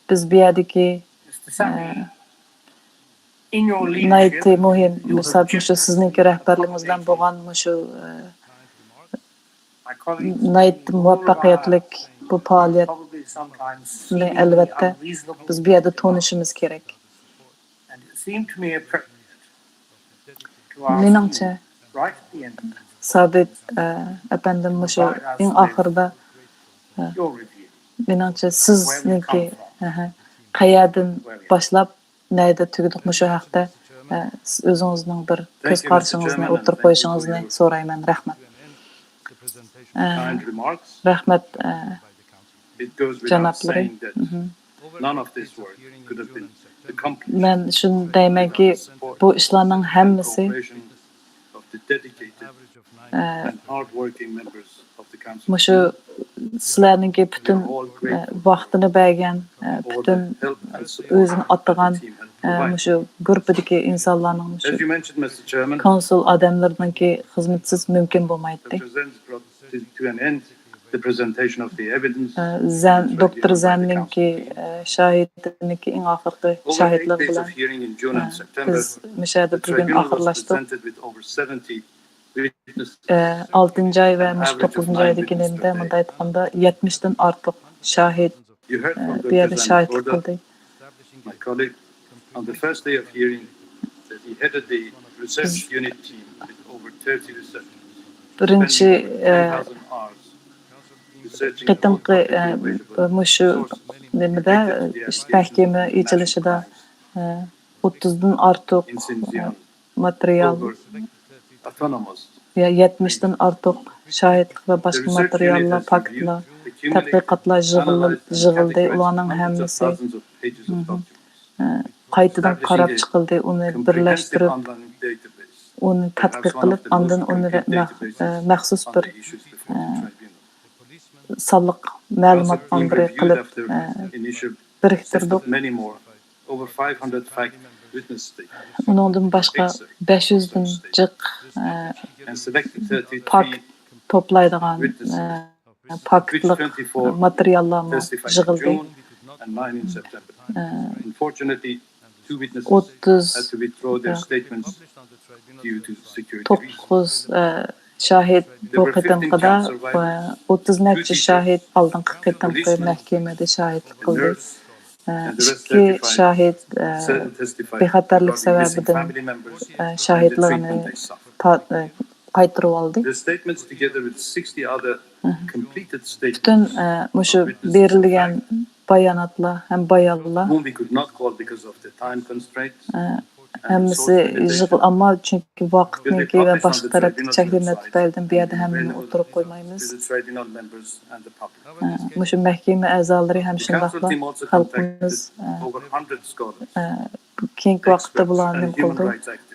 بىز بۇ يەردىكى، ئە، ناھايىتى مۇھىم. مۇشۇ سىزنىڭكى رەھبەرلىكىڭىز بىلەن بولغان مۇشۇ ناھايىتى مۇۋەپپەقىيەتلىك بۇ پائالىيەتنى، ئەلۋەتتە، بىز بۇ يەردە تونۇشىمىز كېرەك. مېنىڭچە، سابىت ئەپەندىم، مۇشۇ ئەڭ ئاخىرىدا، مېنىڭچە، سىزنىڭكى، قەيەردىن باشلاپ نەدە تۈگىدۇق، مۇشۇ ھەقتە، ئە، سىز ئۆزىڭىزنىڭ بىر كۆز قارىشىڭىزنى ئوتتۇرىغا قويۇشىڭىزنى سورايمەن. رەھمەت. ئە، رەھمەت، ئە، جانابلىرى. مەن شۇنى دەيمەنكى، بۇ ئىشلارنىڭ ھەممىسى، ئە، مۇشۇ سىلەرنىڭكى پۈتۈن، ئە، ۋاقتىنى بەرگەن، ئە، پۈتۈن ئۆزىنى ئاتىغان، ئە، مۇشۇ گۇرۇپپىدىكى ئىنسانلارنىڭ، مۇشۇ كونسۇل ئادەملىرىنىڭكى خىزمىتىسىز مۇمكىن بولمايتتى. ئە، زەن، دوكتور زەننىڭكى، ئە، شاھىتىنىڭكى ئىڭ ئاخىرقى شاھىتلىقى بىلەن، ئە، بىز مۇشۇ يەردە بۈگۈن ئاخىرلاشتۇق. ئە، ئالتىنچى ئاي ۋە مۇشۇ توققۇزىنچى ئايدىكى نېمىدە، مۇنداق ئېيتقاندا، يەتمىشتىن ئارتۇق شاھىت، ئە، بۇ يەردە شاھىتلىق قىلدى. بىز بىرىنچى، ئە، قېتىمقى، ئە، مۇشۇ نېمىدە، ئە، مەھكىمە ئېچىلىشىدا، ئە، ئوتتۇزدىن ئارتۇق، ئە، ماتېرىيال، يا يەتمىشتىن ئارتۇق شاھىتلىق ۋە باشقا ماتېرىياللار، پاكىتلار، تەتقىقاتلار يىغىل-، يىغىلدى. ئۇلارنىڭ ھەممىسى، مھم، ئە، قايتىدىن قاراپ چىقىلدى. ئۇنى بىرلەشتۈرۈپ، ئۇنى تەتقىق قىلىپ، ئاندىن ئۇنى مەخ-، ئە، مەخسۇس بىر، ئە، سانلىق مەلۇمات ئامبىرى قىلىپ، ئە، بىرىكتۈردۇق. ئۇنىڭدىن باشقا بەش يۈزدىن جىق، ئە، پاكىت توپلايدىغان، ئە، پاكىتلىق ماتېرىياللارمۇ يىغىلدى. ئە، ئوتتۇز توققۇز، ئە، شاھىت بۇ قېتىمقىدا، ئە، ئوتتۇز نەچچە شاھىت ئالدىنقى قېتىمقى مەھكىمىدە شاھىتلىق قىلدى. ئىككى شاھىت، ئە، بىخەتەرلىك سەۋەبىدىن، ئە، شاھىتلىقىنى تا-، ئە، قايتۇرۇۋالدى. پۈتۈن، ئە، مۇشۇ بېرىلگەن باياناتلار ھەم بايانلار، ئە، ھەممىسى يىغىل-، ئەمما چۈنكى ۋاقىتنىڭكى ۋە باشقا تەرەپتىكى چەكلىمىلەر تۈپەيلىدىن بۇ يەردە ھەممىنى ئوتتۇرىغا قويمايمىز. ئە، مۇشۇ مەھكىمە ئەزالىرى ھەم شۇنداقلا خەلقىمىز، ئە، ئە، كېيىنكى ۋاقىتتا بۇلارنى نېمە قىلدى.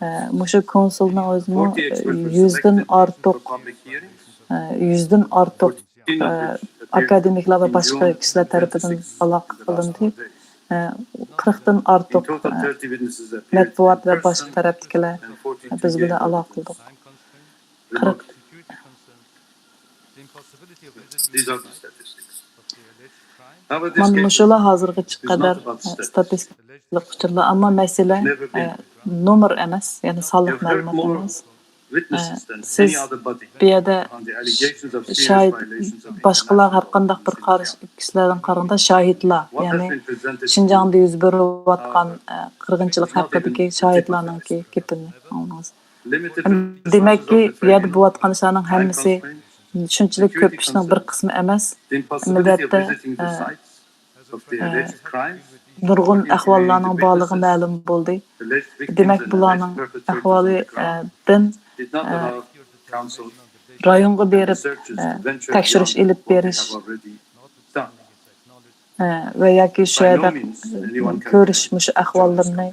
ئە، مۇشۇ كونسۇلنىڭ ئۆزىمۇ، ئە، يۈزدىن ئارتۇق، ئە، يۈزدىن ئارتۇق، ئە، ئاكادېمىكلار ۋە باشقا كىشىلەر تەرىپىدىن ئالاقە قىلىندى. ئە، قىرىقتىن ئارتۇق، ئە، مەتبۇئات ۋە باشقا تەرەپتىكىلەر بىز بىلەن ئالاقە قىلدۇق. قىرىق. مانا مۇشۇلار ھازىرغىچە قەدەر، ئە، ستاتىستىكىلىق ئۇچۇرلار، ئەمما مەسىلە، ئە، نومۇر ئەمەس، يەنى سانلىق مەلۇمات ئەمەس. ئە، سىز بۇ يەردە شاھىت، باشقىلار ھەر قانداق بىر قارىش كىشىلەردىن قارىغاندا شاھىتلار، يەنى شىنجاڭدا يۈز بېرىۋاتقان، ئە، قىرغىنچىلىق ھەققىدىكى شاھىتلارنىڭكى گېپىنى ئاڭلىدىڭىز. دېمەككى، بۇ يەردە بولۇۋاتقان ئىشلارنىڭ ھەممىسى شۇنچىلىك كۆپ ئىشنىڭ بىر قىسمى ئەمەس. ئەمەلىيەتتە، ئە، ئە، نۇرغۇن ئەھۋاللارنىڭ بارلىقى مەلۇم بولدى. دېمەك، بۇلارنىڭ ئەھۋالى، ئە، دىن، ئە، رايونغا بېرىپ، ئە، تەكشۈرۈش ئېلىپ بېرىش، ئە، ۋە ياكى شۇ يەردە كۆرۈش مۇشۇ ئەھۋاللىرىنى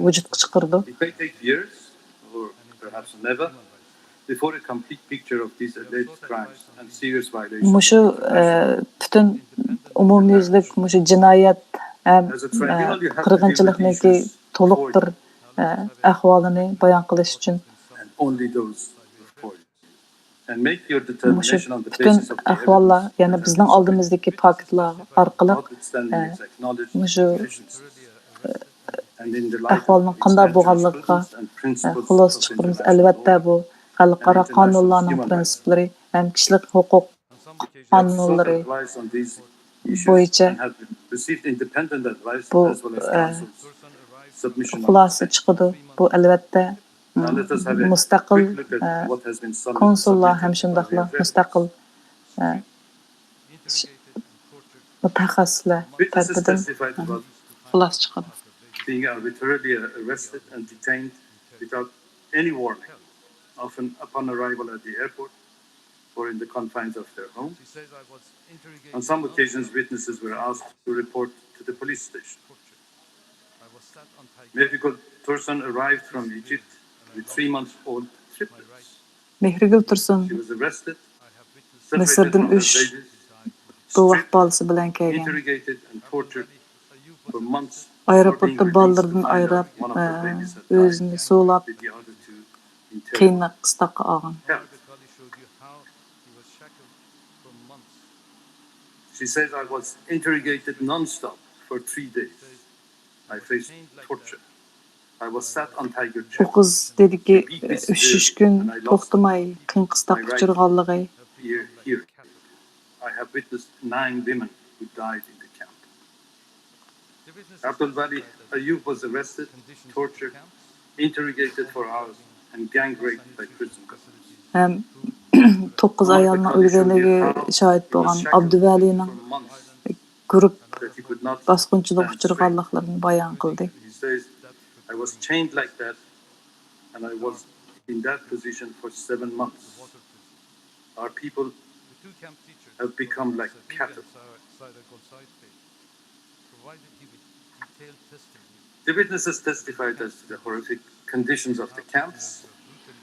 ۋۇجۇدقا چىقىرىدۇ. مۇشۇ، ئە، پۈتۈن ئومۇميۈزلۈك مۇشۇ جىنايەت ھەم، ئە، قىرغىنچىلىقنىڭكى تولۇق بىر، ئە، ئەھۋالىنى بايان قىلىش ئۈچۈن. مۇشۇ پۈتۈن ئەھۋاللار، يەنى بىزنىڭ ئالدىمىزدىكى پاكىتلار ئارقىلىق، ئە، مۇشۇ، ئە، ئەھۋالنىڭ قانداق بولغانلىقىغا، ئە، خۇلاسە چىقىرىمىز. ئەلۋەتتە، بۇ خەلقئارا قانۇنلارنىڭ پرىنسىپلىرى ھەم كىشىلىك ھوقۇق قانۇنلىرى بويىچە بۇ، ئە، خۇلاسە چىقىدۇ. بۇ، ئەلۋەتتە، م، مۇستەقىل، ئە، كونسۇللار ھەم شۇنداقلا مۇستەقىل، ئە، ش-، مۇتەخەسسىسلەر تەرىپىدىن، ئە، خۇلاسە چىقىدۇ. Being arbitrarily arrested and detained without any warning, often upon arrival at the airport or in the confines of their home. On some occasions, witnesses were asked to report to the police station. Mehriqul Tursun arrived from Egypt with three months old triplets. مېھرىگۈل تۇرسۇن She was arrested, مىسىردىن ئۈچ بوۋاق بالىسى بىلەن كەلگەن. ئايروپورتتا بالىلىرىدىن ئايراپ، ئۆزىنى سولاپ، قىيىن قىستاققا ئالغان. She says, "I was interrogated non-stop for three days. I faced torture. I was sat on tiger chair." ئۇ قىز دېدىكى، ئۈچ كۈن توختىماي قىيىن قىستاققا ئۇچرىغانلىقى. Here, here. I have witnessed nine women who died in the camp. Abdul Wali Ayub was arrested, tortured, interrogated for hours, and gang raped by prison guards. ھەم توققۇز ئايالنىڭ ئۆلگەنلىكىگە شاھىت بولغان ئابدۇۋەلىنىڭ گۇرۇپ باسقۇنچىلىققا ئۇچرىغانلىقلىرىنى بايان قىلدى. He says, "I was chained like that, and I was in that position for seven months. Our people have become like cattle." The witnesses testified as to the horrific conditions of the camps,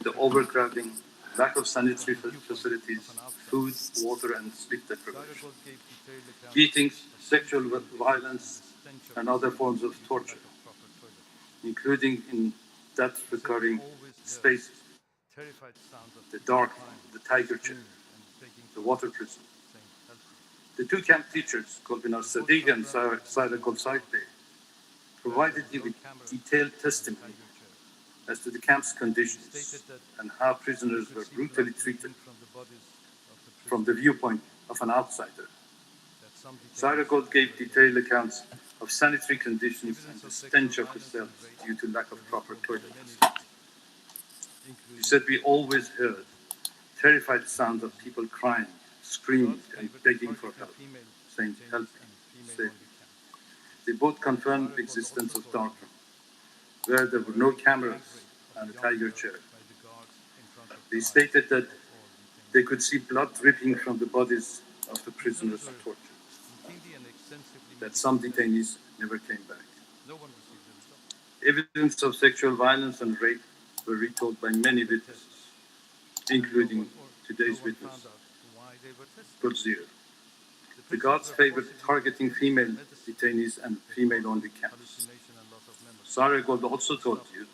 the overcrowding, lack of sanitary fa-, facilities, food, water, and sleep deprivation, beatings, sexual vi-, violence, and other forms of torture, including in that recurring spaces. The dark, the tiger chair, the water prison. The two camp teachers, Golbinar Sadiq and Sa-, Saira Golsaite, provided me with detailed testimony as to the camp's conditions and how prisoners were brutally treated from the viewpoint of an outsider. Saira Gold gave detailed accounts of sanitary conditions and the stench of the cells due to lack of proper toilet facilities. She said, "We always heard terrified sounds of people crying, screaming, and begging for help, saying, 'Help me, save me.'" They both confirmed the existence of dark room, where there were no cameras and a tiger chair. They stated that they could see blood dripping from the bodies of the prisoners tortured, that some detainees never came back. Evidence of sexual violence and rape were retold by many witnesses, including today's witness, Kudzir. The guards favored targeting female detainees and female-only camps. Saira Gold also told you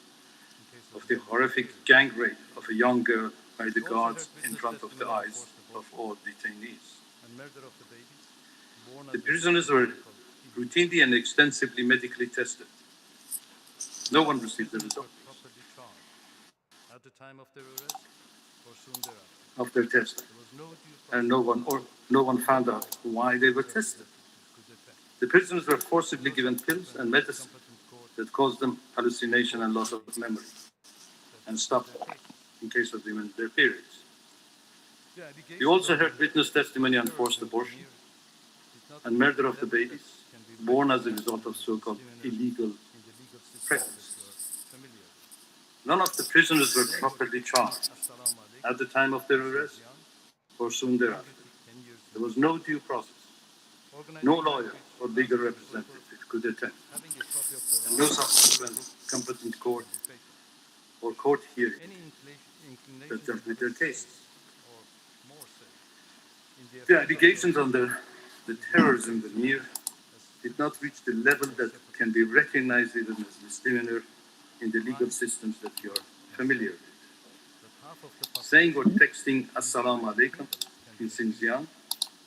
of the horrific gang rape of a young girl by the guards in front of the eyes of all detainees. The prisoners were routinely and extensively medically tested. No one received the results of their test, and no one, or no one found out why they were tested. The prisoners were forcibly given pills and medicine that caused them hallucination and loss of memory, and stopped in case of women their periods. We also heard witness testimony on forced abortion and murder of the babies born as a result of so-called illegal pregnancies. None of the prisoners were properly charged at the time of their arrest or soon thereafter. There was no due process. No lawyer or legal representative could attend, and no subsequent competent court or court hearing that dealt with their cases. The allegations under the terrorism veneer did not reach the level that can be recognized even as misdemeanor in the legal systems that you are familiar with. Saying or texting "Assalamu alaikum" in Xinjiang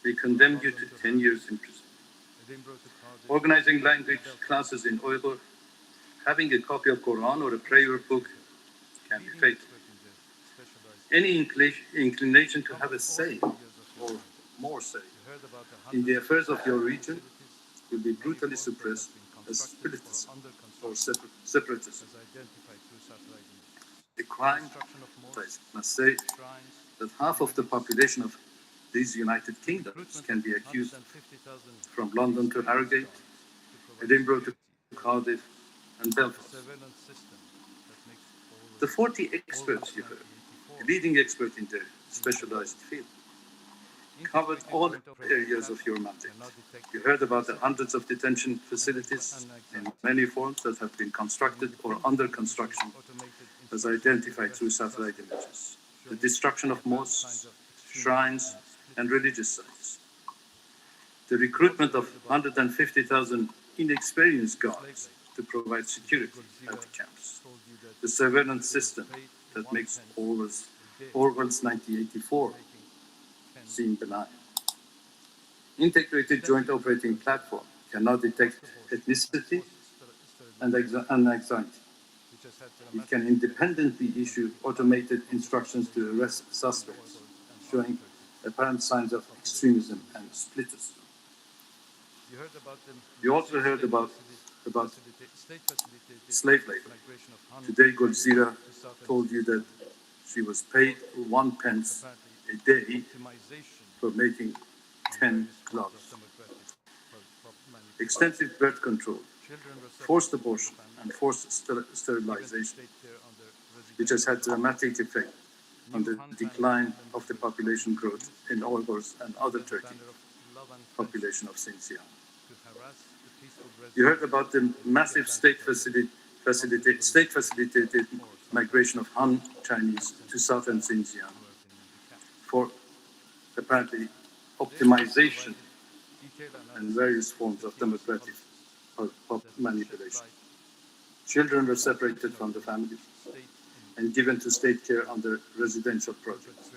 may condemn you to ten years in prison. Organizing language classes in Uyghur Having a copy of Quran or a prayer book can be fatal. Any incli- inclination to have a say, or more say, in the affairs of your region will be brutally suppressed as splittism or separ- separatism. A crime, I must say, that half of the population of these United Kingdoms can be accused, from London to Harrogate, Edinburgh to Cardiff, and Belfast. The forty experts you heard, a leading expert in their specialized field, covered all areas of your mandate. You heard about the hundreds of detention facilities in many forms that have been constructed or under construction, as identified through satellite images, the destruction of mosques, shrines, and religious sites, the recruitment of one hundred fifty thousand inexperienced guards to provide security at the camps, the surveillance system that makes Orwell's, Orwell's nineteen eighty-four seem benign. Integrated joint operating platform cannot detect ethnicity and anxiety. It can independently issue automated instructions to arrest suspects showing apparent signs of extremism and splittism. You also heard about, about slave labor. Today, Golzira told you that she was paid one pence a day for making ten gloves. Extensive birth control, forced abortion, and forced ster- sterilization, which has had dramatic effect on the decline of the population growth in Uyghurs and other Turkic population of Xinjiang. You heard about the massive state facility, facility, state facilitated migration of Han Chinese to southern Xinjiang for apparently optimization and various forms of democratic pu- pu- manipulation. Children were separated from the family and given to state care under residential projects.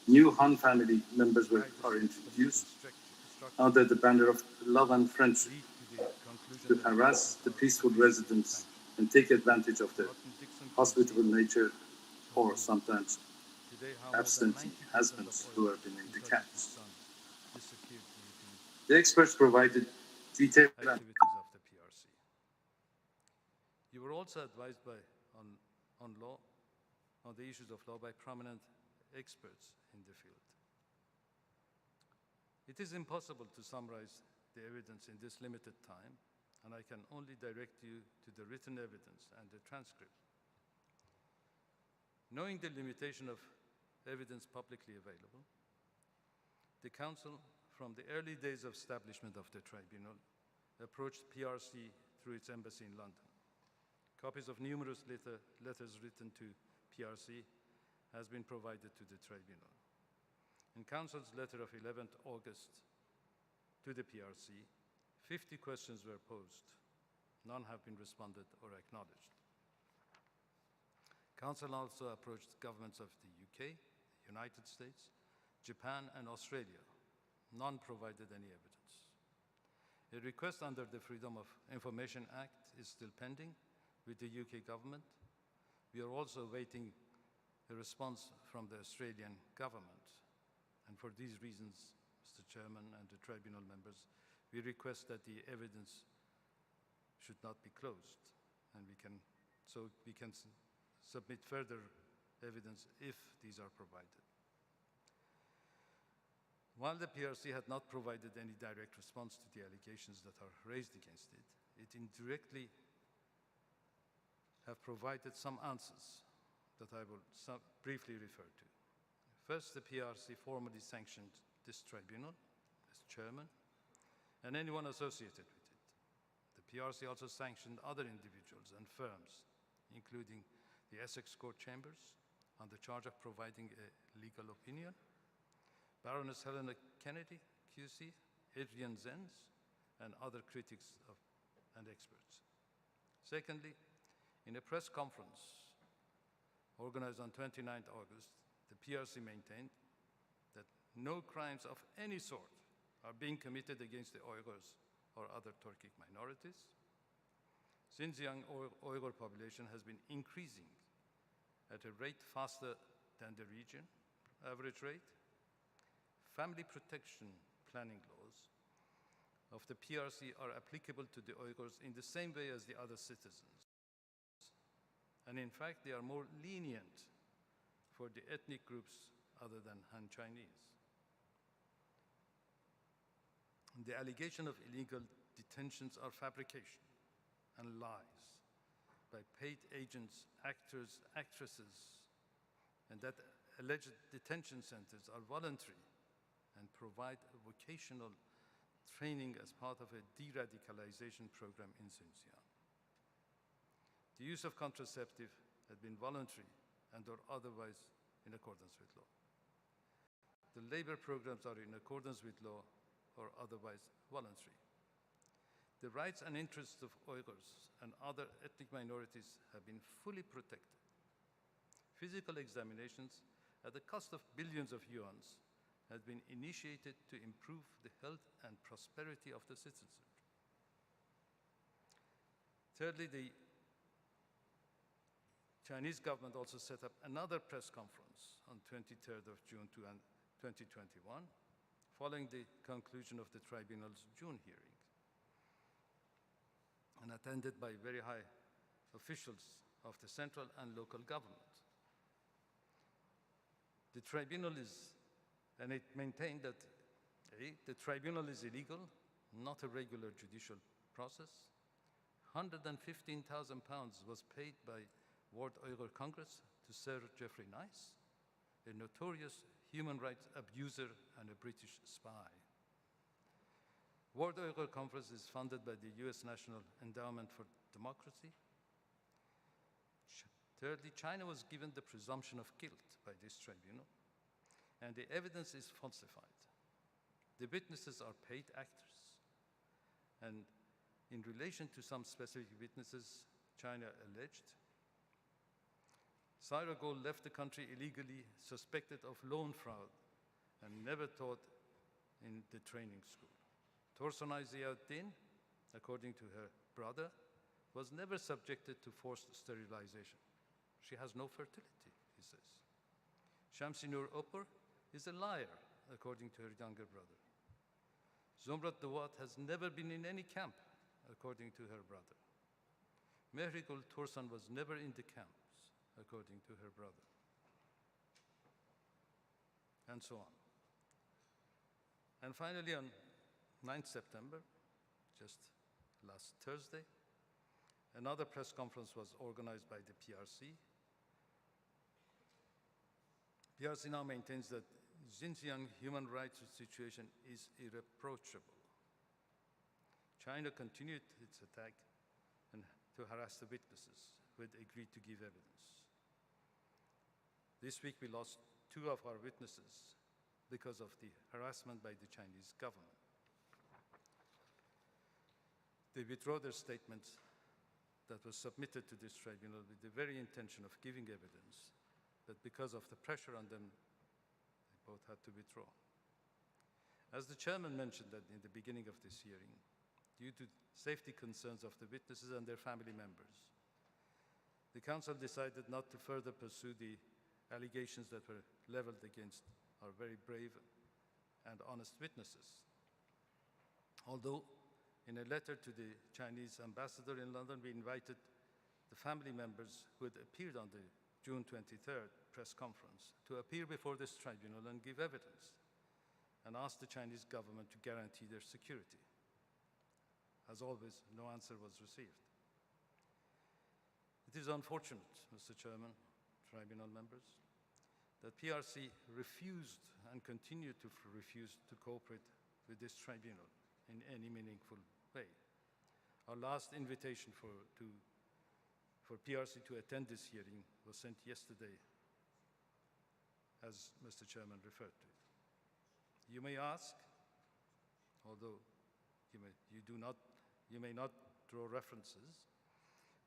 New Han family members were, are introduced under the banner of love and friendship to harass the peaceful residents and take advantage of their hospitable nature or sometimes absentee husbands who have been in the camps. The experts provided detailed activities of the P R C. You were also advised by, on, on law, on the issues of law by prominent experts in the field. It is impossible to summarize the evidence in this limited time, and I can only direct you to the written evidence and the transcript. Knowing the limitation of evidence publicly available, the Council, from the early days of establishment of the tribunal, approached P R C through its embassy in London. Copies of numerous letter, letters written to P R C has been provided to the tribunal. In Council's letter of eleventh August to the P R C, fifty questions were posed. None have been responded or acknowledged. Council also approached governments of the U K, the United States, Japan, and Australia. None provided any evidence. A request under the Freedom of Information Act is still pending with the U K government. We are also awaiting a response from the Australian government. And for these reasons, Mister Chairman and the tribunal members, we request that the evidence should not be closed, and we can, so we can s- submit further evidence if these are provided. While the P R C had not provided any direct response to the allegations that are raised against it, it indirectly have provided some answers that I will some, briefly refer to. First, the P R C formally sanctioned this tribunal as chairman and anyone associated with it. The P R C also sanctioned other individuals and firms, including the Essex Court Chambers, on the charge of providing a legal opinion, Baroness Helena Kennedy, Q C, Adrian Zenz, and other critics of, and experts. Secondly, in a press conference organized on twenty-ninth August, the P R C maintained that no crimes of any sort are being committed against the Uyghurs or other Turkic minorities. Xinjiang Uy- Uyghur population has been increasing at a rate faster than the region average rate. Family protection planning laws of the P R C are applicable to the Uyghurs in the same way as the other citizens. And in fact, they are more lenient for the ethnic groups other than Han Chinese. The allegation of illegal detentions are fabrication and lies by paid agents, actors, actresses, and that alleged detention centers are voluntary and provide vocational training as part of a de-radicalization program in Xinjiang. The use of contraceptive had been voluntary and or otherwise in accordance with law. The labor programs are in accordance with law or otherwise voluntary. The rights and interests of Uyghurs and other ethnic minorities have been fully protected. Physical examinations at the cost of billions of yuans have been initiated to improve the health and prosperity of the citizenry. Thirdly, the Chinese government also set up another press conference on twenty-third of June two- twenty twenty-one, following the conclusion of the tribunal's June hearing, and attended by very high officials of the central and local government. The tribunal is, and it maintained that, A, the tribunal is illegal, not a regular judicial process. Hundred and fifteen thousand pounds was paid by World Uyghur Congress to Sir Geoffrey Nice, a notorious human rights abuser and a British spy. World Uyghur Congress is funded by the U S National Endowment for Democracy. Ch- Thirdly, China was given the presumption of guilt by this tribunal, and the evidence is falsified. The witnesses are paid actors, and in relation to some specific witnesses, China alleged Saira Gold left the country illegally, suspected of loan fraud, and never taught in the training school. Tursunay Ziauddin, according to her brother, was never subjected to forced sterilization. She has no fertility, he says. Shamsi Nur Opur is a liar, according to her younger brother. Zumrat Duat has never been in any camp, according to her brother. Mehrigul Tursun was never in the camps, according to her brother. And so on. And finally, on ninth September, just last Thursday, another press conference was organized by the P R C. P R C now maintains that Xinjiang human rights situation is irreproachable. China continued its attack and to harass the witnesses who had agreed to give evidence. This week, we lost two of our witnesses because of the harassment by the Chinese government. They withdraw their statements that was submitted to this tribunal with the very intention of giving evidence, but because of the pressure on them, they both had to withdraw. As the chairman mentioned at, in the beginning of this hearing, due to safety concerns of the witnesses and their family members, the council decided not to further pursue the allegations that were leveled against our very brave and honest witnesses. Although, in a letter to the Chinese ambassador in London, we invited the family members who had appeared on the June twenty-third press conference to appear before this tribunal and give evidence, and asked the Chinese government to guarantee their security. As always, no answer was received. It is unfortunate, Mister Chairman, tribunal members, that P R C refused and continued to f- refuse to cooperate with this tribunal in any meaningful way. Our last invitation for, to, for P R C to attend this hearing was sent yesterday, as Mister Chairman referred to. You may ask, although you may, you do not, you may not draw references,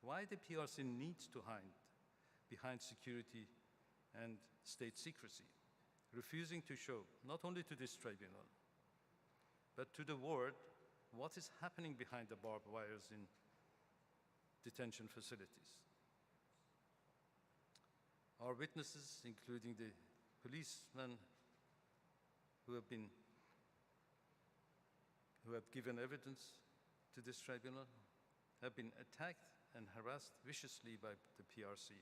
why the P R C needs to hide behind security and state secrecy, refusing to show, not only to this tribunal, but to the world, what is happening behind the barbed wires in detention facilities. Our witnesses, including the policemen who have been, who have given evidence to this tribunal, have been attacked and harassed viciously by the P R C.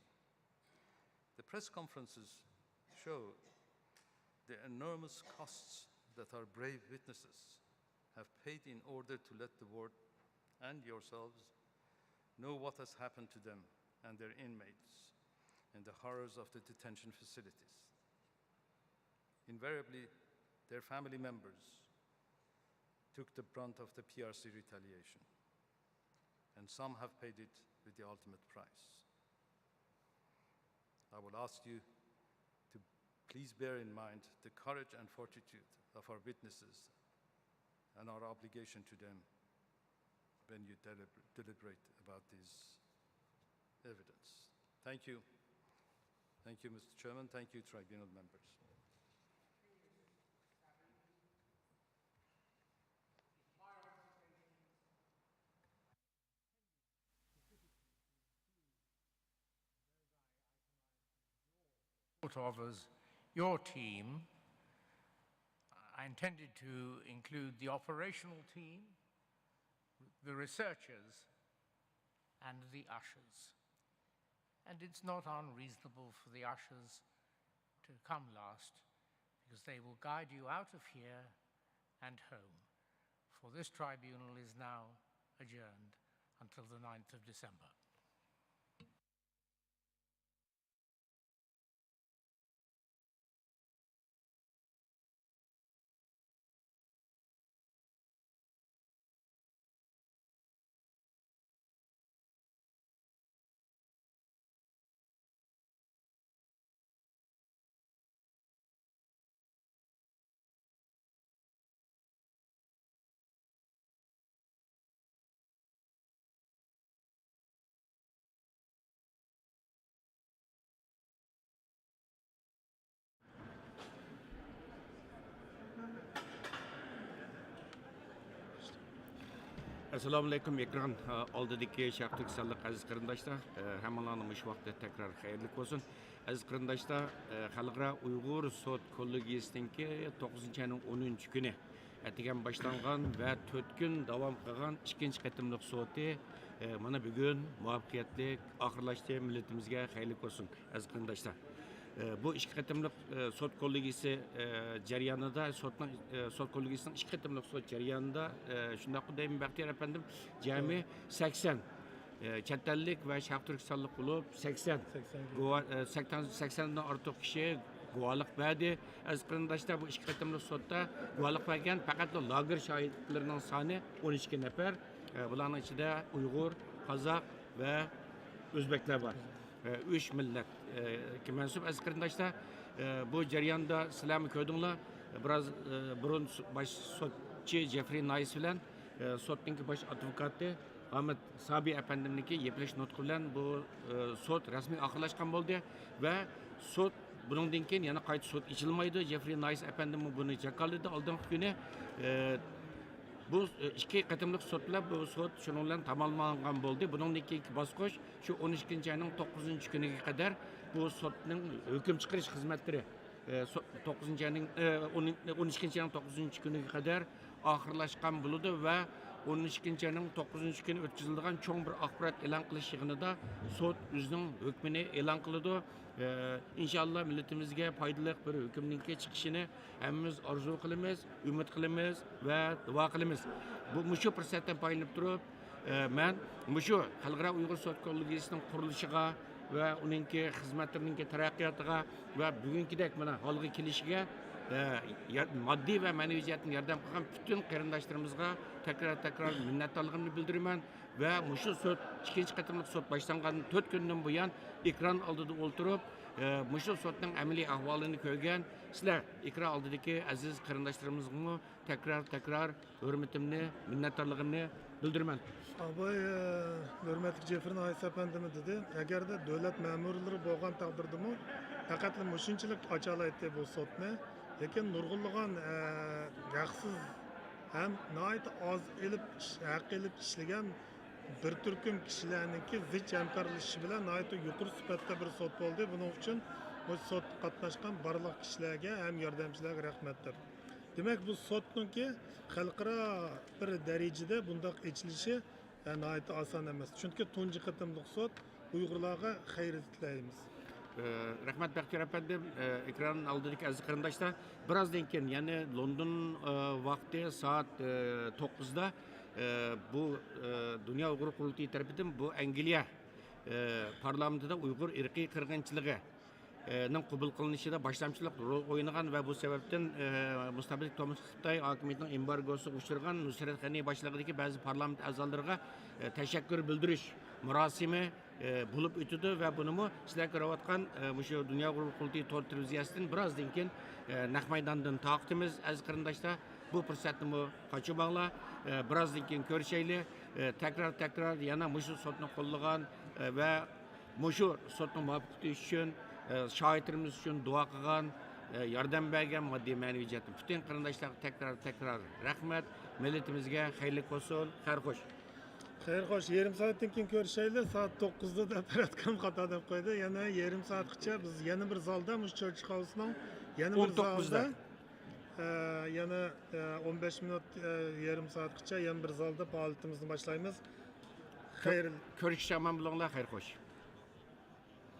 The press conferences show the enormous costs that our brave witnesses have paid in order to let the world and yourselves know what has happened to them and their inmates and the horrors of the detention facilities. Invariably, their family members took the brunt of the P R C retaliation, and some have paid it with the ultimate price. I will ask you to please bear in mind the courage and fortitude of our witnesses and our obligation to them when you delib-, deliberate about this evidence. Thank you. Thank you, Mister Chairman. Thank you, tribunal members. Of as your team, I intended to include the operational team, the researchers, and the ushers. And it's not unreasonable for the ushers to come last, because they will guide you out of here and home. For this tribunal is now adjourned until the ninth of December. ئەسسالامۇئەلەيكۇم، ئېكران ئالدىدىكى شەرقىي تۈركىستانلىق ئەزىز قېرىنداشلار، ھەممىڭلارنى مۇشۇ ۋاقىتتا تەكرار خەيرلىك بولسۇن. ئەزىز قېرىنداشلار، خەلقئارا ئۇيغۇر سوت كوللېگىيىسىنىڭكى توققۇزىنچى ئاينىڭ ئونىنچى كۈنى ئەتىگەن باشلانغان ۋە تۆت كۈن داۋام قىلغان ئىككىنچى قېتىملىق سوتى، مانا بۈگۈن مۇۋەپپەقىيەتلىك ئاخىرلاشتى. مىللىتىمىزگە خەيرلىك بولسۇن، ئەزىز قېرىنداشلار. بۇ ئىككى قېتىملىق سوت كوللېگىيىسى جەريانىدا، سوتنىڭ، سوت كوللېگىيىسىنىڭ ئىككى قېتىملىق سوت جەريانىدا، شۇنداققۇ دەيمەن، بەختىيار ئەپەندىم، جەمئىي سەكسەن چەت ئەللىك ۋە شەرقىي تۈركىستانلىق بولۇپ، سەكسەن گۇۋا-، سەكسەن، سەكسەندىن ئارتۇق كىشى گۇۋاھلىق بەردى. ئەزىز قېرىنداشلار، بۇ ئىككى قېتىملىق سوتتا گۇۋاھلىق بەرگەن پەقەتلا لاگېر شاھىتلىرىنىڭ سانى ئون ئىككى نەپەر. بۇلارنىڭ ئىچىدە ئۇيغۇر، قازاق ۋە ئۆزبەكلەر بار. ئۈچ مىللەتكە مەنسۇپ، ئەزىز قېرىنداشلار. بۇ جەرياندا سىلەرمۇ كۆردۈڭلار، بىراز بۇرۇن باش سوتچى جېفرى نايس بىلەن سوتنىڭكى باش ئادۋوكاتى ئامىت سابىي ئەپەندىمنىڭكى يېپىلىش نۇتقى بىلەن بۇ سوت رەسمىي ئاخىرلاشقان بولدى ۋە سوت بۇنىڭدىن كېيىن يەنە قايتا سوت ئېچىلمايدۇ. جېفرى نايس ئەپەندىممۇ بۇنى جاكارلىدى ئالدىنقى كۈنى. بۇ ئىككى قېتىملىق سوت بىلەن بۇ سوت شۇنىڭ بىلەن تاماملانغان بولدى. بۇنىڭدىن كېيىنكى باسقۇچ شۇ ئون ئىككىنچى ئاينىڭ توققۇزىنچى كۈنىگە قەدەر بۇ سوتنىڭ ھۆكۈم چىقىرىش خىزمەتلىرى، ئە، سو-، توققۇزىنچى ئاينىڭ، ئە، ئون، ئون ئىككىنچى ئاينىڭ توققۇزىنچى كۈنىگە قەدەر ئاخىرلاشقان بولىدۇ ۋە ئون ئىككىنچى ئاينىڭ توققۇزىنچى كۈنى ئۆتكۈزۈلىدىغان چوڭ بىر ئاخبارات ئېلان قىلىش يىغىنىدا سوت ئۆزىنىڭ ھۆكمىنى ئېلان قىلىدۇ. ئە، ئىنشاللا مىللىتىمىزگە پايدىلىق بىر ھۆكۈمنىڭكى چىقىشىنى ھەممىمىز ئارزۇ قىلىمىز، ئۈمىد قىلىمىز ۋە دۇئا قىلىمىز. بۇ، مۇشۇ پۇرسەتتىن پايدىلىنىپ تۇرۇپ، ئە، مەن مۇشۇ خەلقئارا ئۇيغۇر سوت كوللېگىيىسىنىڭ قۇرۇلۇشىغا ۋە ئۇنىڭكى خىزمەتلىرىنىڭكى تەرەققىياتىغا ۋە بۈگۈنكىدەك مانا ھالغا كېلىشىگە، ئە، يا-، ماددىي ۋە مەنىۋى جەھەتتىن ياردەم قىلغان پۈتۈن قېرىنداشلىرىمىزغا تەكرار، تەكرار مىننەتدارلىقىمنى بىلدۈرىمەن. ۋە مۇشۇ سوت، ئىككىنچى قېتىملىق سوت باشلانغاندىن تۆت كۈندىن بۇيان ئېكران ئالدىدا ئولتۇرۇپ، ئە، مۇشۇ سوتنىڭ ئەمەلىي ئەھۋالىنى كۆرگەن سىلەر ئېكران ئالدىدىكى ئەزىز قېرىنداشلىرىمىزغىمۇ تەكرار، تەكرار ھۆرمىتىمنى، مىننەتدارلىقىمنى بىلدۈرىمەن. ئاباي، ئە، ھۆرمەتلىك جېفرى نايس ئەپەندىمۇ دېدى، ئەگەردە دۆلەت مەمۇرلىرى بولغان تەقدىردىمۇ پەقەتلا مۇشۇنچىلىك ئاچالايتتى بۇ سوتنى. لېكىن نۇرغۇنلىغان، ئە، ھەقسىز ھەم ناھايىتى ئاز ئېلىپ ئىش-، ھەق ئېلىپ ئىشلىگەن بىر تۈركۈم كىشىلەرنىڭكى زىچ ھەمكارلىشىشى بىلەن ناھايىتى يۇقىرى سۈپەتتە بىر سوت بولدى. بۇنىڭ ئۈچۈن بۇ سوتقا قاتناشقان بارلىق كىشىلەرگە ھەم ياردەمچىلەرگە رەھمەتتۇر. دېمەك، بۇ سوتنىڭكى خەلقئارا بىر دەرىجىدە بۇنداق ئېچىلىشى، ئە، ناھايىتى ئاسان ئەمەس. چۈنكى تۇنجى قېتىملىق سوت. ئۇيغۇرلارغا خەير تىلەيمىز. ئە، رەھمەت، بەختىيار ئەپەندىم. ئە، ئېكران ئالدىدىكى ئەزىز قېرىنداشلار، بىرازدىن كېيىن، يەنى لوندون، ئە، ۋاقتى سائەت، ئە، توققۇزدا، ئە، بۇ، ئە، دۇنيا ئۇيغۇر قۇرۇلتىيى تەرىپىدىن بۇ ئەنگلىيە، ئە، پارلامېنتىدا ئۇيغۇر ئىرقىي قىرغىنچىلىقى، ئە، نىڭ قوبۇل قىلىنىشىدا باشلامچىلىق رول ئوينىغان ۋە بۇ سەۋەبتىن، ئە، مۇستەبىت كوممۇنىست خىتاي ھاكىمىيىتىنىڭ ئېمبارگوسىغا ئۇچرىغان نۇسرەت غەنى باشلىقىدىكى بەزى پارلامېنت ئەزالىرىغا، ئە، تەشەككۈر بىلدۈرۈش مۇراسىمى، ئە، بولۇپ ئۆتىدۇ ۋە بۇنىمۇ سىلەر كۆرۈۋاتقان، ئە، مۇشۇ دۇنيا ئۇيغۇر قۇرۇلتىيى تور تېلېۋىزىيەسىدىن بىرازدىن كېيىن، ئە، نەق مەيداندىن تارقىتىمىز، ئەزىز قېرىنداشلار. بۇ پۇرسەتنىمۇ قاچۇرماڭلار. ئە، بىرازدىن كېيىن كۆرۈشەيلى. ئە، تەكرار، تەكرار يەنە مۇشۇ سوتنى قوللىغان، ئە، ۋە مۇشۇ سوتنىڭ مۇۋەپپەقىيىتى ئۈچۈن، ئە، شاھىتلىرىمىز ئۈچۈن دۇئا قىلغان، ئە، ياردەم بەرگەن ماددىي مەنىۋى جەھەتتىن پۈتۈن قېرىنداشلارغا تەكرار، تەكرار رەھمەت. مىللىتىمىزگە خەيرلىك بولسۇن. خەير خوش. خەير خوش، يېرىم سائەتتىن كېيىن كۆرۈشەيلى. سائەت توققۇزدا دەپ بېرەتكەن، خاتا دەپ قويدى. يەنە يېرىم سائەتقىچە بىز يەنە بىر زالدا، مۇشۇ چېرچىل خاۋسنىڭ يەنە بىر زالدا، ئە، يەنە، ئە، ئون بەش مىنۇت، ئە، يېرىم سائەتقىچە يەنە بىر زالدا پائالىيىتىمىزنى باشلايمىز. خەير. كۆرۈشكىچە ئامان بولۇڭلار، خەير خوش.